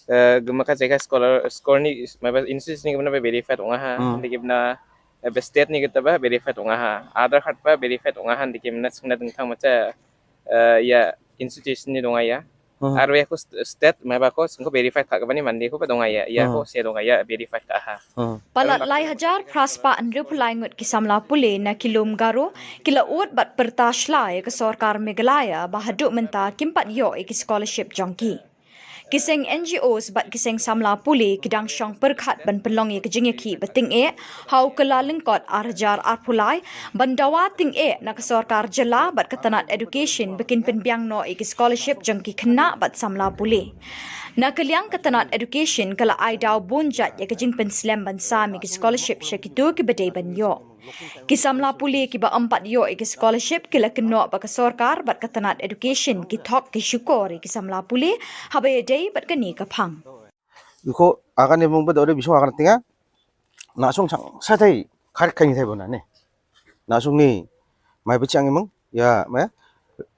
Eh, gumaka jaka scholar, scholar ni, maba institution ni gumna ba verified ong nga ha, Hmm. Ni gumna, eh, ba state ni kita ba verified ong nga ha. Aadhaar card ba verified ong nga ha, ni gumna sngna dingthang macha, eh, ïa institution ni dong ïa. Hmm. Arwe ko st-, state, maba ko sngko verified ka kaba ni mandi ko ba dong ïa, ïa ko Hmm. se dong ïa verified ka ha. Hmm. Palat lai hajar phra spah hynriewphew lai ngut ki samla pule na ki lum Garo, ki la ud bad pyrta shlai ïa ka sorkar Meghalaya ba haduh mynta kim pat ïoh ïa ki scholarship jong ki. Ki seng N G Os bad ki seng samla pule ki dang shong pyrkhat ban pynlong ïa ka jingïakhih ba tyngeh ha u Kyllalyngkot ar hajar arphew lai ban dawa tyngeh na ka sorkar jylla bad ka tnat education ba kin pynbiang noh ïa ki scholarship jong ki khynnah bad samla pule. Na ka liang ka tnat education ka la ai daw bun jait ïa ka jingpynslem ban sam ïa ki scholarship sha kito kiba dei ban ïoh. Ki samla pule kiba ym pat ïoh ïa ki scholarship ki la kynnoh ba ka sorkar bad ka tnat education ki thok ki shukor ïa ki samla pule haba ïadei bad kane ka phang. Iko akan ne mung ba dore biso akan tinga. Na sung sang sa thai kar kai ni thai bona ne. Na sung ni mai ba chang mung. Ya, mai.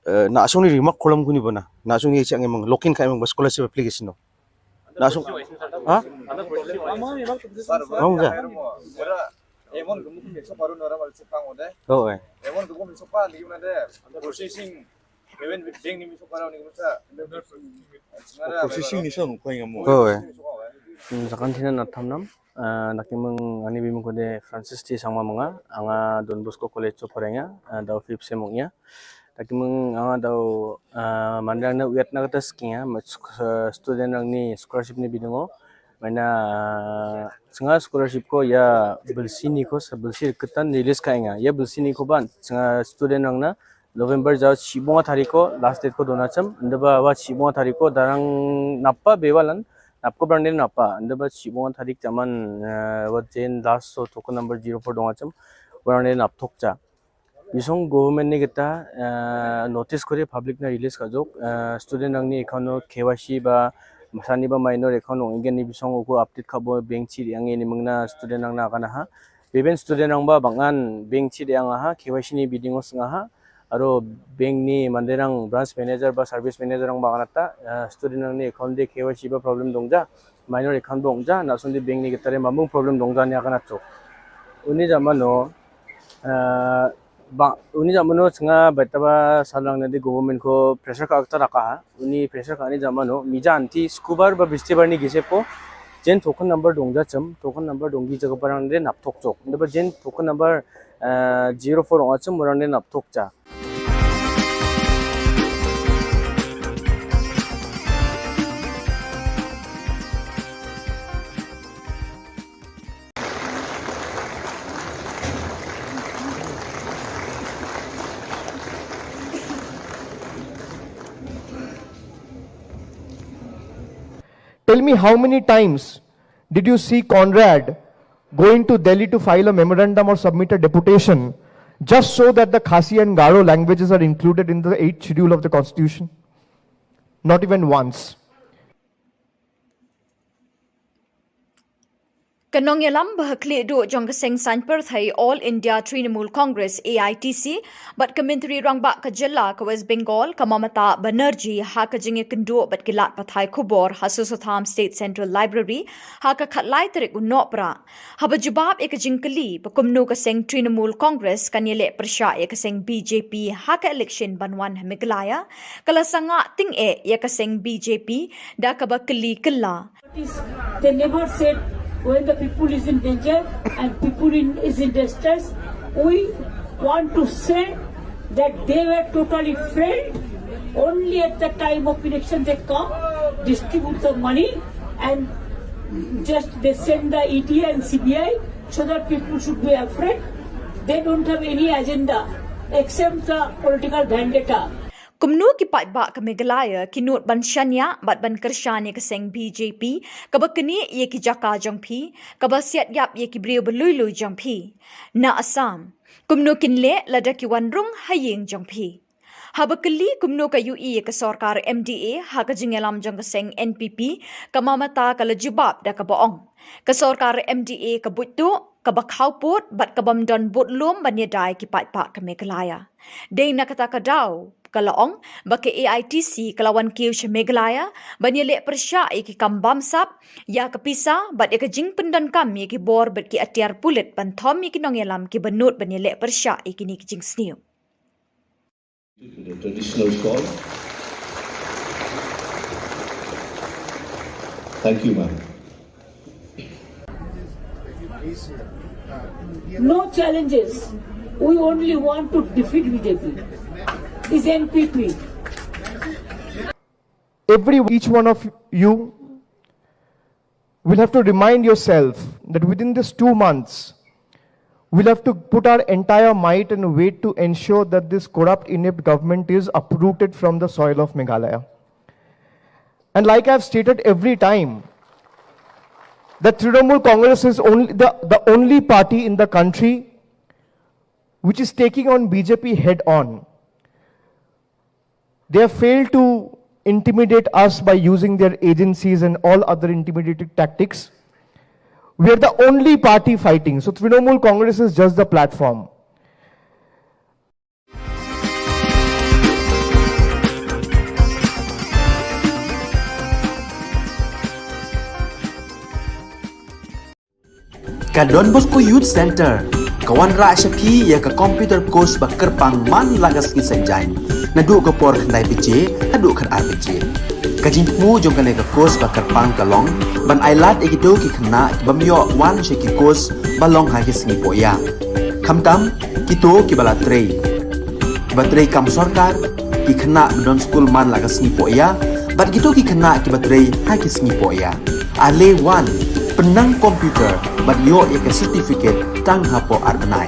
Eh, na sung ni remark column kuni bona. Na sung ni chang mung. Lokin kai mung ba scholarship application no. Na sung. Ha? Ngong ja. Oh, eh. Processing ni song ko nga mo. Oh, eh. Hmm, sakan thina na thamnam. Ah, na ki mung ani bimung ko de Francis T Sangma manga, anga Don Bosco College cho parenga, ah, dau fifth sem ong ya. Na ki mung anga dau, ah, mandang na uyat na kata skinga, ma sk-, ah, student rang ni scholarship ni bidungo. Maina, ah, sanga scholarship ko ya bilsi ni ko sa bilsi ketan release ka inga. Ya bilsi ni ko ban, sanga student rang na November jao chibonga tariko, last date ko dona cham, ndaba wa chibonga tariko, darang napa bewalan, napko brang den napa, ndaba chibonga tarik chaman, eh, wa jen last so token number zero four donga cham, brang den nap thok cha. Bisong government ni kita, eh, notice kore public na release ka jok, eh, student rang ni account no K Y C ba, masani ba minor account no ingen ni bisong uko update ka bo bank chi yang ni mengna student rang na kana ha. Beben student rang ba bangan bank chi yang ha, K Y C ni biding os nga ha, aro bank ni mande nang branch manager ba service manager nang ba kanata, eh, student nang ni account de K Y C ba problem dongja, minor account dongja, na sundi bank ni kita re mamung problem dongja ni akan ato. Uni jamano, eh, ba, uni jamano senga baita ba salang nadi government ko pressure ka akta raka ha, uni pressure ka ni jamano, mija anti skubar ba bistibar ni gise po, jen token number dongja chem, token number donggi jaga barang de nap tok chok. Nda ba jen token number, eh, zero four dongja chem, barang de nap tok cha. Tell me, how many times did you see Conrad going to Delhi to file a memorandum or submit a deputation just so that the Khasi and Garo languages are included in the eighth schedule of the constitution? Not even once. Ka nongïalam ba ha khlieh duh jong ka seng saiñ pyrthei All India Trinamool Congress, A I T C, bad ka Myntri Rangbah ka jylla ka West Bengal, ka Mamata Banerjee, ha ka jingïakynduh bad ki lad pathai khubor ha Sosotham State Central Library ha ka khatlai tarik u Nohprah. Haba jubab ïa ka jingkylli ba kumno ka seng Trinamool Congress kan ïaleh pyrshah ïa ka seng B J P ha ka election ban wan ha Meghalaya, ka la sangah tyngeh ïa ka seng B J P da kaba kylli kylla. They never said when the people is in danger and people in, is in distress. We want to say that they were totally failed. Only at the time of election they come, distribute the money, and just they send the E D and C B I so that people should be afraid. They don't have any agenda except the political vendetta. Kumno ki paidbah ka Meghalaya ki nud ban shaniah bad ban kyrshan ïa ka seng B J P, kaba knieh ïa ki jaka jong phi, kaba siat ïap ïa ki briew ba lui lui jong phi? Na Assam, kumno kin leh lada ki wan rung ha ïing jong phi? Haba kylli kumno ka ïohi ïa ka sorkar M D A ha ka jingïalam jong ka seng N P P, ka Mamata ka la jubab da kaba ong, ka sorkar M D A ka buit duh, kaba khawpud bad ka bym don budlum ban ïada ïa ki paidbah ka Meghalaya. Dei na kata ka daw, ka la ong ba ka A I T C ka la wan kiew sha Meghalaya ban ïaleh pyrshah ïa ki kam bamsap, ïa ka pisa bad ïa ka jingpyndonkam ïa ki bor bad ki atiar pulit ban thom ïa ki nongïalam kiba nud ban ïaleh pyrshah ïa kine ki jingsniew. To the traditional shawl. Thank you, ma'am. No challenges. We only want to defeat B J P. Is N P P. Every, each one of you will have to remind yourself that within this two months, we'll have to put our entire might and weight to ensure that this corrupt, inept government is uprooted from the soil of Meghalaya. And like I've stated every time, that Trinamool Congress is only the, the only party in the country which is taking on B J P head on. They have failed to intimidate us by using their agencies and all other intimidating tactics. We are the only party fighting. So Trinamool Congress is just the platform. Ka Don Bosco Youth Centre ka wanrah sha phi ïa ka computer course ba kyrpang man la ka sngi Saitjaiñ, naduh ka por khyndai baje haduh khatar baje. Ka jingthmu jong kane ka course ba kyrpang ka long ban ailad ïa kito ki khynnah ki bym ïoh wan sha ki course ba long ha ki sngi pohïa, khamtam kito kiba la trei, kiba trei kam sorkar, ki khynnah ba don skul man la ka sngi pohïa, bad kito ki khynnah kiba trei ha ki sngi pohïa. Ale wan, pynnang computer bad ïoh ïa ka certificate tang hapoh ar bnai.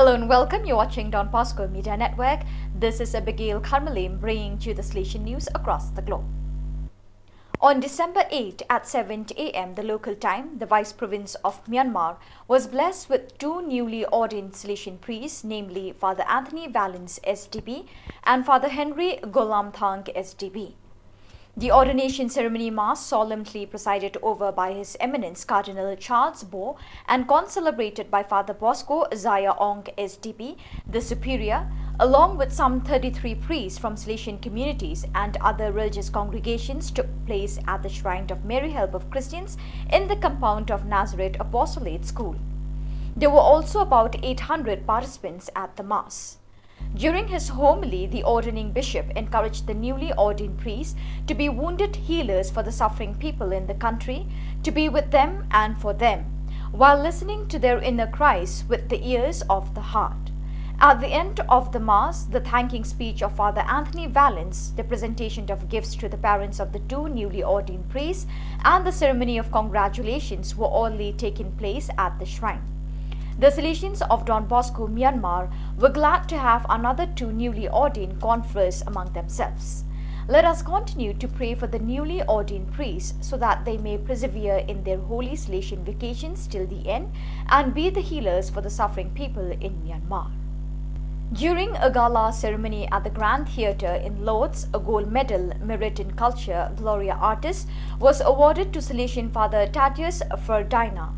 Hello and welcome. You're watching Don Bosco Media Network. This is Abigail Kharmalim bringing to you the Salesian news across the globe. On December eighth at seven a m the local time, the Vice Province of Myanmar was blessed with two newly ordained Salesian priests, namely Father Anthony Valence S D B and Father Henry Golamthang S D B. The ordination ceremony mass, solemnly presided over by His Eminence Cardinal Charles Bo and concelebrated by Father Bosco Zaya Ong S D B, the Superior, along with some thirty-three priests from Salesian communities and other religious congregations, took place at the Shrine of Mary Help of Christians in the compound of Nazareth Apostolate School. There were also about eight hundred participants at the mass. During his homily, the ordaining bishop encouraged the newly ordained priests to be wounded healers for the suffering people in the country, to be with them and for them, while listening to their inner cries with the ears of the heart. At the end of the Mass, the thanking speech of Father Anthony Valence, the presentation of gifts to the parents of the two newly ordained priests, and the ceremony of congratulations were all taking place at the shrine. The Salesians of Don Bosco, Myanmar, were glad to have another two newly ordained converts among themselves. Let us continue to pray for the newly ordained priests so that they may persevere in their holy Salesian vocations till the end and be the healers for the suffering people in Myanmar. During a gala ceremony at the Grand Theatre in Lord's, a gold medal, Merit in Culture, Gloria Artis, was awarded to Salesian Father Tatius Ferdina.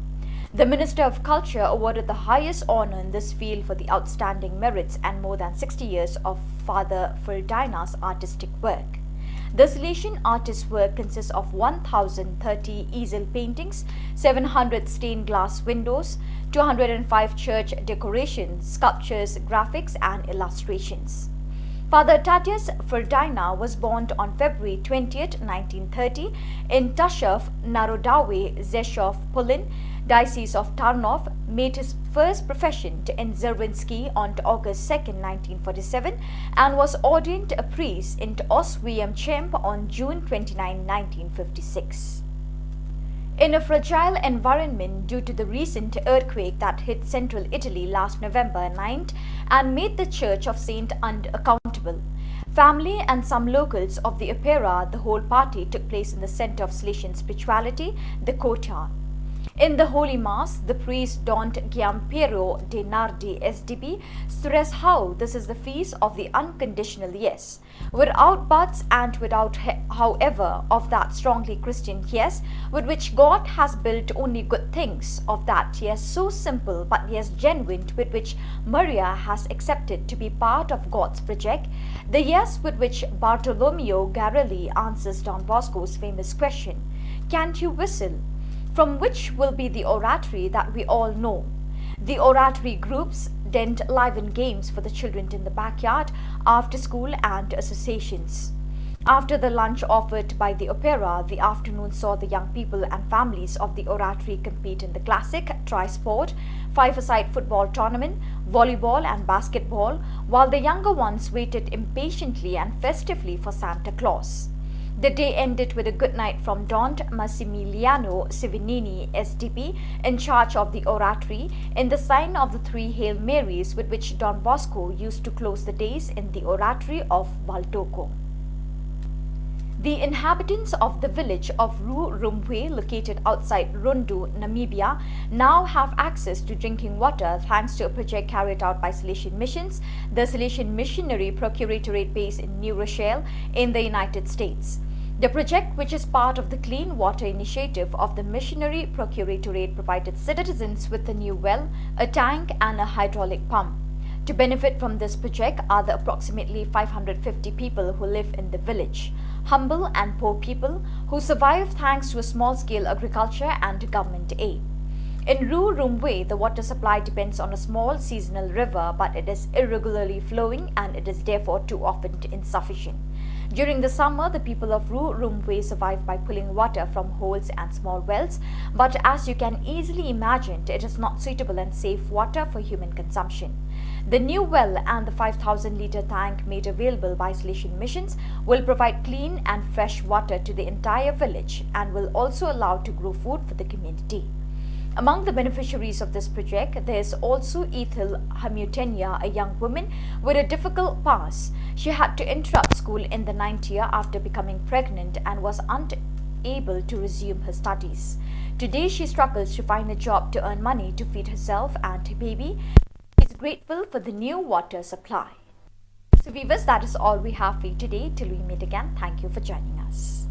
The Minister of Culture awarded the highest honor in this field for the outstanding merits and more than sixty years of Father Ferdina's artistic work. The Salesian artist's work consists of one thousand thirty easel paintings, seven hundred stained glass windows, two hundred and five church decorations, sculptures, graphics, and illustrations. Father Tatius Ferdina was born on February twentieth, nineteen thirty, in Tashov Narodowy, Rzeszów, Poland, Diocese of Tarnów, made his first profession in Zerwinski on August second, nineteen forty-seven, and was ordained a priest in Oswiecim on June twenty-ninth, nineteen fifty-six. In a fragile environment due to the recent earthquake that hit central Italy last November ninth and made the Church of Saint unaccountable, family and some locals of the Opera, the whole party took place in the center of Salesian spirituality, the courtyard. In the Holy Mass, the priest Don Giampiero De Nardi S D B stressed how this is the feast of the unconditional yes, without buts and without he-, however, of that strongly Christian yes, with which God has built only good things, of that yes so simple but yes genuine, with which Maria has accepted to be part of God's project, the yes with which Bartolomeo Garelli answers Don Bosco's famous question, "Can't you whistle?" from which will be the oratory that we all know. The oratory groups then liven games for the children in the backyard, after school, and associations. After the lunch offered by the Opera, the afternoon saw the young people and families of the oratory compete in the classic, tri-sport, five-a-side football tournament, volleyball, and basketball, while the younger ones waited impatiently and festively for Santa Claus. The day ended with a good night from Don Massimiliano Sivinini S D B, in charge of the oratory, in the sign of the three Hail Marys with which Don Bosco used to close the days in the oratory of Valdoco. The inhabitants of the village of Ru Rumwe, located outside Rundu, Namibia, now have access to drinking water thanks to a project carried out by Salesian Missions, the Salesian Missionary Procuratorate base in New Rochelle, in the United States. The project, which is part of the Clean Water Initiative of the Missionary Procuratorate, provided citizens with a new well, a tank, and a hydraulic pump. To benefit from this project are the approximately five hundred fifty people who live in the village, humble and poor people who survive thanks to a small-scale agriculture and government aid. In Ru Rumwe, the water supply depends on a small seasonal river, but it is irregularly flowing and it is therefore too often insufficient. During the summer, the people of Ru Rumwe survive by pulling water from holes and small wells, but as you can easily imagine, it is not suitable and safe water for human consumption. The new well and the five thousand litre tank made available by Salesian Missions will provide clean and fresh water to the entire village and will also allow to grow food for the community. Among the beneficiaries of this project, there is also Ethel Hamutenya, a young woman with a difficult past. She had to interrupt school in the ninth year after becoming pregnant and was unable to resume her studies. Today, she struggles to find a job to earn money to feed herself and her baby. She is grateful for the new water supply. So viewers, that is all we have for you today. Till we meet again, thank you for joining us.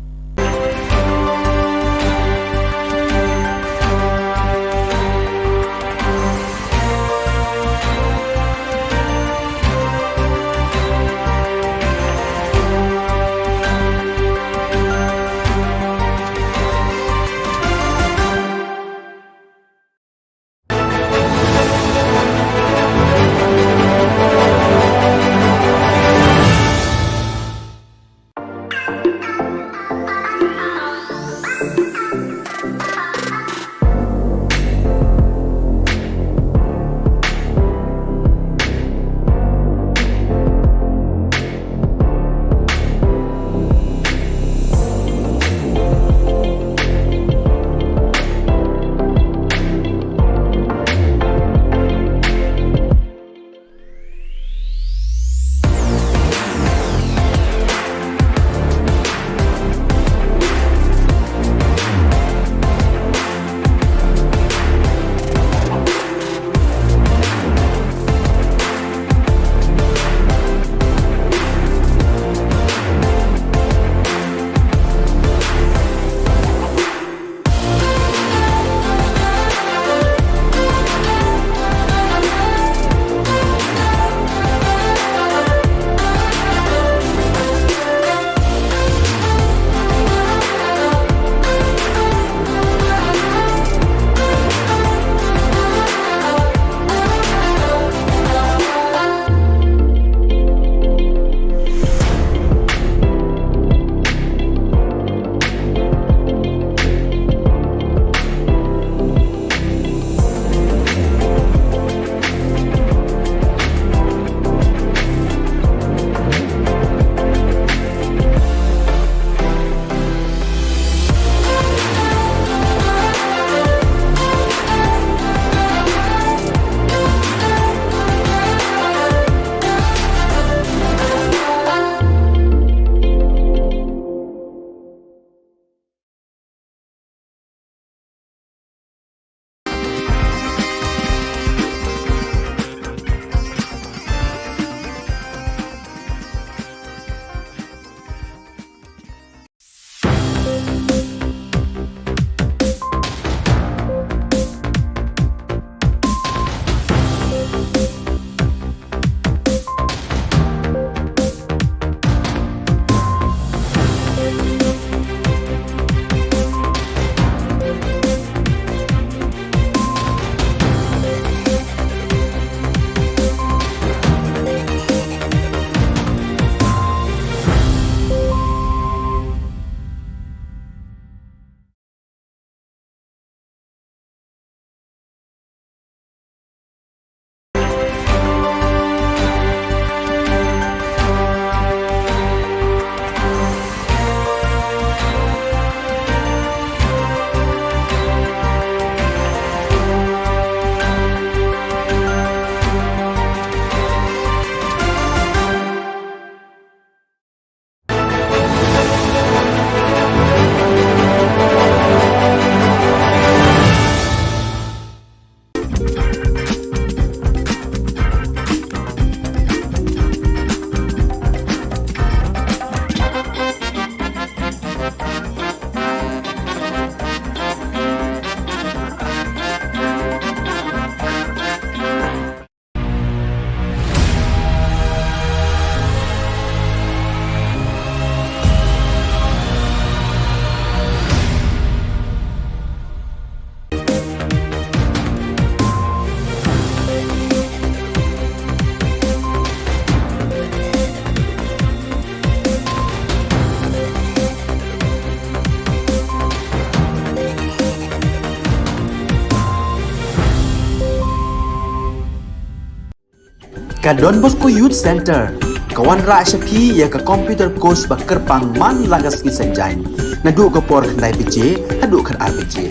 Ka Don Bosco Youth Center, Ka wanrah sha phi ïa ka computer course ba kyrpang man la ka sngi Saitjaiñ, naduh ka por khyndai baje haduh khatar baje.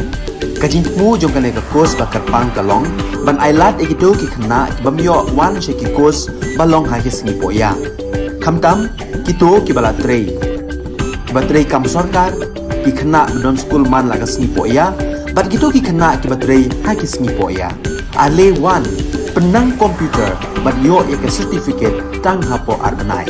Ka jingthmu jong kane ka course ba kyrpang ka long ban ailad ïa kito ki khynnah ki bym ïoh wan sha ki course ba long ha ki sngi pohïa, khamtam kito kiba la trei, kiba trei kam sorkar, ki khynnah ba don skul man la ka sngi pohïa, bad kito ki khynnah kiba trei ha ki sngi pohïa. Ale wan, pynnang computer bad ïoh ïa ka certificate tang hapoh ar bnai.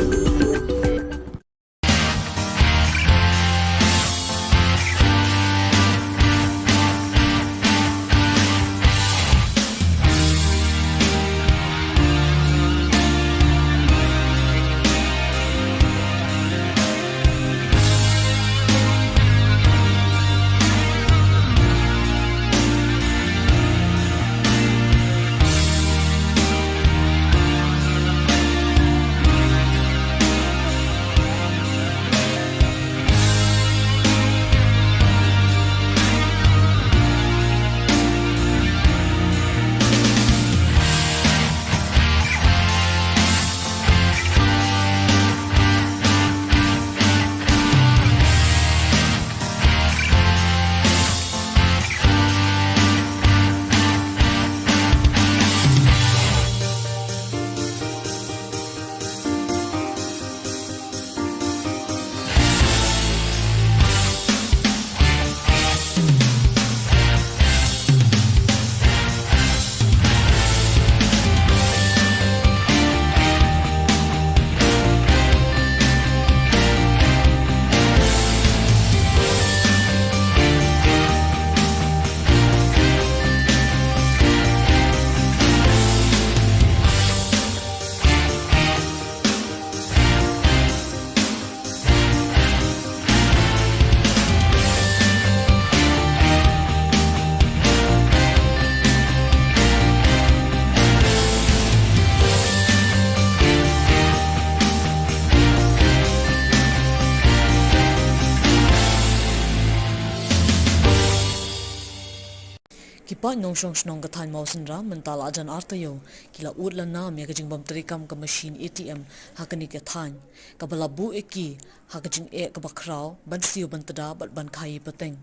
Ki paid nongshong shnong ka thaiñ Mawsynram mynta la jan ar taïew ki la ud la nam ïa ka jingbym treikam ka machine A T M ha kane ka thaiñ, kaba la buh ïa ki ha ka jingeh kaba khraw ban siew ban tda bad ban khaii pateng.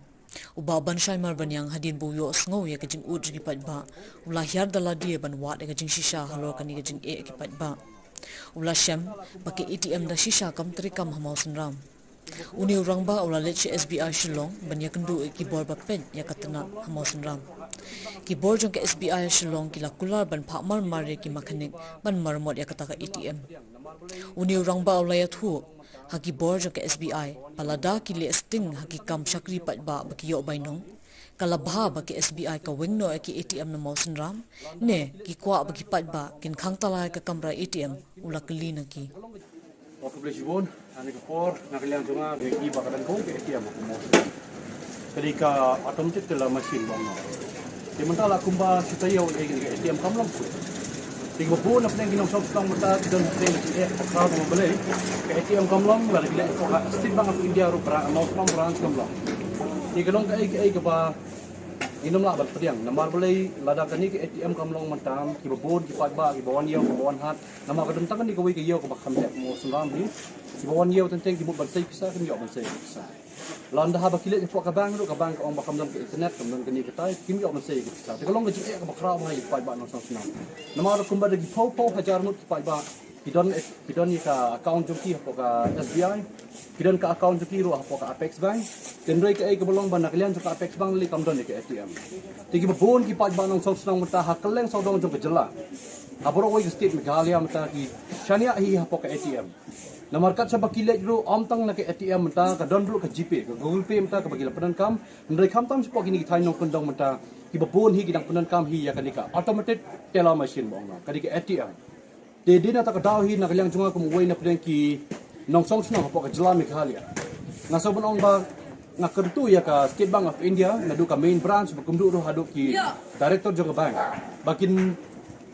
U Bah Banshai Marbaniang, hadien ba u ïohsngew ïa ka jingud jong ki paidbah, u la hiar da lade ban wad ïa ka jingshisha halor kane ka jingeh ki paidbah. U la shem ba ka A T M da shisha kam treikam ha Mawsynram. Une u rangbah u la leit sha S B I Shillong ban ïakynduh ïa ki bor ba peit ïa ka tnat ha Mawsynram. Ki bor jong ka S B I Shillong ki la kular ban phah mar mar ïa ki makhanik ban maramot ïa kata ka A T M. Une u rangbah u la ïathuh ha ki bor jong ka S B I ba lada ki leh sting ha ki kam shakri paidbah ba ki ïoh bainong, ka la bha ba ka S B I ka weng noh ïa ki A T M na Mawsynram, ne ki kwah ba ki paidbah kin khang tala ïa ka kamra A T M, u la kylli na ki. Ïa kaba la shibun, ha kane ka por, na ka liang jong nga, nga ïohi ba ka dang kong ka A T M ha Mawsynram. Ka dei ka automated teller machine ba ong. Te mynta la kumba shi taïew eh ka A T M kam long shuh. Te kiba bun na pdeng ki nongshong shnong mynta ki don pdeng ki eh ka khraw ka balei. Ka A T M kam long, lada ki leit hapoh ka State Bank of India ruh, bra-, Mawsynram branch kam long. Te ka long kaei kaei kaba ngim lah ban pdiang. Namar balei, lada kane ka A T M kam long mynta, kiba bun ki paidbah kiba wan ïew, kiba wan hat. Namar ka don tang kane kawei ka ïew kaba kham heh ha Mawsynram hi. Kiba wan ïew teng teng ki mut ban sei pisa, kim ïoh ban sei pisa. Lada haba ki leit hapoh ka bank ruh, ka bank ka ong ba kam don ka internet, kam don kane katai, kim ïoh ban sei ka pisa. Te ka long ka jingeh kaba khraw bha ïa ki paidbah nongshong shnong. Namar kumba da ki phew phew hajar ngut ki paidbah ki don, ki don ïa ka account jong ki hapoh ka S B I, ki don ka account jong ki ruh hapoh ka Apex Bank. Te hynrei kaei kaba long ba na ka liang jong ka Apex Bank lei kam don ïa ka A T M. Te kiba bun ki paidbah nongshong shnong mynta ha kylleng sawdong jong ka jylla, ha baroh kawei ka state Meghalaya mynta ki shaniah hi hapoh ka A T M. Namar kat shaba ki leit ruh, ym tang na ka A T M mynta, ka don ruh ka GPay, ka Google Pay mynta kaba ki la pyndonkam. Hynrei khamtam shapoh kine ki thaiñ nongkyndong mynta, kiba bun hi ki dang pyndonkam hi ïa kane ka automated teller machine ba ong, ka dei ka A T M. Te dei na kata ka daw hi na ka liang jong nga kum uwei na pdeng ki nongshong shnong hapoh ka jylla Meghalaya, nga sngew ban ong ba nga kyntu ïa ka State Bank of India, naduh ka main branch, ba kumjuh ruh haduh ki director jong ka bank, ba kin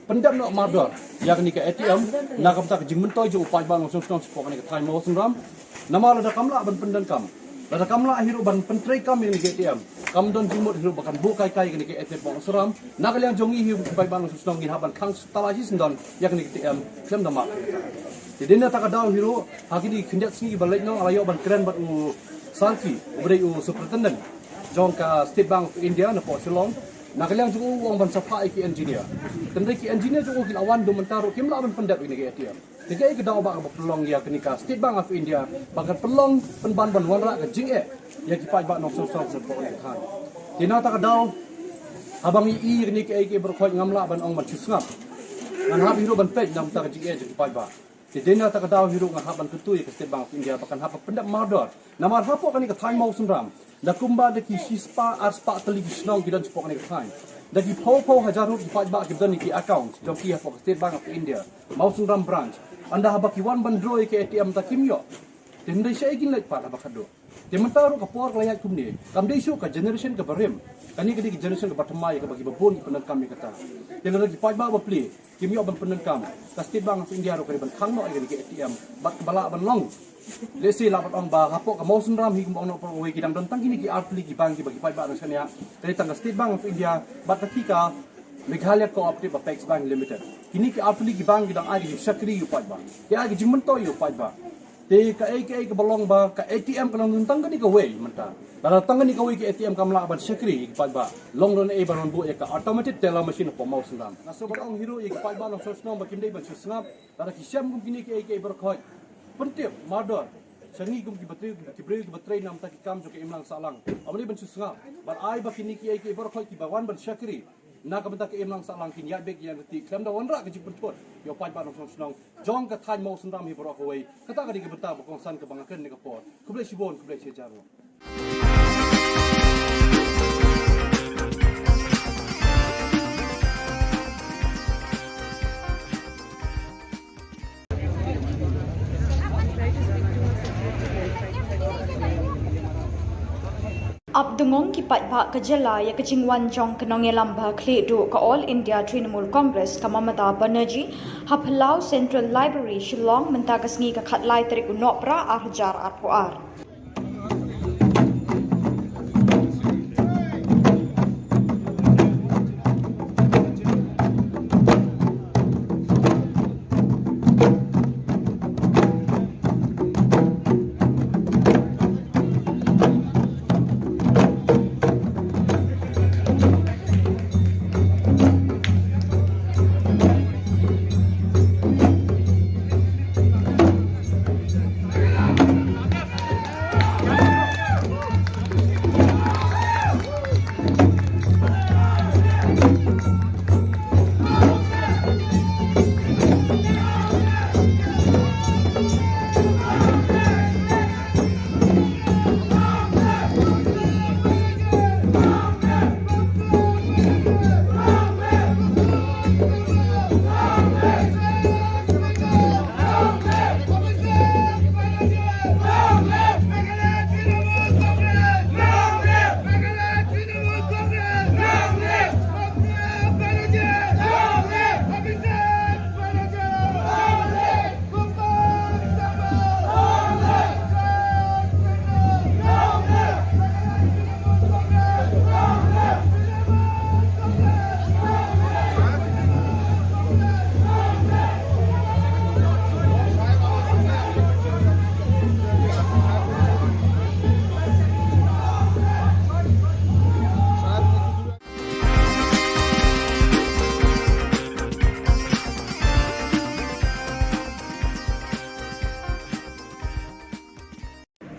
pyndep noh mardor ïa kane ka A T M na ka bynta ka jingmyntoi jong u paidbah nongshong shnong shapoh kane ka thaiñ Mawsynram. Namar lada kam lah ban pyndonkam, lada kam lah hi ruh ban pyntreikam ïa kane ka A T M, kam don jingmut hi ruh ba kan buh kai kai ïa kane ka A T M Mawsynram. Na ka liang jong ngi hi u paidbah nongshong shnong, ngin hap ban khang tala shisyndon ïa kane ka A T M khlem da mad. Te dei na kata ka daw hi ruh, ha kine ki khyndiat sngi ba la leit noh, nga la ïoh ban kren bad u Sarki, uba dei u Superintendent jong ka State Bank of India napoh Shillong. Na ka liang jong u, u ong ban sa phah ïa ki engineer. Hynrei ki engineer jong u ki la wan, haduh mynta ruh kim lah ban pyndep ïa kane ka A T M. Te kaei ka daw ba kaba pynlong ïa kane ka State Bank of India ba kan pynlong pynban ban wanrah ka jingeh ïa ki paidbah nongshong shnong hapoh kane ka thaiñ. Te na kata ka daw, haba ngi ïohi ïa kine kiei kiei baroh khoit, ngam lah ban ong ban shu sngap. Ngan hap hi ruh ban peit na ka bynta ka jingeh jong ki paidbah. Te dei na kata ka daw hi ruh nga hap ban kyntu ïa ka State Bank of India ba kan hap ban pyndep mardor. Namar hapoh kane ka thaiñ Mawsynram, da kumba da ki shispah arspah tylli ki shnong ki don shapoh kane ka thaiñ. Da ki phew phew hajar ruh ki paidbah kiba don ïa ki account jong ki hapoh ka State Bank of India Mawsynram branch. Ynda haba ki wan ban draw ïa ka A T M, te kim ïoh. Te hynrei shaei kin leit pat haba khadduh. Te mynta ruh ka por ka la ïaid kumne, kam dei shuh ka generation kaba rim. Kane ka dei ka generation kaba thymmai, kaba kiba bun ki pyndonkam ïa kata. Te lada ki paidbah bapli kim ïoh ban pyndonkam, ka State Bank of India ruh ka dei ban khang noh ïa kane ka A T M bad kaba lah ban long. Lehse lah ban ong ba hapoh ka Mawsynram hi, kumba ong noh baroh kawei, ki dang don tang kine ki artylli ki bank kiba ki paidbah dang shaniah. Ka dei tang ka State Bank of India bad kata ka Meghalaya Cooperative Apex Bank Limited. Kine ki artylli ki bank ki dang ai ka jingshakri ïa u paidbah, ki ai ka jingmyntoi ïa u paidbah. Te kaei kaei kaba long ba ka A T M ka long tang kane kawei mynta. Lada tang kane kawei ka A T M kam lah ban shakri ïa ki paidbah, long ruh naei ban wan buh ïa ka automated teller machine hapoh Mawsynram. Nga sngewbha ban ong hi ruh ïa ki paidbah nongshong shnong ba kim dei ban shu sngap. Lada ki shem kum kine kiei kiei baroh khoit, pyntip mardor sha ngi kum ki batri, ki briew kiba trei na ka bynta ki kam jong ka imlang sahlang, ym dei ban shu sngap. Bad ai ba kine kiei kiei baroh khoit kiba wan ban shakri na ka bynta ka imlang sahlang kin ïaid beit ïaid ryntih khlem da wanrah ka jingpynthut ïa u paidbah nongshong shnong jong ka thaiñ Mawsynram hi baroh kawei. Kata ka dei ka bynta ba kongsan kaba nga kren ha kane ka por. Khublei shibun, khublei shihajar. Ap dungong ki paidbah ka jylla ïa ka jingwan jong ka nongïalam ba khlieh duh ka All India Trinamool Congress, ka Mamata Banerjee, ha Phyllaw Central Library, Shillong, mynta ka sngi ka khatlai tarik u Nohprah arhajar arphew ar.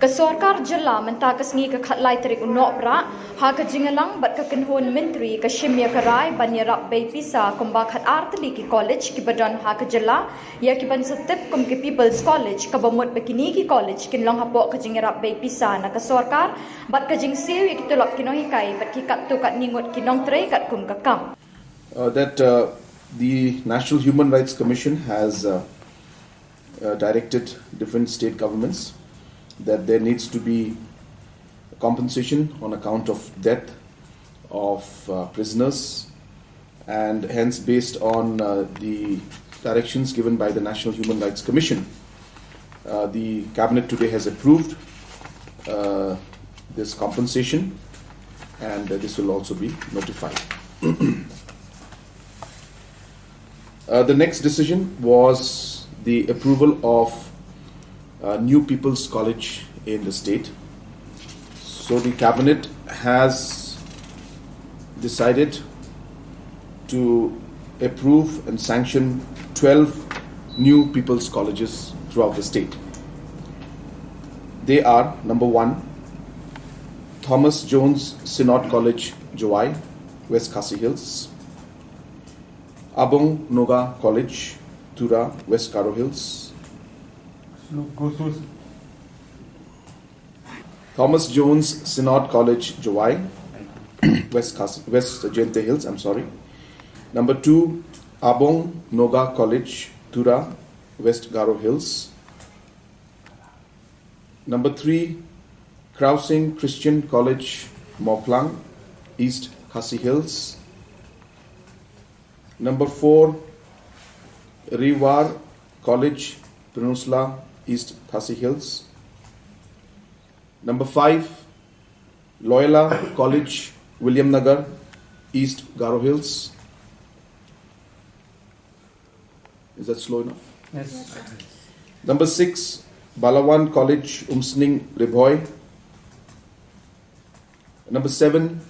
Ka sorkar jylla mynta ka sngi ka khatlai tarik u Nohprah, ha ka jingïalang bad ka kynhun myntri, ka shim ïa ka rai ban ïarap bei pisa kumba khatar tylli ki college kiba don ha ka jylla, ïa kiban sa tip kum ki People's College, kaba mut ba kine ki college kin long hapoh ka jingïarap bei pisa na ka sorkar bad ka jingsiew ïa ki tulop ki nonghikai bad ki katto katne ngut ki nongtrei katkum ka kam. Uh, that, uh, the National Human Rights Commission has, uh, uh, directed different state governments that there needs to be compensation on account of death of, uh, prisoners, and hence, based on, uh, the directions given by the National Human Rights Commission, uh, the cabinet today has approved, uh, this compensation, and, uh, this will also be notified. Uh, the next decision was the approval of uh, new People's College in the state. So the cabinet has decided to approve and sanction twelve new People's Colleges throughout the state. They are, number one, Thomas Jones Synod College, Jowai, West Khasi Hills, Abong Noga College, Tura, West Garo Hills, Thomas Jones Synod College, Jowai, West, Khasi, West Jaintia Hills, I'm sorry. Number two, Abong Noga College, Tura, West Garo Hills. Number three, Krausing Christian College, Mawklang, East Khasi Hills. Number four, Riwar College, Pynursla, East Khasi Hills. Number five, Loyola College, Williamnagar, East Garo Hills. Is that slow enough? Yes. Number six, Balawan College, Umsning, Ri Bhoi. Number seven,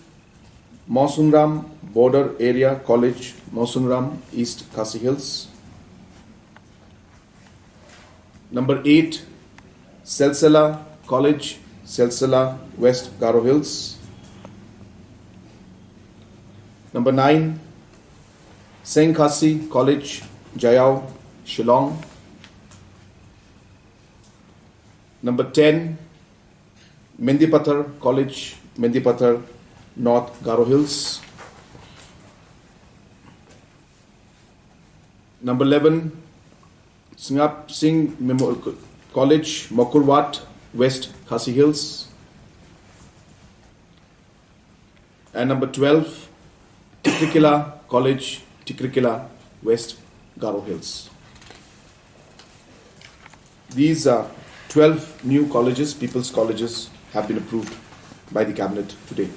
Mawsynram Border Area College, Mawsynram, East Khasi Hills. Number eight, Silsila College, Silsila, West Garo Hills. Number nine, Seng Khasi College, Jaiaw, Shillong. Number ten, Mendipathar College, Mendipathar, North Garo Hills. Number eleven, Sngap Singh Memorial Co-, College, Mawkyrwat, West Khasi Hills. And number twelve, Tikrikilla College, Tikrikilla, West Garo Hills. These are twelve new colleges, people's colleges, have been approved by the cabinet today.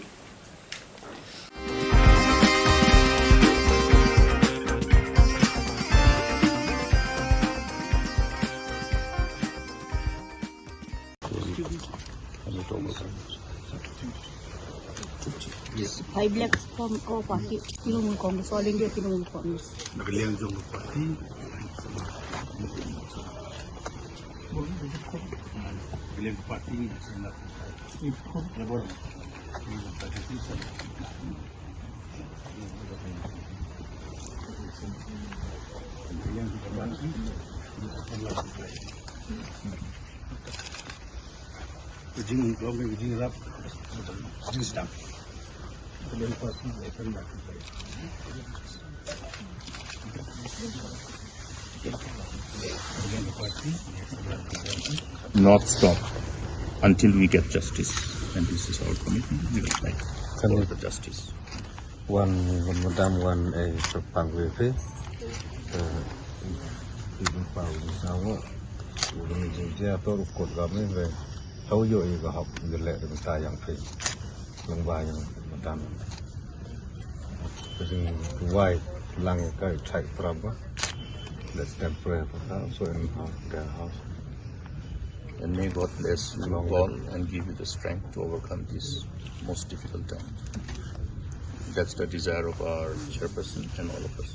Yes. High black form, oh, party, Trinamool Congress, All India Trinamool Congress. Nakaliang jong party. Nakaliang party ni, Not stop until we get justice. And this is our commitment. We will fight for the justice. Wan, wan madam wan, eh, pang we pe. Eh, ibu pau ni sawo. Ibu ni jeng jeng atau rukut kami pe. Hau yo i bahap jelek dengan tayang pe. Lengba yang madam. Jeng duwai lang kai chai praba. Let them pray for her. So in her, their house. And may God bless you all and give you the strength to overcome this most difficult time. That's the desire of our chairperson and all of us.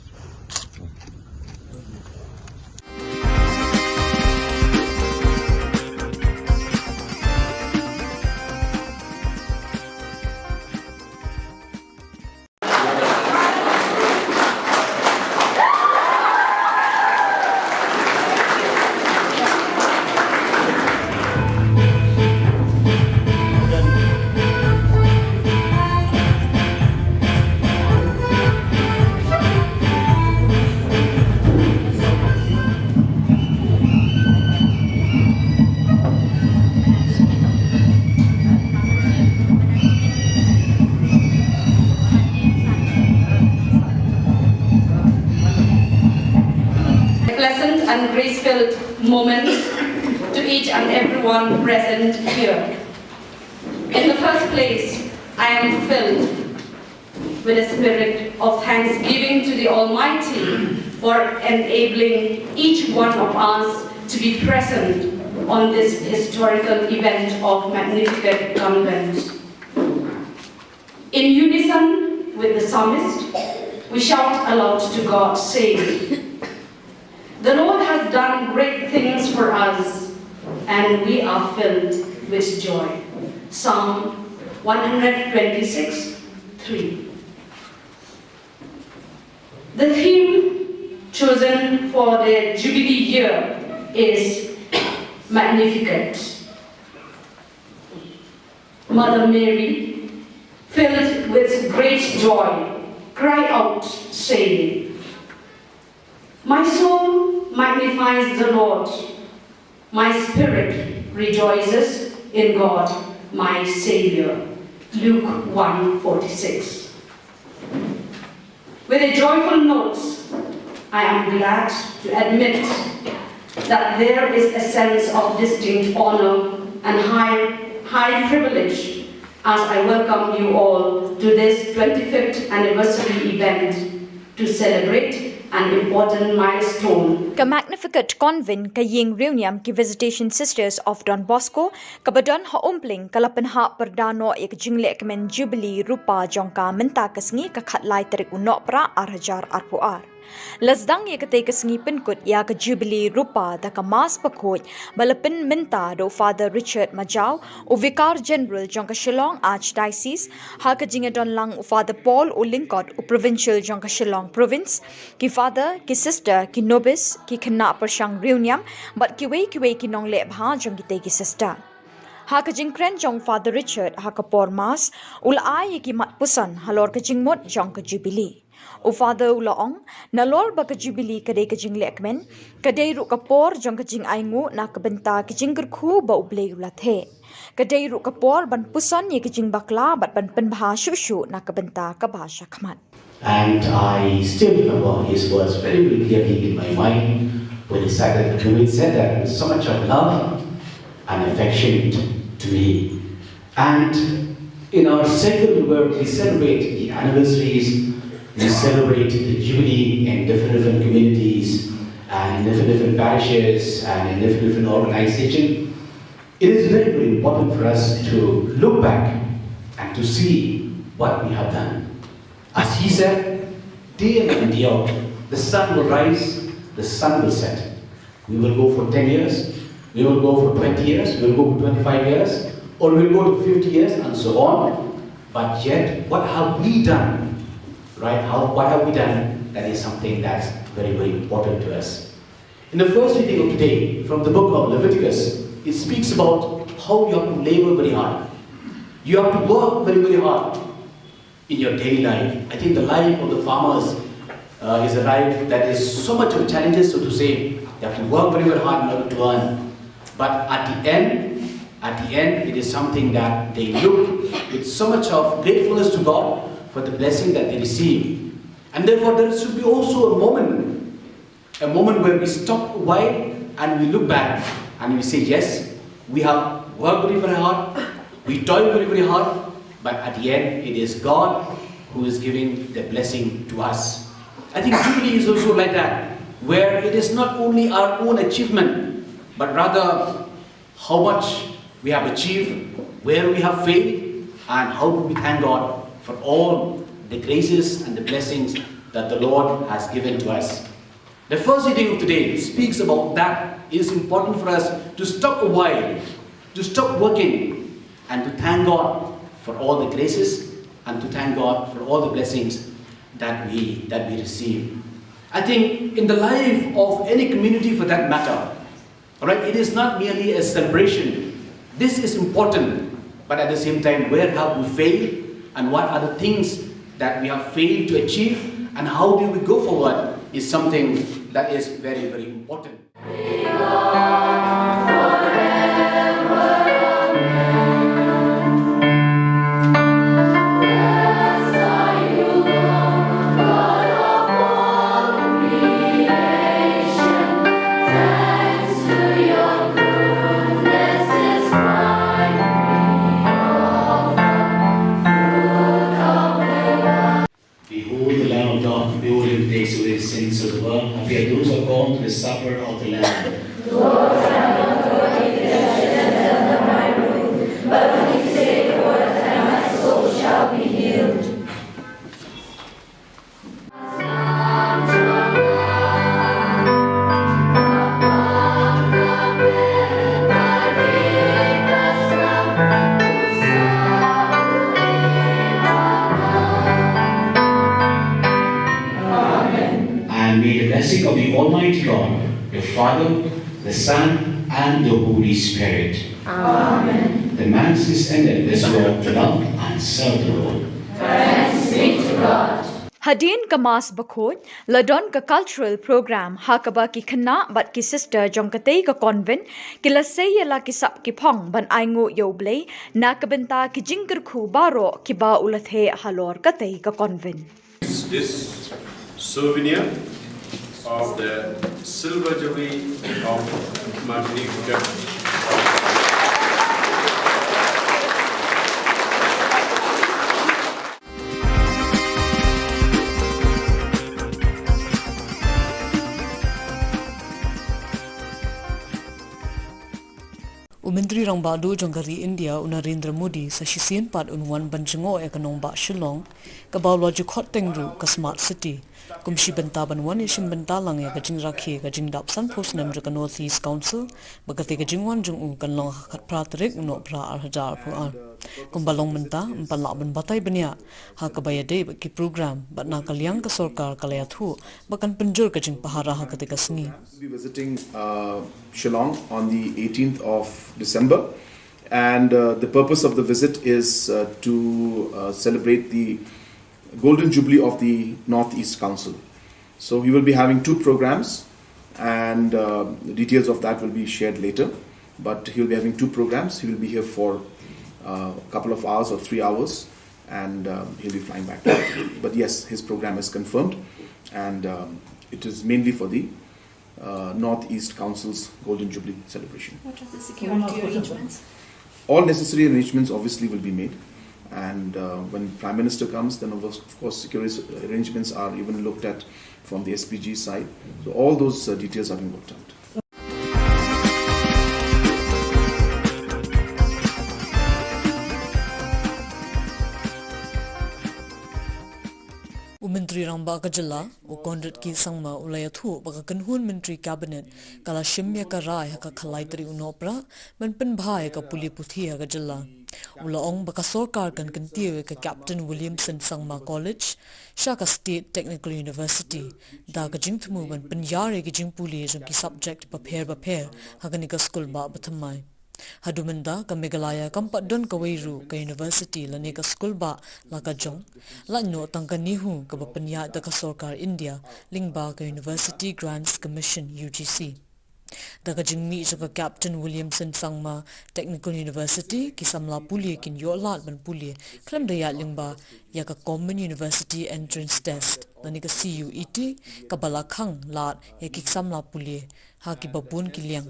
A pleasant and grace-filled moment to each and everyone present here. In the first place, I am filled with a spirit of thanksgiving to the Almighty for enabling each one of us to be present on this historical event of Magnificat Convent. In unison with the psalmist, we shout aloud to God, saying, "The Lord has done great things for us, and we are filled with joy." Psalm one hundred twenty-six, three. The theme chosen for the Jubilee year is Magnificat. Mother Mary, filled with great joy, cried out, saying, "My soul magnifies the Lord, my spirit rejoices in God, my Savior." Luke one forty-six. With a joyful note, I am glad to admit that there is a sense of distinct honor and high, high privilege as I welcome you all to this twenty-fifth anniversary event to celebrate an important milestone. Ka Magnificat Convent ka ïing riewniam ki Visitation Sisters of Don Bosco, kaba don ha Umpling, ka la pynhap pyrda noh ïa ka jinglehkmen Jubilee Rupa jong ka mynta ka sngi, ka khatlai tarik u Nohprah ar hajar arphew ar. La sdang ïa katei ka sngi pynkut ïa ka Jubilee Rupa da ka Mass bakhuid ba la pynmynta da u Father Richard Majaw, u Vicar General jong ka Shillong Archdiocese, ha ka jingïadon lang u Father Paul Lyngkot, u Provincial jong ka Shillong Province, ki Father, ki Sister, ki Novice, ki khynnah pyrshang riewniam bad kiwei kiwei ki nongleh bha jong kitei ki Sister. Ha ka jingkren jong Father Richard ha ka por Mass, u la ai ïa ki mat puson halor ka jingmut jong ka Jubilee. U Father u la ong, nalor ba ka Jubilee ka dei ka jinglehkmen, ka dei ruh ka por jong ka jingainguh na ka bynta ka jingkyrkhu ba U Blei u la theh. Ka dei ruh ka por ban puson ïa ka jingbakla bad ban pynbha shuh shuh na ka bynta kaba shakhmat. And I still remember his words very, very clearly in my mind when he said that, when he said that with so much of love and affection to me. And in our circle where we celebrate the anniversaries, we celebrate the Jubilee in different, different communities and in different, different parishes and in different, different organizations, it is very, very important for us to look back and to see what we have done. As he said, day in and day out, the sun will rise, the sun will set. We will go for ten years, we will go for twenty years, we will go for twenty-five years, or we will go to fifty years and so on. But yet, what have we done? Right? How, what have we done? That is something that's very, very important to us. In the first reading of today, from the book of Leviticus, it speaks about how you have to labor very hard. You have to work very, very hard in your daily life. I think the life of the farmers, uh, is a life that is so much of challenges, so to say. They have to work very, very hard in order to earn. But at the end, at the end, it is something that they look with so much of gratefulness to God for the blessing that they receive. And therefore, there should be also a moment, a moment where we stop a while and we look back and we say, "Yes, we have worked very, very hard, we toiled very, very hard, but at the end, it is God who is giving the blessing to us." I think Jubilee is also like that, where it is not only our own achievement, but rather how much we have achieved, where we have failed, and how do we thank God for all the graces and the blessings that the Lord has given to us. The first reading of today speaks about that. It is important for us to stop a while, to stop working, and to thank God for all the graces, and to thank God for all the blessings that we, that we receive. I think in the life of any community for that matter, all right, it is not merely a celebration. This is important, but at the same time, where have we failed, and what are the things that we have failed to achieve, and how do we go forward is something that is very, very important. Behold the Lamb of God, behold him who takes away the sins of the world. And may the blessing of the Almighty God, the Father, the Son, and the Holy Spirit. Amen. The Mass is ended. Let's go out to love and serve the Lord. Thanks be to God. Hadien ka Mass bakhuid, la don ka cultural program ha kaba ki khynnah bad ki sister jong katei ka convent ki la sei ïa la ki sap ki phong ban ainguh ïa U Blei na ka bynta ki jingkyrkhu baroh kiba u la theh halor katei ka convent. This souvenir of the silver jubilee of Martinique. U Myntri Rangbah Duh jong ka ri India, u Narendra Modi, sa shisien pat un wan ban jngoh ïa ka nongbah Shillong, kaba u la ju khot teng ruh ka Smart City, kum shi bynta ban wan ïashim bynta lang ïa ka jingrakhe ka jingdap sanphew snem jong ka North East Council, ba katei ka jingwan jong u kan long ha ka khatphra tarik u Nohprah ar hajar arphew ar. Kumba long mynta, ym pan lah ban batai bniah ha kaba ïadei bad ki program, bad na ka liang ka sorkar ka la ïathuh ba kan pynjur ka jingpahara ha katei ka sngi. We'll be visiting, uh, Shillong on the eighteenth of December, and, uh, the purpose of the visit is, uh, to, uh, celebrate the Golden Jubilee of the Northeast Council. So he will be having two programs, and, uh, details of that will be shared later. But he'll be having two programs. He will be here for, uh, a couple of hours or three hours, and, um, he'll be flying back. But yes, his program is confirmed, and, um, it is mainly for the, uh, Northeast Council's Golden Jubilee celebration. What are the security arrangements? All necessary arrangements obviously will be made, and, uh, when Prime Minister comes, then of course, of course security arrangements are even looked at from the S P G side. So all those, uh, details are being worked out. U Myntri Rangbah ka jylla, u Conrad K Sangma, u la ïathuh ba ka kynhun Myntri Cabinet ka la shim ïa ka rai ha ka khatlai tarik u Nohprah ban pynbha ïa ka pule puthi ha ka jylla. U la ong ba ka sorkar kan kyntiew ïa ka Captain Williamson Sangma College sha ka State Technical University da ka jingthmu ban pynïar ïa ki jingpule jong ki subject bapher bapher ha kane ka skulbah bathymmai. Haduh mynta ka Meghalaya kam pat don kawei ruh ka university lane ka skulbah la ka jong, lait noh tang ka NEHU kaba pynïaid da ka sorkar India lyngba ka University Grants Commission, U G C. Da ka jingmih jong ka Captain Williamson Sangma Technical University, ki samla pule kin ïoh lad ban pule khlem da ïaid lyngba ïa ka Common University Entrance Test lane ka C U E T, kaba la khang lad ïa ki samla pule ha kiba bun ki liang.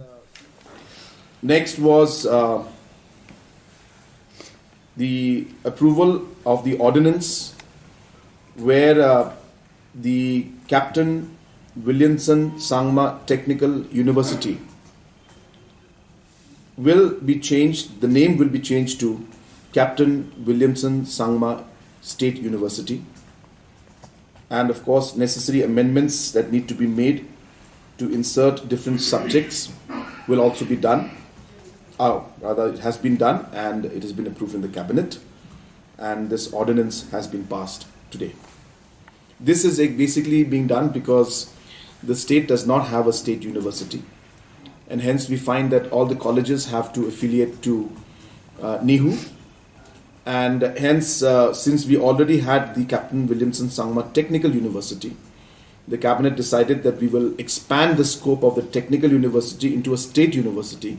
Next was, uh, the approval of the ordinance where, uh, the Captain Williamson Sangma Technical University will be changed, the name will be changed to Captain Williamson Sangma State University. And of course, necessary amendments that need to be made to insert different subjects will also be done. Uh, rather, it has been done and it has been approved in the cabinet. And this ordinance has been passed today. This is, uh, basically being done because the state does not have a state university. And hence, we find that all the colleges have to affiliate to, uh, NEHU. And hence, uh, since we already had the Captain Williamson Sangma Technical University, the cabinet decided that we will expand the scope of the technical university into a state university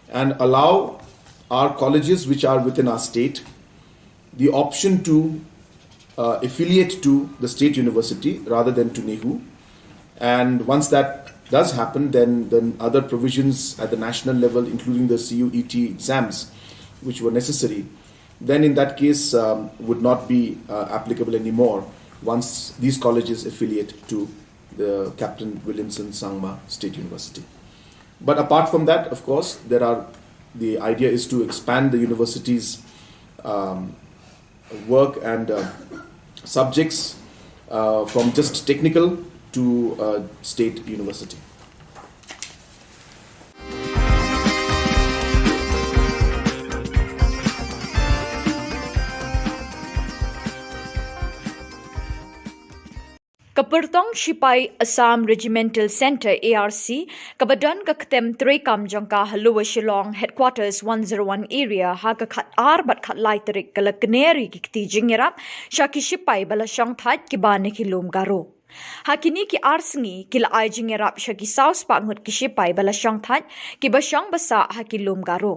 and allow our colleges which are within our state the option to, uh, affiliate to the state university rather than to NEHU. And once that does happen, then, then other provisions at the national level, including the C U E T exams, which were necessary, then in that case, um, would not be, uh, applicable anymore once these colleges affiliate to the Captain Williamson Sangma State University. But apart from that, of course, there are the idea is to expand the university's um, work and uh, subjects uh, from just technical to uh, state university. Ka pyrtong shipai Assam Regimental Centre A R C, kaba don ka ktem treikam jong ka ha Lower Shillong Headquarters one zero one Area, ha ka khat ar bad khat lai tarik ka la kner ïa ki kti jingïarap sha ki shipai ba la shong thait kiba na ki lum Garo. Ha kine ki ar sngi ki la ai jingïarap sha ki saw spah ngut ki shipai ba la shong thait kiba shong ba sah ha ki lum Garo.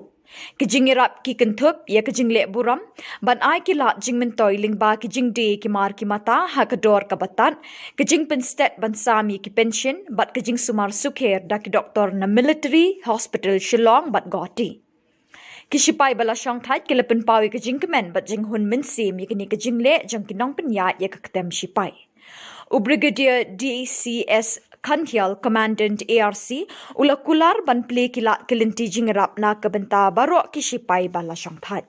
Ki jingïarap ki kynthup ïa ka jingleh burom ban ai ki lad jingmyntoi lyngba ki jingdie ki mar ki mata ha ka dor kaba tad, ka jingpynstet ban sam ïa ki pension bad ka jingsumar sukher da ki doktor na Military Hospital Shillong bad Guwahati. Ki shipai ba la shong thait ki la pynpaw ïa ka jingkmen bad jinghun mynsiem ïa kane ka jingleh jong ki nongpynïaid ïa ka ktem shipai. U Brigadier D C S Khandial, Commandant A R C, u la kular ban plie ki lad ki lynti jingïarap na ka bynta baroh ki shipai ba la shong thait.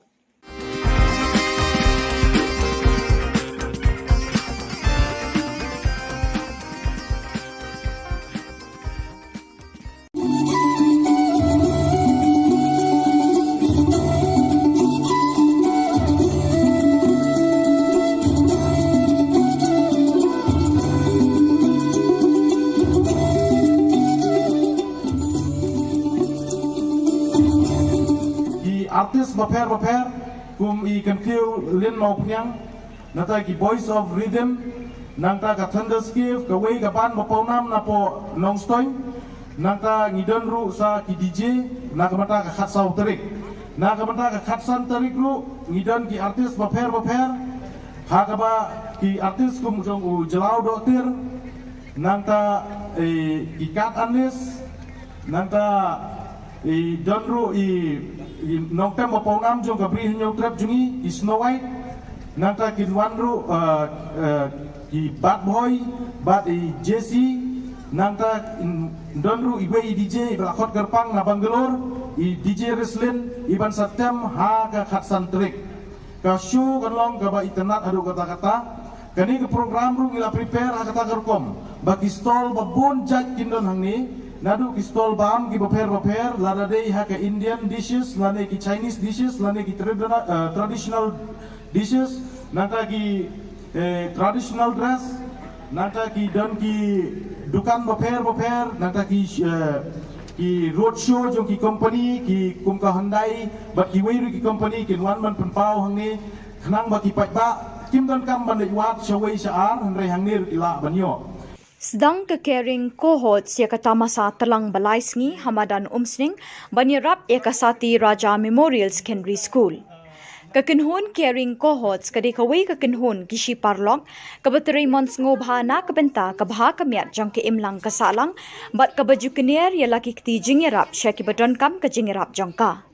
Ki artist bapher bapher kum i Kyntiew Lin Mawphniang, nangta ki Boys of Rhythm, nangta ka Thunderscape, kawei ka band ba pawnam napoh Nongstoiñ, nangta ngi don ruh sa ki D J na ka bynta ka khatsaw tarik. Na ka bynta ka khatsan tarik ruh ngi don ki artist bapher bapher, ha kaba ki artist kum u jong u Jlaw Dohtir, nangta eh, ki Kat Anlis, nangta i don ruh i, i nongtem ba pawnam jong ka Bri Hynñiewtrep jong ngi, i Snow White, nangta kin wan ruh eh, eh, i Bad Boy bad i Jesse, nangta in don ruh iwei i D J iba la khot kyrpang na Bangalore, i D J Rislin, iban sa tem ha ka khatsan tarik. Ka show kan long kaba itynnad haduh katta katta. Kane ka program ruh ngi la prepare ha kata ka rukom ba ki stall ba bun jait kin don hangne, naduh ki stall bam ki bapher bapher, lada dei ha ka Indian dishes lane ki Chinese dishes lane ki tradina- eh, traditional dishes, nangta ki eh, traditional dress, nangta ki don ki dukan bapher bapher, nangta ki eh, ki road show jong ki company ki kum ka Hyundai bad kiwei ruh ki company kin wan ban pynpaw hangne, khnang ba ki paidbah kim donkam ban leit wad shawei sha ar, hynrei hangne ruh ki lah ban ïoh. Sdang ka Caring Cohorts ïa ka tamasa tlang ba lai sngi ha madan Umsning ban ïarap ïa ka Sati Raja Memorial Secondary School. Ka kynhun Caring Cohorts ka dei kawei ka kynhun ki shi paralok kaba trei mon sngewbha na ka bynta ka bha ka miat jong ka imlang ka sahlang bad kaba ju kner ïa la ki kti jingïarap sha kiba donkam ka jingïarap jong ka.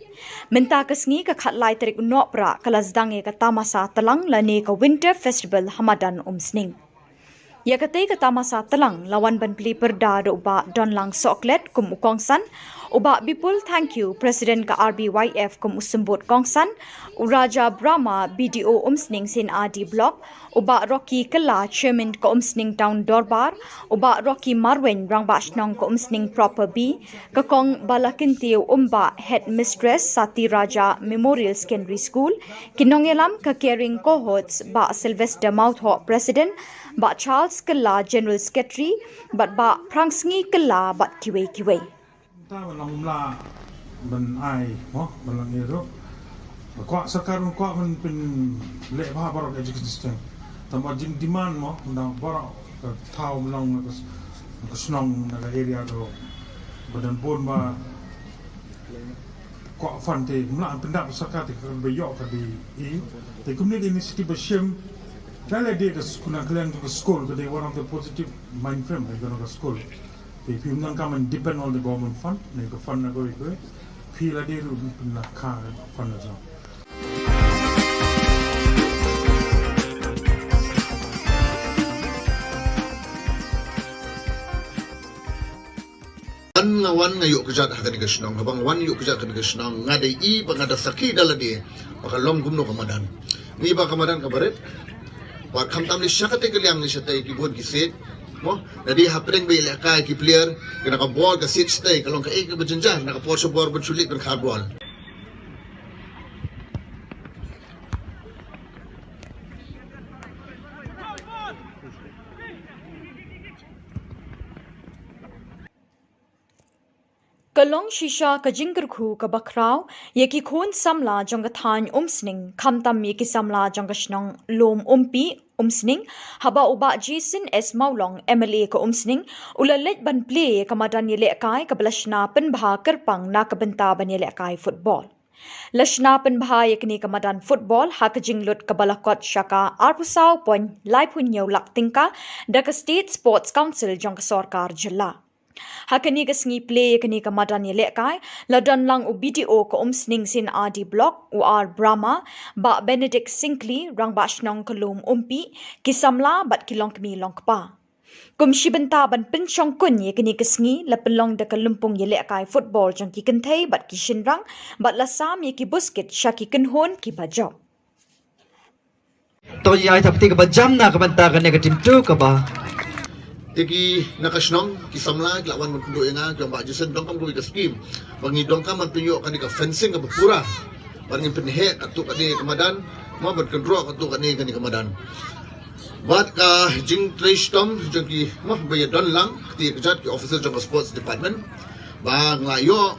Mynta ka sngi ka khatlai tarik u Nohprah ka la sdang ïa ka tamasa tlang lane ka Winter Festival ha madan Umsning. Ïa katei ka tamasa tlang la wan ban plie pyrda da u Bah Donlang Sohklet kum u kongsan, u Bah Bipul Thangkhiew, President ka R B Y F kum u symbud kongsan, u Raja Brahma, B D O Umsning Seinadi Block, u Bah Rocky Kylla, Chairman ka Umsning Town Dorbar, u Bah Rocky Marwein, Rangbah Shnong ka Umsning Proper B, ka Kong Balakyntiew Umbah, Headmistress, Sati Raja Memorial Secondary School, ki nongïalam ka Caring Cohorts, Bah Sylvester Mawthoh, President, Bah Charles Kylla, General Secretary, bad Bah Phrangsngi Kylla bad kiwei kiwei. Ta ban long mla ban ai mo ban long ïa ruh. Kwah sorkar ban kwah ban pynleh bha baroh education system. Tang ba jing demand mo ban dang baroh ka thaw ban long na ka s- na ka shnong na ka area ruh. Ba don bun ba kwah fund te mla pyndap sorkar te ka ba ïoh ka dei i. Te kumne ka initiative ba shim. Ka la dei ka skul na ka liang ka skul ka dei one of the positive mind frame ka skul. Te phi ym donkam ban depend on the government fund ne ka fund na kawei kawei. Phi la dei ruh phi la kha fund na jong. Don Wan nga ïoh kjat ha kane ka shnong, haba nga wan ïoh kjat ha kane ka shnong, nga dei i ba nga da sakhi da lade ba ka long kumno ka madan. Ngi ba ka madan ka barit. Ba khamtam ne sha kata ka liang ne shatei ki bun ki siej. Mo, lade hapdeng ba ïalehkai ki player, kane ka bol ka siej shatei ka long kaei kaba jynjar na ka por sha bor ban shu leit ban khar bol. Ka long shisha ka jingkyrkhu kaba khraw ïa ki khun samla jong ka thaiñ Umsning, khamtam ïa ki samla jong ka shnong Lum Umpi, Umsning, haba u Bah Jason S Mawlong, M L A ka Umsning, u la leit ban plie ïa ka madan ïalehkai kaba la shna pynbha kyrpang na ka bynta ban ïalehkai football. La shna pynbha ïa kane ka madan football ha ka jinglut kaba la kot sha ka arphew saw point laiphew hynñiew lak tyngka da ka State Sports Council jong ka sorkar jylla. Ha kane ka sngi plie ïa kane ka madan ïalehkai, la don lang u B D O ka Umsning C&RD Block, u R Brahma, Bah Benedict Syngkli, Rangbah Shnong ka Lum Umpi, ki samla bad ki longkmie longkpa. Kum shi bynta ban pynshongkun ïa kane ka sngi, la pynlong da ka lympung ïalehkai football jong ki kynthei bad ki shynrang, bad la sam ïa ki buskit sha ki kynhun kiba jop. To ïa ai thapti kaba jam na ka bynta kane ka team two kaba. Te ki na ka shnong, ki samla ki la wan ban kynduh ïa nga, ki ong Bah Jason, donkam kawei ka scheme ba ngi donkam ban pynïoh kane ka fencing kaba pura, ban ngin pynheh katto katne ka madan, mo, ban kynroh katto katne kane ka madan. Bad ka jingtrei shitom jong ki, mo, ba ïa don lang kti ka jait ki officer jong ka sports department ba nga la ïoh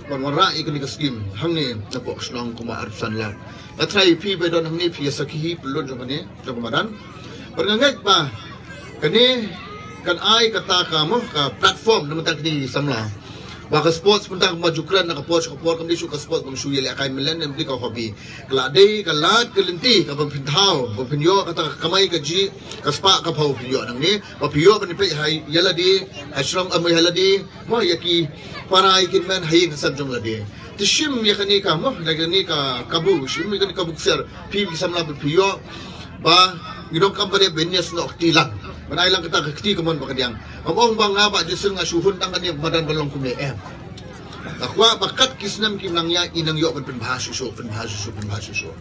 ban wanrah ïa kane ka scheme hangne napoh ka shnong kumba arphew san lak. Nga tharai phi ba don hangne phi ïa sakhi hi pynlut jong kane jong ka madan. Bad nga ngeit ba kane kan ai kata ka, mo, ka platform na bynta kine ki samla ba ka sports mynta kumba ju kren na ka por sha ka por, kam dei shuh ka sports ba shu ïalehkai mlien, em dei ka hobby. Ka la dei ka lad ka lynti ka ban pynthaw, ban pynïoh kata ka kamai kajih, ka spah ka phew pynïoh nangne, ba pynïoh ban peit ha ïa lade, ha shnong, em, ha lade, mo, ïa ki para ïa ki hynmen ha ïing ha sem jong lade. Te shim ïa kane ka, mo, ïa kane ka kabu, shim ïa kane ka kabu ksiar, phi ki samla ba phi ïoh ba ngi donkam ba dei ban ïasnoh kti lang, ban ai lang kata ka kti kamon ba ka diang. Ngam ong ba nga Bah Jason nga shu hun tang kane ka madan ban long kumne, em. Nga kwah ba kat ki snem kim nang ïaid, ngi nang ïoh ban pynbha shuh shuh, pynbha shuh shuh, pynbha shuh shuh.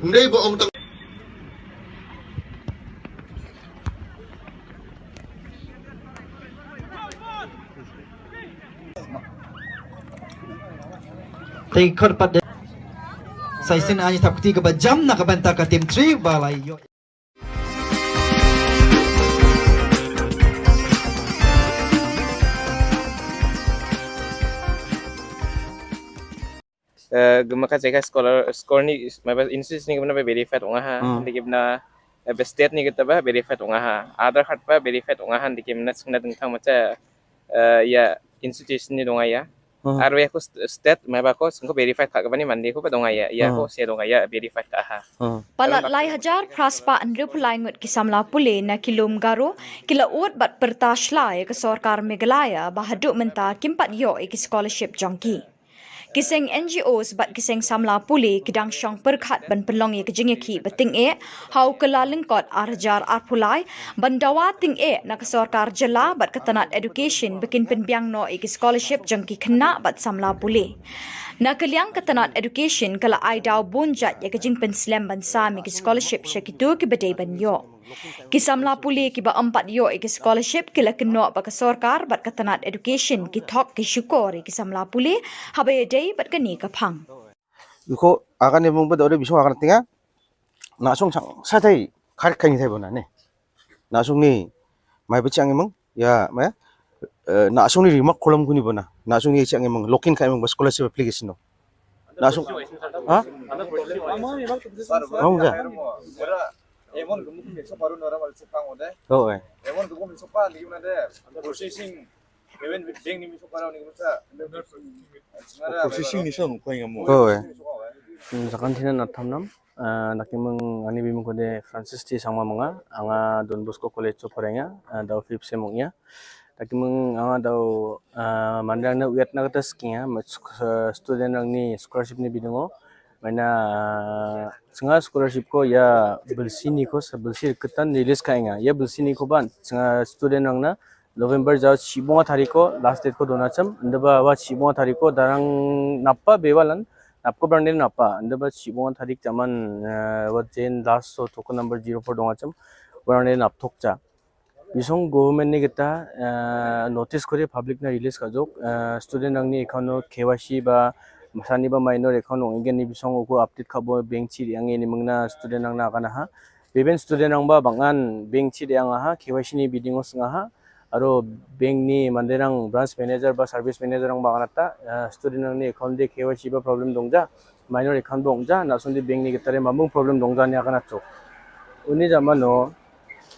Ym dei ba ong tang. Te khot pat de. Sa shisien ai thapti kaba jam na ka bynta ka team three ba la ïoh. Eh, gumaka jaka scholar, scholar ni, maba institute ni gumna ba verified ong ha, Hmm. Ni gumna, eh, ba state ni kita ba verified ong ha. Aadhaar card ba verified ong ha, ni gumna singna dingthang macha, eh, ïa institution ni dong ïa. Hmm. Arwe ko st-, state maba ko singko verified ka bani mandi ko ba dong ïa, ïa ko Hmm. se dong ïa verified ka ha. Hmm. Palat lai hajar phra spah hynriewphew lai ngut ki samla pule na ki lum Garo ki la ud bad pyrta shlai ka sorkar Meghalaya ba haduh mynta kim pat ïoh ïa ki scholarship jong ki. Ki seng N G Os bad ki seng samla pule ki dang shong pyrkhat ban pynlong ïa ka jingïakhih ba tyngeh ha u Kyllalyngkot ar hajar arphew lai ban dawa tyngeh na ka sorkar jylla bad ka tnat education ba kin pynbiang noh ïa ki scholarship jong ki khynnah bad samla pule. Na ka liang ka tnat education ka la ai daw bun jait ïa ka jingpynslem ban sam ïa ki scholarship sha kito kiba dei ban ïoh. Ki samla pule kiba ym pat ïoh ïa ki scholarship ki la kynnoh ba ka sorkar bad ka tnat education ki thok ki shukor ïa ki samla pule haba ïadei bad kane ka phang. Iko akan ne mung ba dore biso akan tinga na sung chang sa tai khar kai ni tai bona ne. Na sung ni mai ba chang mung ya ma, eh, na sung ni remark column kuni bona. Na sung ni chang mung lokin kai mung ba scholarship application no. Na sung ha? Ong ja. Oh, eh. Processing ni song ko nga mo. Oh, eh. Hmm, sakan thina na thamnam. Ah, naki mung ani bimung ko de Francis T Sangma manga, anga Don Bosco College to parenga, ah, dau fifth sem ong ya. Naki mung anga dau, ah, mandang na wiat na kata skinga, ma sk-, ah, student rang ni scholarship ni bidungo. Mana, ah, senga scholarship ko ya belsi ni ko sa belsi ketan ni list ka inga. Ya belsi ni ko ban, senga student rang na November ja shibunga tarik ko last date ko dona cham, ndaba wa shibunga tarik ko darang napa bewalan, napko brang den napa, ndaba shibunga tarik jaman, eh, wa jen last so token number zero four donga cham, warang den nap thok cha. Bisong government ni kita, eh, notice kore public na release ka jok, eh, student nang ni account no K Y C ba, masani ba minor account no ingen ni bisong uko update ka bo bank chi yang ni mengna student nang na kana ha. Beben student nang ba bangan bank chi yang ha, K Y C ni biding os nga ha. Aro bank ni manderang branch manager ba service manager ang ba kanata, eh, student ang ni account de K Y C ba problem dongja, minor account dongja, na sung di bank ni getare mamung problem dongja ni akan ato. Uni jamano,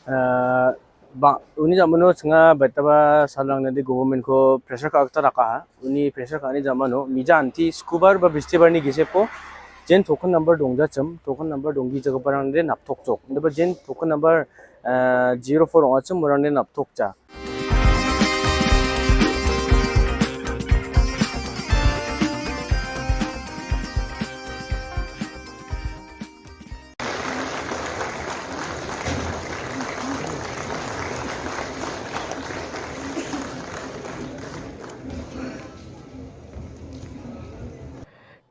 eh, ba, uni jamano senga baita ba salang na di government ko pressure ka akta raka ha, uni pressure ka ni jamano, mija anti skubar ba bistibar ni gise po, jen token number dongja chem, token number donggi jaga parang de nap thok chok. Nda ba jen token number, eh, zero four ong achim murang ne nap thok cha.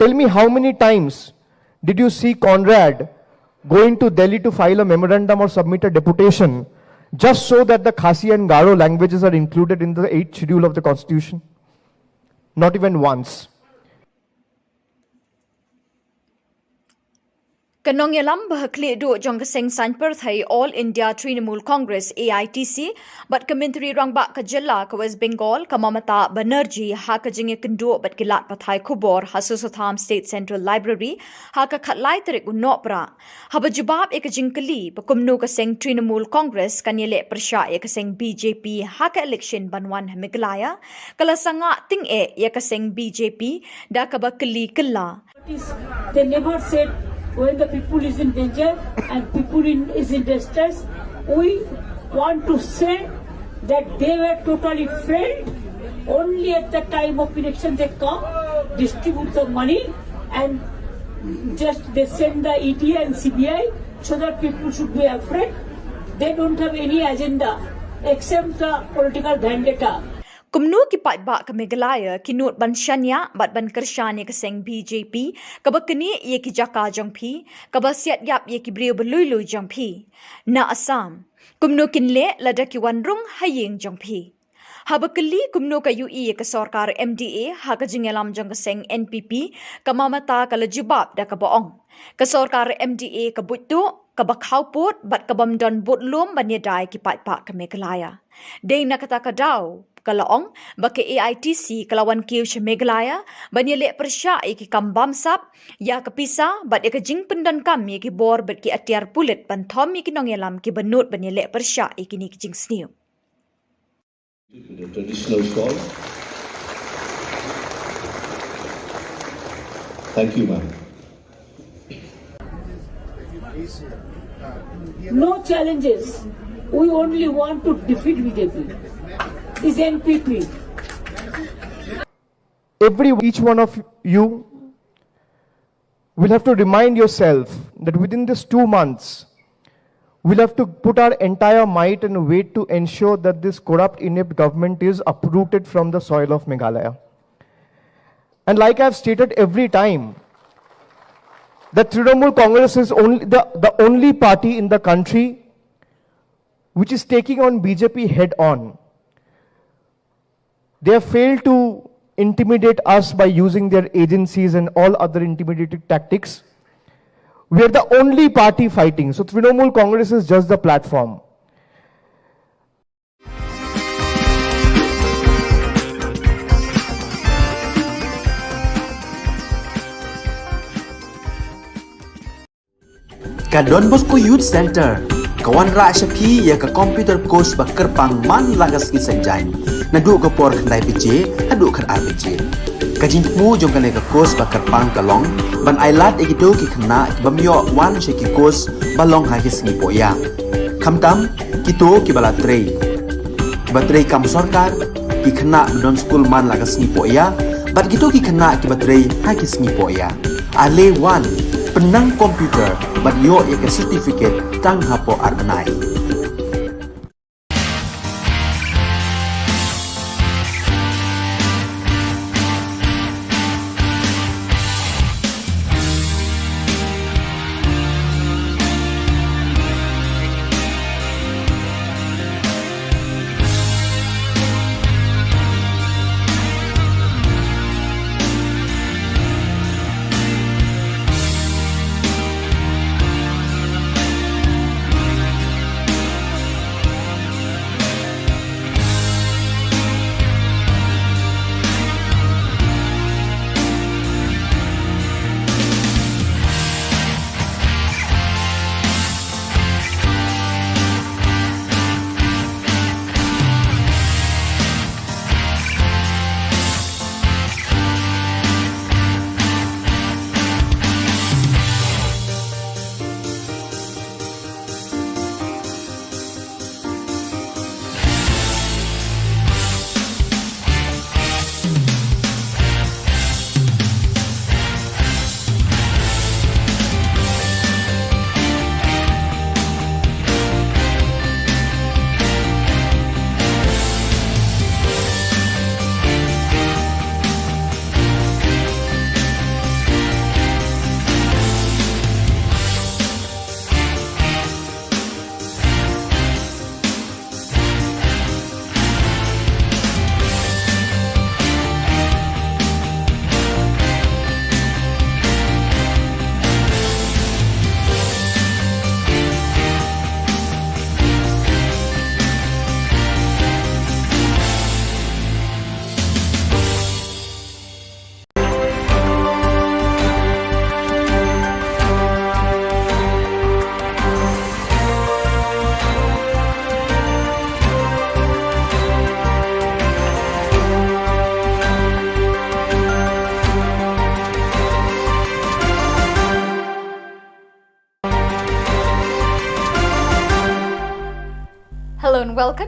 Tell me, how many times did you see Conrad going to Delhi to file a memorandum or submit a deputation just so that the Khasi and Garo languages are included in the eighth schedule of the constitution? Not even once. Ka nongïalam ba ha khlieh duh jong ka seng saiñ pyrthei All India Trinamool Congress, A I T C, bad ka Myntri Rangbah ka jylla ka West Bengal, ka Mamata Banerjee, ha ka jingïakynduh bad ki lad pathai khubor ha Sosotham State Central Library ha ka khatlai tarik u Nohprah. Haba jubab ïa ka jingkylli ba kumno ka seng Trinamool Congress kan ïaleh pyrshah ïa ka seng B J P ha ka election ban wan ha Meghalaya, ka la sangah tyngeh ïa ka seng B J P da kaba kylli kylla. They never said when the people is in danger and people in, is in distress. We want to say that they were totally failed. Only at the time of election they come, distribute the money, and just they send the E D and C B I so that people should be afraid. They don't have any agenda except the political vendetta. Kumno ki paidbah ka Meghalaya ki nud ban shaniah bad ban kyrshan ïa ka seng B J P, kaba knieh ïa ki jaka jong phi, kaba siat ïap ïa ki briew ba lui lui jong phi. Na Assam, kumno kin leh lada ki wan rung ha ïing jong phi? Haba kylli kumno ka ïohi ïa ka sorkar M D A ha ka jingïalam jong ka seng N P P, ka Mamata ka la jubab da kaba ong, ka sorkar M D A ka buit tuh, kaba khawpud bad ka bym don budlum ban ïada ïa ki paidbah ka Meghalaya. Dei na kata ka daw, ka la ong ba ka A I T C ka la wan kiew sha Meghalaya ban ïaleh pyrshah ïa ki kam bamsap, ïa ka pisa bad ïa ka jingpyndonkam ïa ki bor bad ki atiar pulit ban thom ïa ki nongïalam kiba nud ban ïaleh pyrshah ïa kine ki jingsniew. To the traditional shawl. Thank you, ma'am. No challenges. We only want to defeat B J P. Is N P P. Every, each one of you will have to remind yourself that within this two months, we'll have to put our entire might and weight to ensure that this corrupt, inept government is uprooted from the soil of Meghalaya. And like I've stated every time, that Trinamool Congress is only the, the only party in the country which is taking on B J P head on. They have failed to intimidate us by using their agencies and all other intimidating tactics. We are the only party fighting. So Trinamool Congress is just the platform. Ka Don Bosco Youth Centre ka wanrah sha phi ïa ka computer course ba kyrpang man la ka sngi Saitjaiñ, naduh ka por khyndai baje haduh khatar baje. Ka jingthmu jong kane ka course ba kyrpang ka long ban ailad ïa kito ki khynnah ki bym ïoh wan sha ki course ba long ha ki sngi pohïa. Khamtam kito kiba la trei, kiba trei kam sorkar, ki khynnah ba don skul man la ka sngi pohïa, bad kito ki khynnah kiba trei ha ki sngi pohïa. Ale wan, pynnang computer bad ïoh ïa ka certificate tang hapoh ar bnai.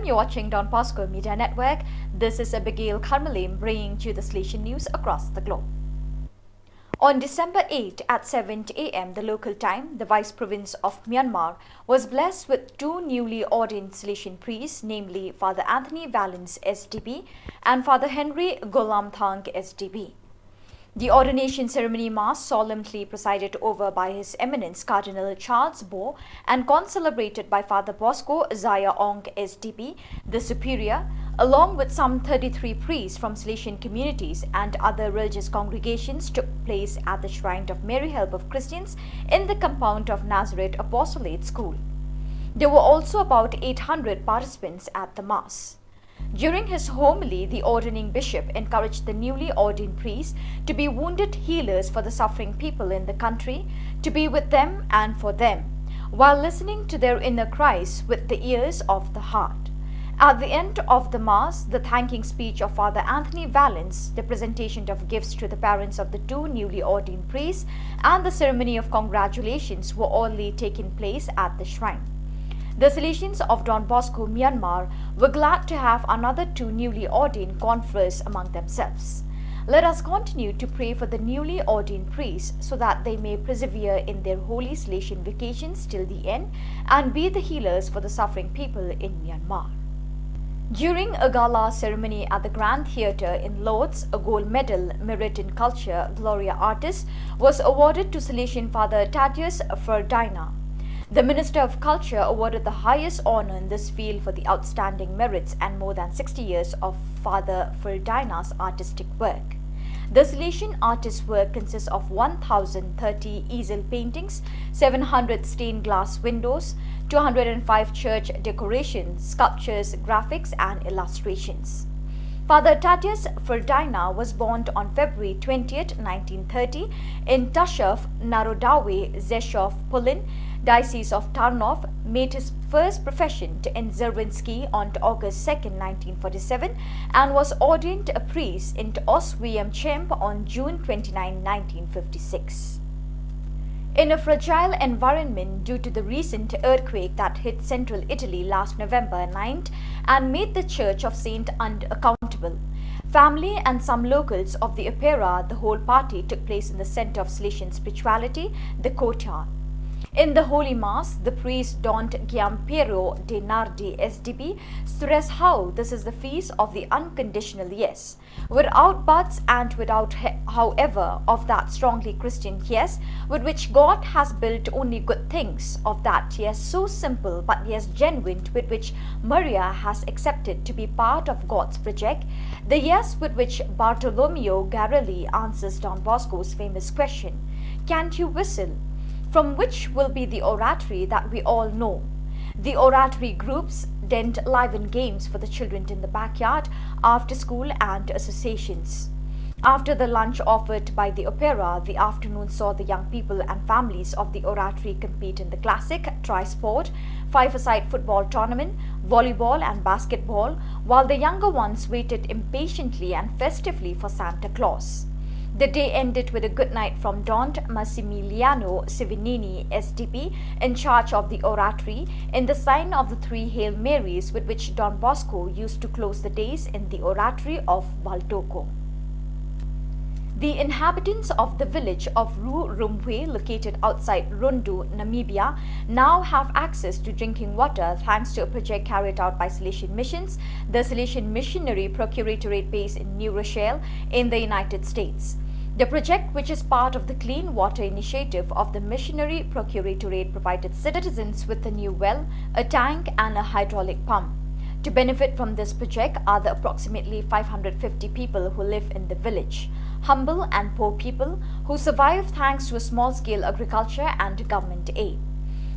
You're watching Don Bosco Media Network. This is Abigail Kharmalim bringing to you the Salesian news across the globe. On December eighth at seven a m the local time, the Vice Province of Myanmar was blessed with two newly ordained Salesian priests, namely Father Anthony Vallance S D B and Father Henry Golamthang S D B. The ordination ceremony mass, solemnly presided over by His Eminence Cardinal Charles Bo and concelebrated by Father Bosco Zaya Ong S D B, the Superior, along with some thirty-three priests from Salesian communities and other religious congregations, took place at the shrine of Mary Help of Christians in the compound of Nazareth Apostolate School. There were also about eight hundred participants at the mass. During his homily, the ordaining bishop encouraged the newly ordained priests to be wounded healers for the suffering people in the country, to be with them and for them, while listening to their inner cries with the ears of the heart. At the end of the Mass, the thanking speech of Father Anthony Vallance, the presentation of gifts to the parents of the two newly ordained priests, and the ceremony of congratulations were all taking place at the shrine. The Salesians of Don Bosco, Myanmar, were glad to have another two newly ordained conference among themselves. Let us continue to pray for the newly ordained priests so that they may persevere in their holy Salesian vocations till the end and be the healers for the suffering people in Myanmar. During a gala ceremony at the Grand Theatre in Lord's, a gold medal Merit in Culture Gloria Artis was awarded to Salesian Father Tatius Ferdinand. The Minister of Culture awarded the highest honour in this field for the outstanding merits and more than sixty years of Father Ferdinand's artistic work. The Salesian artist's work consists of one thousand thirty easel paintings, seven hundred stained glass windows, two hundred and five church decorations, sculptures, graphics, and illustrations. Father Tatius Ferdinand was born on February twentieth, nineteen thirty, in Tashov Narodawe, Zeshov, Polin, Diocese of Tarnov, made his first profession in Zervinski on August second, nineteen forty-seven, and was ordained a priest in Oswiecim Chemp on June twenty-ninth, nineteen fifty-six. In a fragile environment due to the recent earthquake that hit central Italy last November ninth and made the Church of Saint unaccountable, family and some locals of the Opera, the whole party took place in the center of Salesian spirituality, the courtyard. In the Holy Mass, the priest Don Giampiero De Nardi S D B stressed how this is the feast of the unconditional yes, without buts and without he-, however, of that strongly Christian yes, with which God has built only good things, of that yes so simple but yes genuine, with which Maria has accepted to be part of God's project, the yes with which Bartolomeo Garelli answers Don Bosco's famous question, "Can't you whistle?" From which will be the oratory that we all know. The oratory groups dent live in games for the children in the backyard, after school, and associations. After the lunch offered by the Opera, the afternoon saw the young people and families of the oratory compete in the classic, tri-sport, five-a-side football tournament, volleyball, and basketball, while the younger ones waited impatiently and festively for Santa Claus. The day ended with a good night from Don Massimiliano Sivinini, S D B, in charge of the oratory, in the sign of the three Hail Marys with which Don Bosco used to close the days in the oratory of Valdoco. The inhabitants of the village of Ru Rumwe, located outside Rundu, Namibia, now have access to drinking water thanks to a project carried out by Salesian Missions, the Salesian Missionary Procuratorate based in New Rochelle, in the United States. The project, which is part of the Clean Water Initiative of the Missionary Procuratorate, provided citizens with a new well, a tank, and a hydraulic pump. To benefit from this project are the approximately five hundred fifty people who live in the village, humble and poor people who survive thanks to a small-scale agriculture and government aid.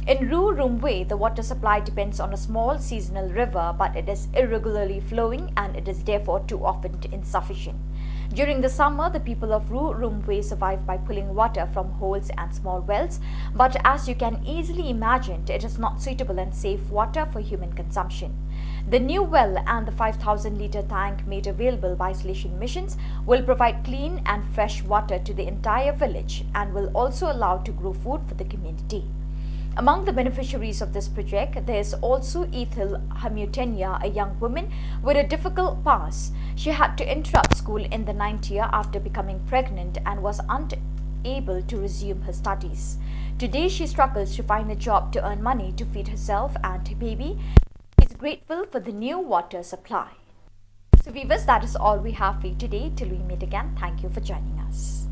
In Ru Rumwe, the water supply depends on a small seasonal river, but it is irregularly flowing and it is therefore too often insufficient. During the summer, the people of Ru Rumwe survive by pulling water from holes and small wells, but as you can easily imagine, it is not suitable and safe water for human consumption. The new well and the five thousand litre tank made available by Salesian Missions will provide clean and fresh water to the entire village and will also allow to grow food for the community. Among the beneficiaries of this project, there is also Ethel Hamutenya, a young woman with a difficult past. She had to interrupt school in the ninth year after becoming pregnant and was unable to resume her studies. Today, she struggles to find a job to earn money to feed herself and her baby. She is grateful for the new water supply. So, viewers, that is all we have for you today. Till we meet again, thank you for joining us.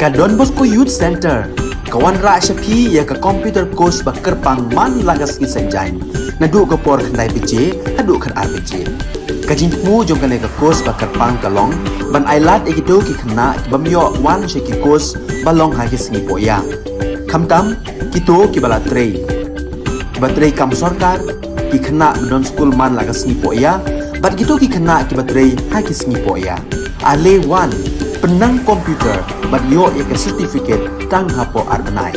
Ka Don Bosco Youth Centre ka wanrah sha phi ïa ka computer course ba kyrpang man la ka sngi Saitjaiñ, naduh ka por khyndai baje haduh khatar baje. Ka jingthmu jong kane ka course ba kyrpang ka long ban ai lad ïa kito ki khynnah ki bym ïoh wan sha ki course ba long ha ki sngi poh ïa. Khamtam kito ki ba la trei, ki ba trei kam sorkar, ki khynnah ba don skul man la ka sngi poh ïa, bad kito ki khynnah ki ba trei ha ki sngi poh ïa. Ale wan, pynnang computer bad ïoh ïa ka certificate tang hapoh ar bnai.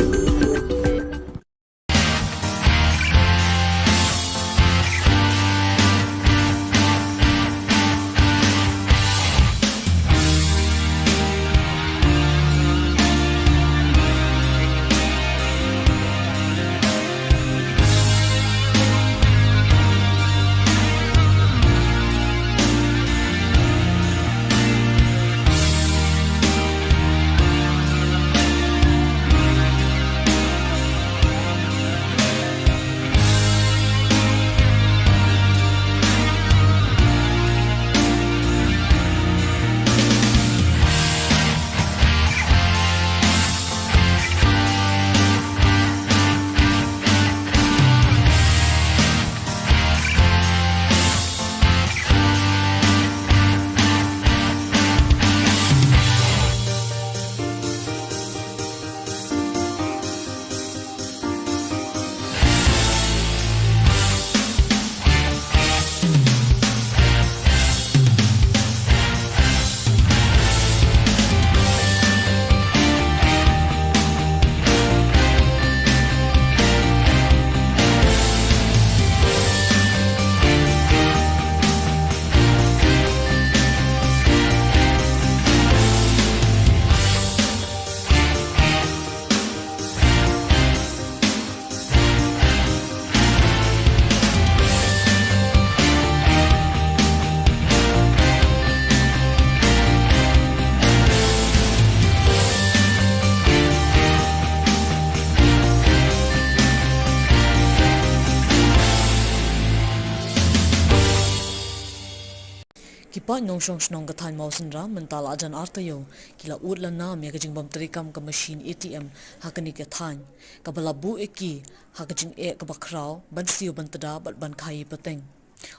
Ki paid nongshong shnong ka thaiñ Mawsynram mynta la jan ar taïew ki la ud la nam ïa ka jingbym treikam ka mashin A T M ha kane ka thaiñ, kaba la buh ïa ki ha ka jingeh kaba khraw ban siew ban tda bad ban khaii pateng.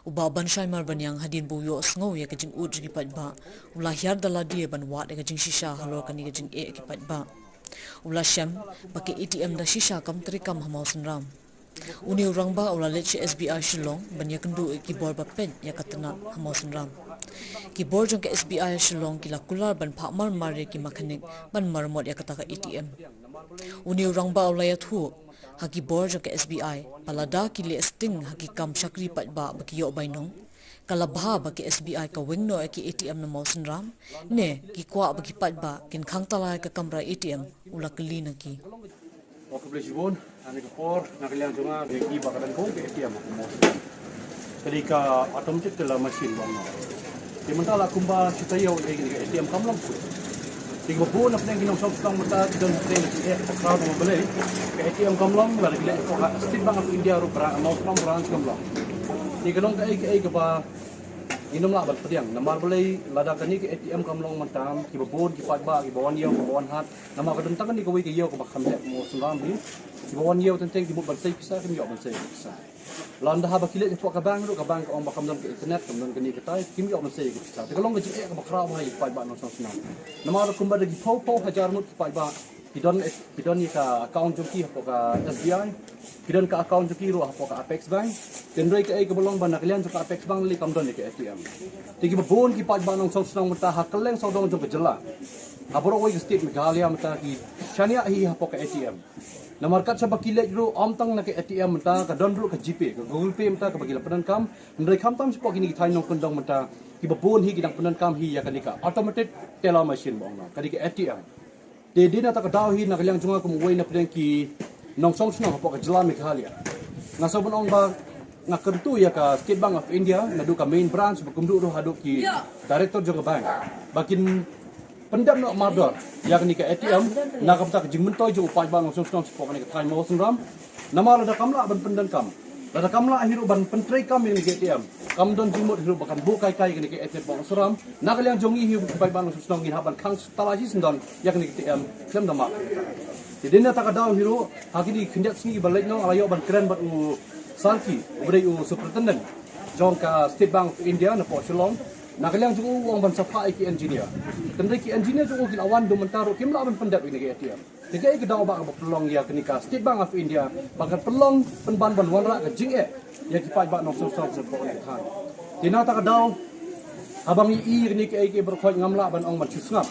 U Bah Banshai Marbaniang hadien ba u ïohsngew ïa ka jingud jong ki paidbah, u la hiar da lade ban wad ïa ka jingshisha halor kane ka jingeh ki paidbah. U la shem ba ka A T M da shisha kam treikam ha Mawsynram. Une u rangbah u la leit sha S B I Shillong ban ïakynduh ïa ki bor ba peit ïa ka tnat ha Mawsynram. Ki bor jong ka S B I Shillong ki la kular ban phah marmar ïa ki makhanik ban maramot ïa kata ka A T M. Une u rangbah u la ïathuh ha ki bor jong ka S B I ba lada ki leh sting ha ki kam shakri paidbah ba ki ïoh bainong, ka la bha ba ka S B I ka weng noh ïa ki A T M na Mawsynram, ne ki kwah ba ki paidbah kin khang tala ïa ka kamra A T M, u la kylli na ki. Wa khublei shibun, ha kane ka por, na ka liang jong nga, ka dei ba ka dang bun ka A T M ha Mawsynram. Ka dei ka automated teller machine ba ong. Te mynta la kumba shi taïew eh ka A T M kam long shuh. Te kiba bun na pdeng ki nongshong shnong mynta ki don pdeng ki eh ka crowd ma balei. Ka A T M kam long, lada ki leit hapoh ka State Bank of India ruh bra-, Mawsynram branch kam long. Te ka long kaei kaei kaba ngin ym lah ban pdiang. Namar balei lada kane ka A T M kam long mynta kiba bun ki paidbah kiba wan ïew kiba wan hat. Namar ka don tang kane kawei ka ïew kaba kham leh Mawsynram hi. Kiba wan ïew teng teng ki mut ban sei pisa, kim ïoh ban sei pisa. Lada haba ki leit hapoh ka bank ruh, ka bank ka ong ba kam don ka internet, kam don kane katai, kim ïoh ban sei pisa. Te ka long ka jingeh kaba khraw bha ïa ki paidbah nongshong shnong. Namar kumba da ki phew phew hajar ngut ki paidbah ki don, ki don ïa ka account jong ki hapoh ka S B I, ki don ka account jong ki ruh hapoh ka Apex Bank. Hynrei kaei kaba long ba na ka liang jong ka Apex Bank lei kam don ïa ka A T M. Te kiba bun ki paidbah nongshong shnong mynta ha kylleng sawdong jong ka jylla, ha baroh kawei ka state Meghalaya mynta ki shaniah hi hapoh ka A T M. Namar katba ki leit ruh ym tang na ka A T M mynta, ka don ruh ka GPay, ka Google Pay mynta kaba ki la pyndonkam. Hynrei khamtam shapoh kine ki thaiñ nongkyndong mynta kiba bun hi ki dang pyndonkam hi ïa kane ka automated teller machine ba ong, kane ka A T M. Te dei na kata ka daw hi na ka liang jong nga kum uwei na pdeng ki nongshong shnong hapoh ka jylla Meghalaya, nga sngew ban ong ba nga kyntu ïa ka State Bank of India naduh ka main branch bad kumjuh ruh haduh ki director jong ka bank ba kin pyndep noh mardor ïa kane ka A T M na ka bynta ka jingmyntoi jong u paidbah nongshong shnong shapoh kane ka thaiñ Mawsynram. Namar lada kam lah ban pyndonkam, lada kam lah hi ruh ban pyntreikam ïa kane ka A T M, kam don jingmut hi ruh ba kan buh kai kai ïa kane ka A T M Mawsynram. Na ka liang jong ngi hi u paidbah nongshong shnong ngin hap ban khang tala shisyndon ïa kane ka A T M khlem da mad. Te dei na kata ka daw hi ruh ha kine ki khyndiat sngi ba leit noh nga la ïoh ban kren bad u Sarki uba dei u superintendent Jong ka State Bank of India na pdeng Shillong, na ka liang jong u ong ban sa phah ïa ki engineer. Tang dei ki engineer jong u ki la wan, haduh mynta ruh kim lah ban pyndep ïa kane ka A T M. Te kaei ka daw ba ka ba pynlong ïa kane ka State Bank of India ba kan pynlong pynban ban wanrah ka jingeh ïa ki paidbah nongshong shnong sha pdeng kane ka thaiñ. Te na kata ka daw, haba ngi ïohi ïa kane kaei kaei baroh khoit, ngam lah ban ong ban shu sngap.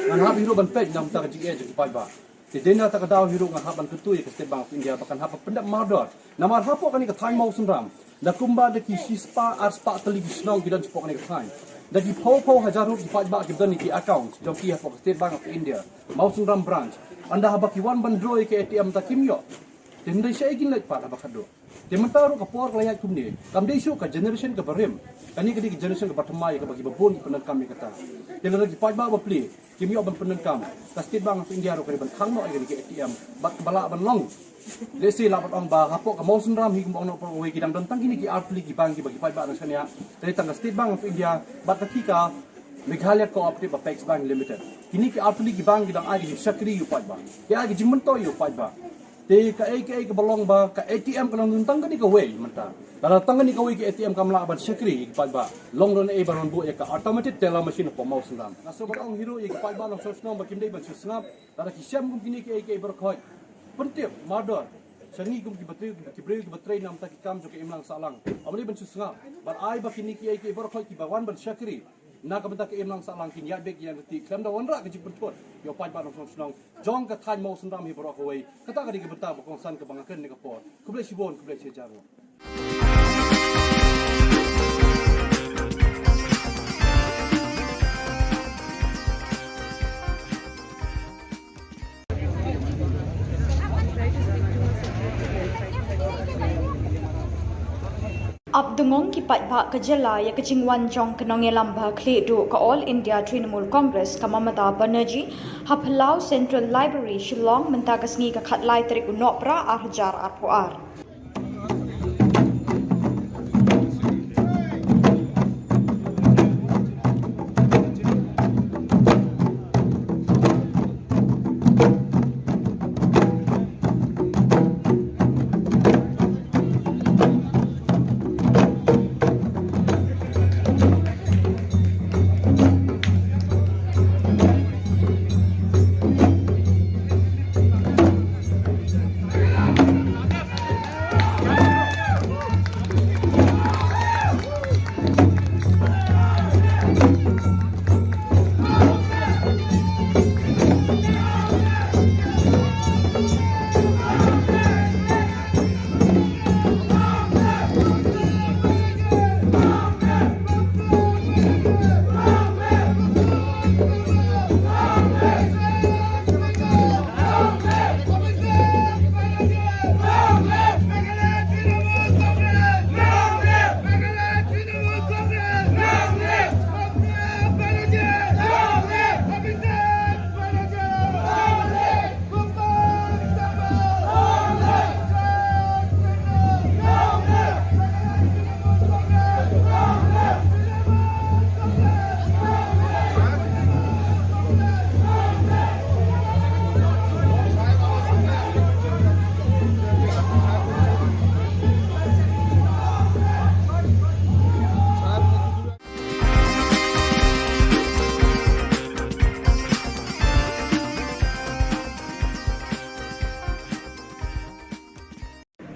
Ngan hap hi ruh ban peit na ka bynta ka jingeh jong ki paidbah. Te dei na kata ka daw hi ruh nga hap ban kyntu ïa ka State Bank of India ba kan hap ban pyndep mardor. Namar hapoh kane ka thaiñ Mawsynram, na kumba da ki shispah arspah tylli ki shnong ki don shapoh kane ka thaiñ. Da ki phew phew hajar ruh ki paidbah ki don ïa ki account jong ki hapoh ka State Bank of India Mawsynram branch. Ynda haba ki wan ban draw ïa ka A T M, te kim ïoh. Te hynrei shaei kin leit pat haba khadduh. Te mynta ruh ka por ka la ïaid kumne, kam dei shuh ka generation ka barim. Kane ka dei ka generation ka bathymmai kaba ki babun ki pyndonkam ïa kata. Te lada ki paidbah ba plie kim ïoh ban pyndonkam, ka State Bank of India ruh ka dei ban khang noh ïa kane ka A T M bad kaba lah ban long. Lehse lah ban ong ba hapoh ka Mawsynram hi, kumba ong noh baroh kawei, ki dang don tang kine ki artylli ki bank kiba ki paidbah dang shaniah. Te tang ka State Bank of India bad kata ka Meghalaya Cooperative Apex Bank Limited, kine ki artylli ki bank ki dang ai ka jingshakri ïa u paidbah, ki ai ka jingmyntoi ïa u paidbah. Te kaei kaei kaba long ba ka A T M ka long tang kane kawei mynta. Lada tang kane kawei ka A T M kam lah ban shakri ïa ki paidbah, long ruh naei ban wan buh ïa ka automated teller machine hapoh Mawsynram. Nga sngewbha ban ong hi ruh ïa ki paidbah nongshong shnong ba kim dei ban shu sngap. Lada ki shem kum kine kaei kaei baroh khoit, pyntip mardor sha ngi kum ki ba trei, ki briew kiba trei na ka bynta ki kam jong ka imlang sahlang. Ym dei ban shu sngap. Bad ai ba kine kaei kaei baroh khoit kiba wan ban shakri na ka bynta ka imlang sahlang kin ïaid beit ïaid ryntih khlem da wanrah ka jingpynthut ïa u paidbah nongshong shnong jong ka thaiñ Mawsynram hi baroh kawei. Kata ka dei ka bynta ba kongsan kaba nga kren ha kane ka por. Khublei shibun, khublei shihajar. Ap dungong ki paidbah ka jylla ïa ka jingwan jong ka nongïalam ba khlieh duh ka All India Trinamool Congress, ka Mamata Banerjee, ha Phyllaw Central Library, Shillong, mynta ka sngi ka khatlai tarik u Nohprah arhajar arphew ar.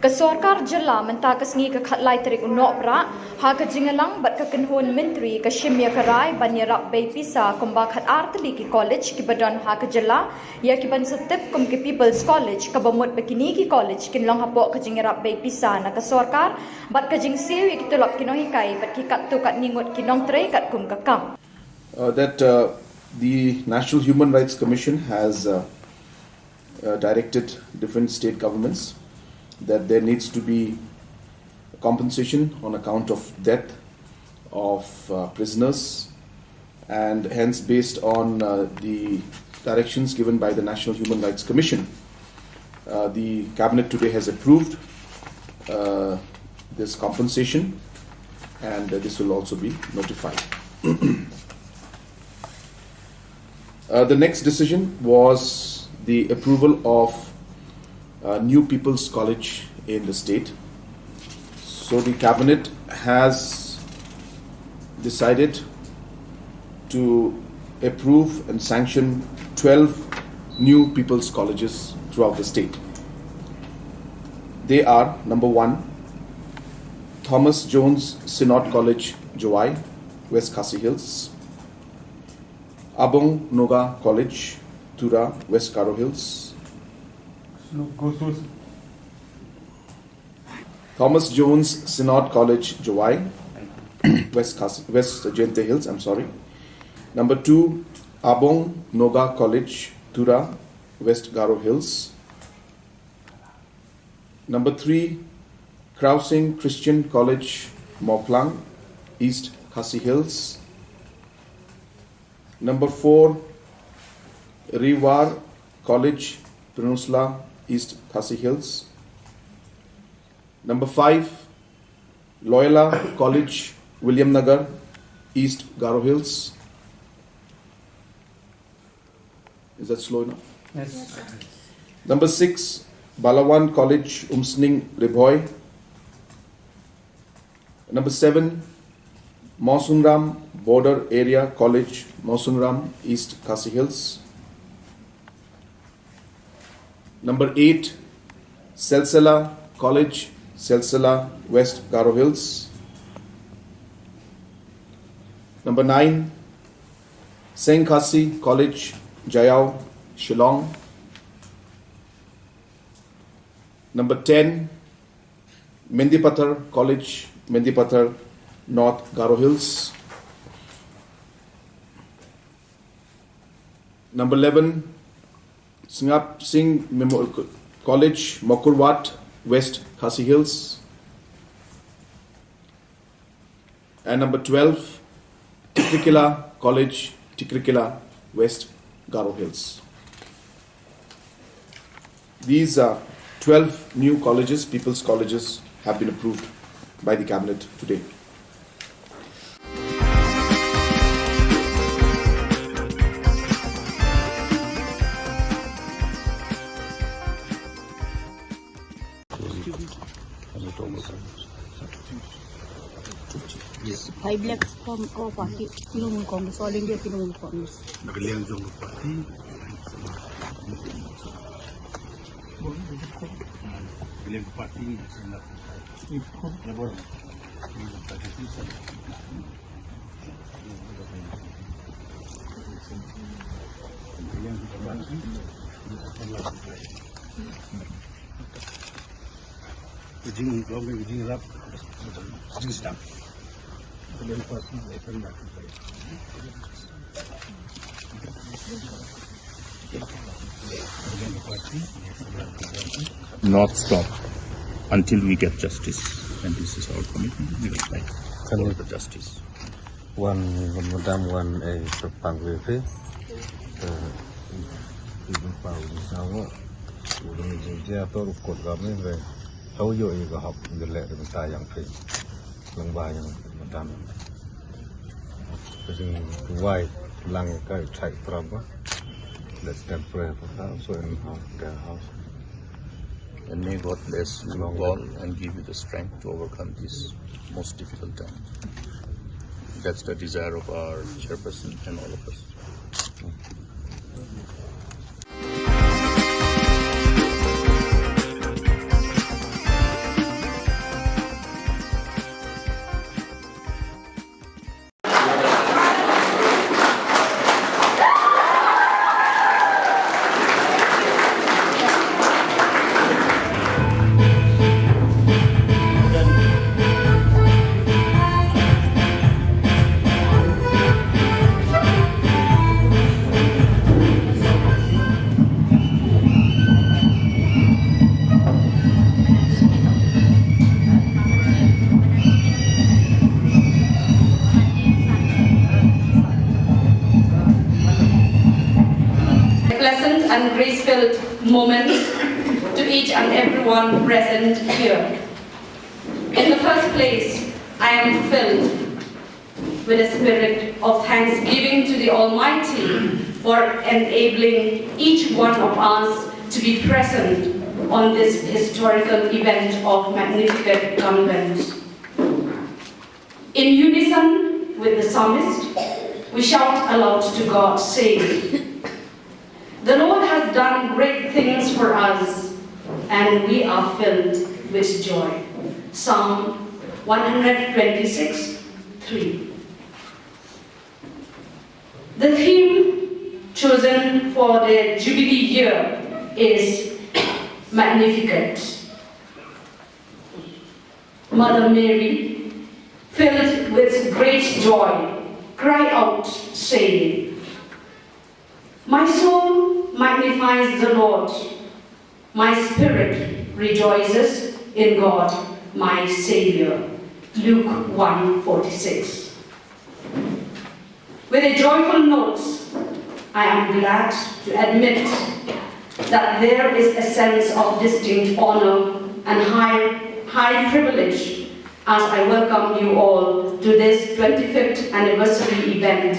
Ka sorkar jylla mynta ka sngi ka khatlai tarik u Nohprah, ha ka jingïalang bad ka kynhun myntri, ka shim ïa ka rai ban ïarap bei pisa kumba khatar tylli ki college kiba don ha ka jylla, ïa kiban sa tip kum ki People's College, kaba mut ba kine ki college kin long hapoh ka jingïarap bei pisa na ka sorkar bad ka jingsiew ïa ki tulop ki nonghikai bad ki katto katne ngut ki nongtrei katkum ka kam. Uh, that, uh, the National Human Rights Commission has, uh, uh, directed different state governments that there needs to be compensation on account of death of, uh, prisoners, and hence, based on, uh, the directions given by the National Human Rights Commission, uh, the cabinet today has approved, uh, this compensation, and, uh, this will also be notified. Uh, the next decision was the approval of, uh, new People's College in the state. So the cabinet has decided to approve and sanction twelve new people's colleges throughout the state. They are, number one, Thomas Jones Synod College, Jowai, West Khasi Hills, Abong Noga College, Tura, West Garo Hills, Thomas Jones Synod College, Jowai, West Khasi, West Jaintia Hills, I'm sorry. Number two, Abong Noga College, Tura, West Garo Hills. Number three, Krausing Christian College, Mawklang, East Khasi Hills. Number four, Ri War College, Pynursla, East Khasi Hills. Number five, Loyola College, Williamnagar, East Garo Hills. Is that slow enough? Yes. Number six, Balawan College, Umsning, Ri Bhoi. Number seven, Mawsynram Border Area College, Mawsynram, East Khasi Hills. Number eight, Silsila College, Silsila, West Garo Hills. Number nine, Seng Khasi College, Jaiaw, Shillong. Number ten, Mendipathar College, Mendipathar, North Garo Hills. Number eleven, Sngap Singh Memo-, College, Mawkyrwat, West Khasi Hills. And number twelve, Tikrikilla College, Tikrikilla, West Garo Hills. These are twelve new colleges, people's colleges, have been approved by the cabinet today. Yes. Hai black form ko party, Trinamool Congress, All India Trinamool Congress. Nakaliang jong party. Nakaliang party ni. Jing, jing rap, jing sdang. Not stop until we get justice. And this is our commitment. We will fight for the justice. Wan, madam, wan, eh, pang we phi. Eh, ibu pau ni sawo. Udah ni jingja to rukut kami we. Tau yo i gahap jelek de mata yang phi. Lengba yang madam. Jing wai lang kai chai tramba. Let them pray for her. So in her, their house. And may God bless you all and give you the strength to overcome this most difficult time. That's the desire of our chairperson and all of us. A pleasant and grace-filled moment to each and everyone present here. In the first place, I am filled with a spirit of thanksgiving to the Almighty for enabling each one of us to be present on this historical event of Magnificat Convent. In unison with the psalmist, we shout aloud to God, saying, "The Lord has done great things for us, and we are filled with joy." Psalm one hundred twenty-six, three. The theme chosen for the Jubilee year is Magnificat. Mother Mary, filled with great joy, cried out, saying, "My soul magnifies the Lord, my spirit rejoices in God, my Savior." Luke one forty-six. With a joyful note, I am glad to admit that there is a sense of distinct honor and high, high privilege as I welcome you all to this twenty-fifth anniversary event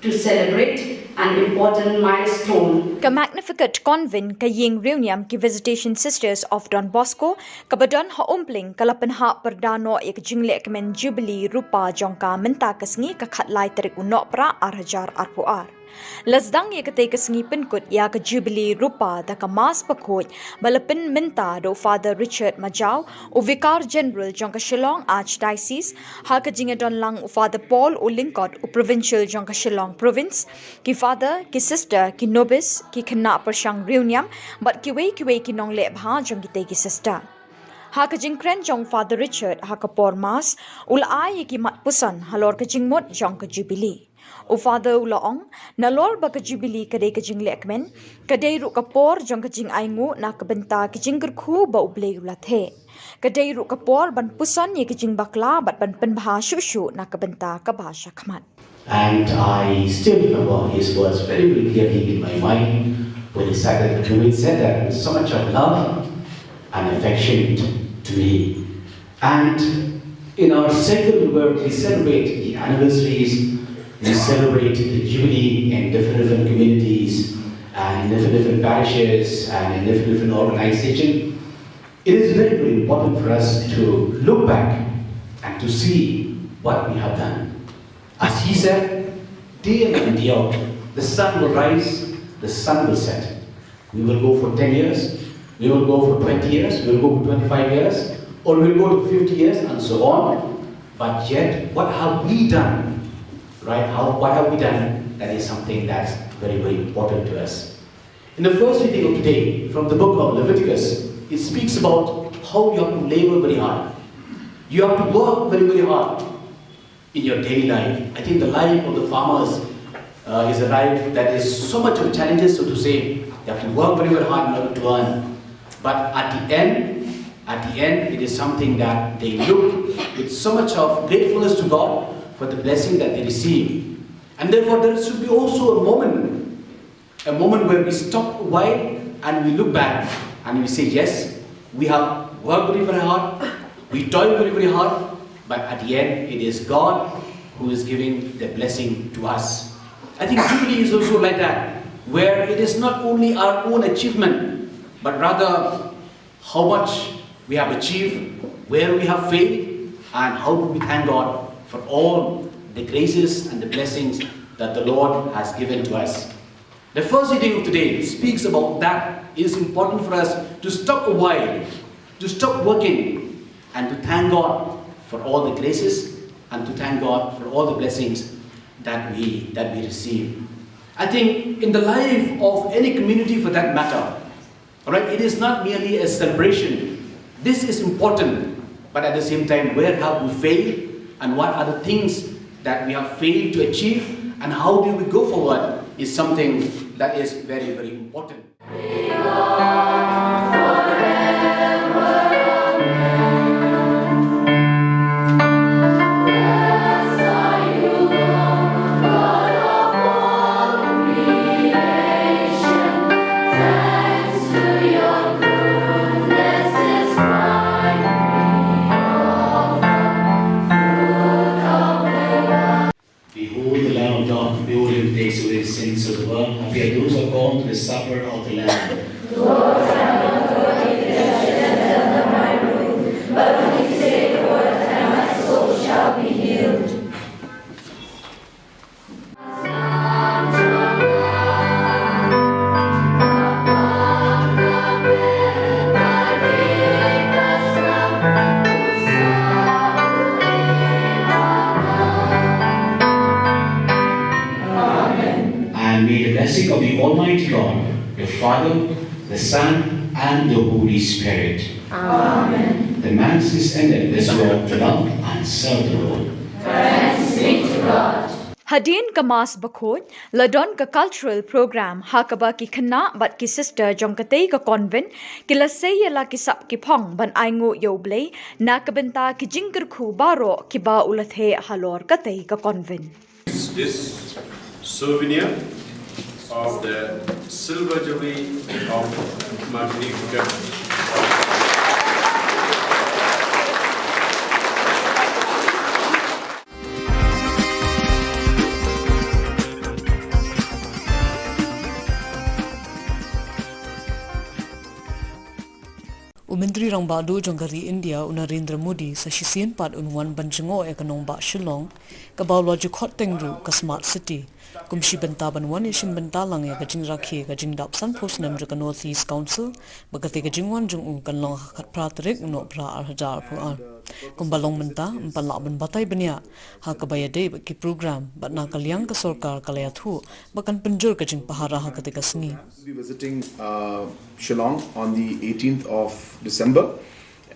to celebrate an important milestone. Ka Magnificat Convent ka ïing riewniam ki Visitation Sisters of Don Bosco, kaba don ha Umpling, ka la pynhap pyrda noh ïa ka jingleh kmen Jubilee Rupa jong ka mynta ka sngi, ka khatlai tarik u Nohprah ar hajar arphew ar. La sdang ïa katei ka sngi pynkut ïa ka Jubilee Rupa da ka Mass bakhuid ba la pynmynta da u Father Richard Majaw, u Vicar General jong ka Shillong Archdiocese, ha ka jingïadon lang u Father Paul u Lyngkot, u Provincial jong ka Shillong Province, ki Father, ki Sister, ki Novice, ki khynnah pyrshang riewniam bad kiwei kiwei ki nongleh bha jong kitei ki Sister. Ha ka jingkren jong Father Richard ha ka por Mass, u la ai ïa ki mat puson halor ka jingmut jong ka Jubilee. U Father u la ong, nalor ba ka Jubilee ka dei ka jingleh kmen, ka dei ruh ka por jong ka jingainguh na ka bynta ka jingkyrkhu ba U Blei u la theh. Ka dei ruh ka por ban puson ïa ka jingbakla bad ban pynbha shuh shuh na ka bynta kaba shakhmat. And I still remember his words very, very clearly in my mind when he said that, when he said that with so much of love and affection to me. And in our circle where we celebrate the anniversaries, we celebrate the Jubilee in different, different communities and in different, different parishes and in different, different organizations. It is very, very important for us to look back and to see what we have done. As he said, day in and day out, the sun will rise, the sun will set. We will go for ten years, we will go for twenty years, we will go for twenty-five years, or we will go to fifty years and so on. But yet, what have we done? Right? How, what have we done? That is something that's very, very important to us. In the first reading of today, from the book of Leviticus, it speaks about how you have to labor very hard. You have to work very, very hard in your daily life. I think the life of the farmers, uh, is a life that is so much of challenges, so to say. They have to work very, very hard in order to earn. But at the end, at the end, it is something that they look with so much of gratefulness to God for the blessing that they receive. And therefore, there should be also a moment, a moment where we stop a while and we look back and we say, "Yes, we have worked very, very hard, we toiled very, very hard, but at the end, it is God who is giving the blessing to us." I think Jubilee is also like that, where it is not only our own achievement, but rather how much we have achieved, where we have failed, and how do we thank God for all the graces and the blessings that the Lord has given to us. The first reading of today speaks about that. It is important for us to stop a while, to stop working, and to thank God for all the graces and to thank God for all the blessings that we, that we receive. I think in the life of any community for that matter, all right, it is not merely a celebration. This is important, but at the same time, where have we failed and what are the things that we have failed to achieve and how do we go forward is something that is very, very important. Behold the Lamb of God, behold him who takes away the sins of the world. Happy are those who are called to the supper of the Lamb. Almighty God, the Father, the Son, and the Holy Spirit. Amen. The Mass is ended. Let's go out to love and serve the Lord. Thanks be to God. Hadien ka Mass bakhuid, la don ka cultural program ha kaba ki khynnah bad ki sister jong katei ka convent ki la sei ïa la ki sap ki phong ban ainguh ïa U Blei na ka bynta ki jingkyrkhu baroh kiba u la theh halor katei ka convent. This souvenir of the silver jubilee of Magnificat. U Myntri Rangbah Duh jong ka ri India, u Narendra Modi, sa shisien pat un wan ban jngoh ïa ka nongbah Shillong, kaba u la ju khot teng ruh ka Smart City, kum shi bynta ban wan ïashim bynta lang ïa ka jingrakhe ka jingdap sanphew snem jong ka North East Council, ba katei ka jingwan jong u kan long ha ka khatphra tarik u Nohprah ar hajar arphew ar. Kumba long mynta, ym pan lah ban batai bniah ha kaba ïadei bad ki program, bad na ka liang ka sorkar ka la ïathuh ba kan pynjur ka jingpahara ha katei ka sngi. We'll be visiting, uh, Shillong on the eighteenth of December,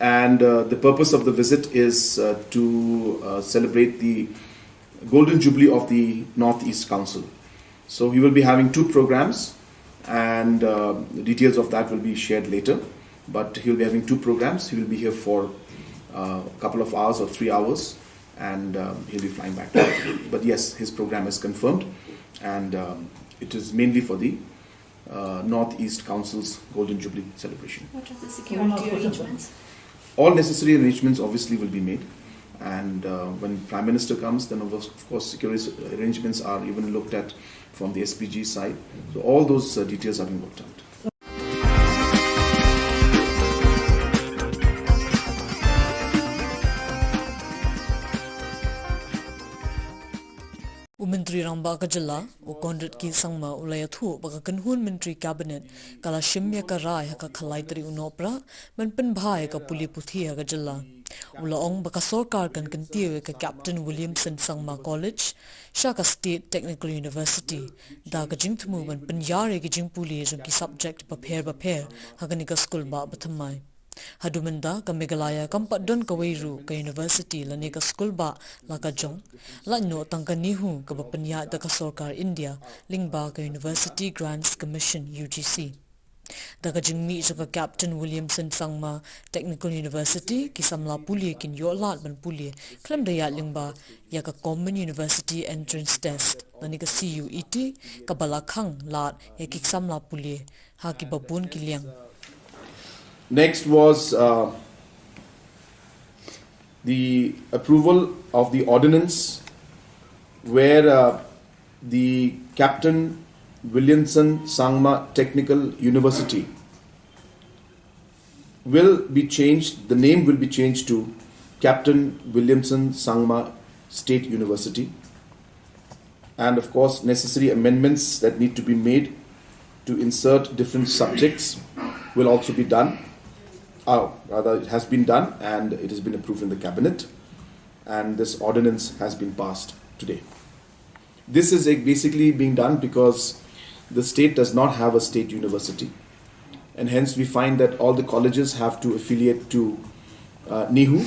and, uh, the purpose of the visit is, uh, to, uh, celebrate the Golden Jubilee of the North East Council. So he will be having two programs, and, uh, the details of that will be shared later. But he'll be having two programs. He will be here for, uh, a couple of hours or three hours, and, um, he'll be flying back. But yes, his program is confirmed, and, um, it is mainly for the, uh, North East Council's Golden Jubilee celebration. What are the security arrangements? All necessary arrangements obviously will be made, and, uh, when Prime Minister comes, then of course, of course security arrangements are even looked at from the S P G side. So all those, uh, details are being worked out. U Myntri Rangbah ka jylla, u Conrad K Sangma, u la ïathuh ba ka kynhun Myntri Cabinet ka la shim ïa ka rai ha ka khatlai tarik u Nohprah ban pynbha ïa ka pule puthi ha ka jylla. U la ong ba ka sorkar kan kyntiew ïa ka Captain Williamson Sangma College sha ka State Technical University da ka jingthmu ban pynïar ïa ki jingpule jong ki subject bapher bapher ha kane ka skulbah bathymmai. Haduh mynta ka Meghalaya kam pat don kawei ruh ka university lane ka skulbah la ka jong, lait noh tang ka NEHU kaba pynïaid da ka sorkar India lyngba ka University Grants Commission, U G C. Da ka jingmih jong ka Captain Williamson Sangma Technical University, ki samla pule kin ïoh lad ban pule khlem da ïaid lyngba ïa ka Common University Entrance Test lane ka C U E T, kaba la khang lad ïa ki samla pule ha kiba bun ki liang. Next was, uh, the approval of the ordinance where, uh, the Captain Williamson Sangma Technical University will be changed, the name will be changed to Captain Williamson Sangma State University. And of course, necessary amendments that need to be made to insert different subjects will also be done. Uh, rather, it has been done and it has been approved in the cabinet. And this ordinance has been passed today. This is, uh, basically being done because the state does not have a state university. And hence, we find that all the colleges have to affiliate to, uh, NEHU.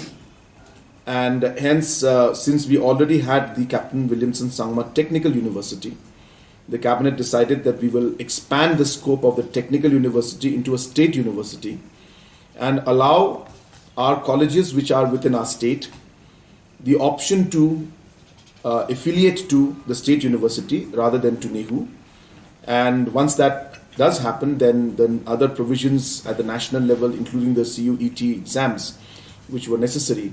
And hence, uh, since we already had the Captain Williamson Sangma Technical University, the cabinet decided that we will expand the scope of the technical university into a state university and allow our colleges which are within our state the option to, uh, affiliate to the state university rather than to NEHU. And once that does happen, then, then other provisions at the national level, including the C U E T exams, which were necessary,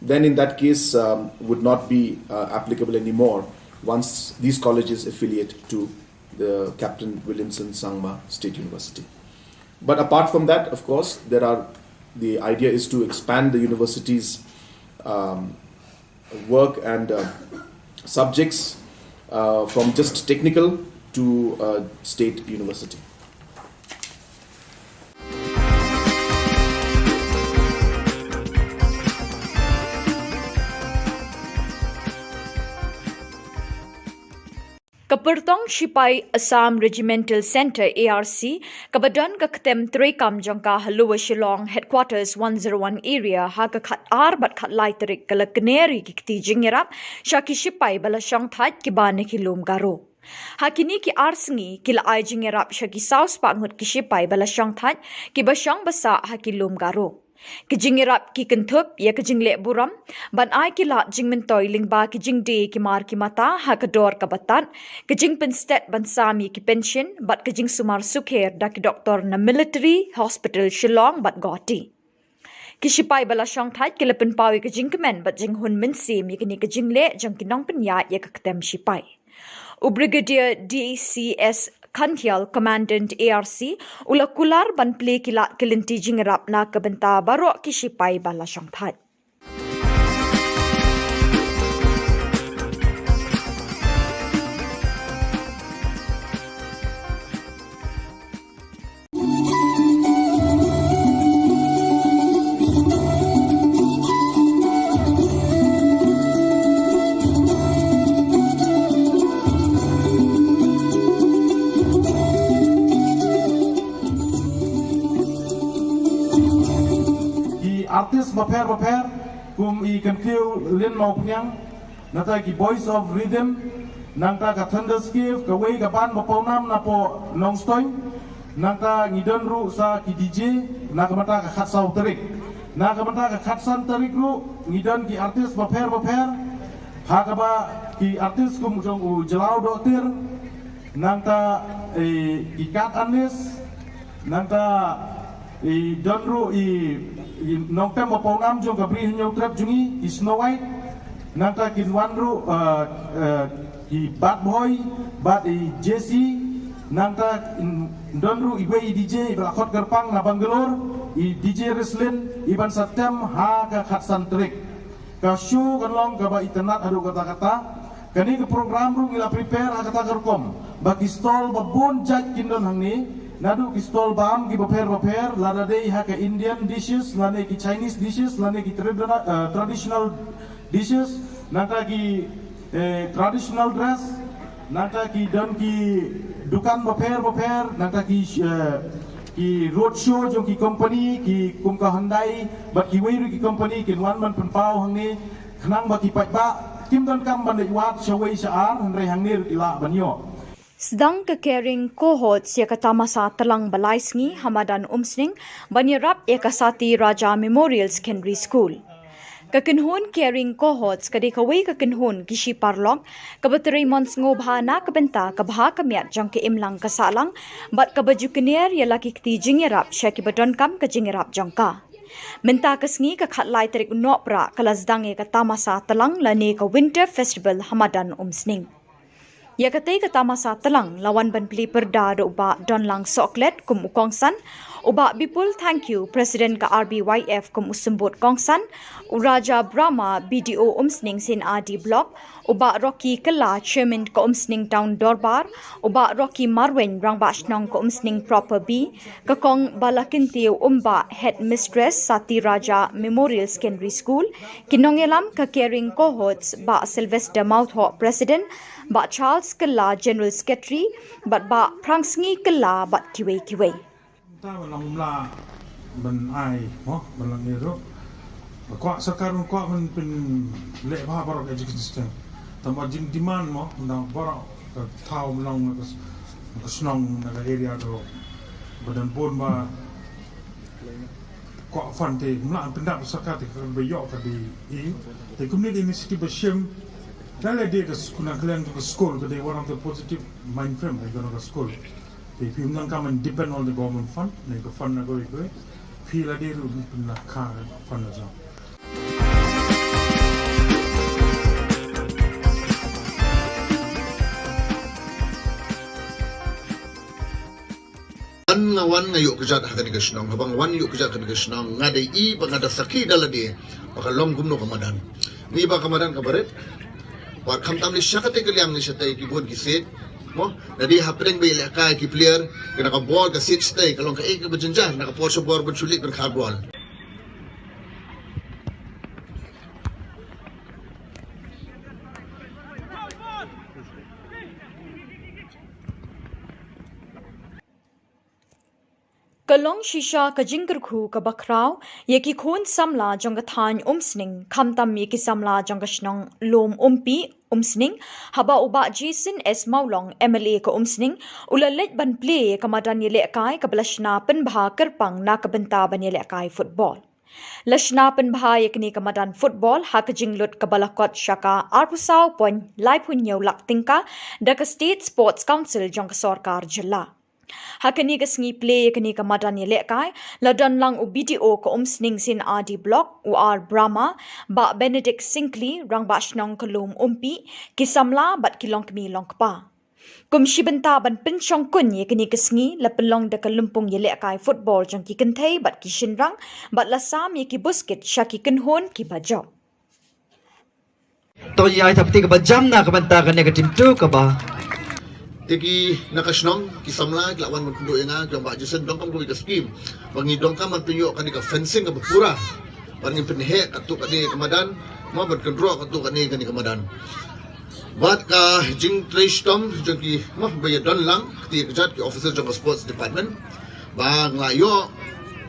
then in that case, um, would not be, uh, applicable anymore once these colleges affiliate to the Captain Williamson Sangma State University. But apart from that, of course, there are, the idea is to expand the university's, um, work and, uh, subjects, uh, from just technical to, uh, state university. Ka Pyrtong Shipai Assam Regimental Centre, A R C, kaba don ka ktem treikam jong ka ha Lower Shillong Headquarters one zero one Area, ha ka khat ar bad khat lai tarik ka la kner ïa ki kti jingïarap sha ki shipai ba la shongthait kiba na ki lum Garo. Ha kine ki ar sngi ki la ai jingïarap sha ki saw spah ngut ki shipai ba la shongthait kiba shong ba sah ha ki lum Garo. Ki jingïarap ki kynthup ïa ka jingleh burom ban ai ki lad jingmyntoi lyngba ki jingdie ki mar ki mata ha ka dor kaba tad, ki jingpynstet ban sam ïa ki pension bad ki jingsumar sukher da ki doktor na Military Hospital Shillong bad Guwahati. Ki shipai ba la shongthait ki la pynpaw ïa ka jingkmen bad jinghun mynsiem ïa kane ka jingleh jong ki nongpynïaid ïa ka ktem shipai. U Brigadier D C S Khantial, Commandant A R C, u la kular ban plie ki lad ki lynti jingïarap na ka bynta baroh ki shipai ba la shongthait. Ki artist bapher bapher kum i Kyntiew Lin Mawphniang, nangta ki Boys of Rhythm, nangta ka Thunderscape, kawei ka band ba pawnam na poh Nongstoiñ, nangta ngi don ruh sa ki D J na ka bynta ka khatsaw tarik. Na ka bynta ka khatsan tarik ruh ngi don ki artist bapher bapher, ha kaba ki artist kum jong u Jlaw Dohtir, nangta, eh, ki Kat Anlis, nangta i don ruh i, i nongtem ba pawnam jong ka Bri Hynñiewtrep jong ngi, i Snow White, nangta kin wan ruh, eh, eh, i Bad Boy bad i Jessie, nangta in don ruh iwei i D J ba la khot kyrpang na Bangalore, i D J Rislin, i ban sa tem ha ka khatsan tarik. Ka show kan long kaba itynnad haduh katta katta. Kane ka program ruh ngi la prepare ha kata ka rukom ba ki stall ba bun jait kin don hangne, naduh ki stall bam ki bapher bapher, lada dei ha ka Indian dishes lane ki Chinese dishes lane ki tradi-, eh, traditional dishes, nangta ki, eh, traditional dress, nangta ki don ki dukan bapher bapher, nangta ki, eh, ki road show jong ki company, ki kum ka Hyundai bad kiwei ruh ki company kin wan ban pynpaw hangne, khnang ba ki paidbah kim donkam ban leit wad shawei sha ar, hynrei hangne ruh ki lah ban ïoh. Sdang ka Caring Cohorts ïa ka tamasa tlang ba lai sngi ha madan Umsning ban ïarap ïa ka Sati Raja Memorial Secondary School. Ka kynhun Caring Cohorts ka dei kawei ka kynhun ki shi paralok kaba trei mon sngewbha na ka bynta ka bha ka miat jong ka imlang ka sahlang bad kaba ju kner ïa la ki kti jingïarap sha kiba donkam ka jingïarap jong ka. Mynta ka sngi ka khatlai tarik u Nohprah ka la sdang ïa ka tamasa tlang lane ka Winter Festival ha madan Umsning. Ïa katei ka tamasa tlang la wan ban plie pyrda da u Bah Donlang Sohklet kum u kongsan, u Bah Bipul Thangkhiew, President ka R B Y F kum u symbud kongsan, u Raja Brahma, B D O Umsning Seinadi Block, u Bah Rocky Kylla, Chairman ka Umsning Town Dorbar, u Bah Rocky Marwein, Rangbah Shnong ka Umsning Proper B, ka Kong Balakyntiew Umbah, Headmistress Sati Raja Memorial Secondary School, ki nongïalam ka Caring Cohorts, Bah Sylvester Mawthoh, President, Bah Charles Kylla, General Secretary, bad Bah Phrangsngi Kylla bad kiwei kiwei. Ta ba long mla ban ai mo, ban long ïa ruh. Ba kwah sorkar ban kwah ban pynleh bha baroh ka education system. Tang ba jing demand mo, tang baroh ka thaw ban long na ka s-, na ka shnong, na ka area ruh. Ba don bun ba kwah fund te, mla pyndap sorkar te ka ba ïoh ka dei i. Te kumne ka initiative ba shim. Ka la dei ka skul, na ka liang ka skul ka dei one of the positive mind frame ka jong ka skul. Te phi ym donkam ban depend on the government fund, ne ka fund na kawei kawei. Phi la dei ruh phi na ka fund na jong. Wan nga wan nga ïoh kjat ha kane ka shnong, haba nga wan ïoh kjat ha kane ka shnong, nga dei i ba nga da sakhi da lade ba ka long kumno ka madan. Ngi ba ka madan ka barit. Wat khamtam ne sha katei ka liang ne shatei ki bun ki siej. Mo, na dei hapdeng ba ïalehkai ki player, kane ka bol ka siej shatei ka long kaei kaba jynjar, na ka por sha bor ban shu leit ban khar bol. Ka long shisha ka jingkyrkhu kaba khraw ïa ki khun samla jong ka thaiñ Umsning, khamtam ïa ki samla jong ka shnong Lum Umpi, Umsning, haba u Bah Jason S Mawlong, M L A ka Umsning, u la leit ban plie ïa ka madan ïalehkai kaba la shna pynbha kyrpang na ka bynta ban ïalehkai football. La shna pynbha ïa kane ka madan football ha ka jinglut kaba la kot sha ka arphew saw point laiphew hynñiew lak tyngka da ka State Sports Council jong ka sorkar jylla. Ha kane ka sngi plie ïa kane ka madan ïalehkai, la don lang u B D O ka Umsning C&RD Block, u R Brahma, Bah Benedict Syngkli, Rangbah Shnong ka Lum Umpi, ki samla bad ki longkmie longkpa. Kum shi bynta ban pynshongkun ïa kane ka sngi, la pynlong da ka lympung ïalehkai football jong ki kynthei bad ki shynrang, bad la sam ïa ki buskit sha ki kynhun kiba jop. To ïa ai thapti kaba jam na ka bynta kane ka team two kaba. Te ki na ka shnong, ki samla, ki la wan ban pynduh ïa nga, ki ong Bah Jason, donkam kawei ka scheme. Ba ngi donkam ban pynïoh kane ka fencing kaba pura. Ban ngin pynheh katto katne ka madan, mo ban kynroh katto katne kane ka madan. Bad ka jingtrei shitom jong ki, mo ba ïa don lang, kti ka jait ki officer jong ka sports department. Ba nga ïoh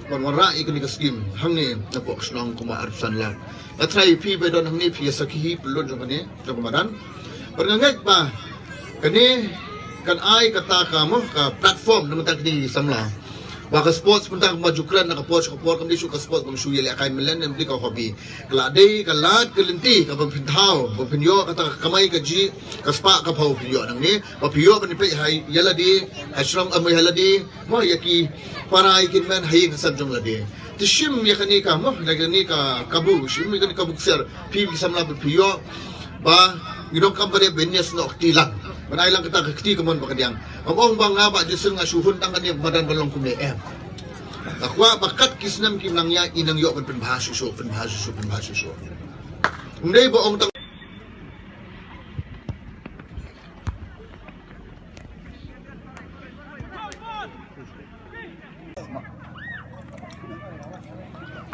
ban wanrah ïa kane ka scheme hangne na pok shnong kumba arphew san lak. Nga tharai phi ba don hangne phi ïa sakhi hi pynlut jong kane jong ka madan. Bad nga ngeit ba kane kan ai kata ka mo ka platform na bynta kine ki samla. Ba ka sports mynta kumba ju kren na ka por sha ka por kam dei shuh ka sports ba shu ïalehkai mlien, em dei ka hobby. Ka la dei ka lad ka lynti kaba phin thaw, ba phin ïoh kata ka kamai kajih, ka spah ka phew phin ïoh nangne, ba phi ïoh ban peit ha ïa lade, ha shrong, em, ha lade, mo ïa ki para ïa ki hynmen ha ïing ha sem jong lade. Te shim ïa kane ka mo, ïa kane ka kabu, shim ïa kane ka kabu ksiar, phi ki samla ba phi ïoh, ba ngi donkam ba dei ban ïasnoh kti lang. Ban ai lang kata ka kti kamon ba ka diang. Ngam ong ba nga Bah Jason nga shu hun tang kane madan ban long kumne, em. Nga kwah ba kat ki snem kim nang ïaid, i nang ïoh ban pynbha shuh shuh, pynbha shuh shuh, pynbha shuh shuh. Ym dei ba ong tang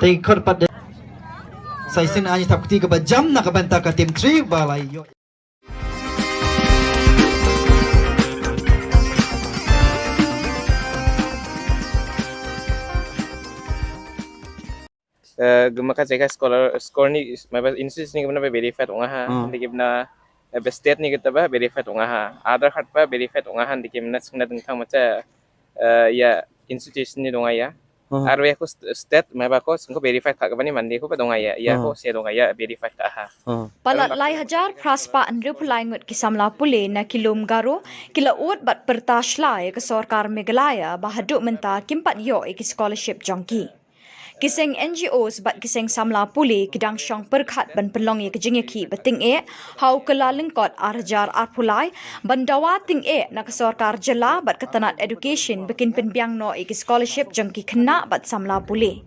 Te khot pat de. Sa shisien ai thapti kaba jam na ka bynta ka team three ba la ïoh. Eh, gumaka cheka scholar, scholar ni, maba institute ni gumna verified ong nga ha, hmm, ni gumna, eh, state ni gumna verified ong nga ha, Aadhaar card ba verified ong nga ha, ni gumna sngna dengthang macha, eh, ïa institution ni dong ïa. Hmm. Arwe ko st-, state, maba ko sngko verified ka gumni mandi ko ba dong ïa, ïa ko, hmm, se dong ïa verified ka ha. Hmm. Palat lai hajar phra spah hynriewphew lai ngut ki samla pule na ki lum Garo ki la ud bad pyrta shlai ïa ka sorkar Meghalaya ba haduh mynta kim pat ïoh ïa ki scholarship jong ki. Ki seng N G Os bad ki seng samla pule ki dang shong pyrkhat ban pynlong ïa ka jingïakhih ba tyngeh ha u Kyllalyngkot ar hajar arphew lai ban dawa tyngeh na ka sorkar jylla bad ka tnat education ba kin pynbiang noh ïa ki scholarship jong ki khynnah bad samla pule.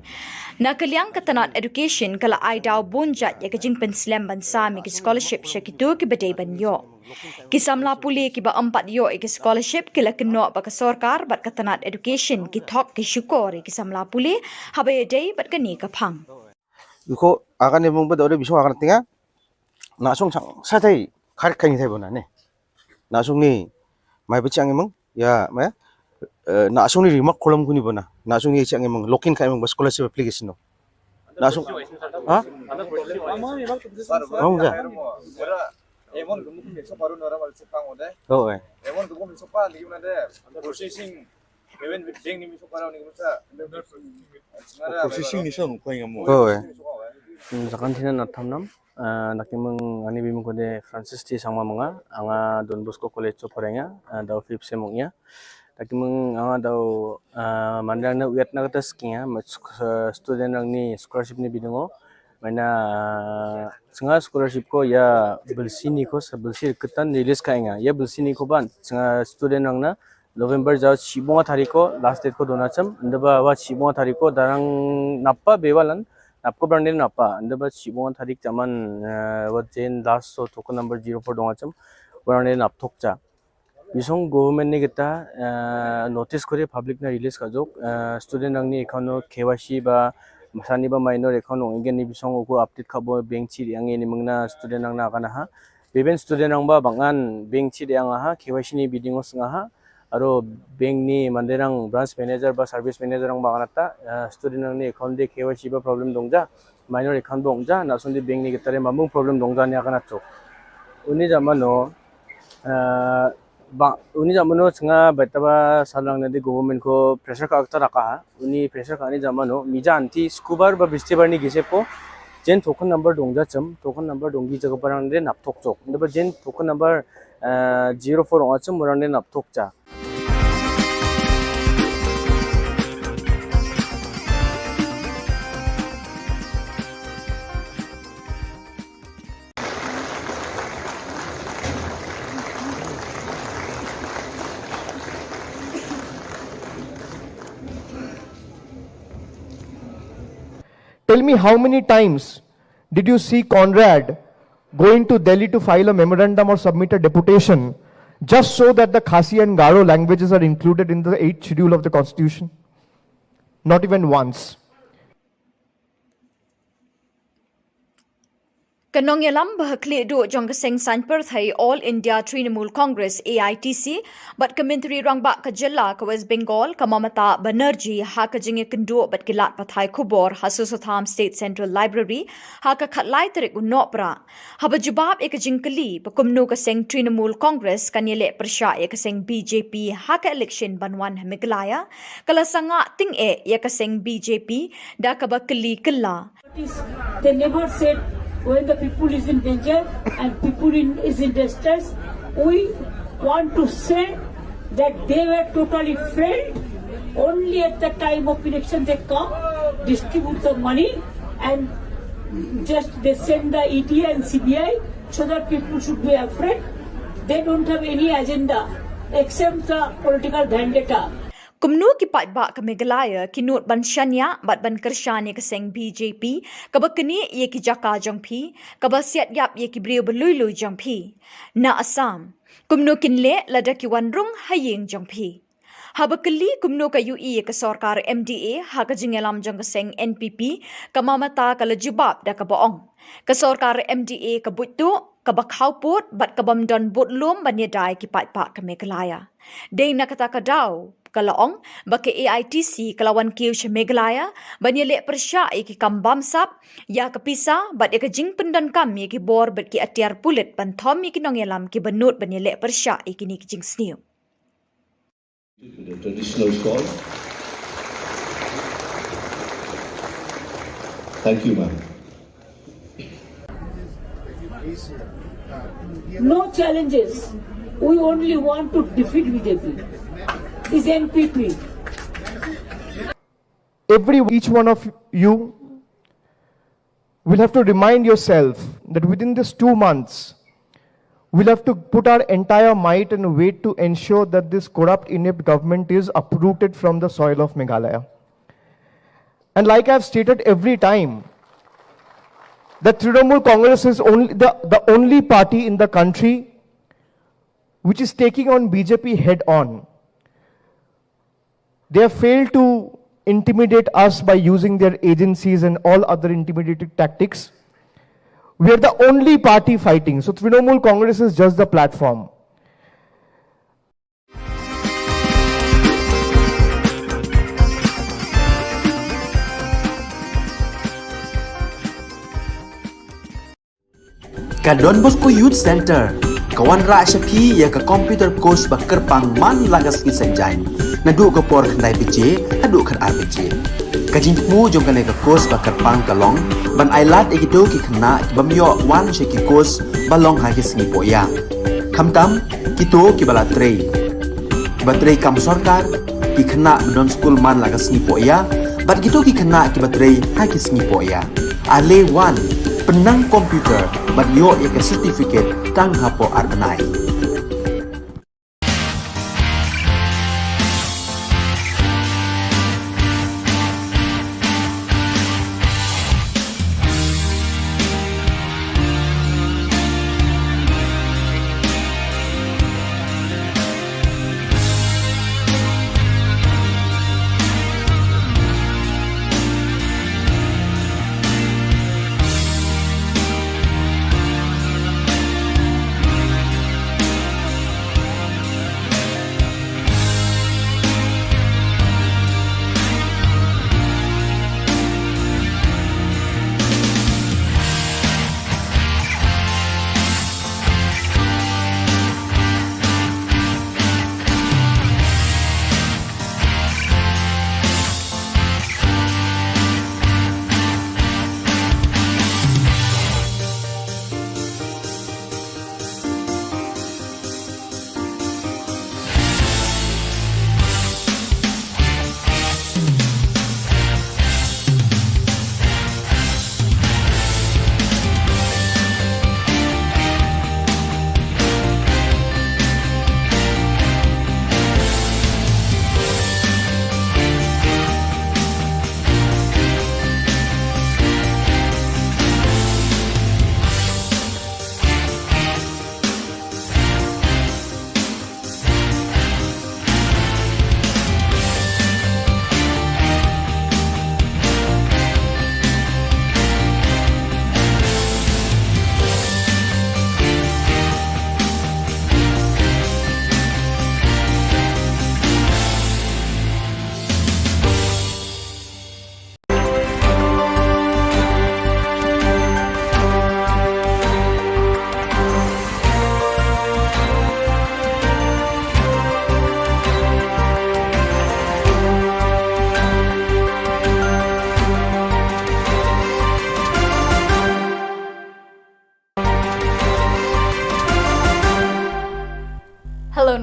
Na ka liang ka tnat education ka la ai daw bun jait ïa ka jingpynslem ban sam ïa ki scholarship sha kito kiba dei ban ïoh. Ki samla pule kiba ym pat ïoh ïa ki scholarship ki la kynnoh ba ka sorkar bad ka tnat education ki thok ki shukor ïa ki samla pule haba ïadei bad kane ka phang. Iko akan ne mung ba dore bisong akan tinga. Na sung sang sa thai khar khani thai bona ne. Na sung ni mai ba chiang mung ya ma. Eh, na sung ni remark column kuni bona. Na sung ni chiang mung lokin khai mung ba scholarship application no. Na sung. Ha? Mung ja. Emon gumuk mi so paru nora mal sepang ode. Oh, eh. Emon gumuk mi so pa lagi mana de. Processing. Even with ding ni mi so paru ni gumuk sa. Processing ni so ko yang mo. Oh, eh. Hmm, sakan thina na thamnam. Ah, naki mung ani bimung kode Francis T Sangma manga, anga Don Bosco College to porenga, ah, dau fifth sem ong ya. Naki mung anga dau, ah, mandang na uyat na kata skinga, ma suk-, ah, student rang ni scholarship ni bidungo. Maina, ah, senga scholarship ko ya belsi ni ko, sa belsi ketan release ka inga. Ya belsi ni ko ban, senga student rang na November jao chibonga tariko, last date ko dona cham, ndaba wa chibonga tariko, darang napa bewalan, napko brang den napa, ndaba chibonga tarik chaman, eh, wa jen last so token number zero four donga cham, brang den nap thok cha. Bisong government ni kita, eh, notice kore public na release ka jok, eh, student rang ni account no K Y C ba, masani ba minor account no ingen ni bisong uko update ka bo bank chi yang ni mengna student rang na kana ha. Beben student rang ba bangan bank chi yang ha, K Y C ni biding os nga ha. Aro bank ni manderang branch manager ba service manager ang ba kanata, eh, student ang ni account de K Y C ba problem dongja, minor account ba ongja, na sundi bank ni kita re mamung problem dongja ni akanat chok. Uni jamano, eh, ba, uni jamano chenga baita ba salang nadi government ko pressure ka akta raka ha, uni pressure ka ni jamano, mija anti skubar ba bistibar ni gise po, jen token number dongja chem, token number donggi jaga parang de nap tok chok. Nda ba jen token number, eh, zero four ong achum murang de nap tok cha. Tell me, how many times did you see Conrad going to Delhi to file a memorandum or submit a deputation just so that the Khasi and Garo languages are included in the eighth schedule of the constitution? Not even once. Ka nongïalam ba ha khlieh duh jong ka seng saiñ pyrthei All India Trinamool Congress, A I T C, bad ka Myntri Rangbah ka jylla ka West Bengal, ka Mamata Banerjee, ha ka jingïakynduh bad ki lad pathai khubor ha Sosotham State Central Library ha ka khatlai tarik u Nohprah. Haba jubab ïa ka jingkylli ba kumno ka seng Trinamool Congress kan ïaleh pyrshah ïa ka seng B J P ha ka election ban wan ha Meghalaya, ka la sangah tyngeh ïa ka seng B J P da kaba kylli kylla. They never said when the people is in danger and people in, is in distress. We want to say that they were totally failed. Only at the time of election they come, distribute the money, and just they send the E D and C B I so that people should be afraid. They don't have any agenda except the political vendetta. Kumno ki paidbah ka Meghalaya ki nud ban shaniah bad ban kyrshan ïa ka seng B J P, kaba knieh ïa ki jaka jong phi, kaba siat ïap ïa ki briew ba lui lui jong phi. Na Assam, kumno kin leh lada ki wan rung ha ïing jong phi? Haba kylli kumno ka ïohi ïa ka sorkar M D A ha ka jingïalam jong ka seng N P P, ka Mamata ka la jubab da kaba ong, ka sorkar M D A ka buit tuh, kaba khawpud bad kabym don budlum ban ïada ïa ki paidbah ka Meghalaya. Dei na kata ka daw, ka la ong ba ka A I T C ka la wan kiew sha Meghalaya ban ïaleh pyrshah ïa ki kam bamsap, ïa ka pisa bad ïa ka jingpyndonkam ïa ki bor bad ki atiar pulit ban thom ïa ki nongïalam kiba nud ban ïaleh pyrshah ïa kine ki jingsniew. To the traditional stall. Thank you, ma'am. No challenges. We only want to defeat B J P. Is N P P. Every, each one of you will have to remind yourself that within this two months, we'll have to put our entire might and weight to ensure that this corrupt, inept government is uprooted from the soil of Meghalaya. And like I've stated every time, that Trinamool Congress is only the, the only party in the country which is taking on B J P head on. They have failed to intimidate us by using their agencies and all other intimidating tactics. We are the only party fighting. So Trinamool Congress is just the platform. Ka Don Bosco Youth Centre ka wanrah sha phi ïa ka computer course ba kyrpang man la ka sngi Saitjaiñ, naduh ka por khyndai baje haduh khatar baje. Ka jingthmu jong kane ka course ba kyrpang ka long ban ailad ïa kito ki khynnah ki bym ïoh wan sha ki course ba long ha ki sngi pohïa, khamtam kito kiba la trei, kiba trei kam sorkar, ki khynnah ba don skul man la ka sngi pohïa, bad kito ki khynnah kiba trei ha ki sngi pohïa. Ale wan, pynnang computer bad ïoh ïa ka certificate tang hapoh ar bnai.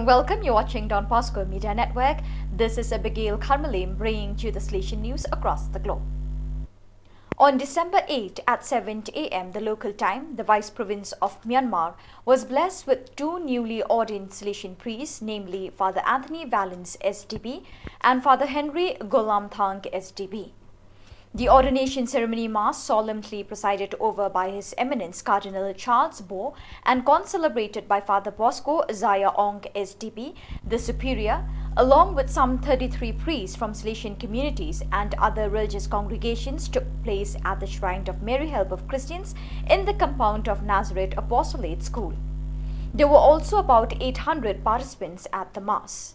Welcome, you're watching Don Bosco Media Network. This is Abigail Karmalim bringing to you the Salesian news across the globe. On December eighth at seven a m the local time, the Vice Province of Myanmar was blessed with two newly ordained Salesian priests, namely Father Anthony Valens S D B and Father Henry Golamthang S D B. The ordination ceremony mass, solemnly presided over by His Eminence Cardinal Charles Bo and concelebrated by Father Bosco Zaya Ong S D B, the Superior, along with some thirty-three priests from Salesian communities and other religious congregations, took place at the shrine of Mary Help of Christians in the compound of Nazareth Apostolate School. There were also about eight hundred participants at the mass.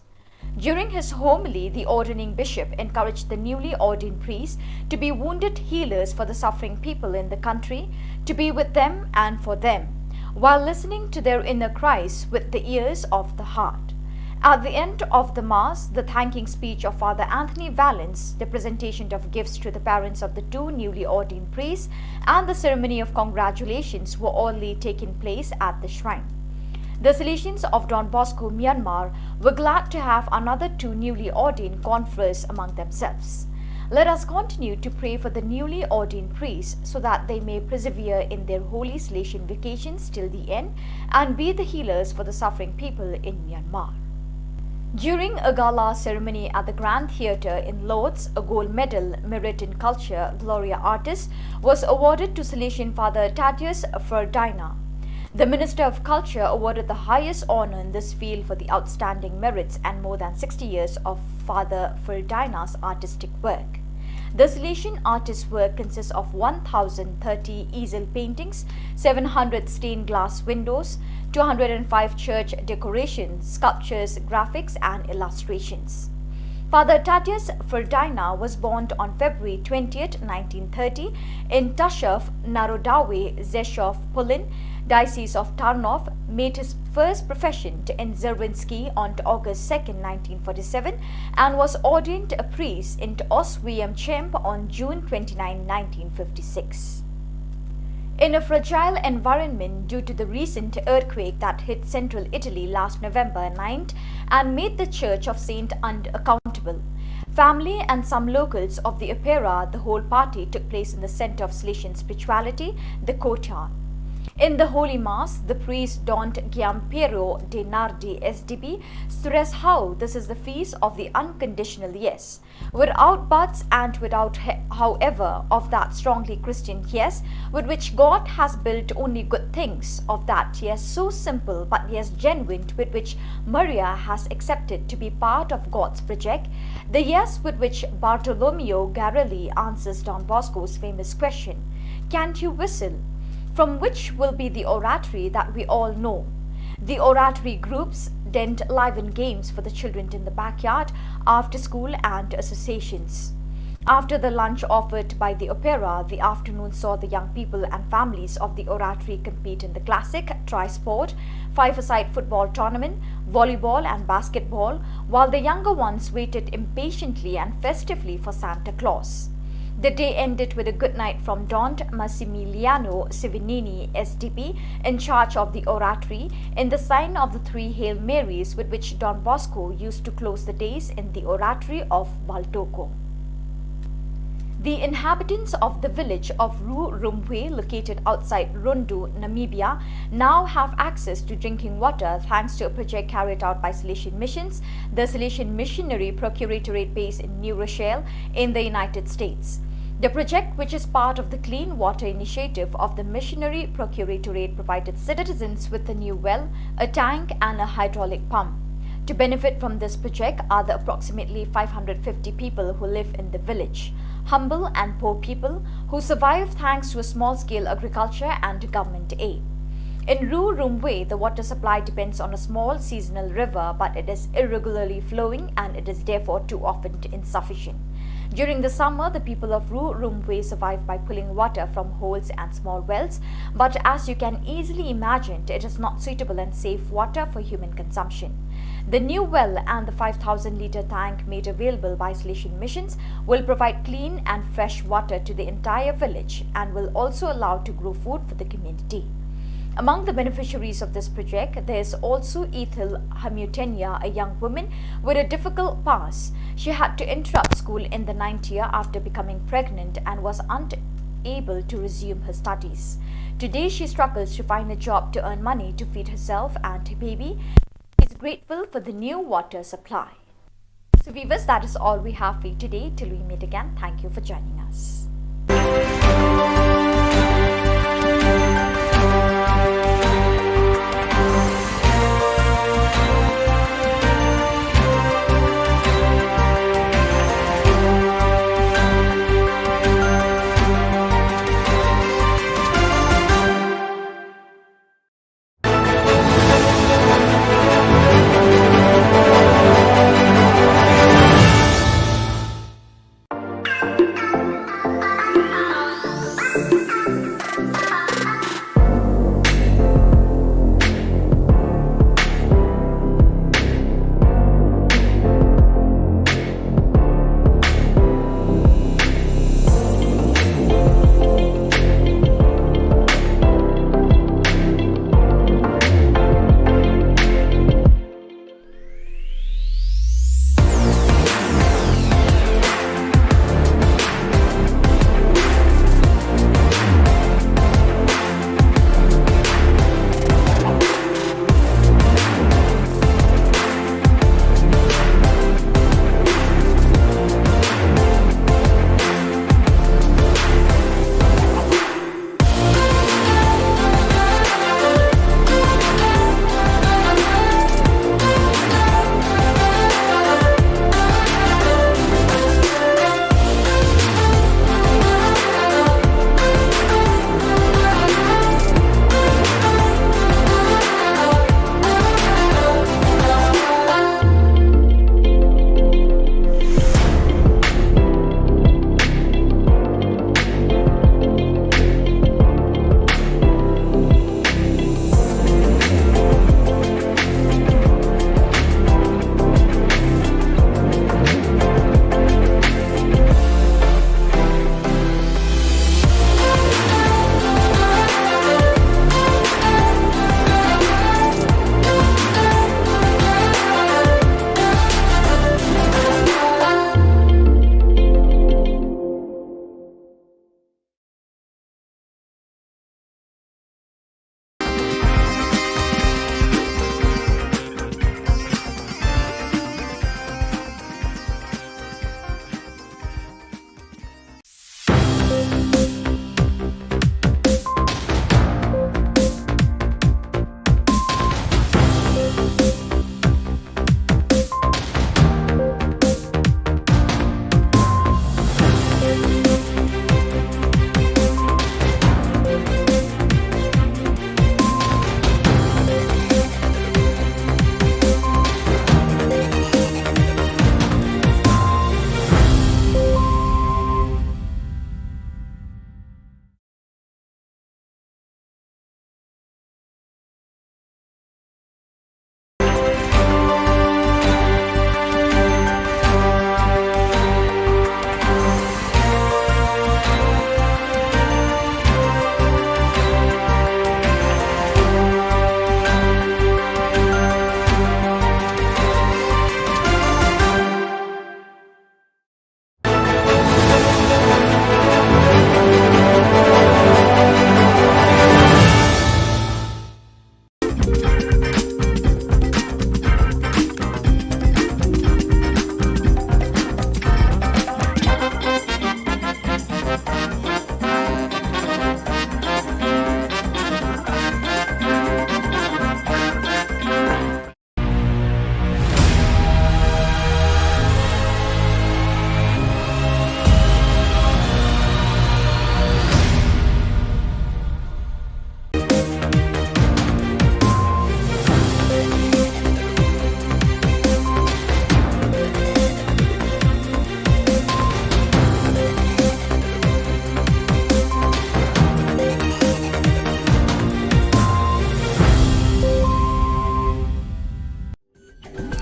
During his homily, the ordaining bishop encouraged the newly ordained priests to be wounded healers for the suffering people in the country, to be with them and for them, while listening to their inner cries with the ears of the heart. At the end of the Mass, the thanking speech of Father Anthony Valens, the presentation of gifts to the parents of the two newly ordained priests, and the ceremony of congratulations were all taking place at the shrine. The Salesians of Don Bosco, Myanmar, were glad to have another two newly ordained confreres among themselves. Let us continue to pray for the newly ordained priests so that they may persevere in their holy Salesian vocations till the end and be the healers for the suffering people in Myanmar. During a gala ceremony at the Grand Theatre in Lord's, a gold medal, Merit in Culture, Gloria Artis, was awarded to Salesian Father Tadius Ferdina. The Minister of Culture awarded the highest honour in this field for the outstanding merits and more than sixty years of Father Ferdina's artistic work. The Salesian artist's work consists of one thousand thirty easel paintings, seven hundred stained glass windows, two hundred and five church decorations, sculptures, graphics, and illustrations. Father Tadius Ferdina was born on February twentieth, nineteen thirty, in Tashov Narodawe, Zeshov Polin, Diocese of Tarnov, made his first profession in Zerwinski on August second, nineteen forty-seven, and was ordained a priest in Oswiecim on June twenty-ninth, nineteen fifty-six. In a fragile environment due to the recent earthquake that hit central Italy last November ninth and made the Church of Saint unaccountable, family and some locals of the Opera, the whole party took place in the center of Salesian spirituality, the courtyard. In the Holy Mass, the priest Don Giampiero De Nardi S D B stressed how this is the feast of the unconditional yes. Without buts and without he-, however, of that strongly Christian yes, with which God has built only good things, of that yes so simple but yes genuine, with which Maria has accepted to be part of God's project, the yes with which Bartolomeo Garelli answers Don Bosco's famous question, "Can't you whistle?" from which will be the oratory that we all know. The oratory groups then liven games for the children in the backyard, after school, and associations. After the lunch offered by the Opera, the afternoon saw the young people and families of the oratory compete in the classic, tri-sport, five-a-side football tournament, volleyball, and basketball, while the younger ones waited impatiently and festively for Santa Claus. The day ended with a good night from Don Massimiliano Sivinini S D B, in charge of the oratory, in the sign of the three Hail Marys with which Don Bosco used to close the days in the oratory of Valdoco. The inhabitants of the village of Ru Rumwe, located outside Rundu, Namibia, now have access to drinking water thanks to a project carried out by Salesian Missions, the Salesian Missionary Procuratorate base in New Rochelle, in the United States. The project, which is part of the Clean Water Initiative of the Missionary Procuratorate, provided citizens with a new well, a tank, and a hydraulic pump. To benefit from this project are the approximately five hundred fifty people who live in the village, humble and poor people who survive thanks to a small-scale agriculture and government aid. In Ru Rumwe, the water supply depends on a small seasonal river, but it is irregularly flowing and it is therefore too often insufficient. During the summer, the people of Ru Rumwe survive by pulling water from holes and small wells, but as you can easily imagine, it is not suitable and safe water for human consumption. The new well and the five thousand litre tank made available by Salesian Missions will provide clean and fresh water to the entire village and will also allow to grow food for the community. Among the beneficiaries of this project, there is also Ethel Hamutenya, a young woman with a difficult past. She had to interrupt school in the ninth year after becoming pregnant and was unable to resume her studies. Today, she struggles to find a job to earn money to feed herself and her baby. She is grateful for the new water supply. So viewers, that is all we have for you today. Till we meet again, thank you for joining us.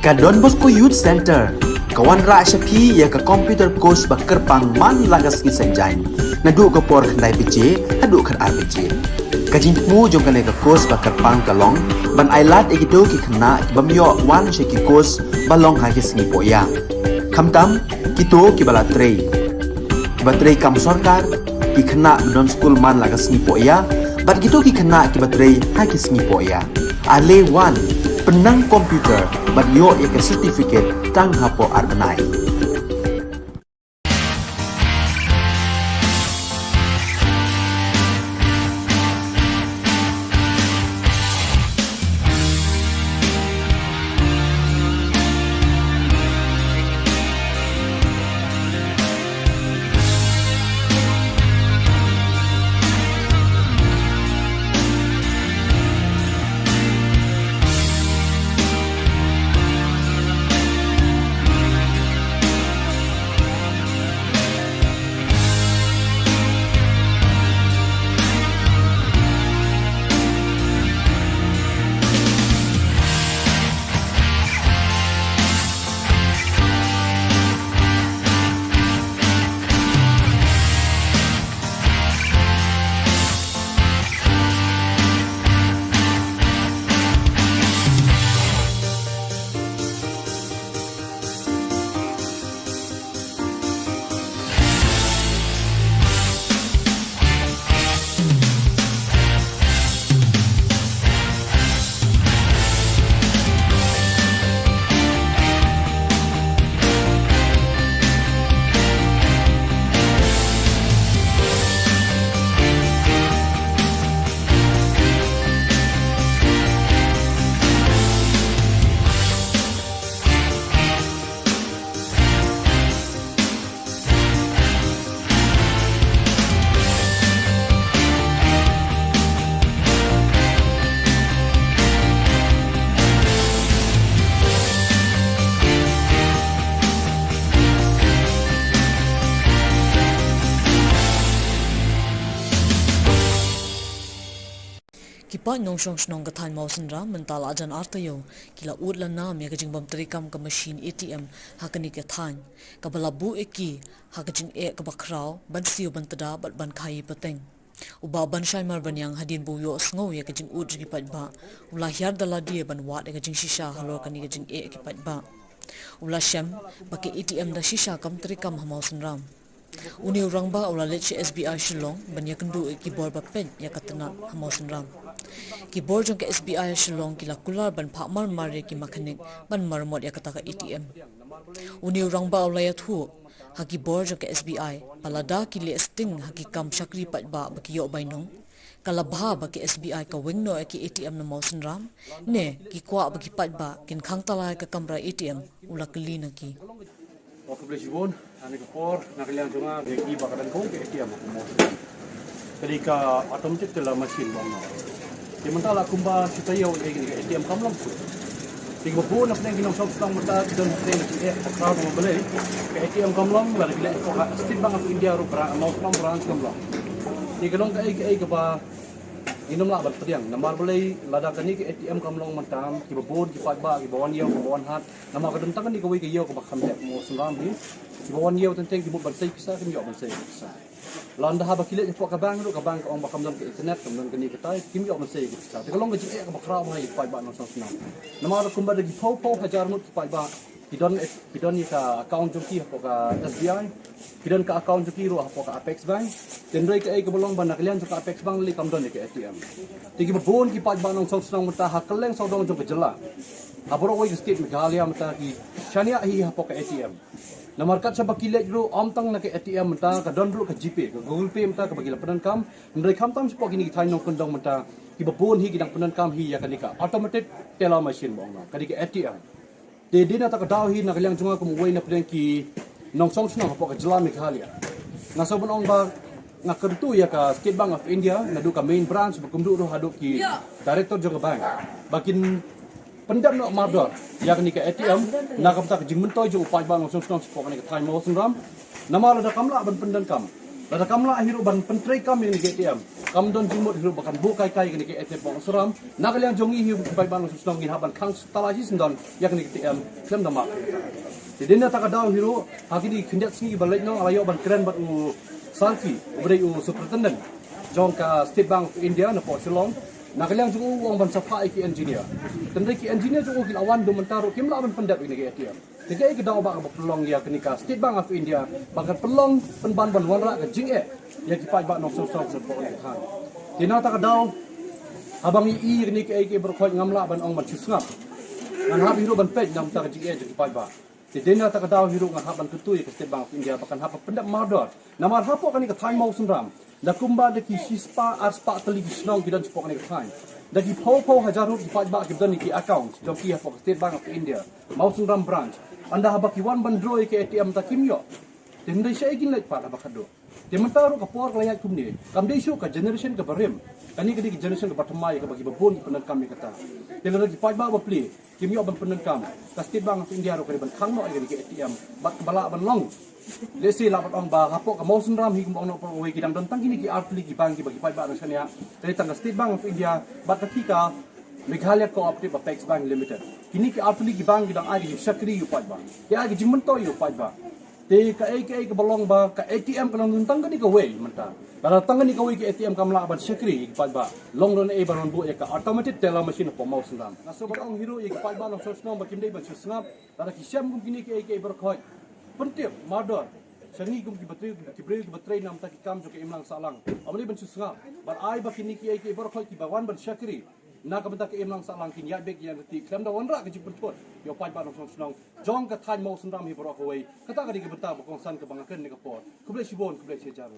Ka Don Bosco Youth Centre ka wanrah sha phi ïa ka computer course ba kyrpang man la ka sngi Saitjaiñ, naduh ka por khyndai baje haduh khatar baje. Ka jingthmu jong kane ka course ba kyrpang ka long ban ai lad ïa kito ki khynnah ki bym ïoh wan sha ki course ba long ha ki sngi poh ïa. Khamtam kito ki ba la trei, ki ba trei kam sorkar, ki khynnah ba don skul man la ka sngi poh ïa, bad kito ki khynnah ki ba trei ha ki sngi poh ïa. Ale wan pynnang computer bad ïoh ïa ka certificate tang hapoh ar bnai. Ki paid nongshong shnong ka thaiñ Mawsynram mynta la jan ar taïew ki la ud la nam ïa ka jingbym treikam ka mashin A T M ha kane ka thaiñ, kaba la buh ïa ki ha ka jingeh kaba khraw ban siew ban tda bad ban khaii pateng. U Bah Banshai Marbaniang hadien ba u ïohsngew ïa ka jingud jong ki paidbah u la hiar da lade ban wad ïa ka jingshisha halor kane ka jingeh ki paidbah. U la shem ba ka A T M da shisha kam treikam ha Mawsynram. Une u rangbah u la leit sha S B I Shillong ban ïakynduh ïa ki bor ba peit ïa ka tnat ha Mawsynram. Ki bor jong ka S B I Shillong ki la kular ban phah marmar ïa ki makhanik ban maramot ïa kata ka A T M. Une u rangbah u la ïathuh ha ki bor jong ka S B I ba lada ki leh sting ha ki kam shakri paidbah ba ki ïoh bainong, ka la bha ba ka S B I ka weng noh ïa ki A T M na Mawsynram, ne ki kwah ba ki paidbah kin khang tala ïa ka kamra A T M, u la kylli na ki. Ong khublei shibun, ha kane ka por na ka liang jong nga, ka dei ba ka dang kong ka A T M ha Mawsynram. Ka dei ka automatic teller machine ba ong. Te mynta la kumba shi taïew ïa kane ka A T M kam long shuh. Te kiba bun na pdeng ki nongshong shnong mynta ki don hapdeng ki eh ka khraw namar balei ka A T M kam long, lada ki leit hapoh ka State Bank of India ruh branch, Mawsynram branch kam long. Te ka long kaei kaei kaba ngin ym lah ban pdiang namar balei lada kane ka A T M kam long mynta kiba bun ki paidbah kiba wan ïew kiba wan hat. Namar ka don tang kane kawei ka ïew kaba kham dei ha Mawsynram hi. Kiba wan ïew teng teng ki mut ban sei pisa kim ïoh ban sei pisa. Lada haba ki leit hapoh ka bank ruh ka bank ka ong ba kam don ka internet kam don kane katai kim ïoh ban sei pisa. Te ka long ka jingeh kaba khraw bha ïa ki paidbah nongshong shnong. Namar kumba da ki phew phew hajar ngut ki paidbah ki don ki don ïa ka account jong ki hapoh ka S B I. Ki don ka account jong ki ruh hapoh ka Apex Bank. Te hynrei kaei kaba long ba na ka liang jong ka Apex Bank lei kam don ïa ka A T M. Te kiba bun ki paidbah nongshong shnong mynta ha kylleng sawdong jong ka jylla ha baroh kawei ka state Meghalaya mynta ki shaniah hi hapoh ka A T M. Namar kat shaba ki leit ruh ym tang na ka A T M mynta ka don ruh ka GPay ka Google Pay mynta kaba ki la pyndonkam. Hynrei khamtam shapoh kine ki thaiñ nongkyndong mynta kiba bun hi ki dang pyndonkam hi ïa kane ka automated teller machine ba ong ka dei ka A T M. Te dei na kata ka daw hi na ka liang jong nga kum uwei na pdeng ki nongshong shnong hapoh ka jylla Meghalaya. Nga sngewbha ban ong ba nga kyntu ïa ka State Bank of India naduh ka main branch ba kumjuh ruh haduh ki director jong ka bank ba kin pyndep noh mardor ïa kane ka A T M na ka bynta ka jingmyntoi jong u paidbah nongshong shnong shapoh kane ka thaiñ Mawsynram. Namar lada kam lah ban pyndonkam, lada kam lah hi ruh ban pyntreikam ïa kane ka A T M, kam don jingmut hi ruh ba kan buh kai kai ïa kane ka A T M Mawsynram. Na ka liang jong ngi hi u paidbah nongshong shnong ngin hap ban khang tala shisyndon ïa kane ka A T M khlem da map. Te dei na kata ka daw hi ruh ha kine ki khyndiat sngi ba leit noh nga la ïoh ban kren bad u Sarki uba dei u superintendent jong ka State Bank of India napoh Shillong, na ka liang jong u, u ong ban sa phah ïa ki engineer. Hynrei ki engineer jong u ki la wan, haduh mynta ruh kim lah ban pyndep ïa kane ka A T M. Te kaei ka daw ba ka ba pynlong ïa kane ka State Bank of India ba kan pynlong pynban ban wanrah ka jingeh ïa ki paidbah nongshong shnong shapoh kane ka thaiñ. Te na kata ka daw, haba ngi ïohi ïa kane kaei kaei baroh khoit, ngam lah ban ong ban shu sngap. Ngan hap hi ruh ban peit na ka bynta ka jingeh jong ki paidbah. Te dei na kata ka daw hi ruh nga hap ban kyntu ïa ka State Bank of India ba kan hap ban pyndep mardor. Namar hapoh kane ka thaiñ Mawsynram, da kumba da ki shispah arspah tylli ki shnong ki don shapoh kane ka thaiñ. Da ki phew phew hajar ruh ki paidbah kiba don ïa ki account jong ki hapoh ka State Bank of India Mawsynram branch. Ynda haba ki wan ban draw ïa ka A T M, te kim ïoh. Te hynrei shaei kin leit pat haba khadduh? Te mynta ruh ka por ka la ïaid kumne, kam dei shuh ka generation kaba rim. Kane ka dei ka generation kaba thymmai, kaba kiba bun ki pyndonkam ïa kata. Te lada ki paidbah ba plie kim ïoh ban pyndonkam, ka State Bank of India ruh ka dei ban khang noh ïa kane ka A T M bad kaba lah ban long. Lehse lah ban ong ba hapoh ka Mawsynram hi, kumba ong noh baroh kawei, ki dang don tang kine ki artylli ki bank kiba ki paidbah dang shaniah. Ka dei tang ka State Bank of India bad kata ka Meghalaya Cooperative Apex Bank Limited. Kine ki artylli ki bank ki dang ai ka jingshakri ïa u paidbah, ki ai ka jingmyntoi ïa u paidbah. Te kaei kaei kaba long ba ka A T M ka long tang kane kawei mynta. Lada tang kane kawei ka A T M kam lah ban shakri ïa ki paidbah, long ruh naei ba wan buh ïa ka automated teller machine hapoh Mawsynram? Nga sngewbha ong hi ruh ïa ki paidbah nongshong shnong ba kim dei ban shu sngap. Lada ki shem kum kine kaei kaei baroh khoit, pyntip mardor sha ngi kum ki batri, ki briew kiba trei na ka bynta ki kam jong ka imlang sahlang. Ym dei ban shu sngap. Bad ai ba kine kaei kaei baroh khoit kiba wan ban shakri na ka bynta ka imlang sahlang kin ïaid beit ïaid lynti khlem da wanrah ka jingpynthut ïa u paidbah nongshong shnong jong ka thaiñ Mawsynram hi baroh kawei. Kata ka dei ka bynta ba kongsan kaba nga kren ha kane ka por. Khublei shibun, khublei shihajar.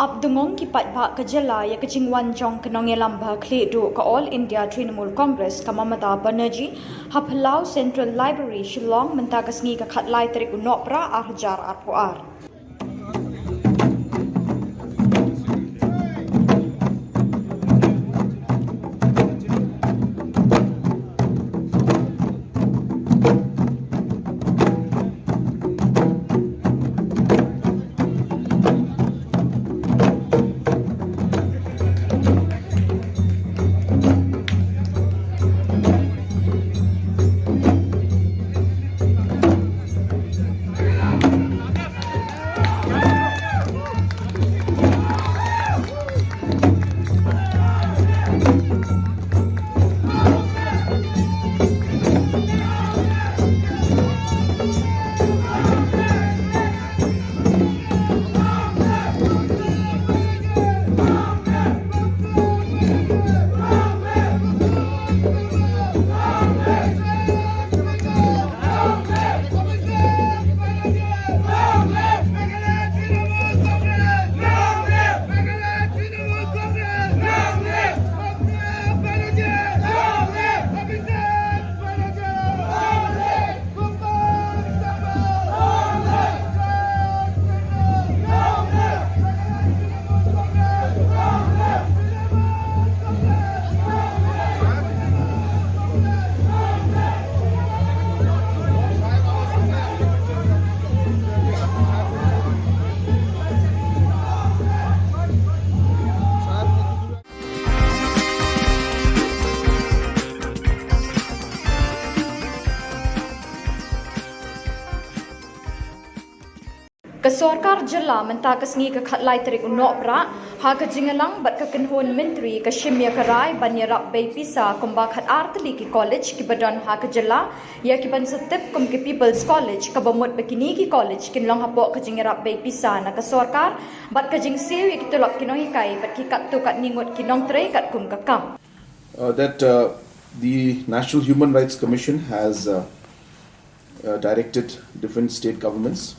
Ap dungong ki paidbah ka jylla ïa ka jingwan jong ka nongïalam ba khlieh duh ka All India Trinamool Congress, ka Mamata Banerjee, ha Phyllaw Central Library, Shillong, mynta ka sngi ka khatlai tarik u Nohprah ar hajar arphew ar. Ka sorkar jylla mynta ka sngi ka khatlai tarik u Nohprah, ha ka jingïalang bad ka kynhun myntri, ka shim ïa ka rai ban ïarap bei pisa kumba khatar tylli ki college kiba don ha ka jylla, ïa kiban sa tip kum ki People's College, kaba mut ba kine ki college kin long hapoh ka jingïarap bei pisa na ka sorkar bad ka jingsiew ïa ki tulop ki nonghikai bad ki katto katne ngut ki nongtrei katkum ka kam. Uh, that, uh, the National Human Rights Commission has, uh, uh, directed different state governments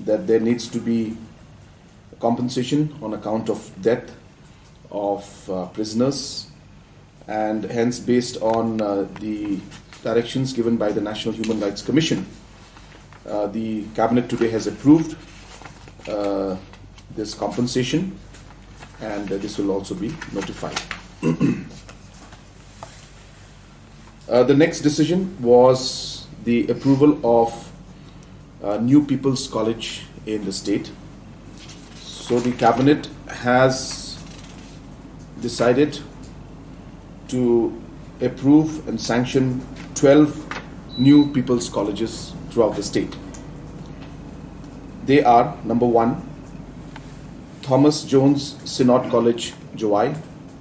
that there needs to be compensation on account of death of, uh, prisoners, and hence, based on, uh, the directions given by the National Human Rights Commission, uh, the cabinet today has approved, uh, this compensation, and, uh, this will also be notified. Uh, the next decision was the approval of, uh, new People's College in the state. So the cabinet has decided to approve and sanction twelve new people's colleges throughout the state. They are, number one, Thomas Jones Synod College, Jowai,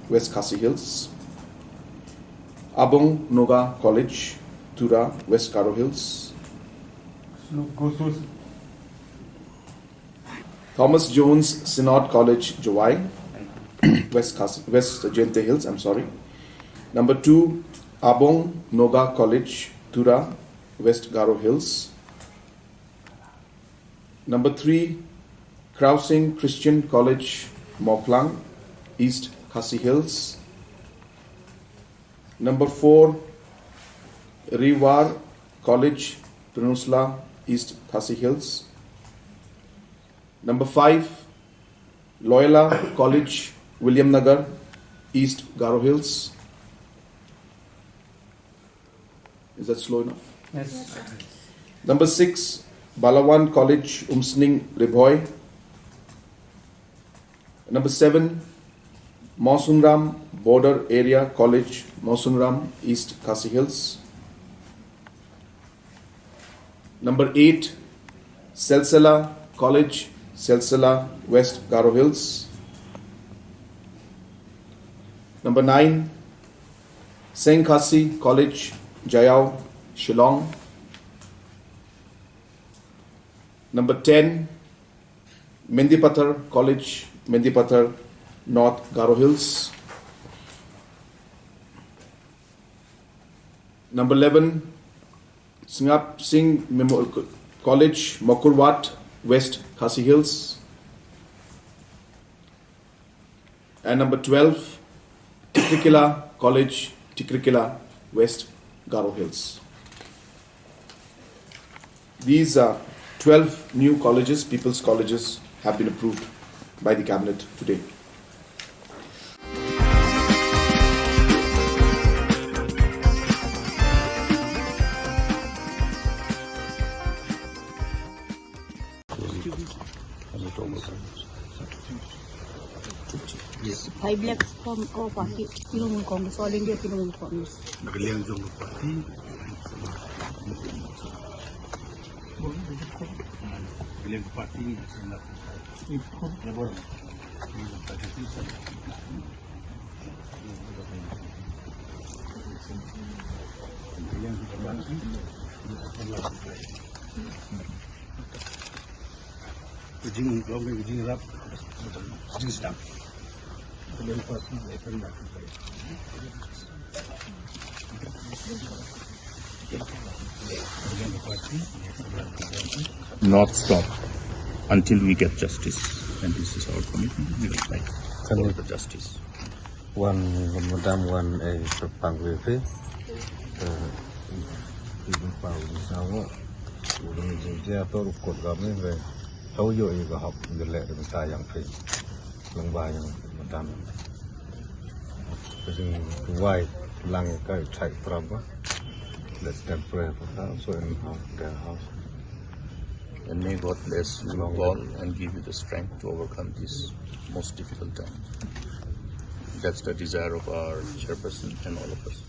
West Khasi Hills, Abong Noga College, Tura, West Garo Hills, Thomas Jones Synod College, Jowai, West Khasi, West Jaintia Hills, I'm sorry. Number two, Abong Noga College, Tura, West Garo Hills. Number three, Krausing Christian College, Mawklang, East Khasi Hills. Number four, Riwar College, Peninsula, East Khasi Hills. Number five, Loyola College, Williamnagar, East Garo Hills. Is that slow enough? Yes. Number six, Balawan College, Umsning, Ri Bhoi. Number seven, Mawsynram Border Area College, Mawsynram, East Khasi Hills. Number eight, Silsila College, Silsila, West Garo Hills. Number nine, Seng Khasi College, Jaiaw, Shillong. Number ten, Mendipathar College, Mendipathar, North Garo Hills. Number eleven, Sngap Singh Memorial Co-, College, Mawkyrwat, West Khasi Hills. And number twelve, Tikrikilla College, Tikrikilla, West Garo Hills. These are twelve new colleges, people's colleges, have been approved by the cabinet today. Five lakhs from our party, Trinamool Congress, All India Trinamool Congress. Kaliang jong party. Kaliang party ni. Kaliang party. Jing, jing rap, jing sedap. Not stop until we get justice. And this is our commitment. We will fight for the justice. Wan, madam, wan, eh, sepang we phi. Eh, ibu pau ni sawo. Udah ni jingja tu rukut kami we. Tau yo i gahap jelek dengan tayang phi. Lang bayang madam. Jing wai lang kai chai trap. Let them pray for that. So in house, their house. And may God bless you all and give you the strength to overcome this most difficult time. That's the desire of our chairperson and all of us.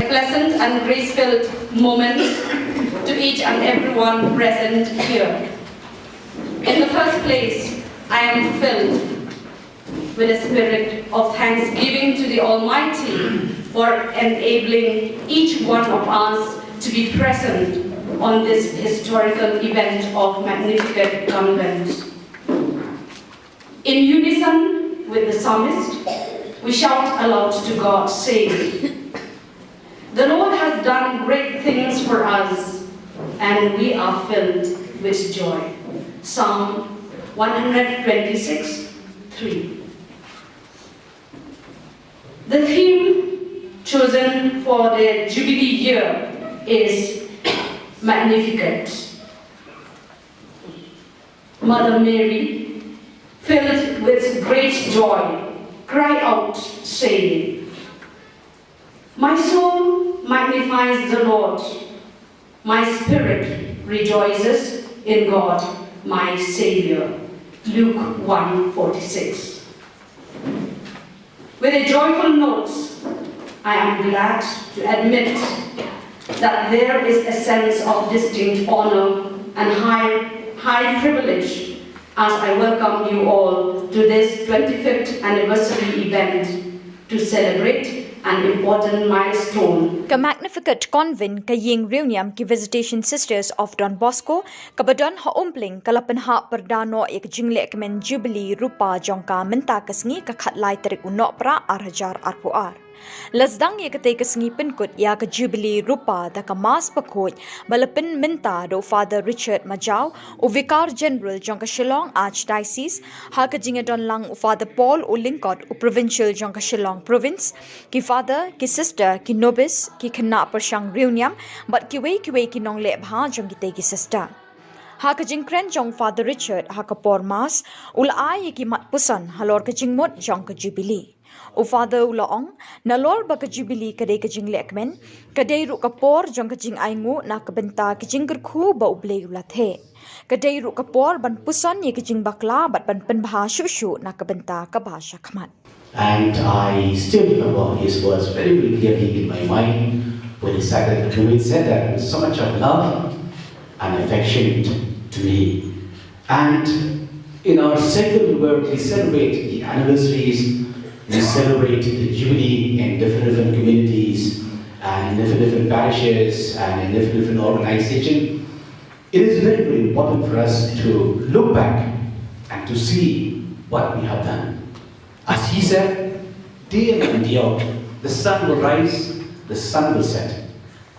A pleasant and grace-filled moment to each and everyone present here. In the first place, I am filled with a spirit of thanksgiving to the Almighty for enabling each one of us to be present on this historical event of Magnificat Convent. In unison with the psalmist, we shout aloud to God, saying, "The Lord has done great things for us, and we are filled with joy." Psalm one hundred twenty-six, three. The theme chosen for the Jubilee year is Magnificat. Mother Mary, filled with great joy, cried out, saying, "My soul magnifies the Lord, my spirit rejoices in God, my Savior." Luke one forty-six. With a joyful note, I am glad to admit that there is a sense of distinct honor and high, high privilege as I welcome you all to this twenty-fifth anniversary event to celebrate an important milestone. Ka Magnificat Convent ka ïing riewniam ki Visitation Sisters of Don Bosco, kaba don ha Umpling, ka la pynhap pyrda noh ïa ka jinglehkmen Jubilee Rupa jong ka mynta ka sngi, ka khatlai tarik u Nohprah ar hajar arphew ar. La sdang ïa katei ka sngi pynkut ïa ka Jubilee Rupa da ka Mass bakhuid ba la pynmynta da u Father Richard Majaw, u Vicar General jong ka Shillong Archdiocese, ha ka jingïadon lang u Father Paul u Lyngkot, u Provincial jong ka Shillong Province, ki Father, ki Sister, ki Nobis, ki khynnah pyrshang riewniam bad kiwei kiwei ki nongleh bha jong kitei ki sister. Ha ka jingkren jong Father Richard ha ka por Mass, u la ai ïa ki mat puson halor ka jingmut jong ka Jubilee. U Father u la ong, nalor ba ka Jubilee ka dei ka jinglehkmen, ka dei ruh ka por jong ka jingainguh na ka bynta ka jingkyrkhu ba U Blei u la theh. Ka dei ruh ka por ban puson ïa ka jingbakla bad ban pynbha shuh shuh na ka bynta kaba shakhmat. And I still remember his words very, very clearly in my mind when he said that, when he said that with so much of love and affection to me. And in our circle where we celebrate the anniversaries, we celebrate the Jubilee in different, different communities and in different, different parishes and in different, different organizations. It is very, very important for us to look back and to see what we have done. As he said, day in and day out, the sun will rise, the sun will set.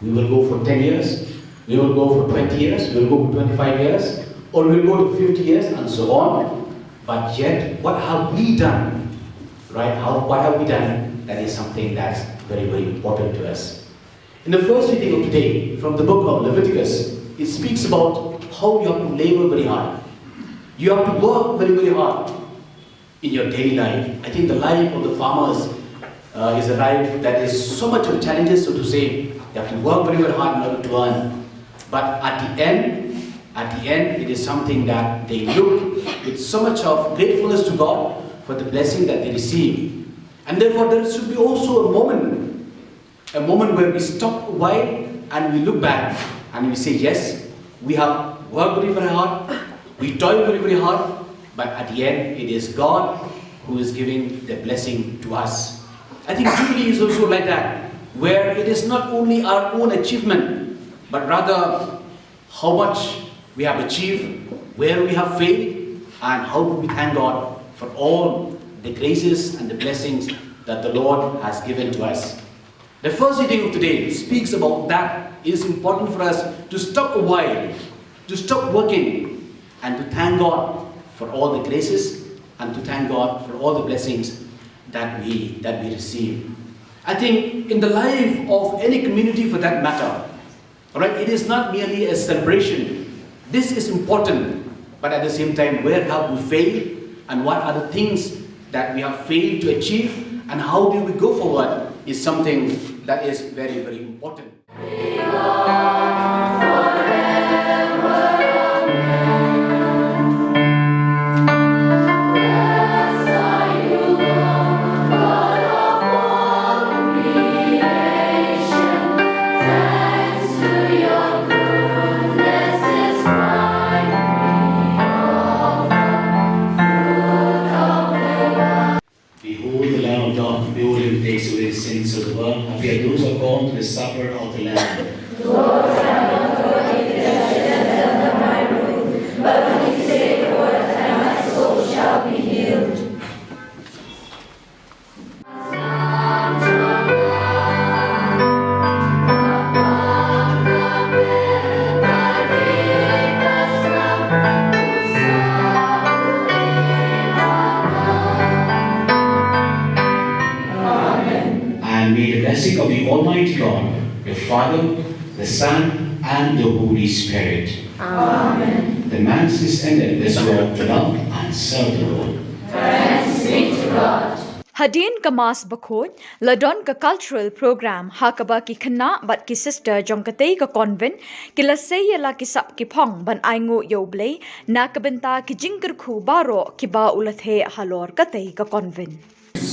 We will go for ten years, we will go for twenty years, we will go for twenty-five years, or we will go to fifty years and so on. But yet, what have we done? Right? How, what have we done? That is something that's very, very important to us. In the first reading of today, from the book of Leviticus, it speaks about how you have to labor very hard. You have to work very, very hard in your daily life. I think the life of the farmers, uh, is a life that is so much of challenges, so to say. You have to work very, very hard in order to earn. But at the end, at the end, it is something that they look with so much of gratefulness to God for the blessing that they receive. And therefore, there should be also a moment, a moment where we stop a while and we look back and we say, "Yes, we have worked very, very hard, we toil very, very hard, but at the end, it is God who is giving the blessing to us." I think Jubilee is also like that, where it is not only our own achievement, but rather how much we have achieved, where we have failed, and how do we thank God for all the graces and the blessings that the Lord has given to us. The first reading of today speaks about that. It is important for us to stop a while, to stop working, and to thank God for all the graces, and to thank God for all the blessings that we, that we receive. I think in the life of any community for that matter, all right, it is not merely a celebration. This is important, but at the same time, where have we failed, and what are the things that we have failed to achieve, and how do we go forward is something that is very, very important. Behold the Lamb of God, behold him who takes away the sins of the world. Happy are those who are called to the supper of the Lamb. Lord, I am not worthy that you should enter under my roof, but only say the word and my soul shall be healed. Blessing of the Almighty God, the Father, the Son, and the Holy Spirit. Amen. The Mass is ended. Let's go out to love and serve the Lord. Thanks be to God. Hadien ka Mass bakhuid, la don ka cultural program ha kaba ki khynnah bad ki sister jong katei ka convent ki la sei ïa la ki sap ki phong ban ainguh ïa U Blei na ka bynta ki jingkyrkhu baroh kiba u la theh halor katei ka convent.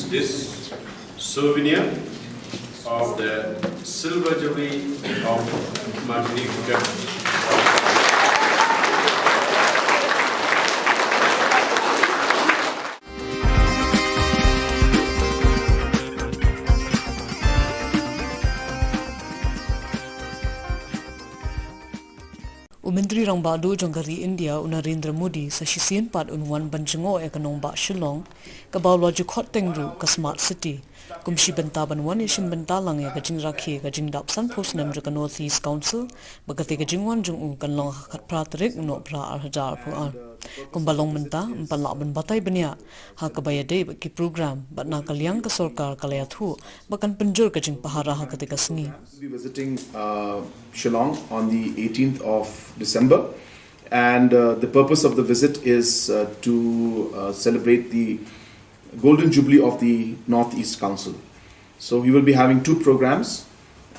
This souvenir of the silver jubilee of Martinique. U Myntri Rangbah Duh jong ka ri India, u Narendra Modi, sa shisien pat un wan ban jngoh ïa ka nongbah Shillong, kaba u la ju khot teng ruh ka Smart City, kum shi bynta ban wan ïashimbynta lang ïa ka jingrakhe ka jingdap sanphew snem jong ka North East Council, ba katei ka jingwan jong u kan long ha ka khatphra tarik u Nohprah ar hajar arphew ar. Kumba long mynta, ym pan lah ban batai bniah ha kaba ïadei bad ki program, bad na ka liang ka sorkar ka la ïathuh ba kan pynjur ka jingpahara ha katei ka sngi. We'll be visiting, uh, Shillong on the eighteenth of December, and, uh, the purpose of the visit is, uh, to, uh, celebrate the Golden Jubilee of the North East Council. So he will be having two programs,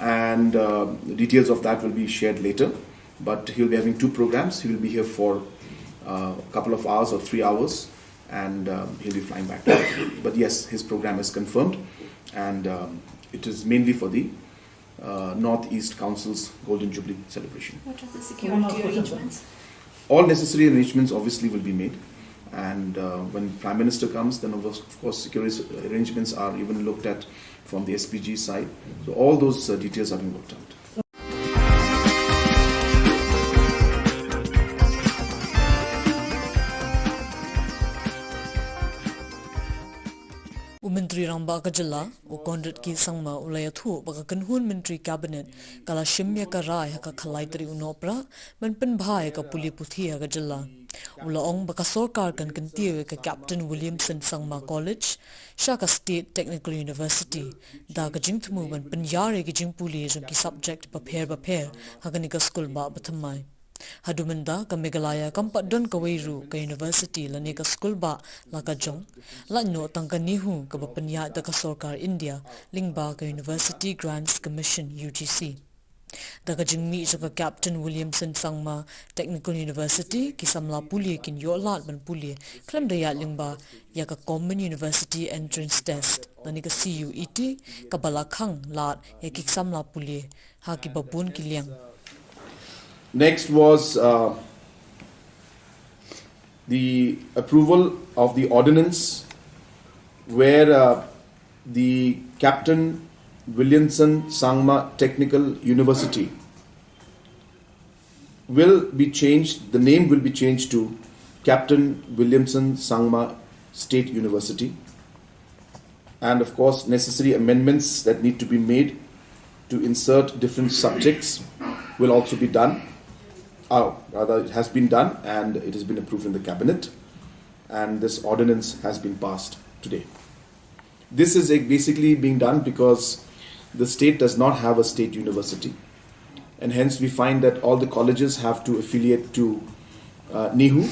and, uh, the details of that will be shared later. But he'll be having two programs. He will be here for, uh, a couple of hours or three hours, and, um, he'll be flying back. But yes, his program is confirmed, and, um, it is mainly for the, uh, North East Council's Golden Jubilee celebration. What are the security arrangements? All necessary arrangements obviously will be made, and, uh, when Prime Minister comes, then of course, of course security arrangements are even looked at from the S P G side. So all those, uh, details are being worked out. U Myntri Rangbah ka jylla, u Conrad K Sangma, u la ïathuh ba ka kynhun Myntri Cabinet ka la shim ïa ka rai ha ka khatlai tarik u Nohprah ban pynbha ïa ka pule puthi ha ka jylla. U la ong ba ka sorkar kan kyntiew ïa ka Captain Williamson Sangma College sha ka State Technical University da ka jingthmu ban pynïar ïa ki jingpule jong ki subject bapher bapher ha kane ka skulbah bathymmai. Haduh mynta ka Meghalaya kam pat don kawei ruh ka university lane ka skulbah la ka jong, lait noh tang ka NEHU kaba pynïaid da ka sorkar India lyngba ka University Grants Commission, U G C. Da ka jingmih jong ka Captain Williamson Sangma Technical University, ki samla pule kin ïoh lad ban pule khlem da ïaid lyngba ïa ka Common University Entrance Test lane ka C U E T, kaba la khang lad ïa ki samla pule ha kiba bun ki liang. Next was, uh, the approval of the ordinance where, uh, the Captain Williamson Sangma Technical University will be changed, the name will be changed to Captain Williamson Sangma State University. And of course, necessary amendments that need to be made to insert different subjects will also be done. Or rather, it has been done and it has been approved in the cabinet. And this ordinance has been passed today. This is, uh, basically being done because the state does not have a state university. And hence, we find that all the colleges have to affiliate to, uh, NEHU.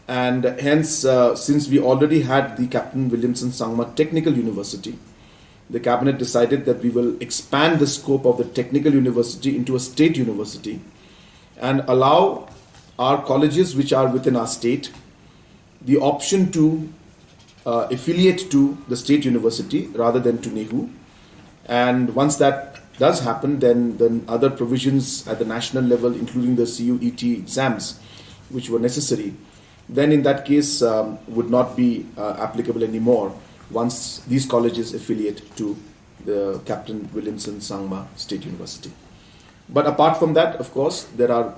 And hence, uh, since we already had the Captain Williamson Sangma Technical University, the cabinet decided that we will expand the scope of the technical university into a state university and allow our colleges which are within our state the option to, uh, affiliate to the state university rather than to NEHU. And once that does happen, then, then other provisions at the national level, including the C U E T exams, which were necessary, then in that case, um, would not be, uh, applicable anymore once these colleges affiliate to the Captain Williamson Sangma State University. But apart from that, of course, there are,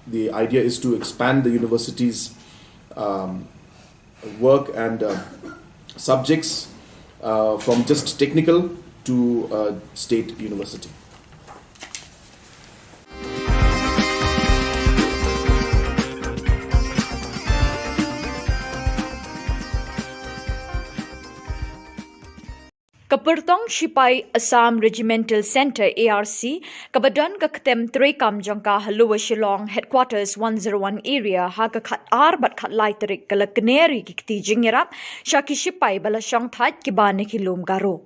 the idea is to expand the university's, um, work and, uh, subjects, uh, from just technical to, uh, state university. Ka pyrtong shipai Assam Regimental Centre, A R C, kaba don ka ktem treikam jong ka ha Lower Shillong Headquarters one zero one Area, ha ka khat ar bad khat lai tarik ka la kner ïa ki kti jingïarap sha ki shipai ba la shongthait kiba na ki lum Garo.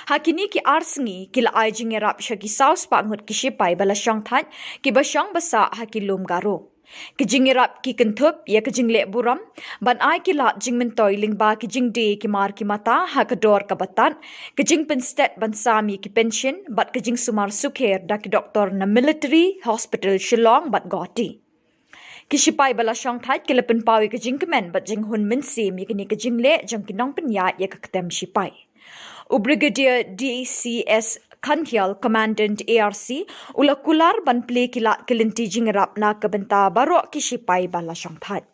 Ha kine ki ar sngi ki la ai jingïarap sha ki saw spah ngut ki shipai ba la shongthait kiba shong ba sah ha ki lum Garo. Ki jingïarap ki kynthup ïa ka jingleh burom ban ai ki lad jingmyntoi lyngba ki jingdie ki mar ki mata ha ka dor kaba tad, ka jingpynstet ban sam ïa ki pension bad ka jingsumar sukher da ki doktor na Military Hospital Shillong bad Guwahati. Ki shipai ba la shongthait ki la pynpaw ïa ka jingkmen bad jinghun mynsiem ïa kane ka jingleh jong ki nongpynïaid ïa ka ktem shipai. U Brigadier D C S Khandial, Commandant A R C, u la kular ban plie ki lad ki lynti jingïarap na ka bynta baroh ki shipai ba la shongthait.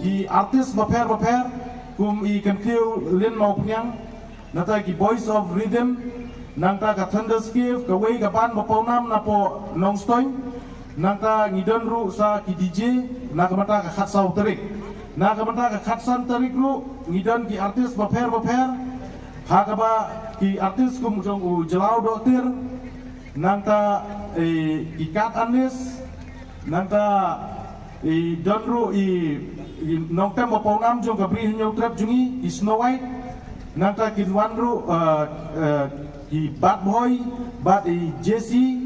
Ki artist bapher bapher kum i Kyntiew Lin Mawphniang, nangta ki Boys of Rhythm, nangta ka Thunderscape, kawei ka band ba pawnam napoh Nongstoiñ, nangta ngi don ruh sa ki D J na ka bynta ka khatsaw tarik. Na ka bynta ka khatsan tarik ruh ngi don ki artist bapher bapher, ha kaba ki artist kum jong u Jlaw Dohtir, nangta, eh, ki Kat Anis, nangta i don ruh i, i nongtem ba pawnam jong ka Bri Hynñiewtrep jong ngi, i Snow White, nangta kin wan ruh, eh, eh, i Bad Boy bad i Jessie,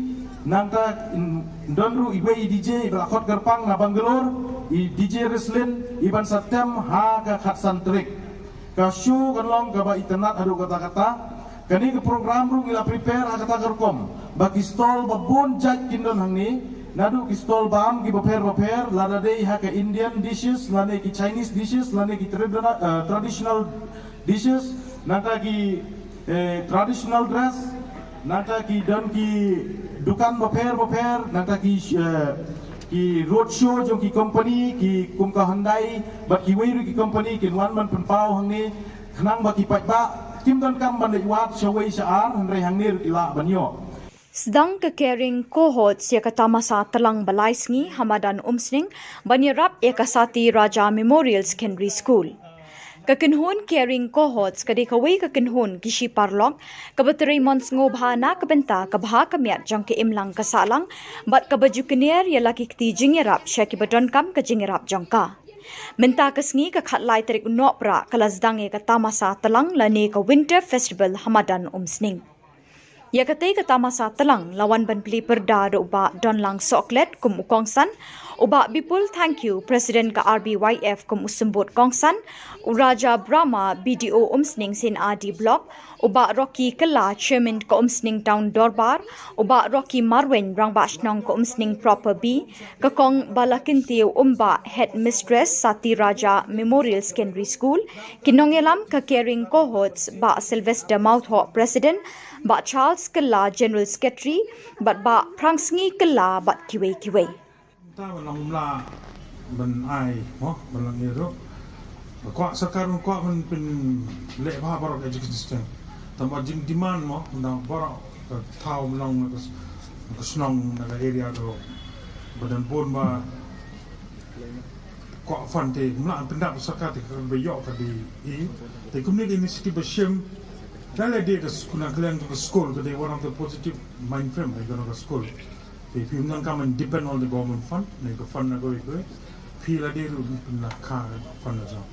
nangta in don ruh iwei i D J ba la khot kyrpang na Bangalore, i D J Rislin, i ban sa tem ha ka khatsan tarik. Ka show kan long kaba itynnad haduh katta katta. Kane ka program ruh ngi la prepare ha kata ka rukom ba ki stall ba bun jait kin don hangne, naduh ki stall bam ki bapher bapher, lada dei ha ka Indian dishes lane ki Chinese dishes lane ki tradi-, eh, traditional dishes, nangta ki, eh, traditional dress, nangta ki don ki dukan bapher bapher, nangta ki, eh, ki road show jong ki company, ki kum ka Hyundai bad kiwei ruh ki company kin wan ban pynpaw hangne, khnang ba ki paidbah kim donkam ban leit wad shawei sha ar, hynrei hangne ruh ki lah ban ïoh. Sdang ka Caring Cohorts ïa ka tamasa tlang ba lai sngi ha madan Umsning ban ïarap ïa ka Sati Raja Memorial Secondary School. Ka kynhun Caring Cohorts ka dei kawei ka kynhun ki shi paralok kaba trei mon sngewbha na ka bynta ka bha ka miat jong ka imlang ka sahlang bad kaba ju kner ïa la ki kti jingïarap sha kiba donkam ka jingïarap jong ka. Mynta ka sngi ka khatlai tarik u Nohprah ka la sdang ïa ka tamasa tlang lane ka Winter Festival ha madan Umsning. Ïa katei ka tamasa tlang la wan ban plie pyrda da u Bah Donlang Sohklet kum u kongsan, u Bah Bipul Thangkhiew, President ka R B Y F kum u symbud kongsan, u Raja Brahma, B D O Umsning C&RD Block, u Bah Rocky Kylla, Chairman ka Umsning Town Dorbar, u Bah Rocky Marwein, Rangbah Shnong ka Umsning Proper B, ka Kong Balakyntiew Umbah, Headmistress Sati Raja Memorial Secondary School, ki nongïalam ka Caring Cohorts, Bah Sylvester Mawthoh, President, Bah Charles Kylla, General Secretary, bad Bah Phrangsngi Kylla bad kiwei kiwei. Ta ban long mla ban ai mo ban long ïa ruh. Kwah sorkar kwah ban pynleh bha baroh education system. Tang ba jing demand mo na baroh ka thaw ban long na ka s-, na ka shnong na ka area ruh. Ba don bun ba kwah fund te mla pyndap sorkar te ka ba ïoh ka dei i. Te kumne ka initiative ba shim da la dei ka skul na kliang ka skul ka dei one of the positive mind frame ai ka na ka skul. Te phi ym nang kam depend on the government fund, ne ka fund na kawei kawei. Phi la dei ruh phi na ka fund na jong.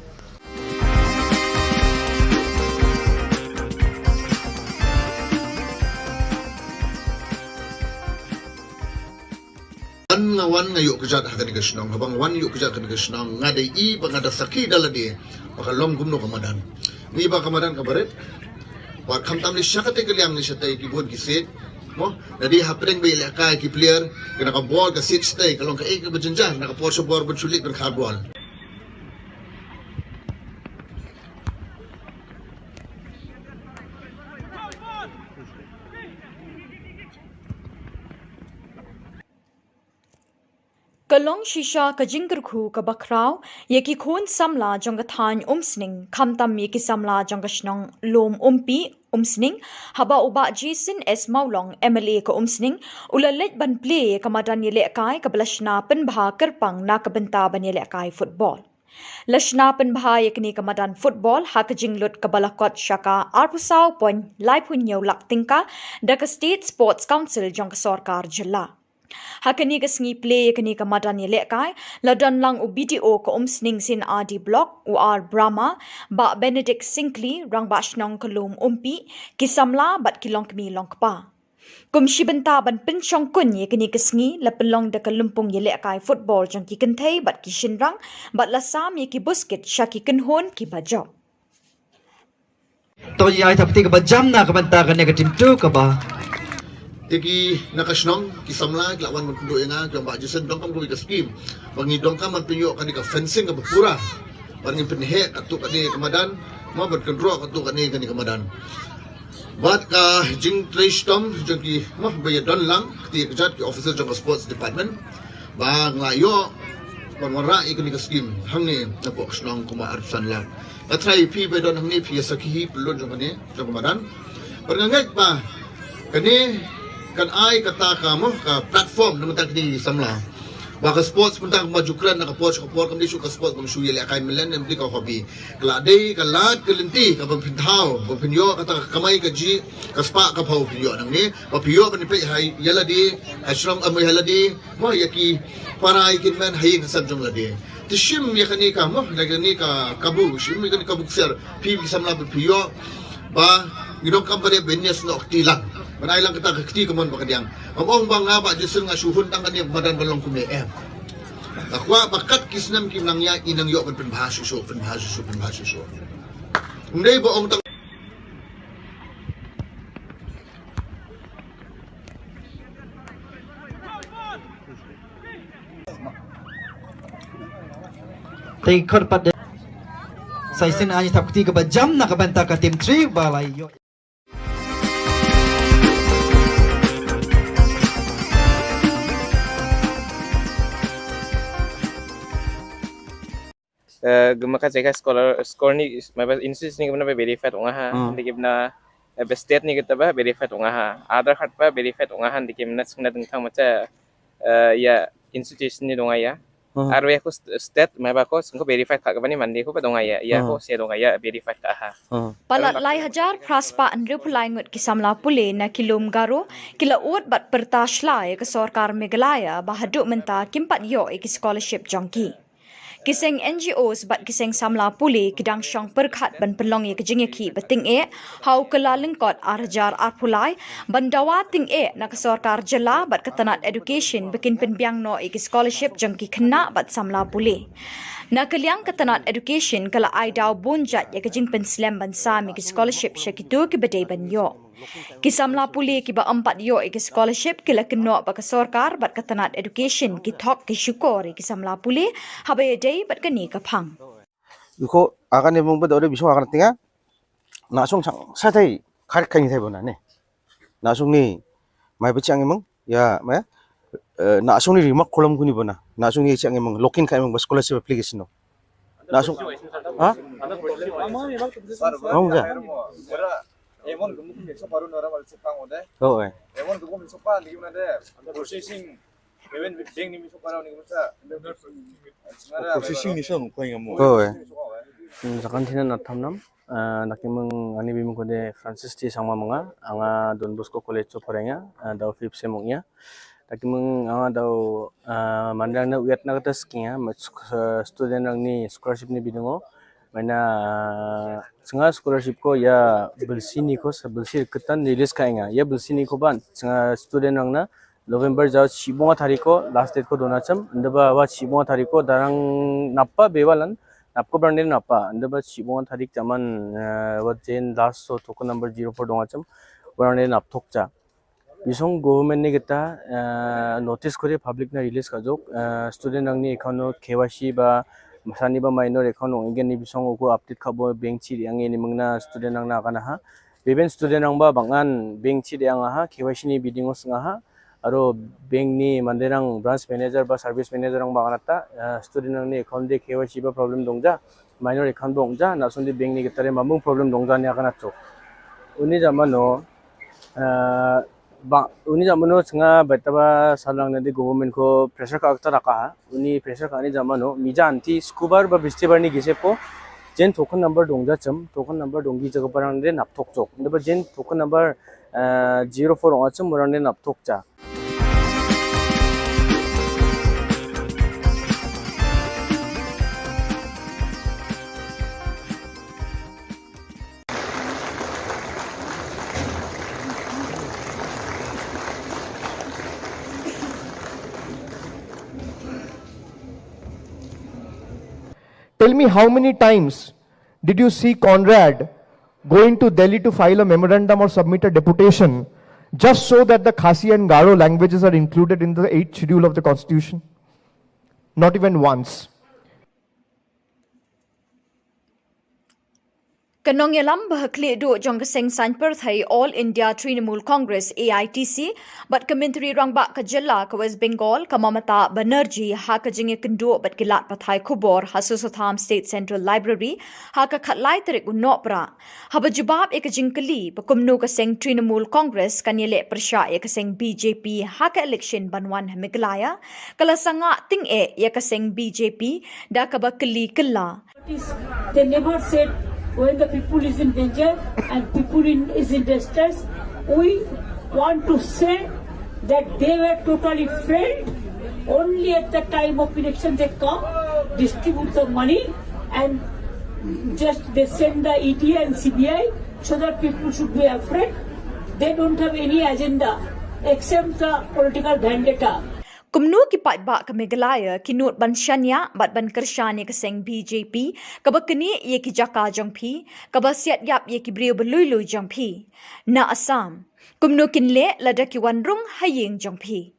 Wan nga wan nga ïoh kjat ha kane ka shnong, haba nga wan ïoh kjat kane ka shnong, nga dei i ba nga da sakhi da lade ba ka long kumno ka madan. Ni ba ka madan ka barit. Ba khamtam ni sha katei ka liang ni shatei ki bun ki siej. Mo, na dei hapdeng ba ïalehkai ki player, kane ka bol ka siej shatei, ka long kaei kaba jynjar, na ka por sha bor ban shu leit ban khar bol. Ka long shisha ka jingkyrkhu kaba khraw ïa ki khun samla jong ka thaiñ Umsning, khamtam ïa ki samla jong ka shnong Lum Umpi, Umsning, haba u Bah Jason S Mawlong, M L A ka Umsning, u la leit ban plie ïa ka madan ïalehkai kaba la shna pynbha kyrpang na ka bynta ban ïalehkai football. La shna pynbha ïa kane ka madan football ha ka jinglut kaba la kot sha ka arphew saw point laiphew hynñiew lak tyngka da ka State Sports Council jong ka sorkar jylla. Ha kane ka sngi plie ïa kane ka madan ïalehkai, la don lang u B D O ka Umsning C&RD Block, u R Brahma, Bah Benedict Syngkli, Rangbah Shnong ka Lum Umpi, ki samla bad ki longkmie longkpa. Kum shi bynta ban pynshongkun ïa kane ka sngi, la pynlong da ka lympung ïalehkai football jong ki kynthei bad ki shynrang, bad la sam ïa ki buskit sha ki kynhun kiba jop. To ïa ai thapti kaba jam na ka bynta kane ka team two kaba. Te ki na ka shnong, ki samla, ki la wan ban kynduh ïa nga, ki ong Bah Jason, donkam kawei ka scheme ba ngi donkam ban pynïoh kane ka fencing kaba pura. Ban ngin pynheh katto katne ka madan, mo ban kynroh katto katne kane ka madan. Bad ka jingtrei shitom jong ki, mo ba ïa don lang, kti ka jait ki officer jong ka sports department. Ba nga ïoh ban wanrah ïa kane ka scheme hangne napoh ka shnong kumba arphew san lak. Nga tharai phi ba don hangne phi ïa sakhi hi pyllun jong kane, jong ka madan. Bad nga ngeit ba kane kan ai kata ka, mo, ka platform na bynta kine ki samla. Ba ka sports mynta kumba ju kren na ka por sha ka por, kam dei shuh ka sports ba shu ïalehkai mlien, em dei ka hobby. Ka la dei ka lad ka lynti kaba phin thaw, ba phin ïoh kata ka kamai kajih, ka spah ka phew phin ïoh nangne, ba phi ïoh ban peit ha ïa lade, ha shnong, em, ha lade, mo, ïa ki para ïa ki hynmen ha ïing ha sem jong lade. Te shim ïa kane ka, mo, ïa kane ka kabu, shim ïa kane ka kabu ksiar, phi ki samla ba phi ïoh, ba ngi donkam ba dei ba ngin ïasnoh kti lang. Ban ai lang kata ka kti kamon ba ka diang. Ngam ong ba nga Bah Jason nga shu hun tang kane ka madan ban long kumne, em. Nga kwah ba kat ki snem kim nang ïaid ngin nang ïoh ban pynbha shuh shuh, pynbha shuh shuh, pynbha shuh shuh. Ym dei ba ong tang Te khot pat de. Sa shisien ai thapti kaba jam na ka bynta ka team three ba la ïoh. Eh, gumaka jaka scholar, scholar ni, maba institute ni gumna ba verified ong nga ha, Hmm. Ni gumna, eh, ba state ni kita ba verified ong nga ha. Aadhaar card ba verified ong nga ha, ni gumna sngna dengthang macha, eh, ïa institution ni dong ïa. Hmm. Arwe ko st-, state, maba ko sngko verified ka gabani mandi ko ba dong ïa, ïa Hmm. Ko se dong ïa verified ka ha. Hmm. Palat lai hajar phra spah hynriew phew lai ngut ki samla pule na ki lum Garo, ki la ud bad pyrta shlai ïa ka sorkar Meghalaya ba haduh mynta kim pat ïoh ïa ki scholarship jong ki. Ki seng N G Os bad ki seng samla pule ki dang shong pyrkhat ban pynlong ïa ka jingïakhih ba tyngeh ha u Kyllalyngkot ar hajar arphew lai, ban dawa tyngeh na ka sorkar jylla bad ka tnat education ba kin pynbiang noh ïa ki scholarship jong ki khynnah bad samla pule. Na ka liang ka tnat education ka la ai daw bun jait ïa ka jingpynslem ban sam ïa ki scholarship sha kito kiba dei ban ïoh. Ki samla pule kiba ym pat ïoh ïa ki scholarship ki la kynnoh ba ka sorkar bad ka tnat education ki thok ki shukor ïa ki samla pule haba ïadei bad kane ka phang. Iko akan ne mung ba dore bisong akan tinga. Na sung sang sa tai khar kai ni tai bona ne. Na sung ni mai ba chiang mung ya mai. Eh, na sung ni rimak kolam kuni bona. Na sung ni chiang mung lokin kai mung ba scholarship application no. Na sung ha? Mung ja. Emon gemuk ni so paru nora mal sepang ode. Oh, eh. Emon gemuk ni so pa ni gimana de? Processing. Even with ding ni so paru ni gimana? Processing ni so nukoi ngamu. Oh, eh. Hmm, sakan thina na thamnam. Ah, naki mung ani bimung kode Francis T Sangma manga, anga Don Bosco College so parenga, ah, dau fifth sem ong ya. Naki mung anga dau, ah, manrang na uyat na kata skinga, student rang ni scholarship ni bidungo. Maina, ah, senga scholarship ko ya belsi ni ko, belsi ketan release ka inga. Ya belsi ni ko ban, senga student rang na November jao chibonga tarik ko, last date ko dona cham, ndaba wa chibonga tarik ko, darang napa bewalan, nap ko brande napa, ndaba chibonga tarik chaman, eh, wa jen last so token number zero four donga cham, brande nap thok cha. Bisong government ni kita, eh, notice kore public na release ka jok, eh, student rang ni account no K Y C ba, masani ba minor account no ingen ni bisong uko update ka bo bank chi yang ni mengna student rang na kana ha. Beben student rang ba bangan bank chi yang ha, K Y C ni bidingo senga ha. Aro bank ni mandirang branch manager ba service manager rang ba ngan ata, eh, student rang ni account de K Y C ba problem dongja, minor account dongja, na song de bank ni kita re mamung problem dongja ni akan ato. Uni jamano, eh, ba, uni jamano senga beta ba salang nadi government ko pressure ka akta raka ha. Uni pressure ka ni jamano, mija anti skubar ba bistibar ni gise po, jen token number dongja chem, token number donggi jaga barang de nap tok chok. Nda ba jen token number, eh, zero four ong achum orang de nap tok cha. Tell me, how many times did you see Conrad going to Delhi to file a memorandum or submit a deputation just so that the Khasi and Garo languages are included in the eighth schedule of the constitution? Not even once. Ka nongïalam ba ha khlieh duh jong ka seng saiñ pyrthei All India Trinamool Congress, A I T C, bad ka Myntri Rangbah ka jylla ka West Bengal, ka Mamata Banerjee, ha ka jingïakynduh bad ki lad pathai khubor ha Sosotham State Central Library ha ka khatlai tarik u Nohprah. Haba jubab ïa ka jingkylli ba kumno ka seng Trinamool Congress kan ïaleh pyrshah ïa ka seng B J P ha ka election ban wan ha Meghalaya, ka la sangah tyngeh ïa ka seng B J P da kaba kylli kylla. They never said when the people is in danger and people in, is in distress. We want to say that they were totally failed. Only at the time of election they come, distribute the money, and just they send the E D and C B I so that people should be afraid. They don't have any agenda except the political vendetta. Kumno ki paidbah ka Meghalaya ki nud ban shaniah bad ban kyrshan ïa ka seng B J P, kaba knieh ïa ki jaka jong phi, kaba siat ïap ïa ki briew ba lui lui jong phi? Na Assam, kumno kin leh lada ki wan rung ha ïing jong phi?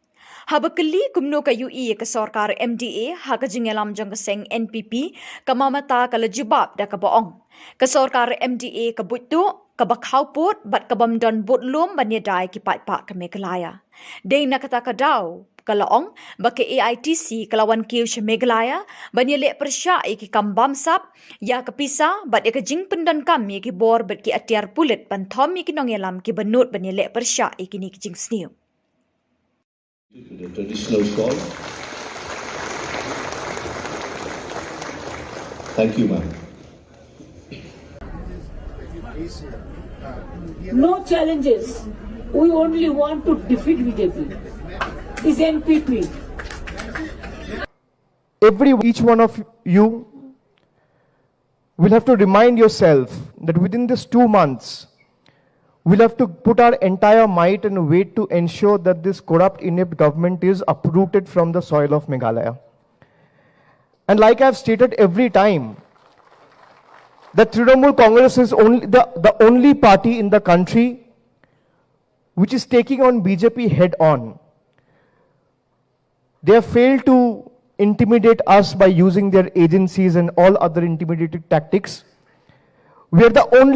Haba kylli kumno ka ïohi ïa ka sorkar M D A ha ka jingïalam jong ka seng N P P, ka Mamata ka la jubab da kaba ong, ka sorkar M D A ka buit tuh, kaba khawpud bad kabym don budlum ban ïada ïa ki paidbah ka Meghalaya. Dei na kata ka daw, ka la ong ba ka A I T C ka la wan kiew sha Meghalaya ban ïaleh pyrshah ïa ki kam bamsap, ïa ka pisa bad ïa ka jingpyndonkam ïa ki bor bad ki atiar pulit ban thom ïa ki nongïalam kiba nud ban ïaleh pyrshah ïa kine ki jingsniew. To the traditional shawl. Thank you, ma'am. No challenges. We only want to defeat B J P. Is N P P. Every, each one of you will have to remind yourself that within this two months, we'll have to put our entire might and weight to ensure that this corrupt, inept government is uprooted from the soil of Meghalaya. And like I've stated every time, that Trinamool Congress is only the, the only party in the country which is taking on B J P head on. They have failed to intimidate us by using their agencies and all other intimidating tactics. We are the only